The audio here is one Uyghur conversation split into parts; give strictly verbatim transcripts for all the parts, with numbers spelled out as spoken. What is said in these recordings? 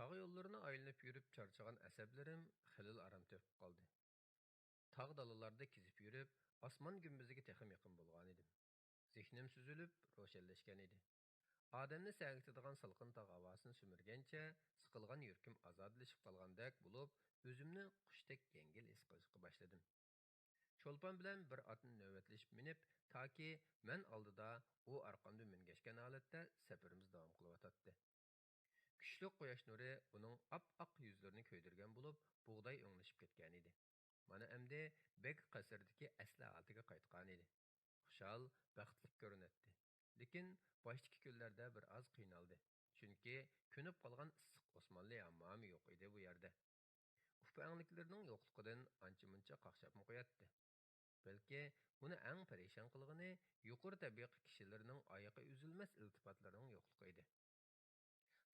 تاغ يوللىرىنى ئايلىنىپ يۈرۈپ چارچىغان ئەسەبلىرىم خېلىلا ئارام تېپىپ قالدى. تاغ دالىلاردا كېزىپ يۈرۈپ، ئاسمان گۈمبىزىگە تېخىمۇ يېقىن بولغانىدىم. زېھنىم سۈزۈلۈپ، روشەنلەشكەن ئىدى. ئادەمنى سەگىتىدىغان سالقىن تاغ ھاۋاسىنى سۈمۈرگەنچە، سىقىلغان يۈرىكىم ئازادىلىشىپ قالغاندەك بولۇپ، ئۆزۈمنى قۇشتەك يەڭگىل ھېس قىلىشقا باشلىدىم. چولپان بىلەن بىر ئاتنى نۆۋەتلىشىپ مىنىپ، تاكى مەن ئالدىدا، ئۇ ئارقامدا مۈڭگەشكەن ھالەتتە سەپىرىمىزنى داۋام قىلىۋاتاتتى. كۈچلۈك قۇياش نۇرى ئۇنىڭ ئاپئاق يۈزلىرىنى كۆيدۈرگەن بولۇپ، بۇغداي ئۆڭلىشىپ كەتكەنىدى. مانا ئەمدى بەگ قەسرىدىكى ئەسلى ھالىتىگە قايتقانىدى. خۇشال، بەختلىك كۆرۈنەتتى. لېكىن باشتىكى كۈنلەردە بىر ئاز قىينالدى. چۈنكى كۆنۈپ قالغان ئىسسىق ئوسمانلى ھاممامى يوق ئىدى بۇ يەردە. ئۇپا-ئەڭلىكلىرىنىڭ يوقلۇقىدىن ئانچە-مۇنچە قاقشاپمۇ قوياتتى. بەلكى ئۇنى ئەڭ پەرىشان قىلغىنى يۇقىرى تەبىقە كىشىلىرىنىڭ ئايىقى ئۈزۈلمەس ئىلتىپاتلىرىنىڭ يوقلۇقى ئىدى.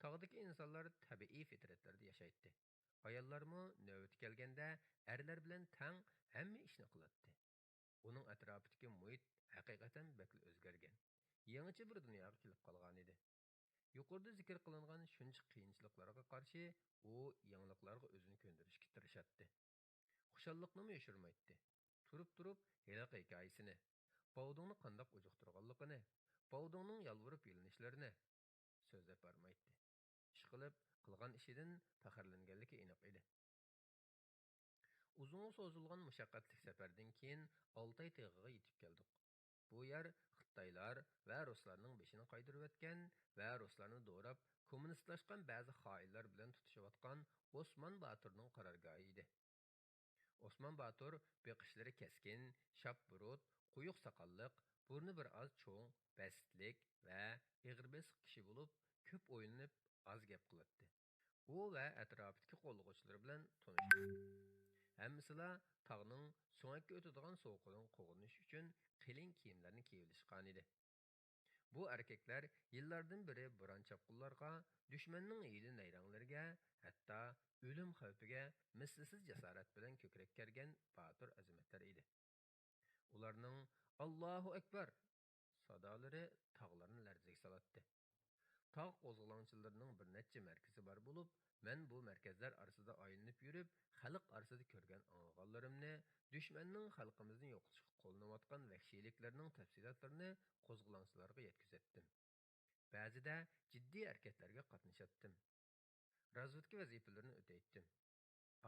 تاغدىكى ئىنسانلار تەبىئىي پىترەتلەردە ياشايتتى. ئاياللارمۇ نۆۋىتى كەلگەندە ئەرلەر بىلەن تەڭ ھەممە ئىشنى قىلاتتى. ئۇنىڭ ئەتراپىدىكى مۇھىت ھەقىقەتەن بەكلا ئۆزگەرگەن. يېڭىچە بىر دۇنياغا كېلىپ قالغانىدى. يۇقىرىدا زىكىر قىلىنغان شۇنچە قىيىنچىلىقلارغا قارشى ئۇ يېڭىلىقلارغا ئۆزىنى كۆندۈرۈشكە تىرىشاتتى. خۇشاللىقنىمۇ يوشۇرمايتتى. تۇرۇپ-تۇرۇپ ھېلىقى ھېكايىسىنى، باۋدۇڭنى قانداق ئۇجۇقتۇرغانلىقىنى، باۋدۇڭنىڭ يالۋۇرۇپ يېلىنىشلىرىنى سۆزلەپ بارمايتتى. ئىشقىلىپ، قىلغان ئىشىدىن پەخىرلەنگەنلىكى ئېنىق ئىدى. ئۇزۇنغا سوزۇلغان مۇشەققەتلىك سەپەردىن كېيىن ئالتاي تېغىغا يېتىپ كەلدۇق. بۇ يەر خىتايلار ۋە رۇسلارنىڭ بېشىنى قايدۇرۇۋەتكەن ۋە رۇسلارنى دوراپ، كوممۇنىستلاشقان بەزى خائىنلار بىلەن تۇتۇشۇۋاتقان ئوسمان باتۇرنىڭ قارارگاھى ئىدى. ئوسمان باتۇر بېقىشلىرى كەسكىن، شاپبۇرۇت، قويۇق ساقاللىق، بۇرنى بىر ئاز چوڭ، بەستلىك ۋە ئېغىر بېسىق كىشى بولۇپ، كۆپ ئويلىنىپ، ئاز گەپ قىلاتتى. ئۇ ۋە ئەتراپىدىكى قوللىغۇچىلىرى بىلەن تونۇشتۇم. ھەممىسىلا تاغنىڭ سۆڭەككە ئۆتىدىغان سوغۇقىدىن قوغدىنىش ئۈچۈن قېلىن كىيىملەرنى كىيىۋېلىشقانىدى. بۇ ئەركەكلەر يىللاردىن بېرى بوران-چاپقۇنلارغا، دۈشمەننىڭ ھىيلە-نەيرەڭلىرىگە، ھەتتا ئۆلۈم خەۋپىگە مىسلىسىز جاسارەت بىلەن كۆكرەك كەرگەن باتۇر ئەزىمەتلەر ئىدى. ئۇلارنىڭ «ئاللاھۇ ئەكبەر» سادالىرى تاغلارنى لەرزىگە سالاتتى. تاغ قوزغىلاڭچىلىرىنىڭ بىر نەچچە مەركىزى بار بولۇپ، مەن بۇ مەركەزلەر ئارىسىدا ئايلىنىپ يۈرۈپ، خەلق ئارىسىدا كۆرگەن ئاڭلىغانلىرىمنى، دۈشمەننىڭ خەلقىمىزنى يوقىتىشقا قوللىنىۋاتقان ۋەھشىيلىكلىرىنىڭ تەپسىلاتلىرىنى قوزغىلاڭچىلارغا يەتكۈزەتتىم. بەزىدە جىددىي ھەرىكەتلەرگە قاتنىشاتتىم. رازۋېدكا ۋەزىپىلىرىنى ئۆتەيتتىم.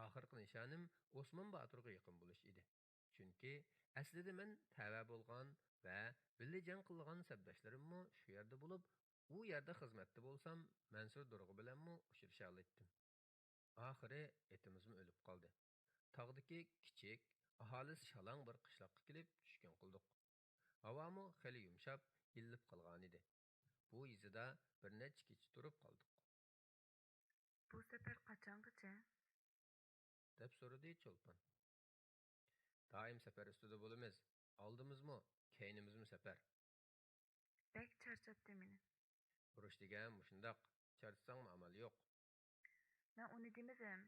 ئاخىرقى نىشانىم ئوسمان باتۇرغا يېقىن بولۇش ئىدى. چۈنكى ئەسلىدە مەن تەۋە بولغان ۋە بىللە جەڭ قىلغان سەپداشلىرىممۇ شۇ يەردە بولۇپ، ئۇ يەردە خىزمەتتە بولسام، مەنسۇر دۇرغا بىلەنمۇ ئۇچرىشالايتتىم. ئاخىرى ئېتىمىزمۇ ئۆلۈپ قالدى. تاغدىكى كىچىك، ئاھالىسى شالاڭ بىر قىشلاققا كېلىپ چۈشكۈن قىلدۇق. ھاۋامۇ خېلى يۇمشاپ، ئىللىپ قالغانىدى. بۇ يېزىدا بىر نەچچە كېچە تۇرۇپ قالدۇق. بۇ سەپەر قاچانغىچە؟ دەپ سورىدى چولپان. دائىم سەپەر ئۈستىدە بولىمىز. ئالدىمىزمۇ، كەينىمىزمۇ سەپەر. بەك چارچاتتى مېنى. ئۇرۇش دېگەن مۇشۇنداق. چارچىساڭمۇ ئامال يوق. مەن ئۇنى دېمىدىم.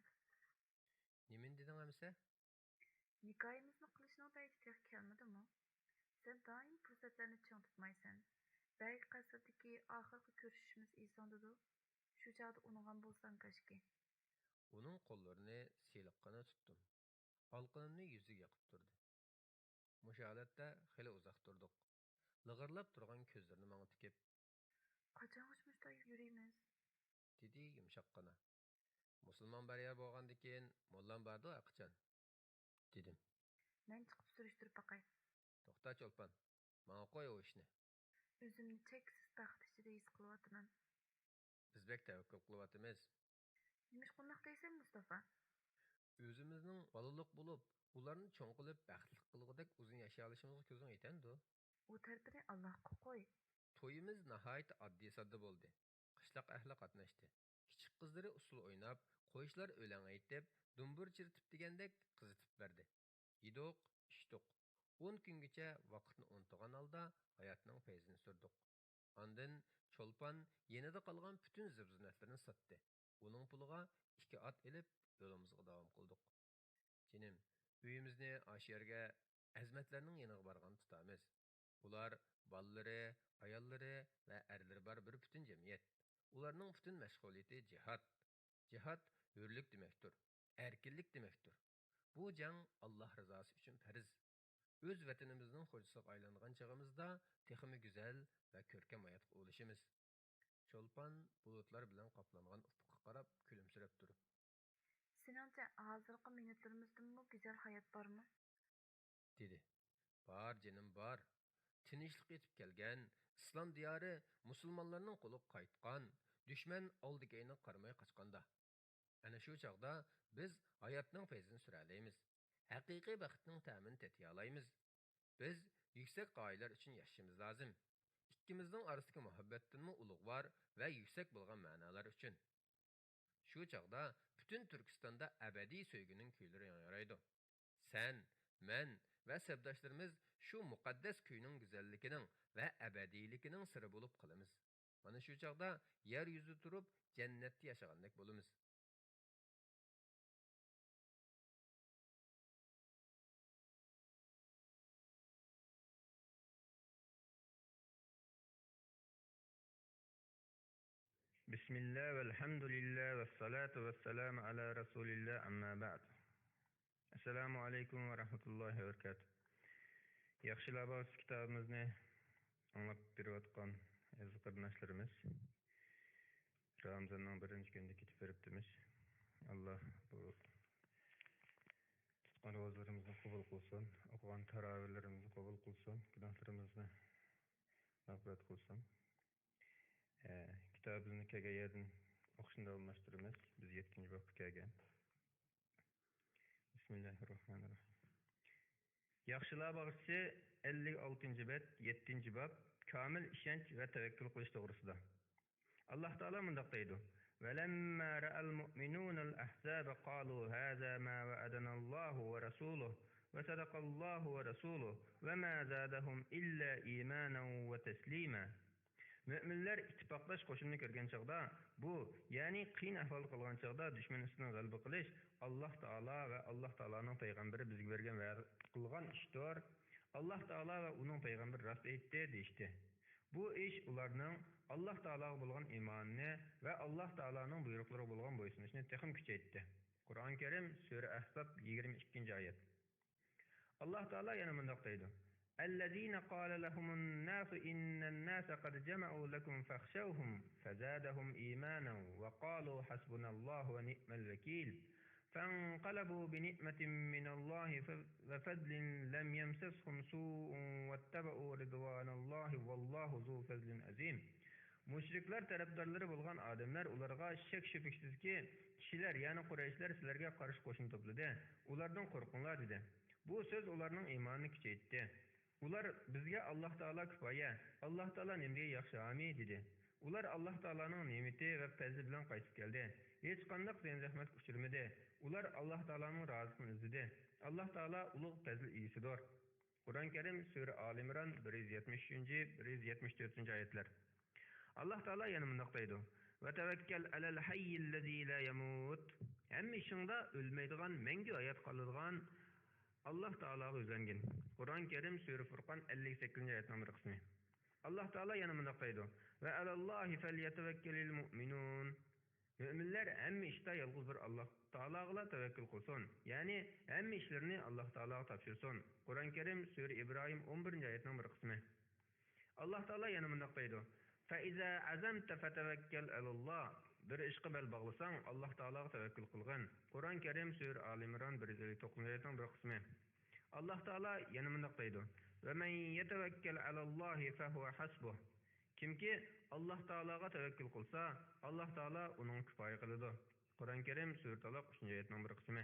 نېمىنى دېدىڭ ئەمىسە؟ ھېكايىمىزنى قىلىشنىڭ پەيتى تېخى كەلمىدىمۇ؟ سەن دائىم پۇرسەتلەرنى چىڭ تۇتمايسەن. بەگ قەسرىدىكى ئاخىرقى كۆرۈشۈشىمىز ئېسىڭدىدۇ؟ شۇ چاغدا ئۇنىغان بولساڭ كاشكى. ئۇنىڭ قوللىرىنى سىلىققىنە تۇتتۇم. ئالىقىنىمنى يۈزىگە يېقىپ تۇردى. مۇشۇ ھالەتتە خېلى ئۇزاق تۇردۇق. لىغىرلاپ تۇرغان كۆزلىرىنى ماڭا تىكىپ، قاچانغىچە مۇشۇنداق يۈرىمىز؟ دېدى يۇمشاققىنا. مۇسۇلمان بار يەر بولغاندىكىن، موللام باردۇ ھەرقاچان، دېدىم. مەن چىقىپ سۈرۈشتۈرۈپ باقاي. توختا چولپان، ماڭا قوي ئۇ ئىشنى. ئۆزۈمنى چەكسىز بەخت ئىچىدە ھېس قىلىۋاتىمەن. بىز بەك تەۋەككۈل قىلىۋاتىمىز. نېمىشقا ئۇنداق دەيسەن، مۇستافا؟ ئۆزىمىزنىڭ بالىلىق بولۇپ، ئۇلارنى چوڭ قىلىپ، بەختلىك قىلغۇدەك ئۇزۇن ياشىيالىشىمىزغا كۆزۈڭ يېتەمدۇ؟ ئۇ تەرىپىنى ئاللاھقا قوي. تويىمىز ناھايىتى ئاددىي-ساددا بولدى. قىشلاق ئەھلى قاتناشتى. كىچىك قىزلىرى ئۇسسۇل ئويناپ، قويچىلار ئۆلەڭ ئېيتىپ، دۇمبۇر چىرىتىپ دېگەندەك قىزىتىپ بەردى. يېدۇق، ئىچتۇق. ئون كۈنگىچە ۋاقىتنى ئۇنتۇغان ھالدا ھاياتنىڭ پەيزىنى سۈردۇق. ئاندىن چولپان يېنىدا قالغان پۈتۈن زىبۇ-زىننەتلىرىنى ساتتى. ئۇنىڭ پۇلىغا ئىككى ئات ئېلىپ، يولىمىزغا داۋام قىلدۇق. جېنىم، ئۆيىمىزنى ئاشۇ يەرگە ئەزىمەتلەرنىڭ يېنىغا بارغاندا تۇتىمىز. ئۇلار بالىلىرى، ئاياللىرى ۋە ئەرلىرى بار بىر پۈتۈن جەمئىيەت. ئۇلارنىڭ پۈتۈن مەشغۇلىيىتى جىھاد. جىھاد ھۆرلۈك دېمەكتۇر، ئەركىنلىك دېمەكتۇر. بۇ جەڭ ئاللاھ رىزاسى ئۈچۈن پەرز. ئۆز ۋەتىنىمىزنىڭ خوجىسىغا ئايلانغان چېغىمىزدا تېخىمۇ گۈزەل ۋە كۆركەم ھاياتقا ئۇلىشىمىز. چولپان بۇلۇتلار بىلەن قاپلانغان ئۇپۇققا قاراپ كۈلۈمسىرەپ تۇرۇپ. سېنىڭچە، ھازىرقى مىنۇتلىرىمىزدىمۇ گۈزەل ھايات بارمۇ؟ دېدى. بار، جېنىم، بار. تىنچلىق يېتىپ كەلگەن، ئىسلام دىيارى مۇسۇلمانلارنىڭ قولىغا قايتقان، دۈشمەن ئالدى-كەينىگە قارىماي قاچقاندا، ئەنە شۇ چاغدا بىز ھاياتنىڭ پەيزىنى سۈرەلەيمىز، ھەقىقىي بەختنىڭ تەمىنى تېتىيالايمىز. بىز يۈكسەك غايىلەر ئۈچۈن ياشىشىمىز لازىم. ئىككىمىزنىڭ ئارىسىدىكى مۇھەببەتتىنمۇ ئۇلۇغۋار ۋە يۈكسەك بولغان مەنالار ئۈچۈن. شۇ چاغدا پۈتۈن تۈركىستاندا ئەبەدىي سۆيگۈنىڭ كۈيلىرى ياڭرايدۇ. سەن، مەن ۋە سەپداشلىرىمىز شۇ مۇقەددەس كۈينىڭ گۈزەللىكىنىڭ ۋە ئەبەدىيلىكىنىڭ سىرى بولۇپ قالىمىز. مانا شۇ چاغدا يەر يۈزىدە تۇرۇپ جەننەتتە ياشىغاندەك بولىمىز. بسم الله والحمد لله والصلاة والسلام على رسول الله، أما بعد. السلام عليكم ورحمة الله وبركاته. ياخشىلار باغچىسى كىتابىمىزنى ئاڭلاپ بېرىۋاتقان ئەزىز قېرىنداشلىرىمىز، رامىزاننىڭ بىرىنچى كۈنىدە كېتىپ بېرىپتىمىز. ئاللا بۇ تۇتقان روزىلىرىمىزنى قوبۇل قىلسۇن، ئوقۇغان تاراۋىھلىرىمىزنى قوبۇل قىلسۇن، گۇناھلىرىمىزنى مەغپىرەت قىلسۇن. ئە، كىتابىمىزنى كەلگەن يەردىن ئوقۇشنى داۋاملاشتۇرىمىز. بىز يەتتىنچى بابقا كەلگەن. بىسمىللاھىررەھمانىررەھىم. ياخشىلار باغچىسى، ئەللىك ئالتىنچى بەت، يەتتىنچى باب، كامىل ئىشەنچ ۋە تەۋەككۈل قىلىش توغرىسىدا. ئاللاھ تائالا مۇنداق دەيدۇ: ولما رأى المؤمنون الأحزاب قالوا هذا ما وعدنا الله ورسوله وصدق الله ورسوله وما زادهم إلا إيمانا وتسليما. مۆمىنلەر ئىتتىپاقداش قوشۇننى كۆرگەن چاغدا، بۇ، يەنى قىيىن ئەھۋالدا قالغان چاغدا دۈشمەن ئۈستىدىن غەلىبە قىلىش، ئاللاھ تائالا ۋە ئاللاھ تائالانىڭ پەيغەمبىرى بىزگە بەرگەن ۋەدە قىلغان ئىشتۇر. ئاللاھ تائالا ۋە ئۇنىڭ پەيغەمبىرى راست ئېيتتى، دېيىشتى. بۇ ئىش ئۇلارنىڭ ئاللاھ تائالاغا بولغان ئىمانىنى ۋە ئاللاھ تائالانىڭ بۇيرۇقلىرىغا بولغان بويسۇنۇشنى تېخىمۇ كۈچەيتتى. قۇرئان كەرىم، سۈرە ئەھزاب، يىگىرمە ئىككىنچى ئايەت. ئاللاھ تائالا يەنە مۇنداق دەيدۇ: الذين قال لهم الناس إن الناس قد جمعوا لكم فاخشوهم فزادهم إيمانا وقالوا حسبنا الله ونعم الوكيل فانقلبوا بنعمة من الله ف-، وفضل لم يمسسهم سوء واتبعوا رضوان الله والله ذو فضل عظيم. مۇشرىكلار تەرەپدارلىرى بولغان ئادەملەر ئۇلارغا، شەك-شۈبھىسىزكى، كىشىلەر، يەنى قۇرەيشلەر سىلەرگە قارشى قوشۇن توپلىدى، ئۇلاردىن قورقۇڭلار، دېدى. بۇ سۆز ئۇلارنىڭ ئىمانىنى كۈچەيتتى. ئۇلار، بىزگە ئاللاھ تائالا كۇپايە، ئاللاھ تائالا نېمە دېگەن ياخشى ھامىي، دېدى. ئۇلار ئاللاھ تائالانىڭ نېمىتى ۋە پەزلى بىلەن قايتىپ كەلدى. ھېچقانداق زىيان-زەخمەتكە ئۇچرىمىدى. ئۇلار ئاللاھ تائالانىڭ رازىلىقىنى ئىزدىدى. ئاللاھ تائالا ئۇلۇغ پەزىل ئىگىسىدۇر. قۇرئان كەرىم، سۈرە ئالى ئىمران، بىر يۈز يەتمىش ئۈچىنچى، بىر يۈز يەتمىش تۆتىنچى ئايەتلەر. ئاللاھ تائالا يەنە مۇنداق دەيدۇ: وتوكل على الحي الذي لا يموت. ھەممە ئىشىڭدا ئۆلمەيدىغان، مەڭگۈ ھايات قالىدىغان ئاللاھ تائالاغا يۈزلەنگىن. قۇرئان كەرىم، سۈرە فۇرقان، ئەللىك سەككىزىنچى ئايەتنىڭ بىر قىسمى. ئاللاھ تائالا يەنە مۇنداق دەيدۇ: وعلى الله فليتوكل المؤمنون. مۆمىنلەر ھەممە ئىشتا يالغۇز بىر ئاللاھ تائالاغىلا تەۋەككۈل قىلسۇن، يەنى ھەممە ئىشلىرىنى ئاللاھ تائالاغا تاپشۇرسۇن. قۇرئان كەرىم، سۈرە ئىبراھىم، ئون بىرىنچى ئايەتنىڭ بىر قىسمى. ئاللاھ تائالا يەنە مۇنداق دەيدۇ: فإذا عزمت فتوكل على الله. بىر ئىشقا بەل باغلىساڭ، ئاللاھ تائالاغا تەۋەككۈل قىلغىن. قۇرئان كەرىم، سۈرە ئالى ئىمران، بىر يۈز ئەللىك توققۇزىنچى ئايەتنىڭ بىر قىسمى. ئاللاھ تائالا يەنە مۇنداق دەيدۇ: ومن يتوكل على الله فهو حسبه. كىمكى ئاللاھ تائالاغا تەۋەككۈل قىلسا، ئاللاھ تائالا ئۇنىڭغا كۇپايە قىلىدۇ. قۇرئان كەرىم، سۈرە تالاق، ئۈچىنچى ئايەتنىڭ بىر قىسمى.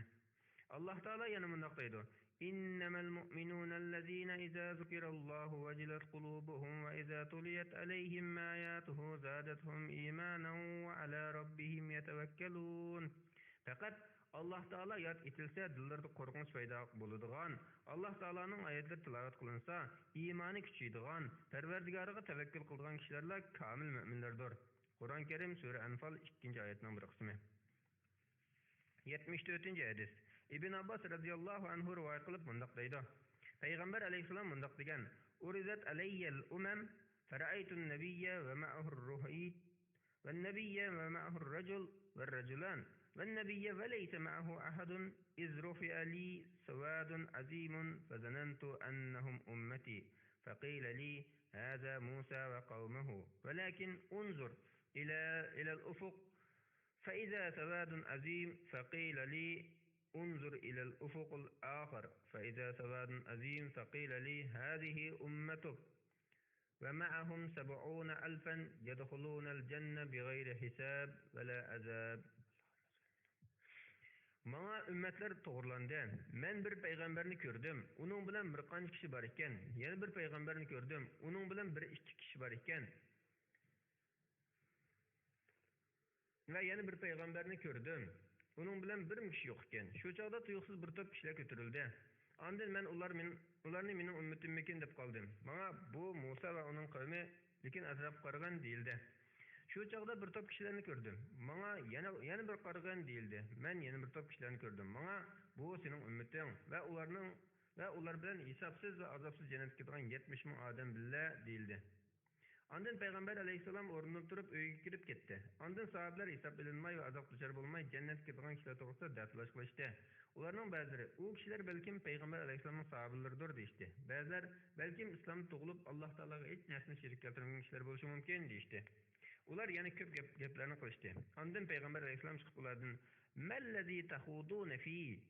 ئاللاھ تائالا يەنە مۇنداق دەيدۇ: إنما المؤمنون الذين إذا ذكر الله وجلت قلوبهم وإذا تليت عليهم آياته زادتهم إيمانا وعلى ربهم يتوكلون. پەقەت ئاللاھ تائالا ياد ئېتىلسە، دىللىرىدا قورقۇنچ پەيدا بولىدىغان، ئاللاھ تائالانىڭ ئايەتلىرى تىلاۋەت قىلىنسا، ئىمانى كۈچىيىدىغان، پەرۋەردىگارىغا تەۋەككۈل قىلىدىغان كىشىلەرلا كامىل مۆمىنلەردۇر. قۇرئان كەرىم، سۈرە ئەنفال، ئىككىنچى ئايەتنىڭ بىر قىسمى. يەتمىش تۆتىنچى ھەدىس. ئىبن ئابباس رەزىياللاھۇ ئەنھۇ رىۋايەت قىلىپ مۇنداق دەيدۇ: پەيغەمبەر ئەلەيھىسسالام مۇنداق دېگەن: عرضت علي الأمم فرأيت النبي ومعه الرهيط والنبي ومعه الرجل والرجلان، والنبي وليس معه أحد، إذ رفع لي سواد عظيم فظننت أنهم أمتي، فقيل لي: هذا موسى وقومه، ولكن انظر إلى، إلى الأفق، فإذا سواد عظيم، فقيل لي: انظر إلى الأفق الآخر، فإذا سواد عظيم، فقيل لي: هذه أمتك، ومعهم سبعون ألفا يدخلون الجنة بغير حساب ولا عذاب. ماڭا ئۈممەتلەر توغرىلاندى. مەن بىر پەيغەمبەرنى كۆردۈم. ئۇنىڭ بىلەن بىر قانچە كىشى بار ئىكەن. يەنە بىر پەيغەمبەرنى كۆردۈم. ئۇنىڭ بىلەن بىر ئىككى كىشى بار ئىكەن. ۋە يەنە بىر پەيغەمبەرنى كۆردۈم. ئۇنىڭ بىلەن بىرمۇ كىشى يوق ئىكەن. شۇ چاغدا تۇيۇقسىز بىر توپ كىشىلەر كۆتۈرۈلدى. ئاندىن مەن ئۇلار مېن-، ئۇلارنى مېنىڭ ئۈممىتىممىكىن دەپ قالدىم. ماڭا بۇ مۇسا ۋە ئۇنىڭ قەۋمى، لېكىن ئەتراپقا قارىغىن دېيىلدى. شۇ چاغدا بىر توپ كىشىلەرنى كۆردۈم. ماڭا يەنە، يەنە بىر قارىغىن دېيىلدى. مەن يەنە بىر توپ كىشىلەرنى كۆردۈم. ماڭا بۇ سېنىڭ ئۈممىتىڭ ۋە ئۇلارنىڭ، ۋە ئۇلار بىلەن ھېسابسىز ۋە ئازابسىز جەننەتكە كىرىدىغان يەتمىش مىڭ ئادەم بىللە دېيىلدى. ئاندىن پەيغەمبەر ئەلەيھىسسالام ئورنىدىن تۇرۇپ ئۆيىگە كىرىپ كەتتى. ئاندىن ساھابىلەر ھېساب ئېلىنماي ۋە ئازابقا دۇچار بولماي جەننەتكە كىرىدىغان كىشىلەر توغرىسىدا دەتالاش قىلىشتى. ئۇلارنىڭ بەزىلىرى، ئۇ كىشىلەر بەلكىم پەيغەمبەر ئەلەيھىسسالامنىڭ ساھابىلىرىدۇر دېيىشتى. بەزىلەر، بەلكىم ئىسلامدا تۇغۇلۇپ، ئاللاھ تائالاغا ھېچ نەرسىنى شېرىك كەلتۈرمىگەن كىشىلەر بولۇشى مۇمكىن دېيىشتى. ئۇلار يەنە كۆپ گەپ، گەپلەرنى قىلىشتى. ئاندىن پەيغەمبەر ئەلەيھىسسالام چىقىپ ئۇلاردىن، مەللەزى تەخۇدۇنە فىھ؟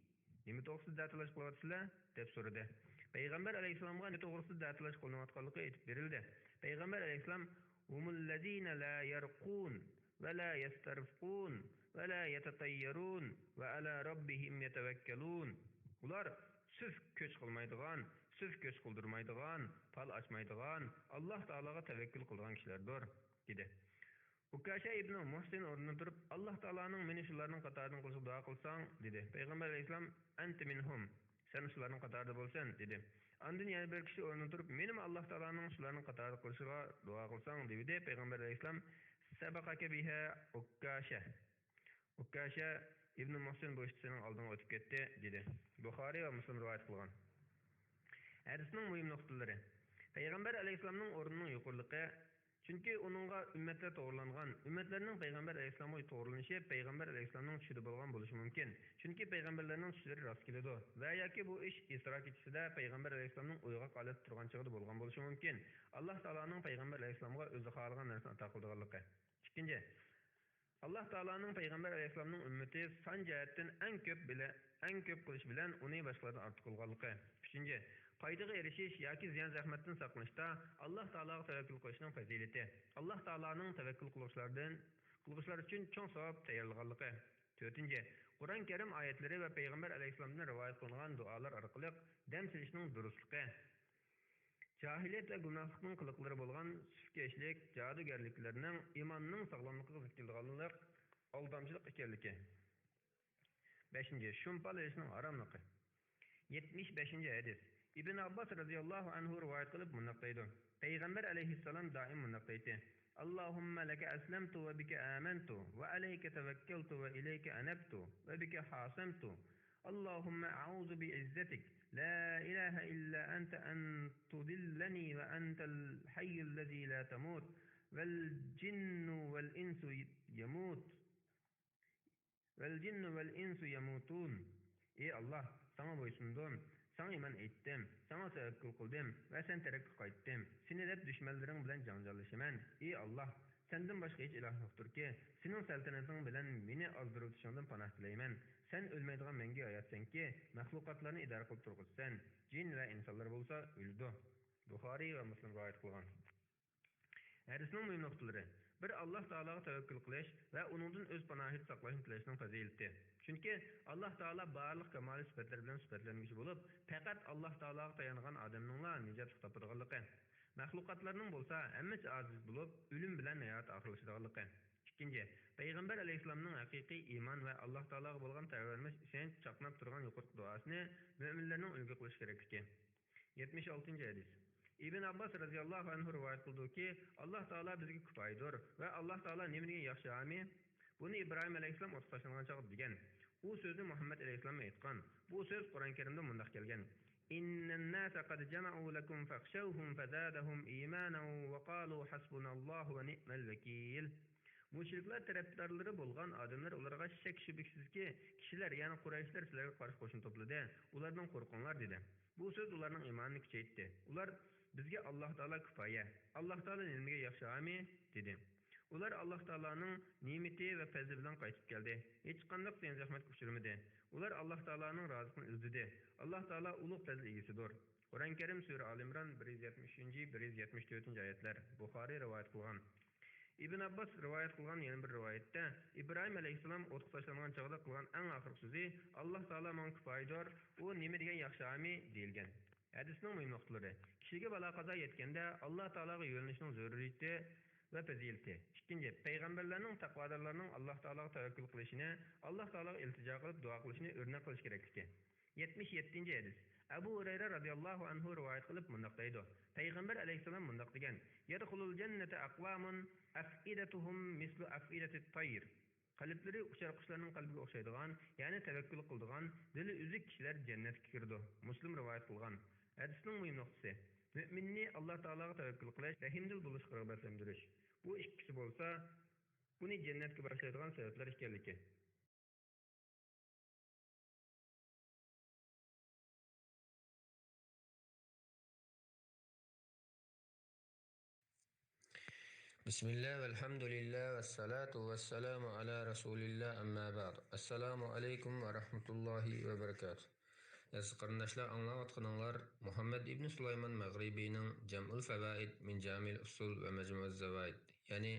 نېمە توغرىسىدا دەتالاش قىلىۋاتىسىلەر؟ دەپ سورىدى. پەيغەمبەر ئەلەيھىسسالامغا نېمە توغرىسىدا دەتالاش قىلىنىۋاتقانلىقى ئېيتىپ بېرىلدى. پەيغەمبەر ئەلەيھىسسالام، ھۇمۇللەزىنە لا يەرقۇن ۋە لا يەستەرفقۇن ۋە لا يەتەتەييەرۇن ۋە ئەلا رەببىھىم يەتەۋەككەلۇن. ئۇلار سۈف كۆچ قىلمايدىغان، سۈف كۆچ قىلدۇرمايدىغان، پال ئاچمايدىغان، ئاللاھ تائالاغا تەۋەككۈل قىلىدىغان كىشىلەردۇر، دېدى. ئۇكاشە ئىبنى مۇھسىن ئورنىدىن تۇرۇپ، ئاللاھ تائالانىڭ مېنى شۇلارنىڭ قاتارىدىن قىلىشىغا دۇئا قىلساڭ، دېدى. پەيغەمبەر ئەلەيھىسسالام، ئەنتە مىنھۇم، سەن شۇلارنىڭ قاتارىدا بولىسەن، دېدى. ئاندىن يەنە بىر كىشى ئورنىدىن تۇرۇپ، مېنىمۇ ئاللاھ تائالانىڭ شۇلارنىڭ قاتارىدا قىلىشىغا دۇئا قىلساڭ، دېدى. پەيغەمبەر ئەلەيھىسسالام، سەبەقەكە بىھا ئۇكاشە. ئۇكاشە ئىبنى مۇھسىن بۇ ئىشتا سېنىڭ ئالدىڭغا ئۆتۈپ كەتتى، دېدى. بۇخارىي ۋە مۇسلىم رىۋايەت قىلغان. ھەدىسنىڭ مۇھىم نۇقتىلىرى. پەيغەمبەر ئەلەيھىسسالامنىڭ ئورنىنىڭ يۇقىرىلىقى، چۈنكى ئۇنىڭغا ئۈممەتلەر توغرىلانغان، ئۈممەتلەرنىڭ پەيغەمبەر ئەلەيھىسسالامغا توغرىلىنىشى پەيغەمبەر ئەلەيھىسسالامنىڭ چۈشىدە بولغان بولۇشى مۇمكىن. چۈنكى پەيغەمبەرلەرنىڭ چۈشلىرى راست كېلىدۇ ۋە ياكى بۇ ئىش ئىسرا كېچىسىدە پەيغەمبەر ئەلەيھىسسالامنىڭ ئويغاق ھالەتتە تۇرغان چېغىدا بولغان بولۇشى مۇمكىن. ئاللاھ تائالانىڭ پەيغەمبەر ئەلەيھىسسالامغا ئۆزى خالىغان نەرسىنى ئاتا قىلىدىغانلىقى. ئىككىنچى، ئاللاھ تائالانىڭ پەيغەمبەر ئەلەيھىسسالامنىڭ ئۈممىتى سان جەھەتتىن ئەڭ كۆپ بىلە-، ئەڭ كۆپ قىلىش بىلەن ئۇنى باشقىلاردىن ئارتۇق قىلغانلىقى. ئۈچىنچى، پايدىغا ئېرىشىش ياكى زىيان-زەخمەتتىن ساقلىنىشتا ئاللاھ تائالاغا تەۋەككۈل قىلىشنىڭ پەزىلىتى. ئاللاھ تائالانىڭ تەۋەككۈل قىلغۇچىلاردىن، قىلغۇچىلار ئۈچۈن چوڭ ساۋاب تەييارلىغانلىقى. تۆتىنچى، قۇرئان كەرىم ئايەتلىرى ۋە پەيغەمبەر ئەلەيھىسسالامدىن رىۋايەت قىلىنغان دۇئالار ئارقىلىق دەم سېلىشنىڭ دۇرۇسلۇقى. جاھىلىيەت ۋە گۇمراھلىقنىڭ قىلىقلىرى بولغان سۈپكەشلىك، جادۇگەرلىكلەرنىڭ ئىماننىڭ ساغلاملىقىغا زىت كېلىدىغانلىق، ئالدامچىلىق ئىكەنلىكى. بەشىنچى، شۇم پال ئېلىشنىڭ ھاراملىقى. يەتمىش بەشىنچى ھەدىس. ئىبن ئابباس رەزىياللاھۇ ئەنھۇ رىۋايەت قىلىپ مۇنداق دەيدۇ، پەيغەمبەر ئەلەيھىسسالام دائىم مۇنداق دەيتتى، اللهم لك أسلمت وبك آمنت وعليك توكلت وإليك أنبت وبك خاصمت. اللهم أعوذ بعزتك لا إله إلا أنت أن تضلني وأنت الحي الذي لا تموت والجن والإنس يموت. والجن والإنس يموتون. ئى ئاللاھ، ساڭا بويسۇندۇم، ساڭا ئىمان ئېيتتىم، ساڭا تەۋەككۈل قىلدىم ۋە سەن تەرەپكە قايتتىم. سېنى دەپ دۈشمەنلىرىڭ بىلەن جاڭجاللىشىمەن. ئى ئاللاھ، سەندىن باشقا ھېچ ئىلاھ يوقتۇركى، سېنىڭ سەلتەنىتىڭ بىلەن مېنى ئازدۇرۇۋېتىشىڭدىن پاناھ تىلەيمەن. سەن ئۆلمەيدىغان مەڭگۈ ھاياتسەنكى، مەخلۇقاتلارنى ئىدارە قىلىپ تۇرغۇچىسەن. جىن ۋە ئىنسانلار بولسا ئۆلىدۇ. بۇخارىي ۋە مۇسلىم رىۋايەت قىلغان. ھەدىسنىڭ مۇھىم نۇقتىلىرى. بىر، ئاللاھ تائالاغا تەۋەككۈل قىلىش ۋە ئۇنىڭدىن ئۆز پاناھىدا ساقلاشنى تىلەشنىڭ پەزىلىتى. چۈنكى ئاللاھ تائالا بارلىق كامالىي سۈپەتلەر بىلەن سۈپەتلەنگۈچى بولۇپ، پەقەت ئاللاھ تائالاغا تايانغان ئادەمنىڭلا نىجاتلىق تاپىدىغانلىقى، مەخلۇقاتلارنىڭ بولسا ھەممىسى ئاجىز بولۇپ، ئۆلۈم بىلەن ھاياتى ئاخىرلىشىدىغانلىقى. ئىككىنچى، پەيغەمبەر ئەلەيھىسسالامنىڭ ھەقىقىي ئىمان ۋە ئاللاھ تائالاغا بولغان تەۋرەنمەس ئىشەنچ چاقناپ تۇرغان يۇقىرىقى دۇئاسىنى مۆمىنلەرنىڭ ئۈلگە قىلىشى كېرەك ئىكەن. يەتمىش ئالتىنچى ھەدىس. ئىبن ئابباس رەزىياللاھۇ ئەنھۇ رىۋايەت قىلىدۇكى، ئاللاھ تائالا بىزگە كۇپايىدۇر ۋە ئاللاھ تائالا نېمە دېگەن ياخشى ھامى؟ بۇنى ئىبراھىم ئەلەيھىسسالام ئوتقا تاشلانغان چاغدا دېگەن. ئۇ سۆزنى مۇھەممەد ئەلەيھىسسالاممۇ ئېيتقان. بۇ سۆز قۇرئان كەرىمدە مۇنداق كەلگەن، إن الناس قد جمعوا لكم فاخشوهم فزادهم إيمانا وقالوا حسبنا الله ونعم الوكيل. مۇشرىكلار تەرەپدارلىرى بولغان ئادەملەر ئۇلارغا، شەك-شۈبھىسىزكى، كىشىلەر، يەنى قۇرەيشلەر سىلەرگە قارشى قوشۇن توپلىدى، ئۇلاردىن قورقۇڭلار، دېدى. بۇ سۆز ئۇلارنىڭ ئىمانىنى كۈچەيتتى. ئۇلار، بىزگە ئاللاھ تائالا كۇپايە، ئاللاھ تائالا نېمىگە ياخشى ھامىي، دېدى. ئۇلار ئاللاھ تائالانىڭ نېمىتى ۋە پەزلى بىلەن قايتىپ كەلدى. ھېچقانداق زىيان-زەخمەتكە ئۇچرىمىدى. ئۇلار ئاللاھ تائالانىڭ رازىلىقىنى ئىزدىدى. ئاللاھ تائالا ئۇلۇغ پەزىل ئىگىسىدۇر. قۇرئان كەرىم، سۈرە ئالى ئىمران، بىر يۈز يەتمىش ئۈچىنچى، بىر يۈز يەتمىش تۆتىنچى ئايەتلەر. بۇخارىي رىۋايەت قىلغان. ئىبن ئابباس رىۋايەت قىلغان يەنە بىر رىۋايەتتە، ئىبراھىم ئەلەيھىسسالام ئوتقا تاشلانغان چاغدا قىلغان ئەڭ ئاخىرقى سۆزى، «ئاللاھ تائالا ماڭا كۇپايىدۇر، ئۇ نېمە دېگەن ياخشى ھامىي» دېيىلگەن. ھەدىسنىڭ مۇھىم نۇقتىلىرى. كىشىگە بالا-قازا يەتكەندە ئاللاھ تائالاغا يۆلىنىشنىڭ زۆرۈرىيىتى ۋە پەزىلىتى. ئىككىنچى، پەيغەمبەرلەرنىڭ، تەقۋادارلارنىڭ ئاللاھ تائالاغا تەۋەككۈل قىلىشىنى، ئاللاھ تائالاغا ئىلتىجا قىلىپ دۇئا قىلىشىنى ئۆرنەك قىلىش كېرەكلىكى. يەتمىش يەتتىنچى ھەدىس. ئەبۇ ھۇرەيرە رازىياللاھۇ ئەنھۇ رىۋايەت قىلىپ مۇنداق دەيدۇ، پەيغەمبەر ئەلەيھىسسالام مۇنداق دېگەن، «يەدخۇلۇل جەننەتە ئەقۋامۇن ئەفئىدەتۇھۇم مىسلۇ ئەفئىدەتىت تاير.» قەلبلىرى ئۇچار قۇشلارنىڭ قەلبىگە ئوخشايدىغان، يەنى تەۋەككۈل قىلىدىغان، دىلى ئۈزۈك كىشىلەر جەننەتكە كىرىدۇ. مۇسلىم رىۋايەت قىلغان. ھەدىسنىڭ مۇھىم نۇقتىسى، مۆمىننى ئاللاھ تائالاغا تەۋەككۈل قىلىش، رەھىمدىل بولۇشقا رىغبەتلەندۈرۈش. بۇ ئىككىسى بولسا، ئۇنى جەننەتكە باشلايدىغان سەۋەبلەر ئىكەنلىكى. بسم الله والحمد لله والصلاة والسلام على رسول الله، أما بعد. السلام عليكم ورحمة الله وبركاته. ئەزىز قېرىنداشلار، ئاڭلاۋاتقىنىڭلار مۇھەممەد ئىبنى سۇلايمان مەغرىبىنىڭ جەمئۇل فەۋائىد مىن جامىل ئۇسۇل ۋە مەجمۇئىز زەۋائىد، يەنى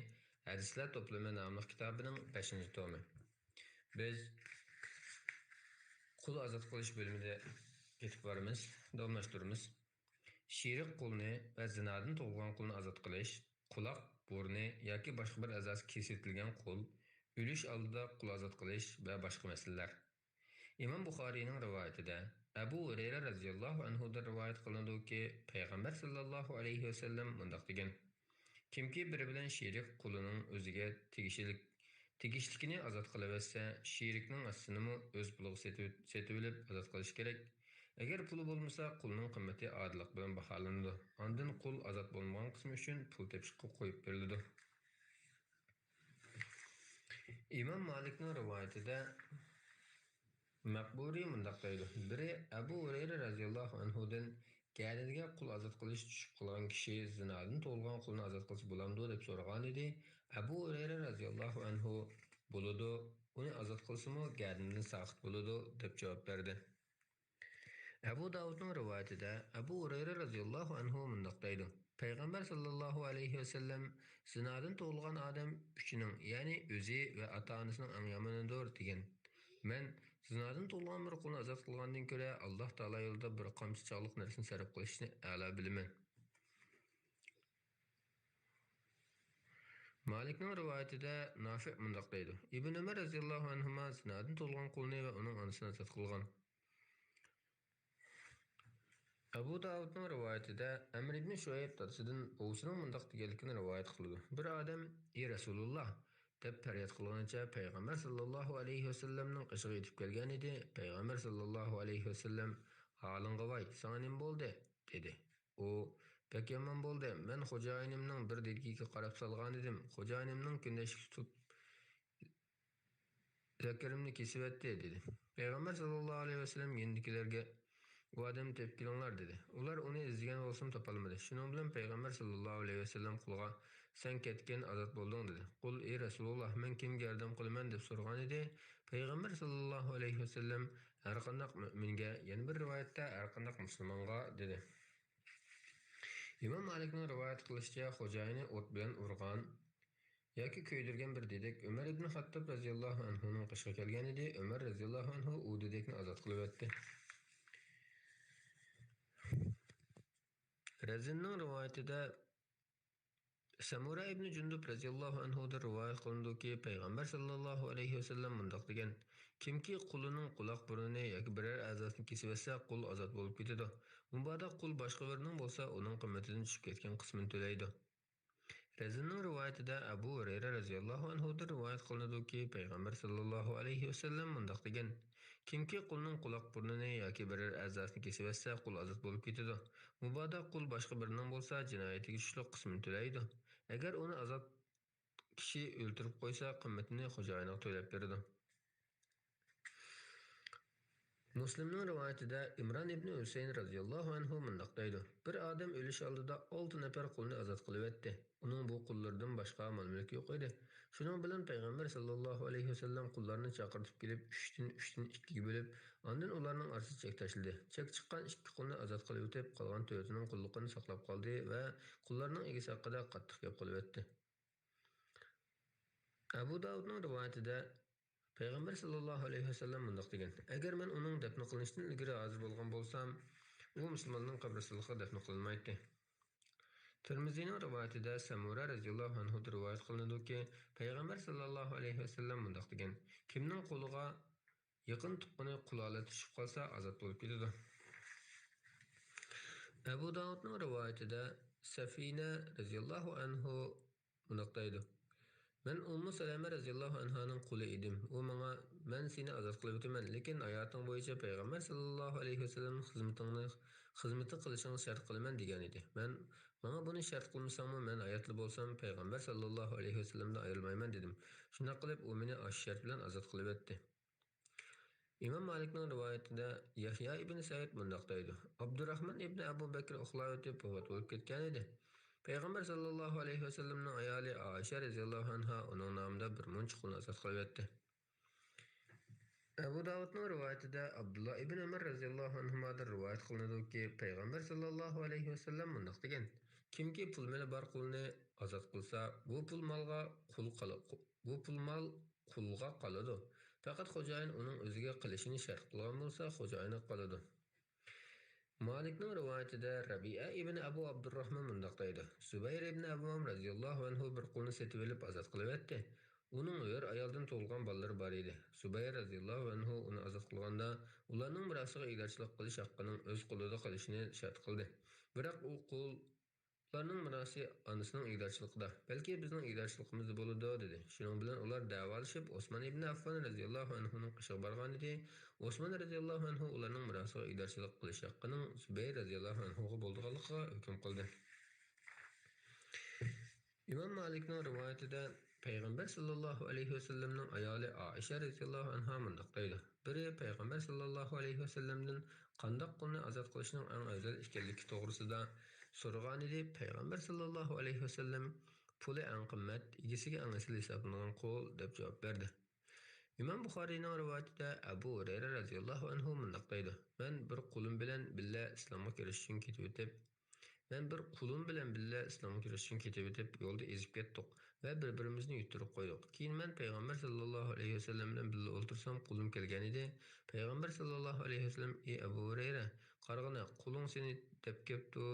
ھەدىسلەر توپلىمى ناملىق كىتابىنىڭ بەشىنچى تومى. بىز قۇل ئازاد قىلىش بۆلۈمىدە كېتىپ بارىمىز، داۋاملاشتۇرىمىز. شېرىك قۇلنى ۋە زىنادىن تۇغۇلغان قۇلنى ئازاد قىلىش، قۇلاق، بۇرنى ياكى باشقا بىر ئەزاسى كېسىۋېتىلگەن قۇل، ئۆلۈش ئالدىدا قۇل ئازاد قىلىش ۋە باشقا مەسىلىلەر. ئىمام بۇخارىينىڭ رىۋايىتىدە، ئەبۇ ھۇرەيرە رازىياللاھۇ ئەنھۇدىن رىۋايەت قىلىنىدۇكى، پەيغەمبەر ساللاللاھۇ ئەلەيھى ۋەسەللەم مۇنداق دېگەن، كىمكى بىرى بىلەن شېرىك قۇلىنىڭ ئۆزىگە تېگىشلىك، تېگىشلىكىنى ئازاد قىلىۋەتسە، شېرىكنىڭ ھەسسىسىنىمۇ ئۆز پۇلىغا سېتىۋ-، سېتىۋېلىپ ئازاد قىلىشى كېرەك. ئەگەر پۇلى بولمىسا، قۇلنىڭ قىممىتى ئادىللىق بىلەن باھالىنىدۇ. ئاندىن قۇل ئازاد بولمىغان قىسمى ئۈچۈن پۇل تېپىشقا قويۇپ بېرىلىدۇ. ئىمام مالىكنىڭ رىۋايىتىدە مەقبۇرى مۇنداق دەيدۇ، بىرى ئەبۇ ھۇرەيرە رەزىياللاھۇ ئەنھۇدىن گەدىنىگە قۇل ئازاد قىلىش چۈشۈپ قالغان كىشى زىنادىن تۇغۇلغان قۇلنى ئازاد قىلسا بولامدۇ دەپ سورىغانىدى. ئەبۇ ھۇرەيرە رەزىياللاھۇ ئەنھۇ بولىدۇ، ئۇنى ئازاد قىلسىمۇ گەدىنىدىن ساقىت بولىدۇ دەپ جاۋاب بەردى. ئەبۇ داۋۇدنىڭ رىۋايىتىدە ئەبۇ ھۇرەيرە رەزىياللاھۇ ئەنھۇ مۇنداق دەيدۇ، پەيغەمبەر ساللاللاھۇ ئەلەيھى ۋەسەللەم زىنادىن تۇغۇلغان ئادەم ئۈچىنىڭ، يەنى ئۆزى ۋە ئاتا-ئانىسىنىڭ ئەڭ يامىنىدۇر دېگەن. مەن زىنادىن تۇغۇلغان بىر قۇلنى ئازاد قىلغاندىن كۆرە ئاللاھ تائالا يولىدا بىر قامچا چاغلىق نەرسىنى سەرپ قىلىشنى ئەلا بىلىمەن. مالىكنىڭ رىۋايىتىدە نافىئ مۇنداق دەيدۇ، ئىبن ئۆمەر رەزىياللاھۇ ئەنھۇما زىنادىن تۇغۇلغان قۇلنى ۋە ئۇنىڭ ئانىسىنى ئازاد قىلغان. ئەبۇ داۋۇدنىڭ رىۋايىتىدە ئەمر ئىبنى شۇئەيب دادىسىدىن بوۋىسىنىڭ مۇنداق دېگەنلىكىنى رىۋايەت قىلىدۇ، بىر ئادەم، ئى رەسۇلۇللاھ، دەپ پەرياد قىلغىنىچە پەيغەمبەر ساللاللاھۇ ئەلەيھى ۋەسەللەمنىڭ قېشىغا يېتىپ كەلگەنىدى. پەيغەمبەر ساللاللاھۇ ئەلەيھى ۋەسەللەم، ھالىڭغا ۋاي، ساڭا نېمە بولدى؟ دېدى. ئۇ، بەك يامان بولدى، مەن خوجايىنىمنىڭ بىر دېگىگە قاراپ سالغانىدىم، خوجايىنىمنىڭ كۈندەشلىك تۇتۇپ زەكىرىمنى كېسىۋەتتى، دېدى. پەيغەمبەر ساللاللاھۇ ئەلەيھى ۋەسەللەم يېنىدىكىلەرگە، ئۇ ئادەمنى تېپىپ كېلىڭلار، دېدى. ئۇلار ئۇنى ئىزدىگەن بولسىمۇ تاپالمىدى. شۇنىڭ بىلەن پەيغەمبەر ساللاللاھۇ ئەلەيھى ۋەسەللەم قۇلغا، سەن كەتكىن، ئازاد بولدۇڭ، دېدى. قۇل، ئى رەسۇلۇللاھ، مەن كىمگە ياردەم قىلىمەن؟ دەپ سورىغانىدى. پەيغەمبەر ساللاللاھۇ ئەلەيھى ۋەسەللەم، ھەرقانداق مۆمىنگە، يەنە بىر رىۋايەتتە، ھەرقانداق مۇسۇلمانغا، دېدى. ئىمام مالىكنىڭ رىۋايەت قىلىشىچە، خوجايىنى ئوت بىلەن ئۇرغان ياكى كۆيدۈرگەن بىر دېدەك ئۆمەر ئىبن خەتتاب رەزىياللاھۇ ئەنھۇنىڭ قېشىغا كەلگەنىدى. ئۆمەر رەزىياللاھۇ ئەنھۇ ئۇ دېدەكنى ئازاد قىلىۋەتتى. رەزىننىڭ رىۋايىتىدە سەمۇرا ئىبنى جۇندۇب رەزىياللاھۇ ئەنھۇدىن رىۋايەت قىلىنىدۇكى، پەيغەمبەر ساللاللاھۇ ئەلەيھى ۋەسەللەم مۇنداق دېگەن، كىمكى قۇلىنىڭ قۇلاق بۇرنىنى ياكى بىرەر ئەزاسىنى كېسىۋەتسە، قۇل ئازاد بولۇپ كېتىدۇ. مۇبادا قۇل باشقا بىرىنىڭ بولسا، ئۇنىڭ قىممىتىدىن چۈشۈپ كەتكەن قىسمىنى تۆلەيدۇ. رەزىننىڭ رىۋايىتىدە ئەبۇ ھۇرەيرە رەزىياللاھۇ ئەنھۇدىن رىۋايەت قىلىنىدۇكى، پەيغەمبەر ساللاللاھۇ ئەلەيھى ۋەسەللەم مۇنداق دېگەن، كىمكى قۇلنىڭ قۇلاق بۇرنىنى ياكى بىرەر ئەزاسىنى كېسىۋەتسە، قۇل ئازاد بولۇپ كېتىدۇ. مۇبادا قۇل باشقا بىرىنىڭ بولسا، جىنايىتىگە چۈشلۈك قىسمىنى تۆلەيدۇ. ئەگەر ئۇنى ئازاد كىشى ئۆلتۈرۈپ قويسا، قىممىتىنى خوجايىنىغا تۆلەپ بېرىدۇ. مۇسلىمنىڭ رىۋايىتىدە ئىمران ئىبنى ھۈسەيىن رەزىياللاھۇ ئەنھۇ مۇنداق دەيدۇ: بىر ئادەم ئۆلۈش ئالدىدا ئالتە نەپەر قۇلنى ئازاد قىلىۋەتتى. ئۇنىڭ بۇ قۇللىرىدىن باشقا مال-مۈلكى يوق ئىدى. شۇنىڭ بىلەن پەيغەمبەر ساللاللاھۇ ئەلەيھى ۋەسەللەم قۇللارنى چاقىرتىپ كېلىپ، ئۈچتىن، ئۈچتىن ئىككىگە بۆلۈپ، ئاندىن ئۇلارنىڭ ئارىسىدا چەك تاشلىدى. چەك چىققان ئىككى قۇلنى ئازاد قىلىۋېتىپ، قالغان تۆتىنىڭ قۇللۇقىنى ساقلاپ قالدى ۋە قۇللارنىڭ ئىگىسى ھەققىدە قاتتىق گەپ قىلىۋەتتى. ئەبۇ داۋۇدنىڭ رىۋايىتىدە پەيغەمبەر ساللاللاھۇ ئەلەيھى ۋەسەللەم مۇنداق دېگەن: ئەگەر مەن ئۇنىڭ دەپنە قىلىنىشتىن ئىلگىرى ھازىر بولغان بولسام، ئۇ مۇسۇلماننىڭ قەبرىستانلىقىغا دەپنە قىلىنمايتتى. تىرمىزىنىڭ رىۋايىتىدە سەمۇرە رەزىياللاھۇ ئەنھۇدىن رىۋايەت قىلىنىدۇكى، پەيغەمبەر ساللاللاھۇ ئەلەيھى ۋەسەللەم مۇنداق دېگەن: كىمنىڭ قولىغا يېقىن تۇغقىنى قۇلالە چۈشۈپ قالسا، ئازاد بولۇپ كېتىدۇ. ئەبۇ داۋۇدنىڭ رىۋايىتىدە سەفىنە رەزىياللاھۇ ئەنھۇ مۇنداق دەيدۇ: مەن ئۇممۇ سەلەمە رەزىياللاھۇ ئەنھانىڭ قۇلى ئىدىم. ئۇ ماڭا: مەن سېنى ئازاد قىلىۋېتىمەن، لېكىن ھاياتىڭ بويىچە پەيغەمبەر ساللاللاھۇ ئەلەيھى ۋەسەللەمنىڭ خىزمىتىڭنى، خىزمىتى قىلىشىڭنى شەرت قىلىمەن، دېگەن ئىدى. مەن: ماڭا بۇنى شەرت قىلمىساڭمۇ، مەن ھاياتلا بولسام پەيغەمبەر ساللاللاھۇ ئەلەيھى ۋەسەللەمدىن ئايرىلمايمەن، دېدىم. شۇنداق قىلىپ، ئۇ مېنى ئاشۇ شەرت بىلەن ئازاد قىلىۋەتتى. ئىمام مالىكنىڭ رىۋايىتىدە يەھيا ئىبن سەئىد مۇنداق دەيدۇ: ئابدۇراخمان ئىبن ئەبۇ بەكرى ئۇخلاۋېتىپ ۋاپات بولۇپ كەتكەنىدى. پەيغەمبەر ساللاللاھۇ ئەلەيھى ۋەسەللەمنىڭ ئايالى ئائىشە رەزىياللاھۇ ئەنھا ئۇنىڭ نامىدا بىر مۇنچە قۇلنى ئازاد قىلىۋەتتى. ئەبۇ داۋۇدنىڭ رىۋايىتىدە ئابدۇللا ئىبن ئۆمەر رەزىياللاھۇ ئەنھۇمادىن رىۋايەت قىلىنىدۇكى، پەيغەمبەر ساللاللاھۇ ئەلەيھى ۋەسەللەم مۇنداق دېگەن: كىمكى پۇل مېلى بار قۇلنى ئازاد قىلسا، بۇ پۇل مالغا قۇل قالا-، بۇ پۇل مال قۇلغا قالىدۇ. پەقەت خوجايىن ئۇنىڭ ئۆزىگە قىلىشىنى شەرت قىلغان بولسا، خوجايىنىغا قالىدۇ. مالىكنىڭ رىۋايىتىدە رەبىئە ئىبن ئەبۇ ئابدۇرراھمان مۇنداق دەيدۇ: زۇبەير ئىبن ئەۋۋام رەزىياللاھۇ ئەنھۇ بىر قۇلنى سېتىۋېلىپ ئازاد قىلىۋەتتى. ئۇنىڭ ھۆر ئايالدىن تۇغۇلغان بالىلىرى بار ئىدى. زۇبەير رەزىياللاھۇ ئەنھۇ ئۇنى ئازاد قىلغاندا، ئۇلارنىڭ مىراسىغا ئىگىدارچىلىق قىلىش ھەققىنىڭ ئۆز قولىدا قېلىشىنى شەرت قىلدى. بىراق ئۇ قۇل ئۇلارنىڭ مىراسى ئانىسىنىڭ ئىگىدارچىلىقىدا، بەلكى بىزنىڭ ئىگىدارچىلىقىمىزدا بولىدۇ، دېدى. شۇنىڭ بىلەن ئۇلار دەۋالىشىپ، ئوسمان ئىبن ئەففان رەزىياللاھۇ ئەنھۇنىڭ قېشىغا بارغانىدى. ئوسمان رەزىياللاھۇ ئەنھۇ ئۇلارنىڭ مىراسىغا ئىگىدارچىلىق قىلىش ھەققىنىڭ زۇبەير رەزىياللاھۇ ئەنھۇغا بولىدىغانلىقىغا ھۆكۈم قىلدى. ئىمام مالىكنىڭ رىۋايىتىدە پەيغەمبەر ساللاللاھۇ ئەلەيھى ۋەسەللەمنىڭ ئايالى ئائىشە رەزىياللاھۇ ئەنھا مۇنداق دەيدۇ: بىرى پەيغەمبەر ساللاللاھۇ ئەلەيھى ۋەسەللەمدىن قانداق قۇلنى ئازاد قىلىشنىڭ ئەڭ ئەۋزەل ئىكەنلىكى توغرىسىدا سورىغانىدى، پەيغەمبەر ساللاللاھۇ ئەلەيھى ۋەسەللەم: پۇلى ئەڭ قىممەت، ئىگىسىگە ئەڭ ئېسىل ھېسابلىنىدىغان قۇل، دەپ جاۋاب بەردى. ئىمام بۇخارىينىڭ رىۋايىتىدە ئەبۇ ھۇرەيرە رەزىياللاھۇ ئەنھۇ مۇنداق دەيدۇ: مەن بىر قۇلۇم بىلەن بىللە ئىسلامغا كىرىش ئۈچۈن كېتىۋېتىپ، مەن بىر قۇلۇم بىلەن بىللە ئىسلامغا كىرىش ئۈچۈن كېتىۋېتىپ، يولدا ئېزىپ كەتتۇق ۋە بىر-بىرىمىزنى يۈتتۈرۈپ قويدۇق. كېيىن مەن پەيغەمبەر ساللاللاھۇ ئەلەيھى ۋەسەللەم بىلەن بىللە ئولتۇرسام، قۇلۇم كەلگەنىدى. پەيغەمبەر ساللاللاھۇ ئەلەيھى ۋەسەللەم: ئى ئەبۇ ھۇرەيرە، قارىغىنا، قۇلۇڭ سېنى دەپ كەپتۇ،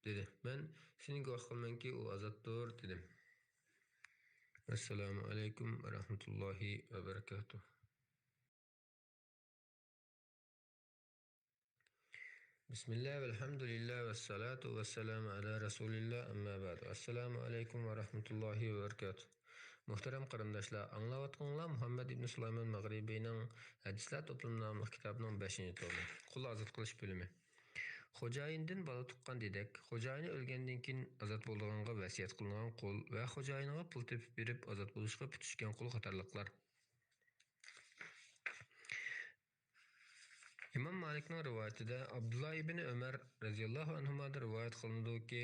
دېدى. مەن: سېنى گۇۋاھ قىلىمەنكى، ئۇ ئازادتۇر، دېدىم. ئەسسالامۇ ئەلەيكۇم ۋە رەھمەتۇللاھى ۋە بەرىكاتۇھ. بىسمىللا، ۋەلھەمدۇلىللا، ۋەسسالاتۇ ۋەسسالامۇ ئەلا رەسۇلىللا، ئەمما بەئدۇ. ئەسسالامۇ ئەلەيكۇم ۋە رەھمەتۇللاھى ۋە بەرىكاتۇھ. مۇھتەرەم قېرىنداشلار، ئاڭلاۋاتقىنىڭلار مۇھەممەد ئىبن سۇلايمان مەغرىبىنىڭ ھەدىسلەر توپلىمى ناملىق كىتابىنىڭ بەشىنچى تومى، قۇل ئازاد قىلىش بۆلۈمى. خوجايىندىن بالا تۇغقان دېدەك، خوجايىنى ئۆلگەندىن كېيىن ئازاد بولىدىغانغا ۋەسىيەت قىلىنغان قۇل ۋە خوجايىنىغا پۇل تېپىپ بېرىپ ئازاد بولۇشقا پۈتۈشكەن قۇل قاتارلىقلار. ئىمام مالىكنىڭ رىۋايىتىدە ئابدۇللا ئىبنى ئۆمەر رەزىياللاھۇ ئەنھۇمادىن رىۋايەت قىلىنىدۇكى،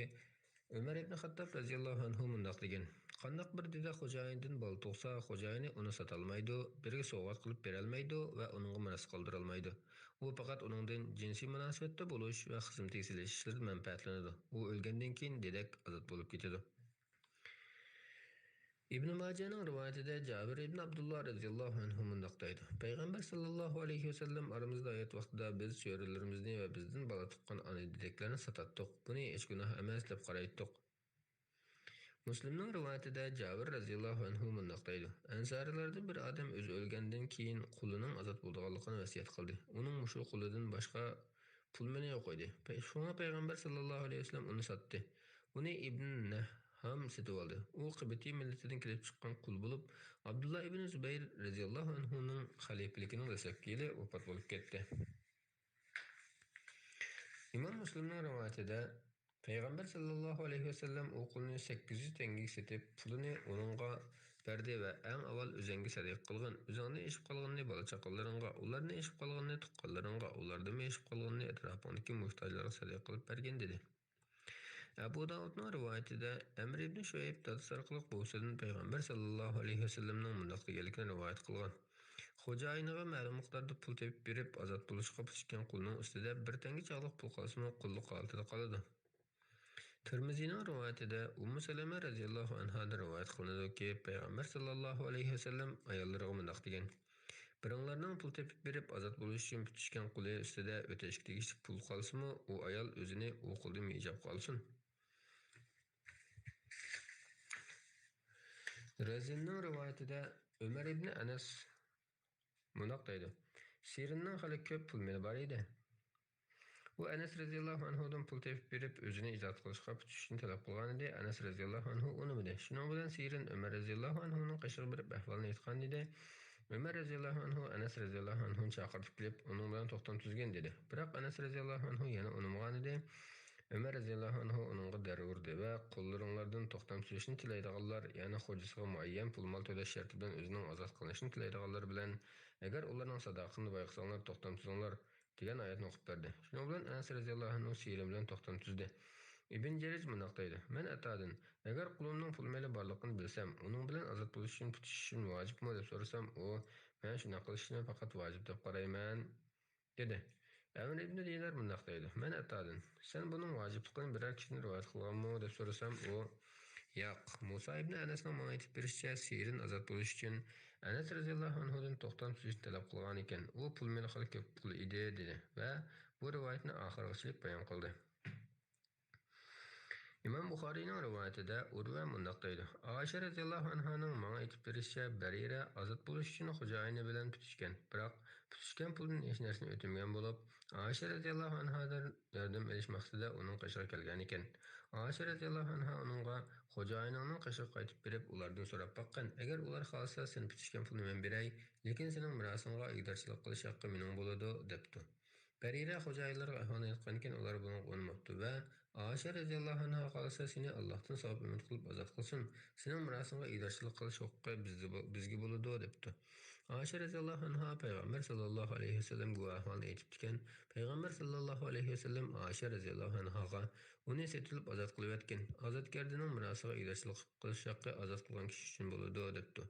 ئۆمەر ئىبنى خەتتاب رەزىياللاھۇ ئەنھۇ مۇنداق دېگەن: قانداق بىر دېدە خوجايىنىدىن بالا تۇغسا، خوجايىنى ئۇنى ساتالمايدۇ، بىرىگە سوۋغات قىلىپ بېرەلمەيدۇ ۋە ئۇنىڭغا مىراس قالدۇرالمايدۇ. ئۇ پەقەت ئۇنىڭدىن جىنسىي مۇناسىۋەتتە بولۇش ۋە خىزمىتىگە سېلىش ئىشلىرىدىن مەنپەئەتلىنىدۇ. ئۇ ئۆلگەندىن كېيىن دېدەك ئازاد بولۇپ كېتىدۇ. ئىبنى ماجەنىڭ رىۋايىتىدە جابىر ئىبنى ئابدۇللا رەزىياللاھۇ ئەنھۇ مۇنداق دەيدۇ: پەيغەمبەر ساللاللاھۇ ئەلەيھى ۋەسەللەم ئارىمىزدا ھايات ۋاقتىدا بىز چۆرىلىرىمىزنى ۋە بىزدىن بالا تۇغقان ئانا-دېدەكلەرنى ساتاتتۇق. بۇنى ھېچ گۇناھ ئەمەس دەپ قارايتتۇق. مۇسلىمنىڭ رىۋايىتىدە جابىر رەزىياللاھۇ ئەنھۇ مۇنداق دەيدۇ: ئەنسارىيلاردىن بىر ئادەم ئۆزى ئۆلگەندىن كېيىن قۇلىنىڭ ئازاد بولىدىغانلىقىنى ۋەسىيەت قىلدى. ئۇنىڭ مۇشۇ قۇلىدىن باشقا پۇل-مېلى يوق ئىدى. پەي-، شۇڭا پەيغەمبەر ساللاللاھۇ ئەلەيھى ۋەسەللەم ئۇنى ساتتى. ئۇنى ئىبن نەھھام سېتىۋالدى. ئۇ قىبتىي مىللىتىدىن كېلىپ چىققان قۇل بولۇپ، ئابدۇللا ئىبن زۇبەير رەزىياللاھۇ ئەنھۇنىڭ خەلىپىلىكىنىڭ دەسلەپكى يىلى ۋاپات بولۇپ كەتتى. ئىمام مۇسلىمنىڭ رىۋايىتىدە پەيغەمبەر سەللەللاھۇ ئەلەيھى ۋەسەللەم ئۇ قۇلنى سەككىز يۈز تەڭگىگە سېتىپ، پۇلىنى ئۇنىڭغا بەردى ۋە ئەڭ ئاۋۋال ئۆزۈڭگە سەدىقە قىلغىن، ئۆزۈڭدىن ئېشىپ قالغىنىنى بالا-چاقىلىرىڭغا، ئۇلاردىن ئېشىپ قالغىنىنى تۇغقانلىرىڭغا، ئۇلاردىنمۇ ئېشىپ قالغىنىنى ئەتراپىڭدىكى موھتاجلارغا سەدىقە قىلىپ بەرگىن، دېدى. ئەبۇ داۋۇدنىڭ رىۋايىتىدە، ئەمر ئىبنى شۇئەيب دادىسى ئارقىلىق بوۋىسىدىن پەيغەمبەر سەللەللاھۇ ئەلەيھى ۋەسەللەمنىڭ مۇنداق دېگەنلىكىنى رىۋايەت قىلغان: خوجايىنىغا مەلۇم مىقداردا پۇل تېپىپ بېرىپ، ئازاد بولۇشقا پۈتۈشكەن قۇلنىڭ ئۈستىدە بىر تەڭگە چاغلىق پۇل قالسىمۇ، قۇللۇق ھالىتىدە قالىدۇ. تىرمىزىنىڭ رىۋايىتىدە ئۇممۇ سەلەمە رەزىياللاھۇ ئەنھادىن رىۋايەت قىلىنىدۇكى، پەيغەمبەر سەللەللاھۇ ئەلەيھى ۋەسەللەم ئاياللىرىغا مۇنداق دېگەن: بىرىڭلارنىڭ پۇل تېپىپ بېرىپ ئازاد بولۇش ئۈچۈن پۈتۈشكەن قۇلى ئۈستىدە ئۆتەشكە تېگىشلىك پۇل قالسىمۇ، ئۇ ئايال ئۆزىنى ئۇ قۇلدىن ھىجابقا ئالسۇن. رەزىننىڭ رىۋايىتىدە ئۆمەر ئىبنى ئەنەس مۇنداق دەيدۇ: سىرىننىڭ خېلى كۆپ پۇل مېلى بار ئىدى. ئۇ ئەنەس رەزىياللاھۇ ئەنھۇدىن پۇل تېپىپ بېرىپ، ئۆزىنى ئازاد قىلىشقا پۈتۈشۈشنى تەلەپ قىلغانىدى، ئەنەس رەزىياللاھۇ ئەنھۇ ئۇنىمىدى. شۇنىڭ بىلەن سىرىن ئۆمەر رەزىياللاھۇ ئەنھۇنىڭ قېشىغا بېرىپ ئەھۋالنى ئېيتقانىدى. ئۆمەر رەزىياللاھۇ ئەنھۇ ئەنەس رەزىياللاھۇ ئەنھۇنى چاقىرتىپ كېلىپ، ئۇنىڭ بىلەن توختام تۈزگىن، دېدى. بىراق ئەنەس رەزىياللاھۇ ئەنھۇ يەنە ئۇنىمىغانىدى. ئۆمەر رەزىياللاھۇ ئەنھۇ ئۇنىڭغا دەررۇ ئۇردى ۋە قۇللىرىڭلاردىن توختام تۈزۈشنى تىلەيدىغانلار، يەنى خوجىسىغا مۇئەييەن پۇل مال تۆلەش شەرتى بىلەن ئۆزىنىڭ ئازاد قىلىنىشىنى تىلەيدىغانلار بىلەن، ئەگەر ئۇلارنىڭ ساداقىتىنى بايقىساڭلار، توختام تۈزۈڭلار، دېگەن ئايەتنى ئوقۇپ بەردى. شۇنىڭ بىلەن ئەنەس رەزىياللاھۇ ئەنھۇ سىرىن بىلەن توختام تۈزدى. ئىبن جەرىج مۇنداق دەيدۇ: مەن ئەتادىن، ئەگەر قۇلۇمنىڭ پۇل مېلى بارلىقىنى بىلسەم، ئۇنىڭ بىلەن ئازاد بولۇش ئۈچۈن پۈتۈشۈشۈم ۋاجىپمۇ؟ دەپ سورىسام، ئۇ، مەن شۇنداق قىلىشنى پەقەت ۋاجىپ دەپ قارايمەن، دېدى. ئەمر ئىبنى دىنار مۇنداق دەيدۇ: مەن ئەتادىن، سەن بۇنىڭ ۋاجىپلىقىنى بىرەر كىشىدىن رىۋايەت قىلغانمۇ؟ دەپ سورىسام، ئۇ، ياق، مۇسا ئىبنى ئەنەسنىڭ ماڭا ئېيتىپ بېرىشىچە، سىرىن ئازاد بولۇش ئۈچۈن ئەنەس رەزىياللاھۇ ئەنھۇدىن توختام تۈزۈشنى تەلەپ قىلغانىكەن، ئۇ پۇل مېلى خېلى كۆپ پۇل ئىدى، دېدى ۋە بۇ رىۋايەتنى ئاخىرغىچىلىك بايان قىلدى. ئىمام بۇخارىينىڭ رىۋايىتىدە ئۇرۋە مۇنداق دەيدۇ: ئائىشە رەزىياللاھۇ ئەنھانىڭ ماڭا ئېيتىپ بېرىشىچە، بەرىرە ئازاد بولۇش ئۈچۈن خوجايىنى بىلەن پۈتۈشكەن، بىراق پۈتۈشكەن پۇلدىن ھېچ نەرسىنى ئۆتۈنمىگەن بولۇپ، ئائىشە رەزىياللاھۇ ئەنھادىن ياردەم ئېلىش مەقسىتىدە ئۇنىڭ قېشىغا كەلگەنىكەن. ئائىشە رەزىياللاھۇ ئەنھا ئۇنىڭغا، خوجايىنىڭنىڭ قېشىغا قايتىپ بېرىپ، ئۇلاردىن سوراپ باققىن، ئەگەر ئۇلار خالىسا، سەن پۈتۈشكەن پۇلنى مەن بېرەي، لېكىن سېنىڭ مىراسىڭغا ئىگىدارچىلىق قىلىش ھەققى مېنىڭ بولىدۇ، دەپتۇ. بەرىرە خوجايىنلىرىغا ئەھۋالنى ئېيتقاندىكىن، ئۇلار بۇنىڭغا ئۇنىماپتۇ ۋە ئائىشە رەزىياللاھۇ ئەنھا خالىسا، سېنى ئاللاھتىن ساۋاب ئۈمىد قىلىپ ئازاد قىلسۇن، سېنىڭ مىراسىڭغا ئىگىدارچىلىق قىلىش ھوقۇقى بىزدە بو-، بىزگە بولىدۇ، دەپتۇ. ئائىشە رەزىياللاھۇ ئەنھا پەيغەمبەر ساللاللاھۇ ئەلەيھى ۋەسەللەمگە بۇ ئەھۋالنى ئېيتىپتىكەن. پەيغەمبەر ساللاللاھۇ ئەلەيھى ۋەسەللەم ئائىشە رەزىياللاھۇ ئەنھاغا، ئۇنى سېتىۋېلىپ ئازاد قىلىۋەتكىن، ئازادگەردىنىڭ مىراسىغا ئىگىدارچىلىق قىلىش ھەققى ئازاد قىلغان كىشى ئۈچۈن بولىدۇ، دەپتۇ.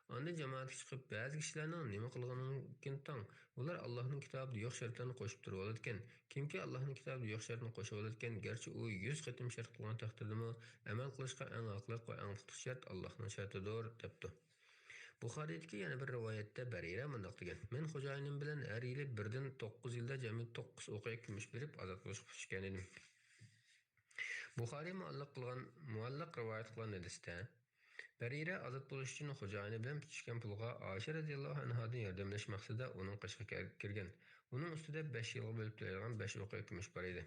ئاندىن جامائەتكە چىقىپ، بەزى كىشىلەرنىڭ نېمە قىلغىنىدىن تاڭ، ئۇلار ئاللاھنىڭ كىتابىدا يوق شەرتلەرنى قوشۇپ تۇرۇۋالىدىكەن. كىمكى ئاللاھنىڭ كىتابىدا يوق شەرتنى قوشۇۋالىدىكەن، گەرچە ئۇ يۈز قېتىم شەرت قىلغان تەقدىردىمۇ، ئەمەل قىلىشقا ئەڭ ھەقلىق ۋە ئەڭ پۇختا شەرت ئاللاھنىڭ شەرتىدۇر، دەپتۇ. بۇخارىدىكى يەنە بىر رىۋايەتتە بەرىرە مۇنداق دېگەن: مەن خوجايىنىم بىلەن ھەر يىلى بىردىن توققۇز يىلدا جەمئىي توققۇز ئوقىيە كۈمۈش بېرىپ، ئازاد بولۇشقا پۈتۈشكەن ئىدىم. بۇخارىي مۇئەللەق قىلغان، مۇئەللەق رىۋايەت قىلغان ھەدىستە، بەرىرە ئازاد بولۇش ئۈچۈن خوجايىنى بىلەن پۈتۈشكەن پۇلغا ئائىشە رەزىياللاھۇ ئەنھادىن ياردەملەش مەقسىتىدە ئۇنىڭ قېشىغا كەل-، كىرگەن. ئۇنىڭ ئۈستىدە بەش يىلغا بۆلۈپ تۆلەيدىغان بەش ئوقىيە كۈمۈش بار ئىدى.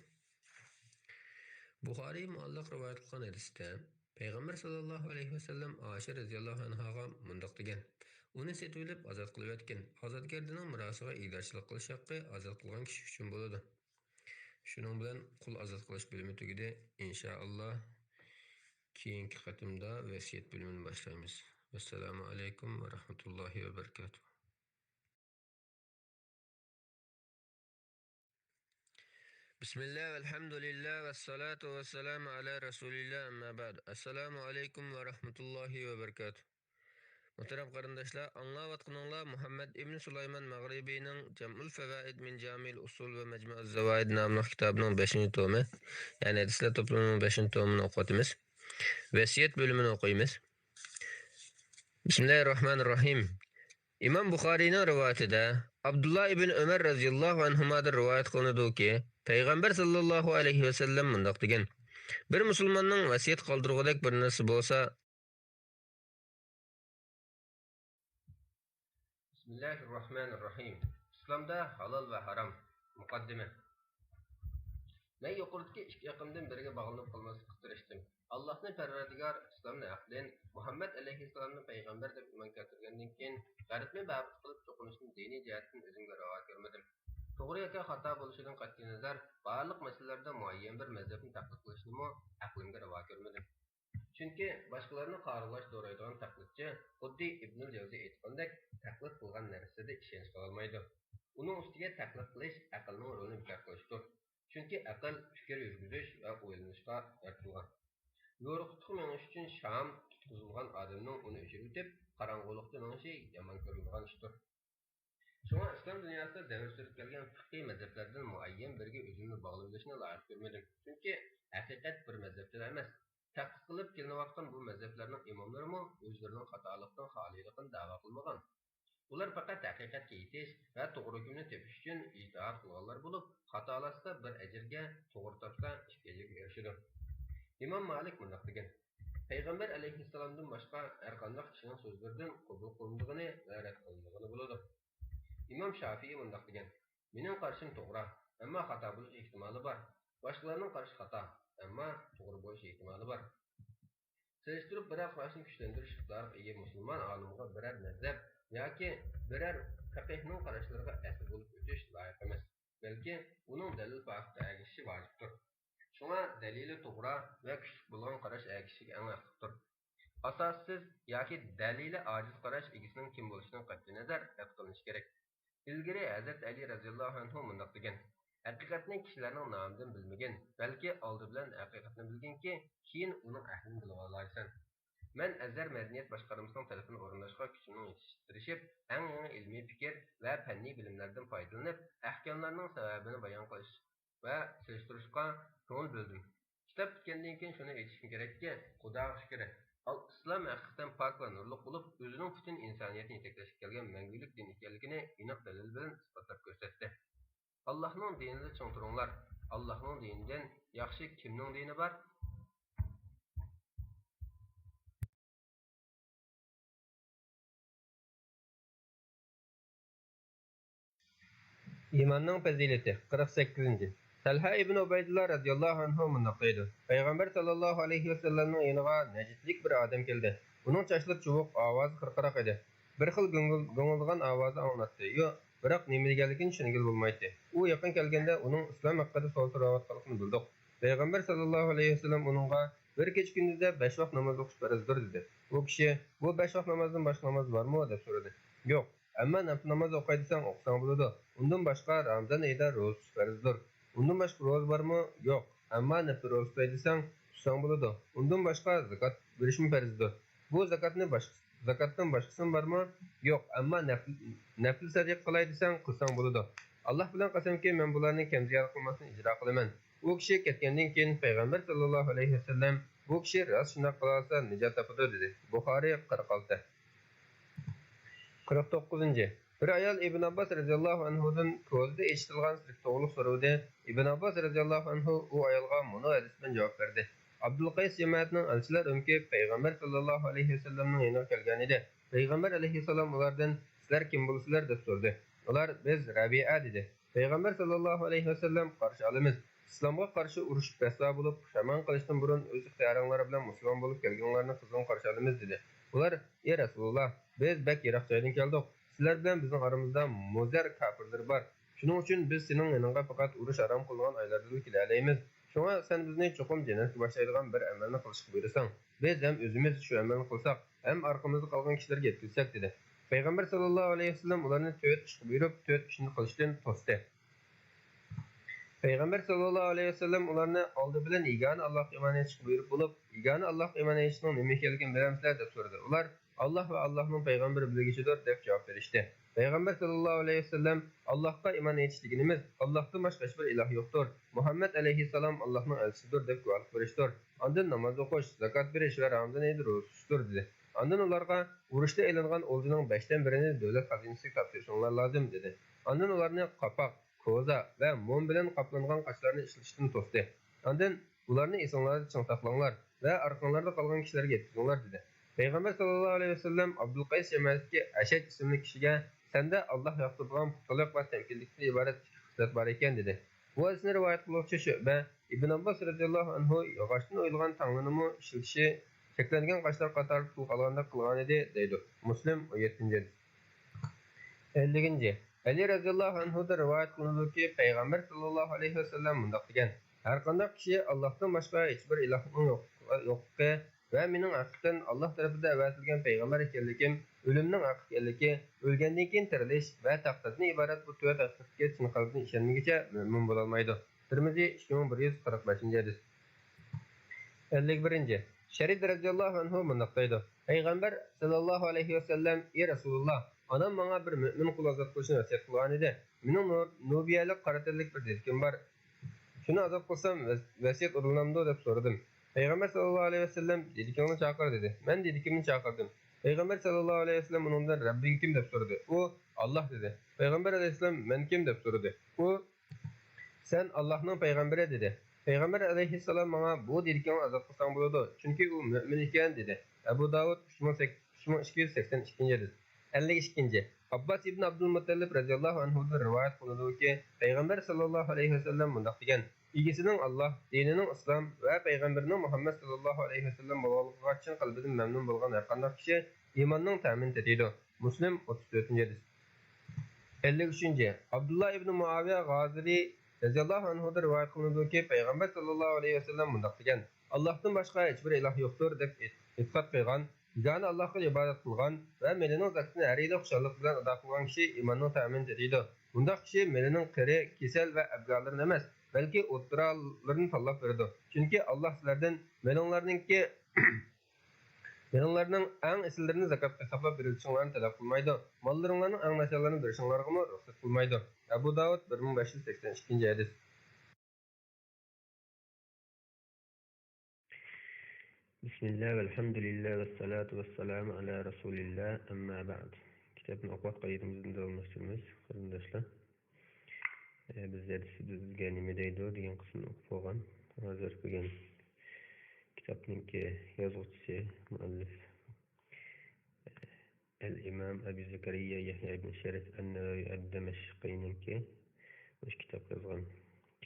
بۇخارىي مۇئەللەق رىۋايەت قىلغان ھەدىستە، پەيغەمبەر ساللاللاھۇ ئەلەيھى ۋەسەللەم ئائىشە رەزىياللاھۇ ئەنھاغا مۇنداق دېگەن: ئۇنى سېتىۋېلىپ ئازاد قىلىۋەتكىن، ئازادگەردىنىڭ مىراسىغا ئىگىدارچىلىق قىلىش ھەققى ئازاد قىلغان كىشى ئۈچۈن بولىدۇ. شۇنىڭ بىلەن قۇل ئازاد قىلىش بۆلۈمى تۈگىدى. ئىنشائاللا، كېيىنكى قېتىمدا ۋەسىيەت بۆلۈمىنى باشلايمىز. ۋەسسالامۇ ئەلەيكۇم ۋە رەھمەتۇللاھى ۋە بەرىكاتۇھ. بىسمىللا، ۋەلھەمدۇلىللا، ۋەسسالاتۇ ۋەسسالامۇ ئەلا رەسۇلىللا، ئەمما بەئد. ئەسسالامۇ ئەلەيكۇم ۋە رەھمەتۇللاھى ۋە بەرىكاتۇھ. مۇھتەرەم قېرىنداشلار، ئاڭلاۋاتقىنىڭلار مۇھەممەد ئىبن سۇلايمان مەغرىبىنىڭ جەمئۇل فەۋائىد مىن جامىئىل ئۇسۇل ۋە مەجمۇئىز زاۋائىد ناملىق كىتابىنىڭ بەشىنچى تومى، يەنى ھەدىسلەر توپلىمىنىڭ بەشىنچى تومىنى ئوقۇۋاتىمىز. ۋەسىيەت بۆلۈمىنى ئوقۇيمىز. بىسمىللاھىررەھمانىررەھىم. ئىمام بۇخارىينىڭ رىۋايىتىدە ئابدۇللا ئىبن ئۆمەر رەزىياللاھۇ ئەنھۇمادىن رىۋايەت قىلىنىدۇكى، پەيغەمبەر ساللاللاھۇ ئەلەيھى ۋەسەللەم مۇنداق دېگەن: بىر مۇسۇلماننىڭ ۋەسىيەت قالدۇرغۇدەك بىر نەرسە بولسا، بىسمىللاھىررەھمانىررەھىم. ئىسلامدا ھالال ۋە ھارام. مۇقەددىمە. مەن يۇقىرىدىكى ئىككى ئېقىمدىن بىرىگە باغلىنىپ قالماسلىققا تىرىشتىم. ئاللاھنى پەرۋەردىگار، ئىسلامنى ھەق دىن، مۇھەممەد ئەلەيھىسسالامنى پەيغەمبەر دەپ ئىمان كەلتۈرگەندىن كېيىن، غەربنى مەبۇد قىلىپ چوقۇنۇشنى دىنىي جەھەتتىن ئۆزۈمگە راۋا كۆرمىدىم. توغرا ياكى خاتا بولۇشىدىن قەتئىينەزەر، بارلىق مەسىلىلەردە مۇئەييەن بىر مەزھەپنى تەقلىد قىلىشنىمۇ ئەقلىمگە راۋا كۆرمىدىم. چۈنكى باشقىلارنى قارىغۇلاشتا دورايدىغان تەقلىدچى خۇددى ئىبنۇل جەۋزى ئېيتقىنىدەك، تەقلىد قىلغان نەرسىسىدە ئىشەنچ قىلالمايدۇ. ئۇنىڭ ئۈستىگە تەقلىد قىلىش ئەقىلنىڭ رولىنى بىكار قىلىشتۇر. چۈنكى ئەقىل پىكىر يۈرگۈزۈش ۋە ئويلىنىشقا يارىتىلغان. يورۇقلۇقتا مېڭىش ئۈچۈن شام تۇتقۇزۇلغان ئادەمنىڭ ئۇنى ئۆچۈرۈۋېتىپ، قاراڭغۇلۇقتا مېڭىشى يامان كۆرۈلىدىغان ئىشتۇر. شۇڭا ئىسلام دۇنياسىدا دەۋر سۈرۈپ كەلگەن پىقھىي مەزھەپلەردىن مۇئەييەن بىرىگە ئۆزۈمنى باغلىۋېلىشنى لايىق كۆرمىدىم. چۈنكى ھەقىقەت بىر مەزھەپتىلا ئەمەس. تەتقىق قىلىپ كېلىنىۋاتقان بۇ مەزھەپلەرنىڭ ئىماملىرىمۇ ئۆزلىرىنىڭ خاتالىقتىن خالىيلىقىنى دەۋا قىلمىغان. ئۇلار پەقەت ھەقىقەتكە يېتىش ۋە توغرا ھۆكۈمنى تېپىش ئۈچۈن ئىجتىھات قىلغانلار بولۇپ، خاتالاشسا بىر ئەجىرگە، توغرا تاپسا ئىككى ئەجىرگە ئېرىشىدۇ. ئىمام مالىك مۇنداق دېگەن: پەيغەمبەر ئەلەيھىسسالامدىن باشقا ھەرقانداق كىشىنىڭ سۆزلىرىدىن قوبۇل قىلىنىدىغىنى ۋە رەت قىلىنىدىغىنى بولىدۇ. ئىمام شافىئى مۇنداق دېگەن: مېنىڭ قارىشىم توغرا، ئەمما خاتا بولۇش ئېھتىمالى بار. باشقىلارنىڭ قارىشى خاتا، ئەمما توغرا بولۇش ئېھتىمالى بار. سېلىشتۇرۇپ بىرەر قاراشنى كۈچلەندۈرۈش ئىقتىدارىغا ئىگە مۇسۇلمان ئالىمغا بىرەر مەزھەپ ياكى بىرەر پەقىھنىڭ قاراشلىرىغا ئەسىر بولۇپ ئۆتۈش لايىق ئەمەس، بەلكى ئۇنىڭ دەلىل پاكىتىغا ئەگىشىشى ۋاجىپتۇر. شۇڭا دەلىلى توغرا ۋە كۈچلۈك بولغان قاراش ئەگىشىشىگە ئەڭ ھەقلىقتۇر. ئاساسسىز ياكى دەلىلى ئاجىز قاراش ئىگىسىنىڭ كىم بولۇشىدىن قەتئىينەزەر رەت قىلىنىشى كېرەك. ئىلگىرى ھەزرەت ئەلى رەزىياللاھۇ ئەنھۇ مۇنداق دېگەن: ھەقىقەتنى كىشىلەرنىڭ نامىدىن بىلمىگىن، بەلكى ئالدى بىلەن ھەقىقەتنى بىلگىنكى، كېيىن ئۇنىڭ ئەھلىنى بىلىۋالالايسەن. مەن ئەزھەر مەدەنىيەت باشقارمىسىنىڭ تەلىپىنى ئورۇنداشقا كۈچۈمنىڭ يېتىشىچە تىرىشىپ، ئەڭ يېڭى ئىلمىي پىكىر ۋە پەننىي بىلىملەردىن پايدىلىنىپ، ئەھكاملارنىڭ سەۋەبىنى بايان قىلىش ۋە سېلىشتۇرۇشقا كۆڭۈل بۆلدۈم. كىتاب پۈتكەندىن كېيىن شۇنى ئېيتىشىم كېرەككى، خۇداغا شۈكرى، ئال-، ئىسلام ھەقىقەتەن پاك ۋە نۇرلۇق بولۇپ، ئۆزىنىڭ پۈتۈن ئىنسانىيەتنى يېتەكلەشكە كەلگەن مەڭگۈلۈك دىن ئىكەنلىكىنى ئېنىق دەلىل بىلەن ئىسپاتلاپ كۆرسەتتى. ئاللاھنىڭ دىنىدا چىڭ تۇرۇڭلار. ئاللاھنىڭ دىنىدىن ياخشى كىمنىڭ دىنى بار؟ ئىماننىڭ پەزىلىتى، قىرىق سەككىزىنچى. تەلھە ئىبن ئۇبەيدۇللا رەزىياللاھۇ ئەنھۇ مۇنداق دەيدۇ: پەيغەمبەر ساللاللاھۇ ئەلەيھى ۋەسەللەمنىڭ يېنىغا نەجدلىك بىر ئادەم كەلدى. ئۇنىڭ چاچلىرى چۇۋۇق، ئاۋازى خىرقىراق ئىدى. بىر خىل گۇڭغىل-، گۇڭۇلدىغان ئاۋازى ئاڭلىناتتى. يو، بىراق نېمە دېگەنلىكىنى چۈشەنگىلى بولمايتتى. ئۇ يېقىن كەلگەندە ئۇنىڭ ئىسلام ھەققىدە سوئال سوراۋاتقانلىقىنى بىلدۇق. پەيغەمبەر ساللاللاھۇ ئەلەيھى ۋەسەللەم ئۇنىڭغا: بىر كېچە كۈندۈزدە بەش ۋاق ناماز ئوقۇش پەرزدۇر، دېدى. ئۇ كىشى: بۇ بەش ۋاق نامازدىن باشقا ناماز بارمۇ؟ دەپ سورىدى. يوق، ئەمما نەپلى ناماز ئوقاي دېسەڭ ئوقۇساڭ بولىدۇ. ئۇندىن باشقا رامىزان ئېيىدا روزا تۇتۇش پەرزدۇر. ئۇندىن باشقا روزا بارمۇ؟ يوق، ئەمما نەپلى روزا تۇتاي دېسەڭ تۇتساڭ بولىدۇ. ئۇندىن باشقا زاكات بېرىشمۇ پەرزدۇر. بۇ زاكاتنى باشقا، زاكاتتىن باشقىسىمۇ بارمۇ؟ يوق، ئەمما نەپلى، نەپلى سەدىقە قىلاي دېسەڭ قىلساڭ بولىدۇ. ئاللاھ بىلەن قەسەمكى، مەن بۇلارنى كەمزىيان قىلماستىن ئىجرا قىلىمەن. ئۇ كىشى كەتكەندىن كېيىن پەيغەمبەر ساللاللاھۇ ئەلەيھى ۋەسەللەم: بۇ كىشى راست شۇنداق قىلالىسا نىجات تاپىدۇ، دېدى. بۇخارىي، قىرىق ئالتە. قىرىق توققۇزىنچى. بىر ئايال ئىبن ئابباس رەزىياللاھۇ ئەنھۇدىن كوزىدا ئېچىتىلغان سىرك توغرۇلۇق سورىدى. ئىبن ئابباس رەزىياللاھۇ ئەنھۇ ئۇ ئايالغا مۇنۇ ھەدىس بىلەن جاۋاب بەردى: ئابدۇلقەيس جەمەتىنىڭ ئەلچىلەر ئۆمىكى پەيغەمبەر ساللاللاھۇ ئەلەيھى ۋەسەللەمنىڭ يېنىغا كەلگەنىدى. پەيغەمبەر ئەلەيھىسسالام ئۇلاردىن: سىلەر كىم بولىسىلەر؟ دەپ سورىدى. ئۇلار: بىز رەبىئە، دېدى. پەيغەمبەر ساللاللاھۇ ئەلەيھى ۋەسەللەم: قارشى ئالىمىز. ئىسلامغا قارشى ئۇرۇشۇپ رەسۋا بولۇپ، پۇشايمان قىلىشتىن بۇرۇن ئۆز ئىختىيارىڭلار بىلەن مۇسۇلمان بولۇپ كەلگىنىڭلارنى قىزغىن قارشى ئالىمىز، دېدى. ئۇلار: ئى رەسۇلاللا، بىز بەك يىراق جايدىن كەلدۇق. سىلەر بىلەن بىزنىڭ ئارىمىزدا مۇزەر كاپىرلىرى بار. شۇنىڭ ئۈچۈن بىز سېنىڭ يېنىڭغا پەقەت ئۇرۇش ھارام قىلىنغان ئايلاردىلا كېلەلەيمىز. شۇڭا سەن بىزنى چوقۇم جەننەتكە باشلايدىغان بىر ئەمەلنى قىلىشقا بۇيرۇساڭ، بىز ھەم ئۆزىمىز شۇ ئەمەلنى قىلساق، ھەم ئارقىمىزدا قالغان كىشىلەرگە يەتكۈزسەك، دېدى. پەيغەمبەر ساللاللاھۇ ئەلەيھى ۋەسەللەم ئۇلارنى تۆت ئىشقا بۇيرۇپ، تۆت ئىشنى قىلىشتىن توستى. پەيغەمبەر ساللاللاھۇ ئەلەيھى ۋەسەللەم ئۇلارنى ئالدى بىلەن يېگانە ئاللاھقا ئىمان ئېيتىشقا بۇيرۇپ بولۇپ، يېگانە ئاللاھقا ئىمان ئېيتىشنىڭ نېمە ئىكەنلىكىنى بىلەمسىلەر؟ دەپ سورىدى. ئۇلار: ئاللاھ ۋە ئاللاھنىڭ پەيغەمبىرى بىلگۈچىدۇر، دەپ جاۋاب بېرىشتى. پەيغەمبەر ساللاللاھۇ ئەلەيھى ۋەسەللەم: ئاللاھقا ئىمان ئېيتىش دېگىنىمىز ئاللاھتىن باشقا ھېچبىر ئىلاھ يوقتۇر، مۇھەممەد ئەلەيھىسسالام ئاللاھنىڭ ئەلچىسىدۇر، دەپ گۇۋاھلىق بېرىشتۇر. ئاندىن ناماز ئوقۇش، زاكات بېرىش ۋە رامىزان ئېيىدا روزا تۇتۇشتۇر، دېدى. ئاندىن ئۇلارغا: ئۇرۇشتا ئېلىنغان ئولجىنىڭ بەشتىن بىرىنى دۆلەت خەزىنىسىگە تاپشۇرۇشۇڭلار لازىم، دېدى. ئاندىن ئۇلارنى قاپاق، كوزا ۋە موم بىلەن قاپلانغان قاچىلارنى ئىشلىتىشتىن توستى. ئاندىن: ئۇلارنى ئېسىڭلاردا چىڭ ساقلاڭلار ۋە ئارقاڭلاردا قالغان كىشىلەرگە يەتكۈزۈڭلار، دېدى. پەيغەمبەر ساللاللاھۇ ئەلەيھى ۋەسەللەم ئابدۇلقەيس جەمەتىدىكى ئەشەج ئىسىملىك كىشىگە: سەندە ئاللاھ ياقتۇرىدىغان پۇختىلىق ۋە تەمكىنلىكتىن ئىبارەت ئىككى خىسلەت بار ئىكەن، دېدى. بۇ ھەدىسنى رىۋايەت قىلغۇچى شۇئبە ئىبن ئابباس رەزىياللاھۇ ئەنھۇ ياغاچتىن ئويۇلغان تاڭلىنىمۇ ئىشلىتىشى، چەكلەنگەن قاچىلار قاتارىدا تىلغا ئالغاندەك قىلغانىدى، دەيدۇ. مۇسلىم، ئون يەتتىنچى ھەدىس. ئەللىكىنچى. ئەلى رەزىياللاھۇ ئەنھۇدىن رىۋايەت قىلىنىدۇكى، پەيغەمبەر ساللاللاھۇ ئەلەيھى ۋەسەللەم مۇنداق دېگەن: ھەرقانداق كىشى ئاللاھتىن باشقا ھېچبىر ئىلاھنىڭ يوقلۇقى ۋە مېنىڭ ھەقىقەتەن ئاللاھ تەرىپىدىن ئەۋەتىلگەن پەيغەمبەر ئىكەنلىكىم، ئۆلۈمنىڭ ھەق ئىكەنلىكى، ئۆلگەندىن كېيىن تىرىلىش ۋە تەقدىردىن ئىبارەت بۇ تۆت ھەقىقەتكە چىن قەلبىدىن ئىشەنمىگۈچە مۆمىن بولالمايدۇ. تىرمىزى، ئىككى مىڭ بىر يۈز قىرىق بەشىنچى ھەدىس. ئەللىك بىرىنچى، شەرىد رەزىياللاھۇ ئەنھۇ مۇنداق دەيدۇ: پەيغەمبەر ساللاللاھۇ ئەلەيھى ۋەسەللەم: ئى رەسۇلۇللاھ، ئانام ماڭا بىر مۆمىن قۇل ئازاد قىلىشنى ۋەسىيەت قىلغانىدى. مېنىڭ نۇ-، نۇبىيەلىك قارا تەنلىك بىر دېدىكىم بار. شۇنى ئازاد قىلسام ۋەس-، ۋەسىيەت ئورۇنلامدۇ؟ دەپ سورىدىم. پەيغەمبەر ساللاللاھۇ ئەلەيھى ۋەسەللەم: دېدىكىڭنى چاقىر، دېدى. مەن دېدىكىمنى چاقىردىم. پەيغەمبەر ساللاللاھۇ ئەلەيھى ۋەسەللەم ئۇنىڭدىن: رەببىڭ كىم؟ دەپ سورىدى. ئۇ: ئاللاھ، دېدى. پەيغەمبەر ئەلەيھىسسالام: مەن كىم؟ دەپ سورىدى. ئۇ: سەن ئاللاھنىڭ پەيغەمبىرى، دېدى. پەيغەمبەر ئەلەيھىسسالام ماڭا: بۇ دېدىكىڭنى ئازاد قىلساڭ بولىدۇ، چۈنكى ئۇ مۆمىن ئىكەن، دېدى. ئەبۇ داۋۇد، ئۈچ مىڭ سەك-، ئۈچ مىڭ ئىككى يۈز سەكسەن ئىككىنچى ھەدىس. ئەللىك ئىككىنچى، ئابباس ئىبن ئابدۇلمۇتتەلىپ رەزىياللاھۇ ئەنھۇدىن رىۋايەت قىلىنىدۇكى، پەيغەمبەر ساللاللاھۇ ئەلەيھى ۋەسەللەم مۇنداق دېگەن: ئىگىسىنىڭ ئاللاھ، دىنىنىڭ ئىسلام ۋە پەيغەمبىرىنىڭ مۇھەممەد ساللاللاھۇ ئەلەيھى ۋەسەللەم بولغانلىقىغا چىن قەلبىدىن مەمنۇن بولغان ھەرقانداق كىشى ئىماننىڭ تەمىنى تېتىيدۇ. مۇسلىم، ئوتتۇز تۆتىنچى ھەدىس. ئەللىك ئۈچىنچى، ئابدۇللا ئىبنى مۇئاۋىيە غازىرى رەزىياللاھۇ ئەنھۇدىن رىۋايەت قىلىنىدۇكى، پەيغەمبەر ساللاللاھۇ ئەلەيھى ۋەسەللەم مۇنداق دېگەن: ئاللاھتىن باشقا ھېچبىر ئىلاھ يوقتۇر دەپ ئېت-، ئېتىقاد قىلغان، بىگانە ئاللاھقا ئىبادەت قىلغان ۋە مېلىنىڭ زاكىتىنى ھەر يىلى خۇشاللىق بىلەن ئادا قىلغان كىشى ئىماننىڭ تەمىنى تېتىيدۇ. بۇنداق كىشى مېلىنىڭ قىرى، كېسەل ۋە ئەبگالىرىنى ئەمەس، بەلكى ئوتتۇرالىرىنى تاللاپ بېرىدۇ. چۈنكى ئاللاھ سىلەردىن مېلىڭلارنىڭكى مېلىڭلارنىڭ ئەڭ ئېسىللىرىنى زاكاتقا ھېسابلاپ بېرىۋېتىشىڭلارنى تەلەپ قىلمايدۇ. ماللىرىڭلارنىڭ ئەڭ ناچارلىرىنى بېرىشىڭلارغىمۇ رۇخسەت قىلمايدۇ. ئەبۇ داۋۇد، بىر مىڭ بەش يۈز سەكسەن ئىككىنچى ھەدىس. بىسمىللا، ۋەلھەمدۇلىللا، ۋەسسالاتۇ ۋەسسالامۇ ئالا رەسۇلىللا، ئەمما بەئد. كىتابنى ئوقۇۋاتقان يېرىمىزدىن داۋاملاشتۇرىمىز، قېرىنداشلار. ئە، بىز ھەدىسىمىزگە نېمە دەيدۇ دېگەن قىسمىنى ئوقۇپ بولغان. ھازىر بۈگۈن كىتابنىڭكى يازغۇچىسى، مۇئەللىپ، ئە، ئەل ئىمام ئەبى زەكەرىيا يەھيا ئىبن شەرەف ئەن-نەۋەۋى ئەد-دىمەشقىنىڭكى مۇشۇ كىتابقا يازغان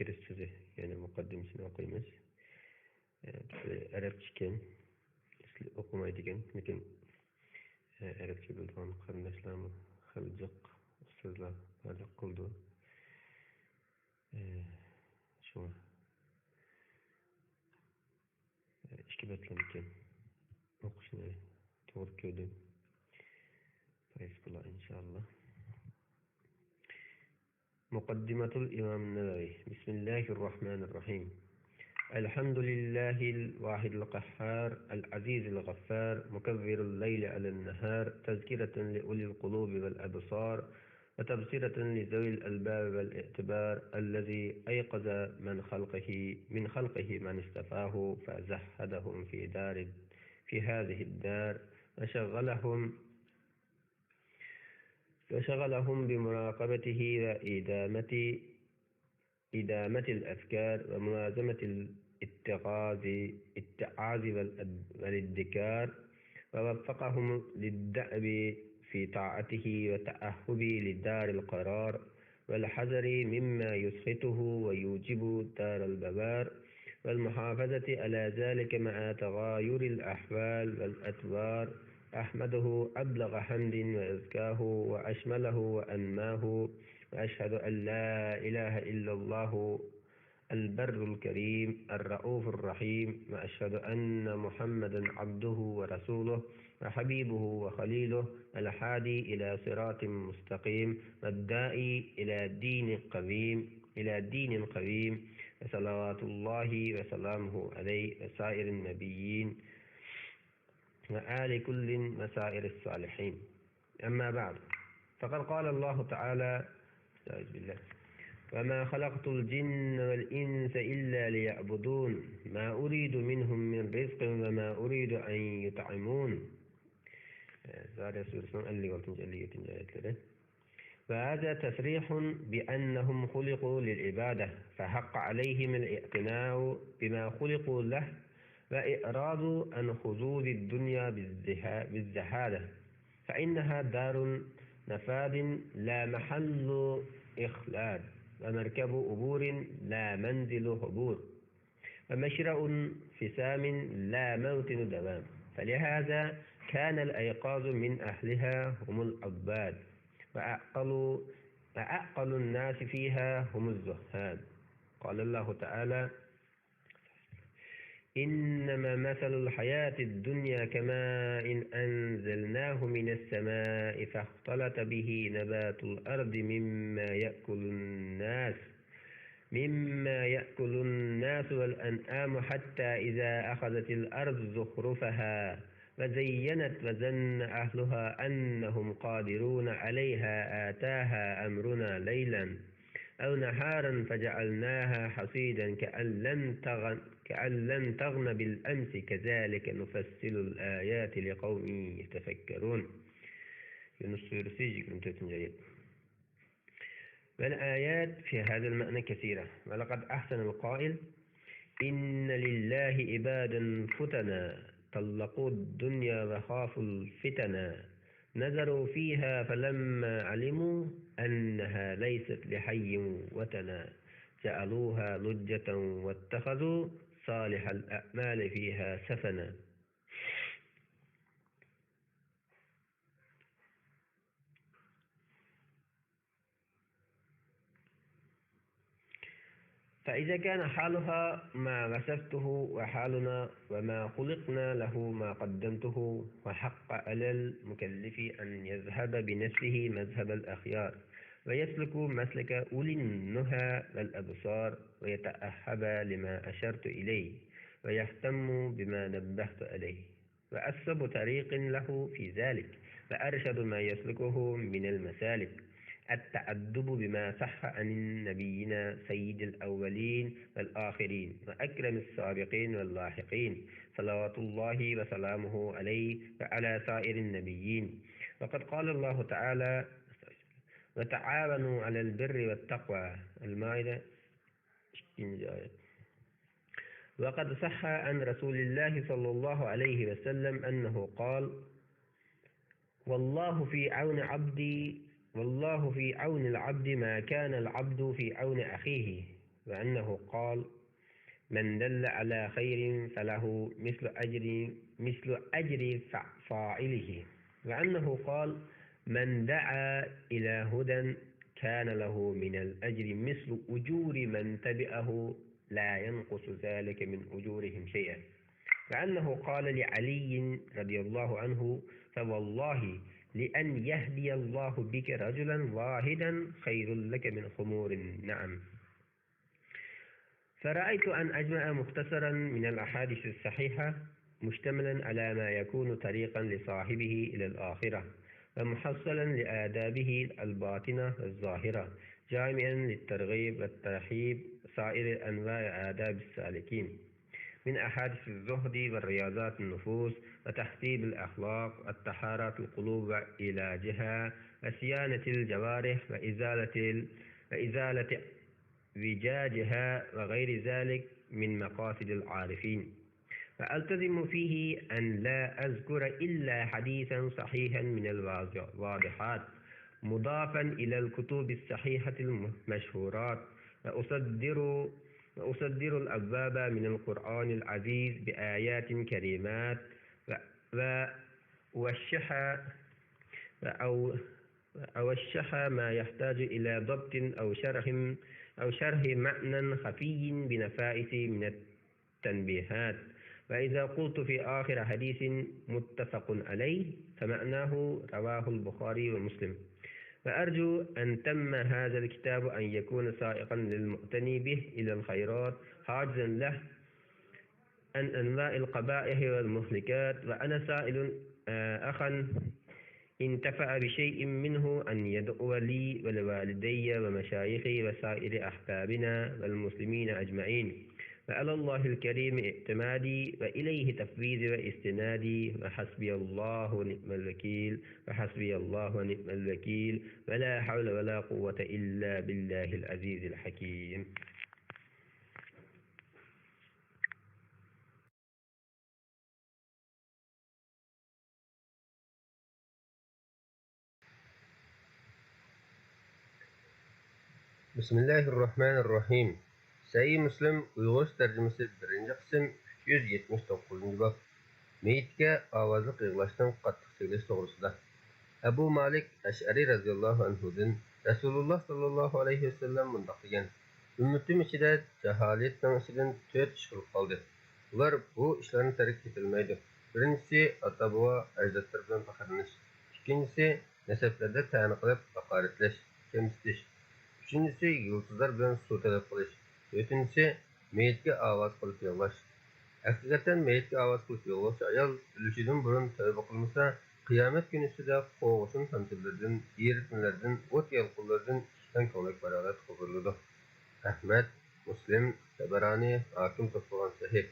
كىرىش سۆزى، يەنى مۇقەددىمىسىنى ئوقۇيمىز. ئە، ئەرەبچىكەن، ئەسلى ئوقۇمايدىكەن، لېكىن، ئە، ئەرەبچە بىلىدىغان قېرىنداشلارمۇ خېلى جىق، ئۇستازلار بارلىق قىلىدۇ. ئە، شۇڭا، ئە، ئىككى بەتلەمكەن ئوقۇشنى توغرا كۆردۈم. پايدىسى بولار، ئىنشائاللا. مقدمة الإمام النووي. بسم الله الرحمن الرحيم. الحمد لله الواحد القهار، العزيز الغفار، مكور الليل على النهار، تذكرة لأولي القلوب والأبصار، وتبصرة لذوي الألباب والاعتبار، الذي أيقظ من خلقه، من خلقه من اصطفاه فزهدهم في دار، في هذه الدار، وشغلهم، وشغلهم بمراقبته وإدامة، إدامة الأذكار وملازمة الاتعاظ، الاتعاظ والأد-، والادكار، ووفقهم للدأب في طاعته وتأهب لدار القرار، والحذر مما يسخطه ويوجب دار البوار، والمحافظة على ذلك مع تغاير الأحوال والأطوار. أحمده أبلغ حمد وأزكاه وأشمله وأنماه، وأشهد أن لا إله إلا الله البر الكريم الرءوف الرحيم، وأشهد أن محمدا عبده ورسوله وحبيبه وخليله الهادي إلى صراط مستقيم والداعي إلى دين قويم، إلى دين قويم، وصلوات الله وسلامه عليه وسائر النبيين وآل كل وسائر الصالحين. أما بعد، فقد قال الله تعالى، أستعيذ بالله، وما خلقت الجن والإنس إلا ليعبدون، ما أريد منهم من رزق وما أريد أن يطعمون. Zariyat سورىسىنىڭ ئەللىك ئالتىنچى، ئەللىك يەتتىنچى ئايەتلىرى. وهذا تصريح بأنهم خلقوا للعبادة، فحق عليهم الاعتناء بما خلقوا له، وإعراض عن خضوض الدنيا بالزها-، بالزهادة، فإنها دار نفاد لا محل إخلاد، ومركب عبور لا منزل عبور. ومشرأ انفصام لا موطن دوام. فلهذا كان الأيقاظ من أهلها هم العباد، وأعقل وأعقل الناس فيها هم الزهاد. قال الله تعالى: إنما مثل الحياة الدنيا كماء أنزلناه من السماء فاختلط به نبات الأرض مما يأكل الناس مما يأكل الناس والأنعام حتى إذا أخذت الأرض زخرفها وزينت وظن أهلها أنهم قادرون عليها أتاها أمرنا ليلا أو نهارا فجعلناها حصيدا كأن لم تغن، كأن لم تغن بالأمس كذلك نفصل الآيات لقوم يتفكرون. يونس سورىسى يىگىرمە تۆتىنچى ئايەت. والآيات في هذا المعنى كثيرة، ولقد أحسن القائل: إن لله عبادا فتنا، طلقوا الدنيا وخافوا الفتنا، نظروا فيها فلما علموا أنها ليست لحي وطنا، جعلوها لجة واتخذوا صالح الأعمال فيها سفنا. فإذا كان حالها ما وصفته وحالنا وما خلقنا له ما قدمته، وحق على المكلف أن يذهب بنفسه مذهب الأخيار، ويسلك مسلك أولي النهى والأبصار، ويتأهب لما أشرت إليه، ويهتم بما نبهت عليه. وأصوب طريق له في ذلك، وأرشد ما يسلكه من المسالك، التأدب بما صح عن نبينا سيد الأولين والآخرين، وأكرم السابقين واللاحقين، صلوات الله وسلامه عليه وعلى سائر النبيين. وقد قال الله تعالى: وتعاونوا على البر والتقوى. المائدة، ئىككىنچى ئايەت. وقد صح عن رسول الله صلى الله عليه وسلم أنه قال: والله في عون عبدي، والله في عون العبد ما كان العبد في عون أخيه، وأنه قال: من دل على خير فله مثل أجر، مثل أجر فا-، فاعله. وأنه قال: من دعا إلى هدى كان له من الأجر مثل أجور من تبعه لا ينقص ذلك من أجورهم شيئا. وأنه قال لعلي رضي الله عنه: فوالله لأن يهدي الله بك رجلا واحدا خير لك من حمر النعم. فرأيت أن أجمع مختصرا من الأحاديث الصحيحة مشتملا على ما يكون طريقا لصاحبه إلى الآخرة، ومحصلا لآدابه الباطنة والظاهرة، جامعا للترغيب والترهيب وسائر أنواع آداب السالكين، من أحاديث الزهد ورياضات النفوس وتهذيب الأخلاق وطهارة القلوب وعلاجها وصيانة الجوارح وإزالة ال-، وإزالة وجاجها وغير ذلك من مقاصد العارفين، وألتزم فيه أن لا أذكر إلا حديثا صحيحا من الواضحات مضافا إلى الكتب الصحيحة المشهورات، وأصدر، وأصدر الأبواب من القرآن العزيز بآيات كريمات، و، و، وأوشح، وأو، أوشح ما يحتاج إلى ضبط أو شرح، أو شرح معنى خفي بنفائس من التنبيهات. وإذا قلت في آخر حديث متفق عليه فمعناه رواه البخاري ومسلم. وأرجو أن تم هذا الكتاب أن يكون سائقا للمعتني به إلى الخيرات، حاجزا له عن أنواع القبائح والمهلكات، وأنا سائل، آه، أخا انتفع بشيء منه أن يدعو لي ولوالدي ومشايخي وسائر أحبابنا والمسلمين أجمعين. وعلى الله الكريم اعتمادي وإليه تفويضي واستنادي، وحسبي الله ونعم الوكيل، وحسبي الله ونعم الوكيل، ولا حول ولا قوة إلا بالله العزيز الحكيم. بسم الله الرحمن الرحيم. سەھىھ مۇسلىم ئۇيغۇرچە تەرجىمىسى، بىرىنچى قىسىم، ئۈچ يۈز يەتمىش توققۇزىنچى باب. مېيىتكە ئاۋازلىق يىغلاشتىن قاتتىق چېكىنىش توغرىسىدا. ئەبۇ مالىك ئەشئەرى رەزىياللاھۇ ئەنھۇدىن رەسۇلۇللا ساللاللاھۇ ئەلەيھى ۋەسەللەم مۇنداق دېگەن: ئۈممىتىم ئىچىدە جاھالىيەتنىڭ ئىچىدىن تۆت ئىش بولۇپ قالدى. ئۇلار بۇ ئىشلارنى تەرك ئېتەلمەيدۇ. بىرىنچىسى، ئاتا-بوۋا، ئەجدادلار بىلەن پەخىرلىنىش. ئىككىنچىسى، نەسەبلەردە تەنە قىلىپ ھاقارەتلەش، كەمسىتىش. ئۈچىنچىسى، يۇلتۇزلار بىلەن سۇ تەلەپ قىلىش. تۆتىنچىسى، مېيىتكە ئاۋات قىلىپ يىغلاش. ھەقىقەتەن مېيىتكە ئاۋات قىلىپ يىغلىغۇچى ئايال ئۆلۈشىدىن بۇرۇن تەۋبە قىلمىسا، قىيامەت كۈنى ئۈستىدە قوغۇشۇن تامچىلىرىدىن، ئېرىتمىلەردىن، ئوت يالقۇنلىرىدىن ئىككى تەڭ كۆڭلەك پاراغەت قوپۇرۇلىدۇ. ئەھمەد، مۇسلىم، تەبەرانى، ھاكىم توپلىغان سەھىھ.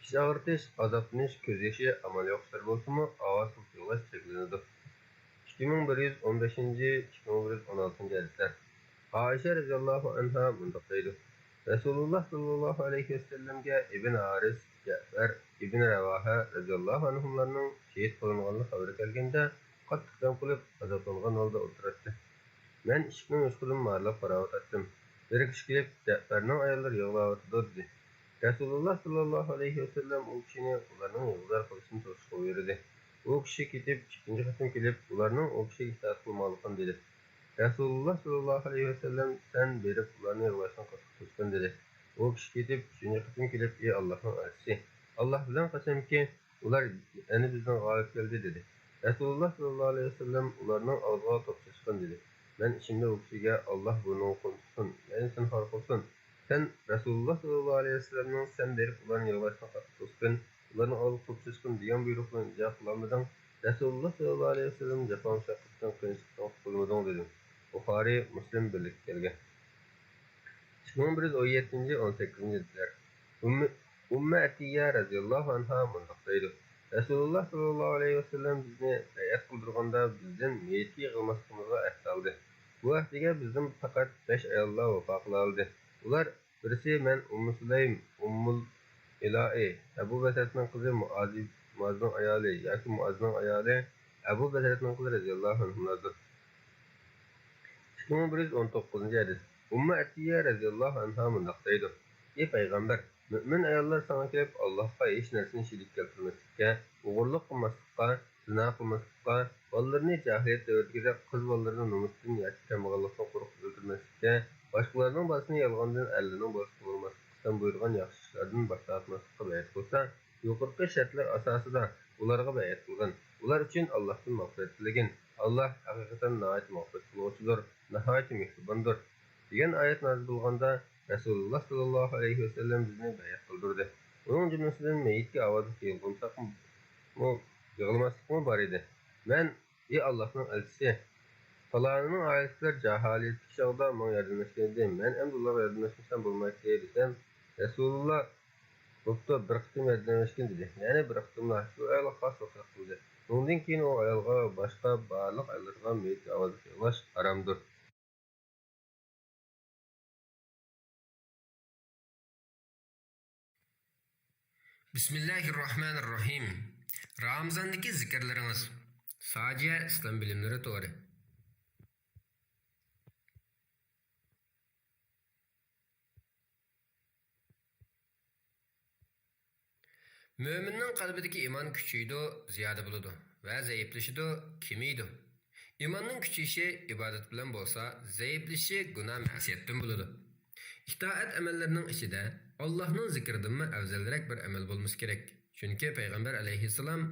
ئىچ ئاغرىتىش، ئازابلىنىش، كۆز يېشى، ئامال يوق ئىشلار بولسىمۇ، ئاۋاز قىلىپ يىغلاش چەكلىنىدۇ. ئىككى مىڭ بىر يۈز ئون بەشىنچى، ئىككى مىڭ بىر يۈز ئون ئالتىنچى ھەدىسلەر. ئائىشە رەزىياللاھۇ ئەنھا مۇنداق دەيدۇ: رەسۇلۇللا ساللاللاھۇ ئەلەيھى ۋەسەللەمگە ئىبن ھارىس، جەئفەر، ئىبن رەۋاھە رەزىياللاھۇ ئەنھۇملارنىڭ شېھىت قىلىنغانلىق خەۋىرى كەلگەندە، قاتتىق غەم قىلىپ، ئازابلانغان ھالدا ئولتۇراتتى. مەن ئىشىكنىڭ يوشۇقىدىن مارىلاپ قاراۋاتاتتىم. بىر كىشى كېلىپ، جەئپەرنىڭ ئاياللىرى يىغلاۋاتىدۇ، دېدى. رەسۇلۇللا ساللاللاھۇ ئەلەيھى ۋەسەللەم ئۇ كىشىنى ئۇلارنىڭ يىغلار قىلىشىنى توسۇشقا بۇيرۇدى. ئۇ كىشى كېتىپ، ئىككىنچى قېتىم كېلىپ، ئۇلارنىڭ ئۇ كىشىگە ئىتائەت قىلماقلىقىنى دېدى. رەسۇلۇللا ساللاللاھۇ ئەلەيھى ۋەسەللەم: سەن بېرىپ ئۇلارنى يىغلاشتىن قاتتىق توسقىن، دېدى. ئۇ كىشى كېتىپ، ئۈچىنچى قېتىم كېلىپ، ئى ئاللاھنىڭ ئەلچىسى، ئاللاھ بىلەن قەسەمكى، ئۇلار يەنە بىزدىن غايىب كەلدى، دېدى. رەسۇلۇللا ساللاللاھۇ ئەلەيھى ۋەسەللەم ئۇلارنىڭ ئالدىغا توپ چاچقىن، دېدى. مەن ئىچىمدە ئۇ كىشىگە ئاللاھ بۇرنۇڭغا قون تۇتسۇن، يەنى زىنھار قىلسۇن، سەن رەسۇلۇللا ساللاللاھۇ ئەلەيھى ۋەسەللەمنىڭ سەن بېرىپ ئۇلارنى يىغلاشتىن قاتتىق توسقىن، ئۇلارنىڭ ئالدىغا توپ چاچقىن دېگەن بۇيرۇقنى ئىجرا قىلالمىدىڭ. رەسۇلۇللا ساللاللاھۇ ئەلەيھى ۋەسەللەم جاپا مۇشەققەتتىن، قىيىنچىلىقتىن قۇتۇلمىدىڭ، دېدىم. بۇخارىي، مۇسلىم بىرلىكتە كەلگەن. ئىككى مىڭ بىر يۈز ئون يەتتىنچى، ئون سەككىزىنچى ھەدىسلەر. ئۇممى، ئۇممى ئەتىيە رەزىياللاھۇ ئەنھا مۇنداق دەيدۇ: رەسۇلۇللا ساللاللاھۇ ئەلەيھى ۋەسەللەم بىزنى بەيئەت قىلدۇرغاندا، بىزدىن مېيىتكە يىغلىماسلىقىمىزغا ئەھد سالدى. بۇ ئەھدىگە بىزدىن پەقەت بەش ئاياللا ۋاپا قىلالىدى. ئۇلار بىرسى مەن ئۇممۇ سۇلەيم، ئۇممۇل ئىلائى، ئەبۇ بەسرەتنىڭ قىزى مۇئازى، مۇئازنىڭ ئايالى ياكى مۇئازنىڭ ئايالى ئەبۇ بەسرەتنىڭ قىزى رەزىياللاھۇ ئەنھۇملاردۇر. ئىككى مىڭ بىر يۈز ئون توققۇزىنچى ھەدىس. ئۇممۇ ئەتىيە رەزىياللاھۇ ئەنھا مۇنداق دەيدۇ: ئى پەيغەمبەر، مۆمىن ئاياللار ساڭا كېلىپ، ئاللاھقا ھېچ نەرسىنى شېرىك كەلتۈرمەسلىككە، ئوغرىلىق قىلماسلىققا، زىنا قىلماسلىققا، بالىلىرىنى جاھىلىيەت دەۋرىدىكىدەك قىز بالىلىرىنى نومۇستىن ياكى كەمبەغەللىكتىن قورقۇپ ئۆلتۈرمەسلىككە، باشقىلارنىڭ بالىسىنى يالغاندىن ئەرلىرىنىڭ بالىسى قىلدۇرماسلىققا سەن بۇيرۇغان ياخشى ئىشلاردىن باش تارتماسلىققا بەيئەت قىلسا، يۇقىرىقى شەرتلەر ئاساسىدا ئۇلارغا بەيئەت قىلغىن. ئۇلار ئۈچۈن ئاللاھتىن مەغپىرەت تىلىگىن. ئاللاھ ھەقىقەتەن ناھايىتى مەغپىرەت قىلغۇچىدۇر، ناھايىتى مېھرىباندۇر، دېگەن ئايەت نازىل بولغاندا، رەسۇلۇللا ساللاللاھۇ ئەلەيھى ۋەسەللەم بىزنى بەيئەت قىلدۇردى. ئۇنىڭ جۈملىسىدىن مېيىتكە ئاۋازلىق يىغلىماسلىقمۇ، يىغلىماسلىقمۇ بار ئىدى. مەن: ئى ئاللاھنىڭ ئەلچىسى، پالانىنىڭ ئائىلىسىدە جاھىلىيەتتىكى چاغدا ماڭا ياردەملەشكەن ئىدى، مەن ئەمدى ئۇلارغا ياردەملەشمىسەم بولمايتتى، دېسەم، رەسۇلۇللا: بوپتۇ، بىر قېتىم ياردەملەشكىن، دېدى. يەنى بىر قېتىملا، شۇ ئايالغا خاس ۋەسىيەت قىلدى. ئۇنىڭدىن كېيىن ئۇ ئايالغا ۋە باشقا بارلىق ئاياللارغا مېيىتكە ئاۋازلىق يىغلاش ھارامدۇر. بىسمىللاھىررەھمانىررەھىم. رامىزاندىكى زىكىرلىرىڭىز. ساجىيە ئىسلام بىلىملىرى تورى. مۆمىننىڭ قەلبىدىكى ئىمان كۈچىيىدۇ، زىيادە بولىدۇ ۋە زەئىپلىشىدۇ، كېمىيىدۇ. ئىماننىڭ كۈچىيىشى ئىبادەت بىلەن بولسا، زەئىپلىشىشى گۇناھ-مەسىيەتتىن بولىدۇ. ئىتائەت ئەمەللىرىنىڭ ئىچىدە ئاللاھنىڭ زىكرىدىنمۇ ئەۋزەلرەك بىر ئەمەل بولمىسا كېرەك. چۈنكى پەيغەمبەر ئەلەيھىسسالام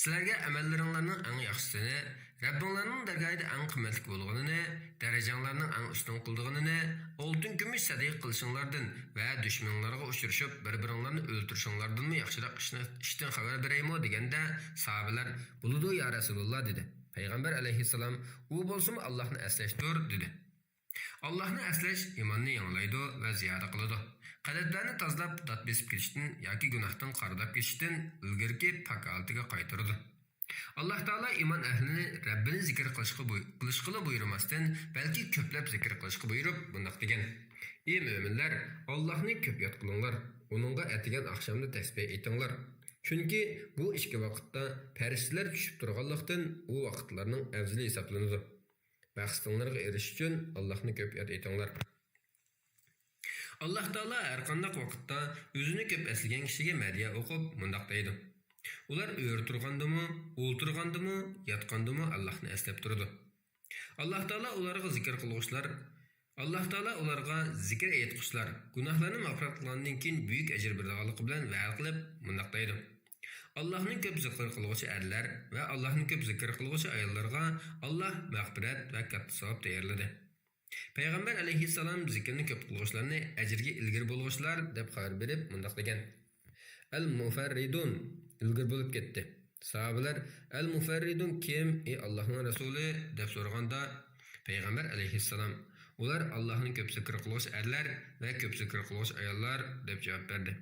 سىلەرگە ئەمەللىرىڭلارنىڭ ئەڭ ياخشىسىنى، رەببىڭلارنىڭ دەرگاھىدا ئەڭ قىممەتلىك بولغىنىنى، دەرىجەڭلارنىڭ ئەڭ ئۈستۈن قىلىدىغىنىنى، ئالتۇن-كۈمۈش سەدىقە قىلىشىڭلاردىن ۋە دۈشمىنىڭلارغا ئۇچرىشىپ، بىر-بىرىڭلارنى ئۆلتۈرۈشۈڭلاردىنمۇ ياخشىراق ئىشنى، ئىشتىن خەۋەر بېرەيمۇ؟ دېگەندە، ساھابىلەر، بولىدۇ، يا رەسۇلاللا، دېدى. پەيغەمبەر ئەلەيھىسسالام، ئۇ بولسىمۇ ئاللاھنى ئەسلەشتۇر، دېدى. ئاللاھنى ئەسلەش ئىماننى يېڭىلايدۇ ۋە زىيادە قىلىدۇ. قەلبلەرنى تازىلاپ، دات بېسىپ كېتىشتىن ياكى گۇناھتىن قارىداپ كېتىشتىن ئىلگىرىكى پاك ھالىتىگە قايتۇرىدۇ. ئاللاھ تائالا ئىمان ئەھلىنى رەببىنى زىكىر قىلىشقا بۇي-، قىلىشقىلا بۇيرۇماستىن، بەلكى كۆپلەپ زىكىر قىلىشقا بۇيرۇپ، مۇنداق دېگەن: ئى مۆمىنلەر، ئاللاھنى كۆپ ياد قىلىڭلار، ئۇنىڭغا ئەتىگەن ئاخشامدا تەسبىھ ئېيتىڭلار. چۈنكى بۇ ئىككى ۋاقىتتا پەرىشتىلەر چۈشۈپ تۇرغانلىقتىن، ئۇ ۋاقىتلارنىڭ ئەۋزىلى ھېسابلىنىدۇ. مەقسىتىڭلارغا ئېرىشىش ئۈچۈن ئاللاھنى كۆپ ياد ئېتىڭلار. ئاللاھ تائالا ھەرقانداق ۋاقىتتا ئۆزىنى كۆپ ئەسلىگەن كىشىگە مەدھىيە ئوقۇپ، مۇنداق دەيدۇ: ئۇلار ئۆرە تۇرغاندىمۇ، ئولتۇرغاندىمۇ، ياتقاندىمۇ ئاللاھنى ئەسلەپ تۇرىدۇ. ئاللاھ تائالا ئۇلارغا زىكىر قىلغۇچىلار، ئاللاھ تائالا ئۇلارغا زىكىر ئېيتقۇچىلار گۇناھلارنى مەغپىرەت قىلغاندىن كېيىن بۈيۈك ئەجىر بېرىدىغانلىقى بىلەن ۋەدە قىلىپ مۇنداق دەيدۇ: ئاللاھنى كۆپ زىكىر قىلغۇچى ئەرلەر ۋە ئاللاھنى كۆپ زىكىر قىلغۇچى ئاياللارغا ئاللاھ مەغپىرەت ۋە كاتتا ساۋاب تەييارلىدى. پەيغەمبەر ئەلەيھىسسالام زىكىرنى كۆپ قىلغۇچىلارنى ئەجىرگە ئىلگىرى بولغۇچىلار دەپ خەۋەر بېرىپ مۇنداق دېگەن: ئەل مۇفەررىدۇن، ئىلگىرى بولۇپ كەتتى. ساھابىلەر: ئەل مۇفەررىدۇن كىم، ئى ئاللاھنىڭ رەسۇلى؟ دەپ سورىغاندا، پەيغەمبەر ئەلەيھىسسالام: ئۇلار ئاللاھنى كۆپ زىكىر قىلغۇچى ئەرلەر ۋە كۆپ زىكىر قىلغۇچى ئاياللار، دەپ جاۋاب بەردى.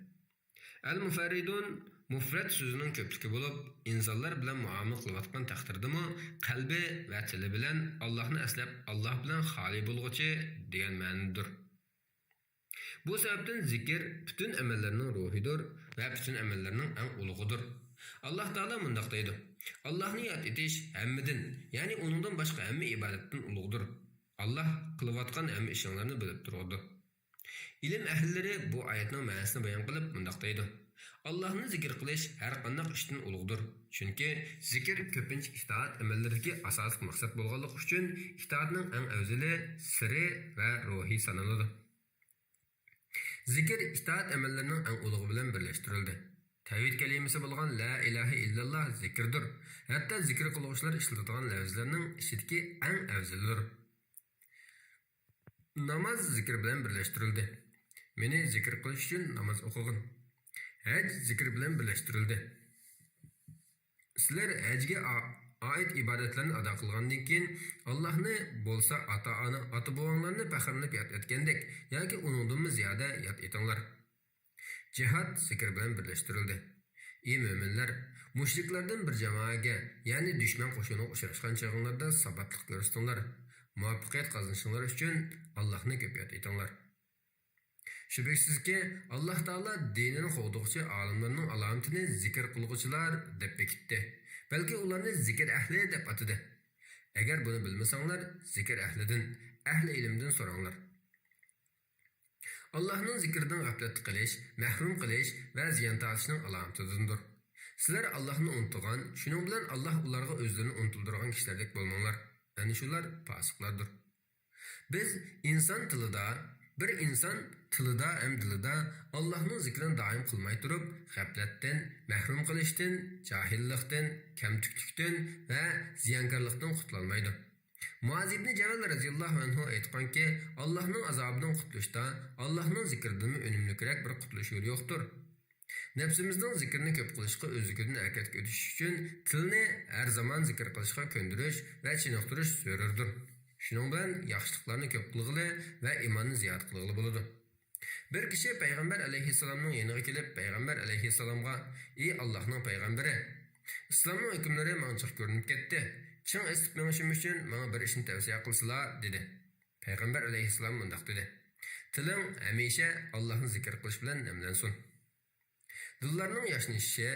ئەل مۇفەررىدۇن مۇفرەت سۆزىنىڭ كۆپلۈكى بولۇپ، ئىنسانلار بىلەن مۇئامىلە قىلىۋاتقان تەقدىردىمۇ قەلبى ۋە تىلى بىلەن ئاللاھنى ئەسلەپ، ئاللاھ بىلەن خالىي بولغۇچى دېگەن مەنىدۇر. بۇ سەۋەبتىن زىكىر پۈتۈن ئەمەللەرنىڭ روھىدۇر ۋە پۈتۈن ئەمەللەرنىڭ ئەڭ ئۇلۇغىدۇر. ئاللاھ تائالا مۇنداق دەيدۇ: ئاللاھنى ياد ئېتىش ھەممىدىن، يەنى ئۇنىڭدىن باشقا ھەممە ئىبادەتتىن ئۇلۇغدۇر. ئاللاھ قىلىۋاتقان ھەممە ئىشىڭلارنى بىلىپ تۇرغۇدۇر. ئىلىم ئەھلىلىرى بۇ ئايەتنىڭ مەنىسىنى بايان قىلىپ مۇنداق دەيدۇ: ئاللاھنى زىكىر قىلىش ھەر قانداق ئىشتىن ئۇلۇغدۇر. چۈنكى زىكىر كۆپىنچە ئىتائەت ئەمەللىرىدىكى ئاساسلىق مەقسەت بولغانلىقى ئۈچۈن ئىتائەتنىڭ ئەڭ ئەۋزىلى، سىرى ۋە روھى سانىلىدۇ. زىكىر ئىتائەت ئەمەللىرىنىڭ ئەڭ ئۇلۇغى بىلەن بىرلەشتۈرۈلدى. تەۋھىد كەلىمىسى بولغان لا ئىلاھە ئىللاللا زىكىردۇر. ھەتتا زىكىر قىلغۇچىلار ئىشلىتىدىغان لەۋزلەرنىڭ ئىچىدىكى ئەڭ ئەۋزىلىدۇر. ناماز زىكىر بىلەن بىرلەشتۈرۈلدى. مېنى زىكىر قىلىش ئۈچۈن ناماز ئوقۇغىن. ھەج زىكىر بىلەن بىرلەشتۈرۈلدى. سىلەر ھەجگە ئا-، ئائىت ئىبادەتلەرنى ئادا قىلغاندىن كېيىن، ئاللاھنى بولسا ئاتا-ئانا، ئاتا-بوۋاڭلارنى پەخىرلىنىپ ياد ئەتكەندەك ياكى ئۇنىڭدىنمۇ زىيادە ياد ئېتىڭلار. جىھاد زىكىر بىلەن بىرلەشتۈرۈلدى. ئى مۆمىنلەر، مۇشرىكلاردىن بىر جامائەگە، يەنى دۈشمەن قوشۇنىغا ئۇچراشقان چېغىڭلاردا ساباتلىق كۆرسىتىڭلار. مۇۋەپپەقىيەت قازىنىشىڭلار ئۈچۈن ئاللاھنى كۆپ ياد ئېتىڭلار. شۈبھىسىزكى، ئاللاھ تائالا دىنىنى قوغدىغۇچى ئالىملارنىڭ ئالامىتىنى زىكىر قىلغۇچىلار دەپ بېكىتتى. بەلكى ئۇلارنى زىكىر ئەھلى دەپ ئاتىدى. ئەگەر بۇنى بىلمىسەڭلار، زىكىر ئەھلىدىن، ئەھلى ئىلىمدىن سوراڭلار. ئاللاھنىڭ زىكرىدىن غەپلەتتە قېلىش، مەھرۇم قېلىش ۋە زىيان تارتىشنىڭ ئالامىتىدىندۇر. سىلەر ئاللاھنى ئۇنتۇغان، شۇنىڭ بىلەن ئاللاھ ئۇلارغا ئۆزلىرىنى ئۇنتۇلدۇرغان كىشىلەردەك بولماڭلار. ئەنە شۇلار پاسىقلاردۇر. بىز ئىنسان تىلىدا، بىر ئىنسان تىلىدا ھەم دىلىدا ئاللاھنىڭ زىكرىنى دائىم قىلماي تۇرۇپ، غەپلەتتىن، مەھرۇم قېلىشتىن، جاھىللىقتىن، كەمتۈكلۈكتىن ۋە زىيانكارلىقتىن قۇتۇلالمايدۇ. مۇئاز ئىبنى جەبەل رەزىياللاھۇ ئەنھۇ ئېيتقانكى، ئاللاھنىڭ ئازابىدىن قۇتۇلۇشتا ئاللاھنىڭ زىكرىدىنمۇ ئۈنۈملۈكرەك بىر قۇتۇلۇش يولى يوقتۇر. نەپسىمىزنىڭ زىكرىنى كۆپ قىلىشقا ئۆزلۈكىدىن ھەرىكەتكە ئۆتۈش ئۈچۈن تىلنى ھەر زامان زىكىر قىلىشقا كۆندۈرۈش ۋە چېنىقتۇرۇش زۆرۈردۇر. شۇنىڭ بىلەن ياخشىلىقلارنى كۆپ قىلغىلى ۋە ئىماننى زىيادە قىلغىلى بولىدۇ. بىر كىشى پەيغەمبەر ئەلەيھىسسالامنىڭ يېنىغا كېلىپ، پەيغەمبەر ئەلەيھىسسالامغا: ئى ئاللاھنىڭ پەيغەمبىرى، ئىسلامنىڭ ھۆكۈملىرى ماڭا جىق كۆرۈنۈپ كەتتى. چىڭ ئېسىپ مېڭىشىم ئۈچۈن ماڭا بىر ئىشنى تەۋسىيە قىلسىلا، دېدى. پەيغەمبەر ئەلەيھىسسالام مۇنداق دېدى: تىلىڭ ھەمىشە ئاللاھنى زىكىر قىلىش بىلەن نەملەنسۇن. دىللارنىڭ ياشنىشىشى،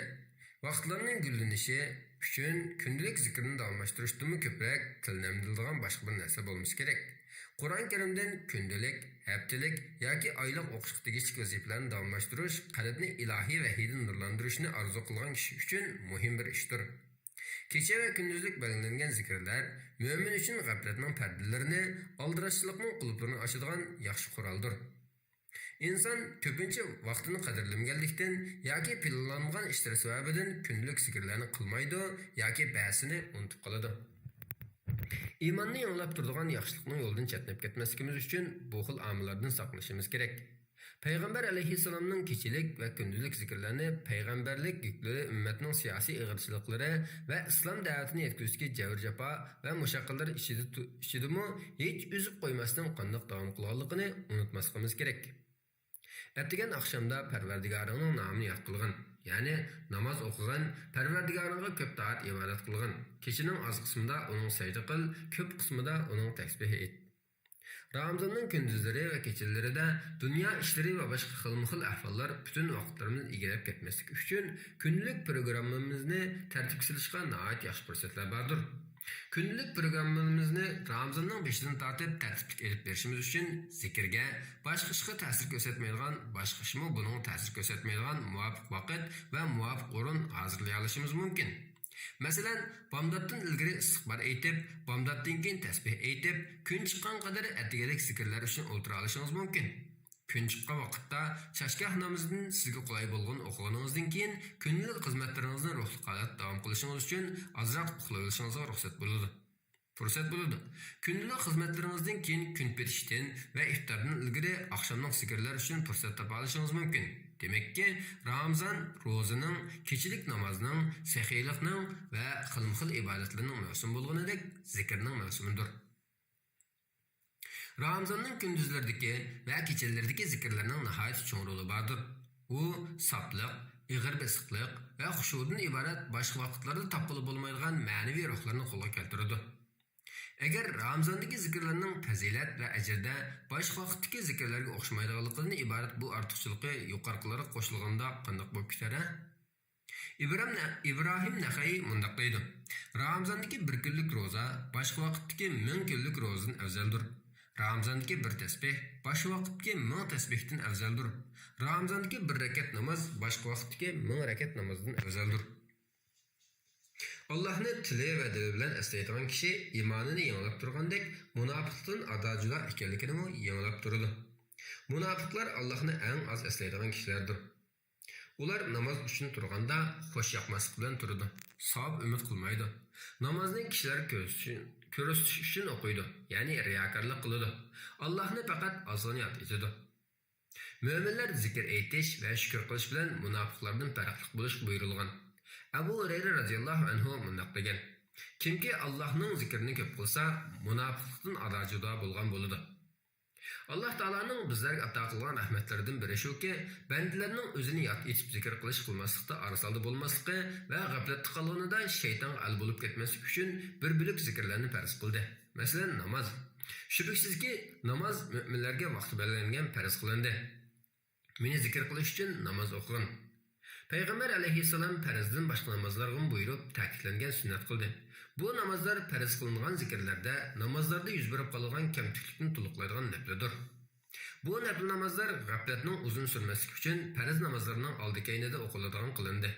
ۋاقىتلارنىڭ گۈللىنىشى ئۈچۈن كۈندىلىك زىكىرنى داۋاملاشتۇرۇشتىنمۇ كۆپرەك تىل نەملىنىدىغان باشقا بىر نەرسە بولمىسا كېرەك. قۇرئان كەرىمدىن كۈندىلىك، ھەپتىلىك ياكى ئايلىق ئوقۇشقا تېگىشلىك ۋەزىپىلەرنى داۋاملاشتۇرۇش قەلبنى ئىلاھىي ۋەھىيدىن نۇرلاندۇرۇشنى ئارزۇ قىلغان كىشى ئۈچۈن مۇھىم بىر ئىشتۇر. كېچە ۋە كۈندۈزلۈك بەلگىلەنگەن زىكىرلەر مۆمىن ئۈچۈن غەپلەتنىڭ پەردىلىرىنى، ئالدىراشچىلىقنىڭ قۇلۇپلىرىنى ئاچىدىغان ياخشى قورالدۇر. ئىنسان كۆپىنچە ۋاقتىنى قەدىرلىمىگەنلىكتىن ياكى پىلانلانمىغان ئىشلىرى سەۋەبىدىن كۈندىلىك زىكىرلەرنى قىلمايدۇ ياكى بەزىسىنى ئۇنتۇپ قالىدۇ. ئىماننى يېڭىلاپ تۇرىدىغان ياخشىلىقنىڭ يولىدىن چەتنەپ كەتمەسلىكىمىز ئۈچۈن بۇ خىل ئامىللاردىن ساقلىنىشىمىز كېرەك. پەيغەمبەر ئەلەيھىسسالامنىڭ كېچىلىك ۋە كۈندۈزلۈك زىكىرلەرنى پەيغەمبەرلىك يۈكلىرى ئۈممەتنىڭ سىياسىي ئېغىرچىلىقلىرى ۋە ئىسلام دەۋىتىنى يەتكۈزۈشتىكى جەبىر-جاپا ۋە مۇشەققەتلەر ئىچىدە تۇ-، ئىچىدىمۇ ھېچ ئۈزۈپ قويماستىن قانداق داۋام قىلغانلىقىنى ئۇنتۇماسلىقىمىز كېرەك. ئەتىگەن ئاخشامدا پەرۋەردىگارىڭنىڭ نامىنى ياد قىلغىن، يەنى ناماز ئوقۇغىن، پەرۋەردىگارىڭغا كۆپ تائەت-ئىبادەت قىلغىن. كېچىنىڭ ئاز قىسمىدا ئۇنىڭغا سەجدە قىل، كۆپ قىسمىدا ئۇنىڭغا تەسبىھ ئېيت. رامىزاننىڭ كۈندۈزلىرى ۋە كېچىلىرىدە دۇنيا ئىشلىرى ۋە باشقا خىلمۇخىل ئەھۋاللار پۈتۈن ۋاقىتلىرىمىزنى ئىگىلەپ كەتمەسلىكى ئۈچۈن، كۈندىلىك پروگراممىمىزنى تەرتىپكە سېلىشقا ناھايىتى ياخشى پۇرسەتلەر باردۇر. كۈندىلىك پروگراممىمىزنى رامىزاننىڭ بېشىدىن تارتىپ تەرتىپلىك ئېلىپ بېرىشىمىز ئۈچۈن، زىكىرگە، باشقا ئىشقا تەسىر كۆرسەتمەيدىغان، باشقا ئىشمۇ بۇنىڭغا تەسىر كۆرسەتمەيدىغان مۇۋاپىق ۋاقىت ۋە مۇۋاپىق ئورۇن ھازىرلىيالىشىمىز مۇمكىن. مەسىلەن، بامداتتىن ئىلگىرى ئىستىغپار ئېيتىپ، بامداتتىن كېيىن تەسبىھ ئېيتىپ، كۈن چىققان قەدەر ئەتىگەنلىك زىكىرلەر ئۈچۈن ئولتۇرالىشىڭىز مۇمكىن. كۈن چىققان ۋاقىتتا چاشگاھ نامىزىدىن سىزگە قولاي بولغىنىنى ئوقۇغىنىڭىزدىن كېيىن، كۈندىلىك خىزمەتلىرىڭىزنى روھلۇق ھالەتتە داۋام قىلىشىڭىز ئۈچۈن ئازراق ئۇخلىۋېلىشىڭىزغا رۇخسەت بولىدۇ. پۇرسەت بولىدۇ. كۈندىلىك خىزمەتلىرىڭىزدىن كېيىن كۈن پېتىشتىن ۋە ئىپتاردىن ئىلگىرى ئاخشاملىق زىكىرلەر ئۈچۈن پۇرسەت تاپالىشىڭىز مۇمكىن. دېمەككى، رامىزان روزىنىڭ، كېچىلىك نامازنىڭ، سېخىيلىقنىڭ ۋە خىلمۇخىل ئىبادەتلەرنىڭ مەۋسۇمى بولغىنىدەك زىكىرنىڭ مەۋسۇمىدۇر. رامىزاننىڭ كۈندۈزلىرىدىكى ۋە كېچىلىرىدىكى زىكىرلەرنىڭ ناھايىتى چوڭ رولى باردۇر. ئۇ ساپلىق، ئېغىر بېسىقلىق ۋە خۇشۇدىن ئىبارەت باشقا ۋاقىتلاردا تاپقىلى بولمايدىغان مەنىۋى روھلارنى قولغا كەلتۈرىدۇ. ئەگەر رامىزاندىكى زىكىرلارنىڭ پەزىلەت ۋە ئەجرىدە باشقا ۋاقىتتىكى زىكىرلەرگە ئوخشىمايدىغانلىقىدىن ئىبارەت بۇ ئارتۇقچىلىقى يۇقىرىقىلارغا قوشۇلغاندا قانداق بولۇپ كېتەر، ھە؟ ئىبرام نە-، ئىبراھىم نەخەي مۇنداق دەيدۇ: رامىزاندىكى بىر كۈنلۈك روزا باشقا ۋاقىتتىكى مىڭ كۈنلۈك روزىدىن ئەۋزەلدۇر. رامىزاندىكى بىر تەسبىھ باشقا ۋاقىتتىكى مىڭ تەسبىھتىن ئەۋزەلدۇر. رامىزاندىكى بىر رەكەت ناماز باشقا ۋاقىتتىكى مىڭ رەكەت نامازدىن ئەۋزەلدۇر. ئاللاھنى تىلى ۋە دىلى بىلەن ئەسلەيدىغان كىشى ئىمانىنى يېڭىلاپ تۇرغاندەك، مۇناپىقلىقتىن ئادا-جۇدا ئىكەنلىكىنىمۇ يېڭىلاپ تۇرىدۇ. مۇناپىقلار ئاللاھنى ئەڭ ئاز ئەسلەيدىغان كىشىلەردۇر. ئۇلار ناماز ئۈچۈن تۇرغاندا خۇش ياقماسلىق بىلەن تۇرىدۇ، ساۋاب ئۈمىد قىلمايدۇ. نامازنى كىشىلەرگە كۆرسىتىش، كۆرسىتىش ئۈچۈن ئوقۇيدۇ، يەنى رىياكارلىق قىلىدۇ. ئاللاھنى پەقەت ئازغىنا ياد ئېتىدۇ. مۆمىنلەر زىكىر ئېيتىش ۋە شۈكۈر قىلىش بىلەن مۇناپىقلاردىن پەرقلىق بولۇشقا بۇيرۇلغان. ئەبۇ ھۇرەيرە رازىياللاھۇ ئەنھۇ مۇنداق دېگەن: كىمكى ئاللاھنىڭ زىكرىنى كۆپ قىلسا، مۇناپىقلىقتىن ئادا-جۇدا بولغان بولىدۇ. ئاللاھ تائالانىڭ بىزلەرگە ئاتا قىلغان رەھمەتلىرىدىن بىرى شۇكى، بەندىلەرنىڭ ئۆزىنى ياد ئېتىپ زىكىر قىلىش قىلماسلىقتا ئارىسالدە بولماسلىقى ۋە غەپلەتتە قالغىنىدا شەيتانغا ئەل بولۇپ كەتمەسلىك ئۈچۈن بىر بۆلەك زىكىرلەرنى پەرز قىلدى. مەسىلەن، ناماز. شۈبھىسىزكى، ناماز مۆمىنلەرگە ۋاقتى بەلگىلەنگەن پەرز قىلىندى. مېنى زىكىر قىلىش ئۈچۈن ناماز ئوقۇغىن. پەيغەمبەر ئەلەيھىسسالام پەرزدىن باشقا نامازلارغىمۇ بۇيرۇپ، تەكىتلەنگەن سۈننەت قىلدى. بۇ نامازلار پەرز قىلىنغان زىكىرلەردە، نامازلاردا يۈز بېرىپ قالىدىغان كەمتۈكلۈكنى تولۇقلايدىغان نەپلىدۇر. بۇ نەپلى نامازلار غەپلەتنىڭ ئۇزۇن سۈرمەسلىكى ئۈچۈن پەرز نامازلارنىڭ ئالدى-كەينىدە ئوقۇلىدىغان قىلىندى.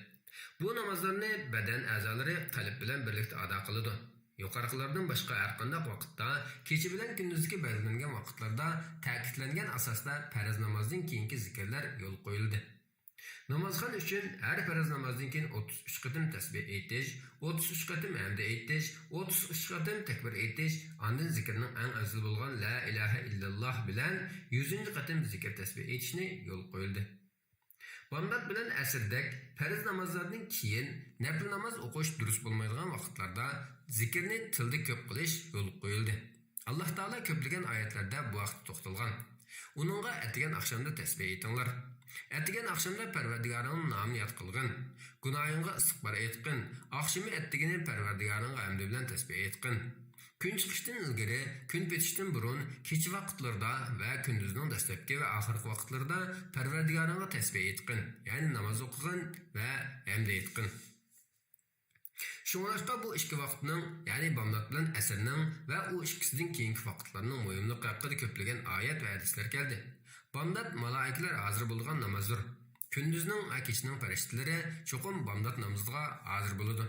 بۇ نامازلارنى بەدەن ئەزالىرى قەلب بىلەن بىرلىكتە ئادا قىلىدۇ. يۇقىرىقىلاردىن باشقا ھەرقانداق ۋاقىتتا، كېچە بىلەن كۈندۈزدىكى بەلگىلەنگەن ۋاقىتلاردا تەكىتلەنگەن ئاساستا پەرز نامازدىن كېيىنكى زىكىرلەر يولغا قويۇلدى. نامازخان ئۈچۈن ھەر پەرز نامازدىن كېيىن ئوتتۇز ئۈچ قېتىم تەسبىھ ئېيتىش، ئوتتۇز ئۈچ قېتىم ھەمدە ئېيتىش، ئوتتۇز ئۈچ قېتىم تەكبىر ئېيتىش، ئاندىن زىكىرنىڭ ئەڭ ئەۋزىلى بولغان لا ئىلاھە ئىللاللاھ بىلەن يۈزىنچى قېتىم زىكىر تەسبىھ ئېيتىشنى يولغا قويۇلدى. بامدات بىلەن ئەسىردەك پەرز نامازلاردىن كېيىن نەپلى ناماز ئوقۇش دۇرۇس بولمايدىغان ۋاقىتلاردا زىكىرنى تىلدا كۆپ قىلىش يولغا قويۇلدى. ئاللاھ تائالا كۆپلىگەن ئايەتلەردە بۇ ھەقتە توختالغان. ئۇنىڭغا ئەتىگەن ئاخشامدا تەسبىھ ئېيتىڭلار. ئەتىگەن ئاخشامدا پەرۋەردىگارىڭنىڭ نامىنى ياد قىلغىن. گۇناھىڭغا ئىستىغپار ئېيتقىن. ئاخشىمى ئەتىگىنى پەرۋەردىگارىڭغا ھەمدى بىلەن تەسبىھ ئېيتقىن. كۈن چىقىشتىن ئىلگىرى، كۈن پېتىشتىن بۇرۇن، كېچە ۋاقىتلىرىدا ۋە كۈندۈزنىڭ دەسلەپكى ۋە ئاخىرقى ۋاقىتلىرىدا پەرۋەردىگارىڭغا تەسبىھ ئېيتقىن، يەنى ناماز ئوقۇغىن ۋە ھەمدە ئېيتقىن. شۇڭلاشقا بۇ ئىككى ۋاقىتنىڭ، يەنى بامدات بىلەن ئەسىرنىڭ ۋە ئۇ ئىككىسىدىن كېيىنكى ۋاقىتلارنىڭ مۇھىملىقى ھەققىدە كۆپلىگەن ئايەت ۋە ھەدىسلەر كەلدى. بامدات مالائىكىلەر ھازىر بولىدىغان نامازدۇر. كۈندۈزنىڭ ۋە كېچىنىڭ پەرىشتىلىرى چوقۇم بامدات نامىزىغا ھازىر بولىدۇ.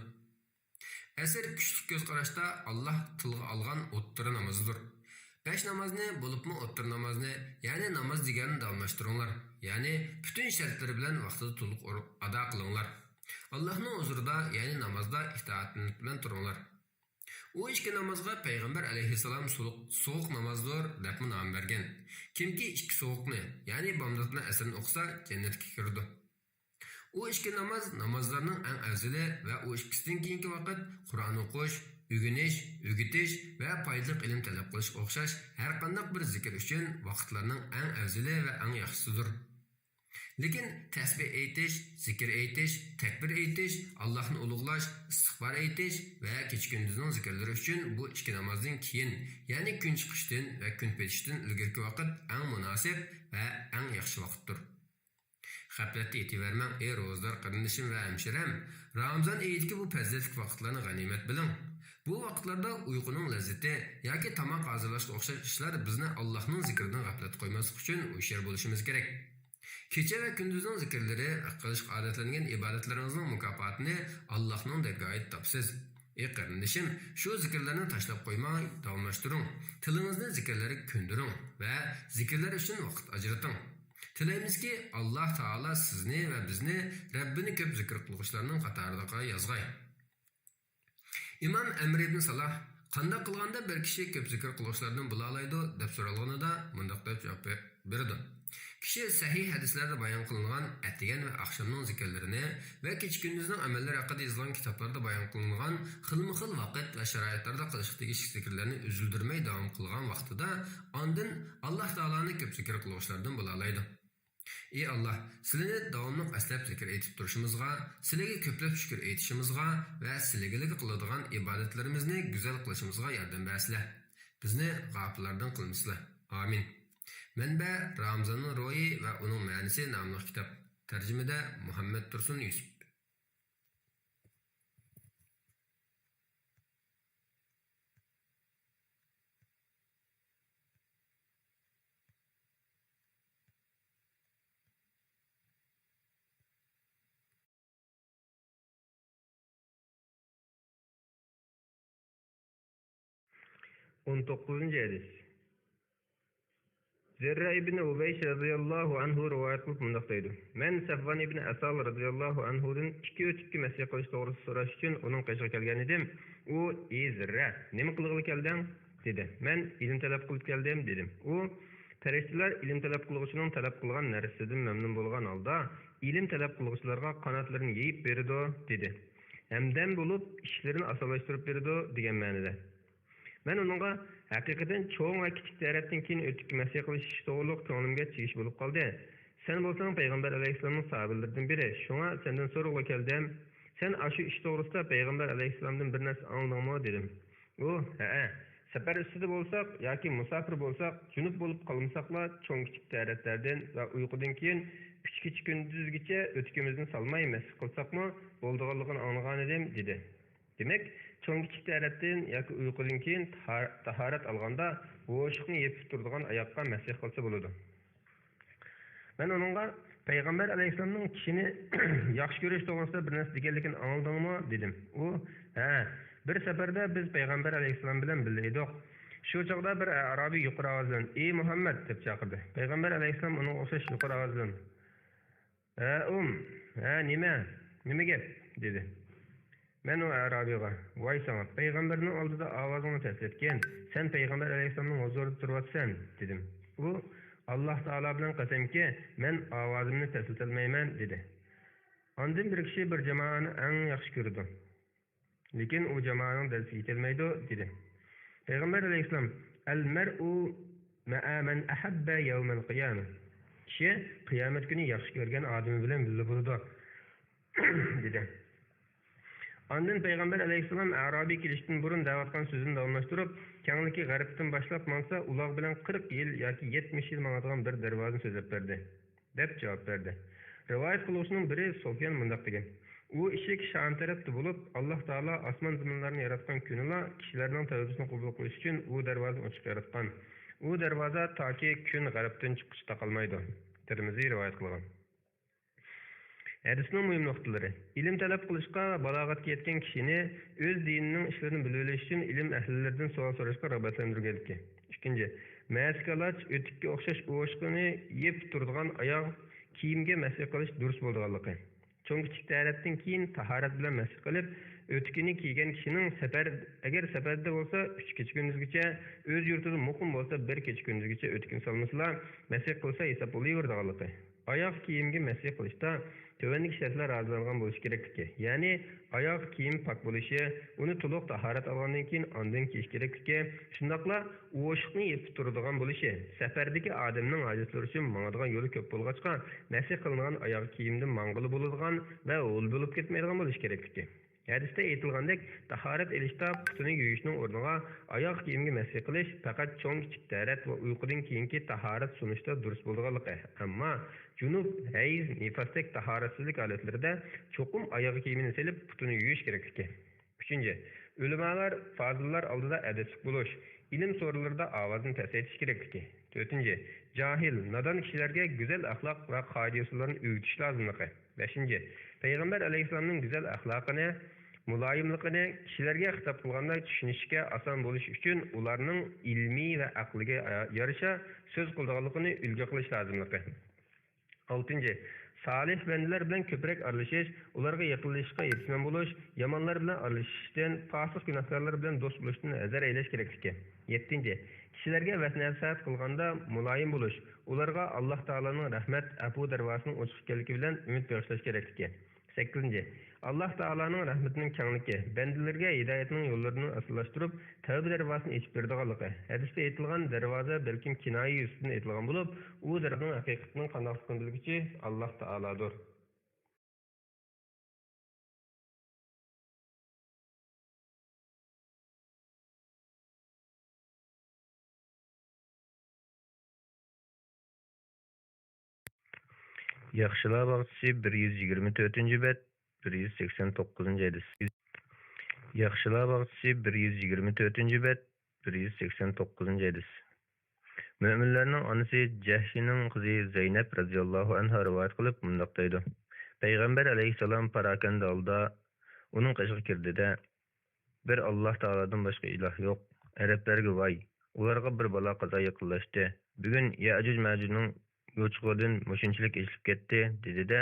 ئەسىر كۈچلۈك كۆز قاراشتا ئاللاھ تىلغا ئالغان ئوتتۇرا نامىزىدۇر. بەش نامازنى، بولۇپمۇ ئوتتۇرا نامازنى، يەنى ناماز دېگەننى داۋاملاشتۇرۇڭلار. يەنى پۈتۈن شەرتلىرى بىلەن ۋاقتىدا تولۇق ئور-، ئادا قىلىڭلار. ئاللاھنىڭ ھۇزۇرىدا، يەنى نامازدا ئىتائەتلىنىش بىلەن تۇرۇڭلار. ئۇ ئىككى نامازغا پەيغەمبەر ئەلەيھىسسالام سۇلۇق-، سوغۇق نامازدۇر دەپمۇ نام بەرگەن. كىمكى ئىككى سوغۇقنى، يەنى بامدات بىلەن ئەسىرنى ئوقۇسا، جەننەتكە كىرىدۇ. ئۇ ئىككى ناماز نامازلارنىڭ ئەڭ ئەۋزىلى ۋە ئۇ ئىككىسىدىن كېيىنكى ۋاقىت قۇرئان ئوقۇش، ئۆگىنىش، ئۆگىتىش ۋە پايدىلىق ئىلىم تەلەپ قىلىشقا ئوخشاش ھەرقانداق بىر زىكىر ئۈچۈن ۋاقىتلارنىڭ ئەڭ ئەۋزىلى ۋە ئەڭ ياخشىسىدۇر. لېكىن تەسبىھ ئېيتىش، زىكىر ئېيتىش، تەكبىر ئېيتىش، ئاللاھنى ئۇلۇغلاش، ئىستىغپار ئېيتىش ۋە كېچە-كۈندۈزنىڭ زىكىرلىرى ئۈچۈن بۇ ئىككى نامازدىن كېيىن، يەنى كۈن چىقىشتىن ۋە كۈن پېتىشتىن ئىلگىرىكى ۋاقىت ئەڭ مۇناسىپ ۋە ئەڭ ياخشى ۋاقىتتۇر. غەپلەتتە يېتىۋەرمەڭ، ئەي روزىدار قېرىندىشىم ۋە ھەمشىرەم! رامىزان ئېيىدىكى بۇ پەزىلەتلىك ۋاقىتلارنى غەنىيمەت بىلىڭ. بۇ ۋاقىتلاردا ئۇيقۇنىڭ لەززىتى ياكى تاماق ھازىرلاشقا ئوخشاش ئىشلار بىزنى ئاللاھنىڭ زىكرىدىن غەپلەتتە قويماسلىق ئۈچۈن ھوشيار بولۇشىمىز كېرەك. كېچە ۋە كۈندۈزنىڭ زىكىرلىرى، قىلىشقا ئادەتلەنگەن ئىبادەتلىرىڭىزنىڭ مۇكاپاتىنى ئاللاھنىڭ دەرگاھىدا تاپىسىز. ئى قېرىندىشىم، شۇ زىكىرلەرنى تاشلاپ قويماي، داۋاملاشتۇرۇڭ. تىلىڭىزنى زىكىرلەرگە كۆندۈرۈڭ ۋە زىكىرلەر ئۈچۈن ۋاقىت ئاجرىتىڭ. تىلەيمىزكى، ئاللاھ تائالا سىزنى ۋە بىزنى رەببىنى كۆپ زىكىر قىلغۇچىلارنىڭ قاتارىغا يازغاي. ئىمام ئەمر ئىبن سالاھ، «قانداق قىلغاندا بىر كىشى كۆپ زىكىر قىلغۇچىلاردىن بولالايدۇ؟» دەپ سورالغىنىدا مۇنداق دەپ جاۋاب بېرىدۇ: كىشى سەھىھ ھەدىسلەردە بايان قىلىنغان ئەتىگەن ۋە ئاخشامنىڭ زىكىرلىرىنى ۋە كېچە-كۈندۈزنىڭ ئەمەللىرى ھەققىدە يېزىلغان كىتابلاردا بايان قىلىنغان خىلمۇ خىل ۋاقىت ۋە شارائىتلاردا قىلىشقا تېگىشلىك زىكىرلەرنى ئۈزۈلدۈرمەي داۋام قىلغان ۋاقتىدا، ئاندىن ئاللاھ تائالانى كۆپ زىكىر قىلغۇچىلاردىن بولالايدۇ. ئى ئاللاھ، سىلىنى داۋاملىق ئەسلەپ زىكىر ئېيتىپ تۇرۇشىمىزغا، سىلىگە كۆپلەپ شۈكۈر ئېيتىشىمىزغا ۋە سىلىگىلا قىلىدىغان ئىبادەتلىرىمىزنى گۈزەل قىلىشىمىزغا ياردەم بەرسىلە. بىزنى غاپىللاردىن قىلمىسىلە. ئامىن. مەنبە: رامىزاننىڭ روھى ۋە ئۇنىڭ مەنىسى ناملىق كىتاب. تەرجىمىدە مۇھەممەد تۇرسۇن يۈسۈپ. ئون توققۇزىنچى ھەدىس. زىررە ئىبنى ئۇبەيش رەزىياللاھۇ ئەنھۇ رىۋايەت قىلىپ مۇنداق دەيدۇ: مەن سەفۋان ئىبنى ئەسال رەزىياللاھۇ ئەنھۇدىن ئىككى ئۆتۈككە مەسىھ قىلىش توغرىسىدا سوراش ئۈچۈن ئۇنىڭ قېشىغا كەلگەن ئىدىم. ئۇ: «ئى زىررە، نېمە قىلغىلى كەلدىڭ؟» دېدى. مەن: «ئىلىم تەلەپ قىلىپ كەلدىم» دېدىم. ئۇ: «پەرىشتىلەر ئىلىم تەلەپ قىلغۇچىنىڭ تەلەپ قىلغان نەرسىسىدىن مەمنۇن بولغان ھالدا، ئىلىم تەلەپ قىلغۇچىلارغا قاناتلىرىنى يېيىپ بېرىدۇ» دېدى. ھەمدەم بولۇپ، ئىشلىرىنى ئاسانلاشتۇرۇپ بېرىدۇ دېگەن مەنىدە. مەن ئۇنىڭغا: «ھەقىقەتەن چوڭ ۋە كىچىك تەرەتتىن كېيىن ئۆتۈككە مەسىھ قىلىش ئىشى توغرۇلۇق كۆڭلۈمگە چىگىش بولۇپ قالدى. سەن بولساڭ پەيغەمبەر ئەلەيھىسسالامنىڭ ساھابىلىرىدىن بىرى، شۇڭا سەندىن سورىغىلى كەلدىم. سەن ئاشۇ ئىش توغرىسىدا پەيغەمبەر ئەلەيھىسسالامدىن بىر نەرسە ئاڭلىدىڭمۇ؟» دېدىم. ئۇ: «ھەئە، سەپەر ئۈستىدە بولساق ياكى مۇساپىر بولساق، جۇنۇپ بولۇپ قالمىساقلا، چوڭ-كىچىك تەرەتلەردىن ۋە ئۇيقۇدىن كېيىن ئۈچ كېچە-كۈندۈزگىچە ئۆتۈكىمىزنى سالماي مەسىھ قىلساقمۇ بولىدىغانلىقىنى ئاڭلىغانىدىم» دېدى. دېمەك، چوڭ-كىچىك تەرەتتىن ياكى ئۇيقۇدىن كېيىن تاھار-، تاھارەت ئالغاندا، ھوشۇقنى يېپىپ تۇرىدىغان ئاياغقا مەسىھ قىلسا بولىدۇ. مەن ئۇنىڭغا: «پەيغەمبەر ئەلەيھىسسالامنىڭ كىشىنى ياخشى كۆرۈش توغرىسىدا بىر نەرسە دېگەنلىكىنى ئاڭلىدىڭمۇ؟» دېدىم. ئۇ: «ھە، بىر سەپەردە بىز پەيغەمبەر ئەلەيھىسسالام بىلەن بىللە ئىدۇق. شۇ چاغدا بىر ئەرابىي يۇقىرى ئاۋاز بىلەن، 'ئى مۇھەممەد!' دەپ چاقىردى. پەيغەمبەر ئەلەيھىسسالام ئۇنىڭغا ئوخشاش يۇقىرى ئاۋاز بىلەن، 'ھە، ئۇم، ھە، نېمە؟ نېمە گەپ؟' دېدى. مەن ئۇ ئەرابىيغا: «ۋاي ساڭا، پەيغەمبەرنىڭ ئالدىدا ئاۋازىڭنى پەسلەتكىن، سەن پەيغەمبەر ئەلەيھىسسالامنىڭ ھۇزۇرىدا تۇرۇۋاتىسەن» دېدىم. ئۇ: «ئاللاھ تائالا بىلەن قەسەمكى، مەن ئاۋازىمنى پەسلىتەلمەيمەن» دېدى. ئاندىن بىر كىشى بىر جامائەتنى ئەڭ ياخشى كۆرىدۇ، لېكىن ئۇ جامائەتنىڭ دەرىجىسىگە يېتەلمەيدۇ دېدى. پەيغەمبەر ئەلەيھىسسالام: «ئەلمەرئۇ مەئە مەن ئەھەببە يەۋمەل قىيامە.» كىشى قىيامەت كۈنى ياخشى كۆرگەن ئادىمى بىلەن بىللە بولىدۇ دېدى. ئاندىن پەيغەمبەر ئەلەيھىسسالام ئەرابىي كېلىشتىن بۇرۇن دەۋاتقان سۆزىنى داۋاملاشتۇرۇپ، كەڭلىكى غەربتىن باشلاپ ماڭسا، ئۇلاغ بىلەن قىرىق يىل ياكى يەتمىش يىل ماڭىدىغان بىر دەرۋازىنى سۆزلەپ بەردى، دەپ جاۋاب بەردى. رىۋايەت قىلغۇچىنىڭ بىرى سۇفيان مۇنداق دېگەن: ئۇ ئىشىك شام تەرەپتە بولۇپ، ئاللاھ تائالا ئاسمان زېمىنلارنى ياراتقان كۈنىلا كىشىلەرنىڭ تەۋبىسىنى قوبۇل قىلىش ئۈچۈن ئۇ دەرۋازىنى ئوچۇق ياراتقان. ئۇ دەرۋازا تاكى كۈن غەربتىن چىققۇچە تاقالمايدۇ. تىرمىزى رىۋايەت قىلغان. ھەدىسنىڭ مۇھىم نۇقتىلىرى. ئىلىم تەلەپ قىلىشقا بالاغەتكە يەتكەن كىشىنى ئۆز دىنىنىڭ ئىشلىرىنى بىلىۋېلىش ئۈچۈن ئىلىم ئەھلىلىرىدىن سوئال سوراشقا رىغبەتلەندۈرگەنلىكى. ئىككىنچى، مەسىكالاچ ئۆتۈككە ئوخشاش ئوشۇقىنى يېپىپ تۇرىدىغان ئاياغ كىيىمگە مەسىھ قىلىش دۇرۇس بولىدىغانلىقى. چوڭ-كىچىك تەھارەتتىن كېيىن تاھارەت بىلەن مەسىھ قىلىپ، ئۆتۈكىنى كىيگەن كىشىنىڭ سەپەر، ئەگەر سەپەردە بولسا، ئۈچ كېچە-كۈندۈزگىچە ئۆز يۇرتىدا، مۇقىم بولسا، بىر كېچە-كۈندۈزگىچە ئۆتۈكىنى سالمىسىلا، مەسىھ قىلسا ھېساب بولۇۋېرىدىغانلىقى. ئاياغ كىيىمگە مەسىھ قىلىشتا تۆۋەندىكى شەرتلەر ھازىرلانغان بولۇشى كېرەكلىكى، يەنى ئاياغ كىيىم پاك بولۇشى، ئۇنى تولۇق تاھارەت ئالغاندىن كېيىن ئاندىن كىيىش كېرەكلىكى، شۇنداقلا ئوشۇقنى يېپىپ تۇرىدىغان بولۇشى، سەپەردىكى ئادەمنىڭ ھاجەتلىرى ئۈچۈن ماڭىدىغان يولى كۆپ بولغاچقا، مەسىھ قىلىنغان ئاياغ كىيىمدە ماڭغىلى بولىدىغان ۋە ھول بولۇپ كەتمەيدىغان بولۇشى كېرەكلىكى. ھەدىستە ئېيتىلغاندەك، تاھارەت ئېلىشتا پۇتىنى يۇيۇشنىڭ ئورنىغا ئاياغ كىيىمگە مەسىھ قىلىش پەقەت چوڭ-كىچىك تەھارەت ۋە ئۇيقۇدىن كېيىنكى تاھارەت سۇنۇشتا دۇرۇس بولىدىغانلىقى، ئەمما جۇنۇپ، ھەيز، نىپاستەك تاھارەتسىزلىك ھالەتلىرىدە چوقۇم ئاياغ كىيىمىنى سېلىپ پۇتىنى يۇيۇش كېرەكلىكى. ئۈچىنچى، ئۆلىمالار، پازىللار ئالدىدا ئەدەپلىك بولۇش، ئىلىم سورۇنلىرىدا ئاۋازنى پەسەيتىش كېرەكلىكى. تۆتىنچى، جاھىل، نادان كىشىلەرگە گۈزەل ئەخلاق ۋە قائىدە-يوسۇنلارنى ئۆگىتىش لازىملىقى. بەشىنچى، پەيغەمبەر ئەلەيھىسسالامنىڭ گۈزەل ئەخلاقىنى، مۇلايىملىقىنى، كىشىلەرگە خىتاب قىلغاندا چۈشىنىشكە ئاسان بولۇش ئۈچۈن ئۇلارنىڭ ئىلمى ۋە ئەقلىگە يارىشا سۆز قىلىدىغانلىقىنى ئۈلگە قىلىش لازىملىقى. ئالتىنچى، سالىھ بەندىلەر بىلەن كۆپرەك ئارىلىشىش، ئۇلارغا يېقىنلىشىشقا ھېرىسمەن بولۇش، يامانلار بىلەن ئارىلىشىشتىن، پاسىق گۇناھكارلار بىلەن دوست بولۇشتىن ھەزەر ئەيلەش كېرەكلىكى. يەتتىنچى، كىشىلەرگە ۋەت-نەسىھەت قىلغاندا مۇلايىم بولۇش، ئۇلارغا ئاللاھ تائالانىڭ رەھمەت، ئەپۇ دەرۋازىسىنىڭ ئوچۇق ئىكەنلىكى بىلەن ئۈمىد بېغىشلاش كېرەكلىكى. سەككىزىنچى، ئاللاھ تائالانىڭ رەھمىتىنىڭ كەڭلىكى، بەندىلىرىگە ھىدايەتنىڭ يوللىرىنى ئاسانلاشتۇرۇپ، تەۋبە دەرۋازىسىنى ئېچىپ بېرىدىغانلىقى. ھەدىستە ئېيتىلغان دەرۋازا بەلكىم كىنايە يۈزىسىدىن ئېيتىلغان بولۇپ، ئۇ دەرۋازىنىڭ ھەقىقىتىنىڭ قانداقلىقىنى بىلگۈچى ئاللاھ تائالادۇر. ياخشىلار باغچىسى، بىر يۈز يىگىرمە تۆتىنچى بەت، بىر يۈز سەكسەن توققۇزىنچى ھەدىس. ياخشىلار باغچىسى، بىر يۈز يىگىرمە تۆتىنچى بەت، بىر يۈز سەكسەن توققۇزىنچى ھەدىس. مۆمىنلەرنىڭ ئانىسى جەھشىنىڭ قىزى زەينەپ رەزىياللاھۇ ئەنھا رىۋايەت قىلىپ مۇنداق دەيدۇ: پەيغەمبەر ئەلەيھىسسالام پاراكەندە ھالدا ئۇنىڭ قېشىغا كىردى-دە، بىر ئاللاھ تائالادىن باشقا ئىلاھ يوق. ئەرەبلەرگە ۋاي! ئۇلارغا بىر بالا-قازا يېقىنلاشتى. بۈگۈن يەئجۇج-مەئجۇجنىڭ يوچۇقىدىن مۇشۇنچىلىك ئېچىلىپ كەتتى، دېدى-دە،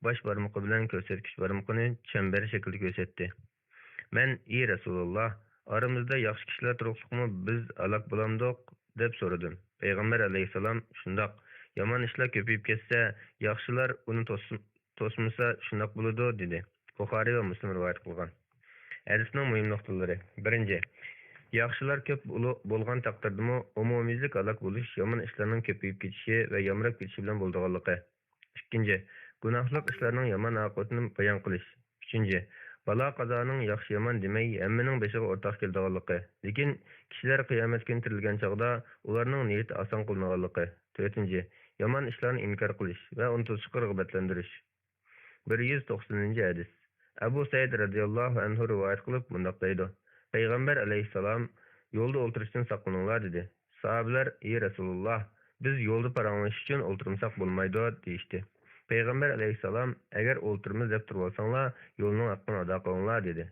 باش بارمىقى بىلەن كۆرسەتكۈچ بارمىقىنى چەمبەر شەكلىدە كۆرسەتتى. مەن، ئى رەسۇلاللاھ، ئارىمىزدا ياخشى كىشىلەر تۇرۇقلۇقمۇ بىز ھالاك بولامدۇق؟ دەپ سورىدىم. پەيغەمبەر ئەلەيھىسسالام، شۇنداق، يامان ئىشلار كۆپىيىپ كەتسە، ياخشىلار ئۇنى توس-، توسمىسا شۇنداق بولىدۇ، دېدى. بۇخارىي ۋە مۇسلىم رىۋايەت قىلغان. ھەدىسنىڭ مۇھىم نۇقتىلىرى. بىرىنچى، ياخشىلار كۆپ بولۇ-، بولغان تەقدىردىمۇ ئومۇميۈزلۈك ھالاك بولۇش يامان ئىشلارنىڭ كۆپىيىپ كېتىشى ۋە يامراپ كېتىشى بىلەن بولىدىغانلىقى. ئىككىنچى، گۇناھلىق ئىشلارنىڭ يامان ئاقىۋىتىنى بايان قىلىش. ئۈچىنچى، بالا-قازانىڭ ياخشى-يامان دېمەي، ھەممىنىڭ بېشىغا ئورتاق كېلىدىغانلىقى، لېكىن كىشىلەر قىيامەت كۈنى تىرىلگەن چاغدا ئۇلارنىڭ نىيىتى ئاسان قىلىنغانلىقى. تۆتىنچى، يامان ئىشلارنى ئىنكار قىلىش ۋە ئۇنى توسۇشقا رىغبەتلەندۈرۈش. بىر يۈز توقسىنىنچى ھەدىس. ئەبۇ سەئىد رەزىياللاھۇ ئەنھۇ رىۋايەت قىلىپ مۇنداق دەيدۇ: پەيغەمبەر ئەلەيھىسسالام، يولدا ئولتۇرۇشتىن ساقلىنىڭلار، دېدى. ساھابىلەر، ئى رەسۇلاللاھ، بىز يولدا پاراڭلىشىش ئۈچۈن ئولتۇرمىساق بولمايدۇ، دېيىشتى. پەيغەمبەر ئەلەيھىسسالام، ئەگەر ئولتۇرىمىز دەپ تۇرۇۋالساڭلار، يولنىڭ ھەققىنى ئادا قىلىڭلار، دېدى.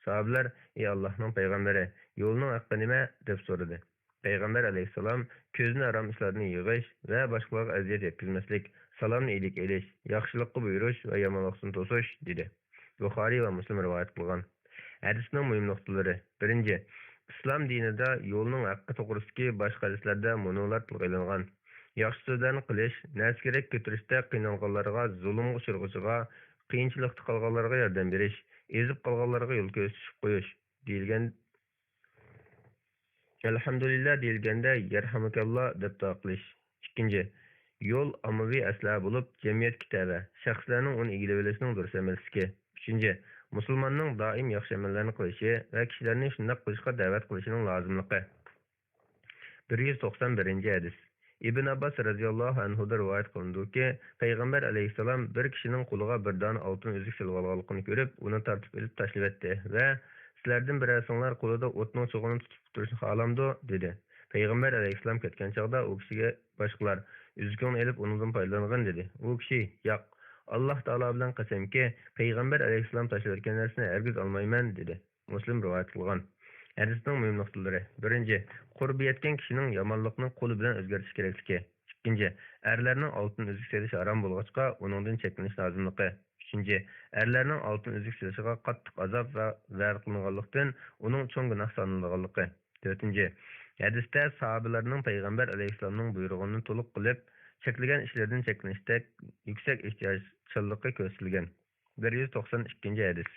ساھابىلەر، ئى ئاللاھنىڭ پەيغەمبىرى، يولنىڭ ھەققى نېمە؟ دەپ سورىدى. پەيغەمبەر ئەلەيھىسسالام، كۆزىنى ھارام ئىشلاردىن يىغىش ۋە باشقىلارغا ئەزىيەت يەتكۈزمەسلىك، سالامنى ئىلىك ئېلىش، ياخشىلىققا بۇيرۇش ۋە يامانلىقتىن توسۇش، دېدى. بۇخارىي ۋە مۇسلىم رىۋايەت قىلغان. ھەدىسنىڭ مۇھىم نۇقتىلىرى. بىرىنچى، ئىسلام دىنىدا يولنىڭ ھەققى توغرىسىدىكى باشقا ھەدىسلەردە مۇنۇلار تىلغا ئېلىنغان: ياخشى سۆزلەرنى قىلىش، نەرسە-كېرەك كۆتۈرۈشتە قىينالغانلارغا، زۇلۇمغا ئۇچرىغۇچىغا، قىيىنچىلىقتا قالغانلارغا ياردەم بېرىش، ئېزىپ قالغانلارغا يول كۆرسىتىش قويۇش، دېيىلگەن. ئەلھەمدۇلىللا دېيىلگەندە، يەرھەمۇكەللا دەپ دۇئا قىلىش. ئىككىنچى، يول ئاممىۋى ئەسلىھە بولۇپ، جەمئىيەتكە تەۋە، شەخسلەرنىڭ ئۇنى ئىگىلىۋېلىشىنىڭ دۇرۇس ئەمەسلىكى. ئۈچىنچى، مۇسۇلماننىڭ دائىم ياخشى ئەمەللەرنى قىلىشى ۋە كىشىلەرنى شۇنداق قىلىشقا دەۋەت قىلىشىنىڭ لازىملىقى. بىر يۈز توقسان بىرىنچى ھەدىس. ئىبن ئابباس رەزىياللاھۇ ئەنھۇدىن رىۋايەت قىلىنىدۇكى، پەيغەمبەر ئەلەيھىسسالام بىر كىشىنىڭ قولىغا بىر دانە ئالتۇن ئۈزۈك سېلىۋالغانلىقىنى كۆرۈپ، ئۇنى تارتىپ ئېلىپ تاشلىۋەتتى ۋە، سىلەردىن بىرەرسىڭلار قولىدا ئوتنىڭ چوغىنى تۇتۇپ تۇرۇشنى خالامدۇ؟ دېدى. پەيغەمبەر ئەلەيھىسسالام كەتكەن چاغدا ئۇ كىشىگە باشقىلار، ئۈزۈكۈڭنى ئېلىپ ئۇنىڭدىن پايدىلانغىن، دېدى. ئۇ كىشى، ياق، ئاللاھ تائالا بىلەن قەسەمكى، پەيغەمبەر ئەلەيھىسسالام تاشلىۋەتكەن نەرسىنى ھەرگىز ئالمايمەن، دېدى. مۇسلىم رىۋايەت قىلغان. ھەدىسنىڭ مۇھىم نۇقتىلىرى. بىرىنچى، قۇربى يەتكەن كىشىنىڭ يامانلىقنى قولى بىلەن ئۆزگەرتىش كېرەكلىكى. ئىككىنچى، ئەرلەرنىڭ ئالتۇن ئۈزۈك سېلىشى ھارام بولغاچقا، ئۇنىڭدىن چەكلىنىش لازىملىقى. ئۈچىنچى، ئەرلەرنىڭ ئالتۇن ئۈزۈك سېلىشىغا قاتتىق ئازاب ۋە ۋەدە قىلىنغانلىقتىن، ئۇنىڭ چوڭ گۇناھ سانىلىدىغانلىقى. تۆتىنچى، ھەدىستە ساھابىلەرنىڭ پەيغەمبەر ئەلەيھىسسالامنىڭ بۇيرۇغىنىنى تولۇق قىلىپ، چەكلىگەن ئىشلىرىدىن چەكلىنىشتەك يۈكسەك ئېھتىياجچانلىقى كۆرسىتىلگەن. بىر يۈز توقسان ئىككىنچى ھەدىس.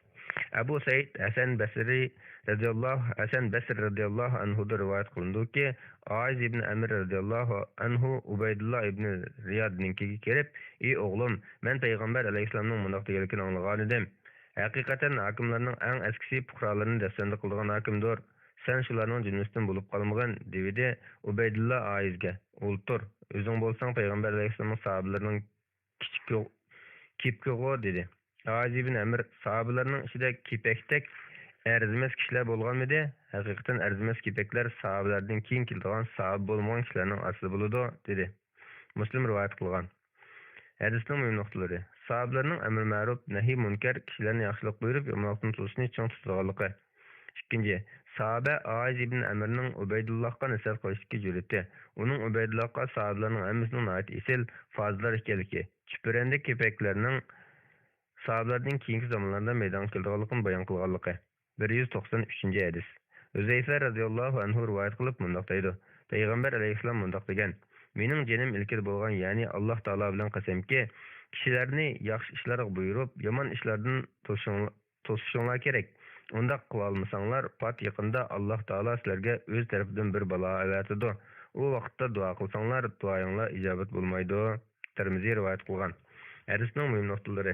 ئەبۇ سەئىد ھەسەن بەسرى رەزىياللاھۇ، ھەسەن بەسرى رەزىياللاھۇ ئەنھۇدىن رىۋايەت قىلىنىدۇكى، ئائىز ئىبن ئەمىر رەزىياللاھۇ ئەنھۇ ئۇبەيدۇللا ئىبن رىيادنىڭكىگە كىرىپ، ئى ئوغلۇم، مەن پەيغەمبەر ئەلەيھىسسالامنىڭ مۇنداق دېگەنلىكىنى ئاڭلىغانىدىم. ھەقىقەتەن ھاكىملارنىڭ ئەڭ ئەسكىسى پۇقرالىرىنى دەپسەندە قىلىدىغان ھاكىمدۇر. سەن شۇلارنىڭ جۈملىسىدىن بولۇپ قالمىغىن، دېۋىدى ئۇبەيدۇللا ئائىزگە. ئولتۇر، ئۆزۈڭ بولساڭ پەيغەمبەر ئەلەيھىسسالامنىڭ ساھابىلىرىنىڭ كىچىك كېپىكىغۇ، دېدى. ئائىز ئىبن ئەمىر ساھابىلەرنىڭ ئىچىدە كېپەكتەك ئەرزىمەس كىشىلەر بولغانمىدى؟ ھەقىقەتەن ئەرزىمەس كېپەكلەر ساھابىلەردىن كېيىن كېلىدىغان ساھابە بولمىغان كىشىلەرنىڭ ئارىسىدا بولىدۇ، دېدى. مۇسلىم رىۋايەت قىلغان. ھەدىسنىڭ مۇھىم نۇقتىلىرى. ساھابىلەرنىڭ ئەمرى مەرۇپ، نەھى مۇنكەر، كىشىلەرنى ياخشىلىق بۇيرۇپ، يامانلىقتىن توسۇشنى چىڭ تۇتىدىغانلىقى. ئىككىنچى، ساھابە ئائىز ئىبن ئەمىرنىڭ ئۇبەيدۇللاھقا نەسىھەت قىلىشتىكى جۈرئىتى، ئۇنىڭ ئۇبەيدۇللاھقا ساھابىلەرنىڭ ھەممىسىنىڭ ناھايىتى ئېسىل، پازىللار ئىكەنلىكى، چۈپرەندە كېپەكلەرنىڭ ساھابىلەردىن كېيىنكى زامانلاردا مەيدانغا كېلىدىغانلىقىنى بايان قىلغانلىقى. بىر يۈز توقسان ئۈچىنچى ھەدىس. ھۈزەيفە رازىياللاھۇ ئەنھۇ رىۋايەت قىلىپ مۇنداق دەيدۇ، پەيغەمبەر ئەلەيھىسسالام مۇنداق دېگەن، مېنىڭ جېنىم ئىلكىدە بولغان، يەنى ئاللاھ تائالا بىلەن قەسەمكى، كىشىلەرنى ياخشى ئىشلارغا بۇيرۇپ، يامان ئىشلاردىن توسۇشۇڭ-، توسۇشۇڭلار كېرەك. ئۇنداق قىلالمىساڭلار، پات يېقىندا ئاللاھ تائالا سىلەرگە ئۆز تەرىپىدىن بىر بالا ئەۋەتىدۇ. ئۇ ۋاقىتتا دۇئا قىلساڭلار، دۇئايىڭلار ئىجابەت بولمايدۇ. تىرمىزى رىۋايەت قىلغان. ھەدىسنىڭ مۇھىم نۇقتىلىرى.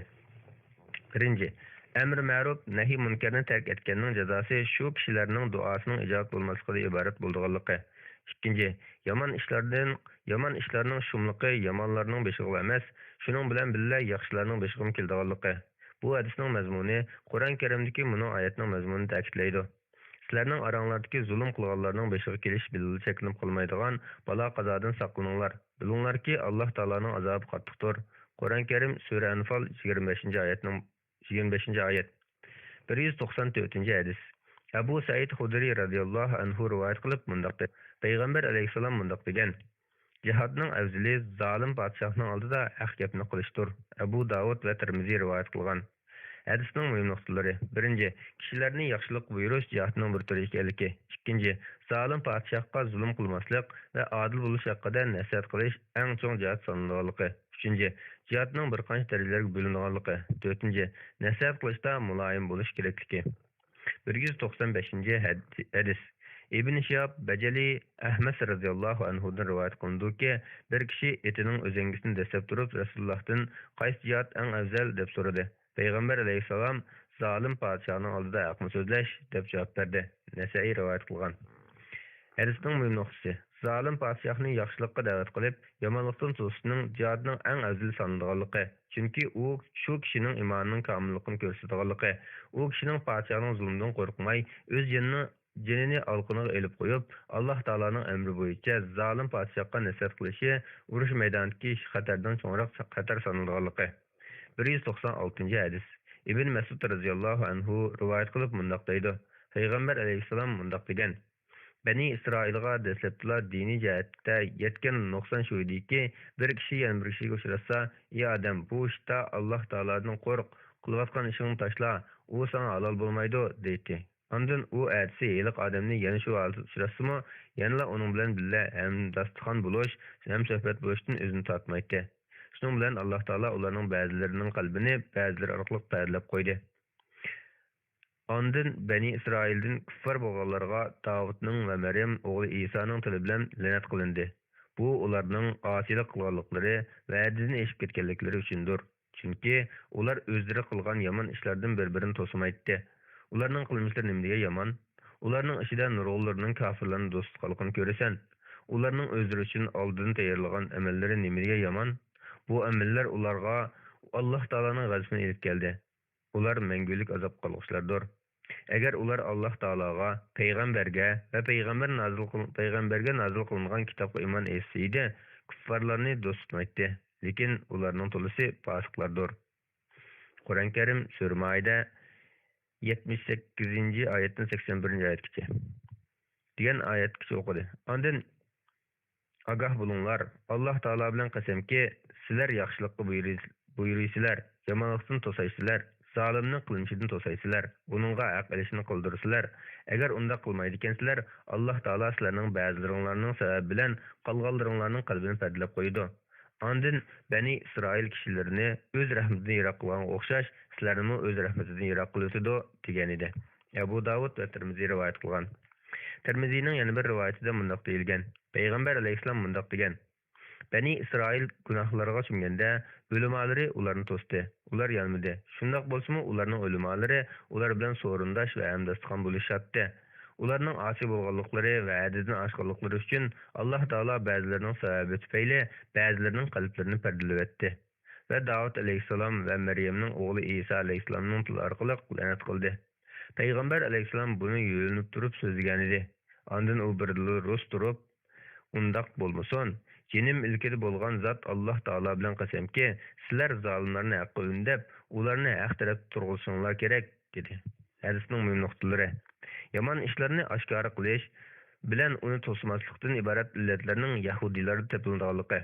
بىرىنچى، ئەمرى مەرۇپ، نەھى مۇنكەرنى تەرك ئەتكەننىڭ جازاسى شۇ كىشىلەرنىڭ دۇئاسىنىڭ ئىجابەت بولماسلىقىدىن ئىبارەت بولىدىغانلىقى. ئىككىنچى، يامان ئىشلاردىن، يامان ئىشلارنىڭ شۇملۇقى يامانلارنىڭ بېشىغىلا ئەمەس، شۇنىڭ بىلەن بىللە ياخشىلارنىڭ بېشىغىمۇ كېلىدىغانلىقى. بۇ ھەدىسنىڭ مەزمۇنى قۇرئان كەرىمدىكى مۇنۇ ئايەتنىڭ مەزمۇنىنى تەكىتلەيدۇ. سىلەرنىڭ ئاراڭلاردىكى زۇلۇم قىلغانلارنىڭ بېشىغا كېلىش بىلەنلا چەكلىنىپ قالمايدىغان بالا-قازادىن ساقلىنىڭلار. بىلىڭلاركى، ئاللاھ تائالانىڭ ئازابى قاتتىقتۇر. قۇرئان كەرىم، سۈرە ئەنفال، يىگىرمە بەشىنچى ئايەتنىڭ، يىگىرمە بەشىنچى ئايەت. بىر يۈز توقسان تۆتىنچى ھەدىس. ئەبۇ سەئىد خۇدرى رازىياللاھۇ ئەنھۇ رىۋايەت قىلىپ مۇنداق دېدى، پەيغەمبەر ئەلەيھىسسالام مۇنداق دېگەن، جىھادنىڭ ئەۋزىلى زالىم پادىشاھنىڭ ئالدىدا ھەق گەپنى قىلىشتۇر. ئەبۇ داۋۇد ۋە تىرمىزى رىۋايەت قىلغان. ھەدىسنىڭ مۇھىم نۇقتىلىرى. بىرىنچى، كىشىلەرنى ياخشىلىققا بۇيرۇش جىھادنىڭ بىر تۈرى ئىكەنلىكى. ئىككىنچى، زالىم پادىشاھقا زۇلۇم قىلماسلىق ۋە ئادىل بولۇش ھەققىدە نەسىھەت قىلىش ئەڭ چوڭ جىھاد سانىلىدىغانلىقى. ئۈچىنچى، جىھادنىڭ بىر قانچە دەرىجىلەرگە بۆلۈنىدىغانلىقى. تۆتىنچى، نەسىھەت قىلىشتا مۇلايىم بولۇش كېرەكلىكى. بىر يۈز توقسان بەشىنچى ھەد-، ھەدىس. ئىبن شىھاب بەجەلى ئەھمەس رەزىياللاھۇ ئەنھۇدىن رىۋايەت قىلىنىدۇكى، بىر كىشى ئېتىنىڭ ئۆزەڭگىسىنى دەسسەپ تۇرۇپ، رەسۇلۇللاھتىن، «قايسى جىھاد ئەڭ ئەۋزەل؟» دەپ سورىدى. پەيغەمبەر ئەلەيھىسسالام، «زالىم پادىشاھنىڭ ئالدىدا ھەقنى سۆزلەش» دەپ جاۋاب بەردى. نەسەئى رىۋايەت قىلغان. ھەدىسنىڭ مۇھىم نۇقتىسى، زالىم پادىشاھنى ياخشىلىققا دەۋەت قىلىپ، يامانلىقتىن توسۇشنىڭ جىھادنىڭ ئەڭ ئەۋزىلى سانىلىدىغانلىقى. چۈنكى ئۇ شۇ كىشىنىڭ ئىمانىنىڭ كامىللىقىنى كۆرسىتىدىغانلىقى، ئۇ كىشىنىڭ پادىشاھنىڭ زۇلمىدىن قورقماي، ئۆز جېنىنى، جېنىنى ئالىقىنىغا ئېلىپ قويۇپ، ئاللاھ تائالانىڭ ئەمرى بويىچە زالىم پادىشاھقا نەسىھەت قىلىشى ئۇرۇش مەيدانىدىكى خەتەردىن چوڭراق خەتەر سانىلىدىغانلىقى. بىر يۈز توقسان ئالتىنچى ھەدىس. ئىبن مەسئۇد رەزىياللاھۇ ئەنھۇ رىۋايەت قىلىپ مۇنداق دەيدۇ، پەيغەمبەر ئەلەيھىسسالام مۇنداق دېگەن، بەنى ئىسرائىلغا دەسلەپتىلا دىنىي جەھەتتە يەتكەن نۇقسان شۇ ئىدىكى، بىر كىشى يەنە بىر كىشىگە ئۇچراتسا، «ئى ئادەم، بۇ ئىشتا ئاللاھ تائالادىن قورق، قىلىۋاتقان ئىشىڭنى تاشلا، ئۇ ساڭا ھالال بولمايدۇ» دەيتتى. ئاندىن ئۇ ئەتىسى ھېلىقى ئادەمنى يەنە شۇ ھالەتتە ئۇچراتسىمۇ، يەنىلا ئۇنىڭ بىلەن بىللە ھەمداستىخان بولۇش، ھەمسۆھبەت بولۇشتىن ئۆزىنى تارتمايتتى. شۇنىڭ بىلەن ئاللاھ تائالا ئۇلارنىڭ بەزىلىرىنىڭ قەلبىنى بەزىلىرى ئارقىلىق پەردىلەپ قويدى. ئاندىن بەنى ئىسرائىلدىن كۇففار بولغانلارغا داۋۇتنىڭ ۋە مەريەم ئوغلى ئىسانىڭ تىلى بىلەن لەنەت قىلىندى. بۇ ئۇلارنىڭ ئاسىيلىق قىلغانلىقلىرى ۋە ھەددىدىن ئېشىپ كەتكەنلىكلىرى ئۈچۈندۇر. چۈنكى ئۇلار ئۆزلىرى قىلغان يامان ئىشلاردىن بىر-بىرىنى توسىمايتتى. ئۇلارنىڭ قىلمىشلىرى نېمىدېگەن يامان! ئۇلارنىڭ ئىچىدە نۇرغۇنلىرىنىڭ كاپىرلارنى دوست تۇتقانلىقىنى كۆرىسەن. ئۇلارنىڭ ئۆزلىرى ئۈچۈن ئالدىن تەييارلىغان ئەمەللىرى نېمىدېگەن يامان! بۇ ئەمەللەر ئۇلارغا ئاللاھ تائالانىڭ غەزىپىنى ئېلىپ كەلدى. ئۇلار مەڭگۈلۈك ئازابقا قالغۇچىلاردۇر. ئەگەر ئۇلار ئاللاھ تائالاغا، پەيغەمبەرگە ۋە پەيغەمبەر نازىل قىل-، پەيغەمبەرگە نازىل قىلىنغان كىتابقا ئىمان ئېيتسا ئىدى، كۇففارلارنى دوست تۇتمايتتى. لېكىن ئۇلارنىڭ تولىسى پاسىقلاردۇر. قۇرئان كەرىم، سۈرە مائىدە، يەتمىش سەككىزىنچى ئايەتتىن سەكسەن بىرىنچى ئايەتكىچە دېگەن ئايەتكىچە ئوقۇدى. ئاندىن، ئاگاھ بولۇڭلار، ئاللاھ تائالا بىلەن قەسەمكى، سىلەر ياخشىلىققا بۇيرۇي-، بۇيرۇيسىلەر، يامانلىقتىن توسايسىلەر، زالىمنىڭ قىلمىشىدىن توسايسىلەر، ئۇنىڭغا ھەق ئېلىشنى قىلدۇرىسىلەر. ئەگەر ئۇنداق قىلمايدىكەنسىلەر، ئاللاھ تائالا سىلەرنىڭ بەزىلىرىڭلارنىڭ سەۋەبى بىلەن قالغانلىرىڭلارنىڭ قەلبىنى پەردىلەپ قويىدۇ. ئاندىن بەنى ئىسرائىل كىشىلىرىنى ئۆز رەھمىتىدىن يىراق قىلغانغا ئوخشاش، سىلەرنىمۇ ئۆز رەھمىتىدىن يىراق قىلىۋېتىدۇ، دېگەنىدى. ئەبۇ داۋۇد ۋە تىرمىزى رىۋايەت قىلغان. تىرمىزىنىڭ يەنە بىر رىۋايىتىدە مۇنداق دېيىلگەن، پەيغەمبەر ئەلەيھىسسالام مۇنداق دېگەن، بەنى ئىسرائىل گۇناھلارغا چۆمگەندە، ئۆلىمالىرى ئۇلارنى توستى. ئۇلار يانمىدى. شۇنداق بولسىمۇ، ئۇلارنىڭ ئۆلىمالىرى ئۇلار بىلەن سورۇنداش ۋە ھەمداستىخان بولۇشاتتى. ئۇلارنىڭ ئاسىي بولغانلىقلىرى ۋە ھەددىدىن ئاشقانلىقلىرى ئۈچۈن ئاللاھ تائالا بەزىلىرىنىڭ سەۋەبى تۈپەيلى بەزىلىرىنىڭ قەلبلىرىنى پەردىلىۋەتتى. ۋە داۋۇت ئەلەيھىسسالام ۋە مەريەمنىڭ ئوغلى ئىسا ئەلەيھىسسالامنىڭ تىلى ئارقىلىق لەنەت قىلدى. پەيغەمبەر ئەلەيھىسسالام بۇنى يۆلىنىپ تۇرۇپ سۆزلىگەنىدى. ئاندىن ئۇ بىردىنلا رۇس تۇرۇپ، ئۇنداق بولمىسۇن، جېنىم ئىلكىدە بولغان زات ئاللاھ تائالا بىلەن قەسەمكى، سىلەر زالىملارنى ھەققە ئۈندەپ، ئۇلارنى ھەق تەرەپتە تۇرغۇزۇشۇڭلار كېرەك، دېدى. ھەدىسنىڭ مۇھىم نۇقتىلىرى. يامان ئىشلارنى ئاشكارا قىلىش بىلەن ئۇنى توسىماسلىقتىن ئىبارەت ئىللەتلەرنىڭ يەھۇدىيلاردا تېپىلىدىغانلىقى.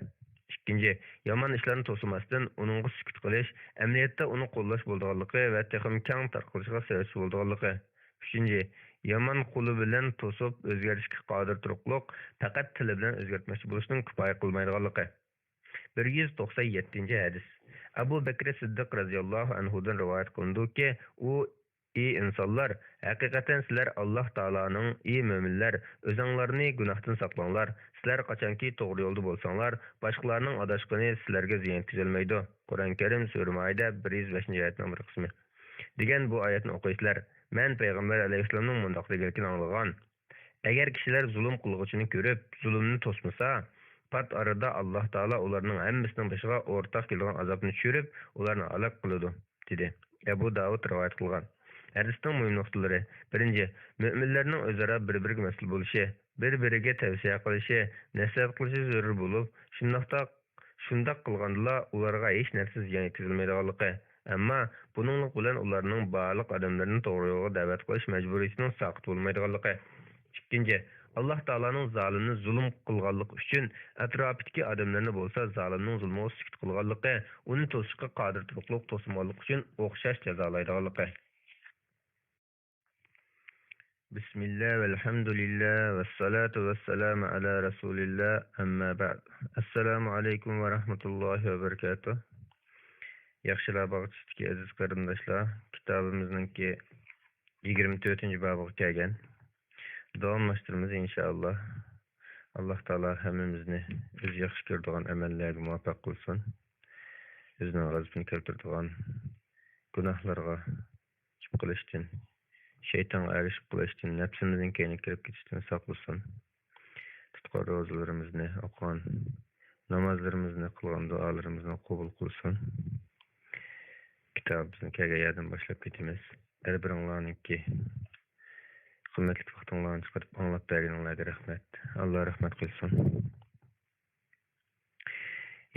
ئىككىنچى، يامان ئىشلارنى توسىماستىن، ئۇنىڭغا سۈكۈت قىلىش ئەمەلىيەتتە ئۇنى قوللاش بولىدىغانلىقى ۋە تېخىمۇ كەڭ تارقىلىشىغا سەۋەبچى بولىدىغانلىقى. ئۈچىنچى، يامان قولى بىلەن توسۇپ ئۆزگەرتىشكە قادىر تۇرۇقلۇق، پەقەت تىلى بىلەن ئۆزگەرتمەكچى بولۇشنىڭ كۇپايە قىلمايدىغانلىقى. بىر يۈز توقسان يەتتىنچى ھەدىس. ئەبۇ بەكرى سىددىق رەزىياللاھۇ ئەنھۇدىن رىۋايەت قىلىنىدۇكى، ئۇ، ئى ئىنسانلار، ھەقىقەتەن سىلەر ئاللاھ تائالانىڭ، ئى مۆمىنلەر، ئۆزۈڭلارنى گۇناھتىن ساقلاڭلار، سىلەر قاچانكى توغرا يولدا بولساڭلار، باشقىلارنىڭ ئاداشقىنى سىلەرگە زىيان يەتكۈزەلمەيدۇ. قۇرئان كەرىم، سۈرە مائىدە، بىر يۈز بەشىنچى ئايەتنىڭ بىر قىسمى. دېگەن بۇ ئايەتنى ئوقۇيسىلەر. مەن پەيغەمبەر ئەلەيھىسسالامنىڭ مۇنداق دېگەنلىكىنى ئاڭلىغان. ئەگەر كىشىلەر زۇلۇم قىلغۇچىنى كۆرۈپ، زۇلۇمنى توسمىسا، پات ئارىدا ئاللاھ تائالا ئۇلارنىڭ ھەممىسىنىڭ بېشىغا ئورتاق كېلىدىغان ئازابنى چۈشۈرۈپ، ئۇلارنى ھالاك قىلىدۇ، دېدى. ئەبۇ داۋۇد رىۋايەت قىلغان. ھەدىستىڭ مۇھىم نۇقتىلىرى. بىرىنچى، مۆمىنلەرنىڭ ئۆزئارا بىر-بىرىگە مەسئۇل بولۇشى، بىر-بىرىگە تەۋسىيە قىلىشى، نەسىھەت قىلىشى زۆرۈر بولۇپ، شۇنداقتا شۇنداق قىلغاندىلا ئۇلارغا ھېچ نەرسە زىيان يەتكۈزەلمەيدىغانلىقى، ئەمما بۇنىڭلىق بىلەن ئۇلارنىڭ بارلىق ئادەملىرىنى توغرا يولغا دەۋەت قىلىش مەجبۇرىيىتىنىڭ ساقىت بولمايدىغانلىقى. ئىككىنچى، ئاللاھ تائالانىڭ زالىمنى زۇلۇم قىلغانلىقى ئۈچۈن ئەتراپىدىكى ئادەملەرنى بولسا زالىمنىڭ زۇلمىغا سۈكۈت قىلغانلىقى، ئۇنى توسۇشقا قادىر تۇرۇقلۇق توسمىغانلىقى ئۈچۈن ئوخشاش جازالايدىغانلىقى. بسم الله والحمد لله والصلاة والسلام على رسول الله، أما بعد. السلام عليكم ورحمة الله وبركاته. ياخشىلار باغچىسىدىكى ئەزىز قېرىنداشلار، كىتابىمىزنىڭكى يىگىرمە تۆتىنچى بابىغا كەلگەن. داۋاملاشتۇرىمىز ئىنشائاللا. ئاللاھ تائالا ھەممىمىزنى ئۆزى ياخشى كۆرىدىغان ئەمەللەرگە مۇۋەپپەق قىلسۇن. ئۆزىنىڭ غەزىپىنى كەلتۈرىدىغان گۇناھلارغا چۈشۈپ قېلىشتىن، شەيتانغا ئەگىشىپ قېلىشتىن، نەپسىمىزنىڭ كەينىگە كىرىپ كېتىشتىن ساقلىسۇن. تۇتقان روزىلىرىمىزنى، ئوقۇغان نامازلىرىمىزنى، قىلغان دۇئالىرىمىزنى قوبۇل قىلسۇن. كىتابىمىزنى كەلگەن يەردىن باشلاپ كېتىمىز. ھەر بىرىڭلارنىڭكى قىممەتلىك ۋاقتىڭلارنى چىقىرىپ ئاڭلاپ بەرگىنىڭلارغا رەھمەت. ئاللا رەھمەت قىلسۇن.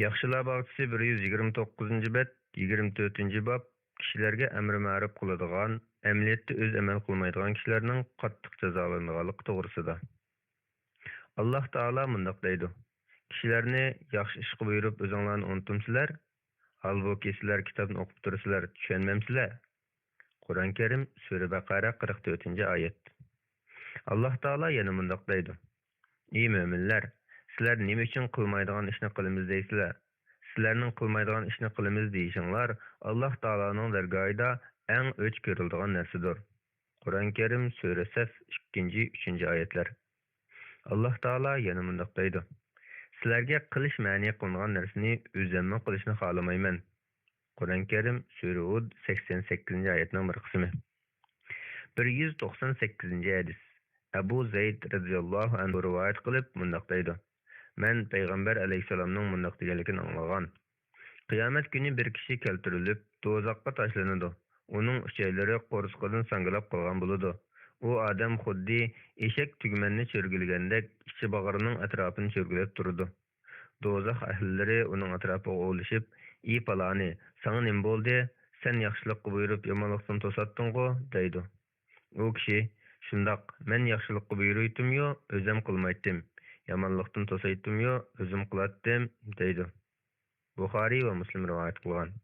ياخشىلار باغچىسى بىر يۈز يىگىرمە توققۇزىنچى بەت، يىگىرمە تۆتىنچى باب، كىشىلەرگە ئەمرى مەرۇپ قىلىدىغان، ئەمەلىيەتتە ئۆزى ئەمەل قىلمايدىغان كىشىلەرنىڭ قاتتىق جازالىنىدىغانلىقى توغرىسىدا. ئاللاھ تائالا مۇنداق دەيدۇ: كىشىلەرنى ياخشى ئىشقا بۇيرۇپ، ئۆزۈڭلارنى ئۇنتۇمسىلەر؟ ھالبۇكى، سىلەر كىتابنى ئوقۇپ تۇرىسىلەر، چۈشەنمەمسىلەر؟ قۇرئان كەرىم، سۈرە بەقەرە، قىرىق تۆتىنچى ئايەت. ئاللاھ تائالا يەنە مۇنداق دەيدۇ: ئى مۆمىنلەر، سىلەر نېمە ئۈچۈن قىلمايدىغان ئىشنى قىلىمىز دەيسىلەر؟ سىلەرنىڭ قىلمايدىغان ئىشنى قىلىمىز دېيىشىڭلار ئاللاھ تائالانىڭ دەرگاھىدا ئەڭ ئۆچ كۆرۈلىدىغان نەرسىدۇر. قۇرئان كەرىم، سۈرە سەف، ئىككىنچى، ئۈچىنچى ئايەتلەر. ئاللاھ تائالا يەنە مۇنداق دەيدۇ: سىلەرگە قىلىش مەنئى قىلىنغان نەرسىنى ئۆزۈممۇ قىلىشنى خالىمايمەن. قۇرئان كەرىم، سۈرە ھۇد، سەكسەن سەككىزىنچى ئايەتنىڭ بىر قىسمى. بىر يۈز توقسان سەككىزىنچى ھەدىس. ئەبۇ زەيد رەزىياللاھۇ ئەنھۇ رىۋايەت قىلىپ مۇنداق دەيدۇ: مەن پەيغەمبەر ئەلەيھىسسالامنىڭ مۇنداق دېگەنلىكىنى ئاڭلىغان. قىيامەت كۈنى بىر كىشى كەلتۈرۈلۈپ، دوزاخقا تاشلىنىدۇ. ئۇنىڭ ئۈچەيلىرى قورسىقىدىن ساڭگىلاپ قالغان بولىدۇ. ئۇ ئادەم خۇددى ئېشەك تۈگمەننى چۆرگىلىگەندەك ئىچى باغرىنىڭ ئەتراپىنى چۆرگۈلەپ تۇرىدۇ. دوزاخ ئەھلىلىرى ئۇنىڭ ئەتراپىغا ئولىشىپ، ئى پالانى، ساڭا نېمە بولدى؟ سەن ياخشىلىققا بۇيرۇپ، يامانلىقتىن توساتتىڭغۇ؟ دەيدۇ. ئۇ كىشى، شۇنداق، مەن ياخشىلىققا بۇيرۇيتتۇميۇ، ئۆزۈم قىلمايتتىم، يامانلىقتىن توسايتتىميۇ، ئۆزۈم قىلاتتىم، دەيدۇ. بۇخارىي ۋە مۇسلىم رىۋايەت قىلغان.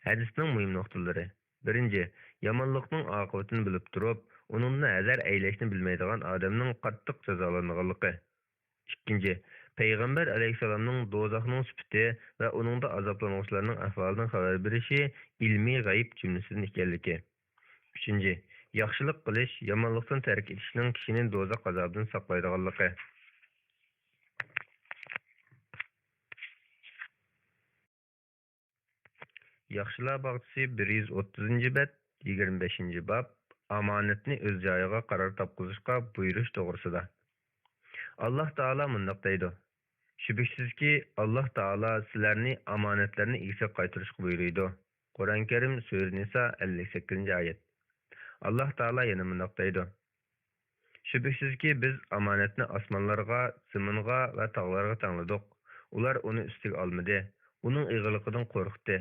ھەدىسنىڭ مۇھىم نۇقتىلىرى. بىرىنچى، يامانلىقنىڭ ئاقىۋىتىنى بىلىپ تۇرۇپ، ئۇنىڭدىن ھەزەر ئەيلەشنى بىلمەيدىغان ئادەمنىڭ قاتتىق جازالىنىدىغانلىقى. ئىككىنچى، پەيغەمبەر ئەلەيھىسسالامنىڭ دوزاخنىڭ سۈپىتى ۋە ئۇنىڭدا ئازابلانغۇچىلارنىڭ ئەھۋالىدىن خەۋەر بېرىشى ئىلمىي غەيىب جۈملىسىدىن ئىكەنلىكى. ئۈچىنچى، ياخشىلىق قىلىش، يامانلىقتىن تەرك ئېتىشنىڭ كىشىنى دوزاخ ئازابىدىن ساقلايدىغانلىقى. ياخشىلار باغچىسى بىر يۈز ئوتتۇزىنچى بەت، يىگىرمە بەشىنچى باب، ئامانەتنى ئۆز جايىغا قارار تاپقۇزۇشقا بۇيرۇش توغرىسىدا. ئاللاھ تائالا مۇنداق دەيدۇ: شۈبھىسىزكى، ئاللاھ تائالا سىلەرنى ئامانەتلەرنى ئىگىسىگە قايتۇرۇشقا بۇيرۇيدۇ. قۇرئان كەرىم، سۈرە نىسا، ئەللىك سەككىزىنچى ئايەت. ئاللاھ تائالا يەنە مۇنداق دەيدۇ: شۈبھىسىزكى، بىز ئامانەتنى ئاسمانلارغا، زېمىنغا ۋە تاغلارغا تەڭلىدۇق. ئۇلار ئۇنى ئۈستىگە ئالمىدى. ئۇنىڭ ئېغىرلىقىدىن قورقتى.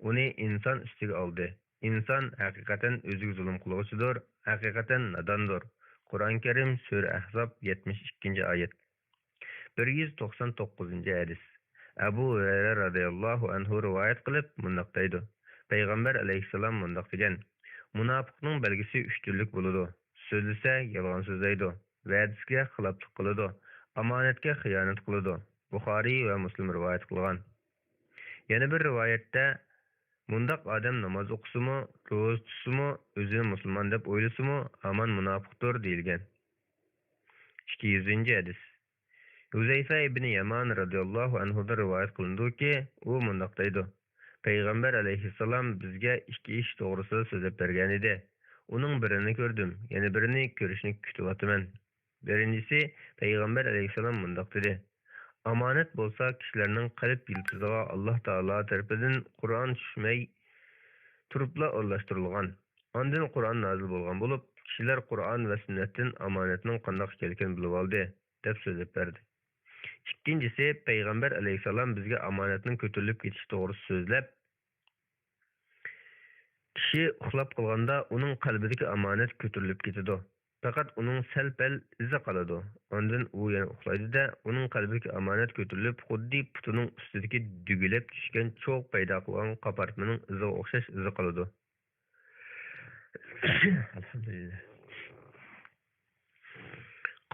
ئۇنى ئىنسان ئۈستىگە ئالدى. ئىنسان ھەقىقەتەن ئۆزىگە زۇلۇم قىلغۇچىدۇر، ھەقىقەتەن ناداندۇر. قۇرئان كەرىم، سۈرە ئەھزاب، يەتمىش ئىككىنچى ئايەت. بىر يۈز توقسان توققۇزىنچى ھەدىس. ئەبۇ ھۇرەيرە رەزىياللاھۇ ئەنھۇ رىۋايەت قىلىپ مۇنداق دەيدۇ: پەيغەمبەر ئەلەيھىسسالام مۇنداق دېگەن: مۇناپىقنىڭ بەلگىسى ئۈچ تۈرلۈك بولىدۇ. سۆزلىسە يالغان سۆزلەيدۇ، ۋەدىسىگە خىلاپلىق قىلىدۇ، ئامانەتكە خىيانەت قىلىدۇ. بۇخارىي ۋە مۇسلىم رىۋايەت قىلغان. يەنە بىر رىۋايەتتە: مۇنداق ئادەم ناماز ئوقۇسىمۇ، روزا تۇتسىمۇ، ئۆزىنى مۇسۇلمان دەپ ئويلىسىمۇ، ھامان مۇناپىقتۇر، دېيىلگەن. ئىككى يۈزىنچى ھەدىس. ھۇزەيفە ئىبنى يامان رەزىياللاھۇ ئەنھۇدىن رىۋايەت قىلىنىدۇكى، ئۇ مۇنداق دەيدۇ: پەيغەمبەر ئەلەيھىسسالام بىزگە ئىككى ئىش توغرىسىدا سۆزلەپ بەرگەنىدى. ئۇنىڭ بىرىنى كۆردۈم، يەنە بىرىنى كۆرۈشنى كۈتۈۋاتىمەن. بىرىنچىسى، پەيغەمبەر ئەلەيھىسسالام مۇنداق دېدى: ئامانەت بولسا كىشىلەرنىڭ قەلب يىلتىزىغا ئاللاھ تائالا تەرىپىدىن قۇرئان چۈشمەي تۇرۇپلا ئورۇنلاشتۇرۇلغان. ئاندىن قۇرئان نازىل بولغان بولۇپ، كىشىلەر قۇرئان ۋە سۈننەتتىن ئامانەتنىڭ قانداق ئىكەنلىكىنى بىلىۋالدى، دەپ سۆزلەپ بەردى. ئىككىنچىسى، پەيغەمبەر ئەلەيھىسسالام بىزگە ئامانەتنىڭ كۆتۈرۈلۈپ كېتىشى توغرىسىدا سۆزلەپ، كىشى ئۇخلاپ قالغاندا ئۇنىڭ قەلبىدىكى ئامانەت كۆتۈرۈلۈپ كېتىدۇ. پەقەت ئۇنىڭ سەل-پەل ئىزى قالىدۇ. ئاندىن ئۇ يەنە ئۇخلايدۇ-دە، ئۇنىڭ قەلبىدىكى ئامانەت كۆتۈرۈلۈپ، خۇددى پۇتىنىڭ ئۈستىدىكى دۈگىلەپ چۈشكەن چوغ پەيدا قىلغان قاپارتمىنىڭ ئىزىغا ئوخشاش ئىزى قالىدۇ. ئەلھەمدۇلىللاھ.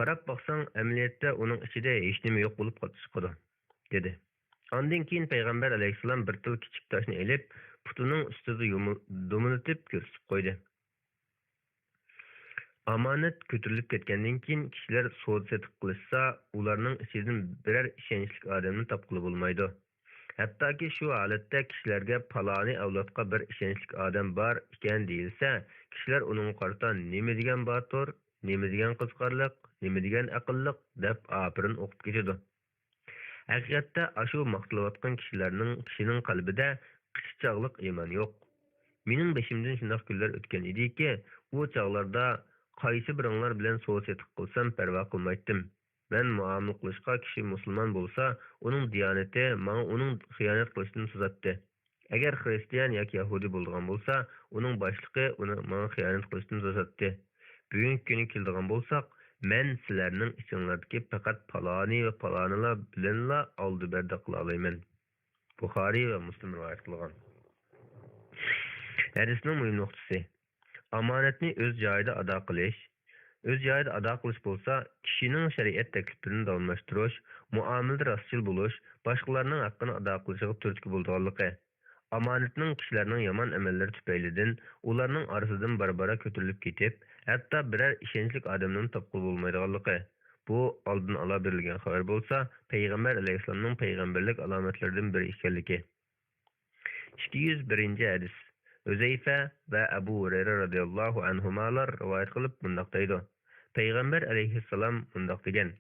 قاراپ باقساڭ، ئەمەلىيەتتە ئۇنىڭ ئىچىدە ھېچنېمە يوق بولۇپ قېلىپ چىقىدۇ، دېدى. ئاندىن كېيىن پەيغەمبەر ئەلەيھىسسالام بىر تال كىچىك تاشنى ئېلىپ، پۇتىنىڭ ئۈستىدە يۇمۇ-، دومىلىتىپ كۆرسىتىپ قويدى. ئامانەت كۆتۈرۈلۈپ كەتكەندىن كېيىن، كىشىلەر سودا-سېتىق قىلىشسا، ئۇلارنىڭ ئىچىدىن بىرەر ئىشەنچلىك ئادەمنى تاپقىلى بولمايدۇ. ھەتتاكى شۇ ھالەتتە كىشىلەرگە پالانى ئەۋلادقا بىر ئىشەنچلىك ئادەم بار ئىكەن دېيىلسە، كىشىلەر ئۇنىڭغا قارىتا نېمە دېگەن باتۇر، نېمە دېگەن قىزىقارلىق، نېمە دېگەن ئەقىللىق دەپ ئاپىرىن ئوقۇپ كېتىدۇ. ھەقىقەتتە ئاشۇ ماختىلىۋاتقان كىشىلەرنىڭ، كىشىنىڭ قەلبىدە قىچا چاغلىق ئىمان يوق. مېنىڭ بېشىمدىن شۇنداق كۈنلەر ئۆتكەن ئىدىكى، ئۇ چاغلاردا قايسى بىرىڭلار بىلەن سودا-سېتىق قىلسام پەرۋا قىلمايتتىم. مەن مۇئامىلە قىلىشقا كىشى مۇسۇلمان بولسا، ئۇنىڭ دىيانىتى ماڭا ئۇنىڭ خىيانەت قىلىشىدىن توساتتى. ئەگەر خىرىستىيان ياكى يەھۇدىي بولىدىغان بولسا، ئۇنىڭ باشلىقى ئۇنى ماڭا خىيانەت قىلىشتىن توساتتى. بۈگۈنكى كۈنگە كېلىدىغان بولساق، مەن سىلەرنىڭ ئىچىڭلاردىكى پەقەت پالانى ۋە پالانىلار بىلەنلا ئالدى-بەردە قىلالايمەن. بۇخارىي ۋە مۇسلىم رىۋايەت قىلغان. ھەدىسنىڭ مۇھىم نۇقتىسى. ئامانەتنى ئۆز جايىدا ئادا قىلىش. ئۆز جايىدا ئادا قىلىش بولسا، كىشىنىڭ شەرىئەت تەكلىپلىرىنى داۋاملاشتۇرۇش، مۇئامىلىدە راستچىل بولۇش، باشقىلارنىڭ ھەققىنى ئادا قىلىشىغا تۈرتكە بولىدىغانلىقى. ئامانەتنىڭ كىشىلەرنىڭ يامان ئەمەللىرى تۈپەيلىدىن ئۇلارنىڭ ئارىسىدىن بارا-بارا كۆتۈرۈلۈپ كېتىپ، ھەتتا بىرەر ئىشەنچلىك ئادەمنىمۇ تاپقىلى بولمايدىغانلىقى، بۇ ئالدىن ئالا بېرىلگەن خەۋەر بولسا، پەيغەمبەر ئەلەيھىسسالامنىڭ پەيغەمبەرلىك ئالامەتلىرىدىن بىرى ئىكەنلىكى. ئىككى يۈز بىرىنچى ھەدىس. ھۈزەيفە ۋە ئەبۇ ھۇرەيرە رەزىياللاھۇ ئەنھۇمالار رىۋايەت قىلىپ مۇنداق دەيدۇ: پەيغەمبەر ئەلەيھىسسالام مۇنداق دېگەن: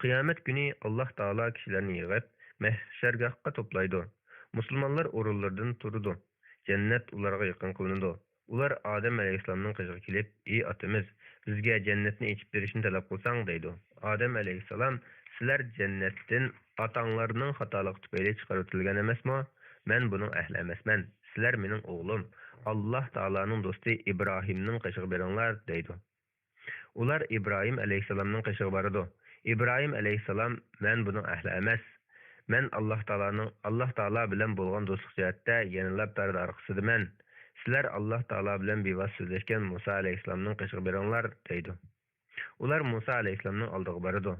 قىيامەت كۈنى ئاللاھ تائالا كىشىلەرنى يىغىپ، مەھشەرگاھقا توپلايدۇ. مۇسۇلمانلار ئورۇنلىرىدىن تۇرىدۇ. جەننەت ئۇلارغا يېقىن قىلىنىدۇ. ئۇلار ئادەم ئەلەيھىسسالامنىڭ قېشىغا كېلىپ، ئى ئاتىمىز، بىزگە جەننەتنى ئېچىپ بېرىشنى تەلەپ قىلساڭ، دەيدۇ. ئادەم ئەلەيھىسسالام، سىلەر جەننەتتىن ئاتاڭلارنىڭ خاتالىقى تۈپەيلى چىقىرىۋېتىلگەن ئەمەسمۇ؟ مەن بۇنىڭ ئەھلى ئەمەسمەن. سىلەر مېنىڭ ئوغلۇم، ئاللاھ تائالانىڭ دوستى ئىبراھىمنىڭ قېشىغا بېرىڭلار، دەيدۇ. ئۇلار ئىبراھىم ئەلەيھىسسالامنىڭ قېشىغا بارىدۇ. ئىبراھىم ئەلەيھىسسالام، مەن بۇنىڭ ئەھلى ئەمەس. مەن ئاللاھ تائالانىڭ، ئاللاھ تائالا بىلەن بولغان دوستلۇق جەھەتتە يەنىلا پەردە ئارقىسىدىمەن. سىلەر ئاللاھ تائالا بىلەن بىۋاسىتە سۆزلەشكەن مۇسا ئەلەيھىسسالامنىڭ قېشىغا بېرىڭلار، دەيدۇ. ئۇلار مۇسا ئەلەيھىسسالامنىڭ ئالدىغا بارىدۇ.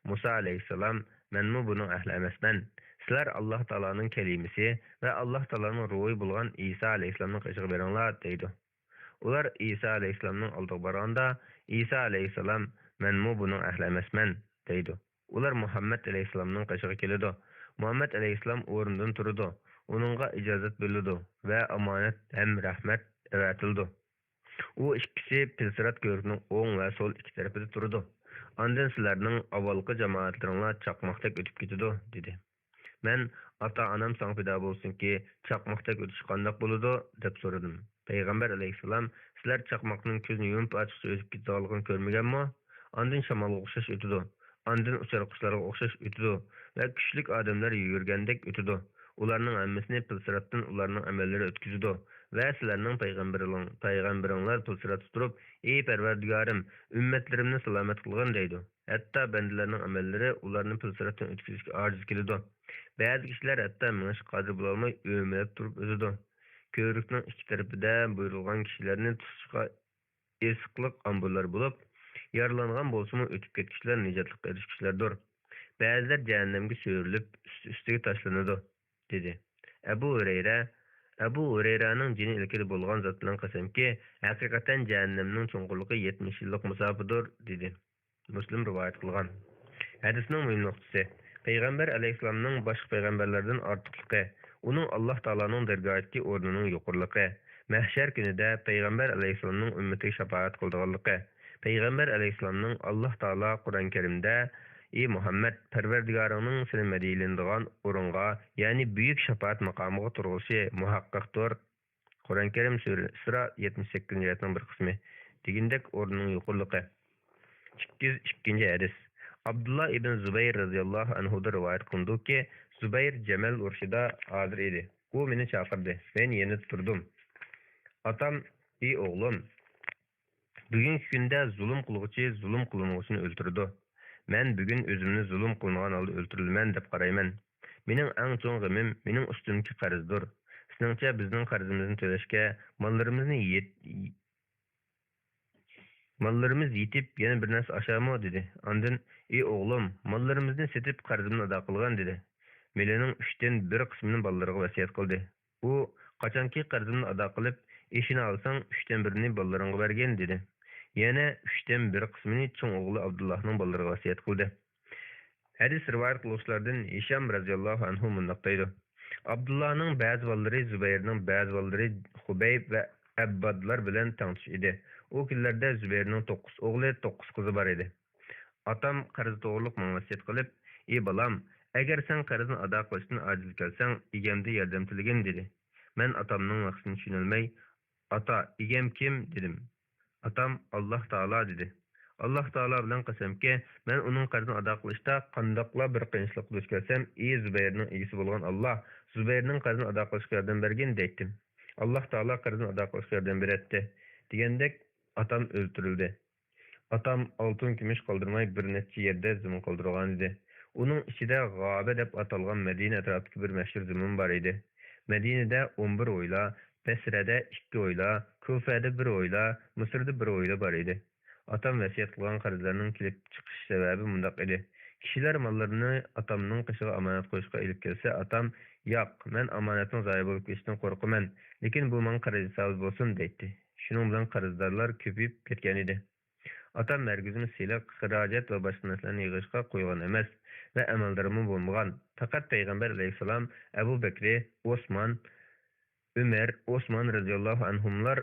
مۇسا ئەلەيھىسسالام، مەنمۇ بۇنىڭ ئەھلى ئەمەسمەن. سىلەر ئاللاھ تائالانىڭ كەلىمىسى ۋە ئاللاھ تائالانىڭ روھى بولغان ئىسا ئەلەيھىسسالامنىڭ قېشىغا بېرىڭلار، دەيدۇ. ئۇلار ئىسا ئەلەيھىسسالامنىڭ ئالدىغا بارغاندا، ئىسا ئەلەيھىسسالام، مەنمۇ بۇنىڭ ئەھلى ئەمەسمەن، دەيدۇ. ئۇلار مۇھەممەد ئەلەيھىسسالامنىڭ قېشىغا كېلىدۇ. مۇھەممەد ئەلەيھىسسالام ئورنىدىن تۇرىدۇ. ئۇنىڭغا ئىجازەت بېرىلىدۇ ۋە ئامانەت ھەم رەھمەت ئەۋەتىلىدۇ. ئۇ ئىككىسى پىل سىرات كۆۋرۈكنىڭ ئوڭ ۋە سول ئىككى تەرىپىدە تۇرىدۇ. ئاندىن سىلەرنىڭ ئاۋۋالقى جامائەتلىرىڭلار چاقماقتەك ئۆتۈپ كېتىدۇ، دېدى. مەن، ئاتا-ئانام ساڭا پىدا بولسۇنكى، چاقماقتەك ئۆتۈش قانداق بولىدۇ؟ دەپ سورىدىم. پەيغەمبەر ئەلەيھىسسالام، سىلەر چاقماقنىڭ كۆزنى يۇمۇپ ئاچقۇچە ئۆچۈپ كېتىدىغانلىقىنى كۆرمىگەنمۇ؟ ئاندىن شامالغا ئوخشاش ئۆتىدۇ. ئاندىن ئۇچار قۇشلارغا ئوخشاش ئۆتىدۇ ۋە كۈچلۈك ئادەملەر يۈگۈرگەندەك ئۆتىدۇ. ئۇلارنىڭ ھەممىسىنى پىلسىراتتىن ئۇلارنىڭ ئەمەللىرى ئۆتكۈزىدۇ ۋە سىلەرنىڭ پەيغەمبىرىڭ-، پەيغەمبىرىڭلار پىلسىراتتا تۇرۇپ، ئى پەرۋەردىگارىم، ئۈممەتلىرىمنى سالامەت قىلغىن دەيدۇ. ھەتتا بەندىلەرنىڭ ئەمەللىرى ئۇلارنى پىلسىراتتىن ئۆتكۈزۈشكە ئاجىز كېلىدۇ. بەزى كىشىلەر ھەتتا مېڭىشقا قادىر بولالماي ئۆمىلەپ تۇرۇپ ئۆلىدۇ. كۆۋرۈكنىڭ ئىككى تەرىپىدە بۇيرۇلغان كىشىلەرنى تۇتۇشقا ئېسىقلىق ئامبۇرلار بولۇپ، يارىلانغان بولسىمۇ ئۆتۈپ كەتكۈچىلەر نىجاتلىققا ئېرىشكۈچىلەردۇر. بەزىلەر جەھەننەمگە سۆرىلىپ، ئۈستى-ئۈستىگە تاشلىنىدۇ، دېدى. ئەبۇ ھۈرەيرە، ئەبۇ ھۈرەيرەنىڭ جېنى ئىلكىدە بولغان زات بىلەن قەسەمكى، ھەقىقەتەن جەھەننەمنىڭ چوڭقۇرلۇقى يەتمىش يىللىق مۇساپىدۇر، دېدى. مۇسلىم رىۋايەت قىلغان. ھەدىسنىڭ مۇھىم نۇقتىسى، پەيغەمبەر ئەلەيھىسسالامنىڭ باشقا پەيغەمبەرلەردىن ئارتۇقلۇقى، ئۇنىڭ ئاللاھ تائالانىڭ دەرگاھىدىكى ئورنىنىڭ يۇقىرىلىقى. مەھشەر كۈنىدە پەيغەمبەر ئەلەيھىسسالامنىڭ ئۈممىتىگە شاپائەت قىلىدىغانلىقى. پەيغەمبەر ئەلەيھىسسالامنىڭ، ئاللاھ تائالا قۇرئان كەرىمدە، ئى مۇھەممەد، پەرۋەردىگارىڭنىڭ سېنى مەدھىيلىنىدىغان ئورۇنغا، يەنى بۈيۈك شاپائەت ماقامىغا تۇرغۇزۇشى مۇھەققەقتۇر. قۇرئان كەرىم، سۈرە ئىسرا، يەتمىش سەككىزىنچى ئايەتنىڭ بىر قىسمى دېگىندەك ئورنىنىڭ يۇقىرىلىقى. ئىككى يۈز ئىككىنچى ھەدىس. ئابدۇللا ئىبن زۇبەير رەزىياللاھۇ ئەنھۇدىن رىۋايەت قىلىنىدۇكى، زۇبەير جەمەل ئۇرۇشىدا ھازىر ئىدى. ئۇ مېنى چاقىردى. مەن يېنىدا تۇردۇم. ئاتام، ئى ئوغلۇم، بۈگۈنكى كۈندە زۇلۇم قىلغۇچى زۇلۇم قىلىنغۇچىنى ئۆلتۈرىدۇ. مەن بۈگۈن ئۆزۈمنى زۇلۇم قىلىنغان ھالدا ئۆلتۈرۈلىمەن دەپ قارايمەن. مېنىڭ ئەڭ چوڭ غېمىم مېنىڭ ئۈستۈمدىكى قەرزدۇر. سېنىڭچە بىزنىڭ قەرزىمىزنى تۆلەشكە ماللىرىمىزنى يېت-، ماللىرىمىز يېتىپ يەنە بىر نەرسە ئاشارمۇ؟ دېدى. ئاندىن، ئى ئوغلۇم، ماللىرىمىزنى سېتىپ قەرزىمنى ئادا قىلغىن، دېدى. مېلىنىڭ ئۈچتىن بىر قىسمىنى بالىلىرىغا ۋەسىيەت قىلدى. ئۇ، قاچانكى قەرزىمنى ئادا قىلىپ، ئېشىنى ئالساڭ، ئۈچتىن بىرىنى بالىلىرىڭغا بەرگىن، دېدى. يەنە ئۈچتىن بىر قىسمىنى چوڭ ئوغلى ئابدۇللاھنىڭ بالىلىرىغا ۋەسىيەت قىلدى. ھەدىس رىۋايەت قىلغۇچىلاردىن ھىشام رەزىياللاھۇ ئەنھۇ مۇنداق دەيدۇ، ئابدۇللاھنىڭ بەزى بالىلىرى زۇبەيرنىڭ بەزى بالىلىرى خۇبەيب ۋە ئەببادلار بىلەن تەڭتۇش ئىدى. ئۇ كۈنلەردە زۇبەيرنىڭ توققۇز ئوغلى، توققۇز قىزى بار ئىدى. ئاتام قەرز توغرۇلۇق ماڭا ۋەسىيەت قىلىپ، ئى بالام، ئەگەر سەن قەرزنى ئادا قىلىشتىن ئاجىز كەلسەڭ، ئىگەمدىن ياردەم تىلىگىن، دېدى. مەن ئاتامنىڭ ۋەخسىنى چۈشىنەلمەي، ئاتا، ئىگەم كىم؟ دېدىم. ئاتام، ئاللاھ تائالا، دېدى. ئاللاھ تائالا بىلەن قەسەمكى، مەن ئۇنىڭ قەرزىنى ئادا قىلىشتا قانداقلا بىر قىيىنچىلىققا دۇچ كەلسەم، ئى زۇبەيرنىڭ ئىگىسى بولغان ئاللاھ، زۇبەيرنىڭ قەرزىنى ئادا قىلىشقا ياردەم بەرگىن، دەيتتىم. ئاللاھ تائالا قەرزىنى ئادا قىلىشقا ياردەم بېرەتتى، دېگەندەك، ئاتام ئۆلتۈرۈلدى. ئاتام ئالتۇن-كۈمۈش قالدۇرماي بىر نەچچە يەردە زېمىن قالدۇرغانىدى. ئۇنىڭ ئىچىدە غابە دەپ ئاتالغان مەدىنە ئەتراپىدىكى بىر مەشھۇر زېمىن بار ئىدى. مەدىنىدە ئون بىر ھويلا، بەسرەدە ئىككى ھويلا، كۇفەدە بىر ھويلا، مىسىردا بىر ھويلا بار ئىدى. ئاتام ۋەسىيەت قىلغان قەرزلەرنىڭ كېلىپ چىقىش سەۋەبى مۇنداق ئىدى. كىشىلەر ماللىرىنى ئاتامنىڭ قېشىغا ئامانەت قويۇشقا ئېلىپ كەلسە، ئاتام، ياق، مەن ئامانەتنىڭ زايە بولۇپ كېتىشىدىن قورقىمەن، لېكىن بۇ ماڭا قەرز ھېسابى بولسۇن، دەيتتى. شۇنىڭ بىلەن قەرزدارلار كۆپىيىپ كەتكەنىدى. ئاتام ھەرگىزمۇ سېلىق، خىراجەت ۋە باشقا نەرسىلەرنى يىغىشقا قويغان ئەمەس ۋە ئەمەلدارمۇ بولمىغان. پەقەت پەيغەمبەر ئەلەيھىسسالام، ئەبۇ بەكرى، ئوسمان، ئۆمەر، ئوسمان رەزىياللاھۇ ئەنھۇملار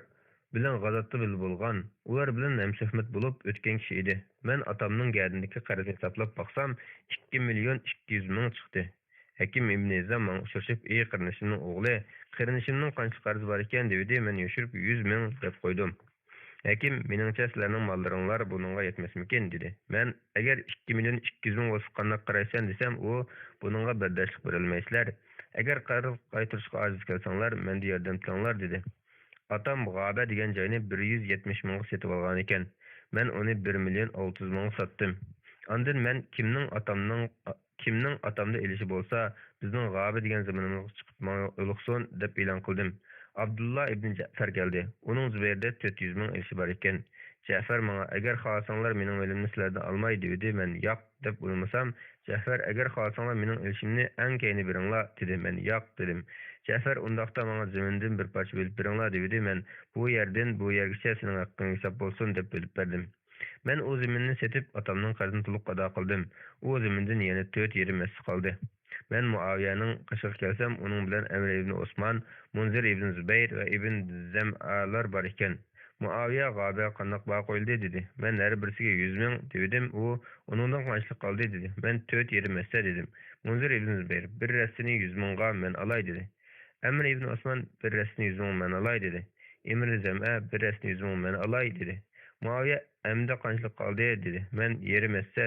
بىلەن غازاتتا بىللە بولغان، ئۇلار بىلەن ھەمسۆھبەت بولۇپ ئۆتكەن كىشى ئىدى. مەن ئاتامنىڭ گەدىنىدىكى قەرزنى ھېسابلاپ باقسام، ئىككى مىليون ئىككى يۈز مىڭ چىقتى. ھەكىم ئىبنى ھىزام ماڭا ئۇچرىشىپ، ئى قېرىندىشىمنىڭ ئوغلى، قېرىندىشىمنىڭ قانچىلىك قەرزى بار ئىكەن؟ دېۋىدى. مەن يوشۇرۇپ، يۈز مىڭ دەپ قويدۇم. ھەكىم، مېنىڭچە سىلەرنىڭ ماللىرىڭلار بۇنىڭغا يەتمەسمىكىن؟ دېدى. مەن، ئەگەر ئىككى مىليون ئىككى يۈز مىڭ بولسا قانداق قارايسەن دېسەم، ئۇ، بۇنىڭغا بەرداشلىق بېرەلمەيسىلەر. ئەگەر قەرز قايتۇرۇشقا ئاجىز كەلسەڭلار، مەندىن ياردەم تىلەڭلار، دېدى. ئاتام غابە دېگەن جاينى بىر يۈز يەتمىش مىڭغا سېتىۋالغانىكەن. مەن ئۇنى بىر مىليون ئالتە يۈز مىڭغا ساتتىم. ئاندىن مەن كىمنىڭ ئاتامنىڭ، كىمنىڭ ئاتامدا ئېلىشى بولسا، بىزنىڭ غابە دېگەن زېمىنىمىزغا چىقىپ ماڭا يولۇقسۇن، دەپ ئېلان قىلدىم. ئابدۇللا ئىبنى جەئفەر كەلدى. ئۇنىڭ زۇبەيردە تۆت يۈز مىڭ ئېلىشى بار ئىكەن. جەئفەر ماڭا، ئەگەر خالىساڭلار مېنىڭ مېلىمنى سىلەردىن ئالماي، دېۋىدى. مەن ياق دەپ ئويلىمىسام، جەئفەر، ئەگەر خالىساڭلار مېنىڭ ئېلىشىمنى ئەڭ كەينى بېرىڭلار، دېدى. مەن ياق دېدىم. جەئفەر، ئۇنداقتا ماڭا زېمىندىن بىر پارچە بۆلۈپ بېرىڭلار، دېۋىدى. مەن بۇ يەردىن بۇ يەرگىچە سېنىڭ ھەققىڭگە ھېساب بولسۇن، دەپ بۆلۈپ بەردىم. مەن ئۇ زېمىننى سېتىپ، ئاتامنىڭ قەرزىنى تولۇق ئادا قىلدىم. ئۇ زېمىندىن يەنە تۆت يېرىم ھەسسە قالدى. مەن مۇئاۋىيەنىڭ قېشىغا كەلسەم، ئۇنىڭ بىلەن ئەمىر ئىبنى ئوسمان، مۇنزىر ئىبنى زۇبەير ۋە ئىبن زەمئالار بار ئىكەن. مۇئاۋىيە، غابە قانداق باھا قويۇلدى؟ دېدى. مەن ھەر بىرسىگە يۈز مىڭ دېۋىدىم. ئۇ، ئۇنىڭدىن قانچىلىك قالدى؟ دېدى. مەن تۆت يېرىم ھەسسە دېدىم. مۇنزىر ئىبنى زۇبەير، بىر ھەسسىنى يۈز مىڭغا مەن ئالاي، دېدى. ئەمىر ئىبنى ئوسمان، بىر ھەسسىنى يۈز مىڭغا مەن ئالاي، دېدى. ئىمىر زەمئە، بىر ھەسسىنى يۈز مىڭ مەن ئالاي، دېدى. مۇئاۋىيە، ئەمدى قانچىلىك قالدى؟ دېدى. مەن يېرىم ھەسسە،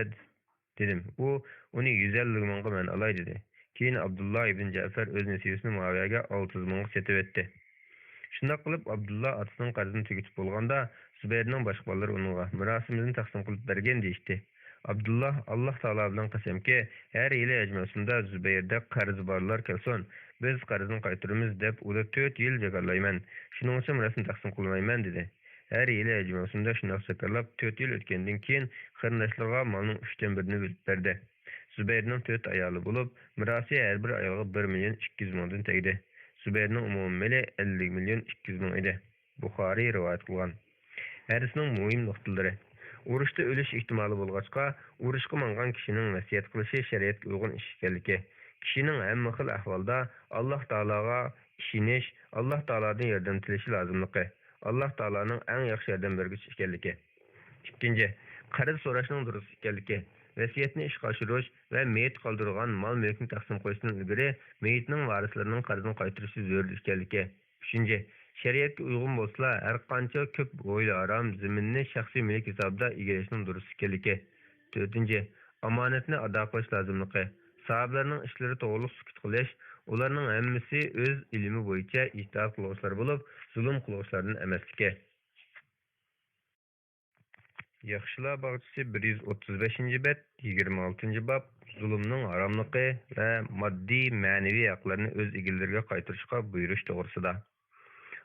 دېدىم. ئۇ، ئۇنى يۈز ئەللىك مىڭغا مەن ئالاي، دېدى. كېيىن ئابدۇللا ئىبن جەئفەر ئۆز نېسىۋىسىنى مۇئاۋىيەگە ئالتە يۈز مىڭغا سېتىۋەتتى. شۇنداق قىلىپ، ئابدۇللا ئاتىسىنىڭ قەرزىنى تۈگىتىپ بولغاندا، زۇبەيرنىڭ باشقا بالىلىرى ئۇنىڭغا، مىراسىمىزنى تەقسىم قىلىپ بەرگىن، دېيىشتى. ئابدۇللا، ئاللاھ تائالا بىلەن قەسەمكى، ھەر يىلى ھەج مەۋسۇمىدا زۇبەيردەك قەرزى بارلار كەلسۇن، بىز قەرزنى قايتۇرىمىز، دەپ ئۇدا تۆت يىل جاكارلايمەن. شۇنىڭ ئۈچۈن مىراسنى تەقسىم قىلمايمەن، دېدى. ھەر يىلى ھەج مەۋسۇمىدا شۇنداق جاكارلاپ، تۆت يىل ئۆتكەندىن كېيىن قېرىنداشلىرىغا مالنىڭ ئۈچتىن بىرىنى بۆلۈپ بەردى. زۇبەيرنىڭ تۆت ئايالى بولۇپ، مىراسى ھەر بىر ئايالغا بىر مىليون ئىككى يۈز مىڭدىن تەگدى. زۇبەيرنىڭ ئومۇمىي مېلى ئەللىك مىليون ئىككى يۈز مىڭ ئىدى. بۇخارىي رىۋايەت قىلغان. ھەدىسنىڭ مۇھىم نۇقتىلىرى. ئۇرۇشتا ئۆلۈش ئېھتىمالى بولغاچقا، ئۇرۇشقا ماڭغان كىشىنىڭ ۋەسىيەت قىلىشى شەرىئەتكە ئۇيغۇن ئىش ئىكەنلىكى، كىشىنىڭ ھەممە خىل ئەھۋالدا ئاللاھ تائالاغا ئىشىنىش، ئاللاھ تائالادىن ياردەم تىلىشى لازىملىقى، ئاللاھ تائالانىڭ ئەڭ ياخشى ياردەم بەرگۈچى ئىكەنلىكى. ئىككىنچى، قەرز سوراشنىڭ دۇرۇس ئىكەنلىكى، ۋەسىيەتنى ئىشقا ئاشۇرۇش ۋە مېيىت قالدۇرغان مال-مۈلۈكنى تەقسىم قىلىشتىن ئىلگىرى مېيىتنىڭ ۋارىسلىرىنىڭ قەرزىنى قايتۇرۇشى زۆرۈر ئىكەنلىكى. ئۈچىنچى، شەرىئەتكە ئۇيغۇن بولسىلا، ھەرقانچە كۆپ ھويلا-ھارام، زېمىننى شەخسىي مۈلۈك ھېسابىدا ئىگىلەشنىڭ دۇرۇس ئىكەنلىكى. تۆتىنچى، ئامانەتنى ئادا قىلىش لازىملىقى. ساھابىلەرنىڭ ئىشلىرى توغرۇلۇق سۈكۈت قىلىش، ئۇلارنىڭ ھەممىسى ئۆز ئىلمى بويىچە ئىجتىھات قىلغۇچىلار بولۇپ، زۇلۇم قىلغۇچىلاردىن ئەمەسلىكى. ياخشىلار باغچىسى، بىر يۈز ئوتتۇز بەشىنچى بەت، يىگىرمە ئالتىنچى باب، زۇلۇمنىڭ ھاراملىقى ۋە ماددىي، مەنىۋى ھەقلەرنى ئۆز ئىگىلىرىگە قايتۇرۇشقا بۇيرۇش توغرىسىدا.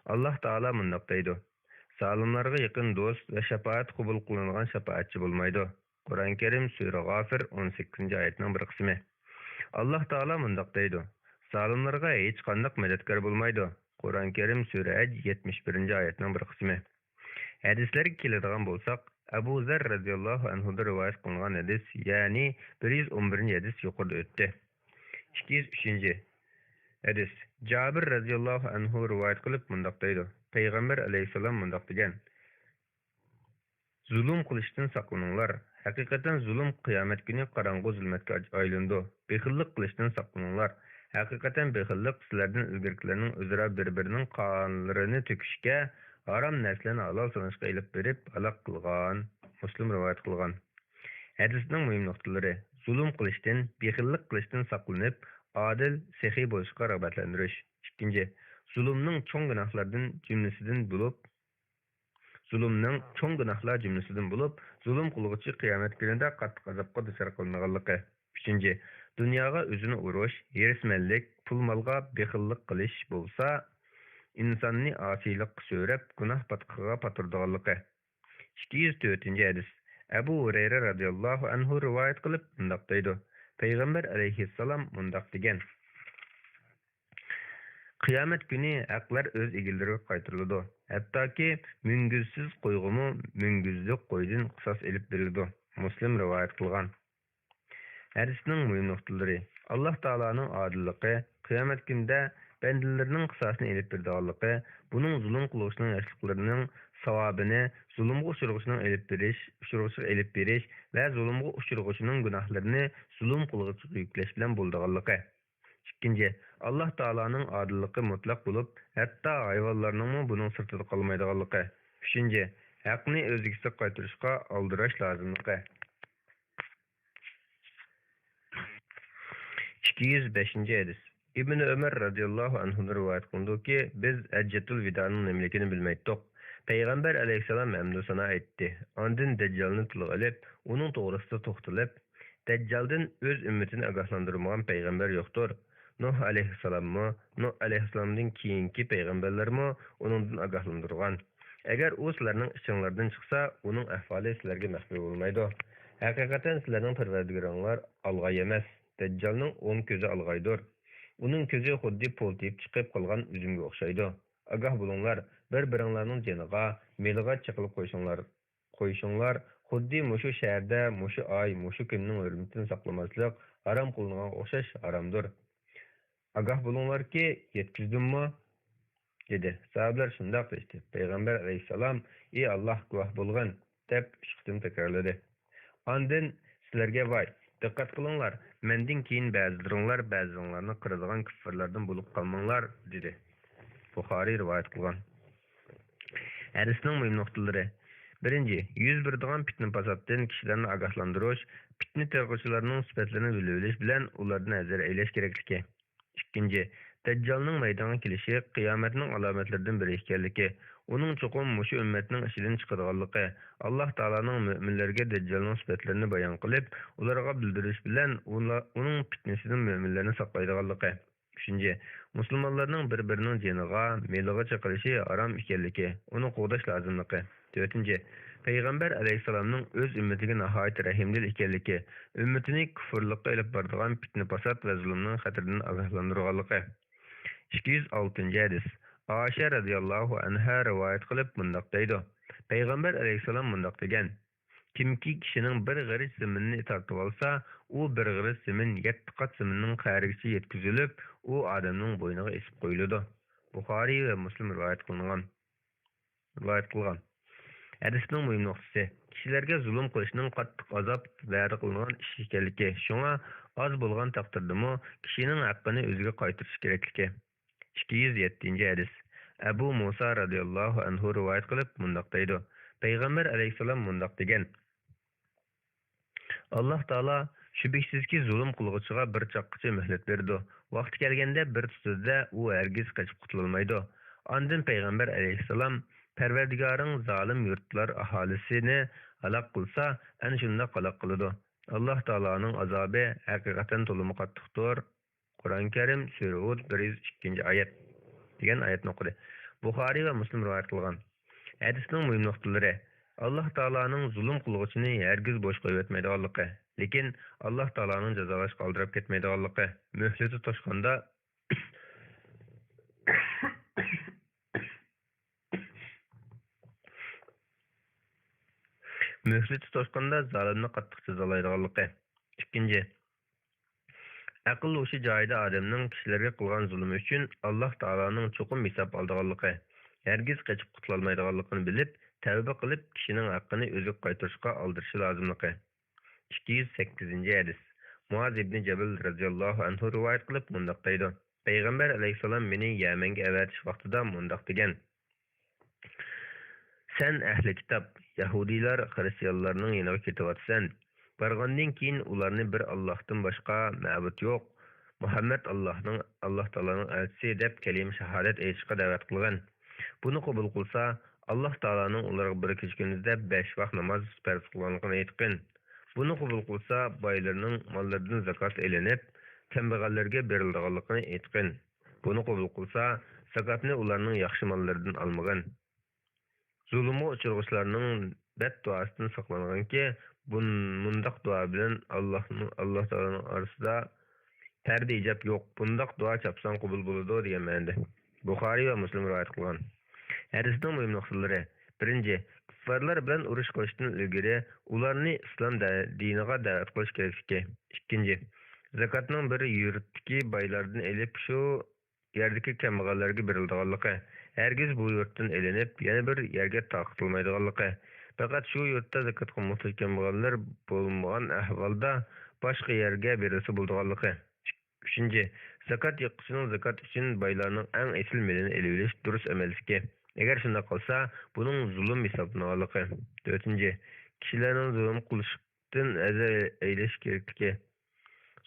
ئاللاھ تائالا مۇنداق دەيدۇ: زالىملارغا يېقىن دوست ۋە شاپائەت قوبۇل قىلىنغان شاپائەتچى بولمايدۇ. قۇرئان كەرىم، سۈرە غافىر، ئون سەككىزىنچى ئايەتنىڭ بىر قىسمى. ئاللاھ تائالا مۇنداق دەيدۇ: زالىملارغا ھېچقانداق مەدەتكار بولمايدۇ. قۇرئان كەرىم، سۈرە ھەج، يەتمىش بىرىنچى ئايەتنىڭ بىر قىسمى. ھەدىسلەرگە كېلىدىغان بولساق، ئەبۇ زەر رەزىياللاھۇ ئەنھۇدىن رىۋايەت قىلىنغان ھەدىس، يەنى بىر يۈز ئون بىرىنچى ھەدىس يۇقىرىدا ئۆتتى. ئىككى يۈز ئۈچىنچى ھەدىس، جابىر رەزىياللاھۇ ئەنھۇ رىۋايەت قىلىپ مۇنداق دەيدۇ: پەيغەمبەر ئەلەيھىسسالام مۇنداق دېگەن: زۇلۇم قىلىشتىن ساقلىنىڭلار. ھەقىقەتەن زۇلۇم قىيامەت كۈنى قاراڭغۇ زۇلمەتكە ئايلىنىدۇ. بېخىللىق قىلىشتىن ساقلىنىڭلار. ھەقىقەتەن بېخىللىق سىلەردىن ئىلگىرىكىلەرنىڭ ئۆزئارا بىر-بىرىنىڭ قانلىرىنى تۆكۈشكە، ھارام نەرسىلەرنى ھالال ساناشقا ئېلىپ بېرىپ ھالاك قىلغان. مۇسلىم رىۋايەت قىلغان. ھەدىسنىڭ مۇھىم نۇقتىلىرى: زۇلۇم قىلىشتىن، بېخىللىق قىلىشتىن ساقلىنىپ، ئادىل، سېخىي بولۇشقا رىغبەتلەندۈرۈش. ئىككىنچى، زۇلۇمنىڭ چوڭ گۇناھلاردىن جۈملىسىدىن بولۇپ، زۇلۇمنىڭ چوڭ گۇناھلار جۈملىسىدىن بولۇپ، زۇلۇم قىلغۇچى قىيامەت كۈنىدە قاتتىق ئازابقا دۇچار قىلىنىدىغانلىقى. ئۈچىنچى، دۇنياغا ئۆزىنى ئۇرۇش، ھېرىسمەنلىك، پۇل-مالغا بېخىللىق قىلىش بولسا، ئىنساننى ئاسىيلىققا سۆرەپ، گۇناھ پاتقىقىغا پاتۇرىدىغانلىقى. ئىككى يۈز تۆتىنچى ھەدىس. ئەبۇ ھۇرەيرە رەزىياللاھۇ ئەنھۇ رىۋايەت قىلىپ مۇنداق دەيدۇ: پەيغەمبەر ئەلەيھىسسالام مۇنداق دېگەن: قىيامەت كۈنى ھەقلەر ئۆز ئىگىلىرىگە قايتۇرۇلىدۇ. ھەتتاكى مۈڭگۈزسىز قويغىمۇ مۈڭگۈزلۈك قويدىن قىساس ئېلىپ بېرىلىدۇ. مۇسلىم رىۋايەت قىلغان. ھەدىسنىڭ مۇھىم نۇقتىلىرى: ئاللاھ تائالانىڭ ئادىللىقى، قىيامەت كۈنىدە بەندىلىرىنىڭ قىساسىنى ئېلىپ بېرىدىغانلىقى، بۇنىڭ زۇلۇم قىلغۇچىنىڭ ياشلىقلىرىنىڭ ساۋابىنى زۇلۇمغا ئۇچرىغۇچىنىڭ ئېلىپ بېرىش، ئۇچرىغۇچىغا ئېلىپ بېرىش ۋە زۇلۇمغا ئۇچرىغۇچىنىڭ گۇناھلىرىنى زۇلۇم قىلغۇچىغا يۈكلەش بىلەن بولىدىغانلىقى. ئىككىنچى، ئاللاھ تائالانىڭ ئادىللىقى مۇتلەق بولۇپ، ھەتتا ھايۋانلارنىڭمۇ بۇنىڭ سىرتىدا قالمايدىغانلىقى. ئۈچىنچى، ھەقنى ئۆز ئىگىسىگە قايتۇرۇشقا ئالدىراش لازىملىقى. ئىككى يۈز بەشىنچى ھەدىس. ئىبنى ئۆمەر رەزىياللاھۇ ئەنھۇدىن رىۋايەت قىلىنىدۇكى، بىز ھەججەتۇل ۋىدانىڭ نېمىلىكىنى بىلمەيتتۇق. پەيغەمبەر ئەلەيھىسسالام ھەمدۇسانا ئېيتتى. ئاندىن دەججالنى تىلغا ئېلىپ، ئۇنىڭ توغرىسىدا توختىلىپ، دەججالدىن ئۆز ئۈممىتىنى ئاگاھلاندۇرمىغان پەيغەمبەر يوقتۇر. نۇھ ئەلەيھىسسالاممۇ، نۇھ ئەلەيھىسسالامدىن كېيىنكى پەيغەمبەرلەرمۇ ئۇنىڭدىن ئاگاھلاندۇرغان. ئەگەر ئۇ سىلەرنىڭ ئىچىڭلاردىن چىقسا، ئۇنىڭ ئەھۋالى سىلەرگە مەخپىي بولمايدۇ. ھەقىقەتەن سىلەرنىڭ پەرۋەردىگارىڭلار ئالغاي ئەمەس. دەججالنىڭ ئوڭ كۆزى ئالغايدۇر. ئۇنىڭ كۆزى خۇددى پولتىيىپ چىقىپ قالغان ئۈزۈمگە ئوخشايدۇ. ئاگاھ بولۇڭلار، بىر-بىرىڭلارنىڭ جېنىغا، مېلىغا چېقىلىپ قويۇشۇڭلار. قويۇشۇڭلار، خۇددى مۇشۇ شەھەردە، مۇشۇ ئاي، مۇشۇ كۈننىڭ ھۆرمىتىنى ساقلىماسلىق ھارام قىلىنغانغا ئوخشاش ھارامدۇر. ئاگاھ بولۇڭلاركى، يەتكۈزدۈممۇ؟ دېدى. ساھابىلەر شۇنداق دېيىشتى. پەيغەمبەر ئەلەيھىسسالام، ئى ئاللاھ، گۇۋاھ بولغىن، دەپ ئۈچ قېتىم تەكرارلىدى. ئاندىن، سىلەرگە ۋاي، دىققەت قىلىڭلار، مەندىن كېيىن بەزىلىرىڭلار بەزىلىرىڭلارنى قىرىدىغان كۇففارلاردىن بولۇپ قالماڭلار، دېدى. بۇخارىي رىۋايەت قىلغان. ھەدىسنىڭ مۇھىم نۇقتىلىرى. بىرىنچى، يۈز بېرىدىغان پىتنە-پاساتتىن كىشىلەرنى ئاگاھلاندۇرۇش، پىتنە تېرىقچىلارنىڭ سۈپەتلىرىنى بىلىۋېلىش بىلەن ئۇلاردىن ھەزەر ئەيلەش كېرەكلىكى. ئىككىنچى، دەججالنىڭ مەيدانغا كېلىشى قىيامەتنىڭ ئالامەتلىرىدىن بىرى ئىكەنلىكى، ئۇنىڭ چوقۇم مۇشۇ ئۈممەتنىڭ ئىچىدىن چىقىدىغانلىقى، ئاللاھ تائالانىڭ مۆمىنلەرگە دەججالنىڭ سۈپەتلىرىنى بايان قىلىپ، ئۇلارغا بىلدۈرۈش بىلەن ئۇلا-، ئۇنىڭ پىتنىسىدىن مۆمىنلەرنى ساقلايدىغانلىقى. ئۈچىنچى، مۇسۇلمانلارنىڭ بىر-بىرىنىڭ جېنىغا، مېلىغا چېقىلىشى ھارام ئىكەنلىكى، ئۇنى قوغداش لازىملىقى. تۆتىنچى، پەيغەمبەر ئەلەيھىسسالامنىڭ ئۆز ئۈممىتىگە ناھايىتى رەھىمدىل ئىكەنلىكى، ئۈممىتىنى كۇفرلۇققا ئېلىپ بارىدىغان پىتنە-پاسات ۋە زۇلۇمنىڭ خەتىرىدىن ئاگاھلاندۇرغانلىقى. ئىككى يۈز ئالتىنچى ھەدىس. ئائىشە رەزىياللاھۇ ئەنھا رىۋايەت قىلىپ مۇنداق دەيدۇ، پەيغەمبەر ئەلەيھىسسالام مۇنداق دېگەن، كىمكى كىشىنىڭ بىر غېرىچ زېمىننى تارتىۋالسا، ئۇ بىر غېرىچ زېمىن يەتتە قات زېمىننىڭ قەرىگىچە يەتكۈزۈلۈپ، ئۇ ئادەمنىڭ بوينىغا ئېسىپ قويۇلىدۇ. بۇخارىي ۋە مۇسلىم رىۋايەت قىلىنغان. رىۋايەت قىلغان. ھەدىسنىڭ مۇھىم نۇقتىسى، كىشىلەرگە زۇلۇم قىلىشنىڭ قاتتىق ئازاب ۋەدە قىلىنغان ئىش ئىكەنلىكى، شۇڭا ئاز بولغان تەقدىردىمۇ كىشىنىڭ ھەققىنى ئۆزىگە قايتۇرۇش كېرەكلىكى. ئىككى يۈز يەتتىنچى ھەدىس. ئەبۇ مۇسا رەزىياللاھۇ ئەنھۇ رىۋايەت قىلىپ مۇنداق دەيدۇ، پەيغەمبەر ئەلەيھىسسالام مۇنداق دېگەن، ئاللاھ تائالا شۈبھىسىزكى زۇلۇم قىلغۇچىغا بىر چاغقىچە مۆھلەت بېرىدۇ. ۋاقتى كەلگەندە بىر تۇتىدۇ-دە، ئۇ ھەرگىز قېچىپ قۇتۇلالمايدۇ. ئاندىن پەيغەمبەر ئەلەيھىسسالام، پەرۋەردىگارىڭ زالىم يۇرتلار ئاھالىسىنى ھالاك قىلسا، ئەنە شۇنداق ھالاك قىلىدۇ. ئاللاھ تائالانىڭ ئازابى ھەقىقەتەن تولىمۇ قاتتىقتۇر. قۇرئان كەرىم، سۈرە ھۇد، بىر يۈز ئىككىنچى ئايەت دېگەن ئايەتنى ئوقۇدى. بۇخارىي ۋە مۇسلىم رىۋايەت قىلغان. ھەدىسنىڭ مۇھىم نۇقتىلىرى، ئاللاھ تائالانىڭ زۇلۇم قىلغۇچىنى ھەرگىز بوش قويۇۋەتمەيدىغانلىقى، لېكىن ئاللاھ تائالانىڭ جازالاشقا ئالدىراپ كەتمەيدىغانلىقى، مۆھلىتى توشقاندا، مۆھلىتى توشقاندا زالىمنى قاتتىق جازالايدىغانلىقى. ئىككىنچى، ئەقىل ھوشى جايىدا ئادەمنىڭ كىشىلەرگە قىلغان زۇلۇمى ئۈچۈن ئاللاھ تائالانىڭ چوقۇم ھېساب ئالىدىغانلىقى، ھەرگىز قېچىپ قۇتۇلالمايدىغانلىقىنى بىلىپ، تەۋبە قىلىپ، كىشىنىڭ ھەققىنى ئۆزىگە قايتۇرۇشقا ئالدىرىشى لازىملىقى. ئىككى يۈز سەككىزىنچى ھەدىس. مۇئاز ئىبنى جەبەل رەزىياللاھۇ ئەنھۇ رىۋايەت قىلىپ مۇنداق دەيدۇ، پەيغەمبەر ئەلەيھىسسالام مېنى يەمەنگە ئەۋەتىش ۋاقتىدا مۇنداق دېگەن، سەن ئەھلى كىتاب، يەھۇدىيلار، خىرىستىيانلارنىڭ يېنىغا كېتىۋاتىسەن. بارغاندىن كېيىن ئۇلارنى بىر ئاللاھتىن باشقا مەبۇد يوق، مۇھەممەد ئاللاھنىڭ، ئاللاھ تائالانىڭ ئەلچىسى دەپ كەلىمە شاھادەت ئېيتىشقا دەۋەت قىلغىن. بۇنى قوبۇل قىلسا، ئاللاھ تائالانىڭ ئۇلارغا بىر كېچە كۈندۈزدە بەش ۋاق ناماز پەرز قىلغانلىقىنى ئېيتقىن. بۇنى قوبۇل قىلسا، بايلىرىنىڭ ماللىرىدىن زاكات ئېلىنىپ، كەمبەغەللەرگە بېرىلىدىغانلىقىنى ئېيتقىن. بۇنى قوبۇل قىلسا، زاكاتنى ئۇلارنىڭ ياخشى ماللىرىدىن ئالمىغىن. زۇلۇمغا ئۇچرىغۇچىلارنىڭ بەتدۇئاسىدىن ساقلانغىنكى، بۇن-، مۇنداق دۇئا بىلەن ئاللاھنىڭ، ئاللاھ تائالانىڭ ئارىسىدا پەردە ھىجاب يوق. بۇنداق دۇئا چاپسان قوبۇل بولىدۇ دېگەن مەنىدە. بۇخارىي ۋە مۇسلىم رىۋايەت قىلغان. ھەدىسنىڭ مۇھىم نۇقتىلىرى. بىرىنچى، كۇففارلار بىلەن ئۇرۇش قىلىشتىن ئىلگىرى ئۇلارنى ئىسلام دە-، دىنىغا دەۋەت قىلىش كېرەكلىكى. ئىككىنچى، زاكاتنىڭ بىر يۇرتتىكى بايلاردىن ئېلىپ شۇ يەردىكى كەمبەغەللەرگە بېرىلىدىغانلىقى، ھەرگىز بۇ يۇرتتىن ئېلىنىپ يەنە بىر يەرگە تارقىتىلمايدىغانلىقى، پەقەت شۇ يۇرتتا زاكاتقا موھتاج كەمبەغەللەر بولمىغان ئەھۋالدا باشقا يەرگە بېرىلسە بولىدىغانلىقى. ئۈچىنچى، زاكات يىغقۇچىنىڭ زاكات ئۈچۈن بايلارنىڭ ئەڭ ئېسىل مېلىنى ئېلىۋېلىش دۇرۇس ئەمەسلىكى، ئەگەر شۇنداق قىلسا، بۇنىڭ زۇلۇم ھېسابلىنىدىغانلىقى. تۆتىنچى، كىشىلەرنىڭ زۇلۇم قىلىشتىن ھەزەر ئەيلەش كېرەكلىكى.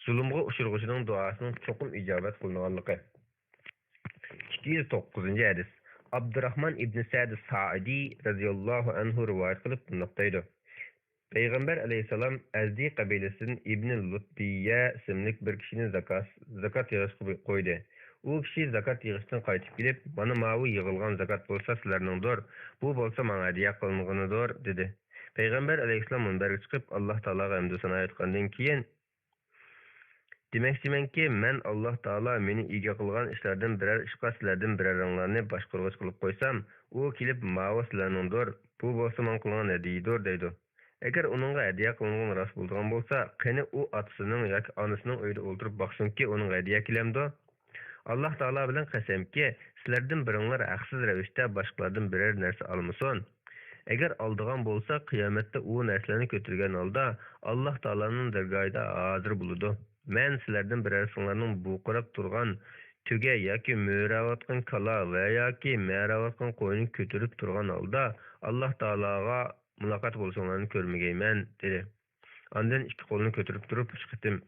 زۇلۇمغا ئۇچرىغۇچىنىڭ دۇئاسىنىڭ چوقۇم ئىجابەت قىلىنىدىغانلىقى. ئىككى يۈز توققۇزىنچى ھەدىس. ئابدۇراخمان ئىبنى سەئد سائىدى رەزىياللاھۇ ئەنھۇ رىۋايەت قىلىپ مۇنداق دەيدۇ، پەيغەمبەر ئەلەيھىسسالام ئەزدى قەبىلىسىدىن ئىبنى لۇتبىيە ئىسىملىك بىر كىشىنى زاكاس-، زاكات يىغىشقا قويدى. ئۇ كىشى زاكات يىغىشتىن قايتىپ كېلىپ، مانا ماۋۇ يىغىلغان زاكات بولسا سىلەرنىڭدۇر، بۇ بولسا ماڭا ھەدىيە قىلىنغىنىدۇر، دېدى. پەيغەمبەر ئەلەيھىسسالام مۇنبەرگە چىقىپ، ئاللاھ تائالاغا ھەمدۇ سانا ئېيتقاندىن كېيىن، دېمەكچىمەنكى، مەن ئاللاھ تائالا مېنى ئىگە قىلغان ئىشلاردىن بىرەر ئىشقا سىلەردىن بىرەرىڭلارنى باشقۇرغۇچى قىلىپ قويسام، ئۇ كېلىپ ماۋۇ سىلەرنىڭدۇر، بۇ بولسا ماڭا قىلغان ھەدىيىدۇر دەيدۇ. ئەگەر ئۇنىڭغا ھەدىيە قىلىنغىنى راست بولىدىغان بولسا، قېنى ئۇ ئاتىسىنىڭ ياكى ئانىسىنىڭ ئۆيىدە ئولتۇرۇپ باقسۇنكى، ئۇنىڭغا ھەدىيە كېلەمدۇ؟ ئاللاھ تائالا بىلەن قەسەمكى، سىلەردىن بىرىڭلار ھەقسىز رەۋىشتە باشقىلاردىن بىرەر نەرسە ئالمىسۇن. ئەگەر ئالىدىغان بولسا، قىيامەتتە ئۇ نەرسىلەرنى كۆتۈرگەن ھالدا ئاللاھ تائالانىڭ دەرگاھىدا ھازىر بولىدۇ. مەن سىلەردىن بىرەرسىڭلارنىڭ بۇرقىراپ تۇرغان تۆگە ياكى مۆرەۋاتقان كالا ۋە ياكى مەرەۋاتقان قوينى كۆتۈرۈپ تۇرغان ھالدا، ئاللاھ تائالاغا مۇلاقات بولۇشۇڭلارنى كۆرمىگەيمەن، دېدى. ئاندىن ئىككى قولىنى كۆتۈرۈپ تۇرۇپ ئۈچ قېتىم،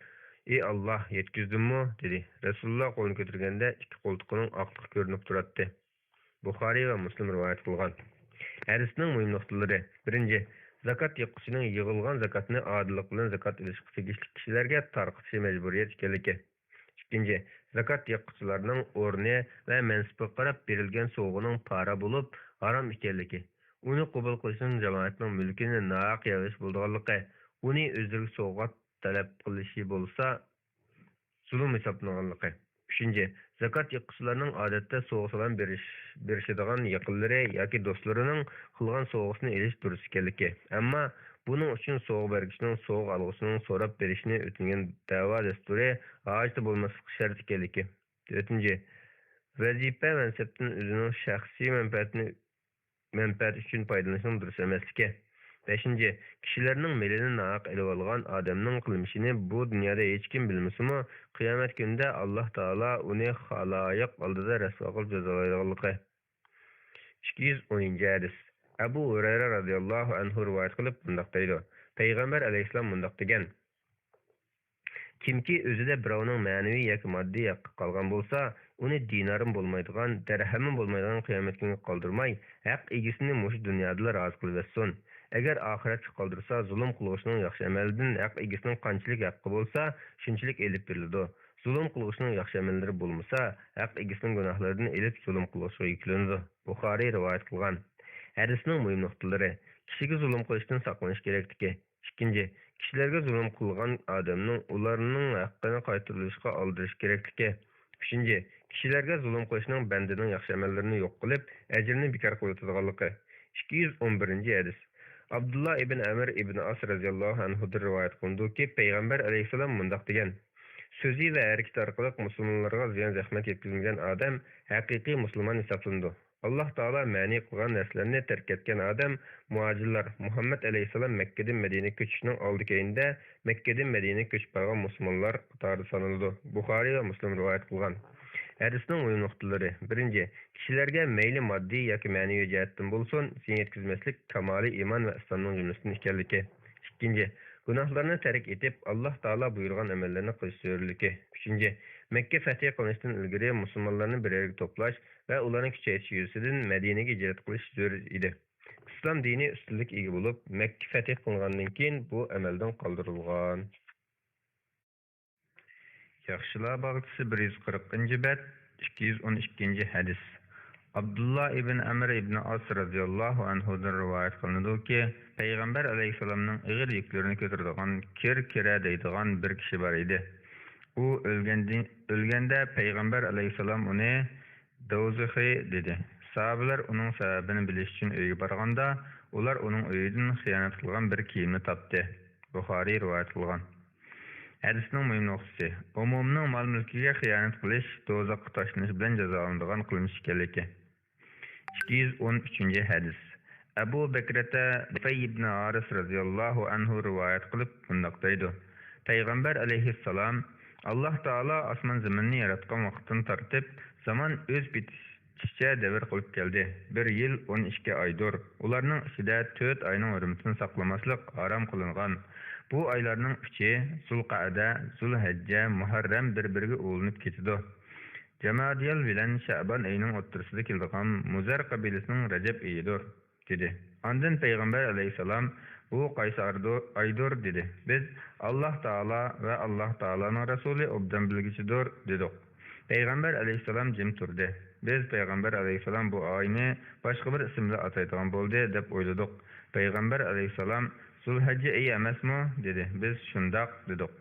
ئى ئاللاھ، يەتكۈزدۈممۇ؟ دېدى. رەسۇلۇللاھ قولىنى كۆتۈرگەندە ئىككى قولتۇقىنىڭ ئاقلىقى كۆرۈنۈپ تۇراتتى. بۇخارىي ۋە مۇسلىم رىۋايەت قىلغان. ھەدىسنىڭ مۇھىم نۇقتىلىرى. بىرىنچى، زاكات يىغقۇچىنىڭ يىغىلغان زاكاتنى ئادىللىق بىلەن زاكات ئېلىشقا تېگىشلىك كىشىلەرگە تارقىتىشى مەجبۇرىيەت ئىكەنلىكى. ئىككىنچى، زاكات يىغقۇچىلارنىڭ ئورنى ۋە مەنسىپىگە قاراپ بېرىلگەن سوۋغىنىڭ پارە بولۇپ ھارام ئىكەنلىكى، ئۇنى قوبۇل قىلىشنىڭ جامائەتنىڭ مۈلكىنى ناھەق يەۋېلىش بولىدىغانلىقى، ئۇنى ئۆزلىرىگە سوۋغات تەلەپ قىلىشى بولسا زۇلۇم ھېسابلىنىدىغانلىقى. ئۈچىنچى، زاكات يىغقۇچىلارنىڭ ئادەتتە سوۋغا-سالام بېرىش، بېرىشىدىغان يېقىنلىرى ياكى دوستلىرىنىڭ قىلغان سوۋغىسىنى ئېلىش دۇرۇس ئىكەنلىكى، ئەمما بۇنىڭ ئۈچۈن سوۋغا بەرگۈچىنىڭ سوۋغا ئالغۇچىنىڭ سوراپ بېرىشىنى ئۆتۈنگەن دەۋا دەستۇرى ھاجىتى بولماسلىقى شەرت ئىكەنلىكى. تۆتىنچى، ۋەزىپە-مەنسەپتىن ئۆزىنىڭ شەخسىي مەنپەئەتىنى مەنپەئەت ئۈچۈن پايدىلىنىشنىڭ دۇرۇس ئەمەسلىكى. بەشىنچى، كىشىلەرنىڭ مېلىنى ناھەق ئېلىۋالغان ئادەمنىڭ قىلمىشىنى بۇ دۇنيادا ھېچكىم بىلمىسىمۇ، قىيامەت كۈنىدە ئاللاھ تائالا ئۇنى خالايىق ئالدىدا رەسۋا قىلىپ جازالايدىغانلىقى. ئىككى يۈز ئونىنچى ھەدىس. ئەبۇ ھۇرەيرە رەزىياللاھۇ ئەنھۇ رىۋايەت قىلىپ مۇنداق دەيدۇ، پەيغەمبەر ئەلەيھىسسالام مۇنداق دېگەن، كىمكى ئۆزىدە بىراۋنىڭ مەنىۋى ياكى ماددىي ھەققى قالغان بولسا، ئۇنى دىنارمۇ بولمايدىغان، دەرھەممۇ بولمايدىغان قىيامەت كۈنىگە قالدۇرماي، ھەق ئىگىسىنى مۇشۇ دۇنيادىلا رازى قىلىۋەتسۇن. ئەگەر ئاخىرەتكە قالدۇرسا، زۇلۇم قىلغۇچىنىڭ ياخشى ئەمەلدىن ھەق ئىگىسىنىڭ قانچىلىك ھەققى بولسا، شۇنچىلىك ئېلىپ بېرىلىدۇ. زۇلۇم قىلغۇچىنىڭ ياخشى ئەمەللىرى بولمىسا، ھەق ئىگىسىنىڭ گۇناھلىرىدىن ئېلىپ زۇلۇم قىلغۇچىغا يۈكلىنىدۇ. بۇخارىي رىۋايەت قىلغان. ھەدىسنىڭ مۇھىم نۇقتىلىرى. كىشىگە زۇلۇم قىلىشتىن ساقلىنىش كېرەكلىكى. ئىككىنچى، كىشىلەرگە زۇلۇم قىلغان ئادەمنىڭ ئۇلارنىڭ ھەققىنى قايتۇرۇۋېلىشقا ئالدىرىش كېرەكلىكى. ئۈچىنچى، كىشىلەرگە زۇلۇم قىلىشنىڭ بەندىنىڭ ياخشى ئەمەللىرىنى يوق قىلىپ، ئەجرىنى بىكار قىلىۋېتىدىغانلىقى. ئىككى يۈز ئون بىرىنچى ھەدىس. ئابدۇللا ئىبن ئەمر ئىبن ئاس رەزىياللاھۇ ئەنھۇدىن رىۋايەت قىلىنىدۇكى، پەيغەمبەر ئەلەيھىسسالام مۇنداق دېگەن، سۆزى ۋە ھەرىكىتى ئارقىلىق مۇسۇلمانلارغا زىيان-زەخمەت يەتكۈزمىگەن ئادەم ھەقىقىي مۇسۇلمان ھېسابلىنىدۇ. ئاللاھ تائالا مەنئى قىلغان نەرسىلەرنى تەرك ئەتكەن ئادەم، مۇھاجىرلار، مۇھەممەد ئەلەيھىسسالام مەككىدىن مەدىنىگە كۆچۈشنىڭ ئالدى-كەينىدە مەككىدىن مەدىنىگە كۆچۈپ بارغان مۇسۇلمانلار قاتارىدا سانىلىدۇ. بۇخارىي ۋە مۇسلىم رىۋايەت قىلغان. ھەدىسنىڭ مۇھىم نۇقتىلىرى. بىرىنچى، كىشىلەرگە مەيلى ماددىي ياكى مەنىۋى جەھەتتىن بولسۇن، زىيان يەتكۈزمەسلىك كامالىي ئىمان ۋە ئىسلامنىڭ جۈملىسىدىن ئىكەنلىكى. ئىككىنچى، گۇناھلارنى تەرك ئېتىپ، ئاللاھ تائالا بۇيرۇغان ئەمەللەرنى قىلىش زۆرۈرلۈكى. ئۈچىنچى، مەككە فەتھى قىلىنىشتىن ئىلگىرى مۇسۇلمانلارنى بىر يەرگە توپلاش ۋە ئۇلارنى كۈچەيتىش يۈزىسىدىن مەدىنىگە ھىجرەت قىلىش زۆرۈر ئىدى. ئىسلام دىنى ئۈستۈنلۈككە ئىگە بولۇپ، مەككە فەتھى قىلىنغاندىن كېيىن بۇ ئەمەلدىن قالدۇرۇلغان. ياخشىلار باغچىسى، بىر يۈز قىرىقىنچى بەت، ئىككى يۈز ئون ئىككىنچى ھەدىس. ئابدۇللا ئىبن ئەمر ئىبن ئاس رەزىياللاھۇ ئەنھۇدىن رىۋايەت قىلىنىدۇكى، پەيغەمبەر ئەلەيھىسسالامنىڭ ئېغىر يۈكلىرىنى كۆتۈرىدىغان كىر كىرە دەيدىغان بىر كىشى بار ئىدى. ئۇ ئۆلگەندىن، ئۆلگەندە پەيغەمبەر ئەلەيھىسسالام ئۇنى دوزىخى دېدى. ساھابىلەر ئۇنىڭ سەۋەبىنى بىلىش ئۈچۈن ئۆيگە بارغاندا، ئۇلار ئۇنىڭ ئۆيىدىن خىيانەت قىلغان بىر كىيىمنى تاپتى. بۇخارىي رىۋايەت قىلغان. ھەدىسنىڭ مۇھىم نۇقتىسى، ئومۇمنىڭ مال-مۈلكىگە خىيانەت قىلىش دوزاخقا تاشلىنىش بىلەن جازالىنىدىغان قىلمىش ئىكەنلىكى. ئىككى يۈز ئون ئۈچىنچى ھەدىس. ئەبۇ بەكرەتە نۇفەي ئىبن ھارىس رەزىياللاھۇ ئەنھۇ رىۋايەت قىلىپ مۇنداق دەيدۇ، پەيغەمبەر ئەلەيھىسسالام، ئاللاھ تائالا ئاسمان-زېمىننى ياراتقان ۋاقىتتىن تارتىپ، زامان ئۆز پېتىچە دەۋر قىلىپ كەلدى. بىر يىل ئون ئىككى ئايدۇر. ئۇلارنىڭ ئىچىدە تۆت ئاينىڭ ھۆرمىتىنى ساقلىماسلىق ھارام قىلىنغان. بۇ ئايلارنىڭ ئۈچى، زۇلقەئدە، زۇلھەججە، مۇھەررەم بىر-بىرىگە ئۇلىنىپ كېتىدۇ. جامادىيەل بىلەن شەئبان ئېيىنىڭ ئوتتۇرىسىدا كېلىدىغان مۇزەر قەبىلىسىنىڭ رەجەب ئېيىدۇر، دېدى. ئاندىن پەيغەمبەر ئەلەيھىسسالام، بۇ قايسى ئاردۇ-، ئايدۇر؟ دېدى. بىز، ئاللاھ تائالا ۋە ئاللاھ تائالانىڭ رەسۇلى ئوبدان بىلگۈچىدۇر، دېدۇق. پەيغەمبەر ئەلەيھىسسالام جىم تۇردى. بىز، پەيغەمبەر ئەلەيھىسسالام بۇ ئاينى باشقا بىر ئىسىم بىلەن ئاتايدىغان بولدى، دەپ ئويلىدۇق. پەيغەمبەر ئەلەيھىسسالام، زۇلھەججە ئېيى ئەمەسمۇ؟ دېدى. بىز، شۇنداق، دېدۇق.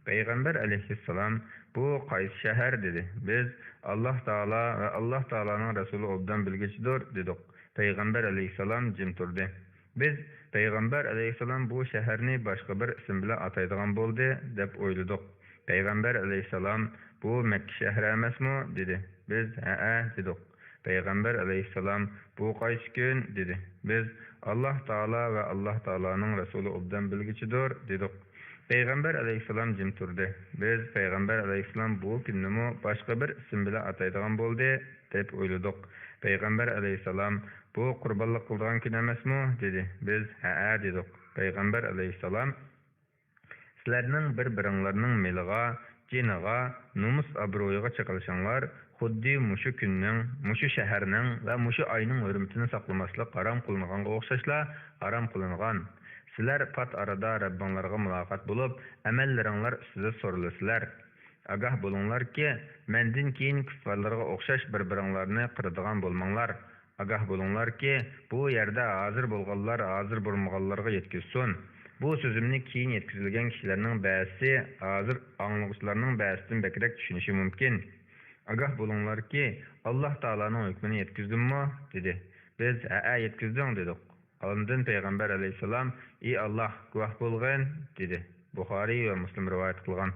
پەيغەمبەر ئەلەيھىسسالام، بۇ قايسى شەھەر؟ دېدى. بىز، ئاللاھ تائالا ۋە ئاللاھ تائالانىڭ رەسۇلى ئوبدان بىلگۈچىدۇر، دېدۇق. پەيغەمبەر ئەلەيھىسسالام جىم تۇردى. بىز، پەيغەمبەر ئەلەيھىسسالام بۇ شەھەرنى باشقا بىر ئىسىم بىلەن ئاتايدىغان بولدى، دەپ ئويلىدۇق. پەيغەمبەر ئەلەيھىسسالام، بۇ مەككە شەھىرى ئەمەسمۇ؟ دېدى. بىز، ھەئە، دېدۇق. پەيغەمبەر ئەلەيھىسسالام، بۇ قايسى كۈن؟ دېدى. بىز، ئاللاھ تائالا ۋە ئاللاھ تائالانىڭ رەسۇلى ئوبدان بىلگۈچىدۇر، دېدۇق. پەيغەمبەر ئەلەيھىسسالام جىم تۇردى. بىز پەيغەمبەر ئەلەيھىسسالام بۇ كۈننىمۇ باشقا بىر ئىسىم بىلەن ئاتايدىغان بولدى، دەپ ئويلىدۇق. پەيغەمبەر ئەلەيھىسسالام بۇ قۇربانلىق قىلىدىغان كۈن ئەمەسمۇ؟ دېدى. بىز ھەئە دېدۇق. پەيغەمبەر ئەلەيھىسسالام سىلەرنىڭ بىر-بىرىڭلارنىڭ مېلىغا، جېنىغا، نومۇس-ئابرۇيىغا چېقىلىشىڭلار خۇددى مۇشۇ كۈننىڭ، مۇشۇ شەھەرنىڭ ۋە مۇشۇ ئاينىڭ ھۆرمىتىنى ساقلىماسلىق ھارام قىلىنغانغا ئوخشاشلا ھارام قىلىنغان. سىلەر پات ئارىدا رەببىڭلارغا مۇلاقات بولۇپ، ئەمەللىرىڭلار ئۈستىدە سورىلىسىلەر. ئاگاھ بولۇڭلاركى، مەندىن كېيىن كۇففارلارغا ئوخشاش بىر-بىرىڭلارنى قىرىدىغان بولماڭلار. ئاگاھ بولۇڭلاركى، بۇ يەردە ھازىر بولغانلار ھازىر بولمىغانلارغا يەتكۈزسۇن. بۇ سۆزۈمنى كېيىن يەتكۈزۈلگەن كىشىلەرنىڭ بەزىسى ھازىر ئاڭلىغۇچىلارنىڭ بەزىسىدىن بەكرەك چۈشىنىشى مۇمكىن. ئاگاھ بولۇڭلاركى، ئاللاھ تائالانىڭ ھۆكمىنى يەتكۈزدۈممۇ؟ دېدى. بىز، ھەئە، يەتكۈزدۈڭ، دېدۇق. ئاندىن پەيغەمبەر ئەلەيھىسسالام، ئى ئاللاھ، گۇۋاھ بولغىن، دېدى. بۇخارىي ۋە مۇسلىم رىۋايەت قىلغان.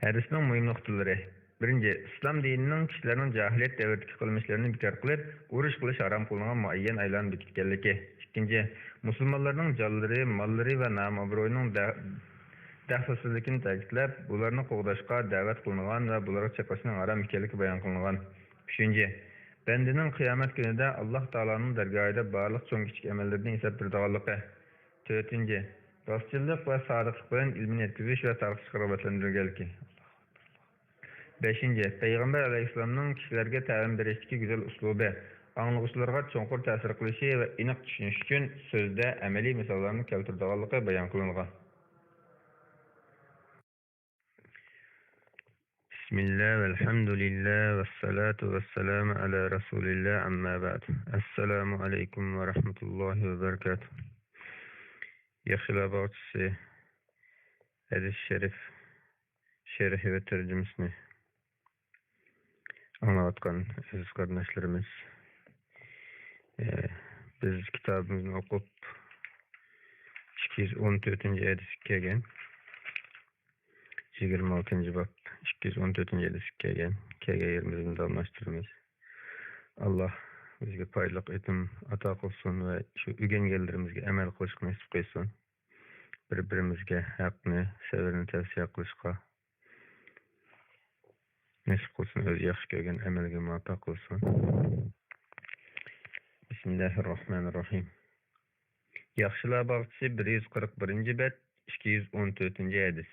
ھەدىسنىڭ مۇھىم نۇقتىلىرى. بىرىنچى، ئىسلام دىنىنىڭ كىشىلەرنىڭ جاھىلىيەت دەۋرىدىكى قىلمىشلىرىنى بىكار قىلىپ، ئۇرۇش قىلىش ھارام قىلىنغان مۇئەييەن ئايلارنى بېكىتكەنلىكى. ئىككىنچى، مۇسۇلمانلارنىڭ جانلىرى، ماللىرى ۋە نام-ئابرۇيىنىڭ دە-، دەخلىسىزلىكىنى تەكىتلەپ، بۇلارنى قوغداشقا دەۋەت قىلىنغان ۋە بۇلارغا چېقىلىشنىڭ ھارام ئىكەنلىكى بايان قىلىنغان. ئۈچىنچى، بەندىنىڭ قىيامەت كۈنىدە ئاللاھ تائالانىڭ دەرگاھىدا بارلىق چوڭ-كىچىك ئەمەللىرىدىن ھېساب بېرىدىغانلىقى. تۆتىنچى، راستچىللىق ۋە سادىقلىق بىلەن ئىلمىنى يەتكۈزۈش ۋە تارقىتىشقا رىغبەتلەندۈرگەنلىكى. بەشىنچى، پەيغەمبەر ئەلەيھىسسالامنىڭ كىشىلەرگە تەلىم بېرىشتىكى گۈزەل ئۇسلۇبى، ئاڭلىغۇچىلارغا چوڭقۇر تەسىر قىلىشى ۋە ئېنىق چۈشىنىش ئۈچۈن سۆزدە ئەمەلىي مىساللارنى كەلتۈرىدىغانلىقى بايان قىلىنغان. بسم الله والحمد لله والصلاة والسلام على رسول الله، أما بعد. السلام عليكم ورحمة الله وبركاته. ياخشىلار باغچىسى ھەدىس شەرىپ شەرھى ۋە تەرجىمىسىنى ئاڭلاۋاتقان ئەزىز قېرىنداشلىرىمىز، ئە، بىز كىتابىمىزنى ئوقۇپ، ئىككى يۈز ئون تۆتىنچى ھەدىسكە كەلگەن. يىگىرمە ئالتىنچى باب، ئىككى يۈز ئون تۆتىنچى ھەدىسكە كەلگەن. كەلگەن يېرىمىزدىن داۋاملاشتۇرىمىز. ئاللاھ بىزگە پايدىلىق ئېيتىم ئاتا قىلسۇن ۋە شۇ ئۆگەنگەنلىرىمىزگە ئەمەل قىلىشقا نېسىپ قىلسۇن. بىر-بىرىمىزگە ھەقنى، سەۋرنى تەۋسىيە قىلىشقا نېسىپ قىلسۇن، ئۆزى ياخشى كۆرگەن ئەمەلگە مۇۋەپپەق قىلسۇن. بىسمىللاھىررەھمانىررەھىم. ياخشىلار باغچىسى، بىر يۈز قىرىق بىرىنچى بەت، ئىككى يۈز ئون تۆتىنچى ھەدىس.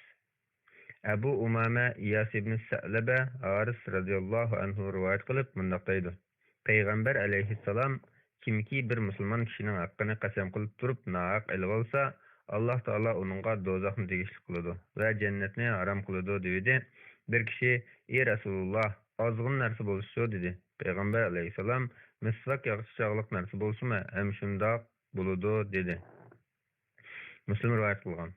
ئەبۇ ئۇمامە ئىياس ئىبنى سەلەبە ھارىس رەزىياللاھۇ ئەنھۇ رىۋايەت قىلىپ مۇنداق دەيدۇ: پەيغەمبەر ئەلەيھىسسالام، كىمكى بىر مۇسۇلمان كىشىنىڭ ھەققىنى قەسەم قىلىپ تۇرۇپ ناھەق ئېلىۋالسا، ئاللاھ تائالا ئۇنىڭغا دوزاخنى تېگىشلىك قىلىدۇ ۋە جەننەتنى ھارام قىلىدۇ، دېۋىدى. بىر كىشى، ئى رەسۇلۇللاھ، ئازغىنە نەرسە بولسىچۇ؟ دېدى. پەيغەمبەر ئەلەيھىسسالام، مىسۋاك ياغىچى چاغلىق نەرسە بولسىمۇ ھەم شۇنداق بولىدۇ، دېدى. مۇسلىم رىۋايەت قىلغان.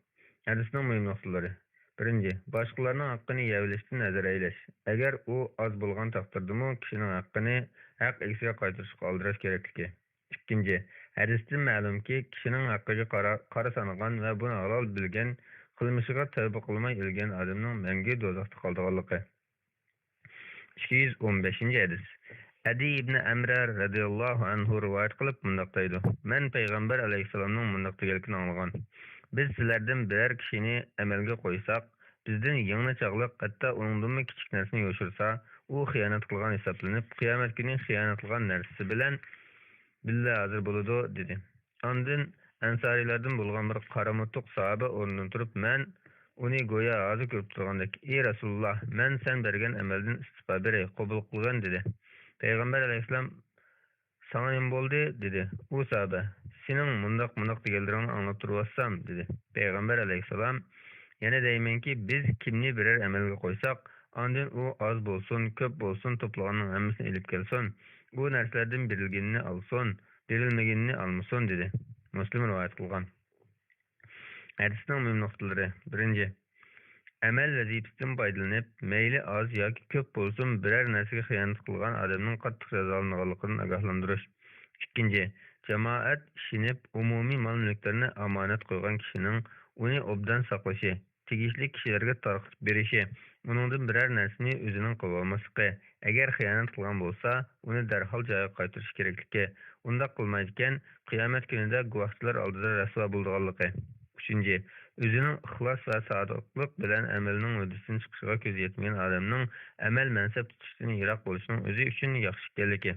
ھەدىسنىڭ مۇھىم نۇقتىلىرى. بىرىنچى، باشقىلارنىڭ ھەققىنى يەۋېلىشتىن ھەزەر ئەيلەش. ئەگەر ئۇ ئاز بولغان تەقدىردىمۇ، كىشىنىڭ ھەققىنى ھەق ئىگىسىگە قايتۇرۇشقا ئالدىراش كېرەكلىكى. ئىككىنچى، ھەدىستىن مەلۇمكى، كىشىنىڭ ھەققىگە قارا-، قارا سانىغان ۋە بۇنى ھالال بىلگەن، قىلمىشىغا تەۋبە قىلماي ئۆلگەن ئادەمنىڭ مەڭگۈ دوزاختا قالىدىغانلىقى. ئىككى يۈز ئون بەشىنچى ھەدىس. ئەدى ئىبنى ئەمرە رەزىياللاھۇ ئەنھۇ رىۋايەت قىلىپ مۇنداق دەيدۇ: مەن پەيغەمبەر ئەلەيھىسسالامنىڭ مۇنداق دېگەنلىكىنى ئاڭلىغان: بىز سىلەردىن بىرەر كىشىنى ئەمەلگە قويساق، بىزدىن يىڭنە چاغلىق، ھەتتا ئۇنىڭدىنمۇ كىچىك نەرسىنى يوشۇرسا، ئۇ خىيانەت قىلغان ھېسابلىنىپ، قىيامەت كۈنى خىيانەت قىلغان نەرسىسى بىلەن بىللە ھازىر بولىدۇ، دېدى. ئاندىن ئەنسارىيلاردىن بولغان بىر قارا مۇتۇق ساھابە ئورنىدىن تۇرۇپ، مەن ئۇنى گويا ھازىر كۆرۈپ تۇرغاندەك، ئى رەسۇلۇللاھ، مەن سەن بەرگەن ئەمەلدىن ئىستىپا بېرەي، قوبۇل قىلغىن، دېدى. پەيغەمبەر ئەلەيھىسسالام، ساڭا نېمە بولدى؟ دېدى. ئۇ ساھابە، سېنىڭ مۇنداق، مۇنداق دېگەنلىرىڭنى ئاڭلاپ تۇرۇۋاتسام، دېدى. پەيغەمبەر ئەلەيھىسسالام، يەنە دەيمەنكى، بىز كىمنى بىرەر ئەمەلگە قويساق، ئاندىن ئۇ ئاز بولسۇن، كۆپ بولسۇن، توپلىغاننىڭ ھەممىسىنى ئېلىپ كەلسۇن. ئۇ نەرسىلەردىن بېرىلگىنىنى ئالسۇن، بېرىلمىگىنىنى ئالمىسۇن، دېدى. مۇسلىم رىۋايەت قىلغان. ھەدىسنىڭ مۇھىم نۇقتىلىرى. بىرىنچى، ئەمەل ۋەزىپىسىدىن پايدىلىنىپ، مەيلى ئاز ياكى كۆپ بولسۇن، بىرەر نەرسىگە خىيانەت قىلغان ئادەمنىڭ قاتتىق جازالىنىدىغانلىقىدىن ئاگاھلاندۇرۇش. ئىككىنچى، جامائەت ئىشىنىپ، ئومۇمىي مال-مۈلۈكلىرىنى ئامانەت قويغان كىشىنىڭ ئۇنى ئوبدان ساقلىشى. تېگىشلىك كىشىلەرگە تارقىتىپ بېرىشى، ئۇنىڭدىن بىرەر نەرسىنى ئۆزىنىڭ قىلىۋالماسلىقى، ئەگەر خىيانەت قىلغان بولسا، ئۇنى دەرھال جايىغا قايتۇرۇش كېرەكلىكى، ئۇنداق قىلمايدىكەن، قىيامەت كۈنىدە گۇۋاھچىلار ئالدىدا رەسۋا بولىدىغانلىقى. ئۈچىنچى، ئۆزىنىڭ ئىخلاس ۋە سادىقلىق بىلەن ئەمەلنىڭ ھۆددىسىدىن چىقىشىغا كۆزى يەتمىگەن ئادەمنىڭ ئەمەل مەنسەپ تۇتۇشتىن يىراق بولۇشنىڭ ئۆزى ئۈچۈن ياخشى ئىكەنلىكى.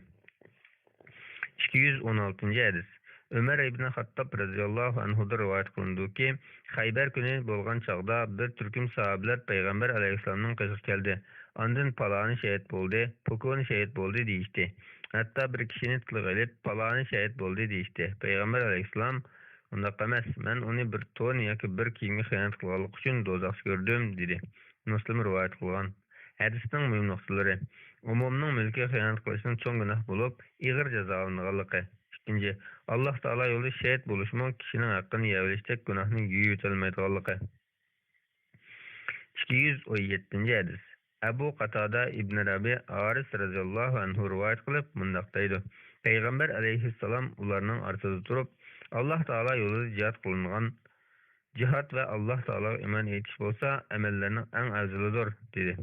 ئىككى يۈز ئون ئالتىنچى ھەدىس. ئۆمەر ئىبن خاتتاب رەزىياللاھۇ ئەنھۇدىن رىۋايەت قىلىنىدۇكى، خەيبەر كۈنى بولغان چاغدا بىر تۈركۈم ساھابىلەر پەيغەمبەر ئەلەيھىسسالامنىڭ قېشىغا كەلدى. ئاندىن پالانى شېھىت بولدى، پوكونى شېھىت بولدى دېيىشتى. ھەتتا بىر كىشىنى تىلغا ئېلىپ، پالانى شېھىت بولدى دېيىشتى. پەيغەمبەر ئەلەيھىسسالام، ئۇنداق ئەمەس، مەن ئۇنى بىر تون ياكى بىر كىيىمگە خىيانەت قىلغانلىقى ئۈچۈن دوزاختا كۆردۈم، دېدى. مۇسلىم رىۋايەت قىلغان. ھەدىسنىڭ مۇھىم نۇقتىلىرى. ئومۇمنىڭ مۈلكىگە خىيانەت قىلىشنىڭ چوڭ گۇناھ بولۇپ، ئېغىر جازالىنىدىغانلىقى. ئىككىنچى، ئاللاھ تائالا يولىدا شېھىت بولۇشمۇ كىشىنىڭ ھەققىنى يەۋېلىشتەك گۇناھنى يۇيۇۋېتەلمەيدىغانلىقى. ئىككى يۈز ئون يەتتىنچى ھەدىس. ئەبۇ قاتادە ئىبن رەبىئە ھارىس رەزىياللاھۇ ئەنھۇ رىۋايەت قىلىپ مۇنداق دەيدۇ، پەيغەمبەر ئەلەيھىسسالام ئۇلارنىڭ ئارىسىدا تۇرۇپ، ئاللاھ تائالا يولىدا جىھاد قىلىنغان جىھاد ۋە ئاللاھ تائالاغا ئىمان ئېيتىش بولسا ئەمەللەرنىڭ ئەڭ ئەۋزىلىدۇر، دېدى.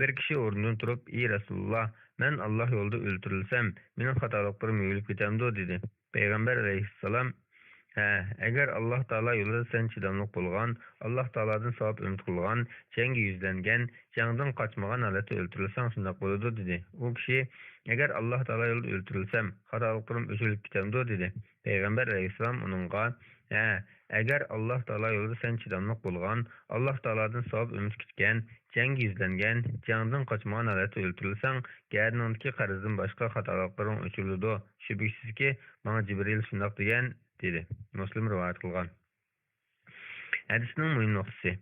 بىر كىشى ئورنىدىن تۇرۇپ، ئى رەسۇلۇللاھ، مەن ئاللاھ يولىدا ئۆلتۈرۈلسەم، مېنىڭ خاتالىقلىرىم يۇيۇلۇپ كېتەمدۇ؟ دېدى. پەيغەمبەر ئەلەيھىسسالام، ھە، ئەگەر ئاللاھ تائالا يولىدا سەن چىداملىق بولغان، ئاللاھ تائالادىن ساۋاب ئۈمىد قىلغان، جەڭگە يۈزلەنگەن، جەڭدىن قاچمىغان ھالەتتە ئۆلتۈرۈلسەڭ شۇنداق بولىدۇ، دېدى. ئۇ كىشى، ئەگەر ئاللاھ تائالا يولىدا ئۆلتۈرۈلسەم، خاتالىقلىرىم ئۆچۈرۈلۈپ كېتەمدۇ؟ دېدى. پەيغەمبەر ئەلەيھىسسالام ئۇنىڭغا، ھە، ئەگەر ئاللاھ تائالا يولىدا سەن چىداملىق بولغان، ئاللاھ تائالادىن ساۋاب ئۈمىد كۈتكەن، جەڭگە يۈزلەنگەن، جەڭدىن قاچمىغان ھالەتتە ئۆلتۈرۈلسەڭ، گەدىنىڭدىكى قەرزدىن باشقا خاتالىقلىرىڭ ئۆچۈرۈلىدۇ. شۈبھىسىزكى، ماڭا جىبرىئىل شۇنداق دېگەن، دېدى. مۇسلىم رىۋايەت قىلغان. ھەدىسنىڭ مۇھىم نۇقتىسى.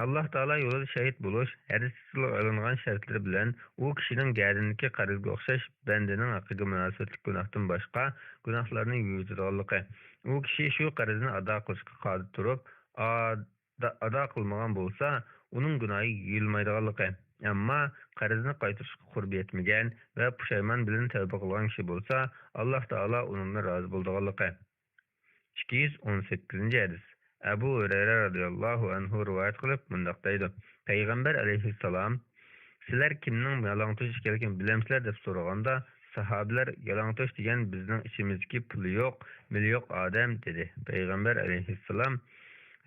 ئاللاھ تائالا يولىدا شېھىت بولۇش ھەدىستە تىلغا ئېلىنغان شەرتلىرى بىلەن ئۇ كىشىنىڭ گەدىنىدىكى قەرزگە ئوخشاش بەندىنىڭ ھەققىگە مۇناسىۋەتلىك گۇناھتىن باشقا گۇناھلارنى يۇيۇۋېتىدىغانلىقى، ئۇ كىشى شۇ قەرزنى ئادا قىلىشقا قادىر تۇرۇپ، ئادا، ئادا قىلمىغان بولسا، ئۇنىڭ گۇناھى يۇيۇلمايدىغانلىقى، ئەمما قەرزنى قايتۇرۇشقا قۇربى يەتمىگەن ۋە پۇشايمان بىلەن تەۋبە قىلغان كىشى بولسا، ئاللاھ تائالا ئۇنىڭدىن رازى بولىدىغانلىقى. ئىككى يۈز ئون سەككىزىنچى ھەدىس. ئەبۇ ھۇرەيرە رازىياللاھۇ ئەنھۇ رىۋايەت قىلىپ مۇنداق دەيدۇ، پەيغەمبەر ئەلەيھىسسالام، سىلەر كىمنىڭ يالاڭتۆش ئىكەنلىكىنى بىلەمسىلەر؟ دەپ سورىغاندا، ساھابىلەر، يالاڭتۆش دېگەن بىزنىڭ ئىچىمىزدىكى پۇلى يوق، مېلى يوق ئادەم، دېدى. پەيغەمبەر ئەلەيھىسسالام،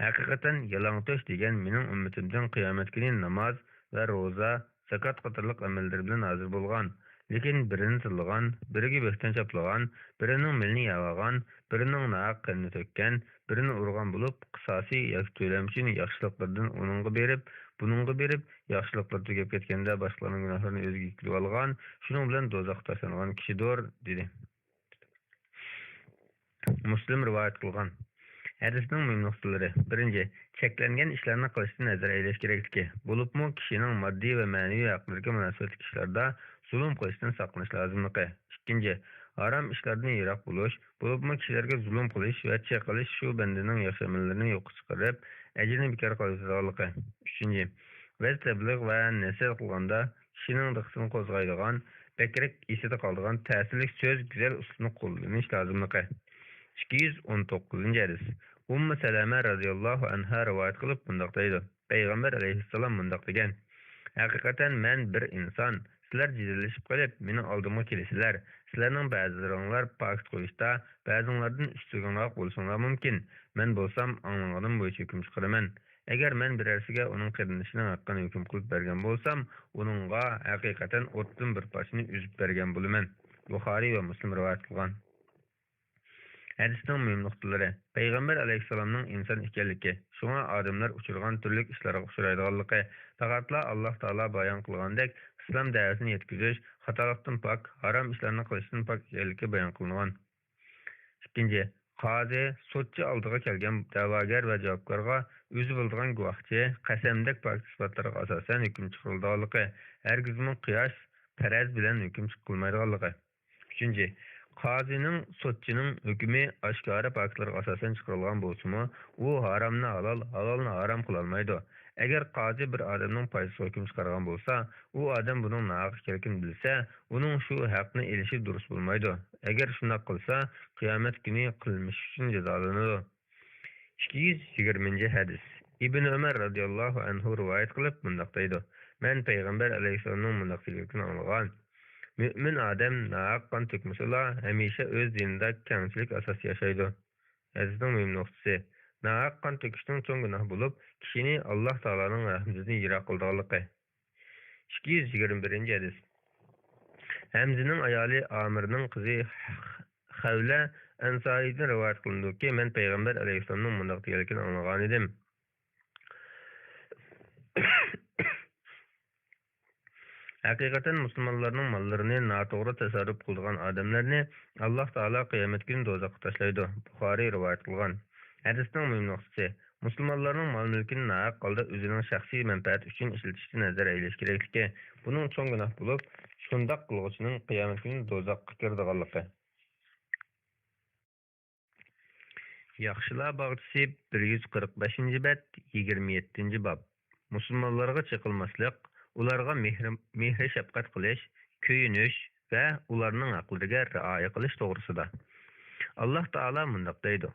ھەقىقەتەن يالاڭتۆش دېگەن مېنىڭ ئۈممىتىمدىن قىيامەت كۈنى ناماز ۋە روزا، زاكات قاتارلىق ئەمەللىرى بىلەن ھازىر بولغان، لېكىن بىرىنى تىللىغان، بىرىگە بۆھتان چاپلىغان، بىرىنىڭ مېلىنى يەۋالغان، بىرىنىڭ ناھەق قېنىنى تۆككەن، بىرىنى ئۇرغان بولۇپ، قىساسى ياكى تۆلەم ئۈچۈن ياخشىلىقلىرىدىن ئۇنىڭغا بېرىپ، بۇنىڭغا بېرىپ، ياخشىلىقلىرى تۈگەپ كەتكەندە باشقىلارنىڭ گۇناھلىرىنى ئۆزىگە يۈكلىۋالغان، شۇنىڭ بىلەن دوزاخقا تاشلانغان كىشىدۇر، دېدى. مۇسلىم رىۋايەت قىلغان. ھەدىسنىڭ مۇھىم نۇقتىلىرى. بىرىنچى، چەكلەنگەن ئىشلارنى قىلىشتىن نەزەر ئەيلەش كېرەكلىكى، بولۇپمۇ كىشىنىڭ ماددىي ۋە مەنىۋى ھەقلىرىگە مۇناسىۋەتلىك ئىشلاردا زۇلۇم قىلىشتىن ساقلىنىش لازىملىقى. ئىككىنچى، ھارام ئىشلاردىن يىراق بولۇش، بولۇپمۇ كىشىلەرگە زۇلۇم قىلىش ۋە چېقىلىش شۇ بەندىنىڭ ياخشى ئەمەللىرىنى يوققا چىقىرىپ، ئەجرىنى بىكار قىلىۋېتىدىغانلىقى. ئۈچىنچى، ۋەز تەبلىغ ۋە نەسىھەت قىلغاندا كىشىنىڭ دىققىتىنى قوزغايدىغان، بەكرەك ئېسىدە قالىدىغان تەسىرلىك سۆز، گۈزەل ئۇسلۇبنى قوللىنىش لازىملىقى. ئىككى يۈز ئون توققۇزىنچى ھەدىس. ئۇممۇ سەلەمە رازىياللاھۇ ئەنھا رىۋايەت قىلىپ مۇنداق دەيدۇ، پەيغەمبەر ئەلەيھىسسالام مۇنداق دېگەن، ھەقىقەتەن مەن بىر ئىنسان، سىلەر جېدەللىشىپ قېلىپ مېنىڭ ئالدىمغا كېلىسىلەر، سىلەرنىڭ بەزىلىرىڭلار پاكىت قويۇشتا بەزىڭلاردىن ئۈستۈنرەك بولۇشۇڭلار مۇمكىن، مەن بولسام ئاڭلىغىنىم بويىچە ھۆكۈم چىقىرىمەن. ئەگەر مەن بىرەرسىگە ئۇنىڭ قېرىندىشىنىڭ ھەققىنى ھۆكۈم قىلىپ بەرگەن بولسام، ئۇنىڭغا ھەقىقەتەن ئوتتىن بىر پارچىنى ئۈزۈپ بەرگەن بولىمەن. بۇخارىي ۋە مۇسلىم رىۋايەت قىلغان. ھەدىسنىڭ مۇھىم نۇقتىلىرى. پەيغەمبەر ئەلەيھىسسالامنىڭ ئىنسان ئىكەنلىكى، شۇڭا ئادەملەر ئۇچرىغان تۈرلۈك ئىشلارغا ئۇچرايدىغانلىقى، پەقەتلا ئاللاھ تائالا بايان قىلغاندەك ئىسلام دەۋەتىنى يەتكۈزۈش، خاتالىقتىن پاك، ھارام ئىشلارنى قىلىشتىن پاك ئىكەنلىكى بايان قىلىنغان. ئىككىنچى، قازى، سوتچى ئالدىغا كەلگەن دەۋاگەر ۋە جاۋابكارغا ئۆزى بىلىدىغان گۇۋاھچى، قەسەمدەك پاكىت ئىسپاتلارغا ئاساسەن ھۆكۈم چىقىرىلىدىغانلىقى، ھەرگىزمۇ قىياس، پەرەز بىلەن ھۆكۈم چىقىرىلمايدىغانلىقى. ئۈچىنچى، قازىنىڭ، سوتچىنىڭ ھۆكمى ئاشكارا پاكىتلارغا ئاساسەن چىقىرىلغان بولسىمۇ، ئۇ ھارامنى ھالال، ھالالنى ھارام قىلالمايدۇ. ئەگەر قازى بىر ئادەمنىڭ پايدىسىغا ھۆكۈم چىقارغان بولسا، ئۇ ئادەم بۇنىڭ ناھەق ئىكەنلىكىنى بىلسە، ئۇنىڭ شۇ ھەقنى ئېلىشى دۇرۇس بولمايدۇ. ئەگەر شۇنداق قىلسا، قىيامەت كۈنى قىلمىشى ئۈچۈن جازالىنىدۇ. ئىككى يۈز يىگىرمىنچى ھەدىس. ئىبن ئۆمەر رەزىياللاھۇ ئەنھۇ رىۋايەت قىلىپ مۇنداق دەيدۇ، مەن پەيغەمبەر ئەلەيھىسسالامنىڭ مۇنداق دېگەنلىكىنى ئاڭلىغان، مۆمىن ئادەم ناھەق قان تۆكمىسىلا، ھەمىشە ئۆز دىنىدا كەڭچىلىك ئاساستا ياشايدۇ. ھەدىسنىڭ مۇھىم نۇقتىسى، ناھەق قان تۆكۈشنىڭ چوڭ گۇناھ بولۇپ، كىشىنى ئاللاھ تائالانىڭ رەھمىتىدىن يىراق قىلىدىغانلىقى. ئىككى يۈز يىگىرمە بىرىنچى ھەدىس. ھەمزىنىڭ ئايالى ئامىرنىڭ قىزى خەۋلە ئەنسارىدىن رىۋايەت قىلىنىدۇكى، مەن پەيغەمبەر ئەلەيھىسسالامنىڭ مۇنداق دېگەنلىكىنى ئاڭلىغانىدىم. ھەقىقەتەن مۇسۇلمانلارنىڭ ماللىرىنى ناتوغرا تەسەررۇپ قىلىدىغان ئادەملەرنى ئاللاھ تائالا قىيامەت كۈنى دوزاخقا تاشلايدۇ. بۇخارىي رىۋايەت قىلغان. ھەدىسنىڭ مۇھىم نۇقتىسى، مۇسۇلمانلارنىڭ مال-مۈلكىنى ناھەق ھالدا ئۆزىنىڭ شەخسىي مەنپەئەتى ئۈچۈن ئىشلىتىشتىن ھەزەر ئەيلەش كېرەكلىكى. بۇنىڭ چوڭ گۇناھ بولۇپ، شۇنداق قىلغۇچىنىڭ قىيامەت كۈنى دوزاخقا كىرىدىغانلىقى. ياخشىلار باغچىسى، بىر يۈز قىرىق بەشىنچى بەت، يىگىرمە يەتتىنچى باب. مۇسۇلمانلارغا چېقىلماسلىق، ئۇلارغا مېھرى، مېھرى شەپقەت قىلىش، كۆيۈنۈش ۋە ئۇلارنىڭ ھەقلىرىگە رىئايە قىلىش توغرىسىدا. ئاللاھ تائالا مۇنداق دەيدۇ،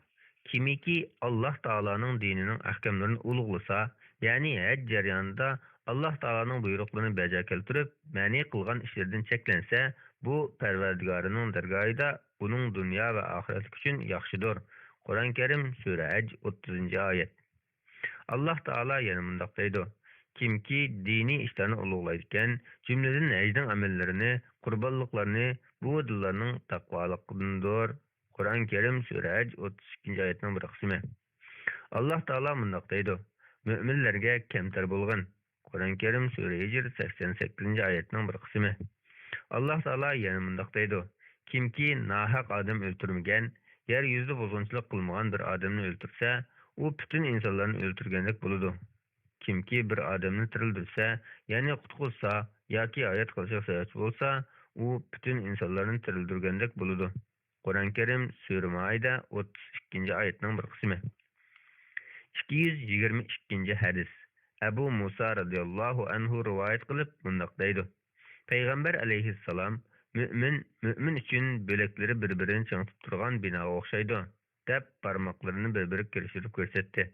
كىمكى ئاللاھ تائالانىڭ دىنىنىڭ ئەھكاملىرىنى ئۇلۇغلىسا، يەنى ھەج جەريانىدا ئاللاھ تائالانىڭ بۇيرۇقلىرىنى بەجا كەلتۈرۈپ، مەنئى قىلغان ئىشلىرىدىن چەكلەنسە، بۇ پەرۋەردىگارىنىڭ دەرگاھىدا ئۇنىڭ دۇنيا ۋە ئاخىرەتلىك ئۈچۈن ياخشىدۇر. قۇرئان كەرىم، سۈرە ھەج، ئوتتۇزىنچى ئايەت. ئاللاھ تائالا يەنە مۇنداق دەيدۇ، كىمكى دىنىي ئىشلارنى ئۇلۇغلايدىكەن، جۈملىدىن ھەجنىڭ ئەمەللىرىنى، قۇربانلىقلارنى، بۇ دىللارنىڭ تەقۋالىقىدىندۇر. قۇرئان كەرىم، سۈرە ھەج، ئوتتۇز ئىككىنچى ئايەتنىڭ بىر قىسمى. ئاللاھ تائالا مۇنداق دەيدۇ، مۆمىنلەرگە كەمتەر بولغىن. قۇرئان كەرىم، سۈرە ھىجر، سەكسەن سەككىزىنچى ئايەتنىڭ بىر قىسمى. ئاللاھ تائالا يەنە مۇنداق دەيدۇ، كىمكى ناھەق ئادەم ئۆلتۈرمىگەن، يەر يۈزىدە بۇزغۇنچىلىق قىلمىغان بىر ئادەمنى ئۆلتۈرسە، ئۇ پۈتۈن ئىنسانلارنى ئۆلتۈرگەندەك بولىدۇ. كىمكى بىر ئادەمنى تىرىلدۈرسە، يەنى قۇتقۇزسا ياكى ھايات قېلىشىغا سەۋەبچى بولسا، ئۇ پۈتۈن ئىنسانلارنى تىرىلدۈرگەندەك بولىدۇ. قۇرئان كەرىم، سۈرە مائىدە، ئوتتۇز ئىككىنچى ئايەتنىڭ بىر قىسمى. ئىككى يۈز يىگىرمە ئىككىنچى ھەدىس. ئەبۇ مۇسا رەزىياللاھۇ ئەنھۇ رىۋايەت قىلىپ مۇنداق دەيدۇ، پەيغەمبەر ئەلەيھىسسالام، مۆمىن، مۆمىن ئۈچۈن بۆلەكلىرى بىر-بىرىنى چىڭ تۇتۇپ تۇرغان بىناغا ئوخشايدۇ، دەپ بارماقلىرىنى بىر-بىرىگە كىرىشتۈرۈپ كۆرسەتتى.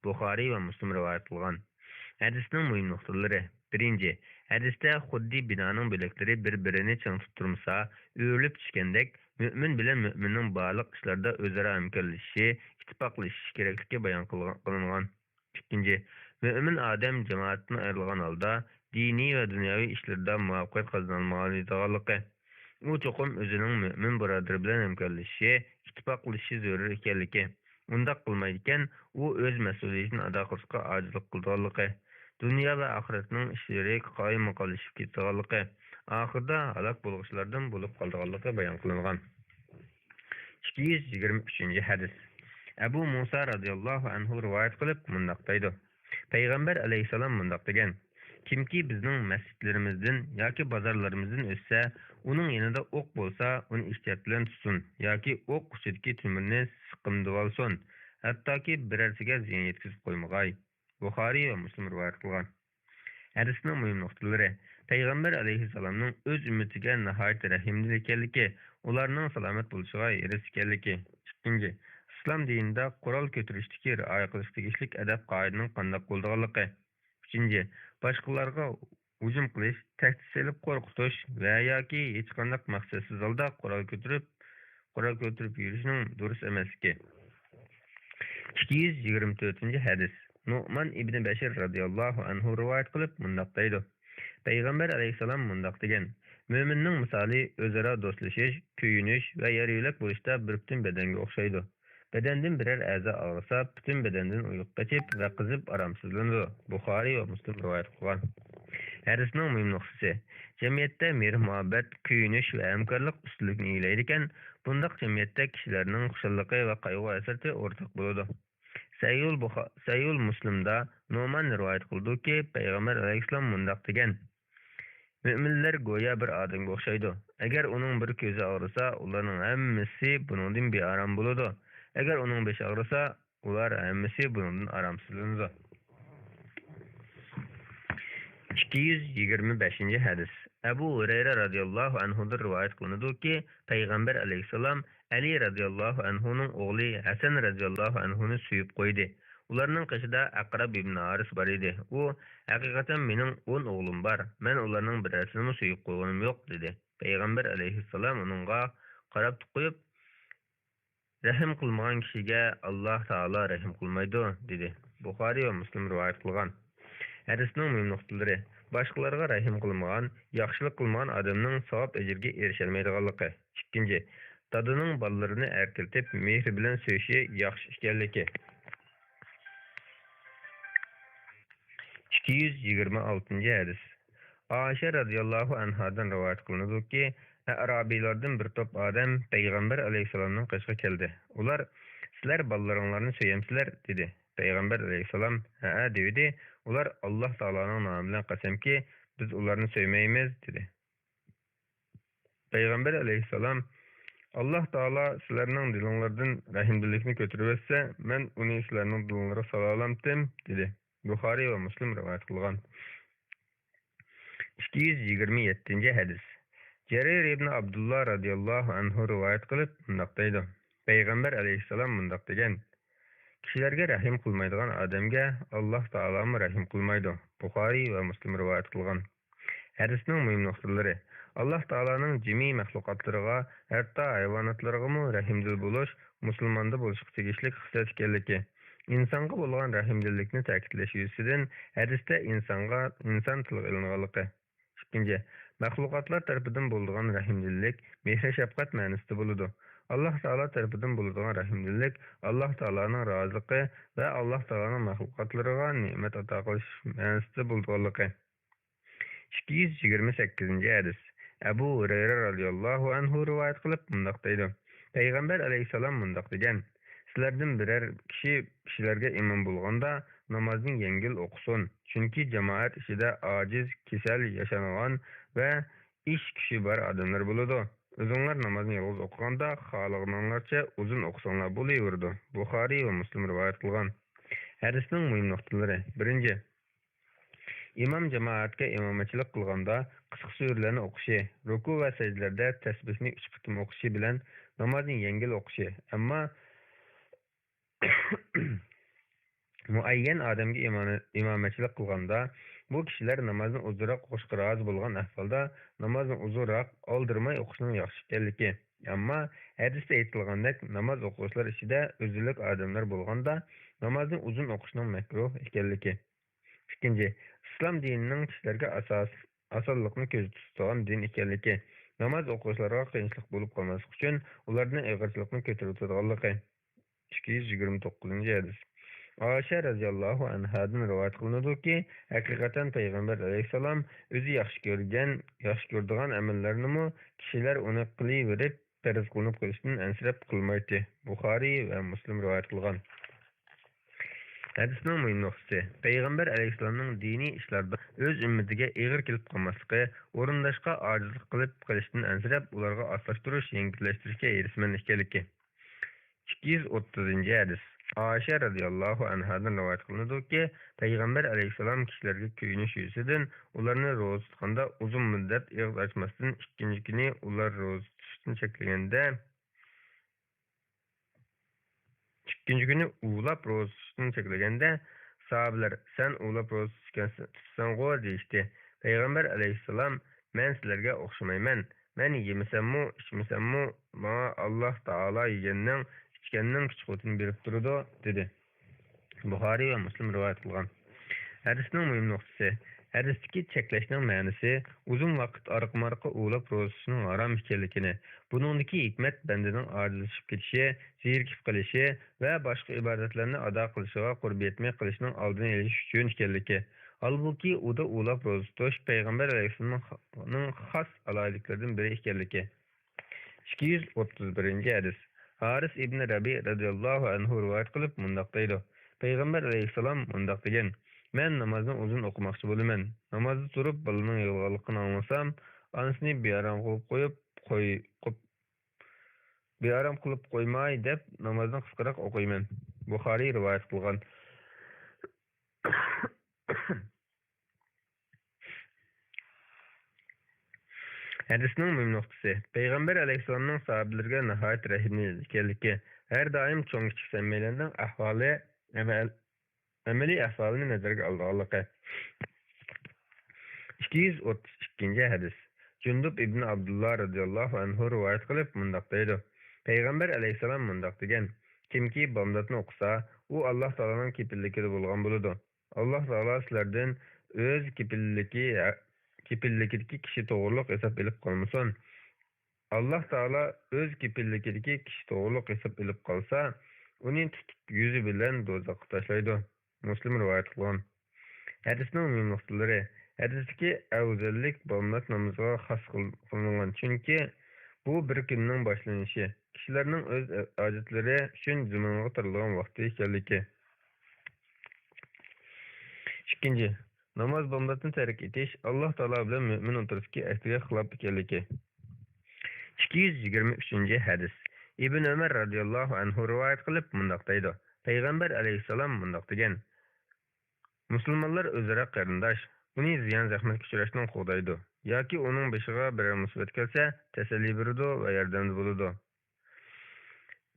بۇخارىي ۋە مۇسلىم رىۋايەت قىلغان. ھەدىسنىڭ مۇھىم نۇقتىلىرى. بىرىنچى، ھەدىستە خۇددى بىنانىڭ بۆلەكلىرى بىر-بىرىنى چىڭ تۇتۇپ تۇرمىسا، ئۆرۈلۈپ چۈشكەندەك، مۆمىن بىلەن مۆمىننىڭ بارلىق ئىشلاردا ئۆزئارا ھەمكارلىشىشى، ئىتتىپاقلىشىشى كېرەكلىكى بايان قىلغان، قىلىنغان. ئىككىنچى، مۆمىن ئادەم جامائەتتىن ئايرىلغان ھالدا دىنىي ۋە دۇنياۋى ئىشلىرىدا مۇۋەپپەقىيەت قازىنالمايدىغانلىقى. ئۇ چوقۇم ئۆزىنىڭ مۆمىن بۇرادىرى بىلەن ھەمكارلىشىشى، ئىتتىپاقلىشىشى زۆرۈر ئىكەنلىكى. ئۇنداق قىلمايدىكەن، ئۇ ئۆز مەسئۇلىيىتىنى ئادا قىلىشقا ئاجىزلىق قىلىدىغانلىقى، دۇنيا ۋە ئاخىرەتنىڭ ئىشلىرى قالايمىقانلىشىپ كېتىدىغانلىقى، ئاخىرىدا ھالاك بولغۇچىلاردىن بولۇپ قالىدىغانلىقى بايان قىلىنغان. ئىككى يۈز يىگىرمە ئۈچىنچى ھەدىس. ئەبۇ مۇسا رەزىياللاھۇ ئەنھۇ رىۋايەت قىلىپ مۇنداق دەيدۇ، پەيغەمبەر ئەلەيھىسسالام مۇنداق دېگەن، كىمكى بىزنىڭ مەسچىتلىرىمىزدىن ياكى بازارلىرىمىزدىن ئۆتسە، ئۇنىڭ يېنىدا ئوق بولسا، ئۇنى ئېھتىيات بىلەن تۇتسۇن ياكى ئوق ئۇچىدىكى تۆمۈرنى سىقىمدىۋالسۇن، ھەتتاكى بىرەرسىگە زىيان يەتكۈزۈپ قويمىغاي. بۇخارىي ۋە مۇسلىم رىۋايەت قىلغان. ھەدىسنىڭ مۇھىم نۇقتىلىرى. پەيغەمبەر ئەلەيھىسسالامنىڭ ئۆز ئۈممىتىگە ناھايىتى رەھىمدىل ئىكەنلىكى، ئۇلارنىڭ سالامەت بولۇشىغا ھېرىس ئىكەنلىكى. ئىككىنچى، ئىسلام دىنىدا قورال كۆتۈرۈشتىكى رىئايە قىلىش تېگىشلىك ئەدەپ-قائىدىنىڭ قانداق بولىدىغانلىقى. ئۈچىنچى، باشقىلارغا ھۇجۇم قىلىش، تەھدىت سېلىپ قورقۇتۇش ۋە ياكى ھېچقانداق مەقسەتسىز ھالدا قورال كۆتۈرۈپ، قورال كۆتۈرۈپ يۈرۈشنىڭ دۇرۇس ئەمەسلىكى. ئىككى يۈز يىگىرمە تۆتىنچى ھەدىس. نۇئمان ئىبنى بەشىر رەزىياللاھۇ ئەنھۇ رىۋايەت قىلىپ مۇنداق دەيدۇ، پەيغەمبەر ئەلەيھىسسالام مۇنداق دېگەن، مۆمىننىڭ مىسالى ئۆزئارا دوستلىشىش، كۆيۈنۈش ۋە يار يۆلەك بولۇشتا بىر پۈتۈن بەدەنگە ئوخشايدۇ. بەدەندىن بىرەر ئەزا ئاغرىسا، پۈتۈن بەدەندىن ئۇيقۇ قېچىپ ۋە قىزىپ ئارامسىزلىنىدۇ. بۇخارىي ۋە مۇسلىم رىۋايەت قىلغان. ھەدىسنىڭ مۇھىم نۇقتىسى. جەمئىيەتتە مېھىر-مۇھەببەت، كۆيۈنۈش ۋە ھەمكارلىق ئۈستۈنلۈكنى ئىگىلەيدىكەن، بۇنداق جەمئىيەتتە كىشىلەرنىڭ خۇشاللىقى ۋە قايغۇ-ھەسرىتى ئورتاق بولىدۇ. سەھىھۇل بۇخا-، سەھىھۇل مۇسلىمدا نۇئمان رىۋايەت قىلىدۇكى، پەيغەمبەر ئەلەيھىسسالام مۇنداق دېگەن، مۆمىنلەر گويا بىر ئادەمگە ئوخشايدۇ. ئەگەر ئۇنىڭ بىر كۆزى ئاغرىسا، ئۇلارنىڭ ھەممىسى بۇنىڭدىن بىئارام بولىدۇ. ئەگەر ئۇنىڭ بېشى ئاغرىسا، ئۇلار ھەممىسى بۇنىڭدىن ئارامسىزلىنىدۇ. ئىككى يۈز يىگىرمە بەشىنچى ھەدىس. ئەبۇ ھۇرەيرە رەزىياللاھۇ ئەنھۇدىن رىۋايەت قىلىنىدۇكى، پەيغەمبەر ئەلەيھىسسالام ئەلى رەزىياللاھۇ ئەنھۇنىڭ ئوغلى ھەسەن رەزىياللاھۇ ئەنھۇنى سۆيۈپ قويدى. ئۇلارنىڭ قېشىدا ئەقرەب ئىبن ھارىس بار ئىدى. ئۇ، «ھەقىقەتەن مېنىڭ ئون ئوغلۇم بار، مەن ئۇلارنىڭ بىرەرسىنىمۇ سۆيۈپ قويغىنىم يوق» دېدى. پەيغەمبەر ئەلەيھىسسالام ئۇنىڭغا قاراپ تۇقۇيۇپ، «رەھىم قىلمىغان كىشىگە ئاللاھ تائالا رەھىم قىلمايدۇ» دېدى. بۇخارىي ۋە مۇسلىم رىۋايەت قىلغان. ھەدىسنىڭ مۇھىم نۇقتىلىرى: باشقىلارغا رەھىم قىلمىغان، ياخشىلىق قىلمىغان ئادەمنىڭ ساۋاب ئەجرىگە ئېرىشەلمەيدىغانلىقى. ئىككىنچى، دادىنىڭ بالىلىرىنى ئەركىلىتىپ، مېھرى بىلەن سۆيۈشى ياخشى ئىكەنلىكى. ئىككى يۈز يىگىرمە ئالتىنچى ھەدىس. ئائىشە رەزىياللاھۇ ئەنھادىن رىۋايەت قىلىنىدۇكى، ئەئرابىيلاردىن بىر توپ ئادەم پەيغەمبەر ئەلەيھىسسالامنىڭ قېشىغا كەلدى. ئۇلار، «سىلەر بالىلىرىڭلارنى سۆيەمسىلەر؟» دېدى. پەيغەمبەر ئەلەيھىسسالام، «ھەئە» دېۋىدى. ئۇلار، «ئاللاھ تائالانىڭ نامى بىلەن قەسەمكى، بىز ئۇلارنى سۆيمەيمىز» دېدى. پەيغەمبەر ئەلەيھىسسالام، «ئاللاھ تائالا سىلەرنىڭ دىلىڭلاردىن رەھىمدىللىكنى كۆتۈرۈۋەتسە، مەن ئۇنى سىلەرنىڭ دىلىڭلارغا سالالامتىم» دېدى. بۇخارىي ۋە مۇسلىم رىۋايەت قىلغان. ئىككى يۈز يىگىرمە يەتتىنچى ھەدىس. جەرىر ئىبن ئابدۇللا رەزىياللاھۇ ئەنھۇ رىۋايەت قىلىپ مۇنداق دەيدۇ، پەيغەمبەر ئەلەيھىسسالام مۇنداق دېگەن، «كىشىلەرگە رەھىم قىلمايدىغان ئادەمگە ئاللاھ تائالامۇ رەھىم قىلمايدۇ.» بۇخارىي ۋە مۇسلىم رىۋايەت قىلغان. ھەدىسنىڭ مۇھىم نۇقتىلىرى: ئاللاھ تائالانىڭ جىمى مەخلۇقاتلىرىغا، ھەتتا ھايۋاناتلىرىغىمۇ رەھىمدىل بولۇش مۇسۇلماندا بولۇشقا تېگىشلىك خىسلەت ئىكەنلىكى، ئىنسانغا بولغان رەھىمدىللىكنى تەكىتلەش يۈزىسىدىن ھەدىستە ئىنسانغا، ئىنسان تىلغا ئېلىنغانلىقى. ئىككىنچى، مەخلۇقاتلار تەرىپىدىن بولىدىغان رەھىمدىللىك مېھرى شەپقەت مەنىسىدە بولىدۇ. ئاللاھ تائالا تەرىپىدىن بولىدىغان رەھىمدىللىك ئاللاھ تائالانىڭ رازىلىقى ۋە ئاللاھ تائالانىڭ مەخلۇقاتلىرىغا نېمەت ئاتا قىلىش مەنىسىدە بولىدىغانلىقى. ئىككى يۈز يىگىرمە سەككىزىنچى ھەدىس. ئەبۇ ھۇرەيرە رەزىياللاھۇ ئەنھۇ رىۋايەت قىلىپ مۇنداق دەيدۇ، پەيغەمبەر ئەلەيھىسسالام مۇنداق دېگەن، سىلەردىن بىرەر كىشى كىشىلەرگە ئىمام بولغاندا نامازنى يەڭگىل ئوقۇسۇن، چۈنكى جامائەت ئىچىدە ئاجىز، كېسەل، ياشانغان ۋە ئىش كۈچى بار ئادەملەر بولىدۇ. ئۆزۈڭلار نامازنى يالغۇز ئوقۇغاندا خالىغىنىڭلارچە ئۇزۇن ئوقۇساڭلار بولۇۋېرىدۇ. بۇخارىي ۋە مۇسلىم رىۋايەت قىلغان. ھەدىسنىڭ مۇھىم نۇقتىلىرى. بىرىنچى، ئىمام جامائەتكە ئىمامەتچىلىك قىلغاندا قىسقا سۈرىلەرنى ئوقۇشى، رۇكۇ ۋە سەجدىلەردە تەسبىھنى ئۈچ قېتىم ئوقۇشى بىلەن نامازنى يەڭگىل ئوقۇشى. ئەمما مۇئەييەن ئادەمگە ئىمانى-، ئىمامەتچىلىك قىلغاندا، بۇ كىشىلەر نامازنى ئۇزۇنراق ئوقۇشقا رازى بولغان ئەھۋالدا، نامازنى ئۇزۇنراق، ئالدىرىماي ئوقۇشنىڭ ياخشى ئىكەنلىكى. ئەمما ھەدىستە ئېيتىلغاندەك، ناماز ئوقۇغۇچىلار ئىچىدە ئۆزۈللۈك ئادەملەر بولغاندا، نامازنى ئۇزۇن ئوقۇشنىڭ مەكرۇھ ئىكەنلىكى. ئىككىنچى، ئىسلام دىنىنىڭ كىشىلەرگە ئاساس-، ئاسانلىقنى كۆزدە تۇتىدىغان دىن ئىكەنلىكى، ناماز ئوقۇغۇچىلارغا قىيىنچىلىق بولۇپ قالماسلىقى ئۈچۈن ئۇلاردىن ئېغىرچىلىقنى كۆتۈرۈۋېتىدىغانلىقى. ئىككى يۈز يىگىرمە توققۇزىنچى ھەدىس. ئائىشە رەزىياللاھۇ ئەنھادىن رىۋايەت قىلىنىدۇكى، ھەقىقەتەن پەيغەمبەر ئەلەيھىسسالام ئۆزى ياخشى كۆرگەن، ياخشى كۆرىدىغان ئەمەللەرنىمۇ كىشىلەر ئۇنى قىلىۋېرىپ، پەرز قىلىنىپ قېلىشتىن ئەنسىرەپ قىلمايتتى. بۇخارىي ۋە مۇسلىم رىۋايەت قىلغان. ھەدىسنىڭ مۇھىم نۇقتىسى، پەيغەمبەر ئەلەيھىسسالامنىڭ دىنىي ئىشلاردا ئۆز ئۈممىتىگە ئېغىر كېلىپ قالماسلىقى، ئورۇنداشقا ئاجىزلىق قىلىپ قېلىشتىن ئەنسىرەپ، ئۇلارغا ئاسلاشتۇرۇش، يەڭگىللەشتۈرۈشكە ھېرىسمەن ئىكەنلىكى. ئىككى يۈز ئوتتۇزىنچى ھەدىس. ئائىشە رەزىياللاھۇ ئەنھادىن رىۋايەت قىلىنىدۇكى، پەيغەمبەر ئەلەيھىسسالام كىشىلەرگە كۆيۈنۈش يۈزىسىدىن ئۇلارنى روزا تۇتقاندا ئۇزۇن مۇددەت ئېغىز ئاچماستىن، ئىككىنچى كۈنى ئۇلار روزا تۇتۇشتىن چەكلىگەندە، ئىككىنچى كۈنى ئۇۋىلاپ روزا تۇتۇشتىن چەكلىگەندە، ساھابىلەر، «سەن ئۇۋىلاپ روزا تۇتىسەنغۇ؟» دېيىشتى. پەيغەمبەر ئەلەيھىسسالام، «مەن سىلەرگە ئوخشىمايمەن. مەن يېمىسەممۇ، ئىچمىسەممۇ، ماڭا ئاللاھ تائالا يېگەننىڭ، ئىچكەننىڭ كۈچ-قۇۋۋىتىنى بېرىپ تۇرىدۇ» دېدى. بۇخارىي ۋە مۇسلىم رىۋايەت قىلغان. ھەدىسنىڭ مۇھىم نۇقتىسى، ھەدىستىكى چەكلەشنىڭ مەنىسى ئۇزۇن ۋاقىت ئارقىمۇ-ئارقا ئۇۋىلاپ روزا تۇتۇشنىڭ ھارام ئىكەنلىكىنى، بۇنىڭدىكى ھېكمەت بەندىنىڭ ئاجىزلىشىپ كېتىشى، زېرىكىپ قېلىشى ۋە باشقا ئىبادەتلەرنى ئادا قىلىشىغا قۇربى يەتمەي قېلىشنىڭ ئالدىنى ئېلىش ئۈچۈن ئىكەنلىكى، ھالبۇكى، ئۇدا ئۇۋىلاپ روزا تۇتۇش پەيغەمبەر ئەلەيھىسسالامنىڭ خاس ئالاھىدىلىكلىرىدىن بىرى ئىكەنلىكى. ئىككى يۈز ئوتتۇز بىرىنچى ھەدىس. ھارىس ئىبنى رەبىئ رەزىياللاھۇ ئەنھۇ رىۋايەت قىلىپ مۇنداق دەيدۇ، پەيغەمبەر ئەلەيھىسسالام مۇنداق دېگەن، مەن نامازنى ئۇزۇن ئوقۇماقچى بولىمەن. نامازدا تۇرۇپ بالىنىڭ يىغلىغانلىقىنى ئاڭلىسام، ئانىسىنى بىئارام قىلىپ قويۇپ، قوي-، قوپ-، بىئارام قىلىپ قويماي دەپ نامازنى قىسقىراق ئوقۇيمەن. بۇخارىي رىۋايەت قىلغان. ھەدىسنىڭ مۇھىم نۇقتىسى، پەيغەمبەر ئەلەيھىسسالامنىڭ ساھابىلىرىگە ناھايىتى رەھىملىك ئىكەنلىكى، ھەر دائىم چوڭ-كىچىك ھەممەيلەننىڭ ئەھۋالى، ئەمەل-، ئەمەلىي ئەھۋالىنى نەزەرگە ئالىدىغانلىقى. ئىككى يۈز ئوتتۇز ئىككىنچى ھەدىس. جۇندۇب ئىبن ئابدۇللا رەزىياللاھۇ ئەنھۇ رىۋايەت قىلىپ مۇنداق دەيدۇ: پەيغەمبەر ئەلەيھىسسالام مۇنداق دېگەن: كىمكى بامداتنى ئوقۇسا، ئۇ ئاللاھ تائالانىڭ كېپىللىكىدە بولغان بولىدۇ. ئاللاھ تائالا سىلەردىن ئۆز كېپىللىكى، كېپىللىكىدىكى كىشى توغرۇلۇق ھېساب ئېلىپ قالمىسۇن. ئاللاھ تائالا ئۆز كېپىللىكىدىكى كىشى توغرۇلۇق ھېساب ئېلىپ قالسا، ئۇنى تۇتۇپ يۈزى بىلەن دوزاخقا تاشلايدۇ. مۇسلىم رىۋايەت قىلغان. ھەدىسنىڭ مۇھىم نۇقتىلىرى. ھەدىستىكى ئەۋزەللىك بامدات نامىزىغا خاس قىل-، قىلىنغان، چۈنكى بۇ بىر كۈننىڭ باشلىنىشى، كىشىلەرنىڭ ئۆز ھاجەتلىرى ئۈچۈن زېمىنغا تارىلغان ۋاقتى ئىكەنلىكى. ئىككىنچى، ناماز بامداتنى تەرك ئېتىش ئاللاھ تائالا بىلەن مۆمىن ئوتتۇرىسىدىكى ئەھدىگە خىلاپ ئىكەنلىكى. ئىككى يۈز يىگىرمە ئۈچىنچى ھەدىس. ئىبن ئۆمەر رازىياللاھۇ ئەنھۇ رىۋايەت قىلىپ مۇنداق دەيدۇ: پەيغەمبەر ئەلەيھىسسالام مۇنداق دېگەن: مۇسۇلمانلار ئۆزئارا قېرىنداش، ئۇنى زىيان-زەخمەتكە ئۇچراشتىن قوغدايدۇ ياكى ئۇنىڭ بېشىغا بىرەر مۇسىبەت كەلسە، تەسەللى بېرىدۇ ۋە ياردەمدە بولىدۇ،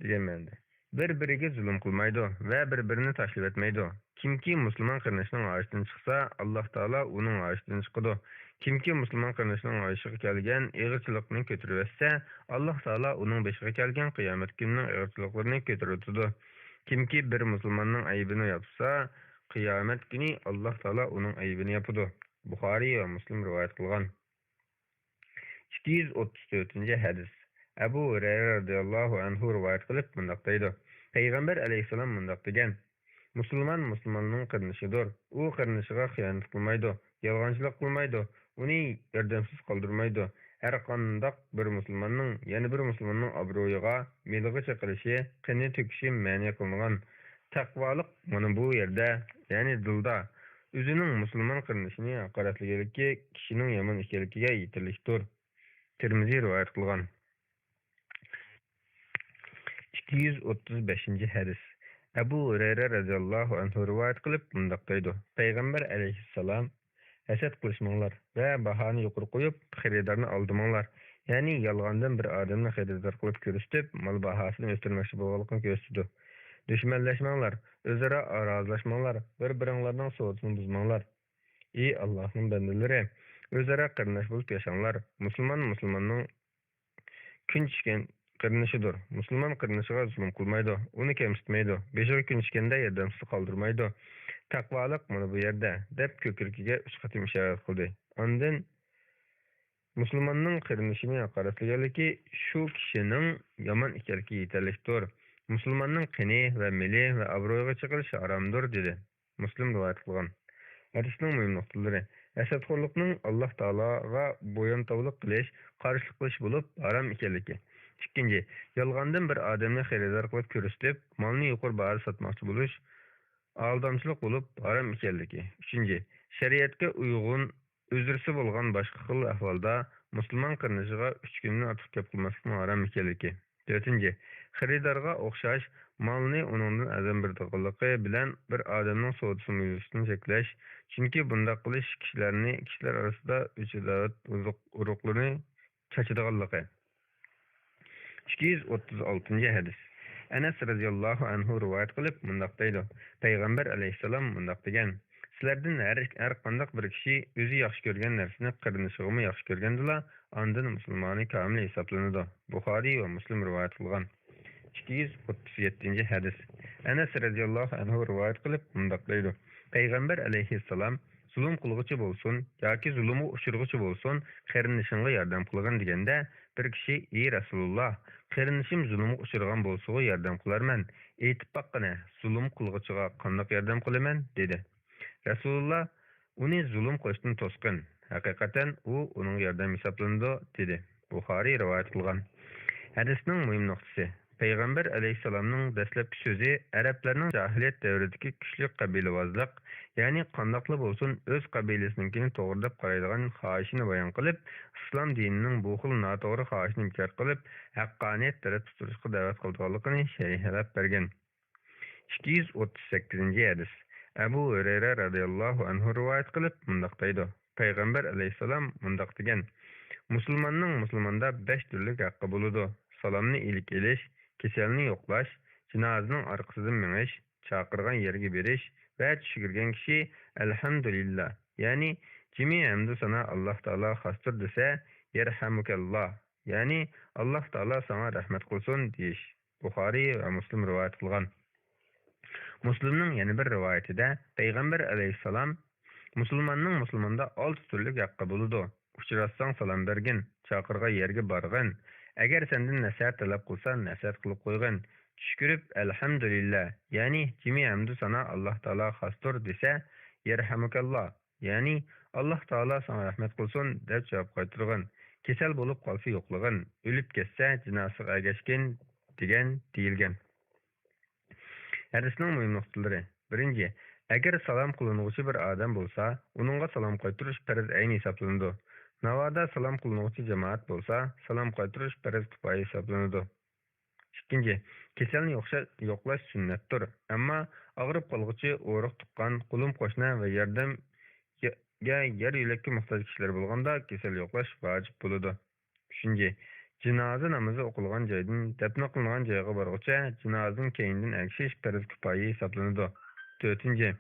دېگەن مەنىدە. بىر-بىرىگە زۇلۇم قىلمايدۇ ۋە بىر-بىرىنى تاشلىۋەتمەيدۇ. كىمكى مۇسۇلمان قېرىندىشىنىڭ ھاجىتىدىن چىقسا، ئاللاھ تائالا ئۇنىڭ ھاجىتىدىن چىقىدۇ. كىمكى مۇسۇلمان قېرىندىشىنىڭ بېشىغا كەلگەن ئېغىرچىلىقنى كۆتۈرۈۋەتسە، ئاللاھ تائالا ئۇنىڭ بېشىغا كەلگەن قىيامەت كۈنىنىڭ ئېغىرچىلىقلىرىنى كۆتۈرۈۋېتىدۇ. كىمكى بىر مۇسۇلماننىڭ ئەيىبىنى ياپسا، قىيامەت كۈنى ئاللاھ تائالا ئۇنىڭ ئەيىبىنى ياپىدۇ. بۇخارىي ۋە مۇسلىم رىۋايەت قىلغان. ئىككى يۈز ئوتتۇز تۆتىنچى ھەدىس. ئەبۇ ھۇرەيرە رازىياللاھۇ ئەنھۇ رىۋايەت قىلىپ مۇنداق دەيدۇ: پەيغەمبەر ئەلەيھىسسالام مۇنداق دېگەن: مۇسۇلمان مۇسۇلماننىڭ قېرىندىشىدۇر. ئۇ قېرىندىشىغا خىيانەت قىلمايدۇ، يالغانچىلىق قىلمايدۇ، ئۇنى ياردەمسىز قالدۇرمايدۇ. ھەرقانداق بىر مۇسۇلماننىڭ يەنە بىر مۇسۇلماننىڭ ئابرۇيىغا، مېلىغا چېقىلىشى، قېنى تۆكۈشى مەنئى قىلىنغان. تەقۋالىق مانا بۇ يەردە، يەنى دىلدا، ئۆزىنىڭ مۇسۇلمان قېرىندىشىنى ھاقارەتلىگەنلىكى كىشىنىڭ يامان ئىكەنلىكىگە يېتەرلىكتۇر. تىرمىزى رىۋايەت قىلغان. ئىككى يۈز ئوتتۇز بەشىنچى ھەدىس. ئەبۇ ھۇرەيرە رەزىياللاھۇ ئەنھۇ رىۋايەت قىلىپ مۇنداق دەيدۇ: پەيغەمبەر ئەلەيھىسسالام: ھەسەت قىلىشماڭلار ۋە باھانى يۇقىرى قويۇپ، خېرىدارنى ئالدىماڭلار. يەنى يالغاندىن بىر ئادەمنى خېرىدار قىلىپ كۆرسىتىپ، مال باھاسىنى ئۆستۈرمەكچى بولغانلىقىنى كۆرسىتىدۇ. دۈشمەنلەشمەڭلار، ئۆزئارا نارازىلاشماڭلار، بىر-بىرىڭلارنىڭ سودىسىنى بۇزماڭلار. ئى ئاللاھنىڭ بەندىلىرى، ئۆزئارا قېرىنداش بولۇپ ياشاڭلار. مۇسۇلمان مۇسۇلماننىڭ كۈن چۈشكەن قېرىندىشىدۇر. مۇسۇلمان قېرىندىشىغا زۇلۇم قىلمايدۇ، ئۇنى كەمسىتمەيدۇ، بېشىغا كۈن چۈشكەندە ياردەمسىز قالدۇرمايدۇ. تەقۋالىق مانا بۇ يەردە، دەپ كۆكرىكىگە ئۈچ قېتىم ئىشارەت قىلدى. ئاندىن مۇسۇلماننىڭ قېرىندىشىنى ھاقارەتلىگەنلىكى شۇ كىشىنىڭ يامان ئىكەنلىكىگە يېتەرلىكتۇر. مۇسۇلماننىڭ قېنى ۋە مېلى ۋە ئابرۇيىغا چېقىلىش ھارامدۇر، دېدى. مۇسلىم رىۋايەت قىلغان. ھەدىسنىڭ مۇھىم نۇقتىلىرى. ھەسەتخورلۇقنىڭ ئاللاھ تائالاغا بويۇنتاۋلىق قىلىش، قارشىلىق قىلىش بولۇپ ھارام ئىكەنلىكى. ئىككىنچى، يالغاندىن بىر ئادەمنى خېرىدار قىلىپ كۆرسىتىپ، مالنى يۇقىرى باھادا ساتماقچى بولۇش ئالدامچىلىق بولۇپ ھارام ئىكەنلىكى. ئۈچىنچى، شەرىئەتكە ئۇيغۇن ئۈزرىسى بولغان باشقا خىل ئەھۋالدا مۇسۇلمان قېرىندىشىغا ئۈچ كۈندىن ئارتۇق گەپ قىلماسلىقنىڭ ھارام ئىكەنلىكى. تۆتىنچى، خېرىدارغا ئوخشاش مالنى ئۇنىڭدىن ئەرزان بېرىدىغانلىقى بىلەن بىر ئادەمنىڭ سودىسى مۇجىزىتىنى چەكلەش، چۈنكى بۇنداق قىلىش كىشىلەرنى، كىشىلەر ئارىسىدا ئۆچ-ئاداۋەت، ئوزۇق-ئۇرۇقلىرىنى چاچىدىغانلىقى. ئىككى يۈز ئوتتۇز ئالتىنچى ھەدىس. ئەنەس رەزىياللاھۇ ئەنھۇ رىۋايەت قىلىپ مۇنداق دەيدۇ: پەيغەمبەر ئەلەيھىسسالام مۇنداق دېگەن: سىلەردىن ھەر، ھەر قانداق بىر كىشى ئۆزى ياخشى كۆرگەن نەرسىنى قېرىندىشىغىمۇ ياخشى كۆرگەندىلا، ئاندىن مۇسۇلمانى كامىل ھېسابلىنىدۇ. بۇخارىي ۋە مۇسلىم رىۋايەت قىلغان. ئىككى يۈز ئوتتۇز يەتتىنچى ھەدىس. ئەنەس رەزىياللاھۇ ئەنھۇ رىۋايەت قىلىپ مۇنداق دەيدۇ: پەيغەمبەر ئەلەيھىسسالام زۇلۇم قىلغۇچى بولسۇن ياكى زۇلۇمغا ئۇچرىغۇچى بولسۇن، قېرىندىشىڭغا ياردەم قىلغىن دېگەندە، بىر كىشى: ئى رەسۇلۇللاھ، قېرىندىشىم زۇلۇمغا ئۇچرىغان بولسىغۇ ياردەم قىلارمەن، ئېيتىپ باققىنە، زۇلۇم قىلغۇچىغا قانداق ياردەم قىلىمەن؟ دېدى. رەسۇلۇللاھ: ئۇنى زۇلۇم قىلىشتىن توسقىن، ھەقىقەتەن ئۇ ئۇنىڭغا ياردەم ھېسابلىنىدۇ، دېدى. بۇخارىي رىۋايەت قىلغان. ھەدىسنىڭ مۇھىم نۇقتىسى. پەيغەمبەر ئەلەيھىسسالامنىڭ دەسلەپكى سۆزى ئەرەبلەرنىڭ جاھىلىيەت دەۋرىدىكى كۈچلۈك قەبىلىۋازلىق، يەنى قانداقلا بولسۇن ئۆز قەبىلىسىنىڭكىنى توغرا دەپ قارايدىغان خاھىشىنى بايان قىلىپ، ئىسلام دىنىنىڭ بۇ خىل ناتوغرا خاھىشىنى ئىنكار قىلىپ، ھەققانىيەت تەرەپتە تۇرۇشقا دەۋەت قىلىدىغانلىقىنى شەرھلەپ بەرگەن. ئىككى يۈز ئوتتۇز سەككىزىنچى ھەدىس. ئەبۇ ھۇرەيرە رەزىياللاھۇ ئەنھۇ رىۋايەت قىلىپ مۇنداق دەيدۇ: پەيغەمبەر ئەلەيھىسسالام مۇنداق دېگەن: مۇسۇلماننىڭ مۇسۇلماندا بەش تۈرلۈك ھەققى بولىدۇ، سالامنى ئىلىك ئېلىش، كېسەلنى يوقلاش، جىنازىنىڭ ئارقىسىدىن مېڭىش، چاقىرغان يەرگە بېرىش، ۋە چۈشكۈرگەن كىشى «ئەلھەمدۇلىللا»، يەنى «جىمى ھەمدۇ سانا ئاللاھ تائالاغا خاستۇر» دېسە، «يەرھەمۇكەللا»، يەنى «ئاللاھ تائالا ساڭا رەھمەت قىلسۇن» دېيىش. بۇخارىي ۋە مۇسلىم رىۋايەت قىلغان. مۇسلىمنىڭ يەنە بىر رىۋايىتىدە پەيغەمبەر ئەلەيھىسسالام: «مۇسۇلماننىڭ مۇسۇلماندا ئالتە تۈرلۈك ھەققى بولىدۇ. ئۇچراتساڭ سالام بەرگىن، چاقىرغان يەرگە بارغىن، ئەگەر سەندىن نەسىھەت تەلەپ قىلسا نەسىھەت قىلىپ قويغىن، چۈشكۈرۈپ ئەلھەمدۇلىللا، يەنى جىمى ھەمدۇ سانا ئاللاھ تائالاغا خاستۇر دېسە، يەرھەمۇكەللا، يەنى ئاللاھ تائالا ساڭا رەھمەت قىلسۇن دەپ جاۋاب قايتۇرغىن، كېسەل بولۇپ قالسا يوقلىغىن، ئۆلۈپ كەتسە جىنازىسىغا ئەگەشكىن» دېگەن دېيىلگەن. ھەدىسنىڭ مۇھىم نۇقتىلىرى. بىرىنچى، ئەگەر سالام قىلىنغۇچى بىر ئادەم بولسا، ئۇنىڭغا سالام قايتۇرۇش پەرز ئەين ھېسابلىنىدۇ. ناۋادا سالام قىلىنغۇچى جامائەت بولسا، سالام قايتۇرۇش پەرز كۇپايە ھېسابلىنىدۇ. ئىككىنچى، كېسەلنى يوقشا-، يوقلاش سۈننەتتۇر، ئەمما ئاغرىپ قالغۇچى ئۇرۇق تۇغقان، قولۇم قوشنا ۋە ياردەم يە-، يە-، يار يۆلەككە موھتاج كىشىلەر بولغاندا كېسەل يوقلاش ۋاجىپ بولىدۇ. ئۈچىنچى، جىنازا نامىزى ئوقۇلغان جايدىن دەپنە قىلىنغان جايغا بارغۇچە جىنازىدىن كەينىدىن ئەگىشىش پەرز كۇپايە ھېسابلىنىدۇ. تۆتىنچى،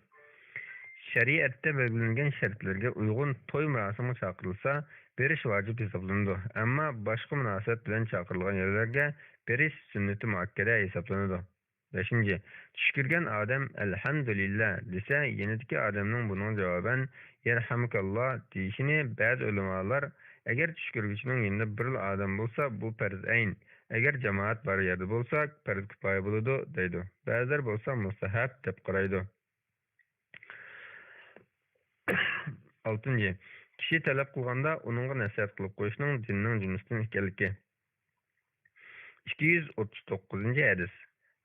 شەرىئەتتە بەلگىلەنگەن شەرتلەرگە ئۇيغۇن توي مۇراسىمىغا چاقىرىلسا، بېرىش ۋاجىپ ھېسابلىنىدۇ، ئەمما باشقا مۇناسىۋەت بىلەن چاقىرىلغان يەرلەرگە بېرىش سۈننىتى مۇئەككەدە ھېسابلىنىدۇ. بەشىنچى، چۈشكۈرگەن ئادەم «ئەلھەمدۇلىللا» دېسە، يېنىدىكى ئادەمنىڭ بۇنىڭغا جاۋابەن «يەرھەمۇكاللا» دېيىشىنى بەزى ئۆلىمالار، ئەگەر چۈشكۈرگۈچىنىڭ يېنىدا بىرلا ئادەم بولسا، بۇ پەرز ئەين، ئەگەر جامائەت بار يەردە بولسا، پەرز كۇپايە بولىدۇ، دەيدۇ. بەزىلەر بولسا مۇستەھەب دەپ قارايدۇ. ئالتىنچى، كىشى تەلەپ قىلغاندا ئۇنىڭغا نەسىھەت قىلىپ قويۇشنىڭ دىننىڭ جۈملىسىدىن ئىكەنلىكى. ئىككى يۈز ئوتتۇز توققۇزىنچى ھەدىس.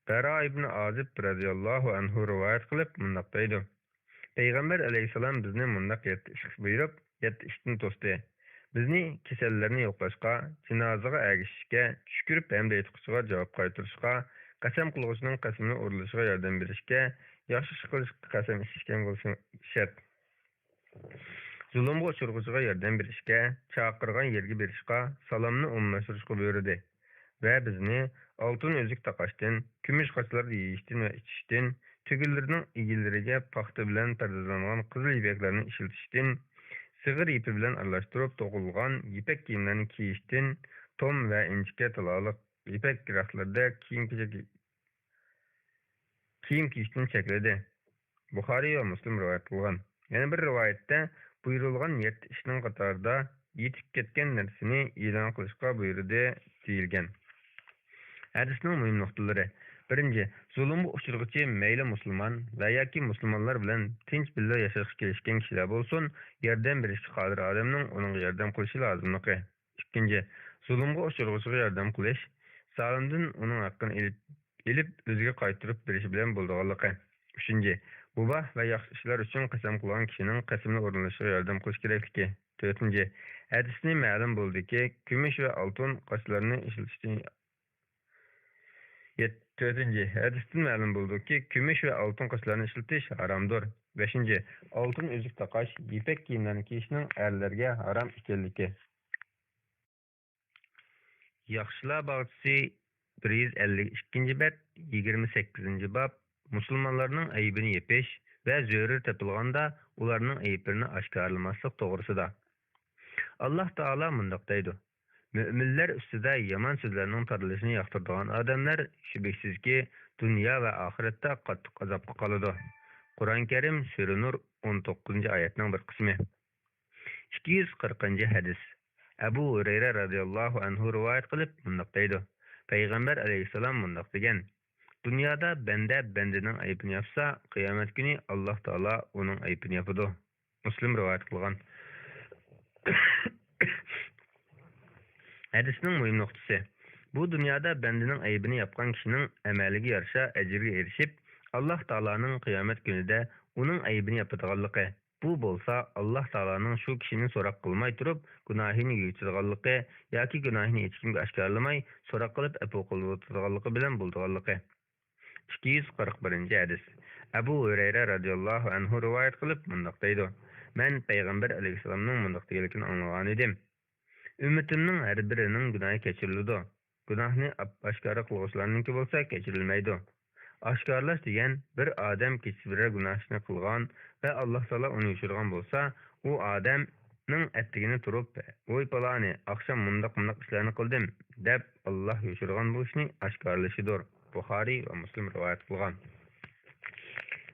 بەرا ئىبنى ئازىب رەزىياللاھۇ ئەنھۇ رىۋايەت قىلىپ مۇنداق دەيدۇ: پەيغەمبەر ئەلەيھىسسالام بىزنى مۇنداق يەتتە ئىشقا بۇيرۇپ، يەتتە ئىشتىن توستى. بىزنى كېسەللەرنى يوقلاشقا، جىنازىغا ئەگىشىشكە، چۈشكۈرۈپ ھەمدە ئېيتقۇچىغا جاۋاب قايتۇرۇشقا، قەسەم قىلغۇچىنىڭ قەسىمىنى ئورۇنلىشىغا ياردەم بېرىشكە، ياخشى ئىش قىلىشقا قەسەم ئىچىشكەن بولۇشى شەرت. زۇلۇمغا ئۇچرىغۇچىغا ياردەم بېرىشكە، چاقىرغان يەرگە بېرىشقا، سالامنى ئومۇملاشتۇرۇشقا بۇيرۇدى ۋە بىزنى ئالتۇن ئۈزۈك تاقاشتىن، كۈمۈش قاچىلاردا يېيىشتىن ۋە ئىچىشتىن، تۆگىلىرىنىڭ ئىگىلىرىگە پاختا بىلەن پەردازلانغان قىزىل يىپەكلەرنى ئىشلىتىشتىن، سىغىر يىپى بىلەن ئارىلاشتۇرۇپ توقۇلغان يىپەك كىيىملەرنى كىيىشتىن، توم ۋە ئىنچىكە تالالىق يىپەك رەختلىرىدە كىيىم-كېچەك كىيىم كىيىشتىن چەكلىدى. بۇخارىي ۋە مۇسلىم رىۋايەت قىلغان. يەنە بىر رىۋايەتتە بۇيرۇلغان يەتتە ئىشنىڭ قاتارىدا يېتىپ كەتكەن نەرسىنى ئېلان قىلىشقا بۇيرۇدى، دېيىلگەن. ھەدىسنىڭ مۇھىم نۇقتىلىرى. بىرىنچى، زۇلۇمغا ئۇچرىغۇچى مەيلى مۇسۇلمان ۋە ياكى مۇسۇلمانلار بىلەن تىنچ بىللە ياشاشقا كېلىشكەن كىشىلەر بولسۇن، ياردەم بېرىشكە قادىر ئادەمنىڭ ئۇنىڭغا ياردەم قىلىشى لازىملىقى. ئىككىنچى، زۇلۇمغا ئۇچرىغۇچىغا ياردەم قىلىش، زالىمدىن ئۇنىڭ ھەققىنى ئېلىپ، ئېلىپ ئۆزىگە قايتۇرۇپ بېرىشى بىلەن بولىدىغانلىقى. ئۈچىنچى، مۇباھ ۋە ياخشى ئىشلار ئۈچۈن قەسەم قىلغان كىشىنىڭ قەسىمىنى ئورۇنلىشىغا ياردەم قىلىش كېرەكلىكى. تۆتىنچى، ھەدىستىن مەلۇم بولدىكى، كۈمۈش ۋە ئالتۇن قاچىلارنى ئىشلىتىشتىن، يەت-، تۆتىنچى، ھەدىستىن مەلۇم بولدىكى، كۈمۈش ۋە ئالتۇن قاچىلارنى ئىشلىتىش ھارامدۇر. بەشىنچى، ئالتۇن ئۈزۈك تاقاش، يىپەك كىيىملەرنى كىيىشنىڭ ئەرلەرگە ھارام ئىكەنلىكى. ياخشىلار باغچىسى، بىر يۈز ئەللىك ئىككىنچى بەت، يىگىرمە سەككىزىنچى باب، مۇسۇلمانلارنىڭ ئەيىبىنى يېپىش ۋە زۆرۈر تېپىلغاندا ئۇلارنىڭ ئەيىبلىرىنى ئاشكارىلىماسلىق توغرىسىدا. ئاللاھ تائالا مۇنداق دەيدۇ: مۆمىنلەر ئۈستىدە يامان سۆزلەرنىڭ تارىلىشىنى ياقتۇرىدىغان ئادەملەر، شۈبھىسىزكى، دۇنيا ۋە ئاخىرەتتە قاتتىق ئازابقا قالىدۇ. قۇرئان كەرىم، سۈرە نۇر، ئون توققۇزىنچى ئايەتنىڭ بىر قىسمى. ئىككى يۈز قىرىقىنچى ھەدىس. ئەبۇ ھۇرەيرە رازىياللاھۇ ئەنھۇ رىۋايەت قىلىپ مۇنداق دەيدۇ: پەيغەمبەر ئەلەيھىسسالام مۇنداق دېگەن: دۇنيادا بەندە بەندىنىڭ ئەيىبىنى ياپسا، قىيامەت كۈنى ئاللاھ تائالا ئۇنىڭ ئەيىبىنى ياپىدۇ. مۇسلىم رىۋايەت قىلغان. ھەدىسنىڭ مۇھىم نۇقتىسى. بۇ دۇنيادا بەندىنىڭ ئەيىبىنى ياپقان كىشىنىڭ ئەمەلىگە يارىشا ئەجىرگە ئېرىشىپ، ئاللاھ تائالانىڭ قىيامەت كۈنىدە ئۇنىڭ ئەيىبىنى ياپىدىغانلىقى. بۇ بولسا ئاللاھ تائالانىڭ شۇ كىشىنى سوراق قىلماي تۇرۇپ گۇناھىنى يوچىدىغانلىقى ياكى گۇناھىنى ھېچكىمگە ئاشكارىلىماي سوراق قىلىپ ئەپۇ قىلىۋېتىدىغانلىقى بىلەن بولىدىغانلىقى. ئىككى يۈز قىرىق بىرىنچى ھەدىس. ئەبۇ ھۇرەيرە رازىياللاھۇ ئەنھۇ رىۋايەت قىلىپ مۇنداق دەيدۇ: مەن پەيغەمبەر ئەلەيھىسسالامنىڭ مۇنداق دېگەنلىكىنى ئاڭلىغانىدىم: ئۈممىتىمنىڭ ھەر بىرىنىڭ گۇناھى كەچۈرۈلىدۇ. گۇناھنى ئاپ-، ئاشكارا قىلغۇچىلارنىڭكى بولسا كەچۈرۈلمەيدۇ. ئاشكارىلاش دېگەن، بىر ئادەم كېچىسى بىرەر گۇناھ ئىشنى قىلغان ۋە ئاللاھ تائالا ئۇنى يوشۇرغان بولسا، ئۇ ئادەمنىڭ ئەتىگىنى تۇرۇپ، ۋوي پالانى، ئاخشام مۇنداق مۇنداق ئىشلارنى قىلدىم، دەپ ئاللاھ يوشۇرغان بولۇشنى ئاشكارىلىشىدۇر. بۇخارىي ۋە مۇسلىم رىۋايەت قىلغان.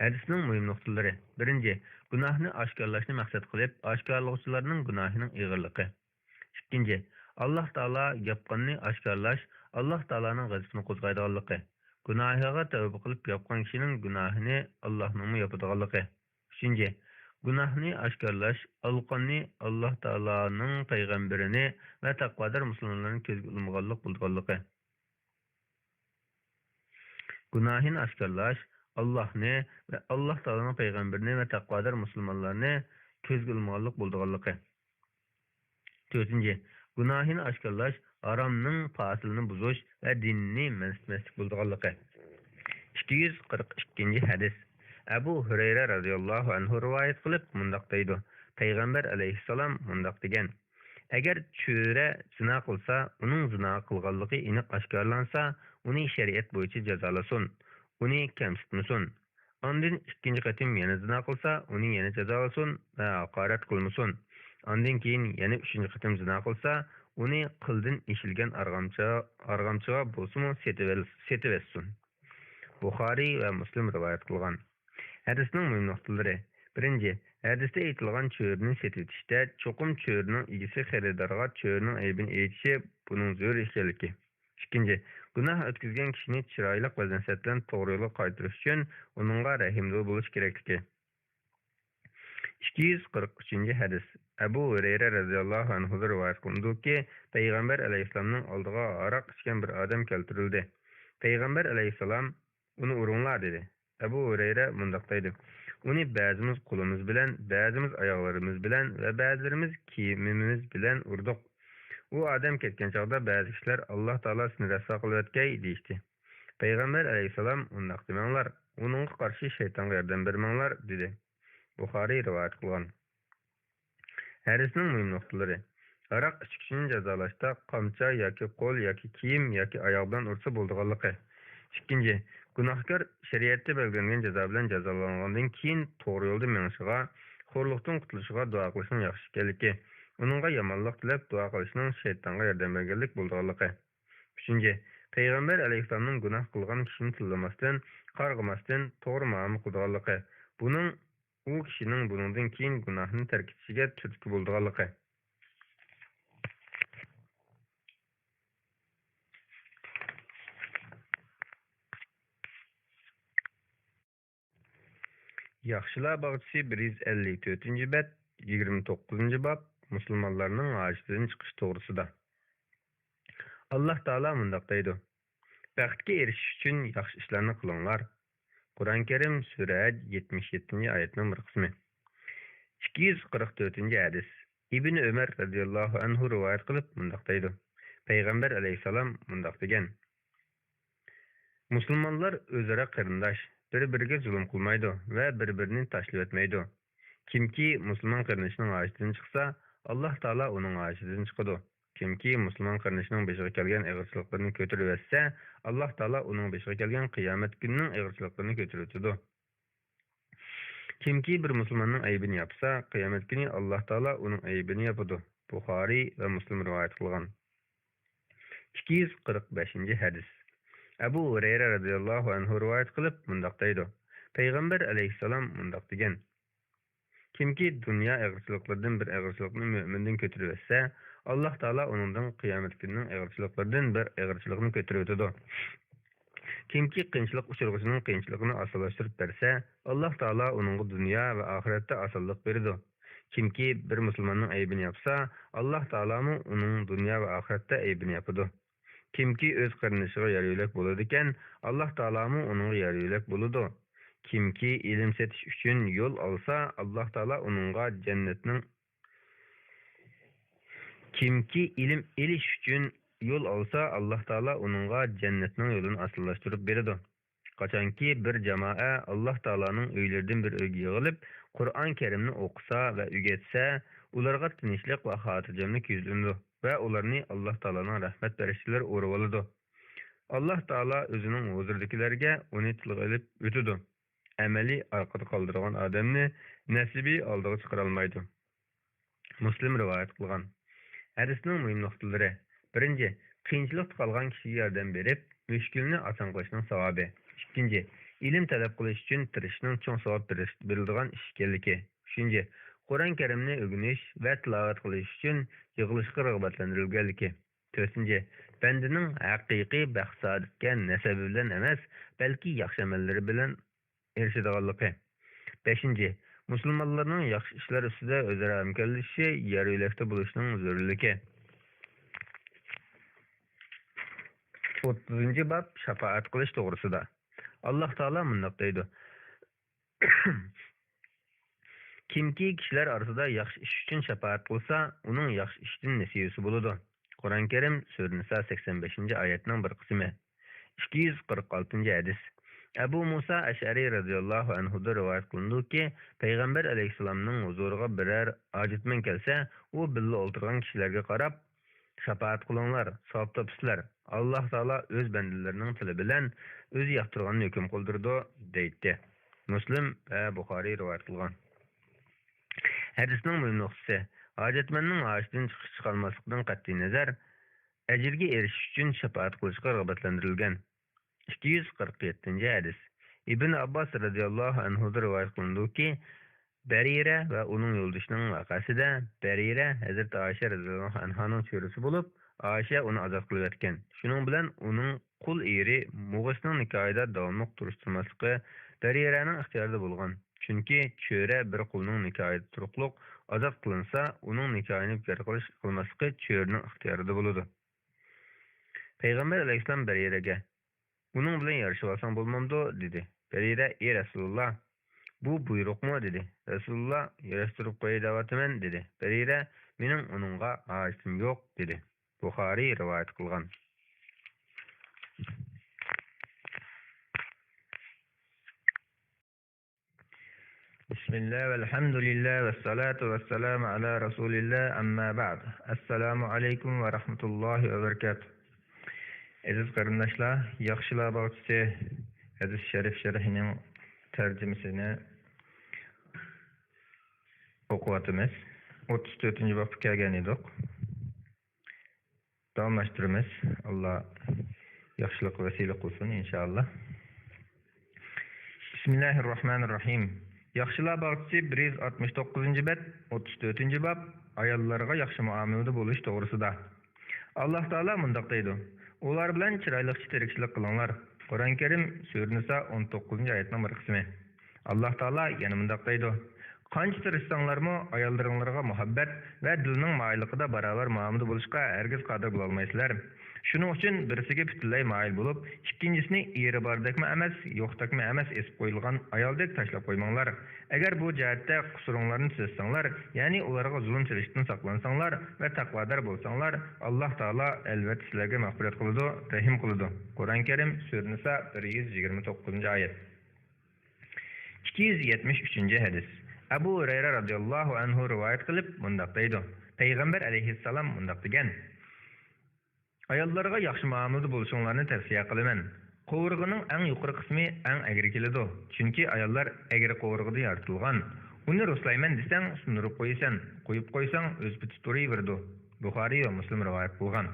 ھەدىسنىڭ مۇھىم نۇقتىلىرى. بىرىنچى، گۇناھنى ئاشكارىلاشنى مەقسەت قىلىپ، ئاشكارىلىغۇچىلارنىڭ گۇناھىنىڭ ئېغىرلىقى. ئىككىنچى، ئاللاھ تائالا ياپقاننى ئاشكارىلاش ئاللاھ تائالانىڭ غەزىپىنى قوزغايدىغانلىقى، گۇناھىغا تەۋبە قىلىپ ياپقان كىشىنىڭ گۇناھىنى ئاللاھنىڭمۇ ياپىدىغانلىقى. ئۈچىنچى، گۇناھنى ئاشكارىلاش ئالقاننى ئاللاھ تائالانىڭ پەيغەمبىرىنى ۋە تەقۋادار مۇسۇلمانلارنى كۆزگە ئىلمىغانلىق بولىدىغانلىقى. گۇناھىنى ئاشكارىلاش ئاللاھنى ۋە ئاللاھ تائالانىڭ پەيغەمبىرىنى ۋە تەقۋادار مۇسۇلمانلارنى كۆزگە ئىلمىغانلىق بولىدىغانلىقى. تۆتىنچى، گۇناھىنى ئاشكارىلاش ھارامنىڭ پاسىلىنى بۇزۇش ۋە دىننى مەنسىتمەسلىك بولىدىغانلىقى. ئىككى يۈز قىرىق ئىككىنچى ھەدىس. ئەبۇ ھۇرەيرە رەزىياللاھۇ ئەنھۇ رىۋايەت قىلىپ مۇنداق دەيدۇ، پەيغەمبەر ئەلەيھىسسالام مۇنداق دېگەن، ئەگەر چۆرە زىنا قىلسا، ئۇنىڭ زىنا قىلغانلىقى ئېنىق ئاشكارىلانسا، ئۇنى شەرىئەت بويىچە جازالىسۇن، ئۇنى كەمسىتمىسۇن. ئاندىن ئىككىنچى قېتىم يەنە زىنا قىلسا، ئۇنى يەنە جازالىسۇن ۋە ھاقارەت قىلمىسۇن. ئاندىن كېيىن يەنە ئۈچىنچى قېتىم زىنا قىلسا، ئۇنى قىلدىن ئېشىلگەن ئارغامچا-، ئارغامچىغا بولسىمۇ سېتىۋېل-، سېتىۋەتسۇن. بۇخارىي ۋە مۇسلىم رىۋايەت قىلغان. ھەدىسنىڭ مۇھىم نۇقتىلىرى. بىرىنچى، ھەدىستە ئېيتىلغان چۆرىنى سېتىۋېتىشتە چوقۇم چۆرىنىڭ ئىگىسى خېرىدارغا چۆرىنىڭ ئەيىبىنى ئېيتىشى بۇنىڭ زۆرۈر ئىكەنلىكى. ئىككىنچى، گۇناھ ئۆتكۈزگەن كىشىنى چىرايلىق ۋەز-نەسىھەت بىلەن توغرا يولغا قايتۇرۇش ئۈچۈن ئۇنىڭغا رەھىمدىل بولۇش كېرەكلىكى. ئىككى يۈز قىرىق ئۈچىنچى ھەدىس. ئەبۇ ھۇرەيرە رەزىياللاھۇ ئەنھۇدىن رىۋايەت قىلىنىدۇكى، پەيغەمبەر ئەلەيھىسسالامنىڭ ئالدىغا ھاراق ئىچكەن بىر ئادەم كەلتۈرۈلدى. پەيغەمبەر ئەلەيھىسسالام ئۇنى ئۇرۇڭلار دېدى. ئەبۇ ھۇرەيرە مۇنداق دەيدۇ، ئۇنى بەزىمىز قولىمىز بىلەن، بەزىمىز ئاياغلىرىمىز بىلەن ۋە بەزىلىرىمىز كىيىمىمىز بىلەن ئۇردۇق. ئۇ ئادەم كەتكەن چاغدا بەزى كىشىلەر، ئاللاھ تائالا سېنى رەسۋا قىلىۋەتكەي، دېيىشتى. پەيغەمبەر ئەلەيھىسسالام، ئۇنداق دېمەڭلار، ئۇنىڭغا قارشى شەيتانغا ياردەم بەرمەڭلار، دېدى. بۇخارىي رىۋايەت قىلغان. ھەدىسنىڭ مۇھىم نۇقتىلىرى. ھاراق ئىچكۈچىنى جازالاشتا قامچا ياكى قول ياكى كىيىم ياكى ئاياغ بىلەن ئۇرسا بولىدىغانلىقى. ئىككىنچى، گۇناھكار شەرىئەتتە بەلگىلەنگەن جازا بىلەن جازالانغاندىن كېيىن توغرا يولدا مېڭىشىغا، خورلۇقتىن قۇتۇلۇشىغا دۇئا قىلىشنىڭ ياخشى ئىكەنلىكى، ئۇنىڭغا يامانلىق تىلەپ دۇئا قىلىشنىڭ شەيتانغا ياردەم بەرگەنلىك بولىدىغانلىقى. ئۈچىنچى، پەيغەمبەر ئەلەيھىسسالامنىڭ گۇناھ قىلغان كىشىنى تىللىماستىن، قارغىماستىن، توغرا مۇئامىلە قىلىدىغانلىقى، بۇنىڭ ئۇ كىشىنىڭ بۇنىڭدىن كېيىن گۇناھنى تەرك ئېتىشىگە تۈرتكە بولىدىغانلىقى. ياخشىلار باغچىسى، بىر يۈز ئەللىك تۆتىنچى بەت، يىگىرمە توققۇزىنچى باب، مۇسۇلمانلارنىڭ ھاجىتىدىن چىقىش توغرىسىدا. ئاللاھ تائالا مۇنداق دەيدۇ، بەختكە ئېرىشىش ئۈچۈن ياخشى ئىشلارنى قىلىڭلار. قۇرئان كەرىم، سۈرە ھەج، يەتمىش يەتتىنچى ئايەتنىڭ بىر قىسمى. ئىككى يۈز قىرىق تۆتىنچى ھەدىس. ئىبنى ئۆمەر رەزىياللاھۇ ئەنھۇ رىۋايەت قىلىپ مۇنداق دەيدۇ، پەيغەمبەر ئەلەيھىسسالام مۇنداق دېگەن، مۇسۇلمانلار ئۆزئارا قېرىنداش، بىر-بىرىگە زۇلۇم قىلمايدۇ ۋە بىر-بىرىنى تاشلىۋەتمەيدۇ. كىمكى مۇسۇلمان قېرىندىشىنىڭ ھاجىتىدىن چىقسا، ئاللاھ تائالا ئۇنىڭ ھاجىتىدىن چىقىدۇ. كىمكى مۇسۇلمان قېرىندىشىنىڭ بېشىغا كەلگەن ئېغىرچىلىقلىرىنى كۆتۈرۈۋەتسە، ئاللاھ تائالا ئۇنىڭ بېشىغا كەلگەن قىيامەت كۈنىنىڭ ئېغىرچىلىقلىرىنى كۆتۈرۈۋېتىدۇ. كىمكى بىر مۇسۇلماننىڭ ئەيىبىنى ياپسا، قىيامەت كۈنى ئاللاھ تائالا ئۇنىڭ ئەيىبىنى ياپىدۇ. بۇخارىي ۋە مۇسلىم رىۋايەت قىلغان. ئىككى يۈز قىرىق بەشىنچى ھەدىس. ئەبۇ ھۇرەيرە رەزىياللاھۇ ئەنھۇ رىۋايەت قىلىپ مۇنداق دەيدۇ، پەيغەمبەر ئەلەيھىسسالام مۇنداق دېگەن، كىمكى دۇنيا ئېغىرچىلىقلىرىدىن بىر ئېغىرچىلىقنى مۆمىندىن كۆتۈرۈۋەتسە، ئاللاھ تائالا ئۇنىڭدىن قىيامەت كۈنىنىڭ ئېغىرچىلىقلىرىدىن بىر ئېغىرچىلىقنى كۆتۈرۈۋېتىدۇ. كىمكى قىيىنچىلىق ئۇچرىغۇچىنىڭ قىيىنچىلىقىنى ئاسانلاشتۇرۇپ بەرسە، ئاللاھ تائالا ئۇنىڭغا دۇنيا ۋە ئاخىرەتتە ئاسانلىق بېرىدۇ. كىمكى بىر مۇسۇلماننىڭ ئەيىبىنى ياپسا، ئاللاھ تائالامۇ ئۇنىڭ دۇنيا ۋە ئاخىرەتتە ئەيىبىنى ياپىدۇ. كىمكى ئۆز قېرىندىشىغا يار-يۆلەك بولىدىكەن، ئاللاھ تائالامۇ ئۇنىڭغا يار-يۆلەك بولىدۇ. كىمكى ئىلىم سېتىش ئۈچۈن يول ئالسا، ئاللاھ تائالا ئۇنىڭغا جەننەتنىڭ، كىمكى ئىلىم ئېلىش ئۈچۈن يول ئالسا، ئاللاھ تائالا ئۇنىڭغا جەننەتنىڭ يولىنى ئاسانلاشتۇرۇپ بېرىدۇ. قاچانكى بىر جامائە ئاللاھ تائالانىڭ ئۆيلىرىدىن بىر ئۆيگە يىغىلىپ، قۇرئان كەرىمنى ئوقۇسا ۋە ئۆگەتسە، ئۇلارغا تىنچلىق ۋە خاتىرجەملىك يۈزلىنىدۇ ۋە ئۇلارنى ئاللاھ تائالانىڭ رەھمەت پەرىشتىلىرى ئورىۋالىدۇ. ئاللاھ تائالا ئۆزىنىڭ ھۇزۇرىدىكىلەرگە ئۇنى تىلغا ئېلىپ ئۆتىدۇ. ئەمەلى ئارقىدا قالدۇرغان ئادەمنى نەسىبى ئالدىغا چىقىرالمايدۇ. مۇسلىم رىۋايەت قىلغان. ھەدىسنىڭ مۇھىم نۇقتىلىرى. بىرىنچى، قىيىنچىلىقتا قالغان كىشىگە ياردەم بېرىپ، مۈشكۈلنى ئاسان قىلىشنىڭ ساۋابى. ئىككىنچى، ئىلىم تەلەپ قىلىش ئۈچۈن تىرىشىشنىڭ چوڭ ساۋاب بېرىش-، بېرىدىغان ئىش ئىكەنلىكى. ئۈچىنچى، قۇرئان كەرىمنى ئۆگىنىش ۋە تىلاۋەت قىلىش ئۈچۈن يىغىلىشقا رىغبەتلەندۈرۈلگەنلىكى. تۆتىنچى، بەندىنىڭ ھەقىقىي بەخت-سائادەتكە نەسەبى بىلەن ئەمەس، بەلكى ياخشى ئەمەللىرى بىلەن ئېرىشىدىغانلىقى. بەشىنچى، مۇسۇلمانلارنىڭ ياخشى ئىشلار ئۈستىدە ئۆزئارا ھەمكارلىشىشى، يار يۆلەكتە بولۇشنىڭ زۆرۈرلۈكى. ئوتتۇزىنچى باب، شاپائەت قىلىش توغرىسىدا. ئاللاھ تائالا مۇنداق دەيدۇ: كىمكى كىشىلەر ئارىسىدا ياخشى ئىش ئۈچۈن شاپائەت قىلسا، ئۇنىڭ ياخشى ئىشتىن نېسىۋىسى بولىدۇ. قۇرئان كەرىم، سۈرە نىسا، سەكسەن بەشىنچى ئايەتنىڭ بىر قىسمى. ئىككى يۈز قىرىق ئالتىنچى ھەدىس. ئەبۇ مۇسا ئەشئەرى رەزىياللاھۇ ئەنھۇدىن رىۋايەت قىلىنىدۇكى، پەيغەمبەر ئەلەيھىسسالامنىڭ ھۇزۇرىغا بىرەر ھاجەتمەن كەلسە، ئۇ بىللە ئولتۇرغان كىشىلەرگە قاراپ، شاپائەت قىلىڭلار، ساۋاب تاپىسىلەر، ئاللاھ تائالا ئۆز بەندىلىرىنىڭ تىلى بىلەن ئۆزى ياقتۇرغاننى ھۆكۈم قىلدۇرىدۇ، دەيتتى. مۇسلىم ۋە بۇخارىي رىۋايەت قىلغان. ھەدىسنىڭ مۇھىم نۇقتىسى، ھاجەتمەننىڭ ھاجىتىدىن چىقىش-چىقالماسلىقىدىن قەتئىينەزەر، ئەجىرگە ئېرىشىش ئۈچۈن شاپائەت قىلىشقا رىغبەتلەندۈرۈلگەن. ئىككى يۈز قىرىق يەتتىنچى ھەدىس. ئىبن ئابباس رەزىياللاھۇ ئەنھۇدىن رىۋايەت قىلىنىدۇكى، بەرىرە ۋە ئۇنىڭ يولدىشىنىڭ ۋەقەسىدە، بەرىرە ھەزرىتى ئائىشە رەزىياللاھۇ ئەنھانىڭ چۆرىسى بولۇپ، ئائىشە ئۇنى ئازاد قىلىۋەتكەن. شۇنىڭ بىلەن ئۇنىڭ قۇل ئېرى مۇغىسنىڭ نىكاھىدا داۋاملىق تۇرۇشتۇرماسلىقى بەرىرەنىڭ ئىختىيارىدا بولغان. چۈنكى چۆرە بىر قۇلنىڭ نىكاھىدا تۇرۇقلۇق ئازاد قىلىنسا، ئۇنىڭ نىكاھىنى بىكار قىلىش قىلماسلىقى چۆرىنىڭ ئىختىيارىدا بولىدۇ. پەيغەمبەر ئەلەيھىسسالام بەرىرەگە، ئۇنىڭ بىلەن يارىشىۋالساڭ بولمامدۇ؟ دېدى. بەرىرە، ئى رەسۇلۇللا، بۇ بۇيرۇقمۇ؟ دېدى. رەسۇلۇللا، ياراشتۇرۇپ قوياي دەۋاتىمەن، دېدى. بەرىرە، مېنىڭ ئۇنىڭغا ھاجىتىم يوق، دېدى. بۇخارىي رىۋايەت قىلغان. بىسمىللا، ۋەلھەمدۇلىللا، ۋەسسالاتۇ ۋەسسالامۇ ئالا رەسۇلىللا، ئەمما بەئد. ئەسسالامۇ ئەلەيكۇم ۋە رەھمەتۇللاھى ۋە بەرىكاتۇھ. ئەزىز قېرىنداشلار، ياخشىلار باغچىسى ھەدىس شەرىپ شەرھىنىڭ تەرجىمىسىنى ئوقۇۋاتىمىز. ئوتتۇز تۆتىنچى بابقا كەلگەن ئىدۇق. داۋاملاشتۇرىمىز. ئاللا ياخشىلىققا ۋەسىلە قىلسۇن، ئىنشائاللا. بىسمىللاھىررەھمانىر رەھىم. ياخشىلار باغچىسى، بىر يۈز ئاتمىش توققۇزىنچى بەت، ئوتتۇز تۆتىنچى باب، ئاياللارغا ياخشى مۇئامىلىدە بولۇش توغرىسىدا. ئاللا تائالا مۇنداق دەيدۇ: ئۇلار بىلەن چىرايلىقچە تىرىكچىلىك قىلىڭلار. قۇرئان كەرىم، سۈرە نىسا، ئون توققۇزىنچى ئايەتنىڭ بىر قىسمى. ئاللا تائالا يەنە مۇنداق دەيدۇ: قانچە تىرىشساڭلارمۇ، ئاياللىرىڭلارغا مۇھەببەت ۋە دىلنىڭ مايىللىقىدا باراۋەر مۇئامىلىدە بولۇشقا ھەرگىز قادىر بولالمايسىلەر. شۇنىڭ ئۈچۈن بىرسىگە پۈتۈنلەي مايىل بولۇپ، ئىككىنچىسىنى ئېرى باردەكمۇ ئەمەس، يوقتەكمۇ ئەمەس ئېسىپ قويۇلغان ئايالدەك تاشلاپ قويماڭلار. ئەگەر بۇ جەھەتتە قۇسۇرۇڭلارنى تۈزەتسەڭلار، يەنى ئۇلارغا زۇلۇم سېلىشتىن ساقلانساڭلار ۋە تەقۋادار بولساڭلار، ئاللا تائالا ئەلۋەتتە سىلەرگە مەغپىرەت قىلىدۇ، رەھىم قىلىدۇ. قۇرئان كەرىم، سۈرە نىسا، بىر يۈز يىگىرمە توققۇزىنچى ئايەت. ئىككى يۈز يەتمىش ئۈچىنچى ھەدىس. ئەبۇ ھۇرەيرە رازىياللاھۇ ئەنھۇ رىۋايەت قىلىپ مۇنداق دەيدۇ: پەيغەمبەر ئەلەيھىسسالام مۇنداق دېگەن: ئاياللارغا ياخشى مۇئامىلىدە بولۇشۇڭلارنى تەۋسىيە قىلىمەن. قوۋۇرغىنىڭ ئەڭ يۇقىرى قىسمى ئەڭ ئەگرى كېلىدۇ، چۈنكى ئاياللار ئەگرى قوۋۇرغىدا يارىتىلغان. ئۇنى رۇسلايمەن دېسەڭ سۇندۇرۇپ قويىسەن، قويۇپ قويساڭ ئۆز پېتى تۇرۇۋېرىدۇ. بۇخارىي ۋە مۇسلىم رىۋايەت قىلغان.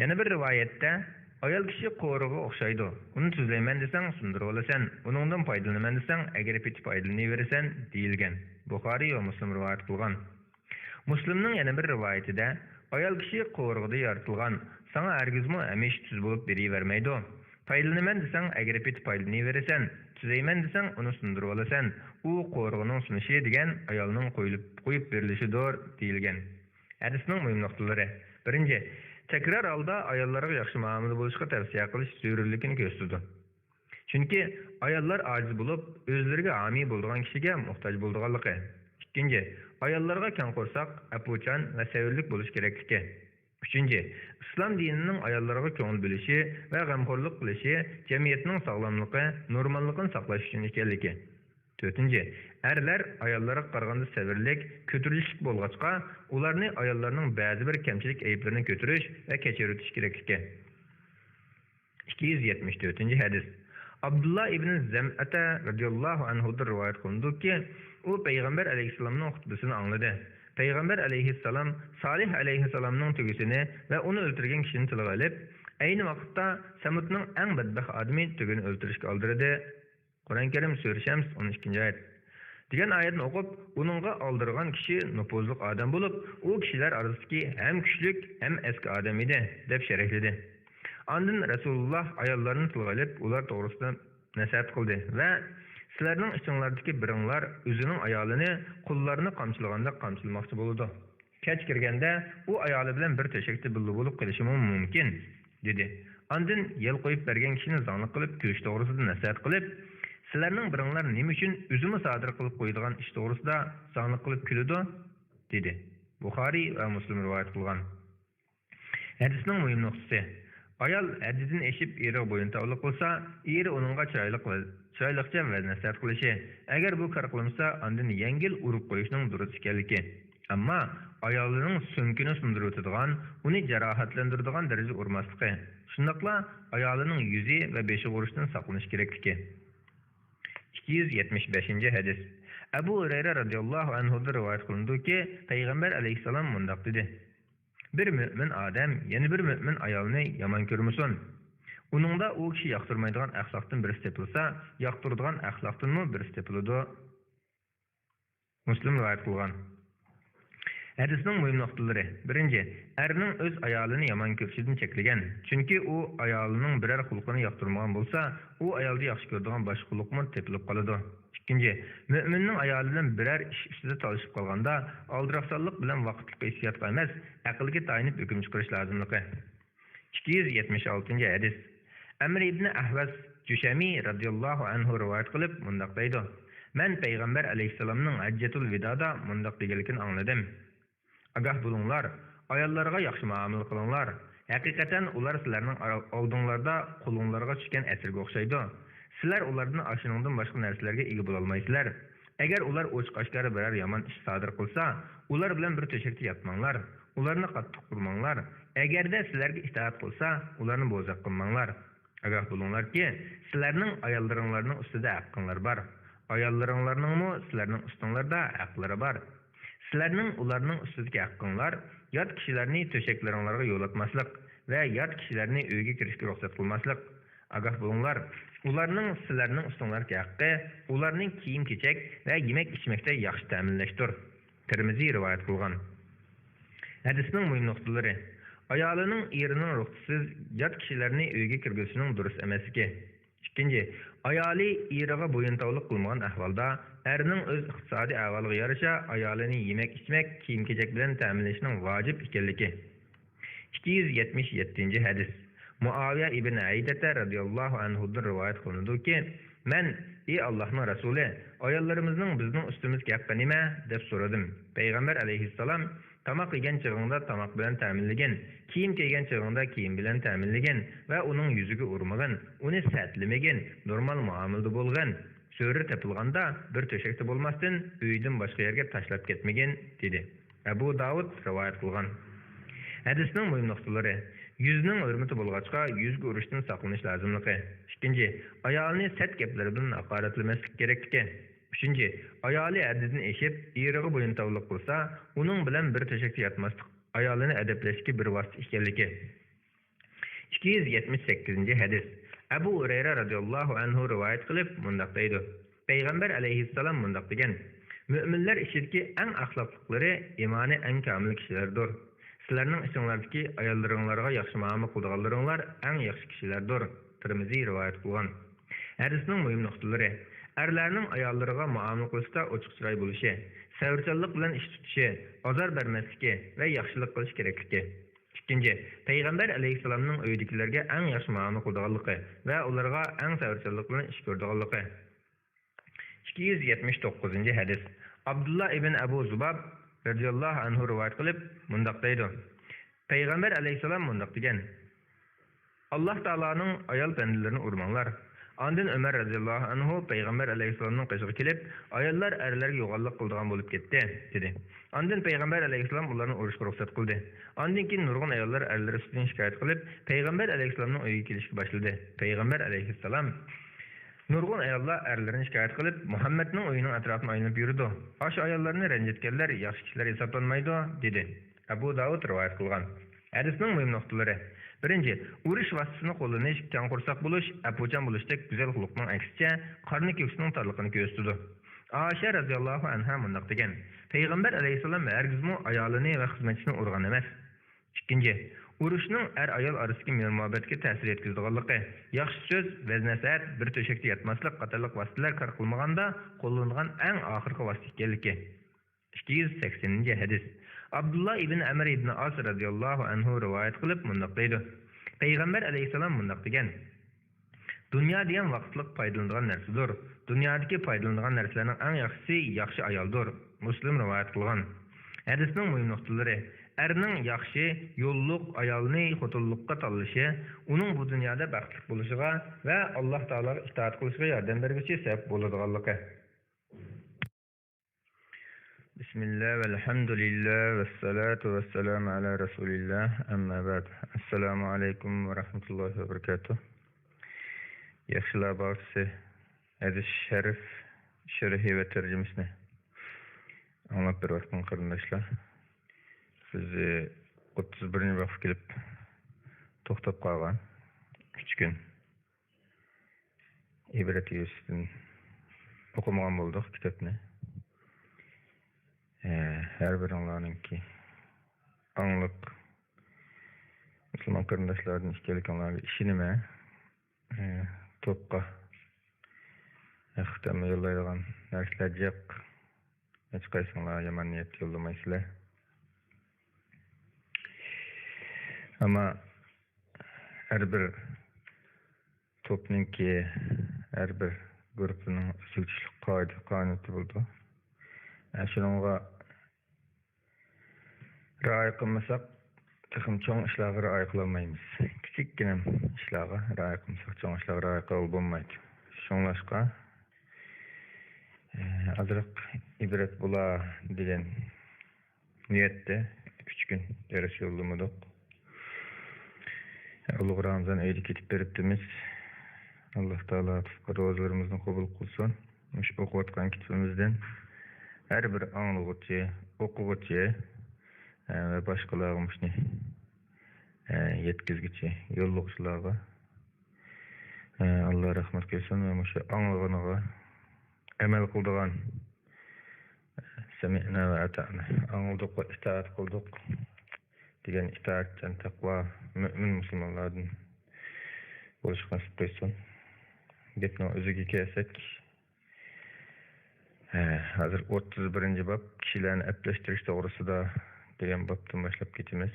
يەنە بىر رىۋايەتتە، ئايال كىشى قوۋۇرغىغا ئوخشايدۇ، ئۇنى تۈزلەيمەن دېسەڭ سۇندۇرۇۋالىسەن، ئۇنىڭدىن پايدىلىنىمەن دېسەڭ ئەگرى پېتى پايدىلىنىۋېرىسەن، دېيىلگەن. بۇخارىي ۋە مۇسلىم رىۋايەت قىلغان. مۇسلىمنىڭ يەنە بىر رىۋايىتىدە، ئايال كىشى قوۋۇرغىدا يارىتىلغان، ساڭا ھەرگىزمۇ ھەمىشە تۈز بولۇپ بېرىۋەرمەيدۇ. پايدىلىنىمەن دېسەڭ ئەگرى پېتى پايدىلىنىۋېرىسەن، تۈزەيمەن دېسەڭ ئۇنى سۇندۇرۇۋالىسەن. ئۇ قوۋۇرغىنىڭ سۇنۇشى دېگەن ئايالنىڭ قويۇلۇپ، قويۇپ بېرىلىشىدۇر، دېيىلگەن. ھەدىسنىڭ مۇھىم نۇقتىلىرى. بىرىنچى، تەكرار ھالدا ئاياللارغا ياخشى مۇئامىلە بولۇشقا تەۋسىيە قىلىش زۆرۈرلۈكىنى كۆرسىتىدۇ. چۈنكى ئاياللار ئاجىز بولۇپ، ئۆزلىرىگە ھامىي بولىدىغان كىشىگە موھتاج بولىدىغانلىقى. ئىككىنچى، ئاياللارغا كەڭ قورساق، ئەپۇچان ۋە سەۋرلىك بولۇش كېرەكلىكى. ئۈچىنچى، ئىسلام دىنىنىڭ ئاياللارغا كۆڭۈل بۆلۈشى ۋە غەمخورلۇق قىلىشى جەمئىيەتنىڭ ساغلاملىقى، نورماللىقىنى ساقلاش ئۈچۈن ئىكەنلىكى. تۆتىنچى، ئەرلەر ئاياللارغا قارىغاندا سەۋرلىك، كۆتۈرۈشلۈك بولغاچقا، ئۇلارنى ئاياللارنىڭ بەزى بىر كەمچىلىك ئەيىبلىرىنى كۆتۈرۈش ۋە كەچۈرۈۋېتىش كېرەكلىكى. ئىككى يۈز يەتمىش تۆتىنچى ھەدىس. ئابدۇللا ئىبن زەمئەتە رەزىياللاھۇ ئەنھۇدىن رىۋايەت قىلىنىدۇكى، ئۇ پەيغەمبەر ئەلەيھىسسالامنىڭ خۇتبىسىنى ئاڭلىدى. پەيغەمبەر ئەلەيھىسسالام سالىھ ئەلەيھىسسالامنىڭ تۆگىسىنى ۋە ئۇنى ئۆلتۈرگەن كىشىنى تىلغا ئېلىپ، ئەينى ۋاقىتتا سەمۇدنىڭ ئەڭ بەتبەخت ئادىمى تۆگىنى ئۆلتۈرۈشكە ئالدىرىدى. قۇرئان كەرىم، سۈرە شەمس، ئون ئىككىنچى ئايەت. دېگەن ئايەتنى ئوقۇپ، ئۇنىڭغا ئالدىرىغان كىشى نوپۇزلۇق ئادەم بولۇپ، ئۇ كىشىلەر ئارىسىدىكى ھەم كۈچلۈك، ھەم ئەسكى ئادەم ئىدى، دەپ شەرھلىدى. ئاندىن رەسۇلۇللاھ ئاياللارنى تىلغا ئېلىپ، ئۇلار توغرىسىدا نەسىھەت قىلدى ۋە، سىلەرنىڭ ئىچىڭلاردىكى بىرىڭلار ئۆزىنىڭ ئايالىنى قۇللارنى قامچىلىغاندەك قامچىلىماقچى بولىدۇ. كەچ كىرگەندە ئۇ ئايالى بىلەن بىر تۆشەكتە بىللە بولۇپ قېلىشىمۇ مۇمكىن، دېدى. ئاندىن يەل قويۇپ بەرگەن كىشىنى زاڭلىق قىلىپ كۆيۈش توغرىسىدا نەسىھەت قىلىپ، سىلەرنىڭ بىرىڭلار نېمە ئۈچۈن ئۆزىمۇ سادىر قىلىپ قويىدىغان ئىش توغرىسىدا زاڭلىق قىلىپ كۈلىدۇ؟ دېدى. بۇخارىي ۋە مۇسلىم رىۋايەت قىلغان. ھەدىسنىڭ مۇھىم نۇقتىسى. ئايال ھەددىدىن ئېشىپ ئېرىغا بويۇنتاۋلىق قىلسا، ئېرى ئۇنىڭغا چىرايلىق ۋە، چىرايلىقچە ۋەز-نەسىھەت قىلىشى، ئەگەر بۇ كار قىلمىسا، ئاندىن يەڭگىل ئۇرۇپ قويۇشنىڭ دۇرۇس ئىكەنلىكى. ئەمما ئايالىنىڭ سۆڭىكىنى سۇندۇرۇۋېتىدىغان، ئۇنى جاراھەتلەندۈرىدىغان دەرىجىدە ئۇرماسلىقى، شۇنداقلا ئايالىنىڭ يۈزى ۋە بېشىغا ئۇرۇشتىن ساقلىنىش كېرەكلىكى. ئىككى يۈز يەتمىش بەشىنچى ھەدىس. ئەبۇ ھۇرەيرە رەزىياللاھۇ ئەنھۇدىن رىۋايەت قىلىنىدۇكى، پەيغەمبەر ئەلەيھىسسالام مۇنداق دېدى: بىر مۆمىن ئادەم يەنە بىر مۆمىن ئايالنى يامان كۆرمىسۇن. ئۇنىڭدا ئۇ كىشى ياقتۇرمايدىغان ئەخلاقتىن بىرسى تېپىلسا، ياقتۇرىدىغان ئەخلاقتىنمۇ بىرسى تېپىلىدۇ. مۇسلىم رىۋايەت قىلغان. ھەدىسنىڭ مۇھىم نۇقتىلىرى. بىرىنچى، ئەرنىڭ ئۆز ئايالىنى يامان كۆرۈشىدىن چەكلىگەن. چۈنكى ئۇ ئايالىنىڭ بىرەر خۇلقىنى ياقتۇرمىغان بولسا، ئۇ ئايالدا ياخشى كۆرىدىغان باشقا خۇلقمۇ تېپىلىپ قالىدۇ. ئىككىنچى، مۆمىننىڭ ئايالى بىلەن بىرەر ئىش ئۈستىدە تالىشىپ قالغاندا، ئالدىراقسانلىق بىلەن ۋاقىتلىق ھېسسىياتقا ئەمەس، ئەقىلگە تايىنىپ ھۆكۈم چىقىرىش لازىملىقى. ئىككى يۈز يەتمىش ئالتىنچى ھەدىس. ئەمر ئىبنى ئەھۋەس جۇشەمى رەزىياللاھۇ ئەنھۇ رىۋايەت قىلىپ مۇنداق دەيدۇ: مەن پەيغەمبەر ئەلەيھىسسالامنىڭ ھەججەتۇل ۋىدادا مۇنداق دېگەنلىكىنى ئاڭلىدىم: ئاگاھ بولۇڭلار، ئاياللارغا ياخشى مۇئامىلە قىلىڭلار. ھەقىقەتەن ئۇلار سىلەرنىڭ ئارا-، ئالدىڭلاردا قولۇڭلارغا چۈشكەن ئەسىرگە ئوخشايدۇ. سىلەر ئۇلاردىن ئاشۇنىڭدىن باشقا نەرسىلەرگە ئىگە بولالمايسىلەر. ئەگەر ئۇلار ئوچۇق-ئاشكارا بىرەر يامان ئىش سادىر قىلسا، ئۇلار بىلەن بىر تۆشەكتە ياتماڭلار. ئۇلارنى قاتتىق ئۇرماڭلار. ئەگەردە سىلەرگە ئىتائەت قىلسا، ئۇلارنى بوزەك قىلماڭلار. ئاگاھ بولۇڭلاركى، سىلەرنىڭ ئاياللىرىڭلارنىڭ ئۈستىدە ھەققىڭلار بار. ئاياللىرىڭلارنىڭمۇ سىلەرنىڭ ئۈستۈڭلاردا ھەقلىرى بار. سىلەرنىڭ ئۇلارنىڭ ئۈستىدىكى ھەققىڭلار، يات كىشىلەرنى تۆشەكلىرىڭلارغا يولاتماسلىق ۋە يات كىشىلەرنى ئۆيگە كىرىشكە رۇخسەت قىلماسلىق. ئاگاھ بولۇڭلار، ئۇلارنىڭ سىلەرنىڭ ئۈستۈڭلاركى ھەققى، ئۇلارنىڭ كىيىم-كېچەك ۋە يېمەك-ئىچمەكتە ياخشى تەمىنلەشتۇر. تىرمىزى رىۋايەت قىلغان. ھەدىسنىڭ مۇھىم نۇقتىلىرى. ئايالىنىڭ ئېرىنىڭ رۇخسىتىسىز يات كىشىلەرنى ئۆيگە كىرگۈزۈشىنىڭ دۇرۇس ئەمەسلىكى. ئىككىنچى، ئايالى ئېرىغا بويۇنتاۋلىق قىلمىغان ئەھۋالدا، ئەرنىڭ ئۆز ئىقتىسادىي ئەھۋالىغا يارىشا ئايالىنى يېمەك-ئىچمەك، كىيىم-كېچەك بىلەن تەمىنلەشنىڭ ۋاجىپ ئىكەنلىكى. ئىككى يۈز يەتمىش يەتتىنچى ھەدىس. مۇئاۋىيە ئىبن ھەيدەتە رەزىياللاھۇ ئەنھۇدىن رىۋايەت قىلىنىدۇكى، مەن، ئى ئاللاھنىڭ رەسۇلى، ئاياللىرىمىزنىڭ بىزنىڭ ئۈستىمىزدىكى ھەققى نېمە؟ دەپ سورىدىم. پەيغەمبەر ئەلەيھىسسالام، تاماق يېگەن چېغىڭدا تاماق بىلەن تەمىنلىگىن، كىيىم كىيگەن چېغىڭدا كىيىم بىلەن تەمىنلىگىن ۋە ئۇنىڭ يۈزىگە ئۇرمىغىن، ئۇنى سەتلىمىگىن، نورمال مۇئامىلىدە بولغىن. زۆرۈر تېپىلغاندا بىر تۆشەكتە بولماستىن، ئۆيدىن باشقا يەرگە تاشلاپ كەتمىگىن، دېدى. ئەبۇ داۋۇد رىۋايەت قىلغان. ھەدىسنىڭ مۇھىم نۇقتىلىرى. يۈزنىڭ ھۆرمىتى بولغاچقا، يۈزگە ئۇرۇشتىن ساقلىنىش لازىملىقى. ئىككىنچى، ئايالىنى سەت گەپلىرى بىلەن ھاقارەتلىمەسلىك كېرەكلىكى. ئۈچىنچى، ئايالى ھەددىدىن ئېشىپ، ئېرىغا بويۇنتاۋلىق قىلسا، ئۇنىڭ بىلەن بىر تۆشەكتە ياتماسلىق ئايالىنى ئەدەپلەشتىكى بىر ۋاسىتە ئىكەنلىكى. ئىككى يۈز يەتمىش سەككىزىنچى ھەدىس. ئەبۇ ھۇرەيرە رازىياللاھۇ ئەنھۇ رىۋايەت قىلىپ مۇنداق دەيدۇ: پەيغەمبەر ئەلەيھىسسالام مۇنداق دېگەن: مۆمىنلەر ئىچىدىكى ئەڭ ئەخلاقلىقلىرى، ئىمانى ئەڭ كامىل كىشىلەردۇر. سىلەرنىڭ ئىچىڭلاردىكى ئاياللىرىڭلارغا ياخشى مۇئامىلە قىلىدىغانلىرىڭلار ئەڭ ياخشى كىشىلەردۇر. تىرمىزى رىۋايەت قىلغان. ھەدىسنىڭ مۇھىم نۇقتىلىرى. ئەرلەرنىڭ ئاياللىرىغا مۇئامىلە قىلىشتا ئوچۇق چىراي بولۇشى، سەۋرچانلىق بىلەن ئىش تۇتۇشى، ئازار بەرمەسلىكى ۋە ياخشىلىق قىلىش كېرەكلىكى. ئىككىنچى، پەيغەمبەر ئەلەيھىسسالامنىڭ ئۆيىدىكىلەرگە ئەڭ ياخشى مۇئامىلە قىلىدىغانلىقى ۋە ئۇلارغا ئەڭ سەۋرچانلىق بىلەن ئىش كۆرىدىغانلىقى. ئىككى يۈز يەتمىش توققۇزىنچى ھەدىس. ئابدۇللا ئىبن ئەبۇ زۇباب رەزىياللاھۇ ئەنھۇ رىۋايەت قىلىپ مۇنداق دەيدۇ: پەيغەمبەر ئەلەيھىسسالام مۇنداق دېگەن: ئاللاھ تائالانىڭ ئايال بەندىلىرىنى ئۇرماڭلار. ئاندىن ئۆمەر رەزىياللاھۇ ئەنھۇ پەيغەمبەر ئەلەيھىسسالامنىڭ قېشىغا كېلىپ، ئاياللار ئەرلەرگە يوغانلىق قىلىدىغان بولۇپ كەتتى، دېدى. ئاندىن پەيغەمبەر ئەلەيھىسسالام ئۇلارنى ئۇرۇشقا رۇخسەت قىلدى. ئاندىن كېيىن نۇرغۇن ئاياللار ئەرلىرى ئۈستىدىن شىكايەت قىلىپ، پەيغەمبەر ئەلەيھىسسالامنىڭ ئۆيىگە كېلىشكە باشلىدى. پەيغەمبەر ئەلەيھىسسالام نۇرغۇن ئاياللار ئەرلىرىنى شىكايەت قىلىپ، مۇھەممەدنىڭ ئۆيىنىڭ ئەتراپىنى ئايلىنىپ يۈرىدۇ. ئاشۇ ئاياللارنى رەنجىتكەنلەر ياخشى كىشىلەر ھېسابلانمايدۇ، دېدى. ئەبۇ داۋۇد رىۋايەت قىلغان. ھەدىسنىڭ مۇھىم نۇقتىلىرى. بىرىنچى، ئۇرۇش ۋاسىتىسىنى قوللىنىش، كەڭ قورساق بولۇش، ئەپۇچان بولۇشتەك گۈزەل خۇلقنىڭ ئەكسىچە، قارنى كۆكسىنىڭ تارلىقىنى كۆرسىتىدۇ. ئائىشە رەزىياللاھۇ ئەنھا مۇنداق دېگەن: پەيغەمبەر ئەلەيھىسسالام ھەرگىزمۇ ئايالىنى ۋە خىزمەتچىسىنى ئۇرغان ئەمەس. ئىككىنچى، ئۇرۇشنىڭ ئەر-ئايال ئارىسىدىكى مېھىر-مۇھەببەتكە تەسىر يەتكۈزىدىغانلىقى، ياخشى سۆز، ۋەز-نەسىھەت، بىر تۆشەكتە ياتماسلىق قاتارلىق ۋاسىتىلەر كار قىلمىغاندا قوللىنىدىغان ئەڭ ئاخىرقى ۋاسىتە ئىكەنلىكى. ئىككى يۈز سەكسىنىنچى ھەدىس. ئابدۇللا ئىبن ئەمر ئىبن ئاس رەزىياللاھۇ ئەنھۇ رىۋايەت قىلىپ مۇنداق دەيدۇ: پەيغەمبەر ئەلەيھىسسالام مۇنداق دېگەن: دۇنيا دېگەن ۋاقىتلىق پايدىلىنىدىغان نەرسىدۇر. دۇنيادىكى پايدىلىنىدىغان نەرسىلەرنىڭ ئەڭ ياخشىسى ياخشى ئايالدۇر. مۇسلىم رىۋايەت قىلغان. ھەدىسنىڭ مۇھىم نۇقتىلىرى. ئەرنىڭ ياخشى، يوللۇق ئايالنى خوتۇنلۇققا تاللىشى ئۇنىڭ بۇ دۇنيادا بەختلىك بولۇشىغا ۋە ئاللاھ تائالاغا ئىتائەت قىلىشىغا ياردەم بەرگۈچى سەۋەب بولىدىغانلىقى. بىسمىللا، ۋەلھەمدۇلىللا، ۋەسسالاتۇ ۋەسسالامۇ ئەلا رەسۇلىللا، ئەمما بەئد. ئەسسالامۇ ئەلەيكۇم ۋە رەھمەتۇللاھى ۋە بەرىكاتۇھ. ياخشىلار باغچىسى ھەدىس شەرىپ شەرھى ۋە تەرجىمىسىنى ئاڭلاپ بېرىۋاتقان قېرىنداشلار، بىز، ئوتتۇز بىرىنچى بابقا كېلىپ توختاپ قالغان. ئۈچ كۈن ئىبرەت يۈزىسىدىن ئوقۇمىغان بولدۇق كىتابنى. ئە، ھەر بىرىڭلارنىڭكى ئاڭلىق مۇسۇلمان قېرىنداشلاردىن ئىكەنلىكىڭلارغا ئىشىنىمەن. ئە، توپقا ھەقىقەتەنمۇ يوللايدىغان نەرسىلەر جىق. ھېچقايسىڭلار يامان نىيەتتە يوللىمايسىلەر. ئەمما ھەر بىر توپنىڭكى، ھەر بىر گۇرۇپپىنىڭ ئۆزگىچىلىك قائىدە-قانۇنى بولىدۇ. ئە، شۇنىڭغا رىئايە قىلمىساق، تېخىمۇ چوڭ ئىشلارغا رىئايە قىلالمايمىز. كىچىككىنە ئىشلارغا رىئايە قىلمىساق، چوڭ ئىشلارغا رىئايە قىلغىلى بولمايدۇ. شۇڭلاشقا، ئە، ئازراق ئىبرەت بولا دېگەن نىيەتتە ئۈچ كۈن دەرس يوللىمىدۇق. ئۇلۇغ رامىزان ئېيىدا كېتىپ بېرىپتىمىز. ئاللاھ تائالا تۇتقان روزىلىرىمىزنى قوبۇل قىلسۇن. مۇشۇ ئوقۇۋاتقان كىتابىمىزدىن ھەر بىر ئاڭلىغۇچى، ئوقۇغۇچى، ئە، ۋە باشقىلارغا مۇشۇنى، ئە، يەتكۈزگۈچى، يوللىغۇچىلارغا، ئە، ئاللاھ رەھمەت قىلسۇن ۋە مۇشۇ ئاڭلىغىنىغا ئەمەل قىلىدىغان، سەمىئنا ۋە ئەتەئنا، ئاڭلىدۇق ۋە ئىتائەت قىلدۇق دېگەن ئىتائەتچان، تەقۋا، مۆمىن مۇسۇلمانلاردىن بولۇشقا نېسىپ قىلسۇن. گەپنىڭ ئۆزىگە كەلسەك، ھە، ھازىر ئوتتۇز بىرىنچى باب، كىشىلەرنى ئەپلەشتۈرۈش توغرىسىدا دېگەن بابتىن باشلاپ كېتىمىز.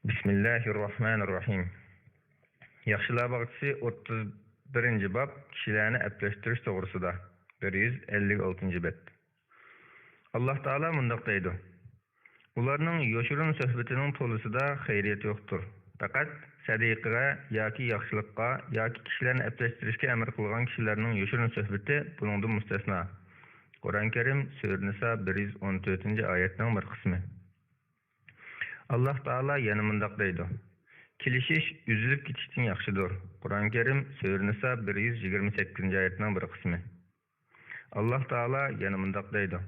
بىسمىللاھىررەھمانىررەھىم. ياخشىلار باغچىسى، ئوتتۇز بىرىنچى باب، كىشىلەرنى ئەپلەشتۈرۈش توغرىسىدا، بىر يۈز ئەللىك ئالتىنچى بەت. ئاللاھ تائالا مۇنداق دەيدۇ: ئۇلارنىڭ يوشۇرۇن سۆھبىتىنىڭ تولىسىدا خەيرىيەت يوقتۇر. پەقەت سەدىقىگە ياكى ياخشىلىققا ياكى كىشىلەرنى ئەپلەشتۈرۈشكە ئەمر قىلغان كىشىلەرنىڭ يوشۇرۇن سۆھبىتى بۇنىڭدىن مۇستەسنا. قۇرئان كەرىم، سۈرە نىسا، بىر يۈز ئون تۆتىنچى ئايەتنىڭ بىر قىسمى. ئاللاھ تائالا يەنە مۇنداق دەيدۇ: كېلىشىش ئۈزۈلۈپ كېتىشتىن ياخشىدۇر. قۇرئان كەرىم، سۈرە نىسا، بىر يۈز يىگىرمە سەككىزىنچى ئايەتنىڭ بىر قىسمى. ئاللاھ تائالا يەنە مۇنداق دەيدۇ: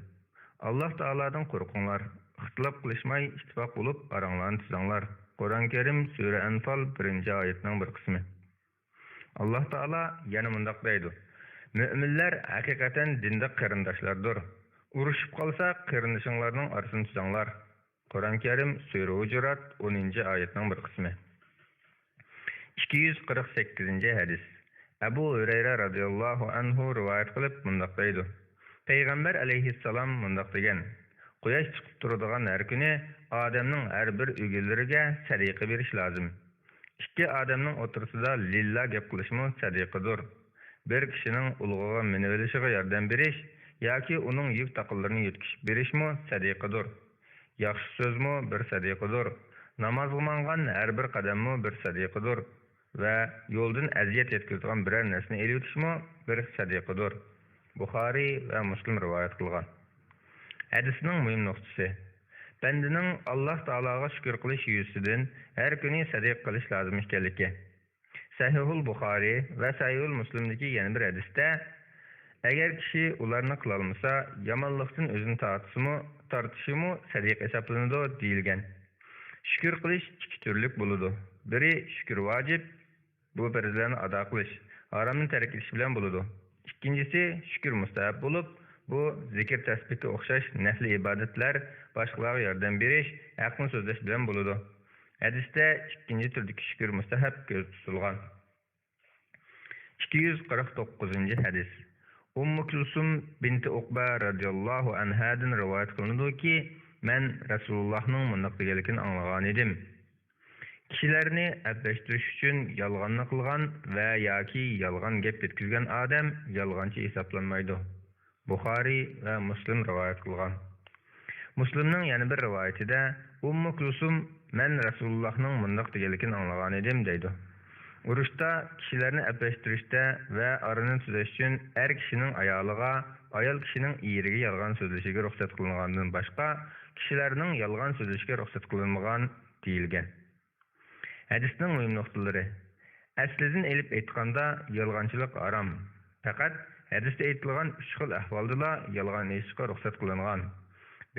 ئاللاھ تائالادىن قورقۇڭلار، ئىختىلاپ قىلىشماي، ئىتتىپاق بولۇپ ئاراڭلارنى تۈزەڭلار. قۇرئان كەرىم، سۈرە ئەنفال، بىرىنچى ئايەتنىڭ بىر قىسمى. ئاللاھ تائالا يەنە مۇنداق دەيدۇ: مۆمىنلەر ھەقىقەتەن دىندا قېرىنداشلاردۇر. ئۇرۇشۇپ قالسا، قېرىندىشىڭلارنىڭ ئارىسىنى تۈزەڭلار. قۇرئان كەرىم، سۈرە ھۇجۇرات، ئونىنچى ئايەتنىڭ بىر قىسمى. ئىككى يۈز قىرىق سەككىزىنچى ھەدىس. ئەبۇ ھۈرەيرە رەزىياللاھۇ ئەنھۇ رىۋايەت قىلىپ مۇنداق دەيدۇ: پەيغەمبەر ئەلەيھىسسالام مۇنداق دېگەن: قۇياش چىقىپ تۇرىدىغان ھەر كۈنى ئادەمنىڭ ھەر بىر ئۆگىنىلىرىگە سەدىقە بېرىش لازىم. ئىككى ئادەمنىڭ ئوتتۇرىسىدا لىللا گەپ قىلىشمۇ سەدىقىدۇر. بىر كىشىنىڭ ئۇلۇغىغا مىنىۋېلىشىغا ياردەم بېرىش ياكى ئۇنىڭ يۈك تاقىلىرىنى يۆتكىشىپ بېرىشمۇ سەدىقىدۇر. ياخشى سۆزمۇ بىر سەدىقىدۇر. نامازغا ماڭغان ھەر بىر قەدەممۇ بىر سەدىقىدۇر. ۋە يولدىن ئەزىيەت يەتكۈزىدىغان بىرەر نەرسىنى ئېلىۋېتىشمۇ بىر سەدىقىدۇر. بۇخارىي ۋە مۇسلىم رىۋايەت قىلغان. ھەدىسنىڭ مۇھىم نۇقتىسى، بەندىنىڭ ئاللاھ تائالاغا شۈكۈر قىلىش يۈزىسىدىن ھەر كۈنى سەدىقە قىلىش لازىم ئىكەنلىكى. سەھىھۇل بۇخارىي ۋە سەھىھۇل مۇسلىمدىكى يەنە بىر ھەدىستە، ئەگەر كىشى ئۇلارنى قىلالمىسا، يامانلىقتىن ئۆزىنى تارتسىمۇ، تارتىشىمۇ سەدىقە ھېسابلىنىدۇ، دېيىلگەن. شۈكۈر قىلىش ئىككى تۈرلۈك بولىدۇ. بىرى شۈكۈر ۋاجىپ، بۇ پەرزلەرنى ئادا قىلىش، ھارامنى تەرك ئېتىش بىلەن بولىدۇ. ئىككىنچىسى شۈكۈر مۇستەھەب بولۇپ، بۇ زىكىر تەسبىھكە ئوخشاش نەپلى ئىبادەتلەر، باشقىلارغا ياردەم بېرىش، ھەقنى سۆزلەش بىلەن بولىدۇ. ھەدىستە ئىككىنچى تۈردىكى شۈكۈر مۇستەھەب كۆزدە تۇتۇلغان. ئىككى يۈز قىرىق توققۇزىنچى ھەدىس. ئۇممۇ كۇلسۇم بىنتى ئۇقبە رەزىياللاھۇ ئەنھادىن رىۋايەت قىلىنىدۇكى، مەن رەسۇلۇللاھنىڭ مۇنداق دېگەنلىكىنى ئاڭلىغانىدىم. كىشىلەرنى ئەپلەشتۈرۈش ئۈچۈن يالغاننى قىلغان ۋە ياكى يالغان گەپ يەتكۈزگەن ئادەم يالغانچى ھېسابلانمايدۇ. بۇخارىي ۋە مۇسلىم رىۋايەت قىلغان. مۇسلىمنىڭ يەنە بىر رىۋايىتىدە، ئۇممۇ كۇلسۇم، مەن رەسۇلۇللاھنىڭ مۇنداق دېگەنلىكىنى ئاڭلىغانىدىم، دەيدۇ. ئۇرۇشتا كىشىلەرنى ئەپلەشتۈرۈشتە ۋە ئارىنى تۈزەش ئۈچۈن ئەر كىشىنىڭ ئايالىغا، ئايال كىشىنىڭ ئېرىگە يالغان سۆزلىشىگە رۇخسەت قىلىنغاندىن باشقا، كىشىلەرنىڭ يالغان سۆزلىشىگە رۇخسەت قىلىنمىغان، دېيىلگەن. ھەدىسنىڭ مۇھىم نۇقتىلىرى. ئەسلىدىن ئېلىپ ئېيتقاندا، يالغانچىلىق ھارام. پەقەت ھەدىستە ئېيتىلغان ئۈچ خىل ئەھۋالدىلا يالغان ئېيتىشقا رۇخسەت قىلىنغان.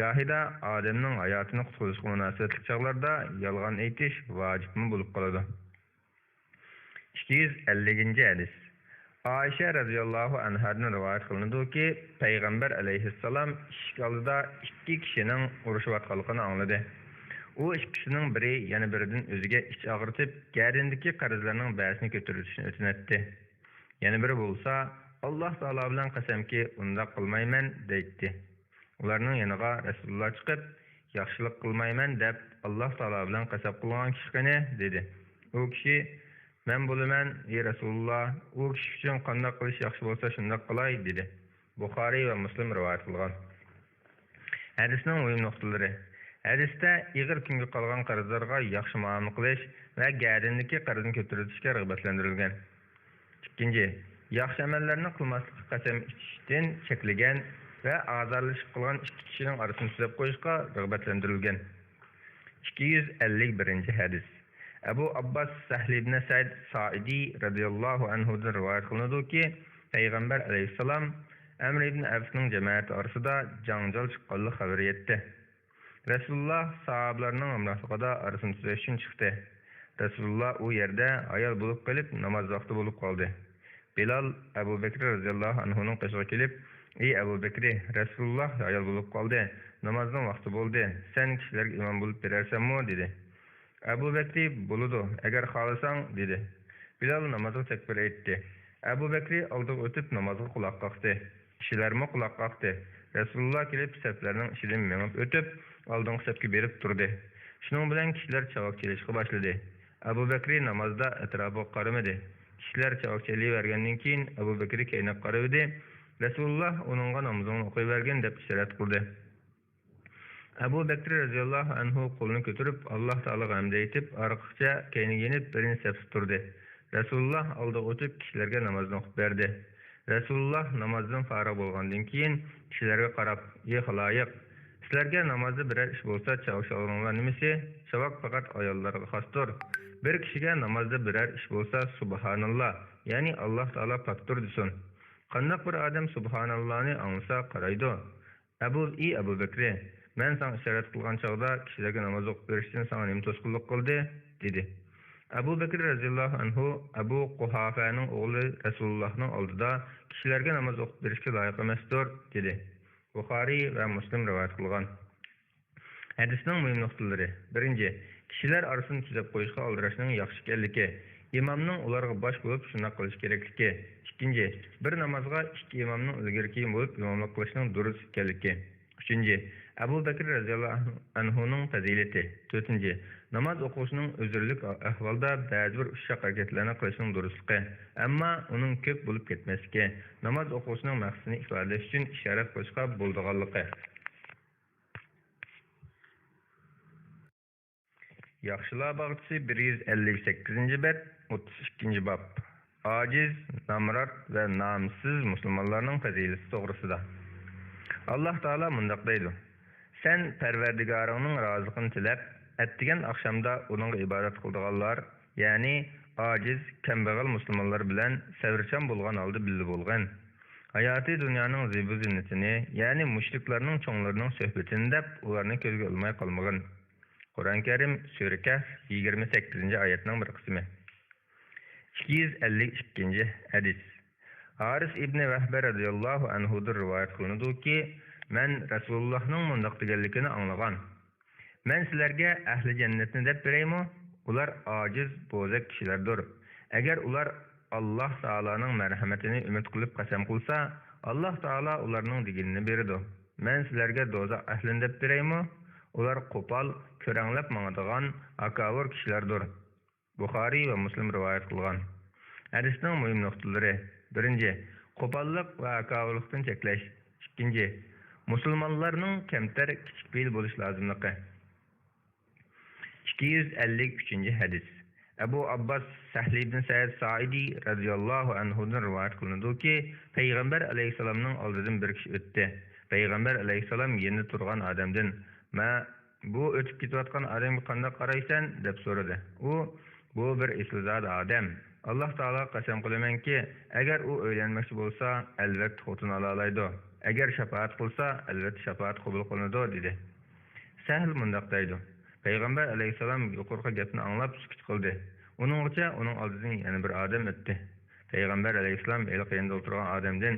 گاھىدا ئادەمنىڭ ھاياتىنى قۇتقۇزۇشقا مۇناسىۋەتلىك چاغلاردا يالغان ئېيتىش ۋاجىپمۇ بولۇپ قالىدۇ. ئىككى يۈز ئەللىكىنچى ھەدىس. ئائىشە رەزىياللاھۇ ئەنھادىن رىۋايەت قىلىنىدۇكى، پەيغەمبەر ئەلەيھىسسالام ئىشىك ئالدىدا ئىككى كىشىنىڭ ئۇرۇشۇۋاتقانلىقىنى ئاڭلىدى. ئۇ ئىككىسىنىڭ بىرى يەنە بىرىدىن ئۆزىگە ئىچ ئاغرىتىپ، گەدىنىدىكى قەرزلەرنىڭ بەزىسىنى كۆتۈرۈۋېتىشنى ئۆتۈنەتتى. يەنە بىرى بولسا، ئاللاھ تائالا بىلەن قەسەمكى، ئۇنداق قىلمايمەن، دەيتتى. ئۇلارنىڭ يېنىغا رەسۇلۇللا چىقىپ، ياخشىلىق قىلمايمەن دەپ، ئاللاھ تائالا بىلەن قەسەم قىلغان كىشى قېنى؟ دېدى. ئۇ كىشى، مەن بولىمەن، ئى رەسۇلۇللا، ئۇ كىشى ئۈچۈن قانداق قىلىش ياخشى بولسا، شۇنداق قىلاي، دېدى. بۇخارىي ۋە مۇسلىم رىۋايەت قىلغان. ھەدىسنىڭ مۇھىم نۇقتىلىرى. ھەدىستە ئېغىر كۈنگە قالغان قەرزدارغا ياخشى مۇئامىلە قىلىش ۋە گەدىنىدىكى قەرزنى كۆتۈرۈۋېتىشكە رىغبەتلەندۈرۈلگەن. ئىككىنچى، ياخشى ئەمەللەرنى قىلماسلىققا قەسەم ئىچىشتىن چەكلىگەن ۋە ئازارلىشىپ قالغان ئىككى كىشىنىڭ ئارىسىنى تۈزەپ قويۇشقا رىغبەتلەندۈرۈلگەن. ئىككى يۈز ئەللىك بىرىنچى ھەدىس. ئەبۇ ئابباس سەھلى ئىبنى سەئىد سائىدى رەزىياللاھۇ ئەنھۇدىن رىۋايەت قىلىنىدۇكى، پەيغەمبەر ئەلەيھىسسالام ئەمر ئىبنى ئەۋسنىڭ جەمەتى ئارىسىدا جاڭجال چىققانلىق خەۋىرى يەتتى. رەسۇلۇللا ساھابىلەرنىڭ ھەمراھلىقىدا ئارىسىنى تۈزەش ئۈچۈن چىقتى. رەسۇلۇللا ئۇ يەردە ھايال بولۇپ قېلىپ، ناماز ۋاقتى بولۇپ قالدى. بىلال ئەبۇ بەكرى رەزىياللاھۇ ئەنھۇنىڭ قېشىغا كېلىپ، ئى ئەبۇ بەكرى، رەسۇلۇللا ھايال بولۇپ قالدى، نامازنىڭ ۋاقتى بولدى، سەن كىشىلەرگە ئىمام بولۇپ بېرەرسەنمۇ؟ دېدى. ئەبۇ بەكرى، بولىدۇ، ئەگەر خالىساڭ، دېدى. بىلال نامازغا تەكبىر ئېيتتى. ئەبۇ بەكرى ئالدىغا ئۆتۈپ نامازغا قۇلاق قاقتى. كىشىلەرمۇ قۇلاق قاقتى. رەسۇلۇللا كېلىپ سەپلەرنىڭ ئىچىدىن مېڭىپ ئۆتۈپ، ئالدىنقى سەپكە بېرىپ تۇردى. شۇنىڭ بىلەن كىشىلەر چاۋاك چېلىشقا باشلىدى. ئەبۇ بەكرى نامازدا ئەتراپىغا قارىمىدى. كىشىلەر چاۋاك چېلىۋەرگەندىن كېيىن، ئەبۇ بەكرى كەينىگە قارىۋىدى. رەسۇلۇللا ئۇنىڭغا نامىزىڭنى ئوقۇيۋەرگىن دەپ ئىشارەت قىلدى. ئەبۇ بەكرى رەزىياللاھۇ ئەنھۇ قولىنى كۆتۈرۈپ، ئاللاھ تائالاغا ھەمدە ئېيتىپ، ئارقىچە كەينىگە يېنىپ، بىرىنچى سەپتە تۇردى. رەسۇلۇللا ئالدىغا ئۆتۈپ، كىشىلەرگە نامازنى ئوقۇپ بەردى. رەسۇلۇللا نامازدىن فارىغ بولغاندىن كېيىن، كىشىلەرگە قاراپ، ئى خالايىق! سىلەرگە نامازدا بىرەر ئىش بولسا، چاۋاك چالغىنىڭلار نېمىسى؟ چاۋاك پەقەت ئاياللارغا خاستۇر. بىر كىشىگە نامازدا بىرەر ئىش بولسا، سۇبھاناللا، يەنى ئاللاھ تائالا پاكتۇر دېسۇن. قانداق بىر ئادەم سۇبھاناللانى ئاڭلىسا، قارايدۇ. ئەبۇ، ئى ئەبۇ بەكرى، مەن ساڭا ئىشارەت قىلغان چاغدا كىشىلەرگە ناماز ئوقۇپ بېرىشتىن ساڭا نېمە توسقۇنلۇق قىلدى؟ دېدى. ئەبۇ بەكرى رەزىياللاھۇ ئەنھۇ، ئەبۇ قۇھافەنىڭ ئوغلى رەسۇلۇللاھنىڭ ئالدىدا كىشىلەرگە ناماز ئوقۇپ بېرىشكە لايىق ئەمەستۇر، دېدى. بۇخارىي ۋە مۇسلىم رىۋايەت قىلغان. ھەدىسنىڭ مۇھىم نۇقتىلىرى. بىرىنچى، كىشىلەر ئارىسىنى تۈزەپ قويۇشقا ئالدىراشنىڭ ياخشى ئىكەنلىكى. ئىمامنىڭ ئۇلارغا باش بولۇپ شۇنداق قىلىشى كېرەكلىكى. ئىككىنچى، بىر نامازغا ئىككى ئىمامنىڭ ئىلگىرى كېيىن بولۇپ ئىماملىق قىلىشنىڭ دۇرۇس ئىكەنلىكى. ئۈچىنچى، ئەبۇ بەكرى رەزىياللاھۇ ئەنھۇنىڭ پەزىلىتى. تۆتىنچى، ناماز ئوقۇغۇچىنىڭ ئۆزرىلىك ئەھۋالدا بەزى بىر ئۇششاق ھەرىكەتلەرنى قىلىشنىڭ دۇرۇسلۇقى، ئەمما ئۇنىڭ كۆپ بولۇپ كەتمەسلىكى، ناماز ئوقۇغۇچىنىڭ مەقسىتىنى ئىپادىلەش ئۈچۈن ئىشارەت قىلىشقا بولىدىغانلىقى. ياخشىلار باغچىسى، بىر يۈز ئەللىك سەككىزىنچى بەت، ئوتتۇز ئىككىنچى باب. ئاجىز، نامرات ۋە نامۇسسىز مۇسۇلمانلارنىڭ پەزىلىتى توغرىسىدا. ئاللاھ تائالا مۇنداق دەيدۇ: سەن پەرۋەردىگارىڭنىڭ رازىلىقىنى تىلەپ، ئەتىگەن ئاخشامدا ئۇنىڭغا ئىبادەت قىلىدىغانلار، يەنى ئاجىز، كەمبەغەل مۇسۇلمانلار بىلەن سەۋرچان بولغان ھالدا بىللە بولغىن. ھاياتىي دۇنيانىڭ زىبۇ زىننىتىنى، يەنى مۇشرىكلارنىڭ چوڭلىرىنىڭ سۆھبىتىنى دەپ، ئۇلارنى كۆزگە ئىلماي قالمىغىن. قۇرئان كەرىم، سۈرە كەھف، يىگىرمە سەككىزىنچى ئايەتنىڭ بىر قىسمى. ئىككى يۈز ئەللىك ئىككىنچى ھەدىس. ھارىس ئىبنى ۋەھبە رەزىياللاھۇ ئەنھۇدىن رىۋايەت قىلىنىدۇكى، مەن رەسۇلۇللاھنىڭ مۇنداق دېگەنلىكىنى ئاڭلىغان: مەن سىلەرگە ئەھلى جەننەتنى دەپ بېرەيمۇ؟ ئۇلار ئاجىز، بوزەك كىشىلەردۇر. ئەگەر ئۇلار ئاللاھ تائالانىڭ مەرھەمىتىنى ئۈمىد قىلىپ قەسەم قىلسا، ئاللاھ تائالا ئۇلارنىڭ دېگىنىنى بېرىدۇ. مەن سىلەرگە دوزاخ ئەھلىنى دەپ بېرەيمۇ؟ ئۇلار قوپال، كۆرەڭلەپ ماڭىدىغان، ھاكاۋۇر كىشىلەردۇر. بۇخارىي ۋە مۇسلىم رىۋايەت قىلغان. ھەدىسنىڭ مۇھىم نۇقتىلىرى: بىرىنچى، قوپاللىق ۋە ھاكاۋۇرلۇقتىن چەكلەش. ئىككىنچى، مۇسۇلمانلارنىڭ كەمتەر، كىچىك پېئىل بولۇش لازىملىقى. ئىككى يۈز ئەللىك ئۈچىنچى ھەدىس. ئەبۇ ئابباس سەھلى ئىبن سەئىد سائىدى رەزىياللاھۇ ئەنھۇدىن رىۋايەت قىلىنىدۇكى، پەيغەمبەر ئەلەيھىسسالامنىڭ ئالدىدىن بىر كىشى ئۆتتى. پەيغەمبەر ئەلەيھىسسالام يېنىدا تۇرغان ئادەمدىن، مە، بۇ ئۆتۈپ كېتىۋاتقان ئادەمگە قانداق قارايسەن؟ دەپ سورىدى. ئۇ، بۇ بىر ئېسىلزادە ئادەم. ئاللاھ تائالاغا قەسەم قىلىمەنكى، ئەگەر ئۇ ئۆيلەنمەكچى بولسا، ئەلۋەتتە خوتۇن ئالالايدۇ. ئەگەر شاپائەت قىلسا، ئەلۋەتتە شاپائەت قوبۇل قىلىنىدۇ، دېدى. سەھل مۇنداق دەيدۇ: پەيغەمبەر ئەلەيھىسسالام يۇقىرىقى گەپنى ئاڭلاپ سۈكۈت قىلدى. ئۇنىڭغىچە ئۇنىڭ ئالدىدىن يەنە بىر ئادەم ئۆتتى. پەيغەمبەر ئەلەيھىسسالام ھېلىقى يېنىدا ئولتۇرغان ئادەمدىن،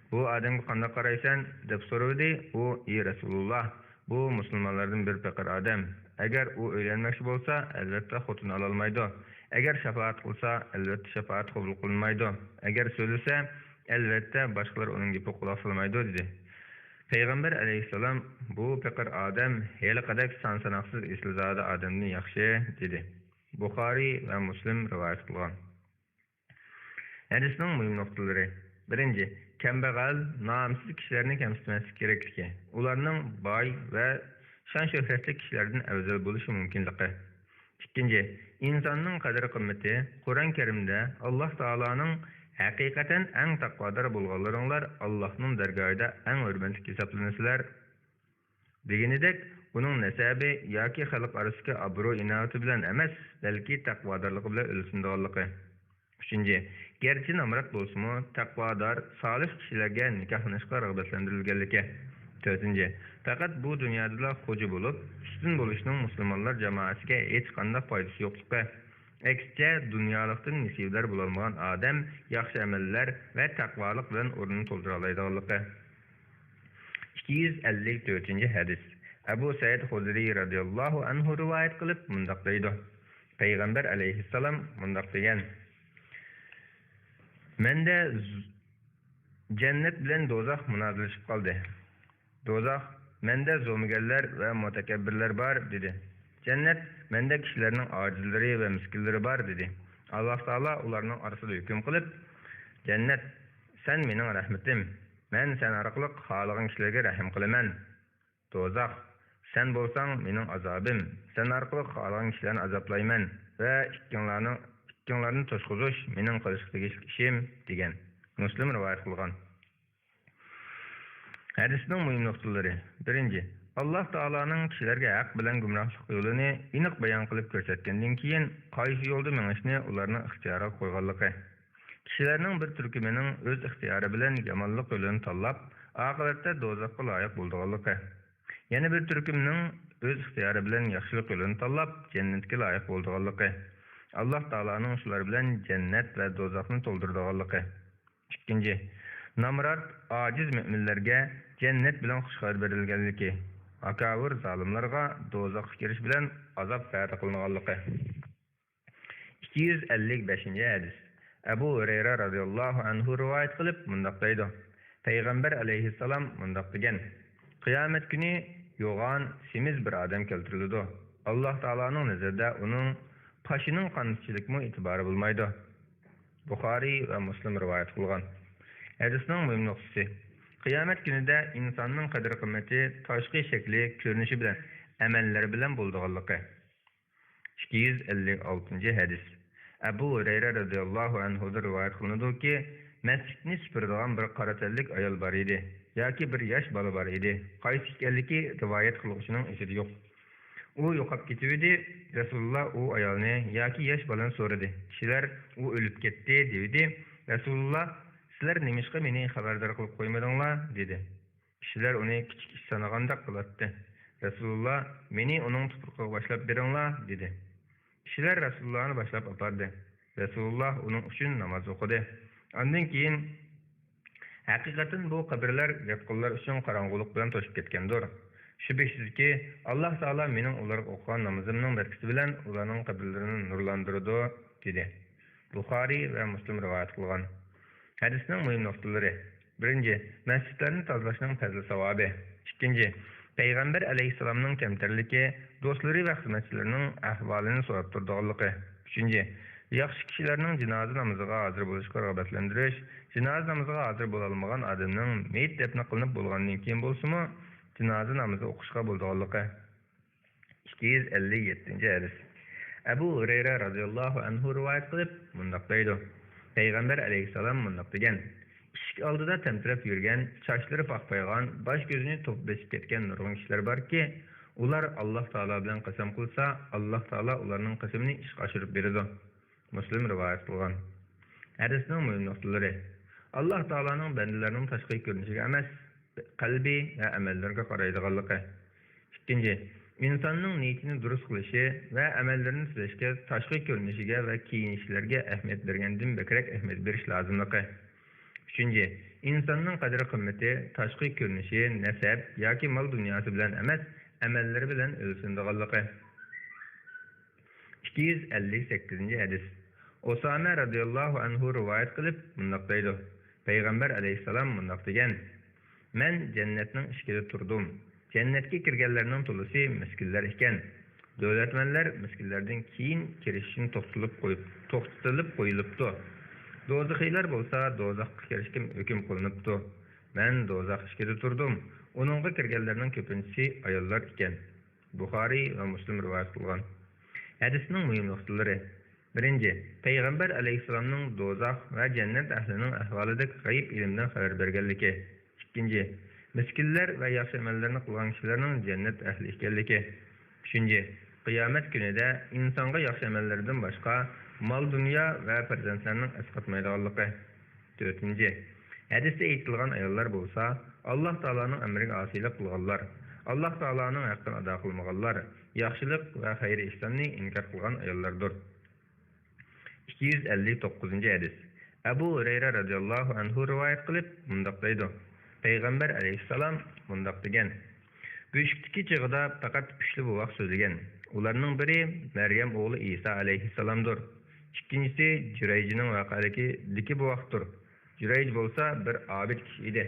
بۇ ئادەمگە قانداق قارايسەن؟ دەپ سورىدى. ئۇ، ئى رەسۇلۇللاھ، بۇ مۇسۇلمانلاردىن بىر پېقىر ئادەم. ئەگەر ئۇ ئۆيلەنمەكچى بولسا، ئەلۋەتتە خوتۇن ئالالمايدۇ. ئەگەر شاپائەت قىلسا، ئەلۋەتتە شاپائەت قوبۇل قىلىنمايدۇ. ئەگەر سۆزلىسە، ئەلۋەتتە باشقىلار ئۇنىڭ گېپىگە قۇلاق سالمايدۇ، دېدى. پەيغەمبەر ئەلەيھىسسالام، بۇ پېقىر ئادەم ھېلىقىدەك سان-ساناقسىز ئېسىلزادە ئادەمدىن ياخشى، دېدى. بۇخارىي ۋە مۇسلىم رىۋايەت قىلغان. ھەدىسنىڭ مۇھىم نۇقتىلىرى. بىرىنچى، كەمبەغەل، نامۇسسىز كىشىلەرنى كەمسىتمەسلىك كېرەكلىكى، ئۇلارنىڭ باي ۋە شان-شۆھرەتلىك كىشىلەردىن ئەۋزەل بولۇشى مۇمكىنلىقى. ئىككىنچى، ئىنساننىڭ قەدىر-قىممىتى. قۇرئان كەرىمدە ئاللاھ تائالانىڭ، ھەقىقەتەن ئەڭ تەقۋادار بولغانلىرىڭلار ئاللاھنىڭ دەرگاھىدا ئەڭ ھۆرمەتلىك ھېسابلىنىسىلەر، دېگىنىدەك، ئۇنىڭ نەسەبى ياكى خەلق ئارىسىدىكى ئابرۇ-ئىناۋىتى بىلەن ئەمەس، بەلكى تەقۋادارلىقى بىلەن ئۆلچىنىدىغانلىقى. ئۈچىنچى، گەرچە نامرات بولسىمۇ، تەقۋادار، سالىھ كىشىلەرگە نىكاھلىنىشقا رىغبەتلەندۈرۈلگەنلىكى. تۆتىنچى، پەقەت بۇ دۇنيادىلا خوجا بولۇپ، ئۈستۈن بولۇشنىڭ مۇسۇلمانلار جامائەسىگە ھېچقانداق پايدىسى يوقلۇقى. ئەكسىچە، دۇنيالىقتىن نېسىۋىدار بولالمىغان ئادەم ياخشى ئەمەللەر ۋە تەقۋالىق بىلەن ئورنىنى تولدۇرالايدىغانلىقى. ئىككى يۈز ئەللىك تۆتىنچى ھەدىس. ئەبۇ سەئىد خۇدرىي رەزىياللاھۇ ئەنھۇ رىۋايەت قىلىپ مۇنداق دەيدۇ: پەيغەمبەر ئەلەيھىسسالام مۇنداق دېگەن: مەندە ز-، جەننەت بىلەن دوزاخ مۇنازىرىلىشىپ قالدى. دوزاخ، مەندە زومىگەرلەر ۋە مۇتەكەببىرلەر بار، دېدى. جەننەت، مەندە كىشىلەرنىڭ ئاجىزلىرى ۋە مىسكىنلىرى بار، دېدى. ئاللاھ تائالا ئۇلارنىڭ ئارىسىدا ھۆكۈم قىلىپ، جەننەت، سەن مېنىڭ رەھمىتىم، مەن سەن ئارقىلىق خالىغان كىشىلەرگە رەھىم قىلىمەن. دوزاخ، سەن بولساڭ مېنىڭ ئازابىم، سەن ئارقىلىق خالىغان كىشىلەرنى ئازابلايمەن ۋە ئىككىڭلارنىڭ، ئىككىڭلارنى توشقۇزۇش مېنىڭ قىلىشقا تېگىشلىك ئىشىم، دېگەن. مۇسلىم رىۋايەت قىلغان. ھەدىسنىڭ مۇھىم نۇقتىلىرى. بىرىنچى، ئاللاھ تائالانىڭ كىشىلەرگە ھەق بىلەن گۇمراھلىق يولىنى ئېنىق بايان قىلىپ كۆرسەتكەندىن كېيىن، قايسى يولدا مېڭىشنى ئۇلارنىڭ ئىختىيارىغا قويغانلىقى. كىشىلەرنىڭ بىر تۈركۈمىنىڭ ئۆز ئىختىيارى بىلەن يامانلىق يولىنى تاللاپ، ئاقىۋەتتە دوزاخقا لايىق بولىدىغانلىقى. يەنە بىر تۈركۈمنىڭ ئۆز ئىختىيارى بىلەن ياخشىلىق يولىنى تاللاپ، جەننەتكە لايىق بولىدىغانلىقى. ئاللاھ تائالانىڭ شۇلار بىلەن جەننەت ۋە دوزاخنى تولدۇرىدىغانلىقى. ئىككىنچى، نامرات، ئاجىز مۆمىنلەرگە جەننەت بىلەن خۇش خەۋەر بېرىلگەنلىكى، ھاكاۋۇر زالىملارغا دوزاخقا كىرىش بىلەن ئازاب ۋەدە قىلىنغانلىقى. ئىككى يۈز ئەللىك بەشىنچى ھەدىس. ئەبۇ ھۇرەيرە رەزىياللاھۇ ئەنھۇ رىۋايەت قىلىپ مۇنداق دەيدۇ: پەيغەمبەر ئەلەيھىسسالام مۇنداق دېگەن: قىيامەت كۈنى يوغان، سېمىز بىر ئادەم كەلتۈرۈلىدۇ. ئاللاھ تائالانىڭ نەزىرىدە ئۇنىڭ پاشىنىڭ قانىتىچىلىكىمۇ ئېتىبارى بولمايدۇ. بۇخارىي ۋە مۇسلىم رىۋايەت قىلغان. ھەدىسنىڭ مۇھىم نۇقتىسى: قىيامەت كۈنىدە ئىنساننىڭ قەدىر-قىممىتى تاشقى شەكلى، كۆرۈنۈشى بىلەن، ئەمەللىرى بىلەن بولىدىغانلىقى. ئىككى يۈز ئەللىك ئالتىنچى ھەدىس. ئەبۇ ھۇرەيرە رەزىياللاھۇ ئەنھۇدىن رىۋايەت قىلىنىدۇكى، مەسچىتنى سۈپۈرىدىغان بىر قارا تەنلىك ئايال بار ئىدى. ياكى بىر ياش بالا بار ئىدى. قايسى ئىكەنلىكى رىۋايەت قىلغۇچىنىڭ ئېسىدە يوق. ئۇ يوقاپ كېتىۋىدى. رەسۇلۇللا ئۇ ئايالنى ياكى ياش بالىنى سورىدى. كىشىلەر، «ئۇ ئۆلۈپ كەتتى» دېۋىدى. رەسۇلۇللا، «سىلەر نېمىشقا مېنى خەۋەردار قىلىپ قويمىدىڭلار؟» دېدى. كىشىلەر ئۇنى كىچىك ئىش سانىغاندەك قىلاتتى. رەسۇلۇللا، «مېنى ئۇنىڭ تۇپرىقىغا باشلاپ بېرىڭلار» دېدى. كىشىلەر رەسۇلۇللانى باشلاپ ئاپاردى. رەسۇلۇللا ئۇنىڭ ئۈچۈن ناماز ئوقۇدى. ئاندىن كېيىن، «ھەقىقەتەن بۇ قەبرىلەر ياتقانلار ئۈچۈن قاراڭغۇلۇق بىلەن توشۇپ كەتكەندۇر. شۈبھىسىزكى، ئاللاھ تائالا مېنىڭ ئۇلارغا ئوقۇغان نامىزىمنىڭ بەرىكىتى بىلەن ئۇلارنىڭ قەبرىلىرىنى نۇرلاندۇرىدۇ» دېدى. بۇخارىي ۋە مۇسلىم رىۋايەت قىلغان. ھەدىسنىڭ مۇھىم نۇقتىلىرى. بىرىنچى، مەسچىتلەرنى تازىلاشنىڭ پەزلى ساۋابى. ئىككىنچى، پەيغەمبەر ئەلەيھىسسالامنىڭ كەمتەرلىكى، دوستلىرى ۋە خىزمەتچىلىرىنىڭ ئەھۋالىنى سوراپ تۇرىدىغانلىقى. ئۈچىنچى، ياخشى كىشىلەرنىڭ جىنازا نامىزىغا ھازىر بولۇشقا رىغبەتلەندۈرۈش، جىنازا نامىزىغا ھازىر بولالمىغان ئادەمنىڭ مېيىت دەپنە قىلىنىپ بولغاندىن كېيىن بولسىمۇ، جىنازا نامىزى ئوقۇشقا بولىدىغانلىقى. ئىككى يۈز ئەللىك يەتتىنچى ھەدىس. ئەبۇ ھۇرەيرە رازىياللاھۇ ئەنھۇ رىۋايەت قىلىپ مۇنداق دەيدۇ، پەيغەمبەر ئەلەيھىسسالام مۇنداق دېگەن، «ئىشىك ئالدىدا تەمتىرەپ يۈرگەن، چاچلىرى پاقپايغان، باش-كۆزىنى توپا بېسىپ كەتكەن نۇرغۇن كىشىلەر باركى، ئۇلار ئاللاھ تائالا بىلەن قەسەم قىلسا، ئاللاھ تائالا ئۇلارنىڭ قەسىمىنى ئىشقا ئاشۇرۇپ بېرىدۇ.» مۇسلىم رىۋايەت قىلغان. ھەدىسنىڭ مۇھىم نۇقتىلىرى. ئاللاھ تائالانىڭ بەندىلەرنىڭ تاشقى كۆرۈنۈشىگە ئەمەس، قەلبى ۋە ئەمەللىرىگە قارايدىغانلىقى. ئىككىنچى، ئىنساننىڭ نىيىتىنى دۇرۇس قىلىشى ۋە ئەمەللىرىنى تۈزەشكە تاشقى كۆرۈنۈشىگە ۋە كىيىنىشلەرگە ئەھمىيەت بەرگەندىن بەكرەك ئەھمىيەت بېرىش لازىملىقى. ئۈچىنچى، ئىنساننىڭ قەدىر-قىممىتى تاشقى كۆرۈنۈشى، نەسەب ياكى مال-دۇنياسى بىلەن ئەمەس، ئەمەللىرى بىلەن ئۆلچىنىدىغانلىقى. ئىككى يۈز ئەللىك سەككىزىنچى ھەدىس. ئۇسامە رەزىياللاھۇ ئەنھۇ رىۋايەت قىلىپ مۇنداق دەيدۇ، پەيغەمبەر ئەلەيھىسسالام مۇنداق دېگەن، «مەن جەننەتنىڭ ئىشىكىدە تۇردۇم. جەننەتكە كىرگەنلەرنىڭ تولىسى مىسكىنلەر ئىكەن. دۆلەتمەنلەر مىسكىنلەردىن كېيىن كىرىشتىن توختىلىپ قويۇپ، توختىتىلىپ قويۇلۇپتۇ. دوزىخىيلار بولسا دوزاخقا كىرىشكە ھۆكۈم قىلىنىپتۇ. مەن دوزاخ ئىشىكىدە تۇردۇم. ئۇنىڭغا كىرگەنلەرنىڭ كۆپىنچىسى ئاياللار ئىكەن.» بۇخارىي ۋە مۇسلىم رىۋايەت قىلغان. ھەدىسنىڭ مۇھىم نۇقتىلىرى. بىرىنچى، پەيغەمبەر ئەلەيھىسسالامنىڭ دوزاخ ۋە جەننەت ئەھلىنىڭ ئەھۋالىدەك غەيىب ئىلىمدىن خەۋەر بەرگەنلىكى. ئىككىنچى، مىسكىنلەر ۋە ياخشى ئەمەللەرنى قىلغان كىشىلەرنىڭ جەننەت ئەھلى ئىكەنلىكى. ئۈچىنچى، قىيامەت كۈنىدە ئىنسانغا ياخشى ئەمەللىرىدىن باشقا مال-دۇنيا ۋە پەرزەنتلەرنىڭ ئەسقاتمايدىغانلىقى. تۆتىنچى، ھەدىستە ئېيتىلغان ئاياللار بولسا، ئاللاھ تائالانىڭ ئەمرىگە ئاسىيلىق قىلغانلار، ئاللاھ تائالانىڭ ھەققىنى ئادا قىلمىغانلار، ياخشىلىق ۋە خەير-ئېھساننى ئىنكار قىلغان ئاياللاردۇر. ئىككى يۈز ئەللىك توققۇزىنچى ھەدىس. ئەبۇ ھۇرەيرە رەزىياللاھۇ ئەنھۇ رىۋايەت قىلىپ مۇنداق دەيدۇ، پەيغەمبەر ئەلەيھىسسالام مۇنداق دېگەن، بۆشۈكتىكى چېغىدا پەقەت ئۈچلا بوۋاق سۆزلىگەن. ئۇلارنىڭ بىرى مەريەم ئوغلى ئىسا ئەلەيھىسسالامدۇر. ئىككىنچىسى جۈرەيجنىڭ ۋەقەلىكىدىكى بوۋاقتۇر. جۈرەيج بولسا بىر ئابىد كىشى ئىدى.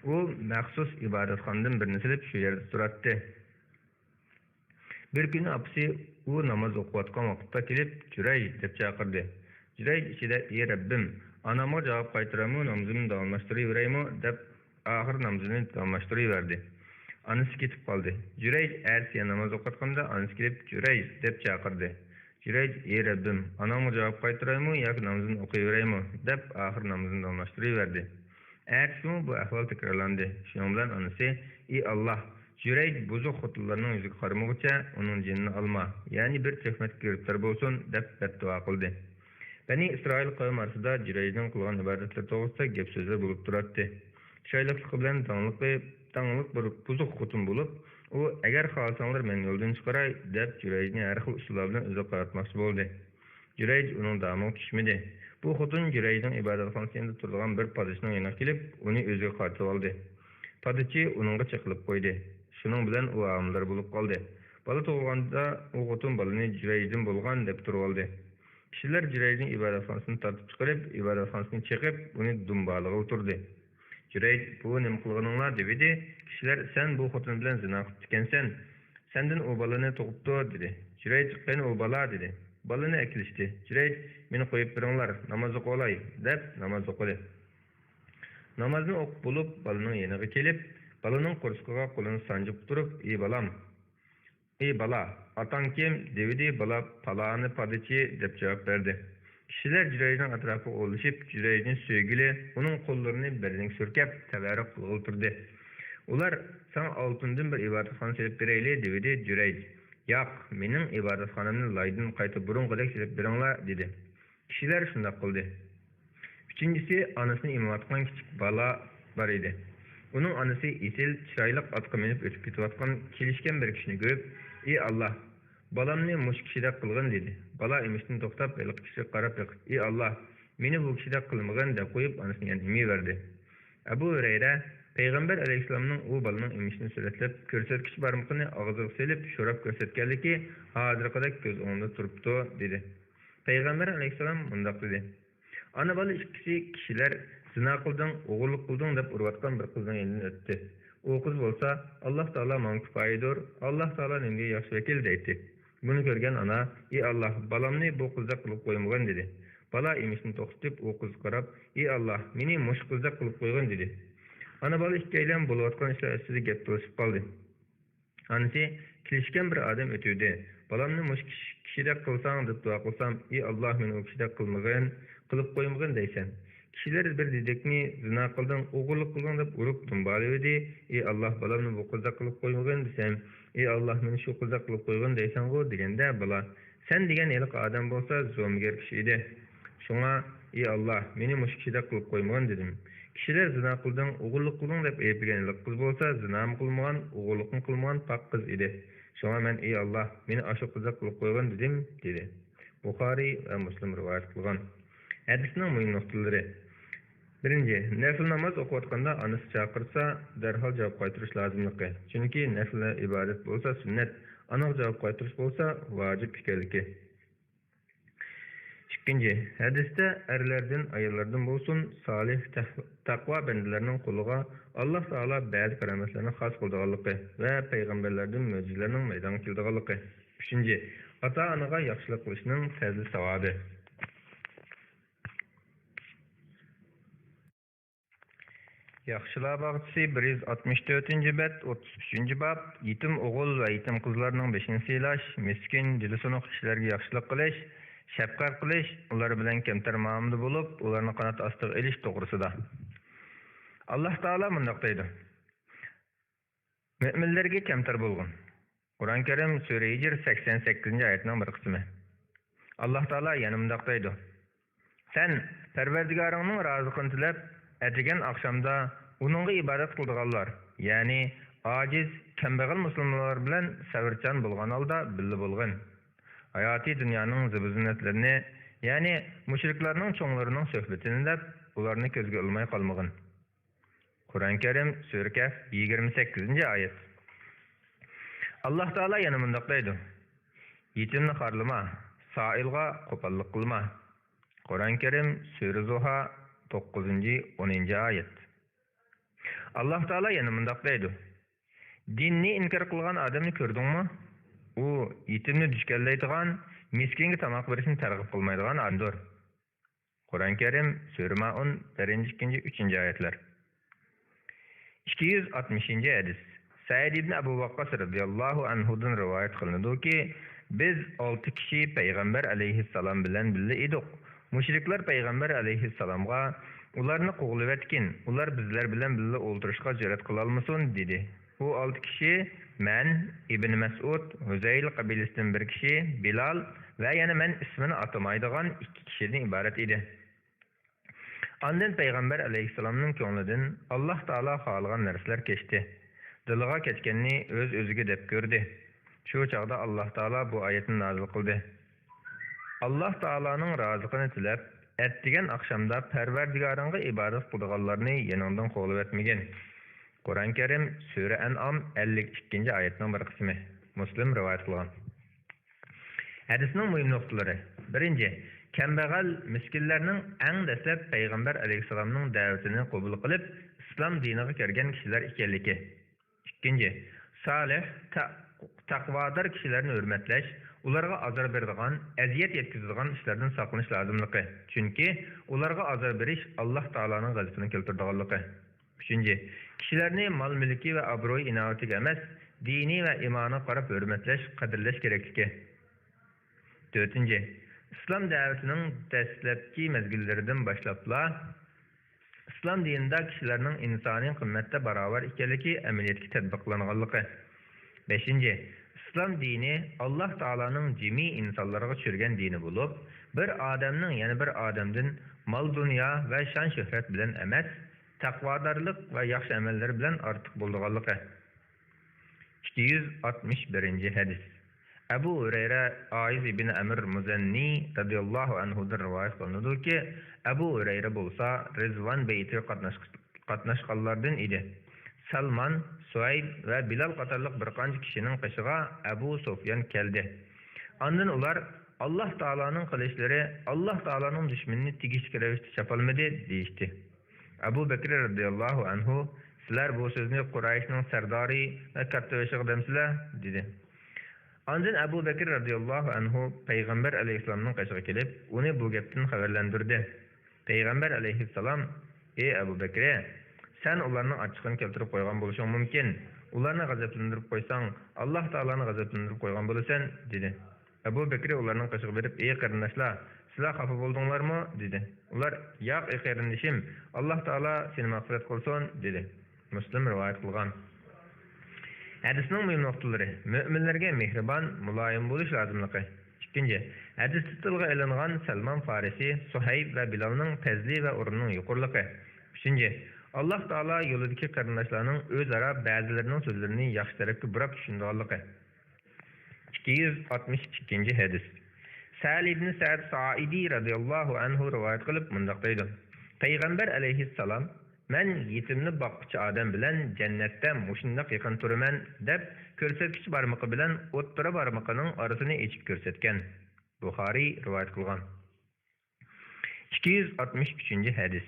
ئۇ مەخسۇس ئىبادەتخانىدىن بىرنى سېلىپ شۇ يەردە تۇراتتى. بىر كۈنى ئاپىسى ئۇ ناماز ئوقۇۋاتقان ۋاقىتتا كېلىپ، «جۈرەيج» دەپ چاقىردى. جۈرەيج ئىچىدە، «ئى رەببىم، ئانامغا جاۋاب قايتىرايمۇ، نامىزىمنى داۋاملاشتۇرۇۋېرەيمۇ؟» دەپ، ئاخىر نامىزىنى داۋاملاشتۇرۇۋەردى. ئانىسى كېتىپ قالدى. جۈرەيج ئەتىسى يەنە ناماز ئوقۇۋاتقاندا ئانىسى كېلىپ، «جۈرەيج» دەپ چاقىردى. جۈرەيج، «ئى رەببىم، ئانامغا جاۋاب قايتىرايمۇ ياكى نامىزىمنى ئوقۇۋېرەيمۇ؟» دەپ، ئاخىر نامىزىنى داۋاملاشتۇرۇۋەردى. ئەتىسىمۇ بۇ ئەھۋال تەكرارلاندى. شۇنىڭ بىلەن ئانىسى، «ئى ئاللاھ، جۈرەيج بۇزۇق خوتۇنلارنىڭ يۈزىگە قارىمىغۇچە ئۇنىڭ جېنىنى ئالما، يەنى بىر تۆھمەتكە گىرىپتار بولسۇن» دەپ بەددۇئا قىلدى. بەنى ئىسرائىل قەۋم ئارىسىدا جۈرەيجنىڭ قىلغان ئىبادەتلىرى توغرىسىدا گەپ-سۆزلەر بولۇپ تۇراتتى. چىرايلىقلىقى بىلەن داڭلىقى، داڭلىق بىر بۇزۇق خوتۇن بولۇپ، ئۇ، «ئەگەر خالىساڭلار مەن يولدىن چىقىراي» دەپ، جۈرەيجنى ھەر خىل ئۇسۇللار بىلەن ئۆزىگە قاراتماقچى بولدى. جۈرەيج ئۇنىڭ دامىغا چۈشمىدى. بۇ خوتۇن جۈرەيجنىڭ ئىبادەتخانىسى يېنىدا تۇرىدىغان بىر پادىچىنىڭ يېنىغا كېلىپ، ئۇنى ئۆزىگە قارىتىۋالدى. پادىچى ئۇنىڭغا چېقىلىپ قويدى. شۇنىڭ بىلەن ئۇ ھامىلىدار بولۇپ قالدى. بالا تۇغۇلغاندا ئۇ خوتۇن بالىنى جۈرەيجدىن بولغان دەپ تۇرۇۋالدى. كىشىلەر جۈرەيجنى ئىبادەتخانىسىدىن تارتىپ چىقىرىپ، ئىبادەتخانىسىنى چېقىپ، ئۇنى دۇمبالىغىلى تۇردى. جۈرەيج، «بۇ نېمە قىلغىنىڭلار؟» دېۋىدى. كىشىلەر، «سەن بۇ خوتۇن بىلەن زىنا قىپتىكەنسەن. سەندىن ئۇ بالىنى تۇغۇپتۇ» دېدى. جۈرەيج، «قېنى ئۇ بالا؟» دېدى. بالىنى ئەكېلىشتى. جۈرەيج، «مېنى قويۇپ بېرىڭلار، ناماز ئوقۇۋالاي» دەپ ناماز ئوقۇدى. نامازنى ئوقۇپ بولۇپ، بالىنىڭ يېنىغا كېلىپ، بالىنىڭ قورسىقىغا قولىنى سانجىپ تۇرۇپ، «ئى بالام، «ئى بالا، ئاتاڭ كىم؟» دېۋىدى. بالا: «پالانى پادىچى» دەپ جاۋاب بەردى. كىشىلەر جۈرەيجنىڭ ئەتراپىغا ئولىشىپ، جۈرەيجنى سۆيگىلى، ئۇنىڭ قوللىرىنى بەدىنىگە سۈركەپ، تەۋەررۈك قىلغىلى تۇردى. ئۇلار: «ساڭا ئالتۇندىن بىر ئىبادەتخانا سېلىپ بېرەيلى» دېۋىدى. جۈرەيج: «ياق، مېنىڭ ئىبادەتخانامنى لايدىن قايتا بۇرۇنقىدەك سېلىپ بېرىڭلار» دېدى. كىشىلەر شۇنداق قىلدى. ئۈچىنچىسى، ئانىسىنى ئېمىۋاتقان كىچىك بالا بار ئىدى. ئۇنىڭ ئانىسى ئېسىل، چىرايلىق ئاتقا مىنىپ ئۆتۈپ كېتىۋاتقان كېلىشكەن بىر كىشىنى كۆرۈپ، «ئى ئاللا، بالامنى مۇشۇ كىشىدەك قىلغىن» دېدى. بالا ئېمىشتىن توختاپ، ھېلىقى كىشىگە قاراپ بېقىپ، «ئى ئاللا، مېنى بۇ كىشىدەك قىلمىغىن» دەپ قويۇپ، ئانىسىنى يەنە ئېمىۋەردى. ئەبۇ ھۈرەيرە پەيغەمبەر ئەلەيھىسسالامنىڭ ئۇ بالىنىڭ ئېمىشىنى سۈرەتلەپ، كۆرسەتكۈچ بارمىقىنى ئاغزىغا سېلىپ، شوراپ كۆرسەتكەنلىكى ھازىرقىدەك كۆز ئوڭۇمدا تۇرۇپتۇ، دېدى. پەيغەمبەر ئەلەيھىسسالام مۇنداق دېدى: «ئانا-بالا ئىككىسى كىشىلەر زىنا قىلدىڭ، ئوغرىلىق قىلدىڭ دەپ ئۇرۇۋاتقان بىر قىزنىڭ يېنىدىن ئۆتتى. ئۇ قىز بولسا، ئاللا تائالا ماڭا كۇپايىدۇر، ئاللا تائالا نېمىگە ياخشى ۋەكىل» دەيتتى. بۇنى كۆرگەن ئانا: «ئى ئاللا، بالامنى بۇ قىزدەك قىلىپ قويمىغىن» دېدى. بالا ئېمىشنى توختىتىپ، ئۇ قىزغا قاراپ: «ئى ئاللا، مېنى مۇشۇ قىزدەك قىلىپ قويغىن» دېدى. ئانا-بالا ئىككىيلەن بولۇۋاتقان ئىشلار ئۈستىدە گەپ تالىشىپ قالدى. ئانىسى: «كېلىشكەن بىر ئادەم ئۆتۈۋىدى. بالامنى مۇشۇ كىشى-، كىشىدەك قىلساڭ دەپ دۇئا قىلسام، ئى ئاللا، مېنى ئۇ كىشىدەك قىلمىغىن، قىلىپ قويمىغىن دەيسەن. كىشىلەر بىر دېدەكنى زىنا قىلدىڭ، ئوغرىلىق قىلدىڭ دەپ ئۇرۇپ دۇمبالىۋىدى. ئى ئاللا، بالامنى بۇ قىزدەك قىلىپ قويمىغىن دېسەم، ئى ئاللا، مېنى شۇ قىزدەك قىلىپ قويغىن دەيسەنغۇ» دېگەندە بالا: «سەن دېگەن ھېلىقى ئادەم بولسا زومىگەر كىشى ئىدى. شۇڭا، ئى ئاللا، مېنى مۇشۇ كىشىدەك قىلىپ قويمىغىن» دېدىم. «كىشىلەر زىنا قىلدىڭ، ئوغرىلىق قىلدىڭ دەپ ئەيىبلىگەن ھېلىقى قىز بولسا زىنامۇ قىلمىغان، ئوغرىلىقمۇ قىلمىغان پاك قىز ئىدى. شۇڭا مەن، ئى ئاللا، مېنى ئاشۇ قىزدەك قىلىپ قويغىن دېدىم» دېدى. بۇخارىي ۋە مۇسلىم رىۋايەت قىلغان. ھەدىسنىڭ مۇھىم نۇقتىلىرى. بىرىنچى، نەپلى ناماز ئوقۇۋاتقاندا ئانىسى چاقىرسا، دەرھال جاۋاب قايتۇرۇش لازىملىقى. چۈنكى نەپلى ئىبادەت بولسا سۈننەت، ئانىغا جاۋاب قايتۇرۇش بولسا ۋاجىپ ئىكەنلىكى. ئىككىنچى، ھەدىستە ئەرلەردىن، ئاياللاردىن بولسۇن، سالىھ، تەھ-، تەقۋا بەندىلەرنىڭ قولىغا ئاللا تائالا بەزى كارامەتلەرنى خاس قىلىدىغانلىقى ۋە پەيغەمبەرلەردىن مۆجىزىلەرنىڭ مەيدانغا كېلىدىغانلىقى. ئۈچىنچى، ئاتا-ئانىغا ياخشىلىق قىلىشنىڭ پەزلى-ساۋابى. ياخشىلار باغچىسى، بىر يۈز ئاتمىش تۆتىنچى بەت، ئوتتۇز ئۈچىنچى باب، يېتىم ئوغۇل ۋە يېتىم قىزلارنىڭ بېشىنى سىيلاش، مىسكىن، دىلى سۇنۇق كىشىلەرگە ياخشىلىق قىلىش، شەپقەت قىلىش، ئۇلار بىلەن كەمتەر مۇئامىلىدە بولۇپ، ئۇلارنى قانات ئاستىغا ئېلىش توغرىسىدا. ئاللاھ تائالا مۇنداق دەيدۇ: مۆمىنلەرگە كەمتەر بولغىن. قۇرئان كەرىم، سۈرە ھىجر، سەكسەن سەككىزىنچى ئايەتنىڭ بىر قىسمى. ئاللاھ تائالا يەنە مۇنداق دەيدۇ: سەن پەرۋەردىگارىڭنىڭ رازىلىقىنى تىلەپ، ئەتىگەن ئاخشامدا ئۇنىڭغا ئىبادەت قىلىدىغانلار، يەنى ئاجىز، كەمبەغەل مۇسۇلمانلار بىلەن سەۋرچان بولغان ھالدا بىللە بولغىن. ھاياتىي دۇنيانىڭ زىبۇ-زىننەتلىرىنى، يەنى مۇشرىكلارنىڭ چوڭلىرىنىڭ سۆھبىتىنى دەپ، ئۇلارنى كۆزگە ئىلماي قالمىغىن. قۇرئان كەرىم، سۈرە كەھف، يىگىرمە سەككىزىنچى ئايەت. ئاللاھ تائالا يەنە مۇنداق دەيدۇ: يېتىمنى خارلىما، سائىلغا قوپاللىق قىلما. قۇرئان كەرىم، سۈرە زۇھا، توققۇزىنچى، ئونىنچى ئايەت. ئاللاھ تائالا يەنە مۇنداق دەيدۇ: دىننى ئىنكار قىلغان ئادەمنى كۆردۈڭمۇ؟ ئۇ يېتىمنى دۈشكەنلەيدىغان، مىسكىنگە تاماق بېرىشنى تەرغىب قىلمايدىغان ئادەمدۇر. قۇرئان كەرىم، سۈرە مائۇن، بىرىنچى، ئىككىنچى، ئۈچىنچى ئايەتلەر. ئىككى يۈز ئاتمىشىنچى ھەدىس. سەئىد ئىبن ئەبۇ ۋەققاس رەزىياللاھۇ ئەنھۇدىن رىۋايەت قىلىنىدۇكى، بىز ئالتە كىشى پەيغەمبەر ئەلەيھىسسالام بىلەن بىللە ئىدۇق. مۇشرىكلار پەيغەمبەر ئەلەيھىسسالامغا، ئۇلارنى قوغلىۋەتكىن، ئۇلار بىزلەر بىلەن بىللە ئولتۇرۇشقا جۈرئەت قىلالمىسۇن، دېدى. بۇ ئالتە كىشى مەن، ئىبنى مەسئۇد، ھۇزەيل قەبىلىسىدىن بىر كىشى، بىلال ۋە يەنە مەن ئىسمىنى ئاتىمايدىغان ئىككى كىشىدىن ئىبارەت ئىدى. ئاندىن پەيغەمبەر ئەلەيھىسسالامنىڭ كۆڭلىدىن ئاللاھ تائالا خالىغان نەرسىلەر كەچتى. دىلىغا كەچكەننى ئۆز-ئۆزىگە دەپ كۆردى. شۇ چاغدا ئاللاھ تائالا بۇ ئايەتنى نازىل قىلدى: ئاللاھ تائالانىڭ رازىلىقىنى تىلەپ، ئەتىگەن ئاخشامدا پەرۋەردىگارىڭغا ئىبادەت قىلىدىغانلارنى يېنىڭدىن قوغلىۋەتمىگىن. قۇرئان كەرىم، سۈرە ئەنئام، ئەللىك ئىككىنچى ئايەتنىڭ بىر قىسمى. مۇسلىم رىۋايەت قىلغان. ھەدىسنىڭ مۇھىم نۇقتىلىرى. بىرىنچى، كەمبەغەل، مىسكىنلەرنىڭ ئەڭ دەسلەپ پەيغەمبەر ئەلەيھىسسالامنىڭ دەۋىتىنى قوبۇل قىلىپ، ئىسلام دىنىغا كىرگەن كىشىلەر ئىكەنلىكى. ئىككىنچى، سالىھ، تە-، تەقۋادار كىشىلەرنى ھۆرمەتلەش، ئۇلارغا ئازار بېرىدىغان، ئەزىيەت يەتكۈزىدىغان ئىشلاردىن ساقلىنىش لازىملىقى، چۈنكى ئۇلارغا ئازار بېرىش ئاللاھ تائالانىڭ غەزىپىنى كەلتۈرىدىغانلىقى. ئۈچىنچى، كىشىلەرنى مال-مۈلكى ۋە ئابرۇيى-ئىناۋىتىگە ئەمەس، دىنى ۋە ئىمانىغا قاراپ ھۆرمەتلەش، قەدىرلەش كېرەكلىكى. تۆتىنچى، ئىسلام دەۋىتىنىڭ دەسلەپكى مەزگىللىرىدىن باشلاپلا ئىسلام دىنىدا كىشىلەرنىڭ ئىنسانىي قىممەتتە باراۋەر ئىكەنلىكى ئەمەلىيەتكە تەتبىقلانغانلىقى. بەشىنچى، ئىسلام دىنى ئاللاھ تائالانىڭ جىمى ئىنسانلارغا چۈشۈرگەن دىنى بولۇپ، بىر ئادەمنىڭ يەنە بىر ئادەمدىن مال-دۇنيا ۋە شان-شۆھرەت بىلەن ئەمەس، تەقۋادارلىق ۋە ياخشى ئەمەللىرى بىلەن ئارتۇق بولىدىغانلىقى. ئىككى يۈز ئاتمىش بىرىنچى ھەدىس. ئەبۇ ھۇرەيرە ئائىز ئىبن ئەمر مۇزەننى رەزىياللاھۇ ئەنھۇدىن رىۋايەت قىلىنىدۇكى، ئەبۇ ھۇرەيرە بولسا رىزۋان بېيىتىگە قاتناش-، قاتناشقانلاردىن ئىدى. سالمان، سۇھەيب ۋە بىلال قاتارلىق بىر قانچە كىشىنىڭ قېشىغا ئەبۇ سۇفيان كەلدى. ئاندىن ئۇلار، «ئاللاھ تائالانىڭ قىلىچلىرى ئاللاھ تائالانىڭ دۈشمىنىنى تېگىشلىك رەۋىشتە چاپالمىدى» دېيىشتى. ئەبۇ بەكرى رەزىياللاھۇ ئەنھۇ، «سىلەر بۇ سۆزنى قۇرەيشنىڭ سەردارى ۋە كاتتىبېشىغا دەمسىلەر؟» دېدى. ئاندىن ئەبۇ بەكرى رەزىياللاھۇ ئەنھۇ پەيغەمبەر ئەلەيھىسسالامنىڭ قېشىغا كېلىپ، ئۇنى بۇ گەپتىن خەۋەرلەندۈردى. پەيغەمبەر ئەلەيھىسسالام، «ئى ئەبۇ بەكرى، سەن ئۇلارنىڭ ئاچچىقىنى كەلتۈرۈپ قويغان بولۇشۇڭ مۇمكىن. ئۇلارنى غەزەپلەندۈرۈپ قويساڭ، ئاللاھ تائالانى غەزەپلەندۈرۈپ قويغان بولىسەن» دېدى. ئەبۇ بەكرى ئۇلارنىڭ قېشىغا بېرىپ، «ئى قېرىنداشلار، سىلەر خاپا بولدۇڭلارمۇ؟» دېدى. ئۇلار، «ياق، ئى قېرىندىشىم، ئاللاھ تائالا سېنى مەغپىرەت قىلسۇن» دېدى. مۇسلىم رىۋايەت قىلغان. ھەدىسنىڭ مۇھىم نۇقتىلىرى: مۆمىنلەرگە مېھرىبان، مۇلايىم بولۇش لازىملىقى. ئىككىنچى، ھەدىستە تىلغا ئېلىنغان سەلمان فارىسى، سۇھەيب ۋە بىلالنىڭ پەزلى ۋە ئورنىنىڭ يۇقىرىلىقى. ئۈچىنچى، ئاللاھ تائالا يولىدىكى قېرىنداشلارنىڭ ئۆزئارا بەزىلىرىنىڭ سۆزلىرىنى ياخشى تەرەپكە بۇراپ چۈشىنىدىغانلىقى. ئىككى يۈز ئاتمىش ئىككىنچى ھەدىس. سەھىل ئىبنى سەئد سائىدى رەزىياللاھۇ ئەنھۇ رىۋايەت قىلىپ مۇنداق دەيدۇ: پەيغەمبەر ئەلەيھىسسالام، «مەن يېتىمنى باققۇچى ئادەم بىلەن جەننەتتە مۇشۇنداق يېقىن تۇرىمەن» دەپ، كۆرسەتكۈچ بارمىقى بىلەن ئوتتۇرا بارمىقىنىڭ ئارىسىنى ئېچىپ كۆرسەتكەن. بۇخارىي رىۋايەت قىلغان. ئىككى يۈز ئاتمىش ئۈچىنچى ھەدىس.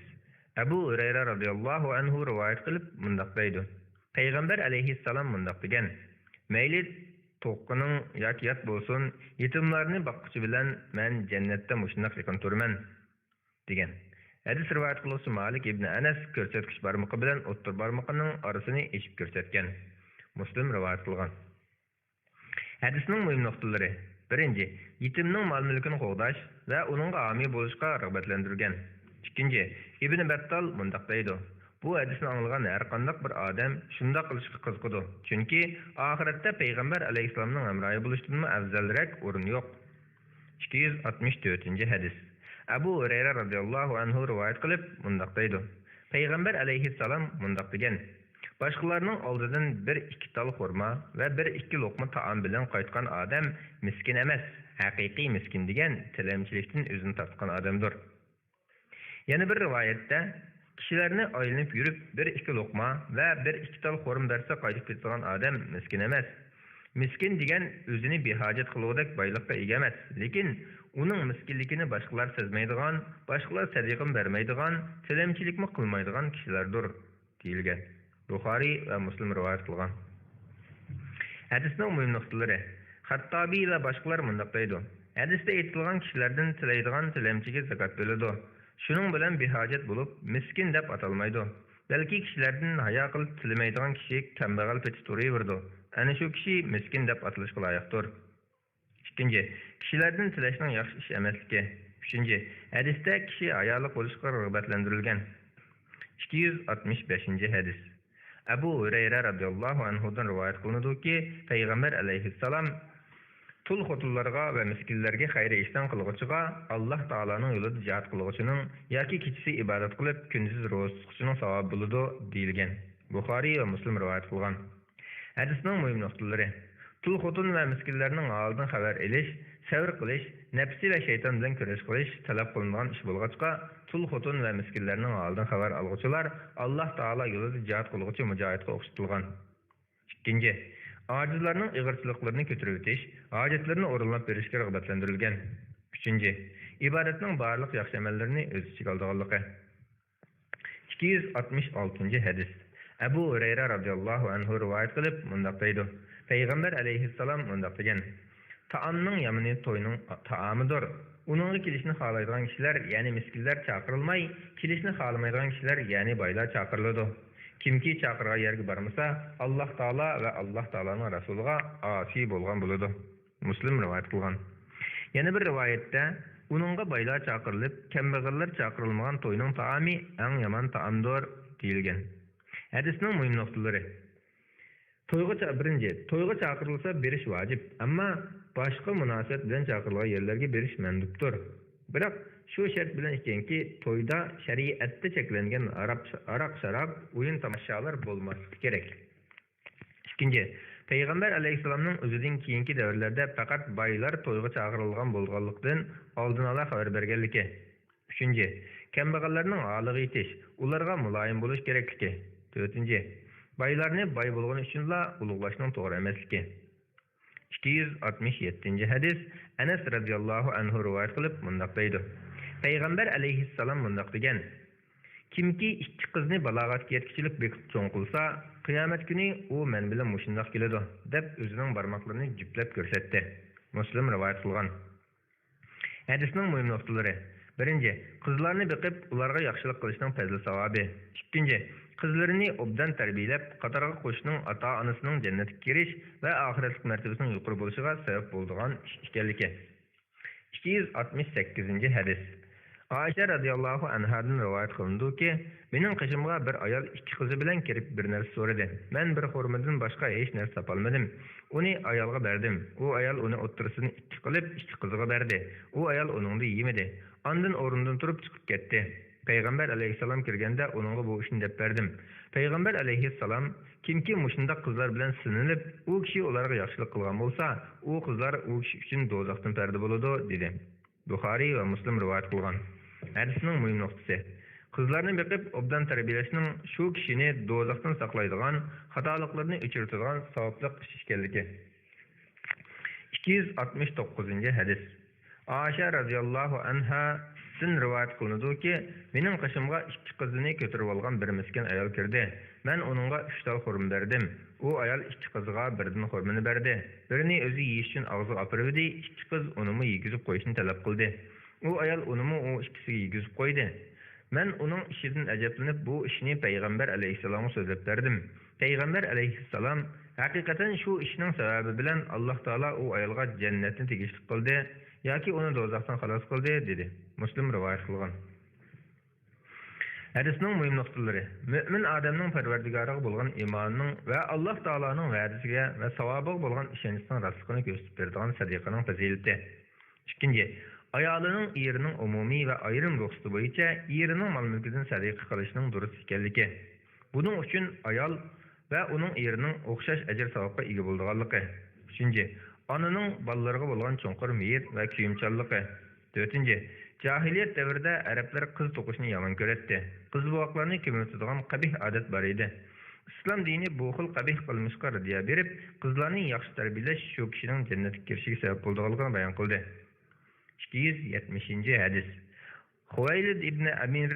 ئەبۇ ھۇرەيرە رەزىياللاھۇ ئەنھۇ رىۋايەت قىلىپ مۇنداق دەيدۇ: پەيغەمبەر ئەلەيھىسسالام مۇنداق دېگەن: «مەيلى توققىنىڭ ياكى يات بولسۇن، يېتىملارنى باققۇچى بىلەن مەن جەننەتتە مۇشۇنداق يېقىن تۇرىمەن» دېگەن. ھەدىس رىۋايەت قىلغۇچى مالىك ئىبنى ئەنەس كۆرسەتكۈچ بارمىقى بىلەن ئوتتۇرا بارمىقىنىڭ ئارىسىنى ئېچىپ كۆرسەتكەن. مۇسلىم رىۋايەت قىلغان. ھەدىسنىڭ مۇھىم نۇقتىلىرى. بىرىنچى، يېتىمنىڭ مال-مۈلكىنى قوغداش ۋە ئۇنىڭغا ھامىي بولۇشقا رىغبەتلەندۈرگەن. ئىككىنچى، ئىبن بەتتال مۇنداق دەيدۇ: بۇ ھەدىسنى ئاڭلىغان ھەرقانداق بىر ئادەم شۇنداق قىلىشقا قىزىقىدۇ، چۈنكى ئاخىرەتتە پەيغەمبەر ئەلەيھىسسالامنىڭ ھەمراھى بولۇشتىنمۇ ئەۋزەلرەك ئورۇن يوق. ئىككى يۈز ئاتمىش تۆتىنچى ھەدىس. ئەبۇ ھۇرەيرە رەزىياللاھۇ ئەنھۇ رىۋايەت قىلىپ مۇنداق دەيدۇ: پەيغەمبەر ئەلەيھىسسالام مۇنداق دېگەن: باشقىلارنىڭ ئالدىدىن بىر ئىككى تال خورما ۋە بىر ئىككى لوقما تائام بىلەن قايتقان ئادەم مىسكىن ئەمەس، ھەقىقىي مىسكىن دېگەن تىلەمچىلىكتىن ئۆزىنى تارتقان ئادەمدۇر. يەنە بىر رىۋايەتتە، كىشىلەرنى ئايلىنىپ يۈرۈپ بىر ئىككى لوقما ۋە بىر ئىككى تال خورما بەرسە قايتىپ كېتىدىغان ئادەم مىسكىن ئەمەس. مىسكىن دېگەن ئۆزىنى بىھاجەت قىلغۇدەك بايلىققا ئىگە ئەمەس، لېكىن ئۇنىڭ مىسكىنلىكىنى باشقىلار سەزمەيدىغان، باشقىلار سەدىقىمۇ بەرمەيدىغان، تىلەمچىلىكمۇ قىلمايدىغان كىشىلەردۇر. دېيىلگەن. بۇخارىي ۋە مۇسلىم رىۋايەت قىلغان. ھەدىسنىڭ مۇھىم نۇقتىلىرى. خەتتابىي ۋە باشقىلار مۇنداق دەيدۇ: ھەدىستە ئېيتىلغان كىشىلەردىن تىلەيدىغان تىلەمچىگە زاكات بېرىلىدۇ. شۇنىڭ بىلەن بىھاجەت بولۇپ، مىسكىن دەپ ئاتالمايدۇ. بەلكى كىشىلەردىن ھايا قىلىپ تىلىمەيدىغان كىشى كەمبەغەل پېتى تۇرۇۋېرىدۇ. ئەنە شۇ كىشى مىسكىن دەپ ئاتىلىشقا لايىقتۇر. ئىككىنچى، كىشىلەردىن تىلەشنىڭ ياخشى ئىش ئەمەسلىكى. ئۈچىنچى، ھەدىستە كىشى ھايالىق بولۇشقا رىغبەتلەندۈرۈلگەن. ئىككى يۈز ئاتمىش بەشىنچى ھەدىس. ئەبۇ ھۇرەيرە رەزىياللاھۇ ئەنھۇدىن رىۋايەت قىلىنىدۇكى، پەيغەمبەر ئەلەيھىسسالام تۇل خوتۇنلارغا ۋە مىسكىنلەرگە خەير ئېھسان قىلغۇچىغا، ئاللاھ تائالانىڭ يولىدا جىھاد قىلغۇچىنىڭ ياكى كېچىسى ئىبادەت قىلىپ، كۈندۈزى روزا تۇتقۇچىنىڭ ساۋابى بولىدۇ، دېيىلگەن. بۇخارىي ۋە مۇسلىم رىۋايەت قىلغان. ھەدىسنىڭ مۇھىم نۇقتىلىرى. تۇل خوتۇن ۋە مىسكىنلەرنىڭ ھالىدىن خەۋەر ئېلىش، سەۋر قىلىش، نەپسى ۋە شەيتان بىلەن كۈرەش قىلىش تەلەپ قىلىنىدىغان ئىش بولغاچقا، تۇل خوتۇن ۋە مىسكىنلەرنىڭ ھالىدىن خەۋەر ئالغۇچىلار ئاللاھ تائالا يولىدا جىھاد قىلغۇچى مۇجاھىدقا ئوخشىتىلغان. ئىككىنچى، ئاجىزلارنىڭ ئېغىرچىلىقلىرىنى كۆتۈرۈۋېتىش، ھاجەتلىرىنى ئورۇنلاپ بېرىشكە رىغبەتلەندۈرۈلگەن. ئۈچىنچى، ئىبادەتنىڭ بارلىق ياخشى ئەمەللىرىنى ئۆز ئىچىگە ئالىدىغانلىقى. ئىككى يۈز ئاتمىش ئالتىنچى ھەدىس. ئەبۇ ھۇرەيرە رازىياللاھۇ ئەنھۇ رىۋايەت قىلىپ مۇنداق دەيدۇ، پەيغەمبەر ئەلەيھىسسالام مۇنداق دېگەن: تائامنىڭ يامىنى توينىڭ تائامىدۇر. ئۇنىڭغا كېلىشنى خالايدىغان كىشىلەر، يەنى مىسكىنلەر چاقىرىلماي، كېلىشنى خالىمايدىغان كىشىلەر، يەنى بايلار چاقىرىلىدۇ. كىمكى چاقىرغان يەرگە بارمىسا، ئاللاھ تائالا ۋە ئاللاھ تائالانىڭ رەسۇلىغا ئاسىي بولغان بولىدۇ. مۇسلىم رىۋايەت قىلغان. يەنە بىر رىۋايەتتە، ئۇنىڭغا بايلار چاقىرىلىپ، كەمبەغەللەر چاقىرىلمىغان توينىڭ تائامى ئەڭ يامان تائامدۇر، دېيىلگەن. ھەدىسنىڭ مۇھىم نۇقتىلىرى. تويغا چا-، بىرىنچى، تويغا چاقىرىلسا بېرىش ۋاجىپ، ئەمما باشقا مۇناسىۋەت بىلەن چاقىرىلغان يەرلەرگە بېرىش مەندۇپتۇر. بىراق، شۇ شەرت بىلەن ئىكەنكى، تويدا شەرىئەتتە چەكلەنگەن ھاراق-، ھاراق-شاراب، ئويۇن-تاماشالار بولماسلىقى كېرەك. ئىككىنچى، پەيغەمبەر ئەلەيھىسسالامنىڭ ئۆزىدىن كېيىنكى دەۋرلەردە پەقەت بايلار تويغا چاقىرىلغان بولغانلىقتىن، ئالدىن ئالا خەۋەر بەرگەنلىكى. ئۈچىنچى، كەمبەغەللەرنىڭ ھالىغا يېتىش، ئۇلارغا مۇلايىم بولۇش كېرەكلىكى. تۆتىنچى، بايلارنى باي بولغىنى ئۈچۈنلا ئۇلۇغلاشنىڭ توغرا ئەمەسلىكى. ئىككى يۈز ئاتمىش يەتتىنچى ھەدىس، ئەنەس رەزىياللاھۇ ئەنھۇ رىۋايەت قىلىپ مۇنداق دەيدۇ، پەيغەمبەر ئەلەيھىسسالام مۇنداق دېگەن، كىمكى ئىككى قىزنى بالاغەتكە يەتكۈچىلىك بېقىپ چوڭ قىلسا، قىيامەت كۈنى ئۇ مەن بىلەن مۇشۇنداق كېلىدۇ، دەپ ئۆزىنىڭ بارماقلىرىنى جۈپلەپ كۆرسەتتى. مۇسلىم رىۋايەت قىلغان. ھەدىسنىڭ مۇھىم نۇقتىلىرى. بىرىنچى، قىزلارنى بېقىپ، ئۇلارغا ياخشىلىق قىلىشنىڭ پەزلى-ساۋابى. ئىككىنچى، قىزلىرىنى ئوبدان تەربىيەلەپ، قاتارغا قوشۇشنىڭ ئاتا-ئانىسىنىڭ جەننەتكە كىرىش ۋە ئاخىرەتلىك مەرتىۋىسىنىڭ يۇقىرى بولۇشىغا سەۋەب بولىدىغان ئىش ئىكەنلىكى. ئىككى يۈز ئاتمىش سەككىزىنچى ھەدىس. ئائىشە رەزىياللاھۇ ئەنھادىن رىۋايەت قىلىنىدۇكى، مېنىڭ قېشىمغا بىر ئايال ئىككى قىزى بىلەن كىرىپ بىر نەرسە سورىدى. مەن بىر خورمىدىن باشقا ھېچ نەرسە تاپالمىدىم. ئۇنى ئايالغا بەردىم. ئۇ ئايال ئۇنى ئوتتۇرىسىدىن ئىككى قىلىپ، ئىككى قىزىغا بەردى. ئۇ ئايال ئۇنىڭدا يېمىدى. ئاندىن ئورنىدىن تۇرۇپ چىقىپ كەتتى. پەيغەمبەر ئەلەيھىسسالام كىرگەندە ئۇنىڭغا بۇ ئىشنى دەپ بەردىم. پەيغەمبەر ئەلەيھىسسالام، كىمكى مۇشۇنداق قىزلار بىلەن سىنىلىپ، ئۇ كىشى ئۇلارغا ياخشىلىق قىلغان بولسا، ئۇ قىزلار ئۇ كىشى ئۈچۈن دوزاختىن پەردە بولىدۇ، دېدى. بۇخارىي ۋە مۇسلىم رىۋايەت قىلغان. ھەدىسنىڭ مۇھىم نۇقتىسى. قىزلارنى بېقىپ، ئوبدان تەربىيەلەشنىڭ شۇ كىشىنى دوزاختىن ساقلايدىغان، خاتالىقلىرىنى ئۆچۈرتىدىغان ساۋابلىق ئىش ئىكەنلىكى. ئىككى يۈز ئاتمىش توققۇزىنچى ھەدىس. ئائىشە رەزىياللاھۇ ئەنھادىن رىۋايەت قىلىنىدۇكى، مېنىڭ قېشىمغا ئىككى قىزىنى كۆتۈرۈۋالغان بىر مىسكىن ئايال كىردى. مەن ئۇنىڭغا ئۈچ تال خورما بەردىم. ئۇ ئايال ئىككى قىزىغا بىردىن خورمىنى بەردى. بىرىنى ئۆزى يېيىش ئۈچۈن ئاغزىغا ئاپىرىۋىدى، ئىككى قىز ئۇنىمۇ يېگۈزۈپ قويۇشنى تەلەپ قىلدى. ئۇ ئايال ئۇنىمۇ ئۇ ئىككىسىگە يېگۈزۈپ قويدى. مەن ئۇنىڭ ئىشىدىن ئەجەبلىنىپ، بۇ ئىشنى پەيغەمبەر ئەلەيھىسسالامغا سۆزلەپ بەردىم. پەيغەمبەر ئەلەيھىسسالام، ھەقىقەتەن شۇ ئىشنىڭ سەۋەبى بىلەن ئاللاھ تائالا ئۇ ئايالغا جەننەتنى تېگىشلىك قىلدى ياكى ئۇنى دوزاختىن خالاس قىلدى، دېدى. مۇسلىم رىۋايەت قىلغان. ھەدىسنىڭ مۇھىم نۇقتىلىرى. مۆمىن ئادەمنىڭ پەرۋەردىگارىغا بولغان ئىمانىنىڭ ۋە ئاللاھ تائالانىڭ ۋەدىسىگە ۋە ساۋابىغا بولغان ئىشەنچىنىڭ راستلىقىنى كۆرسىتىپ بېرىدىغان سەدىقىنىڭ پەزىلىتى. ئىككىنچى، ئايالىنىڭ ئېرىنىڭ ئومۇمىي ۋە ئايرىم رۇخسىتى بويىچە ئېرىنىڭ مال-مۈلكىدىن سەدىقە قىلىشنىڭ دۇرۇس ئىكەنلىكى. بۇنىڭ ئۈچۈن ئايال ۋە ئۇنىڭ ئېرىنىڭ ئوخشاش ئەجىر-ساۋابقا ئىگە بولىدىغانلىقى. ئۈچىنچى، ئانىنىڭ بالىلىرىغا بولغان چوڭقۇر مېھىر ۋە كۆيۈمچانلىقى. تۆتىنچى، جاھىلىيەت دەۋرىدە ئەرەبلەر قىز توقۇشنى يامان كۆرەتتى. قىز بوۋاقلارنى كۆمۈۋېتىدىغان قەبىھ ئادەت بار ئىدى. ئىسلام دىنى بۇ خىل قەبىھ قىلمىشقا رەددىيە بېرىپ، قىزلارنى ياخشى تەربىيەلەش شۇ كىشىنىڭ جەننەتكە كىرىشىگە سەۋەب بولىدىغانلىقىنى بايان قىلدى. ئىككى يۈز يەتمىشىنچى ھەدىس. خۇۋەيلىد ئىبنى ئەمىر،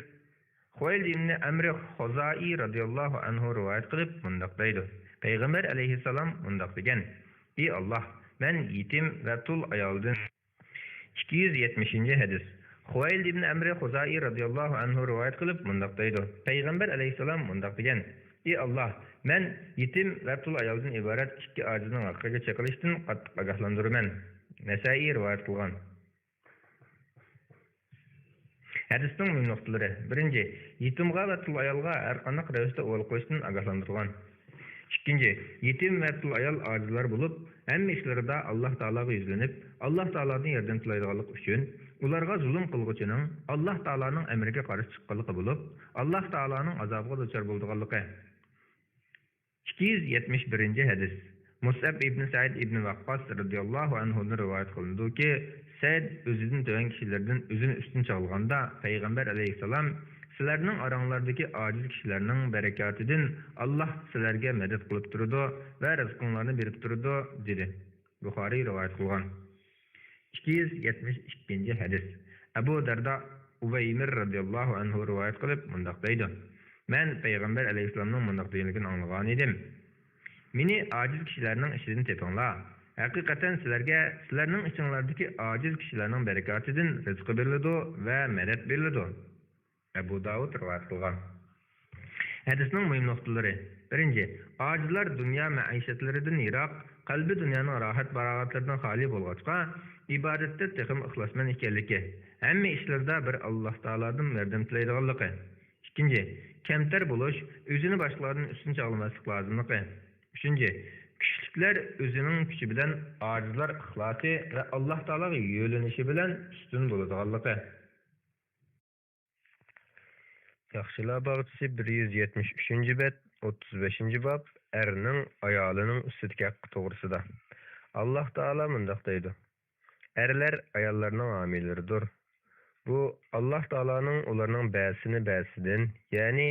خۇۋەيلىد ئىبنى ئەمرى خۇزائىي رەزىياللاھۇ ئەنھۇ رىۋايەت قىلىپ مۇنداق دەيدۇ، پەيغەمبەر ئەلەيھىسسالام مۇنداق دېگەن، ئى ئاللاھ، مەن يېتىم ۋە تۇل ئايالدىن. ئىككى يۈز يەتمىشىنچى ھەدىس. خۇۋەيلىد ئىبنى ئەمرى خۇزائىي رەزىياللاھۇ ئەنھۇ رىۋايەت قىلىپ مۇنداق دەيدۇ، پەيغەمبەر ئەلەيھىسسالام مۇنداق دېگەن، ئى ئاللاھ، مەن يېتىم ۋە تۇل ئايالدىن ئىبارەت ئىككى ئاجىزنىڭ ھەققىگە چېقىلىشتىن قاتتىق ئاگاھلاندۇرىمەن. نەسائىي رىۋايەت قىلغان. ھەدىسنىڭ مۇھىم نۇقتىلىرى. بىرىنچى، يېتىمغا ۋە تۇل ئايالغا ھەر قانداق رەۋىشتە ئۇۋال قويۇشتىن ئاگاھلاندۇرغان. ئىككىنچى، يېتىم ۋە تۇل ئايال ئاجىزلار بولۇپ، ھەممە ئىشلىرىدا ئاللاھ تائالاغا يۈزلىنىپ، ئاللاھ تائالادىن ياردەم تىلەيدىغانلىقى ئۈچۈن، ئۇلارغا زۇلۇم قىلغۇچىنىڭ ئاللاھ تائالانىڭ ئەمرىگە قارشى چىققانلىقى بولۇپ، ئاللاھ تائالانىڭ ئازابىغا دۇچار بولىدىغانلىقى. ئىككى يۈز يەتمىش بىرىنچى ھەدىس. مۇسئەب ئىبنى سەئىد ئىبنى ۋەققاس رەزىياللاھۇ ئەنھۇدىن رىۋايەت قىلىنىدۇكى، سەئىد ئۆزىدىن تۆۋەن كىشىلەردىن ئۆزىنى ئۈستۈن چاغلىغاندا، پەيغەمبەر ئەلەيھىسسالام، سىلەرنىڭ ئاراڭلاردىكى ئاجىز كىشىلەرنىڭ بەرىكاتىدىن ئاللاھ سىلەرگە مەدەت قىلىپ تۇرىدۇ ۋە رىزقىڭلارنى بېرىپ تۇرىدۇ، دېدى. بۇخارىي رىۋايەت قىلغان. ئىككى يۈز يەتمىش ئىككىنچى ھەدىس. ئەبۇ دەردا ئۇۋەيمىر رەزىياللاھۇ ئەنھۇ رىۋايەت قىلىپ مۇنداق دەيدۇ، مەن پەيغەمبەر ئەلەيھىسسالامنىڭ مۇنداق دېگەنلىكىنى ئاڭلىغانىدىم، مېنى ئاجىز كىشىلەرنىڭ ئىچىدىن تېپىڭلار. ھەقىقەتەن سىلەرگە سىلەرنىڭ ئىچىڭلاردىكى ئاجىز كىشىلەرنىڭ بەرىكاتىدىن رىزقى بېرىلىدۇ ۋە مەدەت بېرىلىدۇ. ئەبۇ داۋۇد رىۋايەت قىلغان. ھەدىسنىڭ مۇھىم نۇقتىلىرى. بىرىنچى، ئاجىزلار دۇنيا مەئىشەتلىرىدىن يىراق، قەلبى دۇنيانىڭ راھەت-پاراغەتلىرىدىن خالىي بولغاچقا، ئىبادەتتە تېخىمۇ ئىخلاسمەن ئىكەنلىكى، ھەممە ئىشلىرىدا بىر ئاللاھ تائالادىن ياردەم تىلەيدىغانلىقى. ئىككىنچى، كەمتەر بولۇش، ئۆزىنى باشقىلاردىن ئۈستۈن چاغلىماسلىق لازىملىقى. ئۈچىنچى، كۈچلۈكلەر ئۆزىنىڭ كۈچى بىلەن، ئاجىزلار ئىخلاسى ۋە ئاللاھ تائالاغا يۆلىنىشى بىلەن ئۈستۈن بولىدىغانلىقى. ياخشىلار باغچىسى بىر يۈز يەتمىش ئۈچىنچى بەت، ئوتتۇز بەشىنچى باب، ئەرنىڭ ئايالىنىڭ ئۈستىدىكى ھەققى توغرىسىدا. ئاللاھ تائالا مۇنداق دەيدۇ: ئەرلەر ئاياللارنىڭ ھامىيلىرىدۇر. بۇ ئاللاھ تائالانىڭ ئۇلارنىڭ بەزىسىنى بەزىسىدىن، يەنى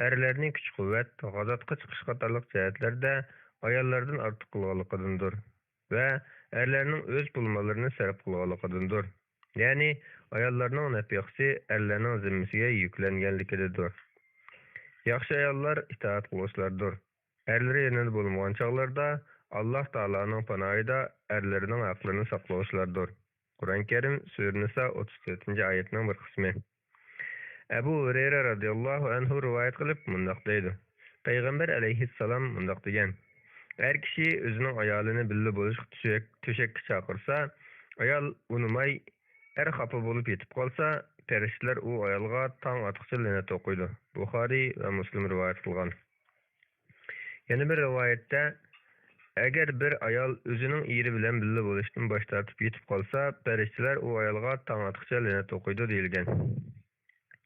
ئەرلەرنى كۈچ-قۇۋۋەت، غازاتقا چىقىش قاتارلىق جەھەتلەردە ئاياللاردىن ئارتۇق قىلغانلىقىدىندۇر ۋە ئەرلەرنىڭ ئۆز پۇل-ماللىرىنى سەرپ قىلغانلىقىدىندۇر. يەنى ئاياللارنىڭ نەپىقىسى ئەرلەرنىڭ زىممىسىگە يۈكلەنگەنلىكىدىندۇر. ياخشى ئاياللار ئىتائەت قىلغۇچىلاردۇر. ئەرلىرى يېنىدا بولمىغان چاغلاردا ئاللاھ تائالانىڭ پاناھىدا ئەرلىرىنىڭ ھەقلىرىنى ساقلىغۇچىلاردۇر. قۇرئان كەرىم، سۈرە نىسا، ئوتتۇز تۆتىنچى ئايەتنىڭ بىر قىسمى. ئەبۇ ھۇرەيرە رەزىياللاھۇ ئەنھۇ رىۋايەت قىلىپ مۇنداق دەيدۇ: پەيغەمبەر ئەلەيھىسسالام مۇنداق دېگەن: ئەر كىشى ئۆزىنىڭ ئايالىنى بىللە بولۇشقا تۆشەك، تۆشەككە چاقىرسا، ئايال ئۇنىماي، ئەر خاپا بولۇپ يېتىپ قالسا، پەرىشتىلەر ئۇ ئايالغا تاڭ ئاتقىچە لەنەت ئوقۇيدۇ. بۇخارىي ۋە مۇسلىم رىۋايەت قىلغان. يەنە بىر رىۋايەتتە، ئەگەر بىر ئايال ئۆزىنىڭ ئېرى بىلەن بىللە بولۇشتىن باش تارتىپ يېتىپ قالسا، پەرىشتىلەر ئۇ ئايالغا تاڭ ئاتقىچە لەنەت ئوقۇيدۇ، دېيىلگەن.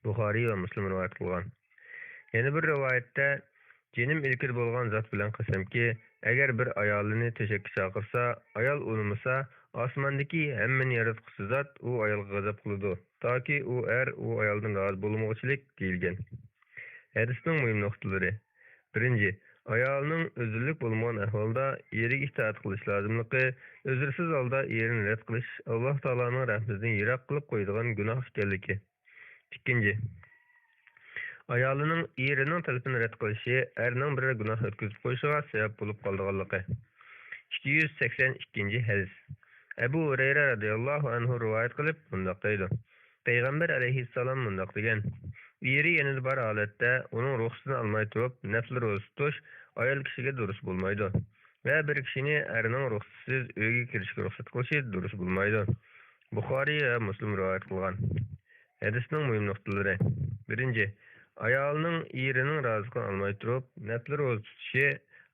بۇخارىي ۋە مۇسلىم رىۋايەت قىلغان. يەنە بىر رىۋايەتتە، جېنىم ئىلكىدە بولغان زات بىلەن قەسەمكى، ئەگەر بىر ئايالىنى تۆشەككە چاقىرسا، ئايال ئۇنىمىسا، ئاسماندىكى ھەممىنى ياراتقۇچى زات ئۇ ئايالغا غەزەپ قىلىدۇ، تاكى ئۇ ئەر ئۇ ئايالدىن رازى بولمىغۇچىلىك، دېيىلگەن. ھەدىسنىڭ مۇھىم نۇقتىلىرى. بىرىنچى، ئايالنىڭ ئۆزۈللۈك بولمىغان ئەھۋالدا ئېرىگە ئىتائەت قىلىش لازىملىقى، ئۆزرىسىز ھالدا ئېرىنى رەت قىلىش ئاللاھ تائالانىڭ رەھمىتىدىن يىراق قىلىپ قويىدىغان گۇناھ ئىكەنلىكى. ئىككىنچى، ئايالىنىڭ ئېرىنىڭ تەلىپىنى رەت قىلىشى ئەرنىڭ بىرەر گۇناھ ئۆتكۈزۈپ قويۇشىغا سەۋەب بولۇپ قالىدىغانلىقى. ئىككى يۈز سەكسەن ئىككىنچى ھەدىس. ئەبۇ ھۇرەيرە رەزىياللاھۇ ئەنھۇ رىۋايەت قىلىپ مۇنداق دەيدۇ: پەيغەمبەر ئەلەيھىسسالام مۇنداق دېگەن: ئېرى يېنىدا بار ھالەتتە ئۇنىڭ رۇخسىتىنى ئالماي تۇرۇپ نەپلى روزا تۇتۇش ئايال كىشىگە دۇرۇس بولمايدۇ ۋە بىر كىشىنى ئەرنىڭ رۇخسىتىسىز ئۆيگە كىرىشكە رۇخسەت قىلىشى دۇرۇس بولمايدۇ. بۇخارىي ۋە مۇسلىم رىۋايەت قىلغان. ھەدىسنىڭ مۇھىم نۇقتىلىرى. بىرىنچى، ئايالنىڭ ئېرىنىڭ رازىلىقىنى ئالماي تۇرۇپ نەپلى روزا تۇتۇشى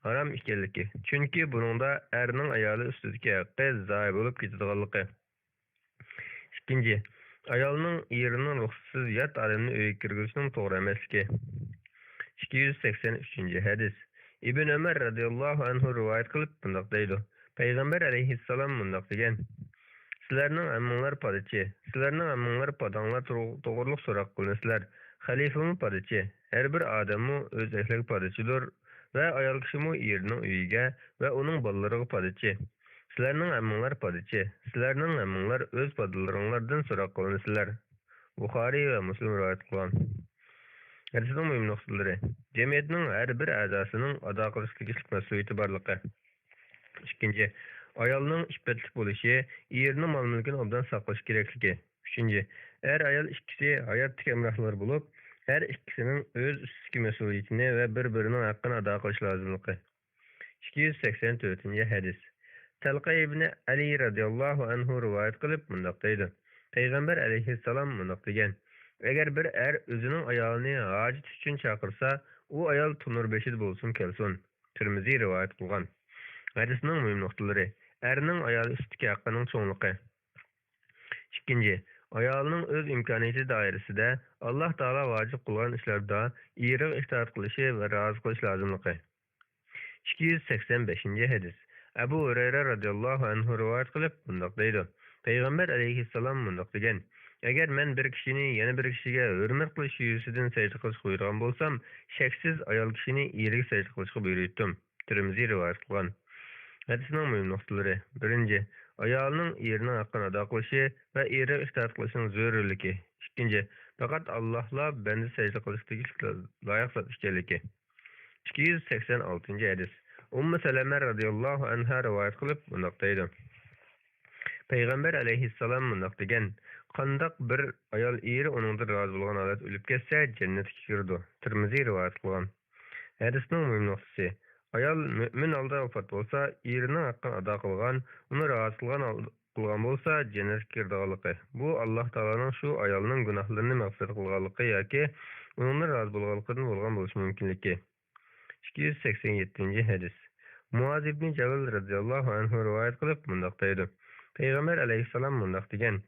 ھارام ئىكەنلىكى. چۈنكى بۇنىڭدا ئەرنىڭ ئايالى ئۈستىدىكى ھەققى زايە بولۇپ كېتىدىغانلىقى. ئىككىنچى، ئايالنىڭ ئېرىنىڭ رۇخسىتىسىز يات ئادەمنى ئۆيگە كىرگۈزۈشىنىڭ توغرا ئەمەسلىكى. ئىككى يۈز سەكسەن ئۈچىنچى ھەدىس. ئىبن ئۆمەر رەزىياللاھۇ ئەنھۇ رىۋايەت قىلىپ مۇنداق دەيدۇ: پەيغەمبەر ئەلەيھىسسالام مۇنداق دېگەن: سىلەرنىڭ ھەممىڭلار پادىچى، سىلەرنىڭ ھەممىڭلار پاداڭلار توغ-، توغرۇلۇق سوراق قىلىنىسىلەر. خەلىپىمۇ پادىچى، ھەر بىر ئادەممۇ ئۆز ئەھلىگە پادىچىدۇر ۋە ئايال كىشىمۇ ئېرىنىڭ ئۆيىگە ۋە ئۇنىڭ بالىلىرىغا پادىچى. سىلەرنىڭ ھەممىڭلار پادىچى، سىلەرنىڭ ھەممىڭلار ئۆز پادىلىرىڭلاردىن سوراق قىلىنىسىلەر. بۇخارىي ۋە مۇسلىم رىۋايەت قىلغان. ھەدىسنىڭ مۇھىم نۇقتىلىرى. جەمئىيەتنىڭ ھەر بىر ئەزاسىنىڭ ئادا قىلىشقا تېگىشلىك مەسئۇلىيىتى بارلىقى. ئىككىنچى، ئايالنىڭ ئىپپەتلىك بولۇشى، ئېرىنىڭ مال-مۈلكىنى ئوبدان ساقلىشى كېرەكلىكى. ئۈچىنچى، ئەر-ئايال ئىككىسى ھاياتتىكى ھەمراھلار بولۇپ، ھەر ئىككىسىنىڭ ئۆز ئۈستىدىكى مەسئۇلىيىتىنى ۋە بىر-بىرىنىڭ ھەققىنى ئادا قىلىش لازىملىقى. ئىككى يۈز سەكسەن تۆتىنچى ھەدىس. تەلقە ئىبنى ئەلى رەزىياللاھۇ ئەنھۇ رىۋايەت قىلىپ مۇنداق دەيدۇ: پەيغەمبەر ئەلەيھىسسالام مۇنداق دېگەن: ئەگەر بىر ئەر ئۆزىنىڭ ئايالىنى ھاجىتى ئۈچۈن چاقىرسا، ئۇ ئايال تونۇر بېشىدا بولسۇن كەلسۇن. تىرمىزى رىۋايەت قىلغان. ھەدىسنىڭ مۇھىم نۇقتىلىرى. ئەرنىڭ ئايالى ئۈستىدىكى ھەققىنىڭ چوڭلۇقى. ئىككىنچى، ئايالىنىڭ ئۆز ئىمكانىيىتى دائىرىسىدە ئاللاھ تائالا ۋاجىپ قىلغان ئىشلاردا ئېرىغا ئىتائەت قىلىشى ۋە رازى قىلىش لازىملىقى. ئىككى يۈز سەكسەن بەشىنچى ھەدىس. ئەبۇ ھۇرەيرە رەزىياللاھۇ ئەنھۇ رىۋايەت قىلىپ مۇنداق دەيدۇ: پەيغەمبەر ئەلەيھىسسالام مۇنداق دېگەن: ئەگەر مەن بىر كىشىنى يەنە بىر كىشىگە ھۆرمەت قىلىش يۈزىسىدىن سەجدە قىلىشقا بۇيرۇغان بولسام، شەكسىز ئايال كىشىنى ئېرىگە سەجدە قىلىشقا بۇيرۇيتتۇم. تىرمىزى رىۋايەت قىلغان. ھەدىسنىڭ مۇھىم نۇقتىلىرى. بىرىنچى، ئايالنىڭ ئېرىنىڭ ھەققىنى ئادا قىلىشى ۋە ئېرىگە ئىتائەت قىلىشنىڭ زۆرۈرلۈكى. ئىككىنچى، پەقەت ئاللاھلا بەندە سەجدە قىلىشقا تېگىشلىك لايىق زات ئىكەنلىكى. ئىككى يۈز سەكسەن ئالتىنچى ھەدىس. ئۇممۇ سەلەمە رەزىياللاھۇ ئەنھا رىۋايەت قىلىپ مۇنداق دەيدۇ: پەيغەمبەر ئەلەيھىسسالام مۇنداق دېگەن: قانداق بىر ئايال ئېرى ئۇنىڭدىن رازى بولغان ھالەتتە ئۆلۈپ كەتسە، جەننەتكە كىرىدۇ. تىرمىزى رىۋايەت قىلغان. ھەدىسنىڭ مۇھىم نۇقتىسى، ئايال مۆمىن ھالدا ۋاپات بولسا، ئېرىنىڭ ھەققىنى ئادا قىلغان، ئۇنى رازى قىلغان ھال-، قىلغان بولسا، جەننەتكە كىرىدىغانلىقى. بۇ ئاللاھ تائالانىڭ شۇ ئايالنىڭ گۇناھلىرىنى مەغپىرەت قىلغانلىقى ياكى ئۇنىڭدىن رازى بولغانلىقىدىن بولغان بولۇشى مۇمكىنلىكى. ئىككى يۈز سەكسەن يەتتىنچى ھەدىس. مۇئاز ئىبنى جەبەل رەزىياللاھۇ ئەنھۇ رىۋايەت قىلىپ مۇنداق دەيدۇ، پەيغەمبەر ئەلەيھىسسالام مۇنداق دېگەن،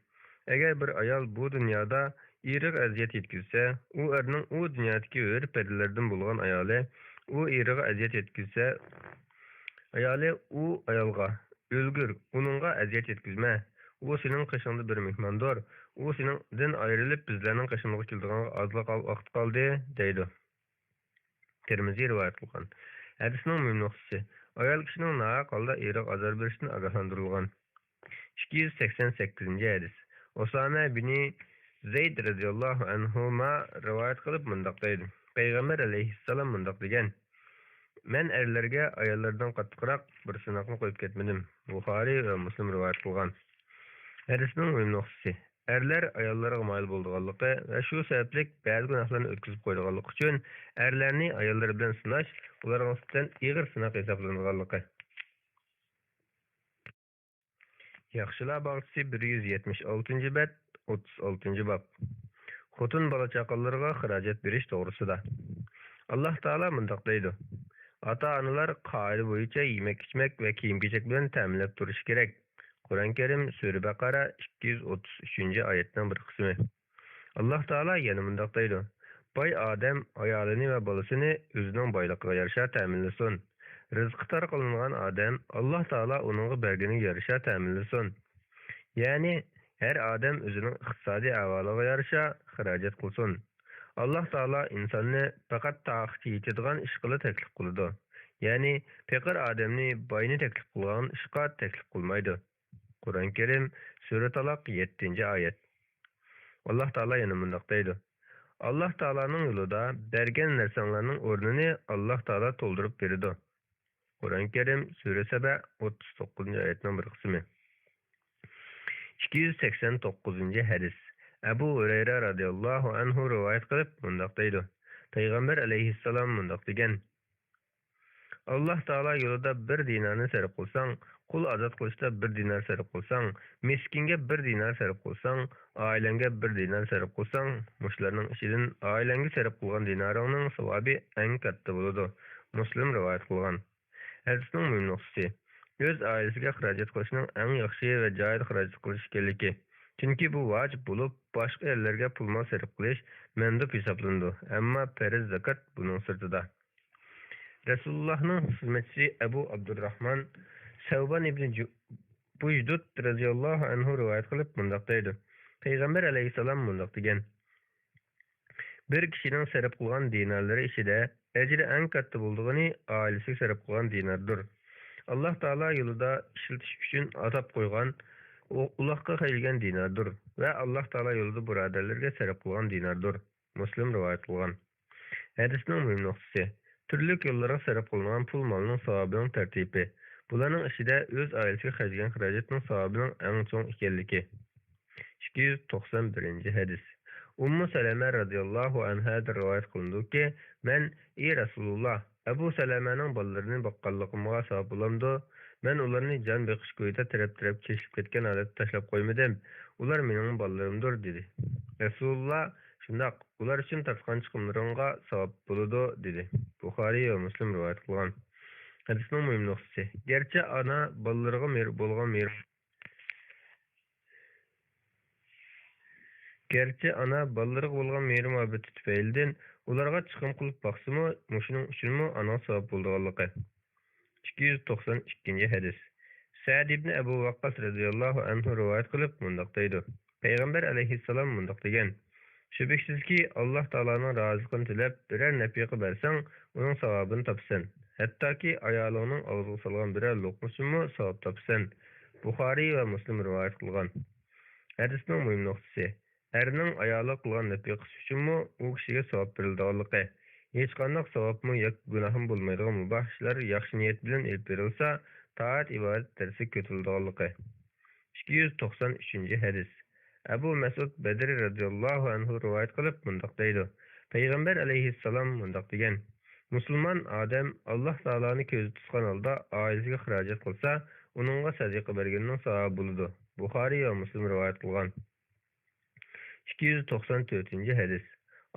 ئەگەر بىر ئايال بۇ دۇنيادا ئېرىغا ئەزىيەت يەتكۈزسە، ئۇ ئەرنىڭ ئۇ دۇنيادىكى ھۆر پەرىلەردىن بولغان ئايالى، ئۇ ئېرىغا ئەزىيەت يەتكۈزسە، ئايالى ئۇ ئايالغا، ئۆلگۈر، ئۇنىڭغا ئەزىيەت يەتكۈزمە، ئۇ سېنىڭ قېشىڭدا بىر مېھماندۇر، ئۇ سېنىڭدىن ئايرىلىپ بىزلەرنىڭ قېشىمىزغا كېلىدىغانغا ئازلا قال-، ۋاقىت قالدى، دەيدۇ. تىرمىزى رىۋايەت قىلغان. ھەدىسنىڭ مۇھىم نۇقتىسى، ئايال كىشىنىڭ ناھەق ھالدا ئېرىغا ئازار بېرىشتىن ئاگاھلاندۇرۇلغان. ئىككى يۈز سەكسەن سەككىزىنچى ھەدىس. ئۇسامە بىنى زەيد رەزىياللاھۇ ئەنھۇما رىۋايەت قىلىپ مۇنداق دەيدۇ، پەيغەمبەر ئەلەيھىسسالام مۇنداق دېگەن، مەن ئەرلەرگە ئاياللاردىن قاتتىقراق بىر سىناقنى قويۇپ كەتمىدىم. بۇخارىي ۋە مۇسلىم رىۋايەت قىلغان. ھەدىسنىڭ مۇھىم نۇقتىسى، ئەرلەر ئاياللىرىغا مايىل بولىدىغانلىقى ۋە شۇ سەۋەبلىك بەزى گۇناھلارنى ئۆتكۈزۈپ قويىدىغانلىقى ئۈچۈن ئەرلەرنى ئاياللىرى بىلەن سىناش ئۇلارغا نىسبەتەن ئېغىر سىناق ھېسابلىنىدىغانلىقى. ياخشىلار باغچىسى، بىر يۈز يەتمىش ئالتىنچى بەت، ئوتتۇز ئالتىنچى باب. خوتۇن بالا-چاقىلىرىغا خىراجەت بېرىش توغرىسىدا. ئاللاھ تائالا مۇنداق دەيدۇ، ئاتا-ئانىلار قائىدە بويىچە يېمەك-ئىچمەك ۋە كىيىم-كېچەك بىلەن تەمىنلەپ تۇرۇشى كېرەك. قۇرئان كەرىم، سۈرە بەقەرە، ئىككى يۈز ئوتتۇز ئۈچىنچى ئايەتنىڭ بىر قىسمى. ئاللاھ تائالا يەنە مۇنداق دەيدۇ، باي ئادەم ئايالىنى ۋە بالىسىنى ئۆزىنىڭ بايلىقىغا يارىشا تەمىنلىسۇن. رىزقى تار قىلىنغان ئادەم ئاللاھ تائالا ئۇنىڭغا بەرگىنىگە يارىشا تەمىنلىسۇن. يەنى ھەر ئادەم ئۆزىنىڭ ئىقتىسادىي ئەھۋالىغا يارىشا خىراجەت قىلسۇن. ئاللاھ تائالا ئىنساننى پەقەت تاقىتى يېتىدىغان ئىشقىلا تەكلىپ قىلىدۇ. يەنى پېقىر ئادەمنى باينى تەكلىپ قىلغان ئىشقا تەكلىپ قىلمايدۇ. قۇرئان كەرىم، سۈرە تالاق، يەتتىنچى ئايەت. ئاللاھ تائالا يەنە مۇنداق دەيدۇ، ئاللاھ تائالانىڭ يولىدا بەرگەن نەرسەڭلارنىڭ ئورنىنى ئاللاھ تائالا تولدۇرۇپ بېرىدۇ. قۇرئان كەرىم، سۈرە سەبە، ئوتتۇز توققۇزىنچى ئايەتنىڭ بىر قىسمى. ئىككى يۈز سەكسەن توققۇزىنچى ھەدىس. ئەبۇ ھۇرەيرە رەزىياللاھۇ ئەنھۇ رىۋايەت قىلىپ مۇنداق دەيدۇ، پەيغەمبەر ئەلەيھىسسالام مۇنداق دېگەن، ئاللاھ تائالا يولىدا بىر دىنارنى سەرپ قىلساڭ، قۇل ئازاد قىلىشتا بىر دىنار سەرپ قىلساڭ، مىسكىنگە بىر دىنار سەرپ قىلساڭ، ئائىلەڭگە بىر دىنار سەرپ قىلساڭ، مۇشۇلارنىڭ ئىچىدىن ئائىلەڭگە سەرپ قىلغان دىنارىڭنىڭ ساۋابى ئەڭ كاتتا بولىدۇ. مۇسلىم رىۋايەت قىلغان. ھەدىسنىڭ مۇھىم نۇقتىسى، ئۆز ئائىلىسىگە خىراجەت قىلىشنىڭ ئەڭ ياخشى ۋە جايىدا خىراجەت قىلىش ئىكەنلىكى. چۈنكى بۇ ۋاجىپ بولۇپ، باشقا ئەرلەرگە پۇل-مال سەرپ قىلىش مەندۇب ھېسابلىنىدۇ، ئەمما پەرز زاكات بۇنىڭ سىرتىدا. رەسۇلۇللاھنىڭ خىزمەتچىسى ئەبۇ ئابدۇرراھمان سەۋبان ئىبنى جۇ-، بۇجدۇد رەزىياللاھۇ ئەنھۇ رىۋايەت قىلىپ مۇنداق دەيدۇ، پەيغەمبەر ئەلەيھىسسالام مۇنداق دېگەن، بىر كىشىنىڭ سەرپ قىلغان دىنارلىرى ئىچىدە ئەجرى ئەڭ كاتتا بولىدىغىنى ئائىلىسىگە سەرپ قىلغان دىناردۇر. ئاللاھ تائالا يولىدا ئىشلىتىش ئۈچۈن ئاتاپ قويغان، ئۇ-، ئۇلاققا خەجلىگەن دىناردۇر ۋە ئاللاھ تائالا يولىدا بۇرادەرلىرىگە سەرپ قىلغان دىناردۇر. مۇسلىم رىۋايەت قىلغان. ھەدىسنىڭ مۇھىم نۇقتىسى، تۈرلۈك يوللارغا سەرپ قىلىنغان پۇل مالنىڭ ساۋابىنىڭ تەرتىپى، بۇلارنىڭ ئىچىدە ئۆز ئائىلىسىگە خەجلىگەن خىراجەتنىڭ ساۋابىنىڭ ئەڭ چوڭ ئىكەنلىكى. ئىككى يۈز توقسان بىرىنچى ھەدىس. ئۇممۇ سەلەمە رەزىياللاھۇ ئەنھادىن رىۋايەت قىلىنىدۇكى، مەن، ئى رەسۇلۇللا، ئەبۇ سەلەمەنىڭ بالىلىرىنى باققانلىقىمغا ساۋاب بولامدۇ؟ مەن ئۇلارنى جان بېقىش كويىدا تەرەپ-تەرەپكە چېچىلىپ كەتكەن ھالەتتە تاشلاپ قويمىدىم. ئۇلار مېنىڭ بالىلىرىمدۇر، دېدى. رەسۇلۇللا، شۇنداق، ئۇلار ئۈچۈن تارتقان چىقىملىرىڭغا ساۋاب بولىدۇ، دېدى. بۇخارىي ۋە مۇسلىم رىۋايەت قىلغان. ھەدىسنىڭ مۇھىم نۇقتىسى، گەرچە ئانا بالىلىرىغا مېھىر-، بولغان مېھرى گەرچە ئانا بالىلىرىغا بولغان مېھرى-مۇھەببىتى تۈپەيلىدىن ئۇلارغا چىقىم قىلىپ باقسىمۇ، مۇشۇنىڭ ئۈچۈنمۇ ئانىغا ساۋاب بولىدىغانلىقى. ئىككى يۈز توقسان ئىككىنچى ھەدىس. سەئد ئىبنى ئەبۇ ۋەققاس رەزىياللاھۇ ئەنھۇ رىۋايەت قىلىپ مۇنداق دەيدۇ، پەيغەمبەر ئەلەيھىسسالام مۇنداق دېگەن، شۈبھىسىزكى، ئاللاھ تائالانىڭ رازىلىقىنى تىلەپ، بىرەر نەپىقە بەرسەڭ، ئۇنىڭ ساۋابىنى تاپىسەن. ھەتتاكى ئايالىڭنىڭ ئاغزىغا سالغان بىرەر لوقمىسىمۇ ساۋاب تاپىسەن. بۇخارىي ۋە مۇسلىم رىۋايەت قىلغان. ھەدىسنىڭ مۇھىم نۇقتىسى، ئەرنىڭ ئايالىغا قىلغان نەپىقىسى ئۈچۈنمۇ ئۇ كىشىگە ساۋاب بېرىلىدىغانلىقى، ھېچقانداق ساۋابمۇ ياكى گۇناھمۇ بولمايدىغان مۇباھ ئىشلار ياخشى نىيەت بىلەن ئېلىپ بېرىلسا، تائەت-ئىبادەت دەرىجىسى كۆتۈرۈلىدىغانلىقى. ئىككى يۈز توقسان ئۈچىنچى ھەدىس. ئەبۇ مەسئۇد بەدرى رەزىياللاھۇ ئەنھۇ رىۋايەت قىلىپ مۇنداق دەيدۇ، پەيغەمبەر ئەلەيھىسسالام مۇنداق دېگەن، مۇسۇلمان ئادەم ئاللاھ تائالانى كۆزدە تۇتقان ھالدا ئائىلىسىگە خىراجەت قىلسا، ئۇنىڭغا سەدىقە بەرگىنىنىڭ ساۋابى بولىدۇ. بۇخارىي ۋە مۇسلىم رىۋايەت قىلغان. ئىككى يۈز توقسان تۆتىنچى ھەدىس.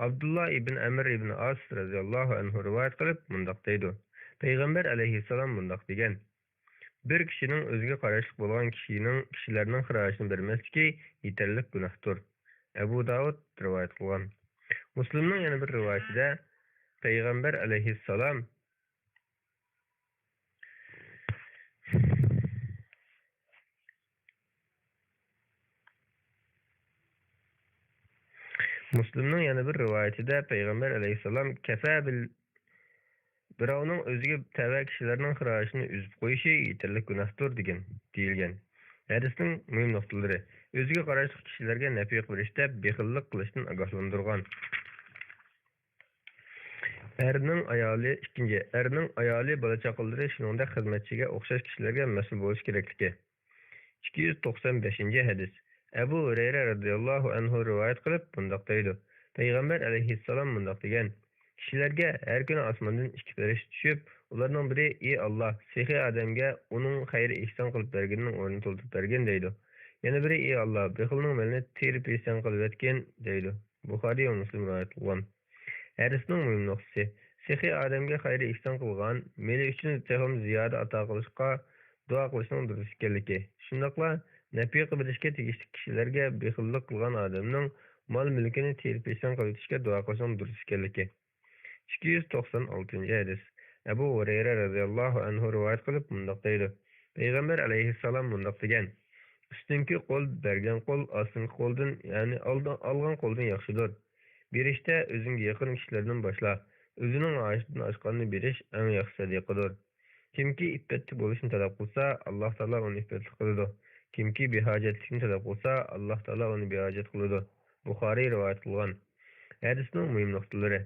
ئابدۇللا ئىبن ئەمر ئىبن ئاس رەزىياللاھۇ ئەنھۇ رىۋايەت قىلىپ مۇنداق دەيدۇ، پەيغەمبەر ئەلەيھىسسالام مۇنداق دېگەن، بىر كىشىنىڭ ئۆزىگە قاراشلىق بولغان كىشىنىڭ، كىشىلەرنىڭ خىراجىتىنى بەرمەسلىكى يېتەرلىك گۇناھتۇر. ئەبۇ داۋۇد رىۋايەت قىلغان. مۇسلىمنىڭ يەنە بىر رىۋايىتىدە پەيغەمبەر ئەلەيھىسسالام مۇسلىمنىڭ يەنە بىر رىۋايىتىدە پەيغەمبەر ئەلەيھىسسالام كەفە بىل بىراۋنىڭ ئۆزىگە تەۋە كىشىلەرنىڭ خىراجىتىنى ئۈزۈپ قويۇشى يېتەرلىك گۇناھتۇر دېگەن، دېيىلگەن. ھەدىسنىڭ مۇھىم نۇقتىلىرى. ئۆزىگە قاراشلىق كىشىلەرگە نەپىقە بېرىش دەپ بېخىللىق قىلىشتىن ئاگاھلاندۇرغان. ئەرنىڭ ئايالى، ئىككىنچى، ئەرنىڭ ئايالى، بالا-چاقىلىرى، شۇنىڭدەك خىزمەتچىگە ئوخشاش كىشىلەرگە مەسئۇل بولۇش كېرەكلىكى. ئىككى يۈز توقسان بەشىنچى ھەدىس. ئەبۇ ھۇرەيرە رەزىياللاھۇ ئەنھۇ رىۋايەت قىلىپ مۇنداق دەيدۇ، پەيغەمبەر ئەلەيھىسسالام مۇنداق دېگەن، كىشىلەرگە ھەر كۈنى ئاسماندىن ئىككى پەرىشتە چۈشۈپ، ئۇلارنىڭ بىرى، ئى ئاللاھ، سېخىي ئادەمگە ئۇنىڭ خەير ئېھسان قىلىپ بەرگىنىنىڭ ئورنىنى تولدۇرۇپ بەرگىن دەيدۇ. يەنە بىرى، ئى ئاللاھ، بېخىلنىڭ مېلىنى تېرىپ ئېھسان قىلىۋەتكىن دەيدۇ. بۇخارىي ۋە مۇسلىم رىۋايەت قىلغان. ھەدىسنىڭ مۇھىم نۇقتىسى، سېخىي ئادەمگە خەير ئېھسان قىلغان، مېلى ئۈچۈن تېخىمۇ زىيادە ئاتا قىلىشقا دۇئا قىلىشنىڭ دۇرۇس ئىكەنلىكى، شۇنداقلا نەپىقە بېرىشكە تېگىشلىك كىشىلەرگە بېخىللىق قىلغان ئادەمنىڭ مال-مۈلكىنى تېرىپ ئېھسان قىلىۋېتىشكە دۇئا قىلىشنىڭ دۇرۇس ئىكەنلىكى. ئىككى يۈز توقسان ئالتىنچى ھەدىس. ئەبۇ ھۇرەيرە رەزىياللاھۇ ئەنھۇ رىۋايەت قىلىپ مۇنداق دەيدۇ، پەيغەمبەر ئەلەيھىسسالام مۇنداق دېگەن، ئۈستۈنكى قول بەرگەن قول ئاستىنقى قولدىن، يەنى ئالدىن، ئالغان قولدىن ياخشىدۇر. بېرىشتە ئۆزۈڭگە يېقىن كىشىلەردىن باشلا. ئۆزىنىڭ ھاجىتىدىن ئاشقاننى بېرىش ئەڭ ياخشى سەدىقىدۇر. كىمكى ئىپپەتلىك بولۇشنى تەلەپ قىلسا، ئاللاھ تائالا ئۇنى ئىپپەتلىك قىلىدۇ. كىمكى بىھاجەتلىكنى تەلەپ قىلسا، ئاللاھ تائالا ئۇنى بىھاجەت قىلىدۇ. بۇخارىي رىۋايەت قىلغان. ھەدىسنىڭ مۇھىم نۇقتىلىرى.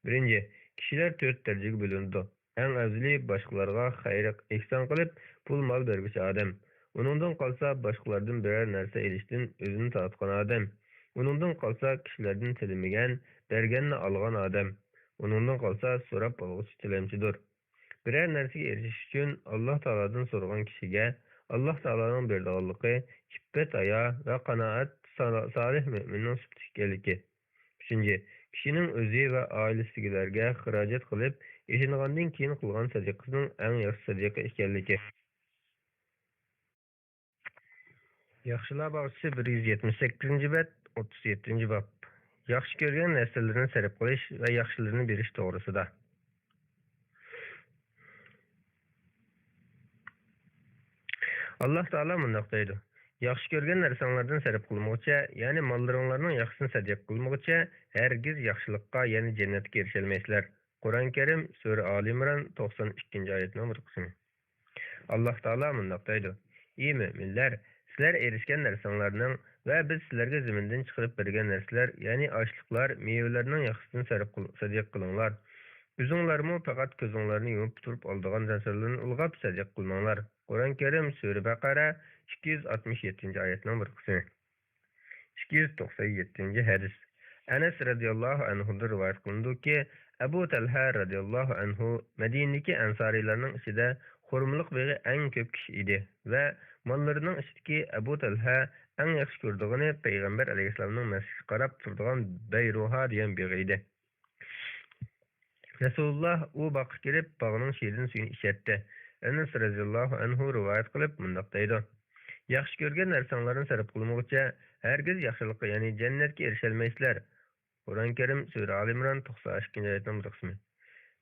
بىرىنچى، كىشىلەر تۆت دەرىجىگە بۆلۈنىدۇ. ئەڭ ئەۋزىلى باشقىلارغا خەير ئېھسان قىلىپ، پۇل-مال بەرگۈچى ئادەم. ئۇنىڭدىن قالسا باشقىلاردىن بىرەر نەرسە ئېلىشتىن ئۆزىنى تارتقان ئادەم. ئۇنىڭدىن قالسا كىشىلەردىن تىلىمىگەن، بەرگەننى ئالغان ئادەم. ئۇنىڭدىن قالسا سوراپ ئالغۇچى تىلەمچىدۇر. بىرەر نەرسىگە ئېرىشىش ئۈچۈن ئاللاھ تائالادىن سورىغان كىشىگە ئاللاھ تائالانىڭ بېرىدىغانلىقى ئىپپەت-ھايا ۋە قانائەت سا-، سالىھ مۆمىننىڭ سۈپىتى ئىكەنلىكى. ئۈچىنچى، كىشىنىڭ ئۆزى ۋە ئائىلىسىدىكىلەرگە خىراجەت قىلىپ، ياشانغاندىن كېيىن قىلغان سەدىقىسىنىڭ ئەڭ ياخشى سەدىقە ئىكەنلىكى. ياخشىلار باغچىسى، بىر يۈز يەتمىش سەككىزىنچى بەت، ئوتتۇز يەتتىنچى باب. ياخشى كۆرگەن نەرسىلىرىنى سەرپ قىلىش ۋە ياخشىلىرىنى بېرىش توغرىسىدا. ئاللاھ تائالا مۇنداق دەيدۇ، ياخشى كۆرگەن نەرسەڭلاردىن سەرپ قىلمىغۇچە، يەنى ماللىرىڭلارنىڭ ياخشىسىنى سەدىقە قىلمىغۇچە، ھەرگىز ياخشىلىققا، يەنى جەننەتكە ئېرىشەلمەيسىلەر. قۇرئان كەرىم، سۈرە ئالى ئىمران، توقسان ئىككىنچى ئايەتنىڭ بىر قىسمى. ئاللاھ تائالا مۇنداق دەيدۇ، ئى مۆمىنلەر، سىلەر ئېرىشكەن نەرسەڭلارنىڭ ۋە بىز سىلەرگە زېمىندىن چىقىرىپ بەرگەن نەرسىلەر، يەنى ئاشلىقلار، مېۋىلەرنىڭ ياخشىسىنى سەرپ قىل-، سەدىقە قىلىڭلار. ئۆزۈڭلارمۇ پەقەت كۆزۈڭلارنى يۇمۇپ تۇرۇپ ئالىدىغان نەرسىلەرنى ئىلغاپ سەدىقە قىلماڭلار. قۇرئان كەرىم، سۈرە بەقەرە، ئىككى يۈز ئاتمىش يەتتىنچى ئايەتنىڭ بىر قىسمى. ئىككى يۈز توقسان يەتتىنچى ھەدىس. ئەنەس رەزىياللاھۇ ئەنھۇدىن رىۋايەت قىلىنىدۇكى، ئەبۇ تەلھە رەزىياللاھۇ ئەنھۇ مەدىنىدىكى ئەنسارىيلارنىڭ ئىچىدە خورمىلىق بېغى ئەڭ كۆپ كىشى ئىدى ۋە ماللىرىنىڭ ئىچىدىكى ئەبۇ تەلھە ئەڭ ياخشى كۆرىدىغىنى پەيغەمبەر ئەلەيھىسسالامنىڭ مەسچىتكە قاراپ تۇرىدىغان بەيرۇھا دېگەن بېغى ئىدى. رەسۇلۇللاھ ئۇ باغقا كىرىپ، باغنىڭ شېرىن سۈيىنى ئىچەتتى. ئەنەس رەزىياللاھۇ ئەنھۇ رىۋايەت قىلىپ مۇنداق دەيدۇ، ياخشى كۆرگەن نەرسەڭلارنى سەرپ قىلمىغۇچە، ھەرگىز ياخشىلىققا، يەنى جەننەتكە ئېرىشەلمەيسىلەر. قۇرئان كەرىم، سۈرە ئالى ئىمران، توقسان ئىككىنچى ئايەتنىڭ بىر قىسمى.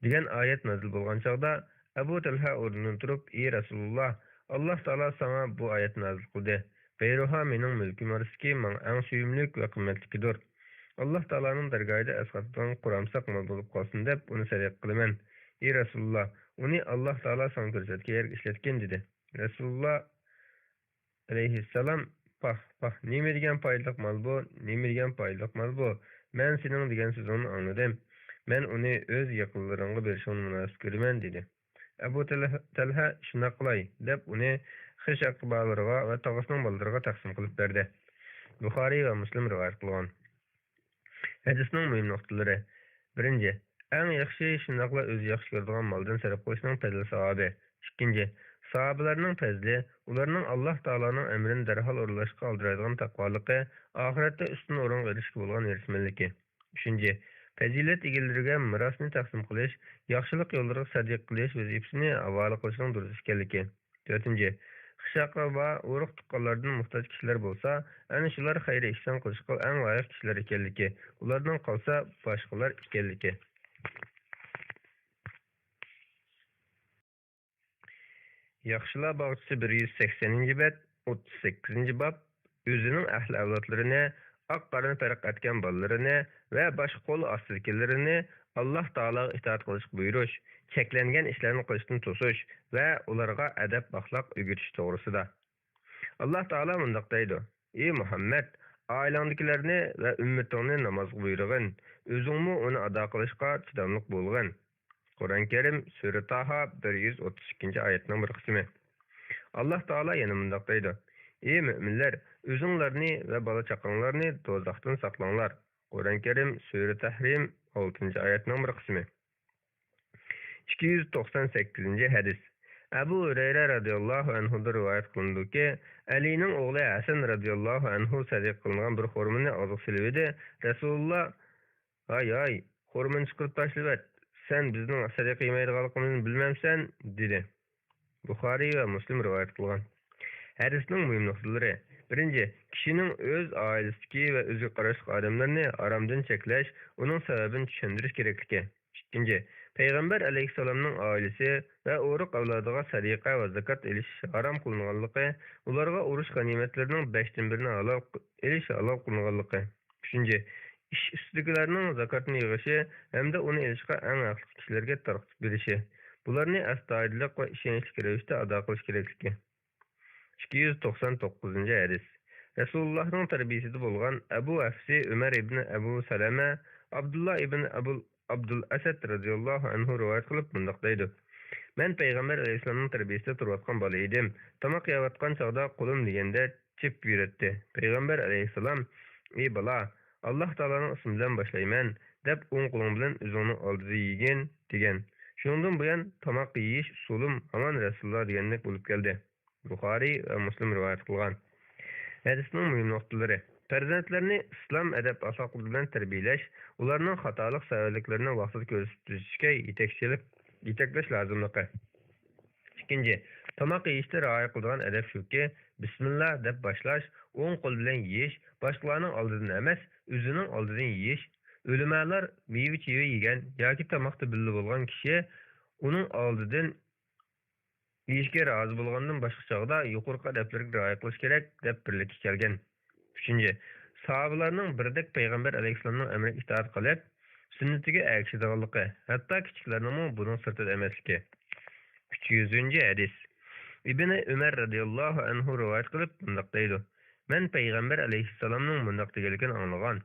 دېگەن ئايەت نازىل بولغان چاغدا، ئەبۇ تەلھە ئورنىدىن تۇرۇپ، ئى رەسۇلۇللاھ، ئاللاھ تائالا ساڭا بۇ ئايەتنى نازىل قىلدى. بەيرۇھا مېنىڭ مۈلكۈم ئارىسىدىكى ماڭا ئەڭ سۆيۈملۈك ۋە قىممەتلىكىدۇر. ئاللاھ تائالانىڭ دەرگاھىدا ئەسقاتىدىغان قۇرامساق مال بولۇپ قالسۇن دەپ ئۇنى سەدىقە قىلىمەن. ئى رەسۇلۇللاھ، ئۇنى ئاللاھ تائالا ساڭا كۆرسەتكەن يەرگە ئىشلەتكىن، دېدى. رەسۇلۇللاھ ئەلەيھىسسالام، پاھ، پاھ، نېمە دېگەن پايدىلىق مال بۇ، نېمە دېگەن پايدىلىق مال بۇ، مەن سېنىڭ دېگەن سۆزۈڭنى ئاڭلىدىم، مەن ئۇنى ئۆز يېقىنلىرىڭغا بېرىشىڭنى مۇناسىپ كۆرىمەن، دېدى. ئەبۇ تەلھە، تەلھە، شۇنداق قىلاي، دەپ ئۇنى خىش ئەقىبالىرىغا ۋە تاغىسىنىڭ بالىلىرىغا تەقسىم قىلىپ بەردى. بۇخارىي ۋە مۇسلىم رىۋايەت قىلغان. ھەدىسنىڭ مۇھىم نۇقتىلىرى. بىرىنچى، ئەڭ ياخشى، شۇنداقلا ئۆزى ياخشى كۆرىدىغان مالدىن سەرپ قىلىشنىڭ پەزىل-ساۋابى. ئىككىنچى، ساھابىلەرنىڭ پەزلى، ئۇلارنىڭ ئاللاھ تائالانىڭ ئەمرىنى دەرھال ئورۇنلاشقا ئالدىرايدىغان تەقۋالىقى، ئاخىرەتتە ئۈستۈن ئورۇنغا ئېرىشىشكە بولغان ھېرىسمەنلىكى. ئۈچىنچى، پەزىلەت ئىگىلىرىگە مىراسنى تەقسىم قىلىش، ياخشىلىق يوللىرىغا سەدىقە قىلىش ۋەزىپىسىنى ھاۋالە قىلىشنىڭ دۇرۇس ئىكەنلىكى. تۆتىنچى، خىش-ئەقرەبا، ئۇرۇق-تۇغقانلاردىن موھتاج كىشىلەر بولسا، ئەنە شۇلار خەير-ئېھسان قىلىشقا ئەڭ لايىق كىشىلەر ئىكەنلىكى، ئۇلاردىن قالسا باشقىلار ئىكەنلىكى. ياخشىلار باغچىسى، بىر يۈز سەكسىنىنچى بەت، ئوتتۇز سەككىزىنچى باب. ئۆزىنىڭ ئەھلى-ئەۋلادلىرىنى، ئاق-قارىنى پەرق ئەتكەن بالىلىرىنى ۋە باشقا قول ئاستىدىكىلىرىنى ئاللاھ تائالاغا ئىتائەت قىلىشقا بۇيرۇش، چەكلەنگەن ئىشلارنى قىلىشتىن توسۇش ۋە ئۇلارغا ئەدەپ-ئەخلاق ئۆگىتىش توغرىسىدا. ئاللاھ تائالا مۇنداق دەيدۇ: ئى مۇھەممەد، ئائىلەڭدىكىلەرنى ۋە ئۈممىتىڭنى نامازغا بۇيرۇغىن، ئۆزۈڭمۇ ئۇنى ئادا قىلىشقا چىداملىق بولغىن. قۇرئان كەرىم، سۈرە تاھا، بىر يۈز ئوتتۇز ئىككىنچى ئايەتنىڭ بىر قىسمى. ئاللاھ تائالا يەنە مۇنداق دەيدۇ: ئى مۆمىنلەر، ئۆزۈڭلارنى ۋە بالا-چاقاڭلارنى دوزاختىن ساقلاڭلار. قۇرئان كەرىم، سۈرە تەھرىم، ئالتىنچى ئايەتنىڭ بىر قىسمى. ئىككى يۈز توقسان سەككىزىنچى ھەدىس. ئەبۇ ھۇرەيرە رەزىياللاھۇ ئەنھۇدىن رىۋايەت قىلىنىدۇكى، ئەلىنىڭ ئوغلى ھەسەن رەزىياللاھۇ ئەنھۇ سەدىقە قىلىنغان بىر خورمىنى ئاغزىغا سېلىۋىدى. رەسۇلۇللا: «ھاي، ھاي، خورمىنى چىقىرىپ تاشلىۋەت، سەن بىزنىڭ سەدىقە يېمەيدىغانلىقىمىزنى بىلمەمسەن؟» دېدى. بۇخارىي ۋە مۇسلىم رىۋايەت قىلغان. ھەدىسنىڭ مۇھىم نۇقتىلىرى. بىرىنچى، كىشىنىڭ ئۆز ئائىلىسىدىكى ۋە ئۆزىگە قاراشلىق ئادەملەرنى ھارامدىن چەكلەش، ئۇنىڭ سەۋەبىنى چۈشەندۈرۈش كېرەكلىكى. ئىككىنچى، پەيغەمبەر ئەلەيھىسسالامنىڭ ئائىلىسى ۋە ئورۇق ئەۋلادىغا سەدىقە ۋە زاكات ئېلىش ھارام قىلىنغانلىقى، ئۇلارغا ئۇرۇش غەنىيمەتلىرىنىڭ بەشتىن بىرىنى ھالال، ئېلىش ھالال قىلىنغانلىقى. ئۈچىنچى، ئىش ئۈستىدىكىلەرنىڭ زاكاتنى يىغىشى ھەمدە ئۇنى ئېلىشقا ئەڭ ھەقلىق كىشىلەرگە تارقىتىپ بېرىشى، بۇلارنى ئەستايىدىللىق ۋە ئىشەنچلىك رەۋىشتە ئادا قىلىش كېرەكلىكى. ئىككى يۈز توقسان توققۇزىنچى ھەدىس. رەسۇلۇللاھنىڭ تەربىيىسىدە بولغان ئەبۇ ھەفسى ئۆمەر ئىبنى ئەبۇ سەلەمە، ئابدۇللا ئىبنى ئەبۇ ئابدۇل ئەسەد رەزىياللاھۇ ئەنھۇ رىۋايەت قىلىپ مۇنداق دەيدۇ: مەن پەيغەمبەر ئەلەيھىسسالامنىڭ تەربىيىسىدە تۇرۇۋاتقان بالا ئىدىم. تاماق يەۋاتقان چاغدا قولۇم دېگەندە چېپىپ يۈرەتتى. پەيغەمبەر ئەلەيھىسسالام: «ئى بالا، ئاللاھ تائالانىڭ ئىسمى بىلەن باشلايمەن» دەپ، ئوڭ قولۇڭ بىلەن ئۆزۈڭنىڭ ئالدىدا يېگىن، دېگەن. شۇنىڭدىن بۇيان تاماق يېيىش ئۇسۇلۇم ھامان رەسۇلۇللا دېگەندەك بولۇپ كەلدى. بۇخارىي ۋە مۇسلىم رىۋايەت قىلغان. ھەدىسنىڭ مۇھىم نۇقتىلىرى. پەرزەنتلەرنى ئىسلام ئەدەپ-ئەخلاقلىرى بىلەن تەربىيەلەش، ئۇلارنىڭ خاتالىق سەۋەبلىكلىرىنى ۋاقتىدا كۆزىتىشكە يېتەكچىلىك، يېتەكلەش لازىملىقى. ئىككىنچى، تاماق يېيىشتە رىئايە قىلىدىغان ئەدەپ شۇكى، بىسمىللا دەپ باشلاش، ئوڭ قول بىلەن يېيىش، باشقىلارنىڭ ئالدىدىن ئەمەس، ئۆزىنىڭ ئالدىدىن يېيىش. ئۆلىمالار مېۋە-چېۋە يېگەن ياكى تاماقتا بىللە بولغان كىشى ئۇنىڭ ئالدىدىن يېيىشكە رازى بولغاندىن باشقا چاغدا يۇقىرىقى ئەدەپلەرگە رىئايە قىلىش كېرەك، دەپ بىرلىككە كەلگەن. ئۈچىنچى، ساھابىلارنىڭ بىردەك پەيغەمبەر ئەلەيھىسسالامنىڭ ئەمرىگە ئىتائەت قىلىپ، سۈننىتىگە ئەگىشىدىغانلىقى، ھەتتا كىچىكلەرنىڭمۇ بۇنىڭ سىرتىدا ئەمەسلىكى. ئۈچ يۈزىنچى ھەدىس. ئىبنى ئۆمەر رەزىياللاھۇ ئەنھۇ رىۋايەت قىلىپ مۇنداق دەيدۇ: مەن پەيغەمبەر ئەلەيھىسسالامنىڭ مۇنداق دېگەنلىكىنى ئاڭلىغان.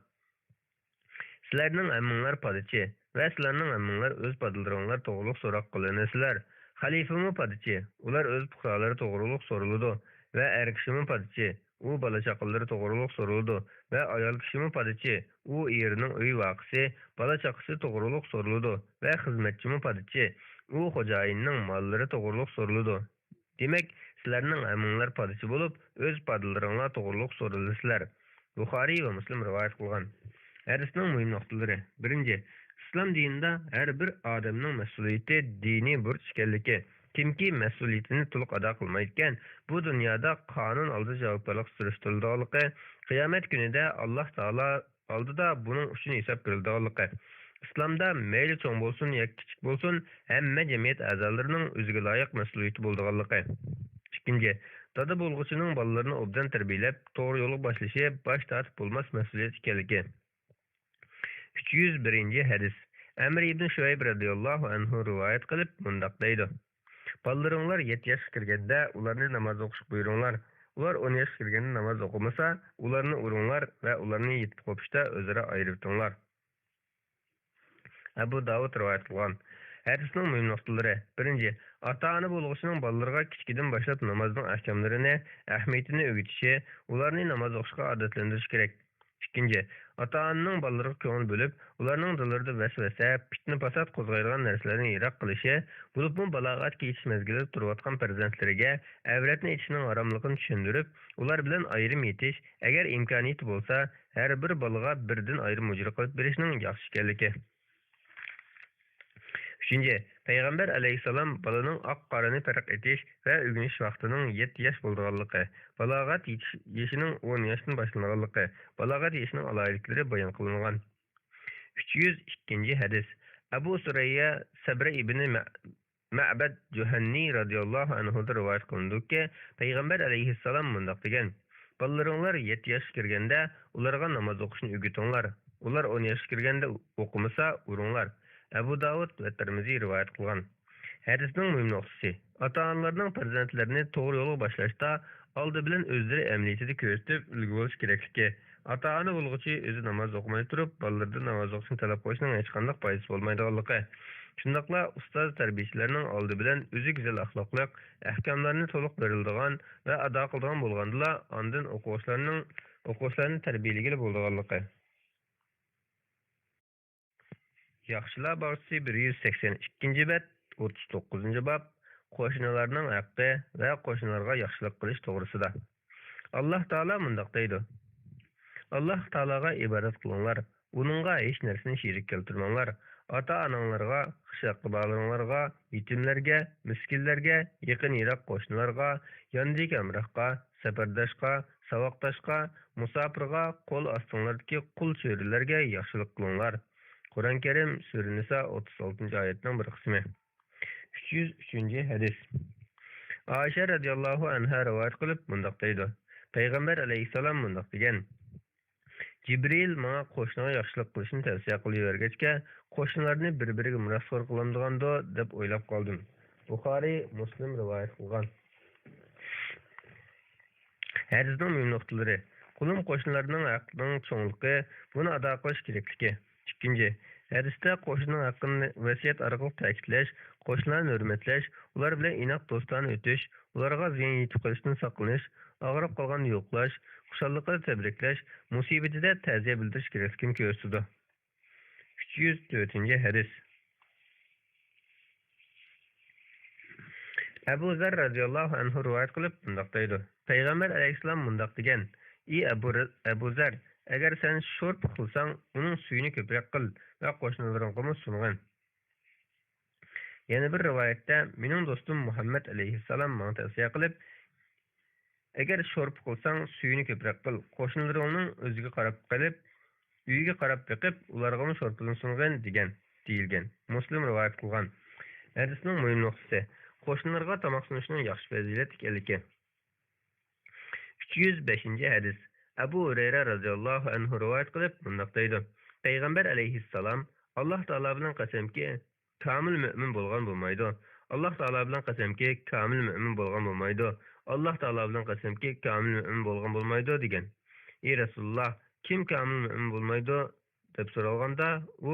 سىلەرنىڭ ھەممىڭلار پادىچى ۋە سىلەرنىڭ ھەممىڭلار ئۆز پادىلىرىڭلار توغرۇلۇق سوراق قىلىنىسىلەر. خەلىپىمۇ پادىچى، ئۇلار ئۆز پۇقرالىرى توغرۇلۇق سورىلىدۇ ۋە ئەر كىشىمۇ پادىچى، ئۇ بالا-چاقىلىرى توغرۇلۇق سورىلىدۇ ۋە ئايال كىشىمۇ پادىچى، ئۇ ئېرىنىڭ ئۆي ۋەقىسى، بالا-چاقىسى توغرۇلۇق سورىلىدۇ ۋە خىزمەتچىمۇ پادىچى، ئۇ خوجايىننىڭ ماللىرى توغرۇلۇق سورىلىدۇ. دېمەك، سىلەرنىڭ ھەممىڭلار پادىچى بولۇپ، ئۆز پادىلىرىڭلار توغرۇلۇق سورىلىسىلەر. بۇخارىي ۋە مۇسلىم رىۋايەت قىلغان. ھەدىسنىڭ مۇھىم نۇقتىلىرى. بىرىنچى، ئىسلام دىنىدا ھەر بىر ئادەمنىڭ مەسئۇلىيىتى، دىنىي بۇرچ ئىكەنلىكى. كىمكى مەسئۇلىيىتىنى تولۇق ئادا قىلمايدىكەن، بۇ دۇنيادا قانۇن ئالدىدا جاۋابكارلىققا سۈرۈشتۈرۈلىدىغانلىقى، قىيامەت كۈنىدە ئاللاھ تائالا ئالدىدا بۇنىڭ ئۈچۈن ھېساب بېرىلىدىغانلىقى، ئىسلامدا مەيلى چوڭ بولسۇن ياكى كىچىك بولسۇن، ھەممە جەمئىيەت ئەزالىرىنىڭ ئۆزىگە لايىق مەسئۇلىيىتى بولىدىغانلىقى. ئىككىنچى، دادا بولغۇچىنىڭ بالىلىرىنى ئوبدان تەربىيەلەپ، توغرا يولغا باشلىشى باش تارتىپ بولماس مەسئۇلىيەت ئىكەنلىكى. ئۈچ يۈز بىرىنچى ھەدىس. ئەمىر ئىبن شۇئەيب رەزىياللاھۇ ئەنھۇ رىۋايەت قىلىپ مۇنداق دەيدۇ: بالىلىرىڭلار يەتتە ياشقا كىرگەندە، ئۇلارنى ناماز ئوقۇشقا بۇيرۇڭلار. ئۇلار ئون ياشقا كىرگەندە ناماز ئوقۇمىسا، ئۇلارنى ئۇرۇڭلار ۋە ئۇلارنى يېتىپ قوپۇشتا ئۆزئارا ئايرىۋېتىڭلار. ئەبۇ داۋۇد رىۋايەت قىلغان. ھەدىسنىڭ مۇھىم نۇقتىلىرى. بىرىنچى، ئاتا-ئانا بولغۇچىنىڭ بالىلىرىغا كىچىكىدىن باشلاپ نامازنىڭ ئەھكاملىرىنى، ئەھمىيىتىنى ئۆگىتىشى، ئۇلارنى ناماز ئوقۇشقا ئادەتلەندۈرۈشى كېرەك. ئىككىنچى، ئاتا-ئانىنىڭ بالىلىرىغا كۆڭۈل بۆلۈپ، ئۇلارنىڭ دىللىرىدا ۋەسۋەسە، پىتنە-پاسات قوزغايدىغان نەرسىلەرنى يىراق قىلىشى، بولۇپمۇ بالاغەتكە يېتىش مەزگىلىدە تۇرۇۋاتقان پەرزەنتلىرىگە ئەۋرەتنى ئېچىشنىڭ ھاراملىقىنى چۈشەندۈرۈپ، ئۇلار بىلەن ئايرىم يېتىش، ئەگەر ئىمكانىيىتى بولسا، ھەر بىر بالىغا بىردىن ئايرىم ھۇجرا قىلىپ بېرىشنىڭ ياخشى ئىكەنلىكى. ئۈچىنچى، پەيغەمبەر ئەلەيھىسسالام بالىنىڭ ئاق-قارىنى پەرق ئېتىش ۋە ئۆگىنىش ۋاقتىنىڭ يەتتە ياش بولىدىغانلىقى، بالاغەت يېتىش يېشىنىڭ ئون ياشتىن باشلىنىدىغانلىقى، بالاغەت يېشىنىڭ ئالاھىدىلىكلىرى بايان قىلىنغان. ئۈچ يۈز ئىككىنچى ھەدىس. ئەبۇ سۈرەييە سەبرە ئىبنى مە-، مەبەد جۇھەننى رەزىياللاھۇ ئەنھۇدىن رىۋايەت قىلىنىدۇكى، پەيغەمبەر ئەلەيھىسسالام مۇنداق دېگەن: بالىلىرىڭلار يەتتە ياشقا كىرگەندە، ئۇلارغا ناماز ئوقۇشنى ئۆگىتىڭلار. ئۇلار ئون ياشقا كىرگەندە ئوقۇمىسا، ئۇرۇڭلار. ئەبۇ داۋۇد ۋە تىرمىزى رىۋايەت قىلغان. ھەدىسنىڭ مۇھىم نۇقتىسى، ئاتا-ئانىلارنىڭ پەرزەنتلىرىنى توغرا يولغا باشلاشتا ئالدى بىلەن ئۆزلىرى ئەمەلىيىتىدە كۆرسىتىپ ئۈلگە بولۇش كېرەكلىكى. ئاتا-ئانا بولغۇچى ئۆزى ناماز ئوقۇماي تۇرۇپ، بالىلىرىدىن ناماز ئوقۇشنى تەلەپ قىلىشنىڭ ھېچقانداق پايدىسى بولمايدىغانلىقى. شۇنداقلا ئۇستاز تەربىيىچىلەرنىڭ ئالدى بىلەن ئۆزى گۈزەل ئەخلاقلىق، ئەھكاملارنى تولۇق بېرىلىدىغان ۋە ئادا قىلىدىغان بولغاندىلا، ئاندىن ئوقۇغۇچىلارنىڭ، ئوقۇغۇچىلارنى تەربىيەلىگىلى بولىدىغانلىقى. ياخشىلار باغچىسى، بىر يۈز سەكسەن ئىككىنچى بەت، ئوتتۇز توققۇزىنچى باب، قوشنىلارنىڭ ھەققى ۋە قوشنىلارغا ياخشىلىق قىلىش توغرىسىدا. ئاللاھ تائالا مۇنداق دەيدۇ: ئاللاھ تائالاغا ئىبادەت قىلىڭلار، ئۇنىڭغا ھېچ نەرسىنى شېرىك كەلتۈرمەڭلار. ئاتا-ئاناڭلارغا، خىش-ئەقرىبالىرىڭلارغا، يېتىملەرگە، مىسكىنلەرگە، يېقىن-يىراق قوشنىلارغا، ياندىكى ھەمراھقا، سەپەرداشقا، ساۋاقداشقا، مۇساپىرغا، قول ئاستىڭلاردىكى قۇل چۆرىلەرگە ياخشىلىق قىلىڭلار. قۇرئان كەرىم، سۈرە نىسا، ئوتتۇز ئالتىنچى ئايەتنىڭ بىر قىسمى. ئۈچ يۈز ئۈچىنچى ھەدىس. ئائىشە رەزىياللاھۇ ئەنھا رىۋايەت قىلىپ مۇنداق دەيدۇ: پەيغەمبەر ئەلەيھىسسالام مۇنداق دېگەن: جىبرىل ماڭا قوشنىغا ياخشىلىق قىلىشنى تەۋسىيە قىلىۋەرگەچكە، قوشنىلارنى بىر-بىرىگە مىراسخور قىلامدىغاندۇ دەپ ئويلاپ قالدىم. بۇخارىي، مۇسلىم رىۋايەت قىلغان. ھەدىسنىڭ مۇھىم نۇقتىلىرى. قولۇم قوشنىلارنىڭ ھەققىنىڭ چوڭلۇقى، بۇنى ئادا قىلىش كېرەكلىكى. ئىككىنچى، ھەدىستە قوشنىنىڭ ھەققىنى ۋەسىيەت ئارقىلىق تەكىتلەش، قوشنىلارنى ھۆرمەتلەش، ئۇلار بىلەن ئىناق دوستانە ئۆتۈش، ئۇلارغا زىيان يېتىپ قېلىشتىن ساقلىنىش، ئاغرىپ قالغاندا يوقلاش، خۇشاللىقىدا تەبرىكلەش، مۇسىبىتىدە تەزىيە بىلدۈرۈش كېرەكلىكىنى كۆرسىتىدۇ. ئۈچ يۈز تۆتىنچى ھەدىس. ئەبۇ زەر رەزىياللاھۇ ئەنھۇ رىۋايەت قىلىپ مۇنداق دەيدۇ: پەيغەمبەر ئەلەيھىسسالام مۇنداق دېگەن: ئى ئەبۇ رە-، ئەبۇ زەر، ئەگەر سەن شورپا قىلساڭ، ئۇنىڭ سۈيىنى كۆپرەك قىل ۋە قوشنىلىرىڭغىمۇ سۇنغىن. يەنە بىر رىۋايەتتە، مېنىڭ دوستۇم مۇھەممەد ئەلەيھىسسالام ماڭا تەۋسىيە قىلىپ، ئەگەر شورپا قىلساڭ، سۈيىنى كۆپرەك قىل، قوشنىلىرىڭنىڭ ئۆزىگە قاراپ قېلىپ، ئۆيىگە قاراپ بېقىپ، ئۇلارغىمۇ شورپىدىن سۇنغىن، دېگەن، دېيىلگەن. مۇسلىم رىۋايەت قىلغان. ھەدىسنىڭ مۇھىم نۇقتىسى، قوشنىلىرىغا تاماق سۇنۇشنىڭ ياخشى پەزىلەت ئىكەنلىكى. ئۈچ يۈز بەشىنچى ھەدىس. ئەبۇ ھۇرەيرە رەزىياللاھۇ ئەنھۇ رىۋايەت قىلىپ مۇنداق دەيدۇ: پەيغەمبەر ئەلەيھىسسالام، ئاللاھ تائالا بىلەن قەسەمكى، كامىل مۆمىن بولغان بولمايدۇ. ئاللاھ تائالا بىلەن قەسەمكى، كامىل مۆمىن بولغان بولمايدۇ. ئاللاھ تائالا بىلەن قەسەمكى، كامىل مۆمىن بولغان بولمايدۇ، دېگەن. ئى رەسۇلۇللاھ، كىم كامىل مۆمىن بولمايدۇ؟ دەپ سورالغاندا، ئۇ،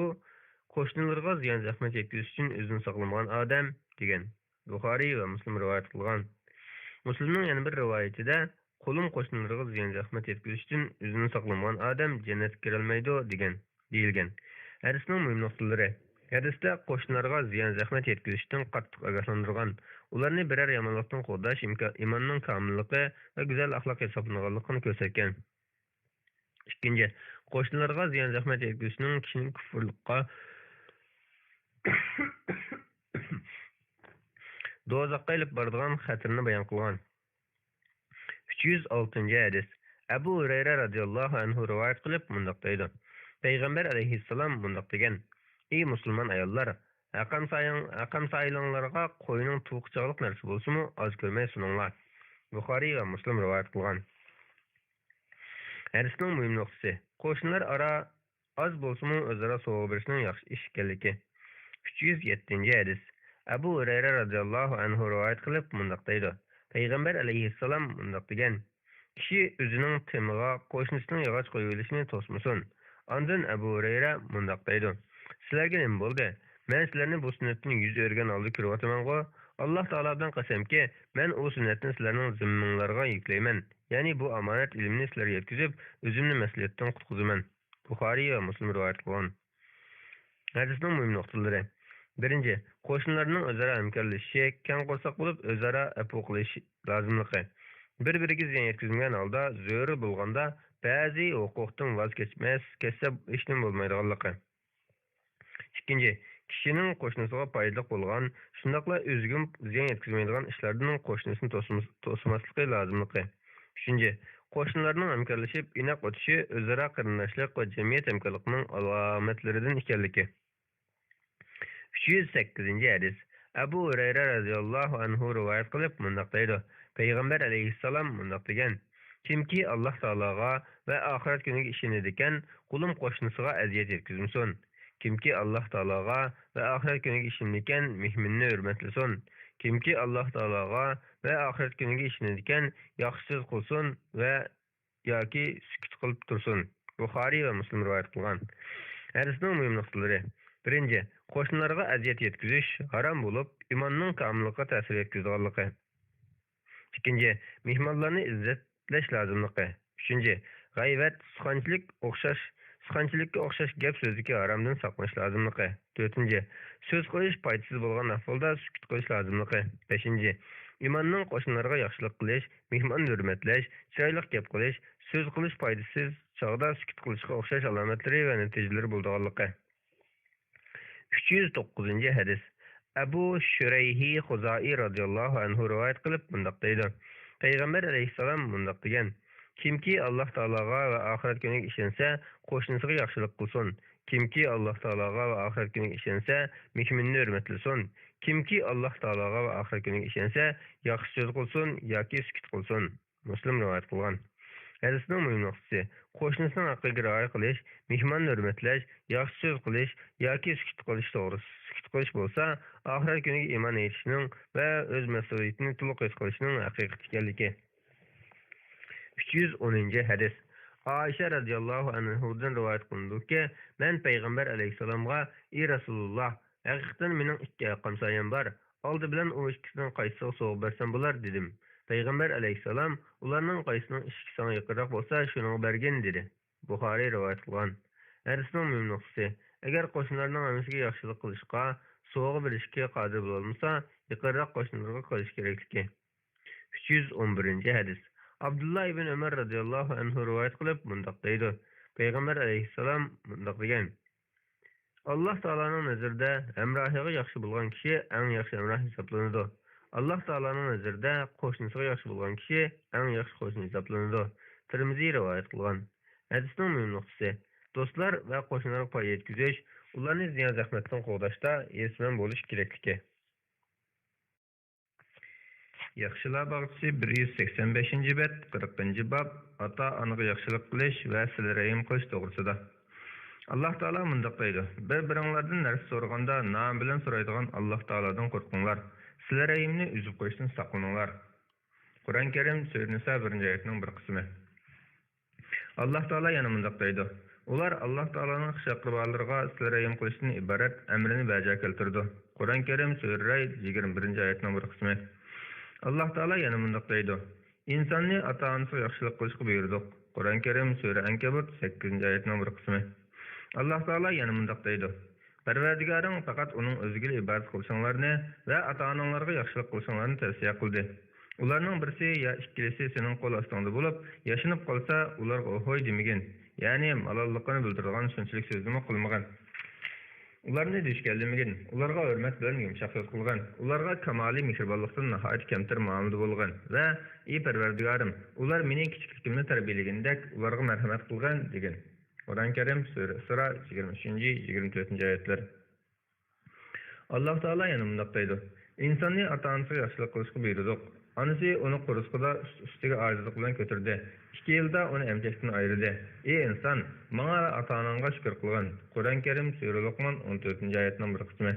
قوشنىلىرىغا زىيان-زەخمەت يەتكۈزۈش ئۈچۈن ئۆزىنى ساقلىمىغان ئادەم، دېگەن. بۇخارىي ۋە مۇسلىم رىۋايەت قىلغان. مۇسلىمنىڭ يەنە بىر رىۋايىتىدە، قولۇم قوشنىلىرىغا زىيان-زەخمەت يەتكۈزۈشتىن ئۆزىنى ساقلىمىغان ئادەم جەننەتكە كىرەلمەيدۇ، دېگەن، دېيىلگەن. ھەدىسنىڭ مۇھىم نۇقتىلىرى. ھەدىستە قوشنىلارغا زىيان-زەخمەت يەتكۈزۈشتىن قاتتىق ئاگاھلاندۇرغان، ئۇلارنى بىرەر يامانلىقتىن قوغداش ئىمكا-، ئىماننىڭ كامىللىقى ۋە گۈزەل ئەخلاق ھېسابلىنىدىغانلىقىنى كۆرسەتكەن. ئىككىنچى، قوشنىلارغا زىيان-زەخمەت يەتكۈزۈشنىڭ كىشىنى كۇفرلۇققا، دوزاخقا ئېلىپ بارىدىغان خەتىرىنى بايان قىلغان. ئۈچ يۈز ئالتىنچى ھەدىس. ئەبۇ ھۇرەيرە رەزىياللاھۇ ئەنھۇ رىۋايەت قىلىپ مۇنداق دەيدۇ: پەيغەمبەر ئەلەيھىسسالام مۇنداق دېگەن: ئى مۇسۇلمان ئاياللار، ھەقەمسايىڭ-، ھەقەمسايىلىڭلارغا قوينىڭ تۇۋىقى چاغلىق نەرسە بولسىمۇ ئاز كۆرمەي سۇنۇڭلار. بۇخارىي ۋە مۇسلىم رىۋايەت قىلغان. ھەدىسنىڭ مۇھىم نۇقتىسى، قوشنىلار ئارا ئاز بولسىمۇ ئۆزئارا سوۋغا بېرىشنىڭ ياخشى ئىش ئىكەنلىكى. ئۈچ يۈز يەتتىنچى ھەدىس. ئەبۇ ھۇرەيرە رەزىياللاھۇ ئەنھۇ رىۋايەت قىلىپ مۇنداق دەيدۇ: پەيغەمبەر ئەلەيھىسسالام مۇنداق دېگەن: كىشى ئۆزىنىڭ تېمىغا قوشنىسىنىڭ ياغاچ قويۇۋېلىشىنى توسمىسۇن. ئاندىن ئەبۇ ھۇرەيرە مۇنداق دەيدۇ: سىلەرگە نېمە بولدى؟ مەن سىلەرنى بۇ سۈننەتتىن يۈز ئۆرۈگەن ھالدا كۆرۈۋاتىمەنغۇ؟ ئاللاھ تائالا بىلەن قەسەمكى، مەن ئۇ سۈننەتنى سىلەرنىڭ زىممىڭلارغا يۈكلەيمەن. يەنى بۇ ئامانەت ئىلىمنى سىلەرگە يەتكۈزۈپ، ئۆزۈمنى مەسئۇلىيەتتىن قۇتقۇزىمەن. بۇخارىي ۋە مۇسلىم رىۋايەت قىلغان. ھەدىسنىڭ مۇھىم نۇقتىلىرى. بىرىنچى، قوشنىلارنىڭ ئۆزئارا ھەمكارلىشىشى، كەڭ قورساق بولۇپ، ئۆزئارا ئەپۇ قىلىش لازىملىقى. بىر-بىرىگە زىيان يەتكۈزمىگەن ھالدا، زۆرۈر بولغاندا بەزى ھوقۇقتىن ۋاز كەچمەس، كەچسە ھېچنېمە بولمايدىغانلىقى. ئىككىنچى، كىشىنىڭ قوشنىسىغا پايدىلىق بولغان، شۇنداقلا ئۆزىگىمۇ زىيان يەتكۈزمەيدىغان ئىشلاردىن قوشنىسىنى توسماس-، توسماسلىقى لازىملىقى. ئۈچىنچى، قوشنىلارنىڭ ھەمكارلىشىپ ئىناق ئۆتۈشى ئۆزئارا قېرىنداشلىق ۋە جەمئىيەت ھەمكارلىقىنىڭ ئالامەتلىرىدىن ئىكەنلىكى. ئۈچ يۈز سەككىزىنچى ھەدىس. ئەبۇ ھۇرەيرە رەزىياللاھۇ ئەنھۇ رىۋايەت قىلىپ مۇنداق دەيدۇ، پەيغەمبەر ئەلەيھىسسالام مۇنداق دېگەن، كىمكى ئاللاھ تائالاغا ۋە ئاخىرەت كۈنىگە ئىشىنىدىكەن، قۇلۇم قوشنىسىغا ئەزىيەت يەتكۈزمىسۇن. كىمكى ئاللاھ تائالاغا ۋە ئاخىرەت كۈنىگە ئىشىنىدىكەن، مېھمىنىنى ھۆرمەتلىسۇن. كىمكى ئاللاھ تائالاغا ۋە ئاخىرەت كۈنىگە ئىشىنىدىكەن، ياخشى سۆز قىلسۇن ۋە ياكى سۈكۈت قىلىپ تۇرسۇن. بۇخارىي ۋە مۇسلىم رىۋايەت قىلغان. ھەدىسنىڭ مۇھىم نۇقتىلىرى. بىرىنچى، قوشنىلارغا ئەزىيەت يەتكۈزۈش ھارام بولۇپ، ئىماننىڭ كامىللىقىغا تەسىر يەتكۈزىدىغانلىقى. ئىككىنچى، مېھمانلارنى ئىززەتلەش لازىملىقى. ئۈچىنچى، غەيۋەت، سۇخەنچىلىك ئوخشاش، سۇخەنچىلىككە ئوخشاش گەپ سۆزدىكى ھارامدىن ساقلىنىش لازىملىقى. تۆتىنچى، سۆز قىلىش پايدىسىز بولغان ئەھۋالدا سۈكۈت قىلىش لازىملىقى. بەشىنچى، ئىماننىڭ قوشنىلارغا ياخشىلىق قىلىش، مېھماننى ھۆرمەتلەش، چىرايلىق گەپ قىلىش، سۆز قىلىش پايدىسىز چاغدا سۈكۈت قىلىشقا ئوخشاش ئالامەتلىرى ۋە نەتىجىلىرى بولىدىغانلىقى. ئۈچ يۈز توققۇزىنچى ھەدىس. ئەبۇ شۇرەيھى خۇزائىي رازىياللاھۇ ئەنھۇ رىۋايەت قىلىپ مۇنداق دەيدۇ، پەيغەمبەر ئەلەيھىسسالام مۇنداق دېگەن، كىمكى ئاللاھ تائالاغا ۋە ئاخىرەت كۈنىگە ئىشەنسە، قوشنىسىغا ياخشىلىق قىلسۇن. كىمكى ئاللاھ تائالاغا ۋە ئاخىرەت كۈنىگە ئىشەنسە، مېھمىنىنى ھۆرمەتلىسۇن. كىمكى ئاللاھ تائالاغا ۋە ئاخىرەت كۈنىگە ئىشەنسە، ياخشى سۆز قىلسۇن ياكى سۈكۈت قىلسۇن. مۇسلىم رىۋايەت قىلغان. ھەدىسنىڭ مۇھىم نۇقتىسى، قوشنىسىنىڭ ھەققىگە رىئايە قىلىش، مېھماننى ھۆرمەتلەش، ياخشى سۆز قىلىش ياكى سۈكۈت قىلىش توغرىسى. سۈكۈت قىلىش بولسا، ئاخىرەت كۈنىگە ئىمان ئېيتىشنىڭ ۋە ئۆز مەسئۇلىيىتىنى تولۇق ھېس قىلىشنىڭ ھەقىقىتى ئىكەنلىكى. ئۈچ يۈز ئونىنچى ھەدىس. ئائىشە رازىياللاھۇ ئەنھۇدىن رىۋايەت قىلىنىدۇكى، مەن پەيغەمبەر ئەلەيھىسسالامغا، ئى رەسۇلۇللاھ، ھەقىقەتەن مېنىڭ ئىككى ھەمسايەم بار. ئالدى بىلەن ئۇ ئىككىسىنىڭ قايسىسىغا سوۋغا بەرسەم بولار؟ دېدىم. پەيغەمبەر ئەلەيھىسسالام، ئۇلارنىڭ قايسىنىڭ ئىشىكى ساڭا يېقىنراق بولسا، شۇنىڭغا بەرگىن، دېدى. بۇخارىي رىۋايەت قىلغان. ھەدىسنىڭ مۇھىم نۇقتىسى، ئەگەر قوشنىلارنىڭ ھەممىسىگە ياخشىلىق قىلىشقا، سوۋغا بېرىشكە قادىر بولالمىسا، يېقىنراق قوشنىلىرىغا قىلىش كېرەكلىكى. ئۈچ يۈز ئون بىرىنچى ھەدىس. ئابدۇللا ئىبن ئۆمەر رازىياللاھۇ ئەنھۇ رىۋايەت قىلىپ مۇنداق دەيدۇ، پەيغەمبەر ئەلەيھىسسالام مۇنداق دېگەن، ئاللاھ تائالانىڭ نەزىرىدە ھەمراھىغا ياخشى بولغان كىشى ئەڭ ياخشى ھەمراھ ھېسابلىنىدۇ. ئاللاھ تائالانىڭ نەزىرىدە قوشنىسىغا ياخشى بولغان كىشى ئەڭ ياخشى قوشنا ھېسابلىنىدۇ. تىرمىزى رىۋايەت قىلغان. ھەدىسنىڭ مۇھىم نۇقتىسى، دوستلار ۋە قوشنىلارغا پايدا يەتكۈزۈش، ئۇلارنى زىيان-زەخمەتتىن قوغداشتا ھېرىسمەن بولۇش كېرەكلىكى. ياخشىلار باغچىسى، بىر يۈز سەكسەن بەشىنچى بەت، قىرىقىنچى باب، ئاتا-ئانىغا ياخشىلىق قىلىش ۋە سىلە رەھىم قىلىش توغرىسىدا. ئاللاھ تائالا مۇنداق دەيدۇ، بىر-بىرىڭلاردىن نەرسە سورىغاندا، نامى بىلەن سورايدىغان ئاللاھ تائالادىن قورقۇڭلار، سىلە رەھىمنى ئۈزۈپ قويۇشتىن ساقلىنىڭلار. قۇرئان كەرىم، سۈرە نىسا، بىرىنچى ئايەتنىڭ بىر قىسمى. ئاللاھ تائالا يەنە مۇنداق دەيدۇ، ئۇلار ئاللاھ تائالانىڭ خىش-ئەقرىبالىرىغا سىلە رەھىم قىلىشتىن ئىبارەت ئەمرىنى بەجا كەلتۈرىدۇ. قۇرئان كەرىم، سۈرە رەئد، يىگىرمە بىرىنچى ئايەتنىڭ بىر قىسمى. ئاللاھ تائالا يەنە مۇنداق دەيدۇ، ئىنساننى ئاتا-ئانىسىغا ياخشىلىق قىلىشقا بۇيرۇدۇق. قۇرئان كەرىم، سۈرە ئەنكەبۇت، سەككىزىنچى ئايەتنىڭ بىر قىسمى. ئاللاھ تائالا يەنە مۇنداق دەيدۇ، پەرۋەردىگارىڭ پەقەت ئۇنىڭ ئۆزىگىلا ئىبادەت قىلىشىڭلارنى ۋە ئاتا-ئاناڭلارغا ياخشىلىق قىلىشىڭلارنى تەۋسىيە قىلدى. ئۇلارنىڭ بىرسى يا ئىككىلىسى سېنىڭ قول ئاستىڭدا بولۇپ، ياشىنىپ قالسا، ئۇلارغا ھوي دېمىگىن، يەنى مالاللىقىنى بىلدۈرىدىغان شۇنچىلىك سۆزنىمۇ قىلمىغىن. ئۇلارنى دۈشكەنلىمىگىن، ئۇلارغا ھۆرمەت بىلەن يۇمشاق سۆز قىلغىن، ئۇلارغا كامالىي مېھرىبانلىقتىن ناھايىتى كەمتەر مۇئامىلىدە بولغىن ۋە، ئى پەرۋەردىگارىم، ئۇلار مېنى كىچىكلىكىمدە تەربىيەلىگىنىدەك ئۇلارغا مەرھەمەت قىلغىن، دېگىن. قۇرئان كەرىم، سۈرە ئىسرا، يىگىرمە ئۈچىنچى، يىگىرمە تۆتىنچى ئايەتلەر. ئاللاھ تائالا يەنە مۇنداق دەيدۇ، ئىنساننى ئاتا-ئانىسىغا ياخشىلىق قىلىشقا بۇيرۇدۇق. ئانىسى ئۇنى قورسىقىدا ئۈست-ئۈستىگە ئاجىزلىق بىلەن كۆتۈردى. ئىككى يىلدا ئۇنى ئەمچەكتىن ئايرىدى. ئى ئىنسان، ماڭا ۋە ئاتا-ئاناڭغا شۈكۈر قىلغىن. قۇرئان كەرىم، سۈرە لوقمان، ئون تۆتىنچى ئايەتنىڭ بىر قىسمى.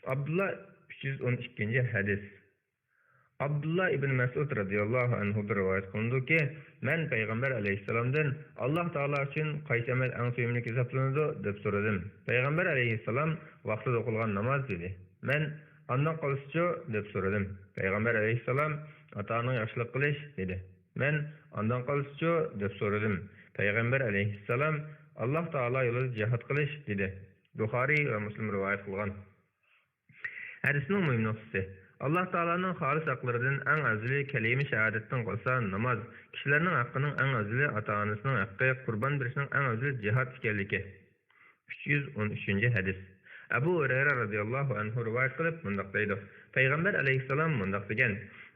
ئابدۇللا ئۈچ يۈز ئون ئىككىنچى ھەدىس. ئابدۇللا ئىبن مەسئۇد رەزىياللاھۇ ئەنھۇدىن رىۋايەت قىلىنىدۇكى، مەن پەيغەمبەر ئەلەيھىسسالامدىن، ئاللاھ تائالا ئۈچۈن قايسى ئەمەل ئەڭ سۆيۈملۈك ھېسابلىنىدۇ؟ دەپ سورىدىم. پەيغەمبەر ئەلەيھىسسالام، ۋاقتىدا ئوقۇلغان ناماز، دېدى. مەن، ئاندىن قالسىچۇ؟ دەپ سورىدىم. پەيغەمبەر ئەلەيھىسسالام، ئاتا-ئاناڭغا ياخشىلىق قىلىش، دېدى. مەن، ئاندىن قالسىچۇ؟ دەپ سورىدىم. پەيغەمبەر ئەلەيھىسسالام، ئاللاھ تائالا يولىدا جىھاد قىلىش، دېدى. بۇخارىي ۋە مۇسلىم رىۋايەت قىلغان. ھەدىسنىڭ مۇھىم نۇقتىسى، ئاللاھ تائالانىڭ خالىس ھەقلىرىدىن ئەڭ ئەۋزىلى كەلىمە شاھادەتتىن قالسا ناماز، كىشىلەرنىڭ ھەققىنىڭ ئەڭ ئەۋزىلى ئاتا-ئانىسىنىڭ ھەققى، قۇربان بېرىشنىڭ ئەڭ ئەۋزىلى جىھاد ئىكەنلىكى. ئۈچ يۈز ئون ئۈچىنچى ھەدىس. ئەبۇ ھۇرەيرە رەزىياللاھۇ ئەنھۇ رىۋايەت قىلىپ مۇنداق دەيدۇ، پەيغەمبەر ئەلەيھىسسالام مۇنداق دېگەن،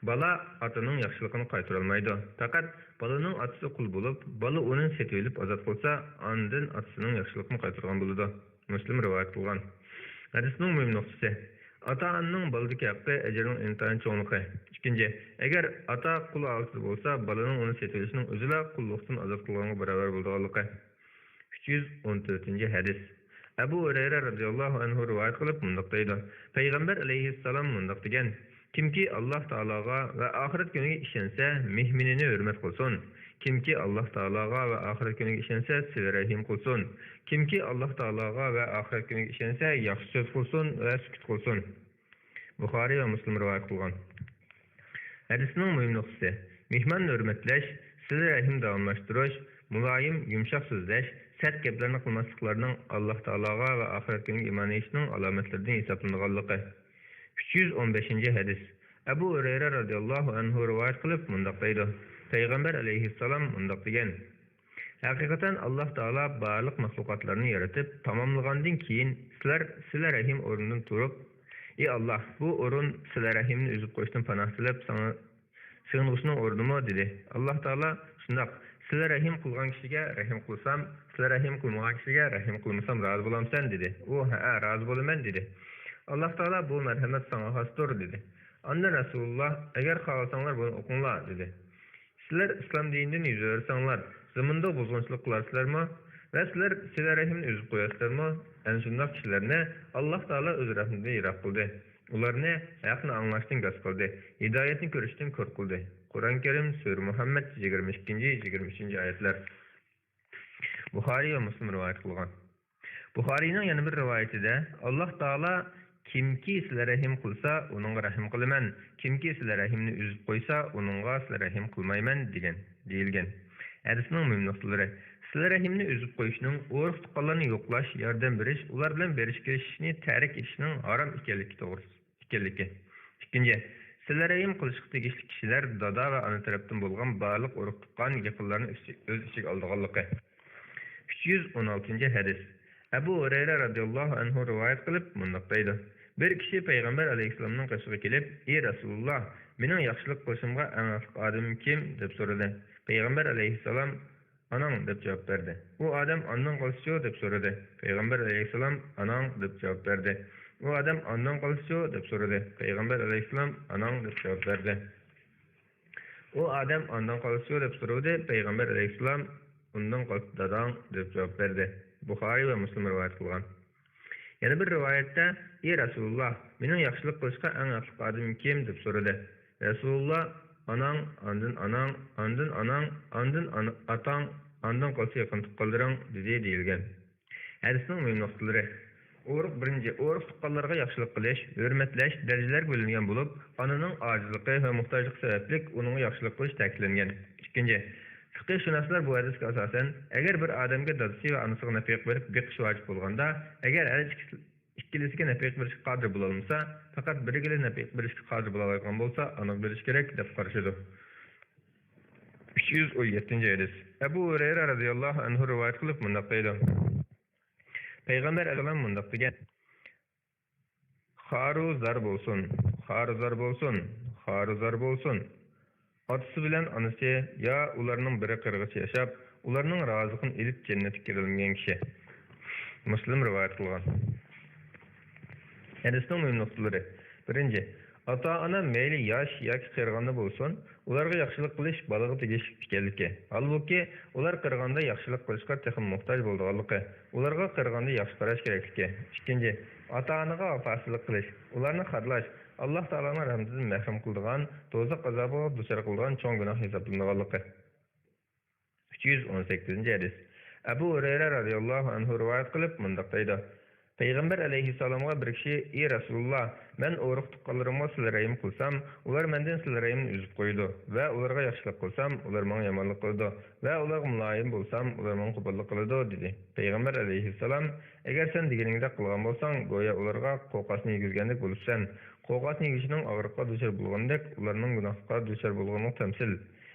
بالا ئاتىنىڭ ياخشىلىقىنى قايتۇرالمايدۇ. پەقەت بالىنىڭ ئاتىسى قۇل بولۇپ، بالا ئۇنى سېتىۋېلىپ ئازاد قىلسا، ئاندىن ئاتىسىنىڭ ياخشىلىقىنى قايتۇرغان بولىدۇ. مۇسلىم رىۋايەت قىلغان. ھەدىسنىڭ مۇھىم نۇقتىسى، ئاتا-ئانىنىڭ بالىدىكى ھەققى، ئەجرىنىڭ ئىنتايىن چوڭلۇقى. ئىككىنچى، ئەگەر ئاتا قۇل ھالىتىدە بولسا، بالىنىڭ ئۇنى سېتىۋېلىشنىڭ ئۆزىلا قۇللۇقتىن ئازاد قىلغانغا باراۋەر بولىدىغانلىقى. ئۈچ يۈز ئون تۆتىنچى ھەدىس. ئەبۇ ھۇرەيرە رەزىياللاھۇ ئەنھۇ رىۋايەت قىلىپ مۇنداق دەيدۇ، پەيغەمبەر ئەلەيھىسسالام مۇنداق دېگەن، كىمكى ئاللاھ تائالاغا ۋە ئاخىرەت كۈنىگە ئىشەنسە، مېھمىنىنى ھۆرمەت قىلسۇن. كىمكى ئاللاھ تائالاغا ۋە ئاخىرەت كۈنىگە ئىشەنسە، سىلە رەھىم قىلسۇن. كىمكى ئاللاھ تائالاغا ۋە ئاخىرەت كۈنىگە ئىشەنسە، ياخشى سۆز قىلسۇن ۋە سۈكۈت قىلسۇن. بۇخارىي ۋە مۇسلىم رىۋايەت قىلغان. ھەدىسنىڭ مۇھىم نۇقتىسى، مېھماننى ھۆرمەتلەش، سىلە رەھىمنى داۋاملاشتۇرۇش، مۇلايىم، يۇمشاق سۆزلەش، سەت گەپلەرنى قىلماسلىقلارنىڭ ئاللاھ تائالاغا ۋە ئاخىرەت كۈنىگە ئىمان ئېيتىشنىڭ ئالامەتلىرىدىن ھېسابلىنىدىغانلىقى. ئۈچ يۈز ئون بەشىنچى ھەدىس. ئەبۇ ھۇرەيرە رەزىياللاھۇ ئەنھۇ رىۋايەت قىلىپ مۇنداق دەيدۇ، پەيغەمبەر ئەلەيھىسسالام مۇنداق دېگەن، ھەقىقەتەن ئاللاھ تائالا بارلىق مەخلۇقاتلارنى يارىتىپ تاماملىغاندىن كېيىن، سىلەر سىلە رەھىم ئورنىدىن تۇرۇپ، ئى ئاللاھ، بۇ ئورۇن سىلە رەھىمنى ئۈزۈپ قويۇشتىن پاناھ تىلەپ ساڭا سېغىنغۇچىنىڭ ئورنىمۇ؟ دېدى. ئاللاھ تائالا، شۇنداق، سىلە رەھىم قىلغان كىشىگە رەھىم قىلسام، سىلە رەھىم قىلمىغان كىشىگە رەھىم قىلمىسام رازى بولامسەن؟ دېدى. ئۇ، ھەئە، رازى بولىمەن، دېدى. ئاللاھ تائالا، بۇ مەرھەمەت ساڭا خاستۇر، دېدى. ئاندىن رەسۇلۇللاھ، ئەگەر خالىساڭلار بۇنى ئوقۇڭلار، دېدى. سىلەر ئىسلام دىنىدىن يۈز ئۆرۈسەڭلار، زېمىندا بۇزغۇنچىلىق قىلارسىلەرمۇ؟ ۋە سىلەر سىلە رەھىمنى ئۈزۈپ قويارسىلەرمۇ؟ ئەنە شۇنداق كىشىلەرنى ئاللاھ تائالا ئۆز رەھمىتىدىن يىراق قىلدى. ئۇلارنى ھەقنى ئاڭلاشتىن گاس قىلدى، ھىدايەتنى كۆرۈشتىن كور قىلدى. قۇرئان كەرىم، سۈرە مۇھەممەد، يىگىرمە ئىككىنچى، يىگىرمە ئۈچىنچى ئايەتلەر. بۇخارىي ۋە مۇسلىم رىۋايەت قىلغان. بۇخارىينىڭ يەنە بىر رىۋايىتىدە، ئاللاھ تائالا، كىمكى سىلە رەھىم قىلسا، ئۇنىڭغا رەھىم قىلىمەن، كىمكى سىلە رەھىمنى ئۈزۈپ قويسا، ئۇنىڭغا سىلە رەھىم قىلمايمەن، دېگەن، دېيىلگەن. ھەدىسنىڭ مۇھىم نۇقتىلىرى، سىلە رەھىمنى ئۈزۈپ قويۇشنىڭ، ئۇرۇق-تۇغقانلارنى يوقلاش، ياردەم بېرىش، ئۇلار بىلەن بېرىشىپ كېلىشىشنى تەرك ئېتىشنىڭ ھارام ئىكەنلىكى توغرىسى. ئىكەنلىكى. ئىككىنچى، سىلە رەھىم قىلىشقا تېگىشلىك كىشىلەر دادا ۋە ئانا تەرەپتىن بولغان بارلىق ئۇرۇق-تۇغقان، يېقىنلارنى ئۆز ئىچىگە ئالىدىغانلىقى. ئۈچ يۈز ئون ئالتىنچى ھەدىس. ئەبۇ ھۇرەيرە رەزىياللاھۇ ئەنھۇ رىۋايەت قىلىپ مۇنداق دەيدۇ، بىر كىشى پەيغەمبەر ئەلەيھىسسالامنىڭ قېشىغا كېلىپ، ئى رەسۇلۇللاھ، مېنىڭ ياخشىلىق قىلىشىمغا ئەڭ ھەقلىق ئادىمىم كىم؟ دەپ سورىدى. پەيغەمبەر ئەلەيھىسسالام ئاناڭ دەپ جاۋاب بەردى. ئۇ ئادەم ئاندىن قالسىچۇ؟ دەپ سورىدى. پەيغەمبەر ئەلەيھىسسالام ئاناڭ دەپ جاۋاب بەردى. ئۇ ئادەم ئاندىن قالسىچۇ؟ دەپ سورىدى. پەيغەمبەر ئەلەيھىسسالام ئاناڭ دەپ جاۋاب بەردى. ئۇ ئادەم ئاندىن قالسىچۇ؟ دەپ سورىدى. پەيغەمبەر ئەلەيھىسسالام ئۇندىن قالسا داداڭ دەپ جاۋاب بەردى. بۇخارىي ۋە مۇسلىم رىۋايەت قىلغان. يەنە بىر رىۋايەتتە، ئى رەسۇلۇللاھ، مېنىڭ ياخشىلىق قىلىشقا ئەڭ ھەقلىق ئادىمىم كىم؟ دەپ سورىدى. رەسۇلۇللاھ، ئاناڭ، ئاندىن ئاناڭ، ئاندىن ئاناڭ، ئاندىن ئانا-، ئاتاڭ، ئاندىن قالسا يېقىن تۇغقانلىرىڭ، دېدى، دېيىلگەن. ھەدىسنىڭ مۇھىم نۇقتىلىرى. ئۇرۇق، بىرىنچى، ئۇرۇق تۇغقانلارغا ياخشىلىق قىلىش، ھۆرمەتلەش دەرىجىلەرگە بۆلۈنگەن بولۇپ، ئانىنىڭ ئاجىزلىقى ۋە موھتاجلىقى سەۋەبلىك ئۇنىڭغا ياخشىلىق قىلىش تەكىتلەنگەن. ئىككىنچى، فىقىھشۇناسلار بۇ ھەدىسكە ئاساسەن، ئەگەر بىر ئادەمگە دادىسى ۋە ئانىسىغا نەپىقە بېرىپ بېقىش ۋاجىپ بولغاندا، ئەگەر ھەر ئىككىسى ئىككىلىسىگە نەپىقە بېرىشكە قادىر بولالمىسا، پەقەت بىرىگىلا نەپىقە بېرىشكە قادىر بولالايدىغان بولسا، ئانىغا بېرىش كېرەك، دەپ قارىشىدۇ. ئۈچ يۈز ئون يەتتىنچى ھەدىس. ئەبۇ ھۇرەيرە رەزىياللاھۇ ئەنھۇ رىۋايەت قىلىپ مۇنداق دەيدۇ، پەيغەمبەر ئەلەيھىسسالام مۇنداق دېگەن، خارۇ زار بولسۇن، خارۇ زار بولسۇن، خارۇ زار بولسۇن. ئاتىسى بىلەن ئانىسى يا ئۇلارنىڭ بىرى قېرىغىچە ياشاپ، ئۇلارنىڭ رازىلىقىنى ئېلىپ جەننەتكە كىرەلمىگەن كىشى. مۇسلىم رىۋايەت قىلغان. ھەدىسنىڭ مۇھىم نۇقتىلىرى. بىرىنچى، ئاتا-ئانا مەيلى ياش ياكى قېرىغاندا بولسۇن، ئۇلارغا ياخشىلىق قىلىش بالىغا تېگىشلىك ئىكەنلىكى، ھالبۇكى، ئۇلار قېرىغاندا ياخشىلىق قىلىشقا تېخىمۇ موھتاج بولىدىغانلىقى، ئۇلارغا قېرىغاندا ياخشى قاراش كېرەكلىكى. ئىككىنچى، ئاتا-ئانىغا ۋاپاسىزلىق قىلىش، ئۇلارنى خارلاش، ئاللاھ تائالانىڭ رەھمىتىدىن مەھرۇم قىلىدىغان، دوزاخ ئازابىغا دۇچار قىلىدىغان چوڭ گۇناھ ھېسابلىنىدىغانلىقى. ئۈچ يۈز ئون سەككىزىنچى ھەدىس. ئەبۇ ھۇرەيرە رەزىياللاھۇ ئەنھۇ رىۋايەت قىلىپ مۇنداق دەيدۇ، پەيغەمبەر ئەلەيھىسسالامغا بىر كىشى: «ئى رەسۇلۇللا، مەن ئۇرۇق-تۇغقانلىرىمغا سىلە رەھىم قىلسام، ئۇلار مەندىن سىلە رەھىمنى ئۈزۈپ قويىدۇ ۋە ئۇلارغا ياخشىلىق قىلسام، ئۇلار ماڭا يامانلىق قىلىدۇ ۋە ئۇلارغا مۇلايىم بولسام، ئۇلار ماڭا قوپاللىق قىلىدۇ» دېدى. پەيغەمبەر ئەلەيھىسسالام: «ئەگەر سەن دېگىنىڭدەك قىلغان بولساڭ، گويا ئۇلارغا قوقاسنى يېگۈزگەندەك بولۇپسەن. قوقاسنى يېگۈچىنىڭ ئاغرىققا دۇچار بولغىنىدەك، ئۇلارنىڭ گۇناھقا دۇچار بولغىنىغا تەمسىل.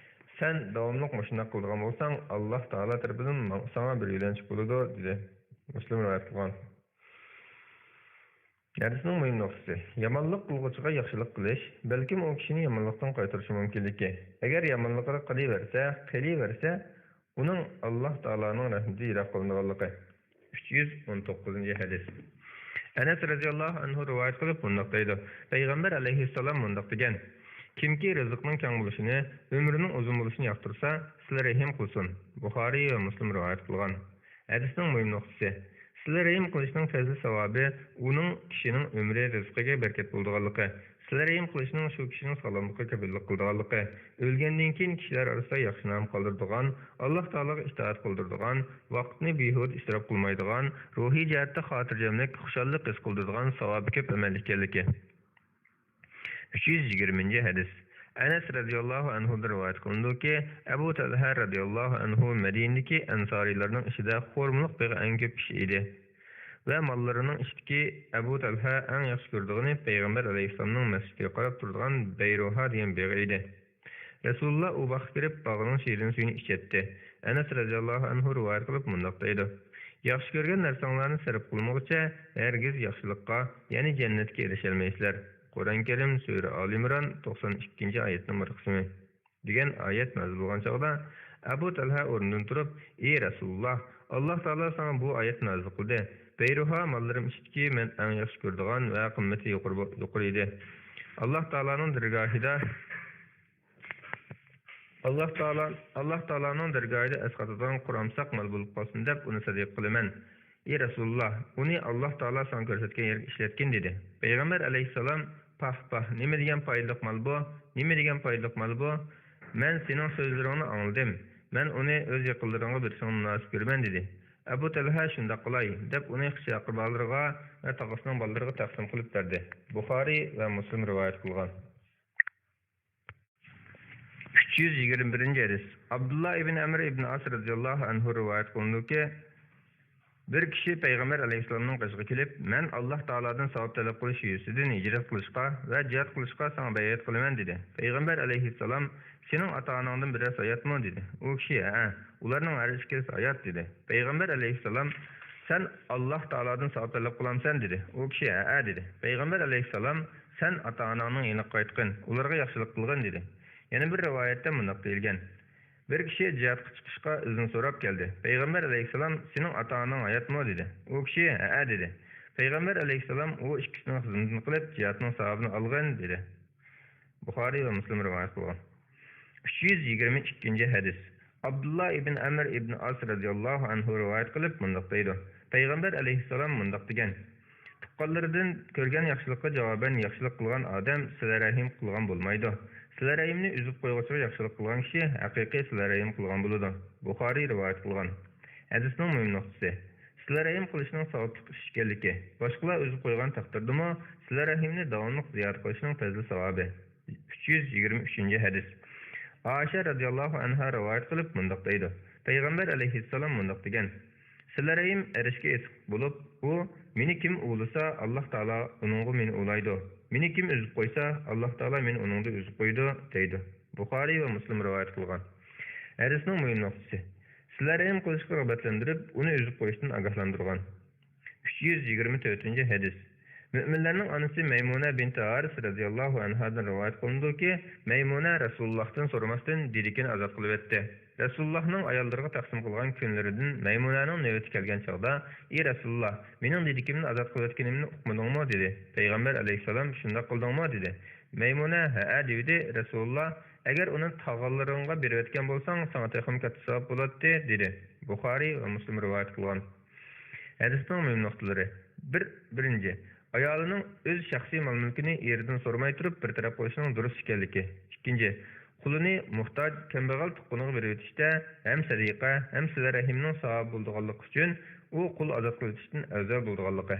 سەن داۋاملىق مۇشۇنداق قىلىدىغان بولساڭ، ئاللاھ تائالا تەرىپىدىن ماڭ-، ساڭا بىر يۆلەنچۈك بولىدۇ» دېدى. مۇسلىم رىۋايەت قىلغان. ھەدىسنىڭ مۇھىم نۇقتىسى، يامانلىق قىلغۇچىغا ياخشىلىق قىلىش، بەلكىم ئۇ كىشىنى يامانلىقتىن قايتۇرۇشى مۇمكىنلىكى. ئەگەر يامانلىقلىرى قېلىۋەرسە، قېلىۋەرسە، ئۇنىڭ ئاللاھ تائالانىڭ رەھمىتى يىراق قىلىنىدىغانلىقى. ئۈچ يۈز ئون توققۇزىنچى ھەدىس. ئەنەس رەزىياللاھۇ ئەنھۇ رىۋايەت قىلىپ مۇنداق دەيدۇ: پەيغەمبەر ئەلەيھىسسالام مۇنداق دېگەن: «كىمكى رىزقىنىڭ كەڭ بولۇشىنى، ئۆمرىنىڭ ئۇزۇن بولۇشىنى ياقتۇرسا، سىلە رەھىم قىلسۇن.» بۇخارىي ۋە مۇسلىم رىۋايەت قىلغان. ھەدىسنىڭ مۇھىم نۇقتىسى، سىلە رەھىم قىلىشنىڭ پەزلى ساۋابى ئۇنىڭ، كىشىنىڭ ئۆمرى، رىزقىگە بەرىكەت بولىدىغانلىقى، سىلە رەھىم قىلىشنىڭ شۇ كىشىنىڭ ساغلاملىقىغا كاپىللىق قىلىدىغانلىقى، ئۆلگەندىن كېيىن كىشىلەر ئارىسىدا ياخشى نام قالدۇرىدىغان، ئاللاھ تائالاغا ئىتائەت قىلدۇرىدىغان، ۋاقىتنى بىھۇدە ئىسراپ قىلمايدىغان، روھىي جەھەتتە خاتىرجەملىك، خۇشاللىق ھېس قىلدۇرىدىغان ساۋابى كۆپ ئەمەل ئىكەنلىكى. ئۈچ يۈز يىگىرمىنچى ھەدىس. ئەنەس رەزىياللاھۇ ئەنھۇدىن رىۋايەت قىلىنىدۇكى، ئەبۇ تەلھە رەزىياللاھۇ ئەنھۇ مەدىنىدىكى ئەنسارىيلارنىڭ ئىچىدە خورمىلىق بېغى ئەڭ كۆپ كىشى ئىدى ۋە ماللىرىنىڭ ئىچىدىكى ئەبۇ تەلھە ئەڭ ياخشى كۆرىدىغىنى پەيغەمبەر ئەلەيھىسسالامنىڭ مەسچىتىگە قاراپ تۇرىدىغان بەيرۇھا دېگەن بېغى ئىدى. رەسۇلۇللا ئۇ باغقا كىرىپ، باغنىڭ شېرىن سۈيىنى ئىچەتتى. ئەنەس رەزىياللاھۇ ئەنھۇ رىۋايەت قىلىپ مۇنداق دەيدۇ: «ياخشى كۆرگەن نەرسەڭلارنى سەرپ قىلمىغۇچە، ھەرگىز ياخشىلىققا، يەنى جەننەتكە ئېرىشەلمەيسىلەر.» قۇرئان كەرىم، سۈرە ئالى ئىمران، توقسان ئىككىنچى ئايەتنىڭ بىر قىسمى. دېگەن ئايەت نازىل بولغان چاغدا، ئەبۇ تەلھە ئورنىدىن تۇرۇپ: «ئى رەسۇلۇللا، ئاللاھ تائالا ساڭا بۇ ئايەتنى نازىل قىلدى. بەيرۇھا ماللىرىم ئىچىدىكى مەن ئەڭ ياخشى كۆرىدىغان ۋە قىممىتى يۇقىرى بو-، يۇقىرى ئىدى. ئاللاھ تائالانىڭ دەرگاھىدا، ئاللاھ تائالا، ئاللاھ تائالانىڭ دەرگاھىدا ئەسقاتىدىغان قۇرامساق مال بولۇپ قالسۇن دەپ ئۇنى سەدىقە قىلىمەن. ئى رەسۇلۇللا، ئۇنى ئاللاھ تائالا ساڭا كۆرسەتكەن يەرگە ئىشلەتكىن» دېدى. پەيغەمبەر ئەلەيھىسسالام: «پاھ، پاھ، نېمە دېگەن پايدىلىق مال بۇ؟ نېمە دېگەن پايدىلىق مال بۇ؟ مەن سېنىڭ سۆزلىرىڭنى ئاڭلىدىم. مەن ئۇنى ئۆز يېقىنلىرىڭغا بېرىشىڭنى مۇناسىپ كۆرىمەن» دېدى. ئەبۇ تەلھە: «شۇنداق قىلاي» دەپ، ئۇنى قىچا-ئەقرىبالىرىغا ۋە تاغىسىنىڭ بالىلىرىغا تەقسىم قىلىپ بەردى. بۇخارىي ۋە مۇسلىم رىۋايەت قىلغان. ئۈچ يۈز يىگىرمە بىرىنچى ھەدىس. ئابدۇللا ئىبن ئەمر ئىبن ئاس رەزىياللاھۇ ئەنھۇ رىۋايەت قىلىنىدۇكى، بىر كىشى پەيغەمبەر ئەلەيھىسسالامنىڭ قېشىغا كېلىپ، «مەن ئاللاھ تائالادىن ساۋاب تەلەپ قىلىش يۈزىسىدىن ھىجرەت قىلىشقا ۋە جىھاد قىلىشقا ساڭا بەيئەت قىلىمەن» دېدى. پەيغەمبەر ئەلەيھىسسالام: «سېنىڭ ئاتا-ئاناڭدىن بىرەرسى ھاياتمۇ؟» دېدى. ئۇ كىشى: «ھەئە، ئۇلارنىڭ ھەر ئىككىلىسى ھايات» دېدى. پەيغەمبەر ئەلەيھىسسالام: «سەن ئاللاھ تائالادىن ساۋاب تەلەپ قىلامسەن؟» دېدى. ئۇ كىشى: «ھەئە» دېدى. پەيغەمبەر ئەلەيھىسسالام: «سەن ئاتا-ئاناڭنىڭ يېنىغا قايتقىن، ئۇلارغا ياخشىلىق قىلغىن» دېدى. يەنە بىر رىۋايەتتە مۇنداق دېيىلگەن: بىر كىشى جىھادقا چىقىشقا ئىزىن سوراپ كەلدى. پەيغەمبەر ئەلەيھىسسالام: «سېنىڭ ئاتا-ئاناڭ ھاياتمۇ؟» دېدى. ئۇ كىشى: «ھەئە» دېدى. پەيغەمبەر ئەلەيھىسسالام: «ئۇ ئىككىسىنىڭ خىزمىتىنى قىلىپ، جىھادنىڭ ساۋابىنى ئالغىن» دېدى. بۇخارىي ۋە مۇسلىم رىۋايەت قىلغان. ئۈچ يۈز يىگىرمە ئىككىنچى ھەدىس. ئابدۇللا ئىبن ئەمر ئىبن ئاس رەزىياللاھۇ ئەنھۇ رىۋايەت قىلىپ مۇنداق دەيدۇ: پەيغەمبەر ئەلەيھىسسالام مۇنداق دېگەن: تۇغقانلىرىدىن كۆرگەن ياخشىلىققا جاۋابەن ياخشىلىق قىلغان ئادەم سىلە رەھىم قىلغان بولمايدۇ. سىلە رەھىمنى ئۈزۈپ قويغۇچىغا ياخشىلىق قىلغان كىشى ھەقىقىي سىلە رەھىم قىلغان بولىدۇ. بۇخارىي رىۋايەت قىلغان. ھەدىسنىڭ مۇھىم نۇقتىسى، سىلە رەھىم قىلىشنىڭ ساۋابلىق ئىش ئىكەنلىكى. باشقىلار ئۈزۈپ قويغان تەقدىردىمۇ، سىلە رەھىمنى داۋاملىق زىيادە قىلىشنىڭ پەزلى ساۋابى. ئۈچ يۈز يىگىرمە ئۈچىنچى ھەدىس. ئائىشە رەزىياللاھۇ ئەنھا رىۋايەت قىلىپ مۇنداق دەيدۇ: پەيغەمبەر ئەلەيھىسسالام مۇنداق دېگەن: سىلە رەھىم ئەرشكە ئېسىق بولۇپ، ئۇ: مېنى كىم ئۇۋىلىسا، ئاللاھ تائالا ئۇنىڭغا مېنى ئۇۋىلايدۇ. مېنى كىم ئۈزۈپ قويسا، ئاللاھ تائالا مېنى ئۇنىڭدىن ئۈزۈپ قويىدۇ، دەيدۇ. بۇخارىي ۋە مۇسلىم رىۋايەت قىلغان. ھەدىسنىڭ مۇھىم نۇقتىسى، سىلە رەھىم قىلىشقا رىغبەتلەندۈرۈپ، ئۇنى ئۈزۈپ قويۇشتىن ئاگاھلاندۇرغان. ئۈچ يۈز يىگىرمە تۆتىنچى ھەدىس. مۆمىنلەرنىڭ ئانىسى مەيمۇنە بىنتى ھارىس رەزىياللاھۇ ئەنھادىن رىۋايەت قىلىنىدۇكى، مەيمۇنە رەسۇلۇللاھتىن سورىماستىن دېدىكىنى ئازاد قىلىۋەتتى. رەسۇلۇللاھنىڭ ئاياللىرىغا تەقسىم قىلغان كۈنلىرىدىن مەيمۇنەنىڭ نۆۋىتى كەلگەن چاغدا، ئى رەسۇلۇللاھ، مېنىڭ دېدىكىمنى ئازاد قىلىۋەتكىنىمنى ئۇقمىدىڭمۇ؟ دېدى. پەيغەمبەر ئەلەيھىسسالام: شۇنداق قىلدىڭمۇ؟ دېدى. مەيمۇنە: ھەئە، دېدى. رەسۇلۇللاھ: ئەگەر ئۇنى تاغىلىرىڭغا بېرىۋەتكەن بولساڭ، ساڭا تېخىمۇ كاتتا ساۋاب بولاتتى، دېدى. بۇخارىي ۋە مۇسلىم رىۋايەت قىلغان. ھەدىسنىڭ مۇھىم نۇقتىلىرى. بىر، بىرىنچى، ئايالىنىڭ ئۆز شەخسىي مال-مۈلكىنى ئېرىدىن سورىماي تۇرۇپ بىر تەرەپ قىلىشىنىڭ دۇرۇس ئىكەنلىكى. ئىككىنچى، قۇلىنى موھتاج، كەمبەغەل تۇغقىنىغا بېرىۋېتىشتە ھەم سەدىقە، ھەم سىلە رەھىمنىڭ ساۋابى بولىدىغانلىقى ئۈچۈن ئۇ قۇل ئازاد قىلىۋېتىشتىن ئەۋزەل بولىدىغانلىقى.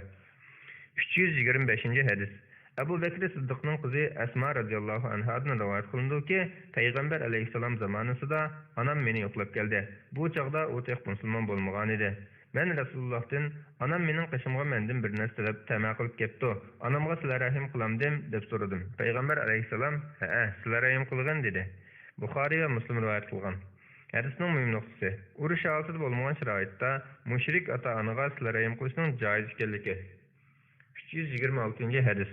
ئۈچ يۈز يىگىرمە بەشىنچى ھەدىس. ئەبۇ بەكرى سىددىقنىڭ قىزى ئەسما رەزىياللاھۇ ئەنھادىن رىۋايەت قىلىنىدۇكى، پەيغەمبەر ئەلەيھىسسالام زامانىسىدا ئانام مېنى يوقلاپ كەلدى. بۇ چاغدا ئۇ تېخى مۇسۇلمان بولمىغانىدى. مەن رەسۇلۇللاھتىن، ئانام مېنىڭ قېشىمغا مەندىن بىر نەرسە تەلەپ تەمە قىلىپ كەپتۇ، ئانامغا سىلە رەھىم قىلامدىم؟ دەپ سورىدىم. پەيغەمبەر ئەلەيھىسسالام، ھەئە، سىلە رەھىم قىلغىن، دېدى. بۇخارىي ۋە مۇسلىم رىۋايەت قىلغان. ھەدىسنىڭ مۇھىم نۇقتىسى، ئۇرۇش ھالىتىدە بولمىغان شارائىتتا مۇشرىك ئاتا-ئانىغا سىلە رەھىم قىلىشنىڭ جائىز ئىكەنلىكى. ئۈچ يۈز يىگىرمە ئالتىنچى ھەدىس.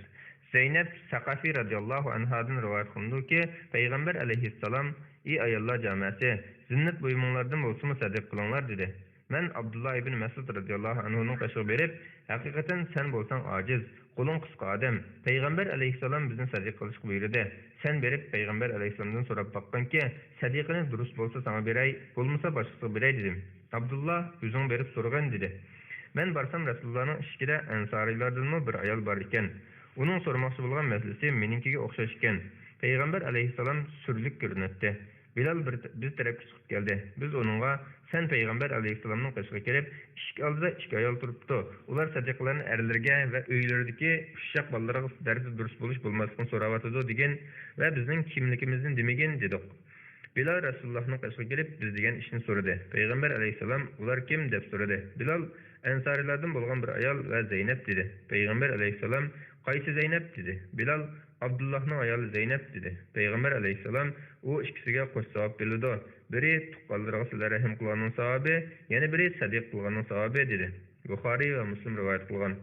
زەينەپ سەقەفى رەزىياللاھۇ ئەنھادىن رىۋايەت قىلىنىدۇكى، پەيغەمبەر ئەلەيھىسسالام، ئى ئاياللار جامەسى، زىننەت بۇيۇمۇڭلاردىن بولسىمۇ سەدىقە قىلىڭلار، دېدى. مەن ئابدۇللا ئىبن مەسئۇد رەزىياللاھۇ ئەنھۇنىڭ قېشىغا بېرىپ، ھەقىقەتەن سەن بولساڭ ئاجىز، قولۇڭ قىسقا ئادەم، پەيغەمبەر ئەلەيھىسسالام بىزنى سەدىقە قىلىشقا بۇيرۇدى، سەن بېرىپ پەيغەمبەر ئەلەيھىسسالامدىن سوراپ باققىنكى، سەدىقىنى دۇرۇس بولسا ساڭا بېرەي، بولمىسا باشقىسىغا بېرەي، دېدىم. ئابدۇللا، ئۆزۈڭ بېرىپ سورىغىن، دېدى. مەن بارسام، رەسۇلۇللانىڭ ئىشىكىدە ئەنسارىيلاردىنمۇ بىر ئايال بار ئىكەن. ئۇنىڭ سورىماقچى بولغان مەسىلىسى مېنىڭكىگە ئوخشاش ئىكەن. پەيغەمبەر ئەلەيھىسسالام سۈرلۈك كۆرۈنەتتى. بىلال بىر، بىز تەرەپكە چىقىپ كەلدى. بىز ئۇنىڭغا، سەن پەيغەمبەر ئەلەيھىسسالامنىڭ قېشىغا كىرىپ، ئىشىك ئالدىدا ئىككى ئايال تۇرۇپتۇ. ئۇلار سەدىقىلەرنى ئەرلىرىگە ۋە ئۆيلىرىدىكى ئۇششاق بالىلىرىغا بەرسە دۇرۇس بولۇش بولماسلىقىنى سوراۋاتىدۇ، دېگىن ۋە بىزنىڭ كىملىكىمىزنى دېمىگىن، دېدۇق. بىلال رەسۇلۇللاھنىڭ قېشىغا كېلىپ، بىز دېگەن ئىشنى سورىدى. پەيغەمبەر ئەلەيھىسسالام، ئۇلار كىم؟ دەپ سورىدى. بىلال، ئەنسارىيلاردىن بولغان بىر ئايال ۋە زەينەپ، دېدى. پەيغەمبەر ئەلەيھىسسالام، قايسى زەينەپ؟ دېدى. بىلال، ئابدۇللاھنىڭ ئايالى زەينەپ، دېدى. پەيغەمبەر ئەلەيھىسسالام، ئۇ ئىككىسىگە قوش ساۋاب بېرىلىدۇ. بىرى تۇغقانلىرىغا سىلە رەھىم قىلغاننىڭ ساۋابى، يەنە بىرى سەدىقە قىلغاننىڭ ساۋابى، دېدى. بۇخارىي ۋە مۇسلىم رىۋايەت قىلغان.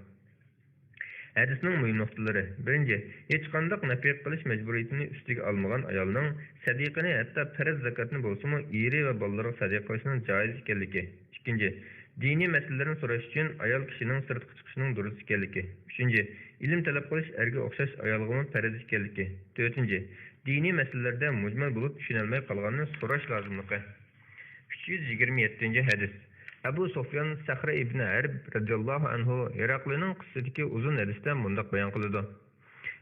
ھەدىسنىڭ مۇھىم نۇقتىلىرى. بىرىنچى، ھېچقانداق نەپىقە قىلىش مەجبۇرىيىتىنى ئۈستىگە ئالمىغان ئايالنىڭ سەدىقىنى، ھەتتا پەرز زاكاتنى بولسىمۇ ئېرى ۋە بالىلىرىغا سەدىقە قىلىشنىڭ جائىز ئىكەنلىكى. ئىككىنچى، دىنىي مەسىلىلەرنى سوراش ئۈچۈن ئايال كىشىنىڭ سىرتقا چىقىشىنىڭ دۇرۇس ئىكەنلىكى. ئۈچىنچى، ئىلىم تەلەپ قىلىش ئەرگە ئوخشاش ئايالغىمۇ پەرز ئىكەنلىكى. تۆتىنچى، دىنىي مەسىلىلەردە مۇجمەل بولۇپ چۈشىنەلمەي قالغاننى سوراش لازىملىقى. ئۈچ يۈز يىگىرمە يەتتىنچى ھەدىس. ئەبۇ سۇفيان سەخرە ئىبنى ھەرب رەزىياللاھۇ ئەنھۇ ھېراقلىنىڭ قىسسىسىدىكى ئۇزۇن ھەدىستە مۇنداق بايان قىلىدۇ.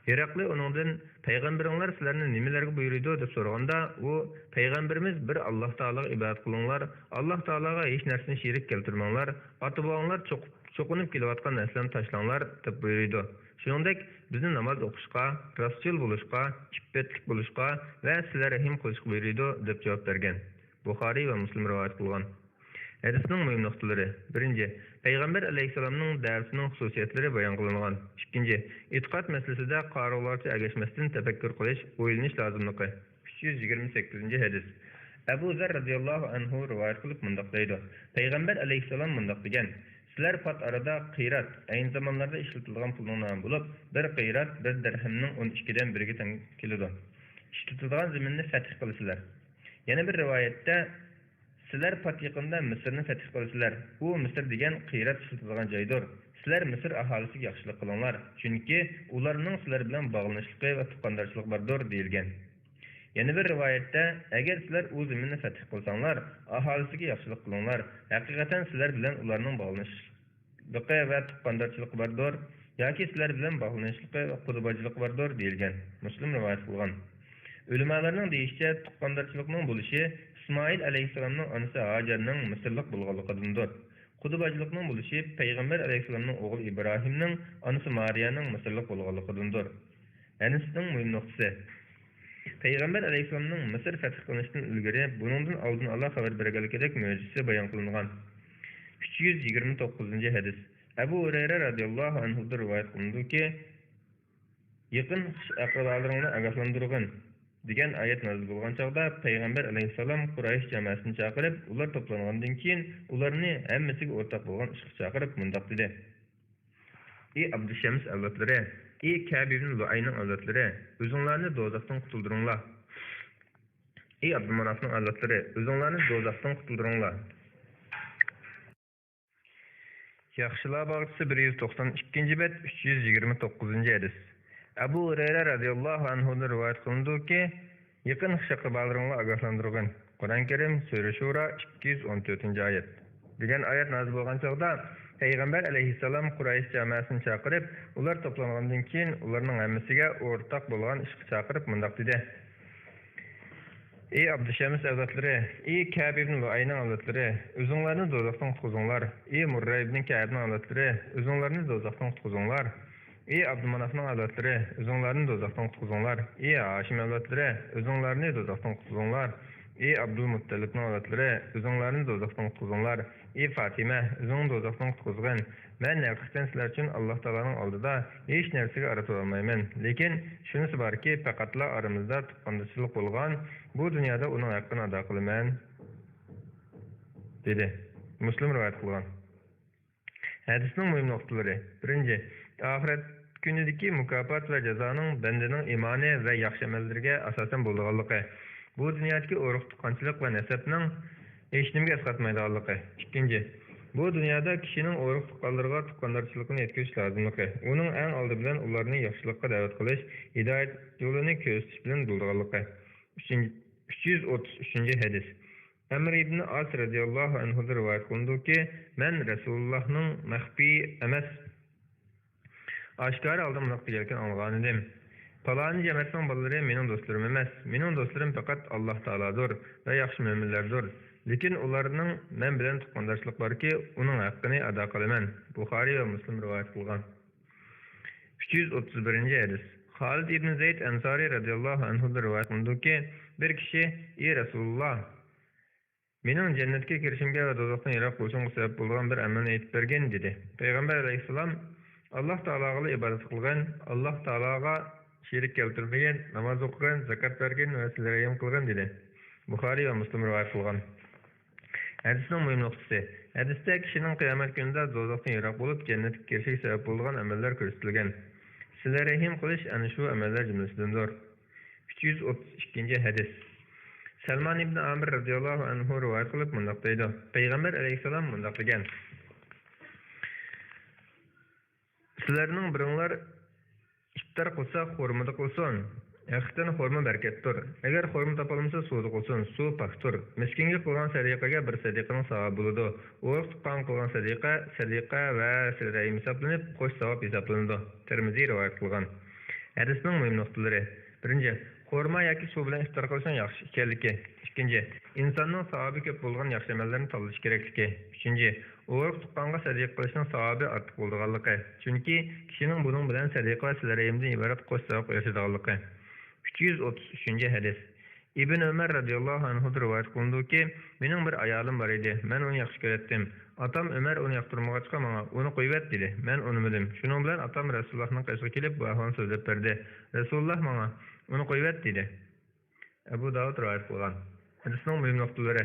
ھېراقلى ئۇنىڭدىن، پەيغەمبىرىڭلار سىلەرنى نېمىلەرگە بۇيرۇيدۇ؟ دەپ سورىغاندا، ئۇ، پەيغەمبىرىمىز بىر ئاللاھ تائالاغا ئىبادەت قىلىڭلار، ئاللاھ تائالاغا ھېچ نەرسىنى شېرىك كەلتۈرمەڭلار، ئاتا-بوۋاڭلار چوق-، چوقۇنۇپ كېلىۋاتقان نەرسىلەرنى تاشلاڭلار، دەپ بۇيرۇيدۇ. شۇنىڭدەك، بىزنى ناماز ئوقۇشقا، راستچىل بولۇشقا، ئىپپەتلىك بولۇشقا ۋە سىلە رەھىم قىلىشقا بۇيرۇيدۇ، دەپ جاۋاب بەرگەن. بۇخارىي ۋە مۇسلىم رىۋايەت قىلغان. ھەدىسنىڭ مۇھىم نۇقتىلىرى. بىرىنچى، پەيغەمبەر ئەلەيھىسسالامنىڭ دەۋىتىنىڭ خۇسۇسىيەتلىرى بايان قىلىنغان. ئىككىنچى، ئېتىقاد مەسىلىسىدە قارىغۇلارچە ئەگەشمەستىن تەپەككۇر قىلىش، ئويلىنىش لازىملىقى. ئۈچ يۈز يىگىرمە سەككىزىنچى ھەدىس. ئەبۇ زەر رەزىياللاھۇ ئەنھۇ رىۋايەت قىلىپ مۇنداق دەيدۇ، پەيغەمبەر ئەلەيھىسسالام مۇنداق دېگەن، سىلەر پات ئارىدا قىرات، ئەينى زامانلاردا ئىشلىتىلىدىغان پۇلنىڭ نامى بولۇپ، بىر قىرات بىر دىرھەمنىڭ ئون ئىككىدىن بىرىگە تەڭ كېلىدۇ. ئىشلىتىدىغان زېمىننى فەتھ قىلىسىلەر. يەنە بىر رىۋايەتتە، سىلەر پات يېقىندا مىسىرنى فەتھ قىلىسىلەر. ئۇ مىسىر دېگەن قىرات ئىشلىتىدىغان جايدۇر. سىلەر مىسىر ئاھالىسىگە ياخشىلىق قىلىڭلار، چۈنكى ئۇلارنىڭ سىلەر بىلەن باغلىنىشلىقى ۋە تۇغقاندارچىلىقى باردۇر، دېيىلگەن. يەنە بىر رىۋايەتتە، ئەگەر سىلەر ئۇ زېمىننى فەتھ قىلساڭلار، ئاھالىسىگە ياخشىلىق قىلىڭلار، ھەقىقەتەن سىلەر بىلەن ئۇلارنىڭ باغلىنىشلىقى ۋە تۇغقاندارچىلىقى باردۇر، ياكى سىلەر بىلەن باغلىنىشلىقى ۋە قۇدا باجىلىقى باردۇر، دېيىلگەن. مۇسلىم رىۋايەت قىلغان. ئۆلىمالارنىڭ دېيىشىچە، تۇغقاندارچىلىقنىڭ بولۇشى ئىسمائىل ئەلەيھىسسالامنىڭ ئانىسى ھاجەرنىڭ مىسىرلىق بولغانلىقىدىندۇر. قۇدا باجىلىقنىڭ بولۇشى پەيغەمبەر ئەلەيھىسسالامنىڭ ئوغلى ئىبراھىمنىڭ ئانىسى مارىيەنىڭ مىسىرلىق بولغانلىقىدىندۇر. ھەدىسنىڭ مۇھىم نۇقتىسى. پەيغەمبەر ئەلەيھىسسالامنىڭ مىسىر فەتھ قىلىنىشتىن ئىلگىرى بۇنىڭدىن ئالدىن ئالا خەۋەر بەرگەنلىكىدەك مۆجىزىسى بايان قىلىنغان. ئۈچ يۈز يىگىرمە توققۇزىنچى ھەدىس. ئەبۇ ھۇرەيرە رەزىياللاھۇ ئەنھۇدىن رىۋايەت قىلىنىدۇكى، يېقىن خىش ئەقرىبالىرىڭنى ئاگاھلاندۇرغىن، دېگەن ئايەت نازىل بولغان چاغدا پەيغەمبەر ئەلەيھىسسالام قۇرەيش جاماسىنى چاقىرىپ، ئۇلار توپلانغاندىن كېيىن ئۇلارنى ھەممىسىگە ئورتاق بولغان ئىشقا چاقىرىپ مۇنداق دېدى. ئى ئابدۇشەمس ئەۋلادلىرى، ئى كەب ئىبن لۇئەينىڭ ئەۋلادلىرى، ئۆزۈڭلارنى دوزاختىن قۇتۇلدۇرۇڭلار. ئى ئابدۇمانافنىڭ ئەۋلادلىرى، ئۆزۈڭلارنى دوزاختىن قۇتۇلدۇرۇڭلار. ياخشىلار باغچىسى، بىر يۈز توقسان ئىككىنچى بەت، ئۈچ يۈز يىگىرمە توققۇزىنچى ھەدىس. ئەبۇ ھۇرەيرە رەزىياللاھۇ ئەنھۇدىن رىۋايەت قىلىنىدۇكى، يېقىن ئىش ئەقرىبالىرىڭلار ئاگاھلاندۇرغىن. قۇرئان كەرىم، سۈرە شۇرا، ئىككى يۈز ئون تۆتىنچى ئايەت. دېگەن ئايەت نازىل بولغان چاغدا، پەيغەمبەر ئەلەيھىسسالام قۇرەيش جاماسىنى چاقىرىپ، ئۇلار توپلانغاندىن كېيىن، ئۇلارنىڭ ھەممىسىگە ئورتاق بولغان ئىشقا چاقىرىپ مۇنداق دېدى. ئى ئابدۇشەمس ئەۋلادلىرى، ئى كەئب ئىبن لۇئەينىڭ ئەۋلادلىرى، ئۆزۈڭلارنى دوزاختىن قۇتقۇزۇڭلار. ئى مۇررە ئىبن كەئبنىڭ ئەۋلادلىرى، ئۆزۈڭلارنى دوزاختىن قۇتقۇزۇڭلار. ئى ئابدۇمانافنىڭ ئەۋلادلىرى، ئۆزۈڭلارنى دوزاختىن قۇتقۇزۇڭلار. ئى ھاشىم ئەۋلادلىرى، ئۆزۈڭلارنى دوزاختىن قۇتقۇزۇڭلار. ئى ئابدۇلمۇتتەلىپنىڭ ئەۋلادلىرى، ئۆزۈڭلارنى دوزاختىن قۇتقۇزۇڭلار. ئى فاتىمە، ئۆزۈڭنى دوزاختىن قۇتقۇزغىن. مەن ھەقىقەتەن سىلەر ئۈچۈن ئاللاھ تائالانىڭ ئالدىدا ھېچ نەرسىگە ئارا تۇرالمايمەن. لېكىن شۇنىسى باركى، پەقەتلا ئارىمىزدا تۇغقانداشچىلىق بولغان، بۇ دۇنيادا ئۇنىڭ ھەققىنى ئادا قىلىمەن، دېدى. مۇسلىم رىۋايەت قىلغان. ھەدىسنىڭ مۇھىم نۇقتىلىرى. بىرىنچى، ئاخىرەت كۈنىدىكى مۇكاپات ۋە جازانىڭ بەندىنىڭ ئىمانى ۋە ياخشى ئەمەللىرىگە ئاساسەن بولىدىغانلىقى، بۇ دۇنيادىكى ئۇرۇق تۇغقانچىلىق ۋە نەسەبنىڭ ھېچنېمىگە ئەسقاتمايدىغانلىقى. ئىككىنچى، بۇ دۇنيادا كىشىنىڭ ئۇرۇق تۇغقانلىرىغا تۇغقاندارچىلىقىنى يەتكۈزۈش لازىملىقى، ئۇنىڭ ئەڭ ئالدى بىلەن ئۇلارنى ياخشىلىققا دەۋەت قىلىش، ھىدايەت يولىنى كۆرسىتىش بىلەن بولىدىغانلىقى. ئۈچىنچى، ئۈچ يۈز ئوتتۇز ئۈچىنچى ھەدىس. ئەمر ئىبن ئاس رەزىياللاھۇ ئەنھۇدىن رىۋايەت قىلىنىدۇكى، مەن رەسۇلۇللاھنىڭ مەخپىي ئەمەس، ئاشكارا ھالدا مۇنداق دېگەنلىكىنى ئاڭلىغانىدىم: پالانى جەمەتنىڭ بالىلىرى مېنىڭ دوستلىرىم ئەمەس، مېنىڭ دوستلىرىم پەقەت ئاللاھ تائالادۇر ۋە ياخشى مۆمىنلەردۇر. لېكىن ئۇلارنىڭ مەن بىلەن تۇغقانداشلىقى باركى، ئۇنىڭ ھەققىنى ئادا قىلىمەن. بۇخارىي ۋە مۇسلىم رىۋايەت قىلغان. ئۈچ يۈز ئوتتۇز بىرىنچى ھەدىس. خالىد ئىبن زەيد ئەنسارى رەزىياللاھۇ ئەنھۇدىن رىۋايەت قىلىنىدۇكى، بىر كىشى: ئى رەسۇلۇللاھ، مېنىڭ جەننەتكە كىرىشىمگە ۋە دوزاختىن يىراق بولۇشۇمغا سەۋەب بولىدىغان بىر ئەمەلنى ئېيتىپ بەرگىن، دېدى. پەيغەمبەر ئەلەيھىسسالام: ئاللاھ تائالاغىلا ئىبادەت قىلغىن، ئاللاھ تائالاغا شېرىك كەلتۈرمىگىن، ناماز ئوقۇغىن، زاكات بەرگىن ۋە سىلە رەھىم قىلغىن، دېدى. بۇخارىي ۋە مۇسلىم رىۋايەت قىلغان. ھەدىسنىڭ مۇھىم نۇقتىسى. ھەدىستە كىشىنىڭ قىيامەت كۈنىدە دوزاختىن يىراق بولۇپ، جەننەتكە كىرىشىگە سەۋەب بولىدىغان ئەمەللەر كۆرسىتىلگەن. سىلە رەھىم قىلىش ئەنە شۇ ئەمەللەر جۈملىسىدىندۇر. ئۈچ يۈز ئوتتۇز ئىككىنچى ھەدىس. سەلمان ئىبن ئامىر رەزىياللاھۇ ئەنھۇ رىۋايەت قىلىپ مۇنداق دەيدۇ: پەيغەمبەر ئەلەيھىسسالام مۇنداق دېگەن: سىلەرنىڭ بىرىڭلار ئىپتار قىلسا، خورمىدا قىلسۇن. ھەقىقەتەن خورما بەرىكەتتۇر. ئەگەر خورما تاپالمىسا، سۇدا قىلسۇن. سۇ پاكتۇر. مىسكىنگە قىلغان سەدىقىگە بىر سەدىقىنىڭ ساۋابى بولىدۇ. ئۇرۇق تۇغقانغا قىلغان سەدىقە، سەدىقە ۋە سىلە رەھىم ھېسابلىنىپ، قوش ساۋاب ھېسابلىنىدۇ. تىرمىزى رىۋايەت قىلغان. ھەدىسنىڭ مۇھىم نۇقتىلىرى. بىرىنچى، خورما ياكى سۇ بىلەن ئىپتار قىلىشنىڭ ياخشى ئىكەنلىكى. ئىككىنچى، ئىنساننىڭ ساۋابى كۆپ بولغان ياخشى ئەمەللەرنى تاللىشى كېرەكلىكى. ئۈچىنچى، ئۇرۇق تۇغقانغا سەدىقە قىلىشنىڭ ساۋابى ئارتۇق بولىدىغانلىقى. چۈنكى كىشىنىڭ بۇنىڭ بىلەن سەدىقە ۋە سىلە رەھىمدىن ئىبارەت قوش ساۋاب ئېرىشىدىغانلىقى. ئۈچ يۈز ئوتتۇز ئۈچىنچى ھەدىس. ئىبن ئۆمەر رەزىياللاھۇ ئەنھۇدىن رىۋايەت قىلىنىدۇكى، مېنىڭ بىر ئايالىم بار ئىدى، مەن ئۇنى ياخشى كۆرەتتىم. ئاتام ئۆمەر ئۇنى ياقتۇرمىغاچقا ماڭا، ئۇنى قويۇۋەت، دېدى. مەن ئۇنىمىدىم. شۇنىڭ بىلەن ئاتام رەسۇلۇللاھنىڭ قېشىغا كېلىپ، بۇ ئەھۋالنى سۆزلەپ بەردى. رەسۇلۇللاھ ماڭا، ئۇنى قويۇۋەت، دېدى. ئەبۇ داۋۇد رىۋايەت قىلغان. ھەدىسنىڭ مۇھىم نۇقتىلىرى.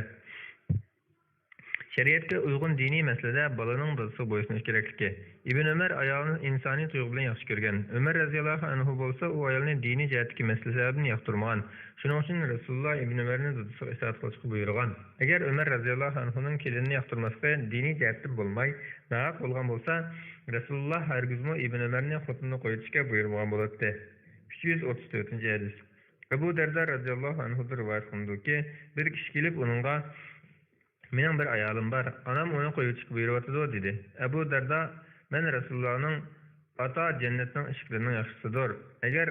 شەرىئەتكە ئۇيغۇن دىنىي مەسىلىدە بالىنىڭ دادىسىغا بويسۇنۇش كېرەكلىكى. ئىبن ئۆمەر ئايالىنى ئىنسانىي تۇيغۇ بىلەن ياخشى كۆرگەن. ئۆمەر رەزىياللاھۇ ئەنھۇ بولسا ئۇ ئايالنى دىنىي جەھەتتىكى مەسىلە سەۋەبىدىن ياقتۇرمىغان. شۇنىڭ ئۈچۈن رەسۇلۇللاھ ئىبن ئۆمەرنى دادىسىغا ئىتائەت قىلىشقا بۇيرۇغان. ئەگەر ئۆمەر رەزىياللاھۇ ئەنھۇنىڭ كېلىنىنى ياقتۇرماسلىقى دىنىي جەھەتتىن بولماي، ناھەق بولغان بولسا، رەسۇلۇللاھ ھەرگىزمۇ ئىبن ئۆمەرنى خوتۇنىنى قويۇۋېتىشكە بۇيرۇمىغان بولاتتى. ئۈچ يۈز ئوتتۇز تۆتىنچى ھەدىس. ئەبۇ دەردە رەزىياللاھۇ ئەنھۇدىن رىۋايەت قىلىنىدۇكى، بىر كىشى كېلىپ ئۇنىڭغا، مېنىڭ بىر ئايالىم بار، ئانام ئۇنى قويۇۋېتىشكە بۇيرۇۋاتىدۇ، دېدى. ئەبۇ دەردە، مەن رەسۇلۇللاھنىڭ، ئاتا جەننەتنىڭ ئىشىكلىرىنىڭ ياخشىسىدۇر. ئەگەر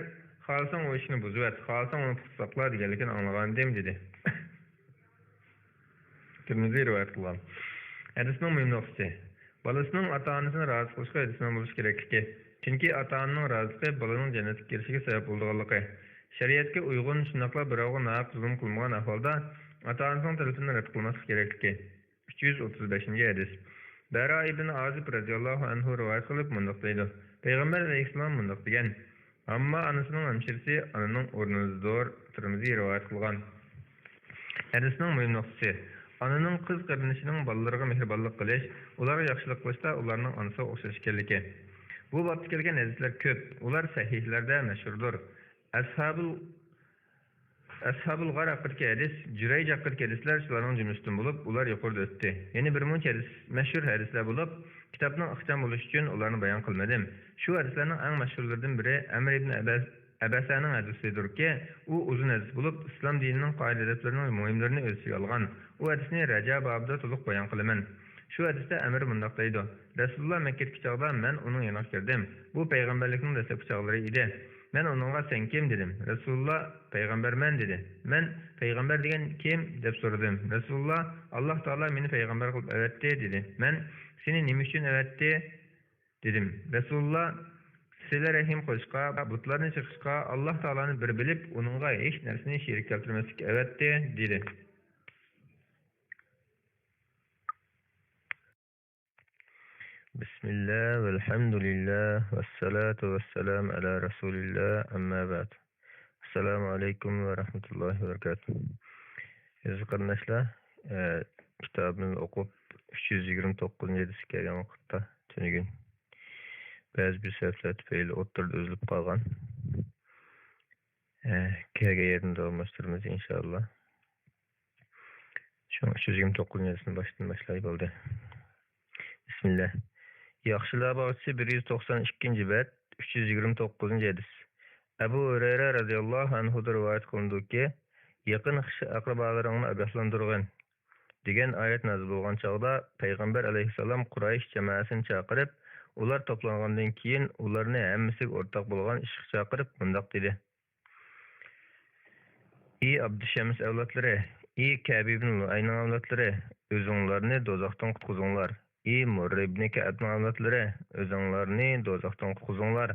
خالىساڭ ئۇ ئىشىكنى بۇزۇۋەت، خالىساڭ ئۇنى پۇختا ساقلا دېگەنلىكىنى ئاڭلىغانىدىم، دېدى. تىرمىزى رىۋايەت قىلغان. ھەدىسنىڭ مۇھىم نۇقتىسى. بالىسىنىڭ ئاتا-ئانىسىنى رازى قىلىشقا ھېرىسمەن بولۇش كېرەكلىكى. چۈنكى ئاتا-ئانىنىڭ رازىلىقى بالىنىڭ جەننەتكە كىرىشىگە سەۋەب بولىدىغانلىقى. شەرىئەتكە ئۇيغۇن، شۇنداقلا بىراۋغا ناھەق زۇلۇم قىلمىغان ئەھۋالدا ئاتا-ئانىسىنىڭ تەلىپىنى رەت قىلماسلىق كېرەكلىكى. ئۈچ يۈز ئوتتۇز بەشىنچى ھەدىس. بەرا ئىبن ئازىب رەزىياللاھۇ ئەنھۇ رىۋايەت قىلىپ مۇنداق دەيدۇ: پەيغەمبەر ئەلەيھىسسالام مۇنداق دېگەن: ئامما ئانىسىنىڭ ھەمشىرىسى ئانىنىڭ ئورنىدىدۇر. تىرمىزى رىۋايەت قىلغان. ھەدىسنىڭ مۇھىم نۇقتىسى. ئانىنىڭ قىز قېرىندىشىنىڭ بالىلىرىغا مېھرىبانلىق قىلىش، ئۇلارغا ياخشىلىق قىلىشتا ئۇلارنىڭ ئانىسىغا ئوخشاش ئىكەنلىكى. بۇ بابتا كەلگەن ھەدىسلەر كۆپ، ئۇلار سەھىھلەردە مەشھۇردۇر. ئەسھابۇل، ئەسھابۇل غار ھەققىدىكى ھەدىس، جۈرەيج ھەققىدىكى ھەدىسلەر شۇلارنىڭ جۈملىسىدىن بولۇپ، ئۇلار يۇقىرىدا ئۆتتى. يەنە بىر مۇنچە ھەدىس، مەشھۇر ھەدىسلەر بولۇپ، كىتابنىڭ ئىخچام بولۇشى ئۈچۈن ئۇلارنى بايان قىلمىدىم. شۇ ھەدىسلەرنىڭ ئەڭ مەشھۇرلىرىدىن بىرى ئەمر ئىبن ئەبەس ئەبەسەنىڭ ھەدىسىدۇركى، ئۇ ئۇزۇن ھەدىس بولۇپ، ئىسلام دىنىنىڭ قائىدە-ئەدەپلىرىنىڭ مۇھىملىرىنى ئۆز ئىچىگە ئالغان. ئۇ ھەدىسنى رەجا بابىدا تولۇق بايان قىلىمەن. شۇ ھەدىستە ئەمىر مۇنداق دەيدۇ: رەسۇلۇللا مەككىدىكى چاغدا مەن ئۇنىڭ يېنىغا كىردىم. بۇ پەيغەمبەرلىكنىڭ دەسلەپكى چاغلىرى ئىدى. مەن ئۇنىڭغا، سەن كىم؟ دېدىم. رەسۇلۇللا، پەيغەمبەرمەن، دېدى. مەن، پەيغەمبەر دېگەن كىم؟ دەپ سورىدىم. رەسۇلۇللا، ئاللاھ تائالا مېنى پەيغەمبەر قىلىپ ئەۋەتتى، دېدى. مەن، سېنى نېمە ئۈچۈن ئەۋەتتى؟ دېدىم. رەسۇلۇللا، سىلە رەھىم قىلىشقا، بۇتلارنى چېقىشقا، ئاللاھ تائالانى بىر بىلىپ، ئۇنىڭغا ھېچ نەرسىنى شېرىك كەلتۈرمەسلىككە ئەۋەتتى، دېدى. بسم الله والحمد لله والصلاة والسلام على رسول الله، أما بعد. السلام عليكم ورحمة الله وبركاته. ئەزىز قېرىنداشلار، ئە، كىتابىمىزنى ئوقۇپ، ئۈچ يۈز يىگىرمە توققۇزىنچى ھەدىسكە كەلگەن ۋاقىتتا، تۈنۈگۈن بەزى بىر سەۋەبلەر تۈپەيلى ئوتتۇرىدا ئۈزۈلۈپ قالغان. ئە، كەلگەن يەردىن داۋاملاشتۇرىمىز، ئىنشائاللا. شۇڭا ئۈچ يۈز يىگىرمە توققۇزىنچى ھەدىسنى باشتىن باشلاي بولدى. بىسمىللا. ياخشىلار باغچىسى، بىر يۈز توقسان ئىككىنچى بەت، ئۈچ يۈز يىگىرمە توققۇزىنچى ھەدىس. ئەبۇ ھۇرەيرە رەزىياللاھۇ ئەنھۇدىن رىۋايەت قىلىنىدۇكى، يېقىن خىش ئەقرىبالىرىڭنى ئاگاھلاندۇرغىن، دېگەن ئايەت نازىل بولغان چاغدا، پەيغەمبەر ئەلەيھىسسالام قۇرايىش جامائەسىنى چاقىرىپ، ئۇلار توپلانغاندىن كېيىن، ئۇلارنى ھەممىسىگە ئورتاق بولغان ئىشقا چاقىرىپ، مۇنداق دېدى. ئى ئابدۇشەمس ئەۋلادلىرى، ئى كەبى ئىبن لۇئەينىڭ ئەۋلادلىرى، ئۆزۈڭلارنى دوزاختىن قۇتقۇزۇڭلار. ئى مۇررە ئىبنى كەئەبنىڭ ئەۋلادلىرى، ئۆزۈڭلارنى دوزاختىن قۇتقۇزۇڭلار.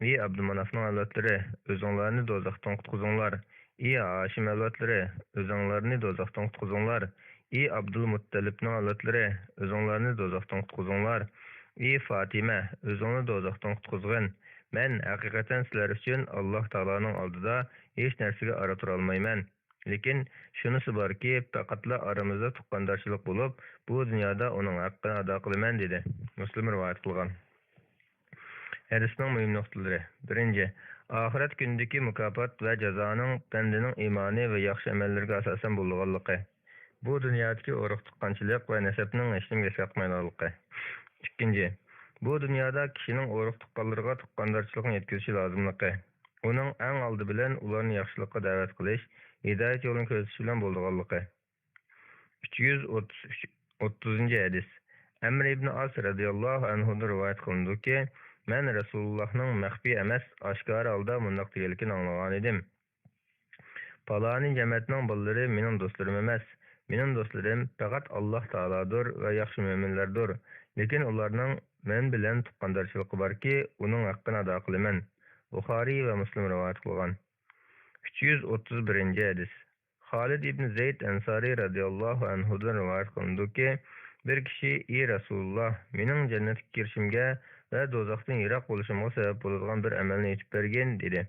ئى ئابدۇمانافنىڭ ئەۋلادلىرى، ئۆزۈڭلارنى دوزاختىن قۇتقۇزۇڭلار. ئى ھاشىم ئەۋلادلىرى، ئۆزۈڭلارنى دوزاختىن قۇتقۇزۇڭلار. ئى ئابدۇلمۇتتەلىپنىڭ ئەۋلادلىرى، ئۆزۈڭلارنى دوزاختىن قۇتقۇزۇڭلار. ئى فاتىمە، ئۆزۈڭنى دوزاختىن قۇتقۇزغىن. مەن ھەقىقەتەن سىلەر ئۈچۈن ئاللاھ تائالانىڭ ئالدىدا ھېچ نەرسىگە ئارا تۇرالمايمەن. لېكىن شۇنىسى باركى، پەقەتلا ئارىمىزدا تۇغقاندارچىلىق بولۇپ، بۇ دۇنيادا ئۇنىڭ ھەققىنى ئادا قىلىمەن، دېدى. مۇسلىم رىۋايەت قىلغان. ھەدىسنىڭ مۇھىم نۇقتىلىرى. بىرىنچى، ئاخىرەت كۈنىدىكى مۇكاپات ۋە جازانىڭ بەندىنىڭ ئىمانى ۋە ياخشى ئەمەللىرىگە ئاساسەن بولىدىغانلىقى. بۇ دۇنيادىكى ئۇرۇق تۇغقانچىلىق ۋە نەسەبنىڭ ھېچنېمىگە ئەسقاتمايدىغانلىقى. ئىككىنچى، بۇ دۇنيادا كىشىنىڭ ئۇرۇق تۇغقانلىرىغا تۇغقاندارچىلىقنى يەتكۈزۈشى لازىملىقى. ئۇنىڭ ئەڭ ئالدى بىلەن ئۇلارنى ياخشىلىققا دەۋەت قىلىش، ھىدايەت يولىنى كۆرسىتىش بىلەن بولىدىغانلىقى. ئۈچ يۈز ئوتتۇز ئۈچ، ئوتتۇزىنچى ھەدىس. ئەمر ئىبنى ئاس رەزىياللاھۇ ئەنھۇدىن رىۋايەت قىلىنىدۇكى، مەن رەسۇلۇللاھنىڭ مەخپىي ئەمەس، ئاشكارا ھالدا مۇنداق دېگەنلىكىنى ئاڭلىغانىدىم. پالانى جەمەتنىڭ بالىلىرى مېنىڭ دوستلىرىم ئەمەس. مېنىڭ دوستلىرىم پەقەت ئاللاھ تائالادۇر ۋە ياخشى مۆمىنلەردۇر. لېكىن ئۇلارنىڭ مەن بىلەن تۇغقاندارچىلىقى باركى، ئۇنىڭ ھەققىنى ئادا قىلىمەن. بۇخارىي ۋە مۇسلىم رىۋايەت قىلغان. ئۈچ يۈز ئوتتۇز بىرىنچى ھەدىس. خالىد ئىبن زەيد ئەنسارىي رەزىياللاھۇ ئەنھۇدىن رىۋايەت قىلىنىدۇكى، بىر كىشى، ئى رەسۇلۇللاھ، مېنىڭ جەننەتكە كىرىشىمگە ۋە دوزاختىن يىراق بولۇشۇمغا سەۋەب بولىدىغان بىر ئەمەلنى ئېيتىپ بەرگىن، دېدى.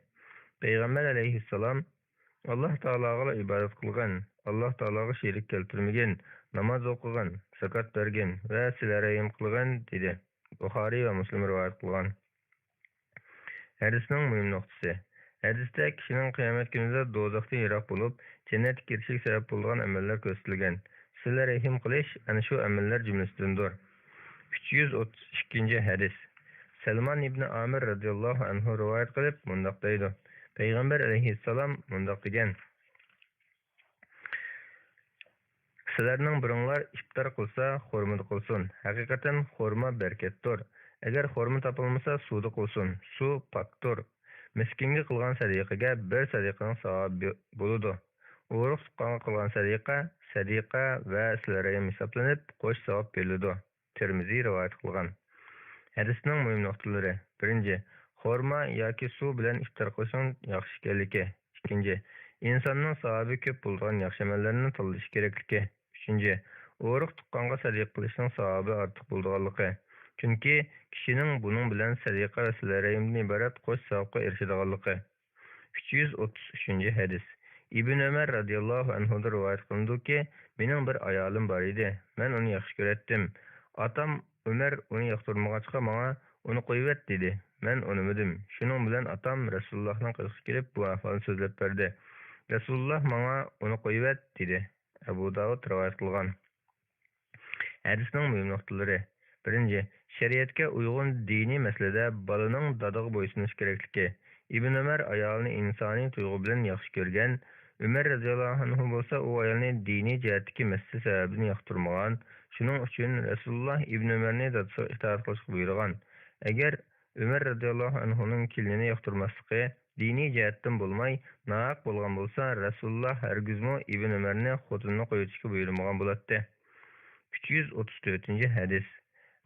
پەيغەمبەر ئەلەيھىسسالام، ئاللاھ تائالاغىلا ئىبادەت قىلغىن، ئاللاھ تائالاغا شېرىك كەلتۈرمىگىن، ناماز ئوقۇغىن، زاكات بەرگىن ۋە سىلە رەھىم قىلغىن، دېدى. بۇخارىي ۋە مۇسلىم رىۋايەت قىلغان. ھەدىسنىڭ مۇھىم نۇقتىسى. ھەدىستە كىشىنىڭ قىيامەت كۈنىدە دوزاختىن يىراق بولۇپ، جەننەتكە كىرىشىگە سەۋەب بولىدىغان ئەمەللەر كۆرسىتىلگەن. سىلە رەھىم قىلىش ئەنە شۇ ئەمەللەر جۈملىسىدىندۇر. ئۈچ يۈز ئوتتۇز ئىككىنچى ھەدىس. سەلمان ئىبنى ئامىر رەزىياللاھۇ ئەنھۇ رىۋايەت قىلىپ مۇنداق دەيدۇ، پەيغەمبەر ئەلەيھىسسالام مۇنداق دېگەن، سىلەرنىڭ بىرىڭلار ئىپتار قىلسا، خورمىدا قىلسۇن. ھەقىقەتەن خورما بەرىكەتتۇر. ئەگەر خورما تاپىلمىسا، سۇدا قىلسۇن. سۇ پاكتۇر. مىسكىنگە قىلغان سەدىقىگە بىر سەدىقىنىڭ ساۋابى بولىدۇ. ئۇرۇق تۇغقانغا قىلغان سەدىقە، سەدىقە ۋە سىلە رەھىم ھېسابلىنىپ، قوش ساۋاب بېرىلىدۇ. تىرمىزى رىۋايەت قىلغان. ھەدىسنىڭ مۇھىم نۇقتىلىرى. بىرىنچى، خورما ياكى سۇ بىلەن ئىپتار قىلىشنىڭ ياخشى ئىكەنلىكى. ئىككىنچى، ئىنساننىڭ ساۋابى كۆپ بولىدىغان ياخشى ئەمەللەرنى تاللىشى كېرەكلىكى. ئۈچىنچى، ئۇرۇق تۇغقانغا سەدىقە قىلىشنىڭ ساۋابى ئارتۇق بولىدىغانلىقى. چۈنكى كىشىنىڭ بۇنىڭ بىلەن سەدىقە ۋە سىلە رەھىمدىن ئىبارەت قوش ساۋابقا ئېرىشىدىغانلىقى. ئۈچ يۈز ئوتتۇز ئۈچىنچى ھەدىس. ئىبن ئۆمەر رەزىياللاھۇ ئەنھۇدىن رىۋايەت قىلىنىدۇكى، مېنىڭ بىر ئايالىم بار ئىدى. مەن ئۇنى ياخشى كۆرەتتىم. ئاتام ئۆمەر ئۇنى ياقتۇرمىغاچقا ماڭا، ئۇنى قويۇۋەت، دېدى. مەن ئۇنىمىدىم. شۇنىڭ بىلەن ئاتام رەسۇلۇللاھنىڭ قېشىغا كېلىپ بۇ ئەھۋالنى سۆزلەپ بەردى. رەسۇلۇللاھ ماڭا، ئۇنى قويۇۋەت، دېدى. ئەبۇ داۋۇد رىۋايەت قىلغان. ھەدىسنىڭ مۇھىم نۇقتىلىرى. بىرىنچى، شەرىئەتكە ئۇيغۇن دىنىي مەسىلىدە بالىنىڭ دادىغا بويسۇنۇش كېرەكلىكى. ئىبن ئۆمەر ئايالىنى ئىنسانىي تۇيغۇ بىلەن ياخشى كۆرگەن. ئۆمەر رەزىياللاھۇ ئەنھۇ بولسا ئۇ ئايالنى دىنىي جەھەتتىكى مەسىلە سەۋەبىدىن ياقتۇرمىغان. شۇنىڭ ئۈچۈن رەسۇلۇللاھ ئىبن ئۆمەرنى دادىسىغا ئىتائەت قىلىشقا بۇيرۇغان. ئەگەر ئۆمەر رەزىياللاھۇ ئەنھۇنىڭ كېلىنىنى ياقتۇرماسلىقى دىنىي جەھەتتىن بولماي، ناھەق بولغان بولسا، رەسۇلۇللا ھەرگىزمۇ ئىبن ئۆمەرنى خوتۇنىنى قويۇۋېتىشكە بۇيرۇمىغان بولاتتى. ئۈچ يۈز ئوتتۇز تۆتىنچى ھەدىس.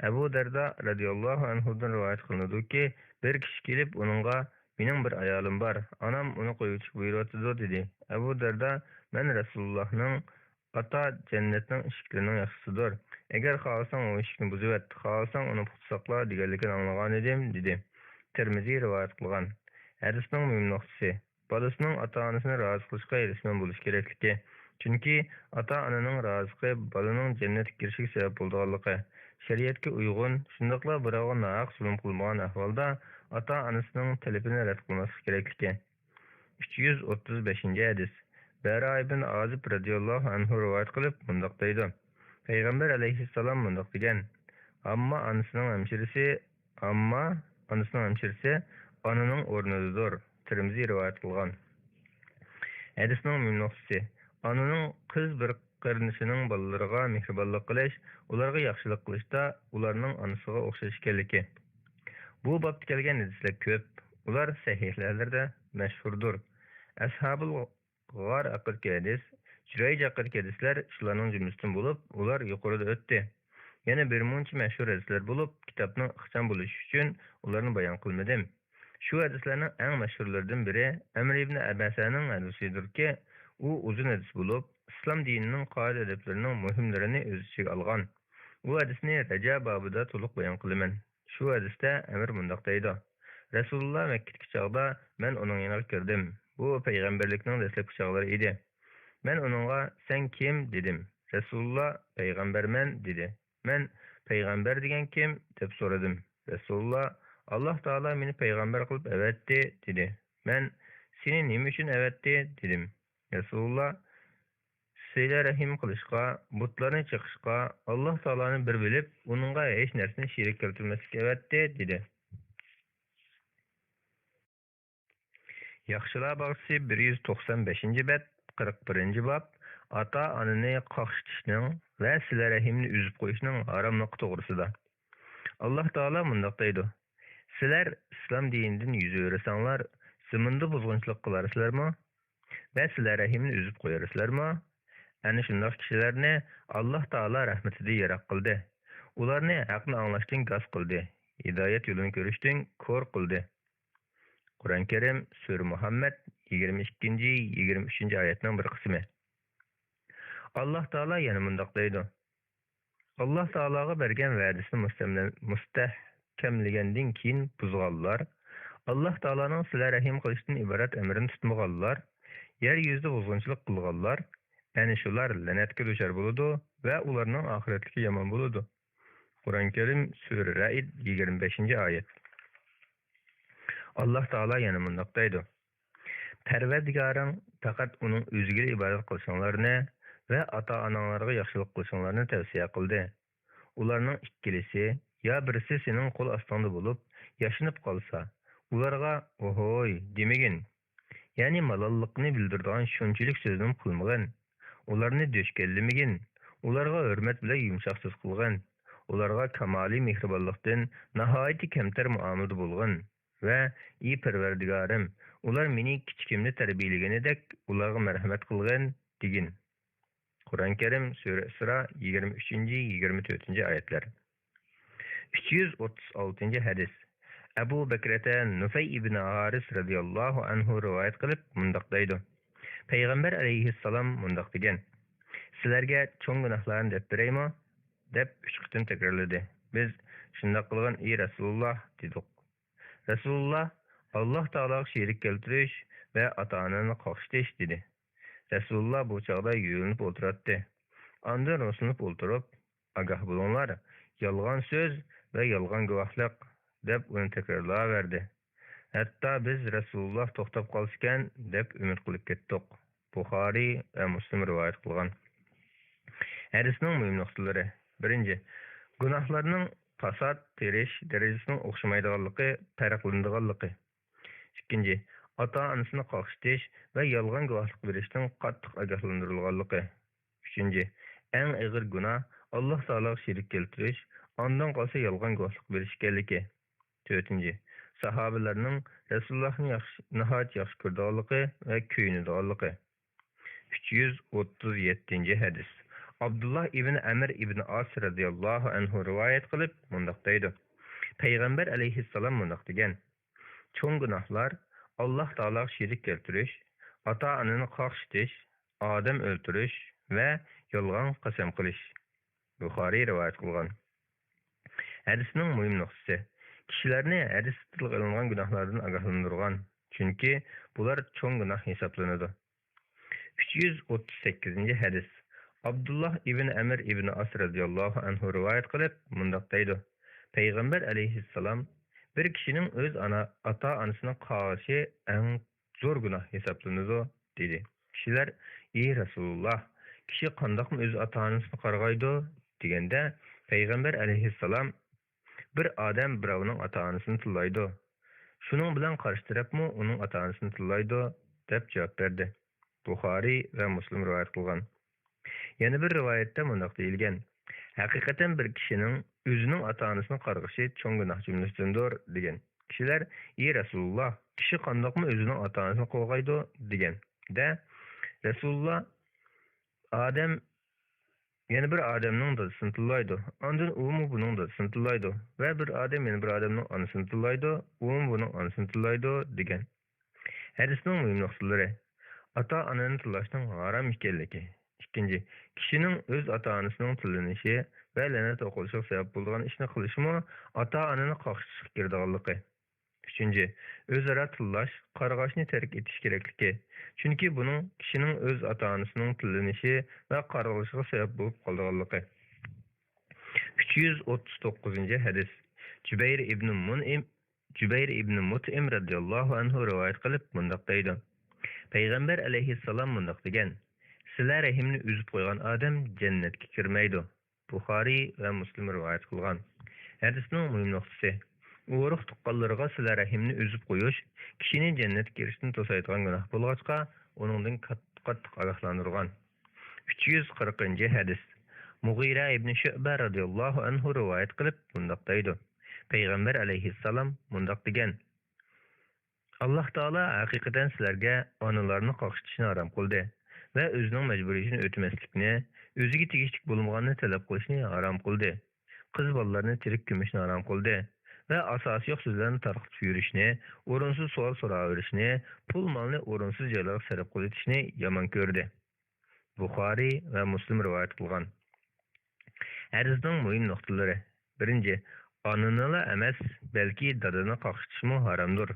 ئەبۇ دەردا رەزىياللاھۇ ئەنھۇدىن رىۋايەت قىلىنىدۇكى، بىر كىشى كېلىپ ئۇنىڭغا، «مېنىڭ بىر ئايالىم بار، ئانام ئۇنى قويۇۋېتىشكە بۇيرۇۋاتىدۇ» دېدى. ئەبۇ دەردا، «مەن رەسۇلۇللاھنىڭ، ئاتا جەننەتنىڭ ئىشىكلىرىنىڭ ياخشىسىدۇر. ئەگەر خالىساڭ ئۇ ئىشىكنى بۇزۇۋەت، خالىساڭ ئۇنى پۇختا ساقلا دېگەنلىكىنى ئاڭلىغانىدىم» دېدى. تىرمىزى رىۋايەت قىلغان. ھەدىسنىڭ مۇھىم نۇقتىسى، بالىسىنىڭ ئاتا-ئانىسىنى رازى قىلىشقا ھېرىسمەن بولۇش كېرەكلىكى. چۈنكى ئاتا-ئانىنىڭ رازىلىقى بالىنىڭ جەننەتكە كىرىشىگە سەۋەب بولىدىغانلىقى، شەرىئەتكە ئۇيغۇن، شۇنداقلا بىراۋغا ناھەق زۇلۇم قىلمىغان ئەھۋالدا ئاتا-ئانىسىنىڭ تەلىپىنى رەت قىلماسلىق كېرەكلىكى. ئۈچ يۈز ئوتتۇز بەشىنچى ھەدىس. بەرا ئىبن ئازىب رەزىياللاھۇ ئەنھۇ رىۋايەت قىلىپ مۇنداق دەيدۇ، پەيغەمبەر ئەلەيھىسسالام مۇنداق دېگەن، ئامما ئانىسىنىڭ ھەمشىرىسى، ئامما ئانىسىنىڭ ھەمشىرىسى ئانىنىڭ ئورنىدىدۇر. تىرمىزى رىۋايەت قىلغان. ھەدىسنىڭ مۇھىم نۇقتىسى، ئانىنىڭ قىز بىر قېرىندىشىنىڭ بالىلىرىغا مېھرىبانلىق قىلىش، ئۇلارغا ياخشىلىق قىلىشتا ئۇلارنىڭ ئانىسىغا ئوخشاش ئىكەنلىكى. بۇ بابتا كەلگەن ھەدىسلەر كۆپ، ئۇلار سەھىھلەردە مەشھۇردۇر. ئەسھابۇل غار ھەققىدىكى ھەدىس، جۈرەيج ھەققىدىكى ھەدىسلەر شۇلارنىڭ جۈملىسىدىن بولۇپ، ئۇلار يۇقىرىدا ئۆتتى. يەنە بىر مۇنچە مەشھۇر ھەدىسلەر بولۇپ، كىتابنىڭ ئىخچام بولۇشى ئۈچۈن ئۇلارنى بايان قىلمىدىم. شۇ ھەدىسلەرنىڭ ئەڭ مەشھۇرلىرىدىن بىرى ئەمر ئىبن ئەبەسەنىڭ ھەدىسىدۇركى، ئۇ ئۇزۇن ھەدىس بولۇپ، ئىسلام دىنىنىڭ قائىدە-ئەدەپلىرىنىڭ مۇھىملىرىنى ئۆز ئىچىگە ئالغان. ئۇ ھەدىسنى رەجە بابىدا تولۇق بايان قىلىمەن. شۇ ھەدىستە ئەمر مۇنداق دەيدۇ، رەسۇلۇللا مەككىدىكى چاغدا مەن ئۇنىڭ يېنىغا كىردىم. بۇ پەيغەمبەرلىكنىڭ دەسلەپكى چاغلىرى ئىدى. مەن ئۇنىڭغا، سەن كىم؟ دېدىم. رەسۇلۇللا، پەيغەمبەرمەن، دېدى. مەن، پەيغەمبەر دېگەن كىم؟ دەپ سورىدىم. رەسۇلۇللا، ئاللا تائالا مېنى پەيغەمبەر قىلىپ ئەۋەتتى، دېدى. مەن، سېنى نېمە ئۈچۈن ئەۋەتتى؟ دېدىم. رەسۇلۇللا، سىلە رەھىم قىلىشقا، بۇتلارنى چېقىشقا، ئاللا تائالانى بىر بىلىپ، ئۇنىڭغا ھېچ نەرسىنى شېرىك كەلتۈرمەسلىككە ئەۋەتتى، دېدى. ياخشىلار باغچىسى بىر يۈز توقسان بەشىنچى بەت، قىرىق بىرىنچى باب، ئاتا-ئانىنى قاقشىتىشنىڭ ۋە سىلە رەھىمنى ئۈزۈپ قويۇشنىڭ ھاراملىقى توغرىسىدا. ئاللا تائالا مۇنداق دەيدۇ، سىلەر ئىسلام دىنىدىن يۈز ئۆرۈسەڭلار، زېمىندا بۇزغۇنچىلىق قىلارسىلەرمۇ؟ ۋە سىلە رەھىمنى ئۈزۈپ قويارسىلەرمۇ؟ ئەنە شۇنداق كىشىلەرنى ئاللا تائالا رەھمىتىدىن يىراق قىلدى. ئۇلارنى ھەقنى ئاڭلاشتىن گاس قىلدى، ھىدايەت يولىنى كۆرۈشتىن كور قىلدى. قۇرئان كەرىم، سۈرە مۇھەممەد، يىگىرمە ئىككىنچى، يىگىرمە ئۈچىنچى ئايەتنىڭ بىر قىسمى. ئاللا تائالا يەنە مۇنداق دەيدۇ، ئاللا تائالاغا بەرگەن ۋەدىسىنى مۇستەملە-، مۇستەھكەملىگەندىن كېيىن بۇزغانلار، ئاللا تائالانىڭ سىلە رەھىم قىلىشتىن ئىبارەت ئەمرىنى تۇتمىغانلار، يەر يۈزىدە بۇزغۇنچىلىق قىلغانلار، ئەنە شۇلار لەنەتكە دۇچار بولىدۇ ۋە ئۇلارنىڭ ئاخىرەتلىكى يامان بولىدۇ. قۇرئان كەرىم، سۈرە رەئد، يىگىرمە بەشىنچى ئايەت. ئاللا تائالا يەنە مۇنداق دەيدۇ، پەرۋەردىگارىڭ پەقەت ئۇنىڭ ئۆزىگىلا ئىبادەت قىلىشىڭلارنى ۋە ئاتا-ئاناڭلارغا ياخشىلىق قىلىشىڭلارنى تەۋسىيە قىلدى. ئۇلارنىڭ ئىككىلىسى يا بىرسى سېنىڭ قول ئاستىڭدا بولۇپ، ياشىنىپ قالسا، ئۇلارغا «ئوھوي» دېمىگىن. يەنى مالاللىقنى بىلدۈرىدىغان شۇنچىلىك سۆزنىمۇ قىلمىغىن. ئۇلارنى دۆشكەللىمىگىن. ئۇلارغا ھۆرمەت بىلەن يۇمشاق سۆز قىلغىن. ئۇلارغا كامالىي مېھرىبانلىقتىن ناھايىتى كەمتەر مۇئامىلىدە بولغىن. ۋە، ئى پەرۋەردىگارىم، ئۇلار مېنى كىچىكىمدە تەربىيەلىگىنىدەك ئۇلارغا مەرھەمەت قىلغىن، دېگىن. قۇرئان كەرىم، سۈرە ئىسرا، يىگىرمە ئۈچىنچى، يىگىرمە تۆتىنچى ئايەتلەر. ئۈچ يۈز ئوتتۇز ئالتىنچى ھەدىس. ئەبۇ بەكرەتە نۇفەي ئىبن ھارىس رەزىياللاھۇ ئەنھۇ رىۋايەت قىلىپ مۇنداق دەيدۇ، پەيغەمبەر ئەلەيھىسسالام مۇنداق دېگەن، سىلەرگە چوڭ گۇناھلارنى دەپ بېرەيمۇ؟ دەپ ئۈچ قېتىم تەكرارلىدى. بىز، شۇنداق قىلغىن، ئى رەسۇلۇللا، دېدۇق. رەسۇلۇللا، ئاللا تائالاغا شېرىك كەلتۈرۈش ۋە ئاتا-ئانىنى قاقشىتىش، دېدى. رەسۇلۇللا بۇ چاغدا يۆلىنىپ ئولتۇراتتى. ئاندىن رۇسلىنىپ ئولتۇرۇپ، ئاگاھ بولۇڭلار، يالغان سۆز ۋە يالغان گۇۋاھلىق، دەپ ئۇنى تەكرارلاۋەردى. ھەتتا بىز رەسۇلۇللا توختاپ قالسىكەن، دەپ ئۈمىد قىلىپ كەتتۇق. بۇخارىي ۋە مۇسلىم رىۋايەت قىلغان. ھەدىسنىڭ مۇھىم نۇقتىلىرى. بىرىنچى، گۇناھلارنىڭ پاسات، تېرىش دەرىجىسىنىڭ ئوخشىمايدىغانلىقى، پەرقلىنىدىغانلىقى. ئىككىنچى، ئاتا-ئانىسىنى قاقشىتىش ۋە يالغان گۇۋاھلىق بېرىشتىن قاتتىق ئاگاھلاندۇرۇلغانلىقى. ئۈچىنچى، ئەڭ ئېغىر گۇناھ ئاللا تائالاغا شېرىك كەلتۈرۈش، ئاندىن قالسا يالغان گۇۋاھلىق بېرىش ئىكەنلىكى. تۆتىنچى، ساھابىلەرنىڭ رەسۇلۇللاھنى ياخشى، ناھايىتى ياخشى كۆرىدىغانلىقى ۋە كۆيۈنىدىغانلىقى. ئۈچ يۈز ئوتتۇز يەتتىنچى ھەدىس. ئابدۇللا ئىبن ئەمر ئىبن ئاس رەزىياللاھۇ ئەنھۇ رىۋايەت قىلىپ مۇنداق دەيدۇ، پەيغەمبەر ئەلەيھىسسالام مۇنداق دېگەن، چوڭ گۇناھلار ئاللاھ تائالاغا شېرىك كەلتۈرۈش، ئاتا-ئانىنى قاقشىتىش، ئادەم ئۆلتۈرۈش ۋە يالغان قەسەم قىلىش. بۇخارىي رىۋايەت قىلغان. ھەدىسنىڭ مۇھىم نۇقتىسى، كىشىلەرنى ھەدىستە تىلغا ئېلىنغان گۇناھلاردىن ئاگاھلاندۇرغان، چۈنكى بۇلار چوڭ گۇناھ ھېسابلىنىدۇ. ئۈچ يۈز ئوتتۇز سەككىزىنچى ھەدىس. ئابدۇللا ئىبن ئەمر ئىبن ئاس رەزىياللاھۇ ئەنھۇ رىۋايەت قىلىپ مۇنداق دەيدۇ، پەيغەمبەر ئەلەيھىسسالام، بىر كىشىنىڭ ئۆز ئانا، ئاتا-ئانىسىنى قاغىشى ئەڭ زور گۇناھ ھېسابلىنىدۇ، دېدى. كىشىلەر، ئى رەسۇلۇللا، كىشى قانداقمۇ ئۆز ئاتا-ئانىسىنى قارغايدۇ؟ دېگەندە، پەيغەمبەر ئەلەيھىسسالام، بىر ئادەم بىراۋنىڭ ئاتا-ئانىسىنى تىللايدۇ، شۇنىڭ بىلەن قارشى تەرەپمۇ ئۇنىڭ ئاتا-ئانىسىنى تىللايدۇ، دەپ جاۋاب بەردى. بۇخارىي ۋە مۇسلىم رىۋايەت قىلغان. يەنە بىر رىۋايەتتە مۇنداق دېيىلگەن، ھەقىقەتەن بىر كىشىنىڭ ئۆزىنىڭ ئاتا-ئانىسىنى قارغىشى چوڭ گۇناھ جۈملىسىدىندۇر، دېگەن. كىشىلەر، ئى رەسۇلۇللا، كىشى قانداقمۇ ئۆزىنىڭ ئاتا-ئانىسىنى قوغايدۇ؟ دېگەندە، رەسۇلۇللا، ئادەم يەنە بىر ئادەمنىڭ دادىسىنى تىللايدۇ. ئاندىن ئۇمۇ بۇنىڭ دادىسىنى تىللايدۇ. ۋە بىر ئادەم يەنە بىر ئادەمنىڭ ئانىسىنى تىللايدۇ. ئۇمۇ بۇنىڭ ئانىسىنى تىللايدۇ، دېگەن. ھەدىسنىڭ مۇھىم نۇقتىلىرى. ئاتا-ئانىنى تىللاشنىڭ ھارام ئىكەنلىكى. ئىككىنچى، كىشىنىڭ ئۆز ئاتا-ئانىسىنىڭ تىللىنىشى ۋە لەنەت ئوقۇلۇشىغا سەۋەب بولىدىغان ئىشنى قىلىشىمۇ ئاتا-ئانىنى قاقشىتىشقا كىرىدىغانلىقى. ئۈچىنچى، ئۆزئارا تىللاش، قارغاشنى تەرك ئېتىش كېرەكلىكى. چۈنكى بۇنىڭ كىشىنىڭ ئۆز ئاتا-ئانىسىنىڭ تىللىنىشى ۋە قارغىلىشىغا سەۋەب بولۇپ قالىدىغانلىقى. ئۈچ يۈز ئوتتۇز توققۇزىنچى ھەدىس. جۈبەير ئىبنى مۇنئىم، جۈبەير ئىبنى مۇتئىم رەزىياللاھۇ ئەنھۇ رىۋايەت قىلىپ مۇنداق دەيدۇ، پەيغەمبەر ئەلەيھىسسالام مۇنداق دېگەن، سىلە رەھىمنى ئۈزۈپ قويغان ئادەم جەننەتكە كىرمەيدۇ. بۇخارىي ۋە مۇسلىم رىۋايەت قىلغان. ھەدىسنىڭ مۇھىم نۇقتىسى، ئۇرۇق-تۇغقانلىرىغا سىلە رەھىمنى ئۈزۈپ قويۇش كىشىنى جەننەتكە كىرىشتىن توسايدىغان گۇناھ بولغاچقا، ئۇنىڭدىن قات-، قاتتىق ئاگاھلاندۇرغان. ئۈچ يۈز قىرىقىنچى ھەدىس. مۇغىرە ئىبنى شۇئبە رەزىياللاھۇ ئەنھۇ رىۋايەت قىلىپ مۇنداق دەيدۇ، پەيغەمبەر ئەلەيھىسسالام مۇنداق دېگەن، ئاللاھ تائالا ھەقىقەتەن سىلەرگە ئانىلارنى قاقشىتىشنى ھارام قىلدى ۋە ئۆزىنىڭ مەجبۇرىيىتىنى ئۆتىمەسلىكنى، ئۆزىگە تېگىشلىك بولمىغاننى تەلەپ قىلىشنى ھارام قىلدى. قىز بالىلارنى تىرىك كۆمۈشنى ھارام قىلدى ۋە ئاساسى يوق سۆزلەرنى تارقىتىپ يۈرۈشنى، ئورۇنسىز سوئال سوراۋېرىشنى، پۇل-مالنى ئورۇنسىز جايلارغا سەرپ قىلىۋېتىشنى يامان كۆردى. بۇخارىي ۋە مۇسلىم رىۋايەت قىلغان. ھەدىسنىڭ مۇھىم نۇقتىلىرى. بىرىنچى، ئانىنىلا ئەمەس، بەلكى دادىنى قاقشىتىشمۇ ھارامدۇر.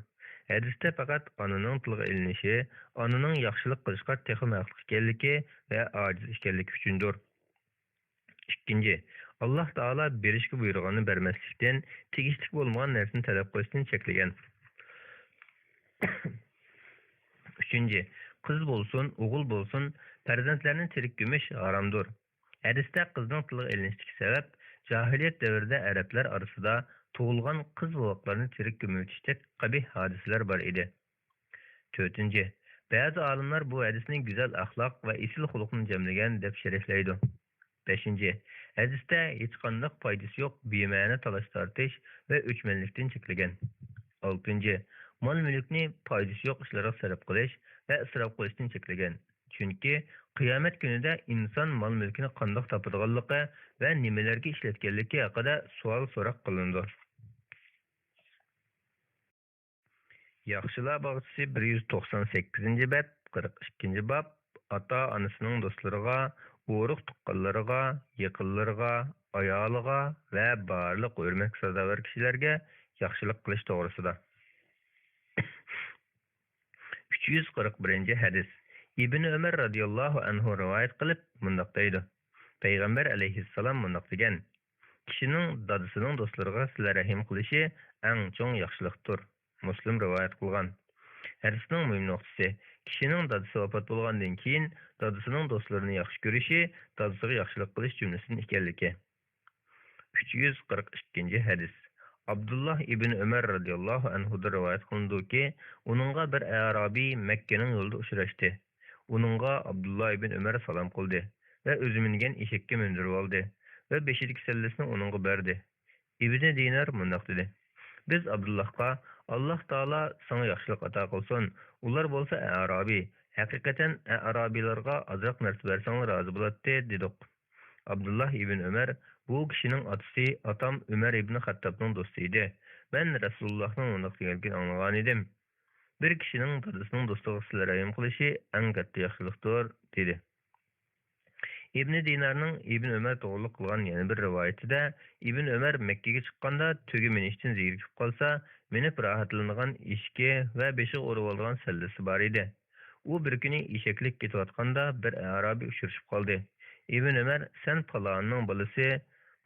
ھەدىستە پەقەت ئانىنىڭ تىلغا ئېلىنىشى ئانىنىڭ ياخشىلىق قىلىشقا تېخىمۇ ھەقلىق ئىكەنلىكى ۋە ئاجىز ئىكەنلىكى ئۈچۈندۇر. ئىككىنچى، ئاللاھ تائالا بېرىشكە بۇيرۇغاننى بەرمەسلىكتىن، تېگىشلىك بولمىغان نەرسىنى تەلەپ قىلىشتىن چەكلىگەن. ئۈچىنچى، قىز بولسۇن، ئوغۇل بولسۇن، پەرزەنتلەرنى تىرىك كۆمۈش ھارامدۇر. ھەدىستە قىزنىڭ تىلغا ئېلىنىشتىكى سەۋەب، جاھىلىيەت دەۋرىدە ئەرەبلەر ئارىسىدا تۇغۇلغان قىز بوۋاقلارنى تىرىك كۆمۈۋېتىشتەك قەبىھ ھادىسىلەر بار ئىدى. تۆتىنچى، بەزى ئالىملار بۇ ھەدىسنى گۈزەل ئەخلاق ۋە ئېسىل خۇلقنى جەملىگەن دەپ شەرھلەيدۇ. بەشىنچى، ھەدىستە ھېچقانداق پايدىسى يوق بىمەنە تالاش-تارتىش ۋە ئۆچمەنلىكتىن چەكلىگەن. ئالتىنچى، مال-مۈلۈكنى پايدىسى يوق ئىشلارغا سەرپ قىلىش ۋە ئىسراپ قىلىشتىن چەكلىگەن. چۈنكى قىيامەت كۈنىدە ئىنسان مال-مۈلكىنى قانداق تاپىدىغانلىقى ۋە نېمىلەرگە ئىشلەتكەنلىكى ھەققىدە سوئال-سوراق قىلىنىدۇ. ياخشىلار باغچىسى، بىر يۈز توقسان سەككىزىنچى بەت، قىرىق ئىككىنچى باب. ئاتا-ئانىسىنىڭ دوستلىرىغا، ئۇرۇق-تۇغقانلىرىغا، يېقىنلىرىغا، ئايالىغا ۋە بارلىق ھۆرمەتكە سازاۋەر كىشىلەرگە ياخشىلىق قىلىش توغرىسىدا. ئۈچ يۈز قىرىق بىرىنچى ھەدىس. ئىبن ئۆمەر رەزىياللاھۇ ئەنھۇ رىۋايەت قىلىپ مۇنداق دەيدۇ، پەيغەمبەر ئەلەيھىسسالام مۇنداق دېگەن، كىشىنىڭ دادىسىنىڭ دوستلىرىغا سىلە رەھىم قىلىشى ئەڭ چوڭ ياخشىلىقتۇر. مۇسلىم رىۋايەت قىلغان. ھەدىسنىڭ مۇھىم نۇقتىسى، كىشىنىڭ دادىسى ۋاپات بولغاندىن كېيىن دادىسىنىڭ دوستلىرىنى ياخشى كۆرۈشى دادىسىغا ياخشىلىق قىلىش جۈملىسىدىن ئىكەنلىكى. ئۈچ يۈز قىرىق ئىككىنچى ھەدىس. ئابدۇللا ئىبن ئۆمەر رەزىياللاھۇ ئەنھۇدىن رىۋايەت قىلىنىدۇكى، ئۇنىڭغا بىر ئەرابىي مەككىنىڭ يولىدا ئۇچراشتى. ئۇنىڭغا ئابدۇللا ئىبن ئۆمەر سالام قىلدى ۋە ئۆزى مىنگەن ئېشەككە مىندۈرۈۋالدى ۋە بېشىدىكى سەللىسىنى ئۇنىڭغا بەردى. ئىبنى دىنار مۇنداق دېدى، بىز ئابدۇللاھقا، «ئاللاھ تائالا ساڭا ياخشىلىق ئاتا قىلسۇن، ئۇلار بولسا ئەئرابىي، ھەقىقەتەن ئەئرابىيلارغا ئازراق نەرسە بەرسەڭلار رازى بولاتتى» دېدۇق. ئابدۇللاھ ئىبن ئۆمەر: «بۇ كىشىنىڭ ئاتىسى ئاتام ئۆمەر ئىبن خەتتابنىڭ دوستى ئىدى. مەن رەسۇلۇللاھنىڭ مۇنداق دېگەنلىكىنى ئاڭلىغانىدىم. بىر كىشىنىڭ دادىسىنىڭ دوستىغا سىلە رەھىم قىلىشى ئەڭ كاتتا ياخشىلىقتۇر» دېدى. ئىبنى دىنارنىڭ ئىبن ئۆمەر توغرىلىق قىلغان يەنە بىر رىۋايىتىدە، ئىبن ئۆمەر مەككىگە چىققاندا تۆگە مىنىشتىن زېرىكىپ قالسا، مىنىپ راھەتلىنىدىغان ئېشىكى ۋە بېشىغا ئورىۋالىدىغان سەللىسى بار ئىدى. ئۇ بىر كۈنى ئېشەكلىك كېتىۋاتقاندا بىر ئەئرابىي ئۇچرىشىپ قالدى. ئىبن ئۆمەر: «سەن پالانىنىڭ بالىسى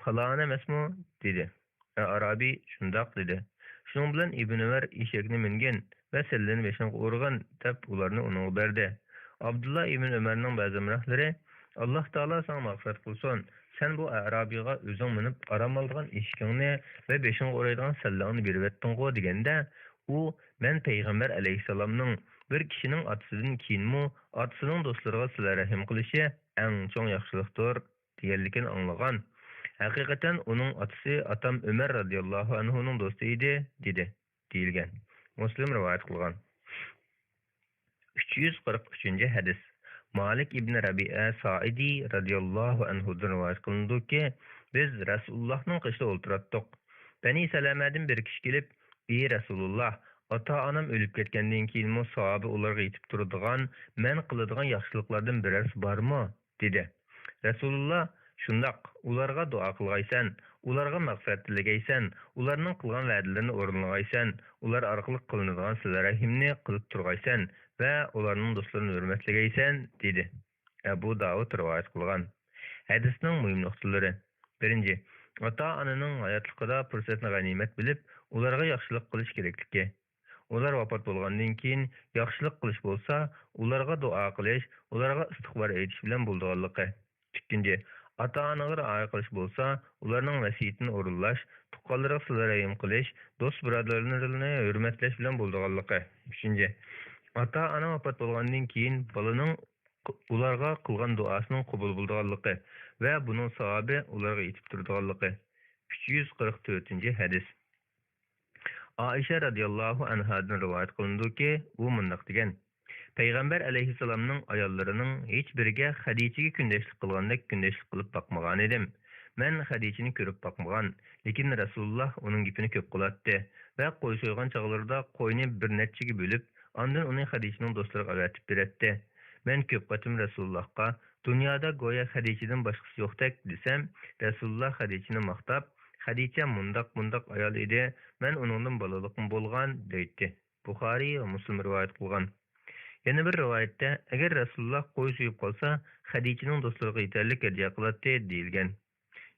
پالان ئەمەسمۇ؟» دېدى. ئەئرابىي: «شۇنداق» دېدى. شۇنىڭ بىلەن ئىبن ئۆمەر: «ئېشەكنى مىنگىن ۋە سەللىنى بېشىڭغا ئۇرغىن» دەپ، ئۇلارنى ئۇنىڭغا بەردى. ئابدۇللا ئىبن ئۆمەرنىڭ بەزى ھەمراھلىرى: «ئاللاھ تائالا ساڭا مەغپىرەت قىلسۇن، سەن بۇ ئەئرابىيغا ئۆزۈڭ مىنىپ ئارام ئالىدىغان ئېشىكىڭنى ۋە بېشىڭغا ئورايدىغان سەللىڭنى بېرىۋەتتىڭغۇ؟» دېگەندە، ئۇ: «مەن پەيغەمبەر ئەلەيھىسسالامنىڭ بىر كىشىنىڭ ئاتىسىدىن كېيىنمۇ ئاتىسىنىڭ دوستلىرىغا سىلە رەھىم قىلىشى ئەڭ چوڭ ياخشىلىقتۇر» دېگەنلىكىنى ئاڭلىغان. «ھەقىقەتەن ئۇنىڭ ئاتىسى ئاتام ئۆمەر رەزىياللاھۇ ئەنھۇنىڭ دوستى ئىدى» دېدى، دېيىلگەن. مۇسلىم رىۋايەت قىلغان. ئۈچ يۈز قىرىق ئۈچىنچى ھەدىس. مالىك ئىبن رەبىئە سائىدى رەزىياللاھۇ ئەنھۇدىن رىۋايەت قىلىنىدۇكى، بىز رەسۇلۇللاھنىڭ قېشىدا ئولتۇراتتۇق. بەنى سەلەمەدىن بىر كىشى كېلىپ، ئى رەسۇلۇللاھ، ئاتا-ئانام ئۆلۈپ كەتكەندىن كېيىنمۇ ساۋابى ئۇلارغا يېتىپ تۇرىدىغان مەن قىلىدىغان ياخشىلىقلاردىن بىرەرسى بارمۇ؟ دېدى. رەسۇلۇللا: شۇنداق، ئۇلارغا دۇئا قىلغايسەن، ئۇلارغا مەغپىرەت تىلىگەيسەن، ئۇلارنىڭ قىلغان ۋەدىلىرىنى ئورۇنلىغايسەن، ئۇلار ئارقىلىق قىلىنىدىغان سىلە رەھىمنى قىلىپ تۇرغايسەن ۋە ئۇلارنىڭ دوستلىرىنى ھۆرمەتلىگەيسەن، دېدى. ئەبۇ داۋۇد رىۋايەت قىلغان. ھەدىسنىڭ مۇھىم نۇقتىلىرى. بىرىنچى، ئاتا-ئانىنىڭ ھاياتلىقىدا پۇرسەتنى غەنىيمەت بىلىپ، ئۇلارغا ياخشىلىق قىلىش كېرەكلىكى. ئۇلار ۋاپات بولغاندىن كېيىن ياخشىلىق قىلىش بولسا، ئۇلارغا دۇئا قىلىش، ئۇلارغا ئىستىغپار ئېيتىش بىلەن بولىدىغانلىقى. ئىككىنچى، ئاتا-ئانىغا رىئايە قىلىش بولسا، ئۇلارنىڭ ۋەسىيىتىنى ئورۇنلاش، تۇغقانلىرىغا سىلە رەھىم قىلىش، دوست-بۇرادەرلىرىنى ھۆرمەتلەش بىلەن بولىدىغانلىقى. ئۈچىنچى، ئاتا-ئانا ۋاپات بولغاندىن كېيىن بالىنىڭ ئۇلارغا قىلغان دۇئاسىنىڭ قوبۇل بولىدىغانلىقى ۋە بۇنىڭ ساۋابى ئۇلارغا يېتىپ تۇرىدىغانلىقى. ئۈچ يۈز قىرىق تۆتىنچى ھەدىس. ئائىشە رەزىياللاھۇ ئەنھادىن رىۋايەت قىلىنىدۇكى، ئۇ مۇنداق دېگەن: پەيغەمبەر ئەلەيھىسسالامنىڭ ئاياللىرىنىڭ ھېچ بىرىگە خەدىچىگە كۈندەشلىك قىلغاندەك كۈندەشلىك قىلىپ باقمىغانىدىم. مەن خەدىچىنى كۆرۈپ باقمىغان، لېكىن رەسۇلۇللاھ ئۇنىڭ گېپىنى كۆپ قىلاتتى ۋە قوي سويغان چاغلىرىدا قوينى بىر نەچچىگە بۆلۈپ، ئاندىن ئۇنى خەدىچىنىڭ دوستلىرىغا ئەۋەتىپ بېرەتتى. مەن كۆپ قېتىم رەسۇلۇللاھقا، دۇنيادا گويا خەدىچىدىن باشقىسى يوقتەك، دېسەم، رەسۇلۇللاھ خەدىچىنى ماختاپ، خەدىچە مۇنداق، مۇنداق ئايال ئىدى، مەن ئۇنىڭدىن بالىلىقمۇ بولغان، دەيتتى. بۇخارىي ۋە مۇسلىم رىۋايەت قىلغان. يەنە بىر رىۋايەتتە، ئەگەر رەسۇلۇللاھ قوي سويۇپ قالسا، خەدىچىنىڭ دوستلىرىغا يېتەرلىك ھەدىيە قىلاتتى، دېيىلگەن.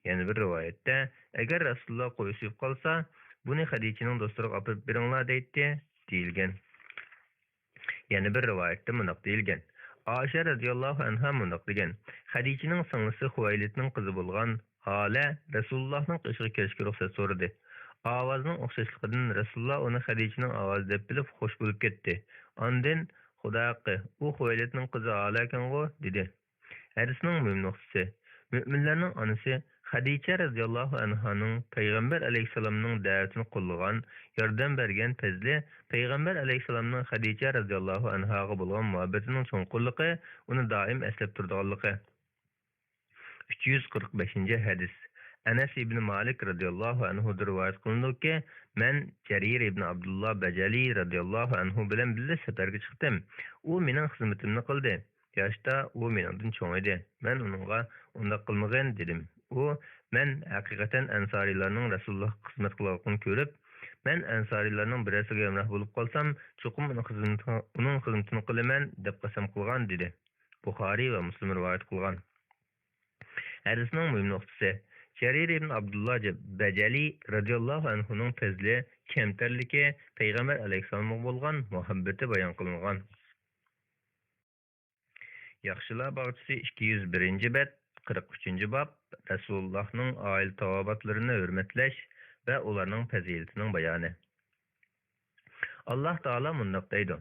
يەنە بىر رىۋايەتتە، ئەگەر رەسۇلۇللاھ قوي سويۇپ قالسا، بۇنى خەدىچىنىڭ دوستلىرىغا ئاپىرىپ بېرىڭلار، دەيتتى، دېيىلگەن. يەنە بىر رىۋايەتتە مۇنداق دېيىلگەن: ئائىشە رەزىياللاھۇ ئەنھا مۇنداق دېگەن: خەدىچىنىڭ سىڭلىسى خۇۋەيلىدنىڭ قىزى بولغان ھالە رەسۇلۇللاھنىڭ قېشىغا كېلىشكە رۇخسەت سورىدى. ئاۋازىنىڭ ئوخشاشلىقىدىن رەسۇلۇللاھ ئۇنى خەدىچىنىڭ ئاۋازى دەپ بىلىپ خوش بولۇپ كەتتى. ئاندىن، «خۇدا ھەققى، ئۇ خۇۋەيلىدنىڭ قىزى ھالەكەنغۇ؟» دېدى. ھەدىسنىڭ مۇھىم نۇقتىسى. مۆمىنلەرنىڭ ئانىسى خەدىچە رەزىياللاھۇ ئەنھانىڭ پەيغەمبەر ئەلەيھىسسالامنىڭ دەۋىتىنى قوللىغان، ياردەم بەرگەن پەزلى، پەيغەمبەر ئەلەيھىسسالامنىڭ خەدىچە رەزىياللاھۇ ئەنھاغا بولغان مۇھەببىتىنىڭ چوڭقۇرلۇقى، ئۇنى دائىم ئەسلەپ تۇرىدىغانلىقى. ئۈچ يۈز قىرىق بەشىنچى ھەدىس. ئەنەس ئىبنى مالىك رەزىياللاھۇ ئەنھۇدىن رىۋايەت قىلىنىدۇكى، مەن جەرىر ئىبنى ئابدۇللا بەجەلى رەزىياللاھۇ ئەنھۇ بىلەن بىللە سەپەرگە چىقتىم. ئۇ مېنىڭ خىزمىتىمنى قىلدى. ياشتا ئۇ مېنىڭدىن چوڭ ئىدى. مەن ئۇنىڭغا، «ئۇنداق قىلمىغىن» دېدىم. ئۇ، «مەن ھەقىقەتەن ئەنسارىيلارنىڭ رەسۇلۇللاھقا خىزمەت قىلىۋاتقىنىنى كۆرۈپ، مەن ئەنسارىيلارنىڭ بىرەرسىگە ھەمراھ بولۇپ قالسام، چوقۇم ئۇنىڭ خىزمىتىنى، ئۇنىڭ خىزمىتىنى قىلىمەن» دەپ قەسەم قىلغان، دېدى. بۇخارىي ۋە مۇسلىم رىۋايەت قىلغان. ھەدىسنىڭ مۇھىم نۇقتىسى. جەرىر ئىبن ئابدۇللا جە-، بەجەلى رەزىياللاھۇ ئەنھۇنىڭ پەزلى، كەمتەرلىكى، پەيغەمبەر ئەلەيھىسسالامغا بولغان مۇھەببىتى بايان قىلىنغان. ياخشىلار باغچىسى، ئىككى يۈز بىرىنچى بەت، قىرىق ئۈچىنچى باب، رەسۇلۇللاھنىڭ ئائىلە تاۋابىئاتلىرىنى ھۆرمەتلەش ۋە ئۇلارنىڭ پەزىلىتىنىڭ بايانى. ئاللاھ تائالا مۇنداق دەيدۇ: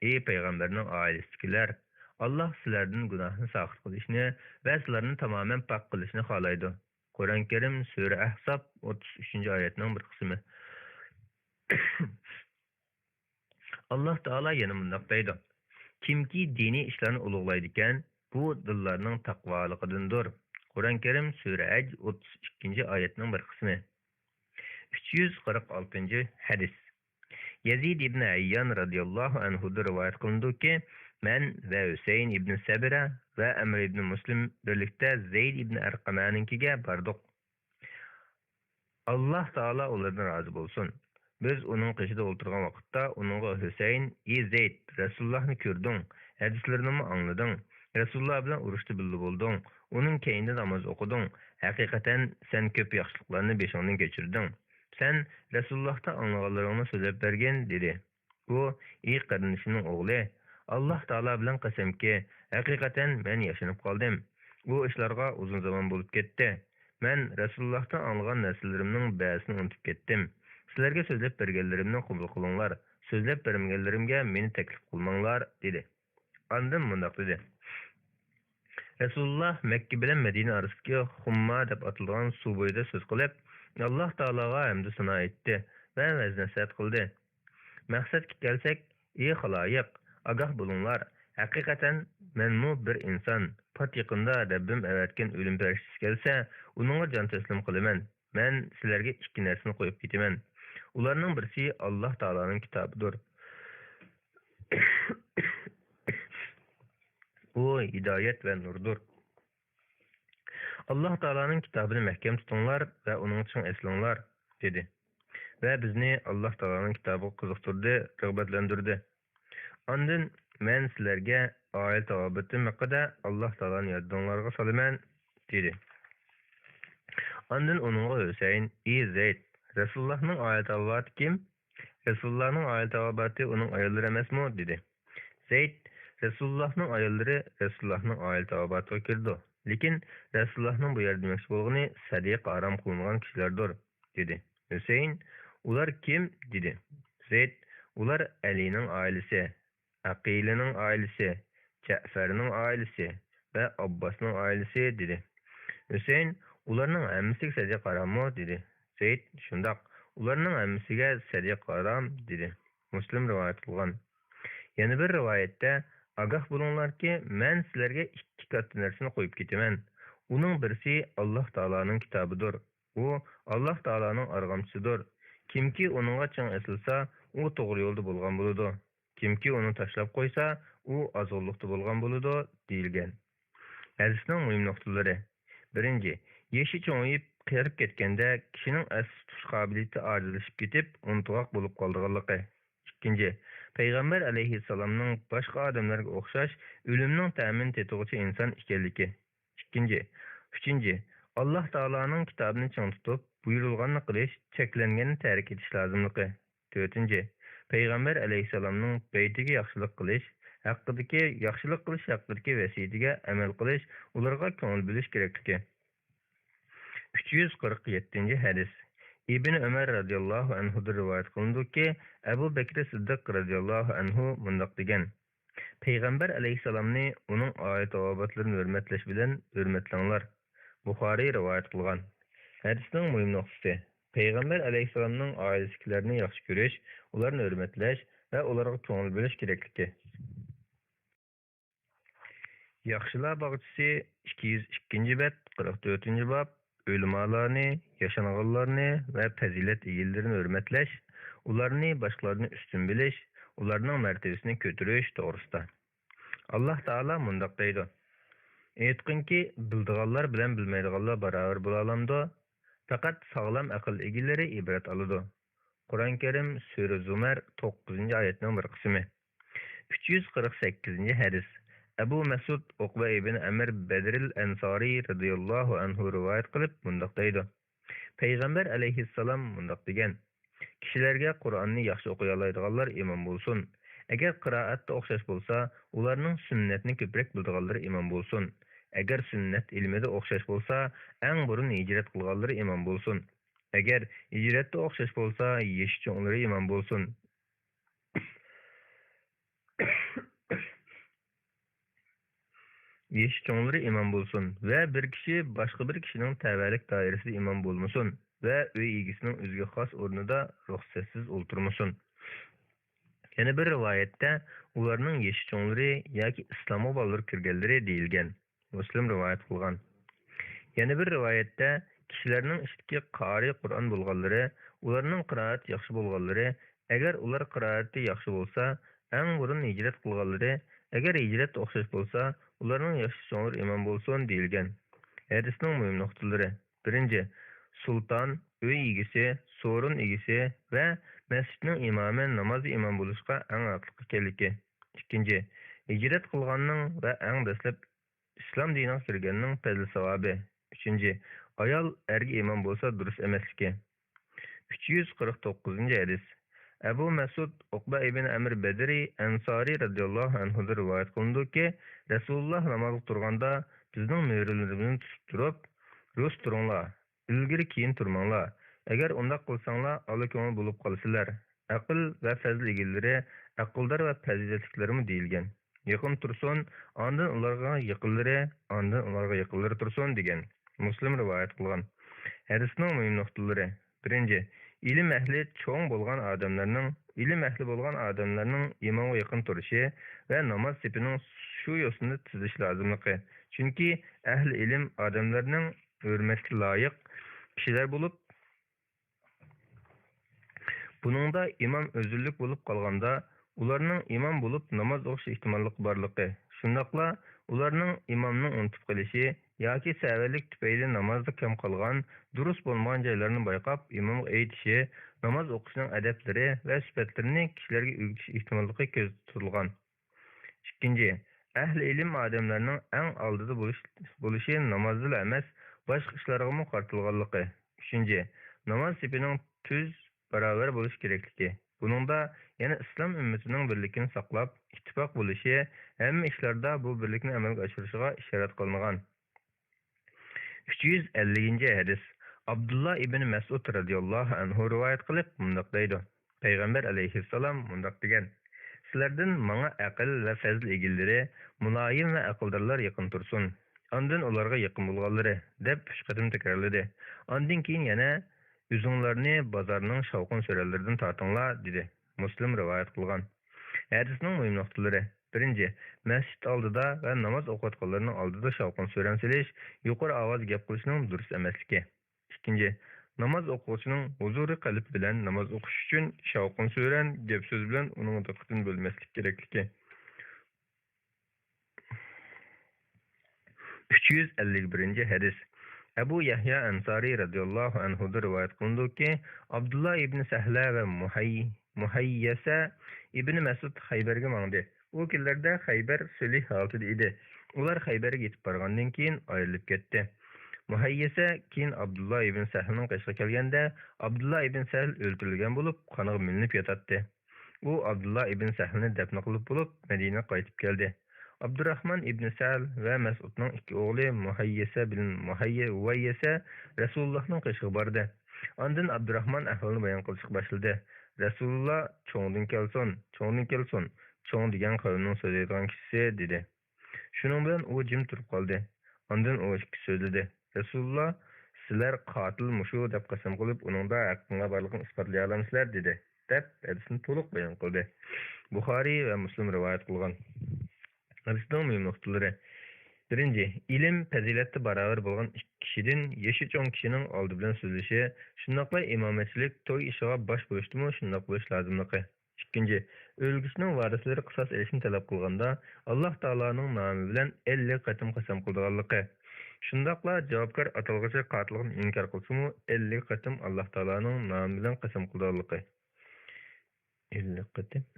ئى پەيغەمبەرنىڭ ئائىلىسىدىكىلەر، ئاللاھ سىلەردىن گۇناھنى ساقىت قىلىشنى ۋە سىلەرنى تامامەن پاك قىلىشنى خالايدۇ. قۇرئان كەرىم، سۈرە ئەھزاب، ئوتتۇز ئۈچىنچى ئايەتنىڭ بىر قىسمى. ئاللاھ تائالا يەنە مۇنداق دەيدۇ: «كىمكى دىنىي ئىشلارنى ئۇلۇغلايدىكەن، بۇ دىللارنىڭ تەقۋالىقىدىندۇر.» قۇرئان كەرىم، سۈرە ھەج، ئوتتۇز ئىككىنچى ئايەتنىڭ بىر قىسمى. ئۈچ يۈز قىرىق ئالتىنچى ھەدىس. يەزىد ئىبن ھەييان رەزىياللاھۇ ئەنھۇدىن رىۋايەت قىلىنىدۇكى، مەن ۋە ھۈسەيىن ئىبن سەبرە ۋە ئەمر ئىبن مۇسلىم بىرلىكتە زەيد ئىبن ئەرقەمەنىڭكىگە باردۇق. ئاللاھ تائالا ئۇلاردىن رازى بولسۇن. بىز ئۇنىڭ قېشىدا ئولتۇرغان ۋاقىتتا ئۇنىڭغا ھۈسەيىن: «ئى زەيد، رەسۇلۇللاھنى كۆردۈڭ، ھەدىسلىرىنىمۇ ئاڭلىدىڭ، رەسۇلۇللا بىلەن ئۇرۇشتا بىللە بولدۇڭ، ئۇنىڭ كەينىدە ناماز ئوقۇدۇڭ، ھەقىقەتەن سەن كۆپ ياخشىلىقلارنى بېشىڭدىن كەچۈردۈڭ. سەن رەسۇلۇللاھتا ئاڭلىغانلىرىڭنى سۆزلەپ بەرگىن» دېدى. ئۇ: «ئى قېرىندىشىمنىڭ ئوغلى، ئاللاھ تائالا بىلەن قەسەمكى، ھەقىقەتەن مەن ياشىنىپ قالدىم. ئۇ ئىشلارغا ئۇزۇن زامان بولۇپ كەتتى. مەن رەسۇلۇللاھتىن ئاڭلىغان نەرسىلىرىمنىڭ بەزىسىنى ئۇنتۇپ كەتتىم. سىلەرگە سۆزلەپ بەرگەنلىرىمنى قوبۇل قىلىڭلار، سۆزلەپ بەرمىگەنلىرىمگە مېنى تەكلىپ قىلماڭلار» دېدى. ئاندىن مۇنداق دېدى: رەسۇلۇللا مەككە بىلەن مەدىنە ئارىسىدىكى خۇمما دەپ ئاتىلىدىغان سۇ بويىدا سۆز قىلىپ، ئاللاھ تائالاغا ھەمدۇ سانا ئېيتتى ۋە ۋەز-نەسىھەت قىلدى. مەقسەتكە كەلسەك، ئى خالايىق، ئاگاھ بولۇڭلار، ھەقىقەتەن مەنمۇ بىر ئىنسان، پات يېقىندا رەببىم ئەۋەتكەن ئۆلۈم پەرىشتىسى كەلسە، ئۇنىڭغا جان تەسلىم قىلىمەن. مەن سىلەرگە ئىككى نەرسىنى قويۇپ كېتىمەن. ئۇلارنىڭ بىرسى ئاللاھ تائالانىڭ كىتابىدۇر. ئۇ ھىدايەت ۋە نۇردۇر. ئاللاھ تائالانىڭ كىتابىنى مەھكەم تۇتۇڭلار ۋە ئۇنىڭغا چىڭ ئېسىلىڭلار، دېدى. ۋە بىزنى ئاللاھ تائالانىڭ كىتابىغا قىزىقتۇردى، رىغبەتلەندۈردى. ئاندىن، مەن سىلەرگە ئائىلە تاۋابىئاتىم ھەققىدە ئاللاھ تائالانى يادىڭلارغا سالىمەن، دېدى. ئاندىن ئۇنىڭغا ھۈسەيىن: ئى زەيد، رەسۇلۇللاھنىڭ ئائىلە تاۋابىئاتى كىم؟ رەسۇلۇللاھنىڭ ئائىلە تاۋابىئاتى ئۇنىڭ ئاياللىرى ئەمەسمۇ؟ دېدى. زەيد: رەسۇلۇللاھنىڭ ئاياللىرى رەسۇلۇللاھنىڭ ئائىلە تاۋابىئاتىغا كىرىدۇ. لېكىن رەسۇلۇللاھنىڭ بۇ يەردە دېمەكچى بولغىنى سەدىقە ھارام قىلىنغان كىشىلەردۇر، دېدى. ھۈسەيىن: ئۇلار كىم؟ دېدى. زەيد: ئۇلار ئەلىنىڭ ئائىلىسى، ئەقىلىنىڭ ئائىلىسى، جەئفەرنىڭ ئائىلىسى ۋە ئابباسنىڭ ئائىلىسى، دېدى. ھۈسەيىن: ئۇلارنىڭ ھەممىسىگە سەدىقە ھاراممۇ؟ دېدى. زەيد: شۇنداق، ئۇلارنىڭ ھەممىسىگە سەدىقە ھارام، دېدى. مۇسلىم رىۋايەت قىلغان. يەنە بىر رىۋايەتتە: ئاگاھ بولۇڭلاركى، مەن سىلەرگە ئىككى كاتتا نەرسىنى قويۇپ كېتىمەن. ئۇنىڭ بىرسى ئاللاھ تائالانىڭ كىتابىدۇر. ئۇ ئاللاھ تائالانىڭ ئارغامچىسىدۇر. كىمكى ئۇنىڭغا چىڭ ئېسىلسا، ئۇ توغرا يولدا بولغان بولىدۇ. كىمكى ئۇنى تاشلاپ قويسا، ئۇ ئازغۇنلۇقتا بولغان بولىدۇ، دېيىلگەن. ھەدىسنىڭ مۇھىم نۇقتىلىرى. بىرىنچى، يېشى چوڭىيىپ، قېرىپ كەتكەندە، كىشىنىڭ ئەستە تۇتۇش قابىلىيىتى ئاجىزلىشىپ كېتىپ، ئۇنتۇغاق بولۇپ قالىدىغانلىقى. ئىككىنچى، پەيغەمبەر ئەلەيھىسسالامنىڭ باشقا ئادەملەرگە ئوخشاش ئۆلۈمنىڭ تەمىنى تېتىغۇچى ئىنسان ئىكەنلىكى. ئىككىنچى، ئۈچىنچى، ئاللاھ تائالانىڭ كىتابىنى چىڭ تۇتۇپ، بۇيرۇلغاننى قىلىش، چەكلەنگەننى تەرك ئېتىش لازىملىقى. تۆتىنچى، پەيغەمبەر ئەلەيھىسسالامنىڭ بەيتىگە ياخشىلىق قىلىش، ھەققىدىكى، ياخشىلىق قىلىش ھەققىدىكى ۋەسىيىتىگە ئەمەل قىلىش، ئۇلارغا كۆڭۈل بۆلۈش كېرەكلىكى. ئۈچ يۈز قىرىق يەتتىنچى ھەدىس. ئىبن ئۆمەر رەزىياللاھۇ ئەنھۇدىن رىۋايەت قىلىنىدۇكى، ئەبۇ بەكرى سىددىق رەزىياللاھۇ ئەنھۇ مۇنداق دېگەن: پەيغەمبەر ئەلەيھىسسالامنى، ئۇنىڭ ئائىلە تاۋابىئاتلىرىنى ھۆرمەتلەش بىلەن ھۆرمەتلەڭلار. بۇخارىي رىۋايەت قىلغان. ھەدىسنىڭ مۇھىم نۇقتىسى، پەيغەمبەر ئەلەيھىسسالامنىڭ ئائىلىسىدىكىلەرنى ياخشى كۆرۈش، ئۇلارنى ھۆرمەتلەش ۋە ئۇلارغا كۆڭۈل بۆلۈش كېرەكلىكى. ياخشىلار باغچىسى، ئىككى يۈز ئىككىنچى بەت، قىرىق تۆتىنچى باب، ئۆلىمالارنى، ياشانغانلارنى ۋە پەزىلەت ئىگىلىرىنى ھۆرمەتلەش، ئۇلارنى باشقىلاردىن ئۈستۈن بىلىش، ئۇلارنىڭ مەرتىۋىسىنى كۆتۈرۈش توغرىسىدا. ئاللاھ تائالا مۇنداق دەيدۇ: ئېيتقىنكى، بىلىدىغانلار بىلەن بىلمەيدىغانلار باراۋەر بولالامدۇ؟ پەقەت ساغلام ئەقىل ئىگىلىرى ئىبرەت ئالىدۇ. قۇرئان كەرىم، سۈرە زۇمەر، توققۇزىنچى ئايەتنىڭ بىر قىسمى. ئۈچ يۈز قىرىق سەككىزىنچى ھەدىس. ئەبۇ مەسئۇد ئوقبە ئىبن ئەمىر بەدرىل ئەنسارىي رەزىياللاھۇ ئەنھۇ رىۋايەت قىلىپ مۇنداق دەيدۇ: پەيغەمبەر ئەلەيھىسسالام مۇنداق دېگەن: كىشىلەرگە قۇرئاننى ياخشى ئوقۇيالايدىغانلار ئىمام بولسۇن. ئەگەر قىرائەتتە ئوخشاش بولسا، ئۇلارنىڭ سۈننەتنى كۆپرەك بىلىدىغانلىرى ئىمام بولسۇن. ئەگەر سۈننەت ئىلمىدا ئوخشاش بولسا، ئەڭ بۇرۇن ھىجرەت قىلغانلىرى ئىمام بولسۇن. ئەگەر ھىجرەتتە ئوخشاش بولسا، يېشى چوڭلىرى ئىمام بولسۇن. يېشى چوڭلىرى ئىمام بولسۇن ۋە بىر كىشى باشقا بىر كىشىنىڭ تەۋەلىك دائىرىسىدە ئىمام بولمىسۇن. ۋە ئۆي ئىگىسىنىڭ ئۆزىگە خاس ئورنىدا رۇخسەتسىز ئولتۇرمىسۇن. يەنە بىر رىۋايەتتە ئۇلارنىڭ يېشى چوڭلىرى ياكى ئىسلامغا بالدۇر كىرگەنلىرى دېيىلگەن. مۇسلىم رىۋايەت قىلغان. يەنە بىر رىۋايەتتە كىشىلەرنىڭ ئىچىدىكى قارىي قۇرئان بولغانلىرى، ئۇلارنىڭ قىرائىتى ياخشى بولغانلىرى، ئەگەر ئۇلار قىرائىتى ياخشى بولسا، ئەڭ بۇرۇن ھىجرەت قىلغانلىرى، ئەگەر ھىجرەت ئوخشاش بولسا، ئۇلارنىڭ يېشى چوڭلىرى ئىمام بولسۇن دېيىلگەن. ھەدىسنىڭ مۇھىم نۇقتىلىرى. بىرىنچى، سۇلتان، ئۆي ئىگىسى، سورۇن ئىگىسى ۋە مەسچىتنىڭ ئىمامى نامازدا ئىمام بولۇشقا ئەڭ ھەقلىق ئىكەنلىكى. ئىككىنچى، ھىجرەت قىلغاننىڭ ۋە ئەڭ دەسلەپ ئىسلام دىنىغا كىرگەننىڭ پەزلى ساۋابى. ئۈچىنچى، ئايال ئەرگە ئىمام بولسا دۇرۇس ئەمەسلىكى. ئۈچ يۈز قىرىق توققۇزىنچى ھەدىس. ئەبۇ مەسئۇد ئۇقبە ئىبن ئەمىر بەدرى ئەنسارى رەزىياللاھۇ ئەنھۇدىن رىۋايەت قىلىنىدۇكى، رەسۇلۇللا نامازغا تۇرغاندا بىزنىڭ مۈرىلىرىمىزنى تۇتۇپ تۇرۇپ، رۇس تۇرۇڭلار، ئىلگىرى كېيىن تۇرماڭلار. ئەگەر ئۇنداق قىلساڭلار، ئالا كۆڭۈل بولۇپ قالىسىلەر. ئەقىل ۋە پەزىل ئىگىلىرى، ئەقىلدار ۋە پەزىلەتلىكلەرمۇ دېيىلگەن. يېقىن تۇرسۇن، ئاندىن ئۇلارغا يېقىنلىرى، ئاندىن ئۇلارغا يېقىنلىرى تۇرسۇن دېگەن. مۇسلىم رىۋايەت قىلغان. ھەدىسنىڭ مۇھىم نۇقتىلىرى. بىرىنچى، ئىلىم ئەھلى چوڭ بولغان ئادەملەرنىڭ، ئىلىم ئەھلى بولغان ئادەملەرنىڭ ئىمامغا يېقىن تۇرۇشى ۋە ناماز سېپىنىڭ شۇ يوسۇندا تىزىلىشى لازىملىقى. چۈنكى ئەھلى ئىلىم ئادەملەرنىڭ ھۆرمەتكە لايىق كىشىلەر بولۇپ، بۇنىڭدا ئىمام ئۆزۈللۈك بولۇپ قالغاندا، ئۇلارنىڭ ئىمام بولۇپ ناماز ئوقۇش ئېھتىماللىقى بارلىقى، شۇنداقلا ئۇلارنىڭ ئىمامنىڭ ئۇنتۇپ قېلىشى ياكى سەۋەنلىك تۈپەيلى نامازدا كەم قالغان، دۇرۇس بولمىغان جايلارنى بايقاپ، ئىمامغا ئېيتىشى، ناماز ئوقۇشنىڭ ئەدەپلىرى ۋە سۈپەتلىرىنى كىشىلەرگە ئۆگىتىش ئېھتىماللىقى كۆزدە تۇتۇلغان. ئىككىنچى، ئەھلى ئىلىم ئادەملەرنىڭ ئەڭ ئالدىدا بولۇش، بولۇشى نامازدىلا ئەمەس، باشقا ئىشلارغىمۇ قارىتىلغانلىقى. ئۈچىنچى، ناماز سېپىنىڭ تۈز، باراۋەر بولۇشى كېرەكلىكى. بۇنىڭدا يەنە ئىسلام ئۈممىتىنىڭ بىرلىكىنى ساقلاپ، ئىتتىپاق بولۇشى، ھەممە ئىشلاردا بۇ بىرلىكنى ئەمەلگە ئاشۇرۇشىغا ئىشارەت قىلىنغان. ئۈچ يۈز ئەللىكىنچى ھەدىس. ئابدۇللا ئىبن مەسئۇد رەزىياللاھۇ ئەنھۇ رىۋايەت قىلىپ مۇنداق دەيدۇ، پەيغەمبەر ئەلەيھىسسالام مۇنداق دېگەن: «سىلەردىن ماڭا ئەقىل ۋە پەزىل ئىگىلىرى، مۇلايىم ۋە ئەقىلدارلار يېقىن تۇرسۇن. ئاندىن ئۇلارغا يېقىن بولغانلىرى» دەپ ئۈچ قېتىم تەكرارلىدى. ئاندىن كېيىن يەنە: «ئۆزۈڭلارنى بازارنىڭ شاۋقۇن-سۈرەنلىرىدىن تارتىڭلار» دېدى. مۇسلىم رىۋايەت قىلغان. ھەدىسنىڭ مۇھىم نۇقتىلىرى. بىرىنچى، مەسچىت ئالدىدا ۋە ناماز ئوقۇۋاتقانلارنىڭ ئالدىدا شاۋقۇن-سۈرەن سېلىش، يۇقىرى ئاۋازدا گەپ قىلىشنىڭ دۇرۇس ئەمەسلىكى. ئىككىنچى، ناماز ئوقۇغۇچىنىڭ ھۇزۇرى قەلب بىلەن ناماز ئوقۇش ئۈچۈن شاۋقۇن-سۈرەن، گەپ-سۆز بىلەن ئۇنىڭ دىققىتىنى بۆلمەسلىك كېرەكلىكى. ئۈچ يۈز ئەللىك بىرىنچى ھەدىس. ئەبۇ يەھيا ئەنسارى رەزىياللاھۇ ئەنھۇدىن رىۋايەت قىلىنىدۇكى، ئابدۇللا ئىبنى سەھلە ۋە مۇھەي-، مۇھەييەسە ئىبنى مەسئۇد خەيبەرگە ماڭدى. ئۇ كۈنلەردە خەيبەر سۈلھ ھالىتىدە ئىدى. ئۇلار خەيبەرگە يېتىپ بارغاندىن كېيىن ئايرىلىپ كەتتى. مۇھەييەسە كېيىن ئابدۇللا ئىبن سەھلنىڭ قېشىغا كەلگەندە، ئابدۇللا ئىبن سەھل ئۆلتۈرۈلگەن بولۇپ، قانغا مىلىنىپ ياتاتتى. ئۇ ئابدۇللا ئىبن سەھلنى دەپنە قىلىپ بولۇپ، مەدىنىگە قايتىپ كەلدى. ئابدۇراخمان ئىبن سەھل ۋە مەسئۇدنىڭ ئىككى ئوغلى مۇھەييەسە بىلەن مۇھەييە-، ھۇۋەييەسە رەسۇلۇللاھنىڭ قېشىغا باردى. ئاندىن ئابدۇراخمان ئەھۋالنى بايان قىلىشقا باشلىدى. رەسۇلۇللا: «چوڭدىن كەلسۇن، چوڭدىن كەلسۇن، چوڭ دېگەن قەۋمنىڭ سۆزلەيدىغان كىشىسى» دېدى. شۇنىڭ بىلەن ئۇ جىم تۇرۇپ قالدى. ئاندىن ئۇ ئىككىسى سۆزلىدى. رەسۇلۇللا: «سىلەر قاتىل مۇشۇ دەپ قەسەم قىلىپ، ئۇنىڭدا ھەققىڭلار بارلىقىنى ئىسپاتلىيالامسىلەر؟» دېدى، دەپ ھەدىسنى تولۇق بايان قىلدى. بۇخارىي ۋە مۇسلىم رىۋايەت قىلغان. ھەدىسنىڭ مۇھىم نۇقتىلىرى. بىرىنچى، ئىلىم، پەزىلەتتە باراۋەر بولغان ئىككى كىشىدىن يېشى چوڭ كىشىنىڭ ئالدى بىلەن سۆزلىشى، شۇنداقلا ئىمامەتچىلىك، توي ئىشىغا باش بولۇشتىمۇ شۇنداق بولۇش لازىملىقى. ئىككىنچى، ئۆلگۈچىنىڭ ۋارىسلىرى قىساس ئېلىشنى تەلەپ قىلغاندا، ئاللاھ تائالانىڭ نامى بىلەن ئەللىك قېتىم قەسەم قىلىدىغانلىقى. شۇنداقلا جاۋابكار ئاتالغۇچى قاتىللىقنى ئىنكار قىلسىمۇ، ئەللىك قېتىم ئاللاھ تائالانىڭ نامى بىلەن قەسەم قىلىدىغانلىقى. ئەللىك قېتىم.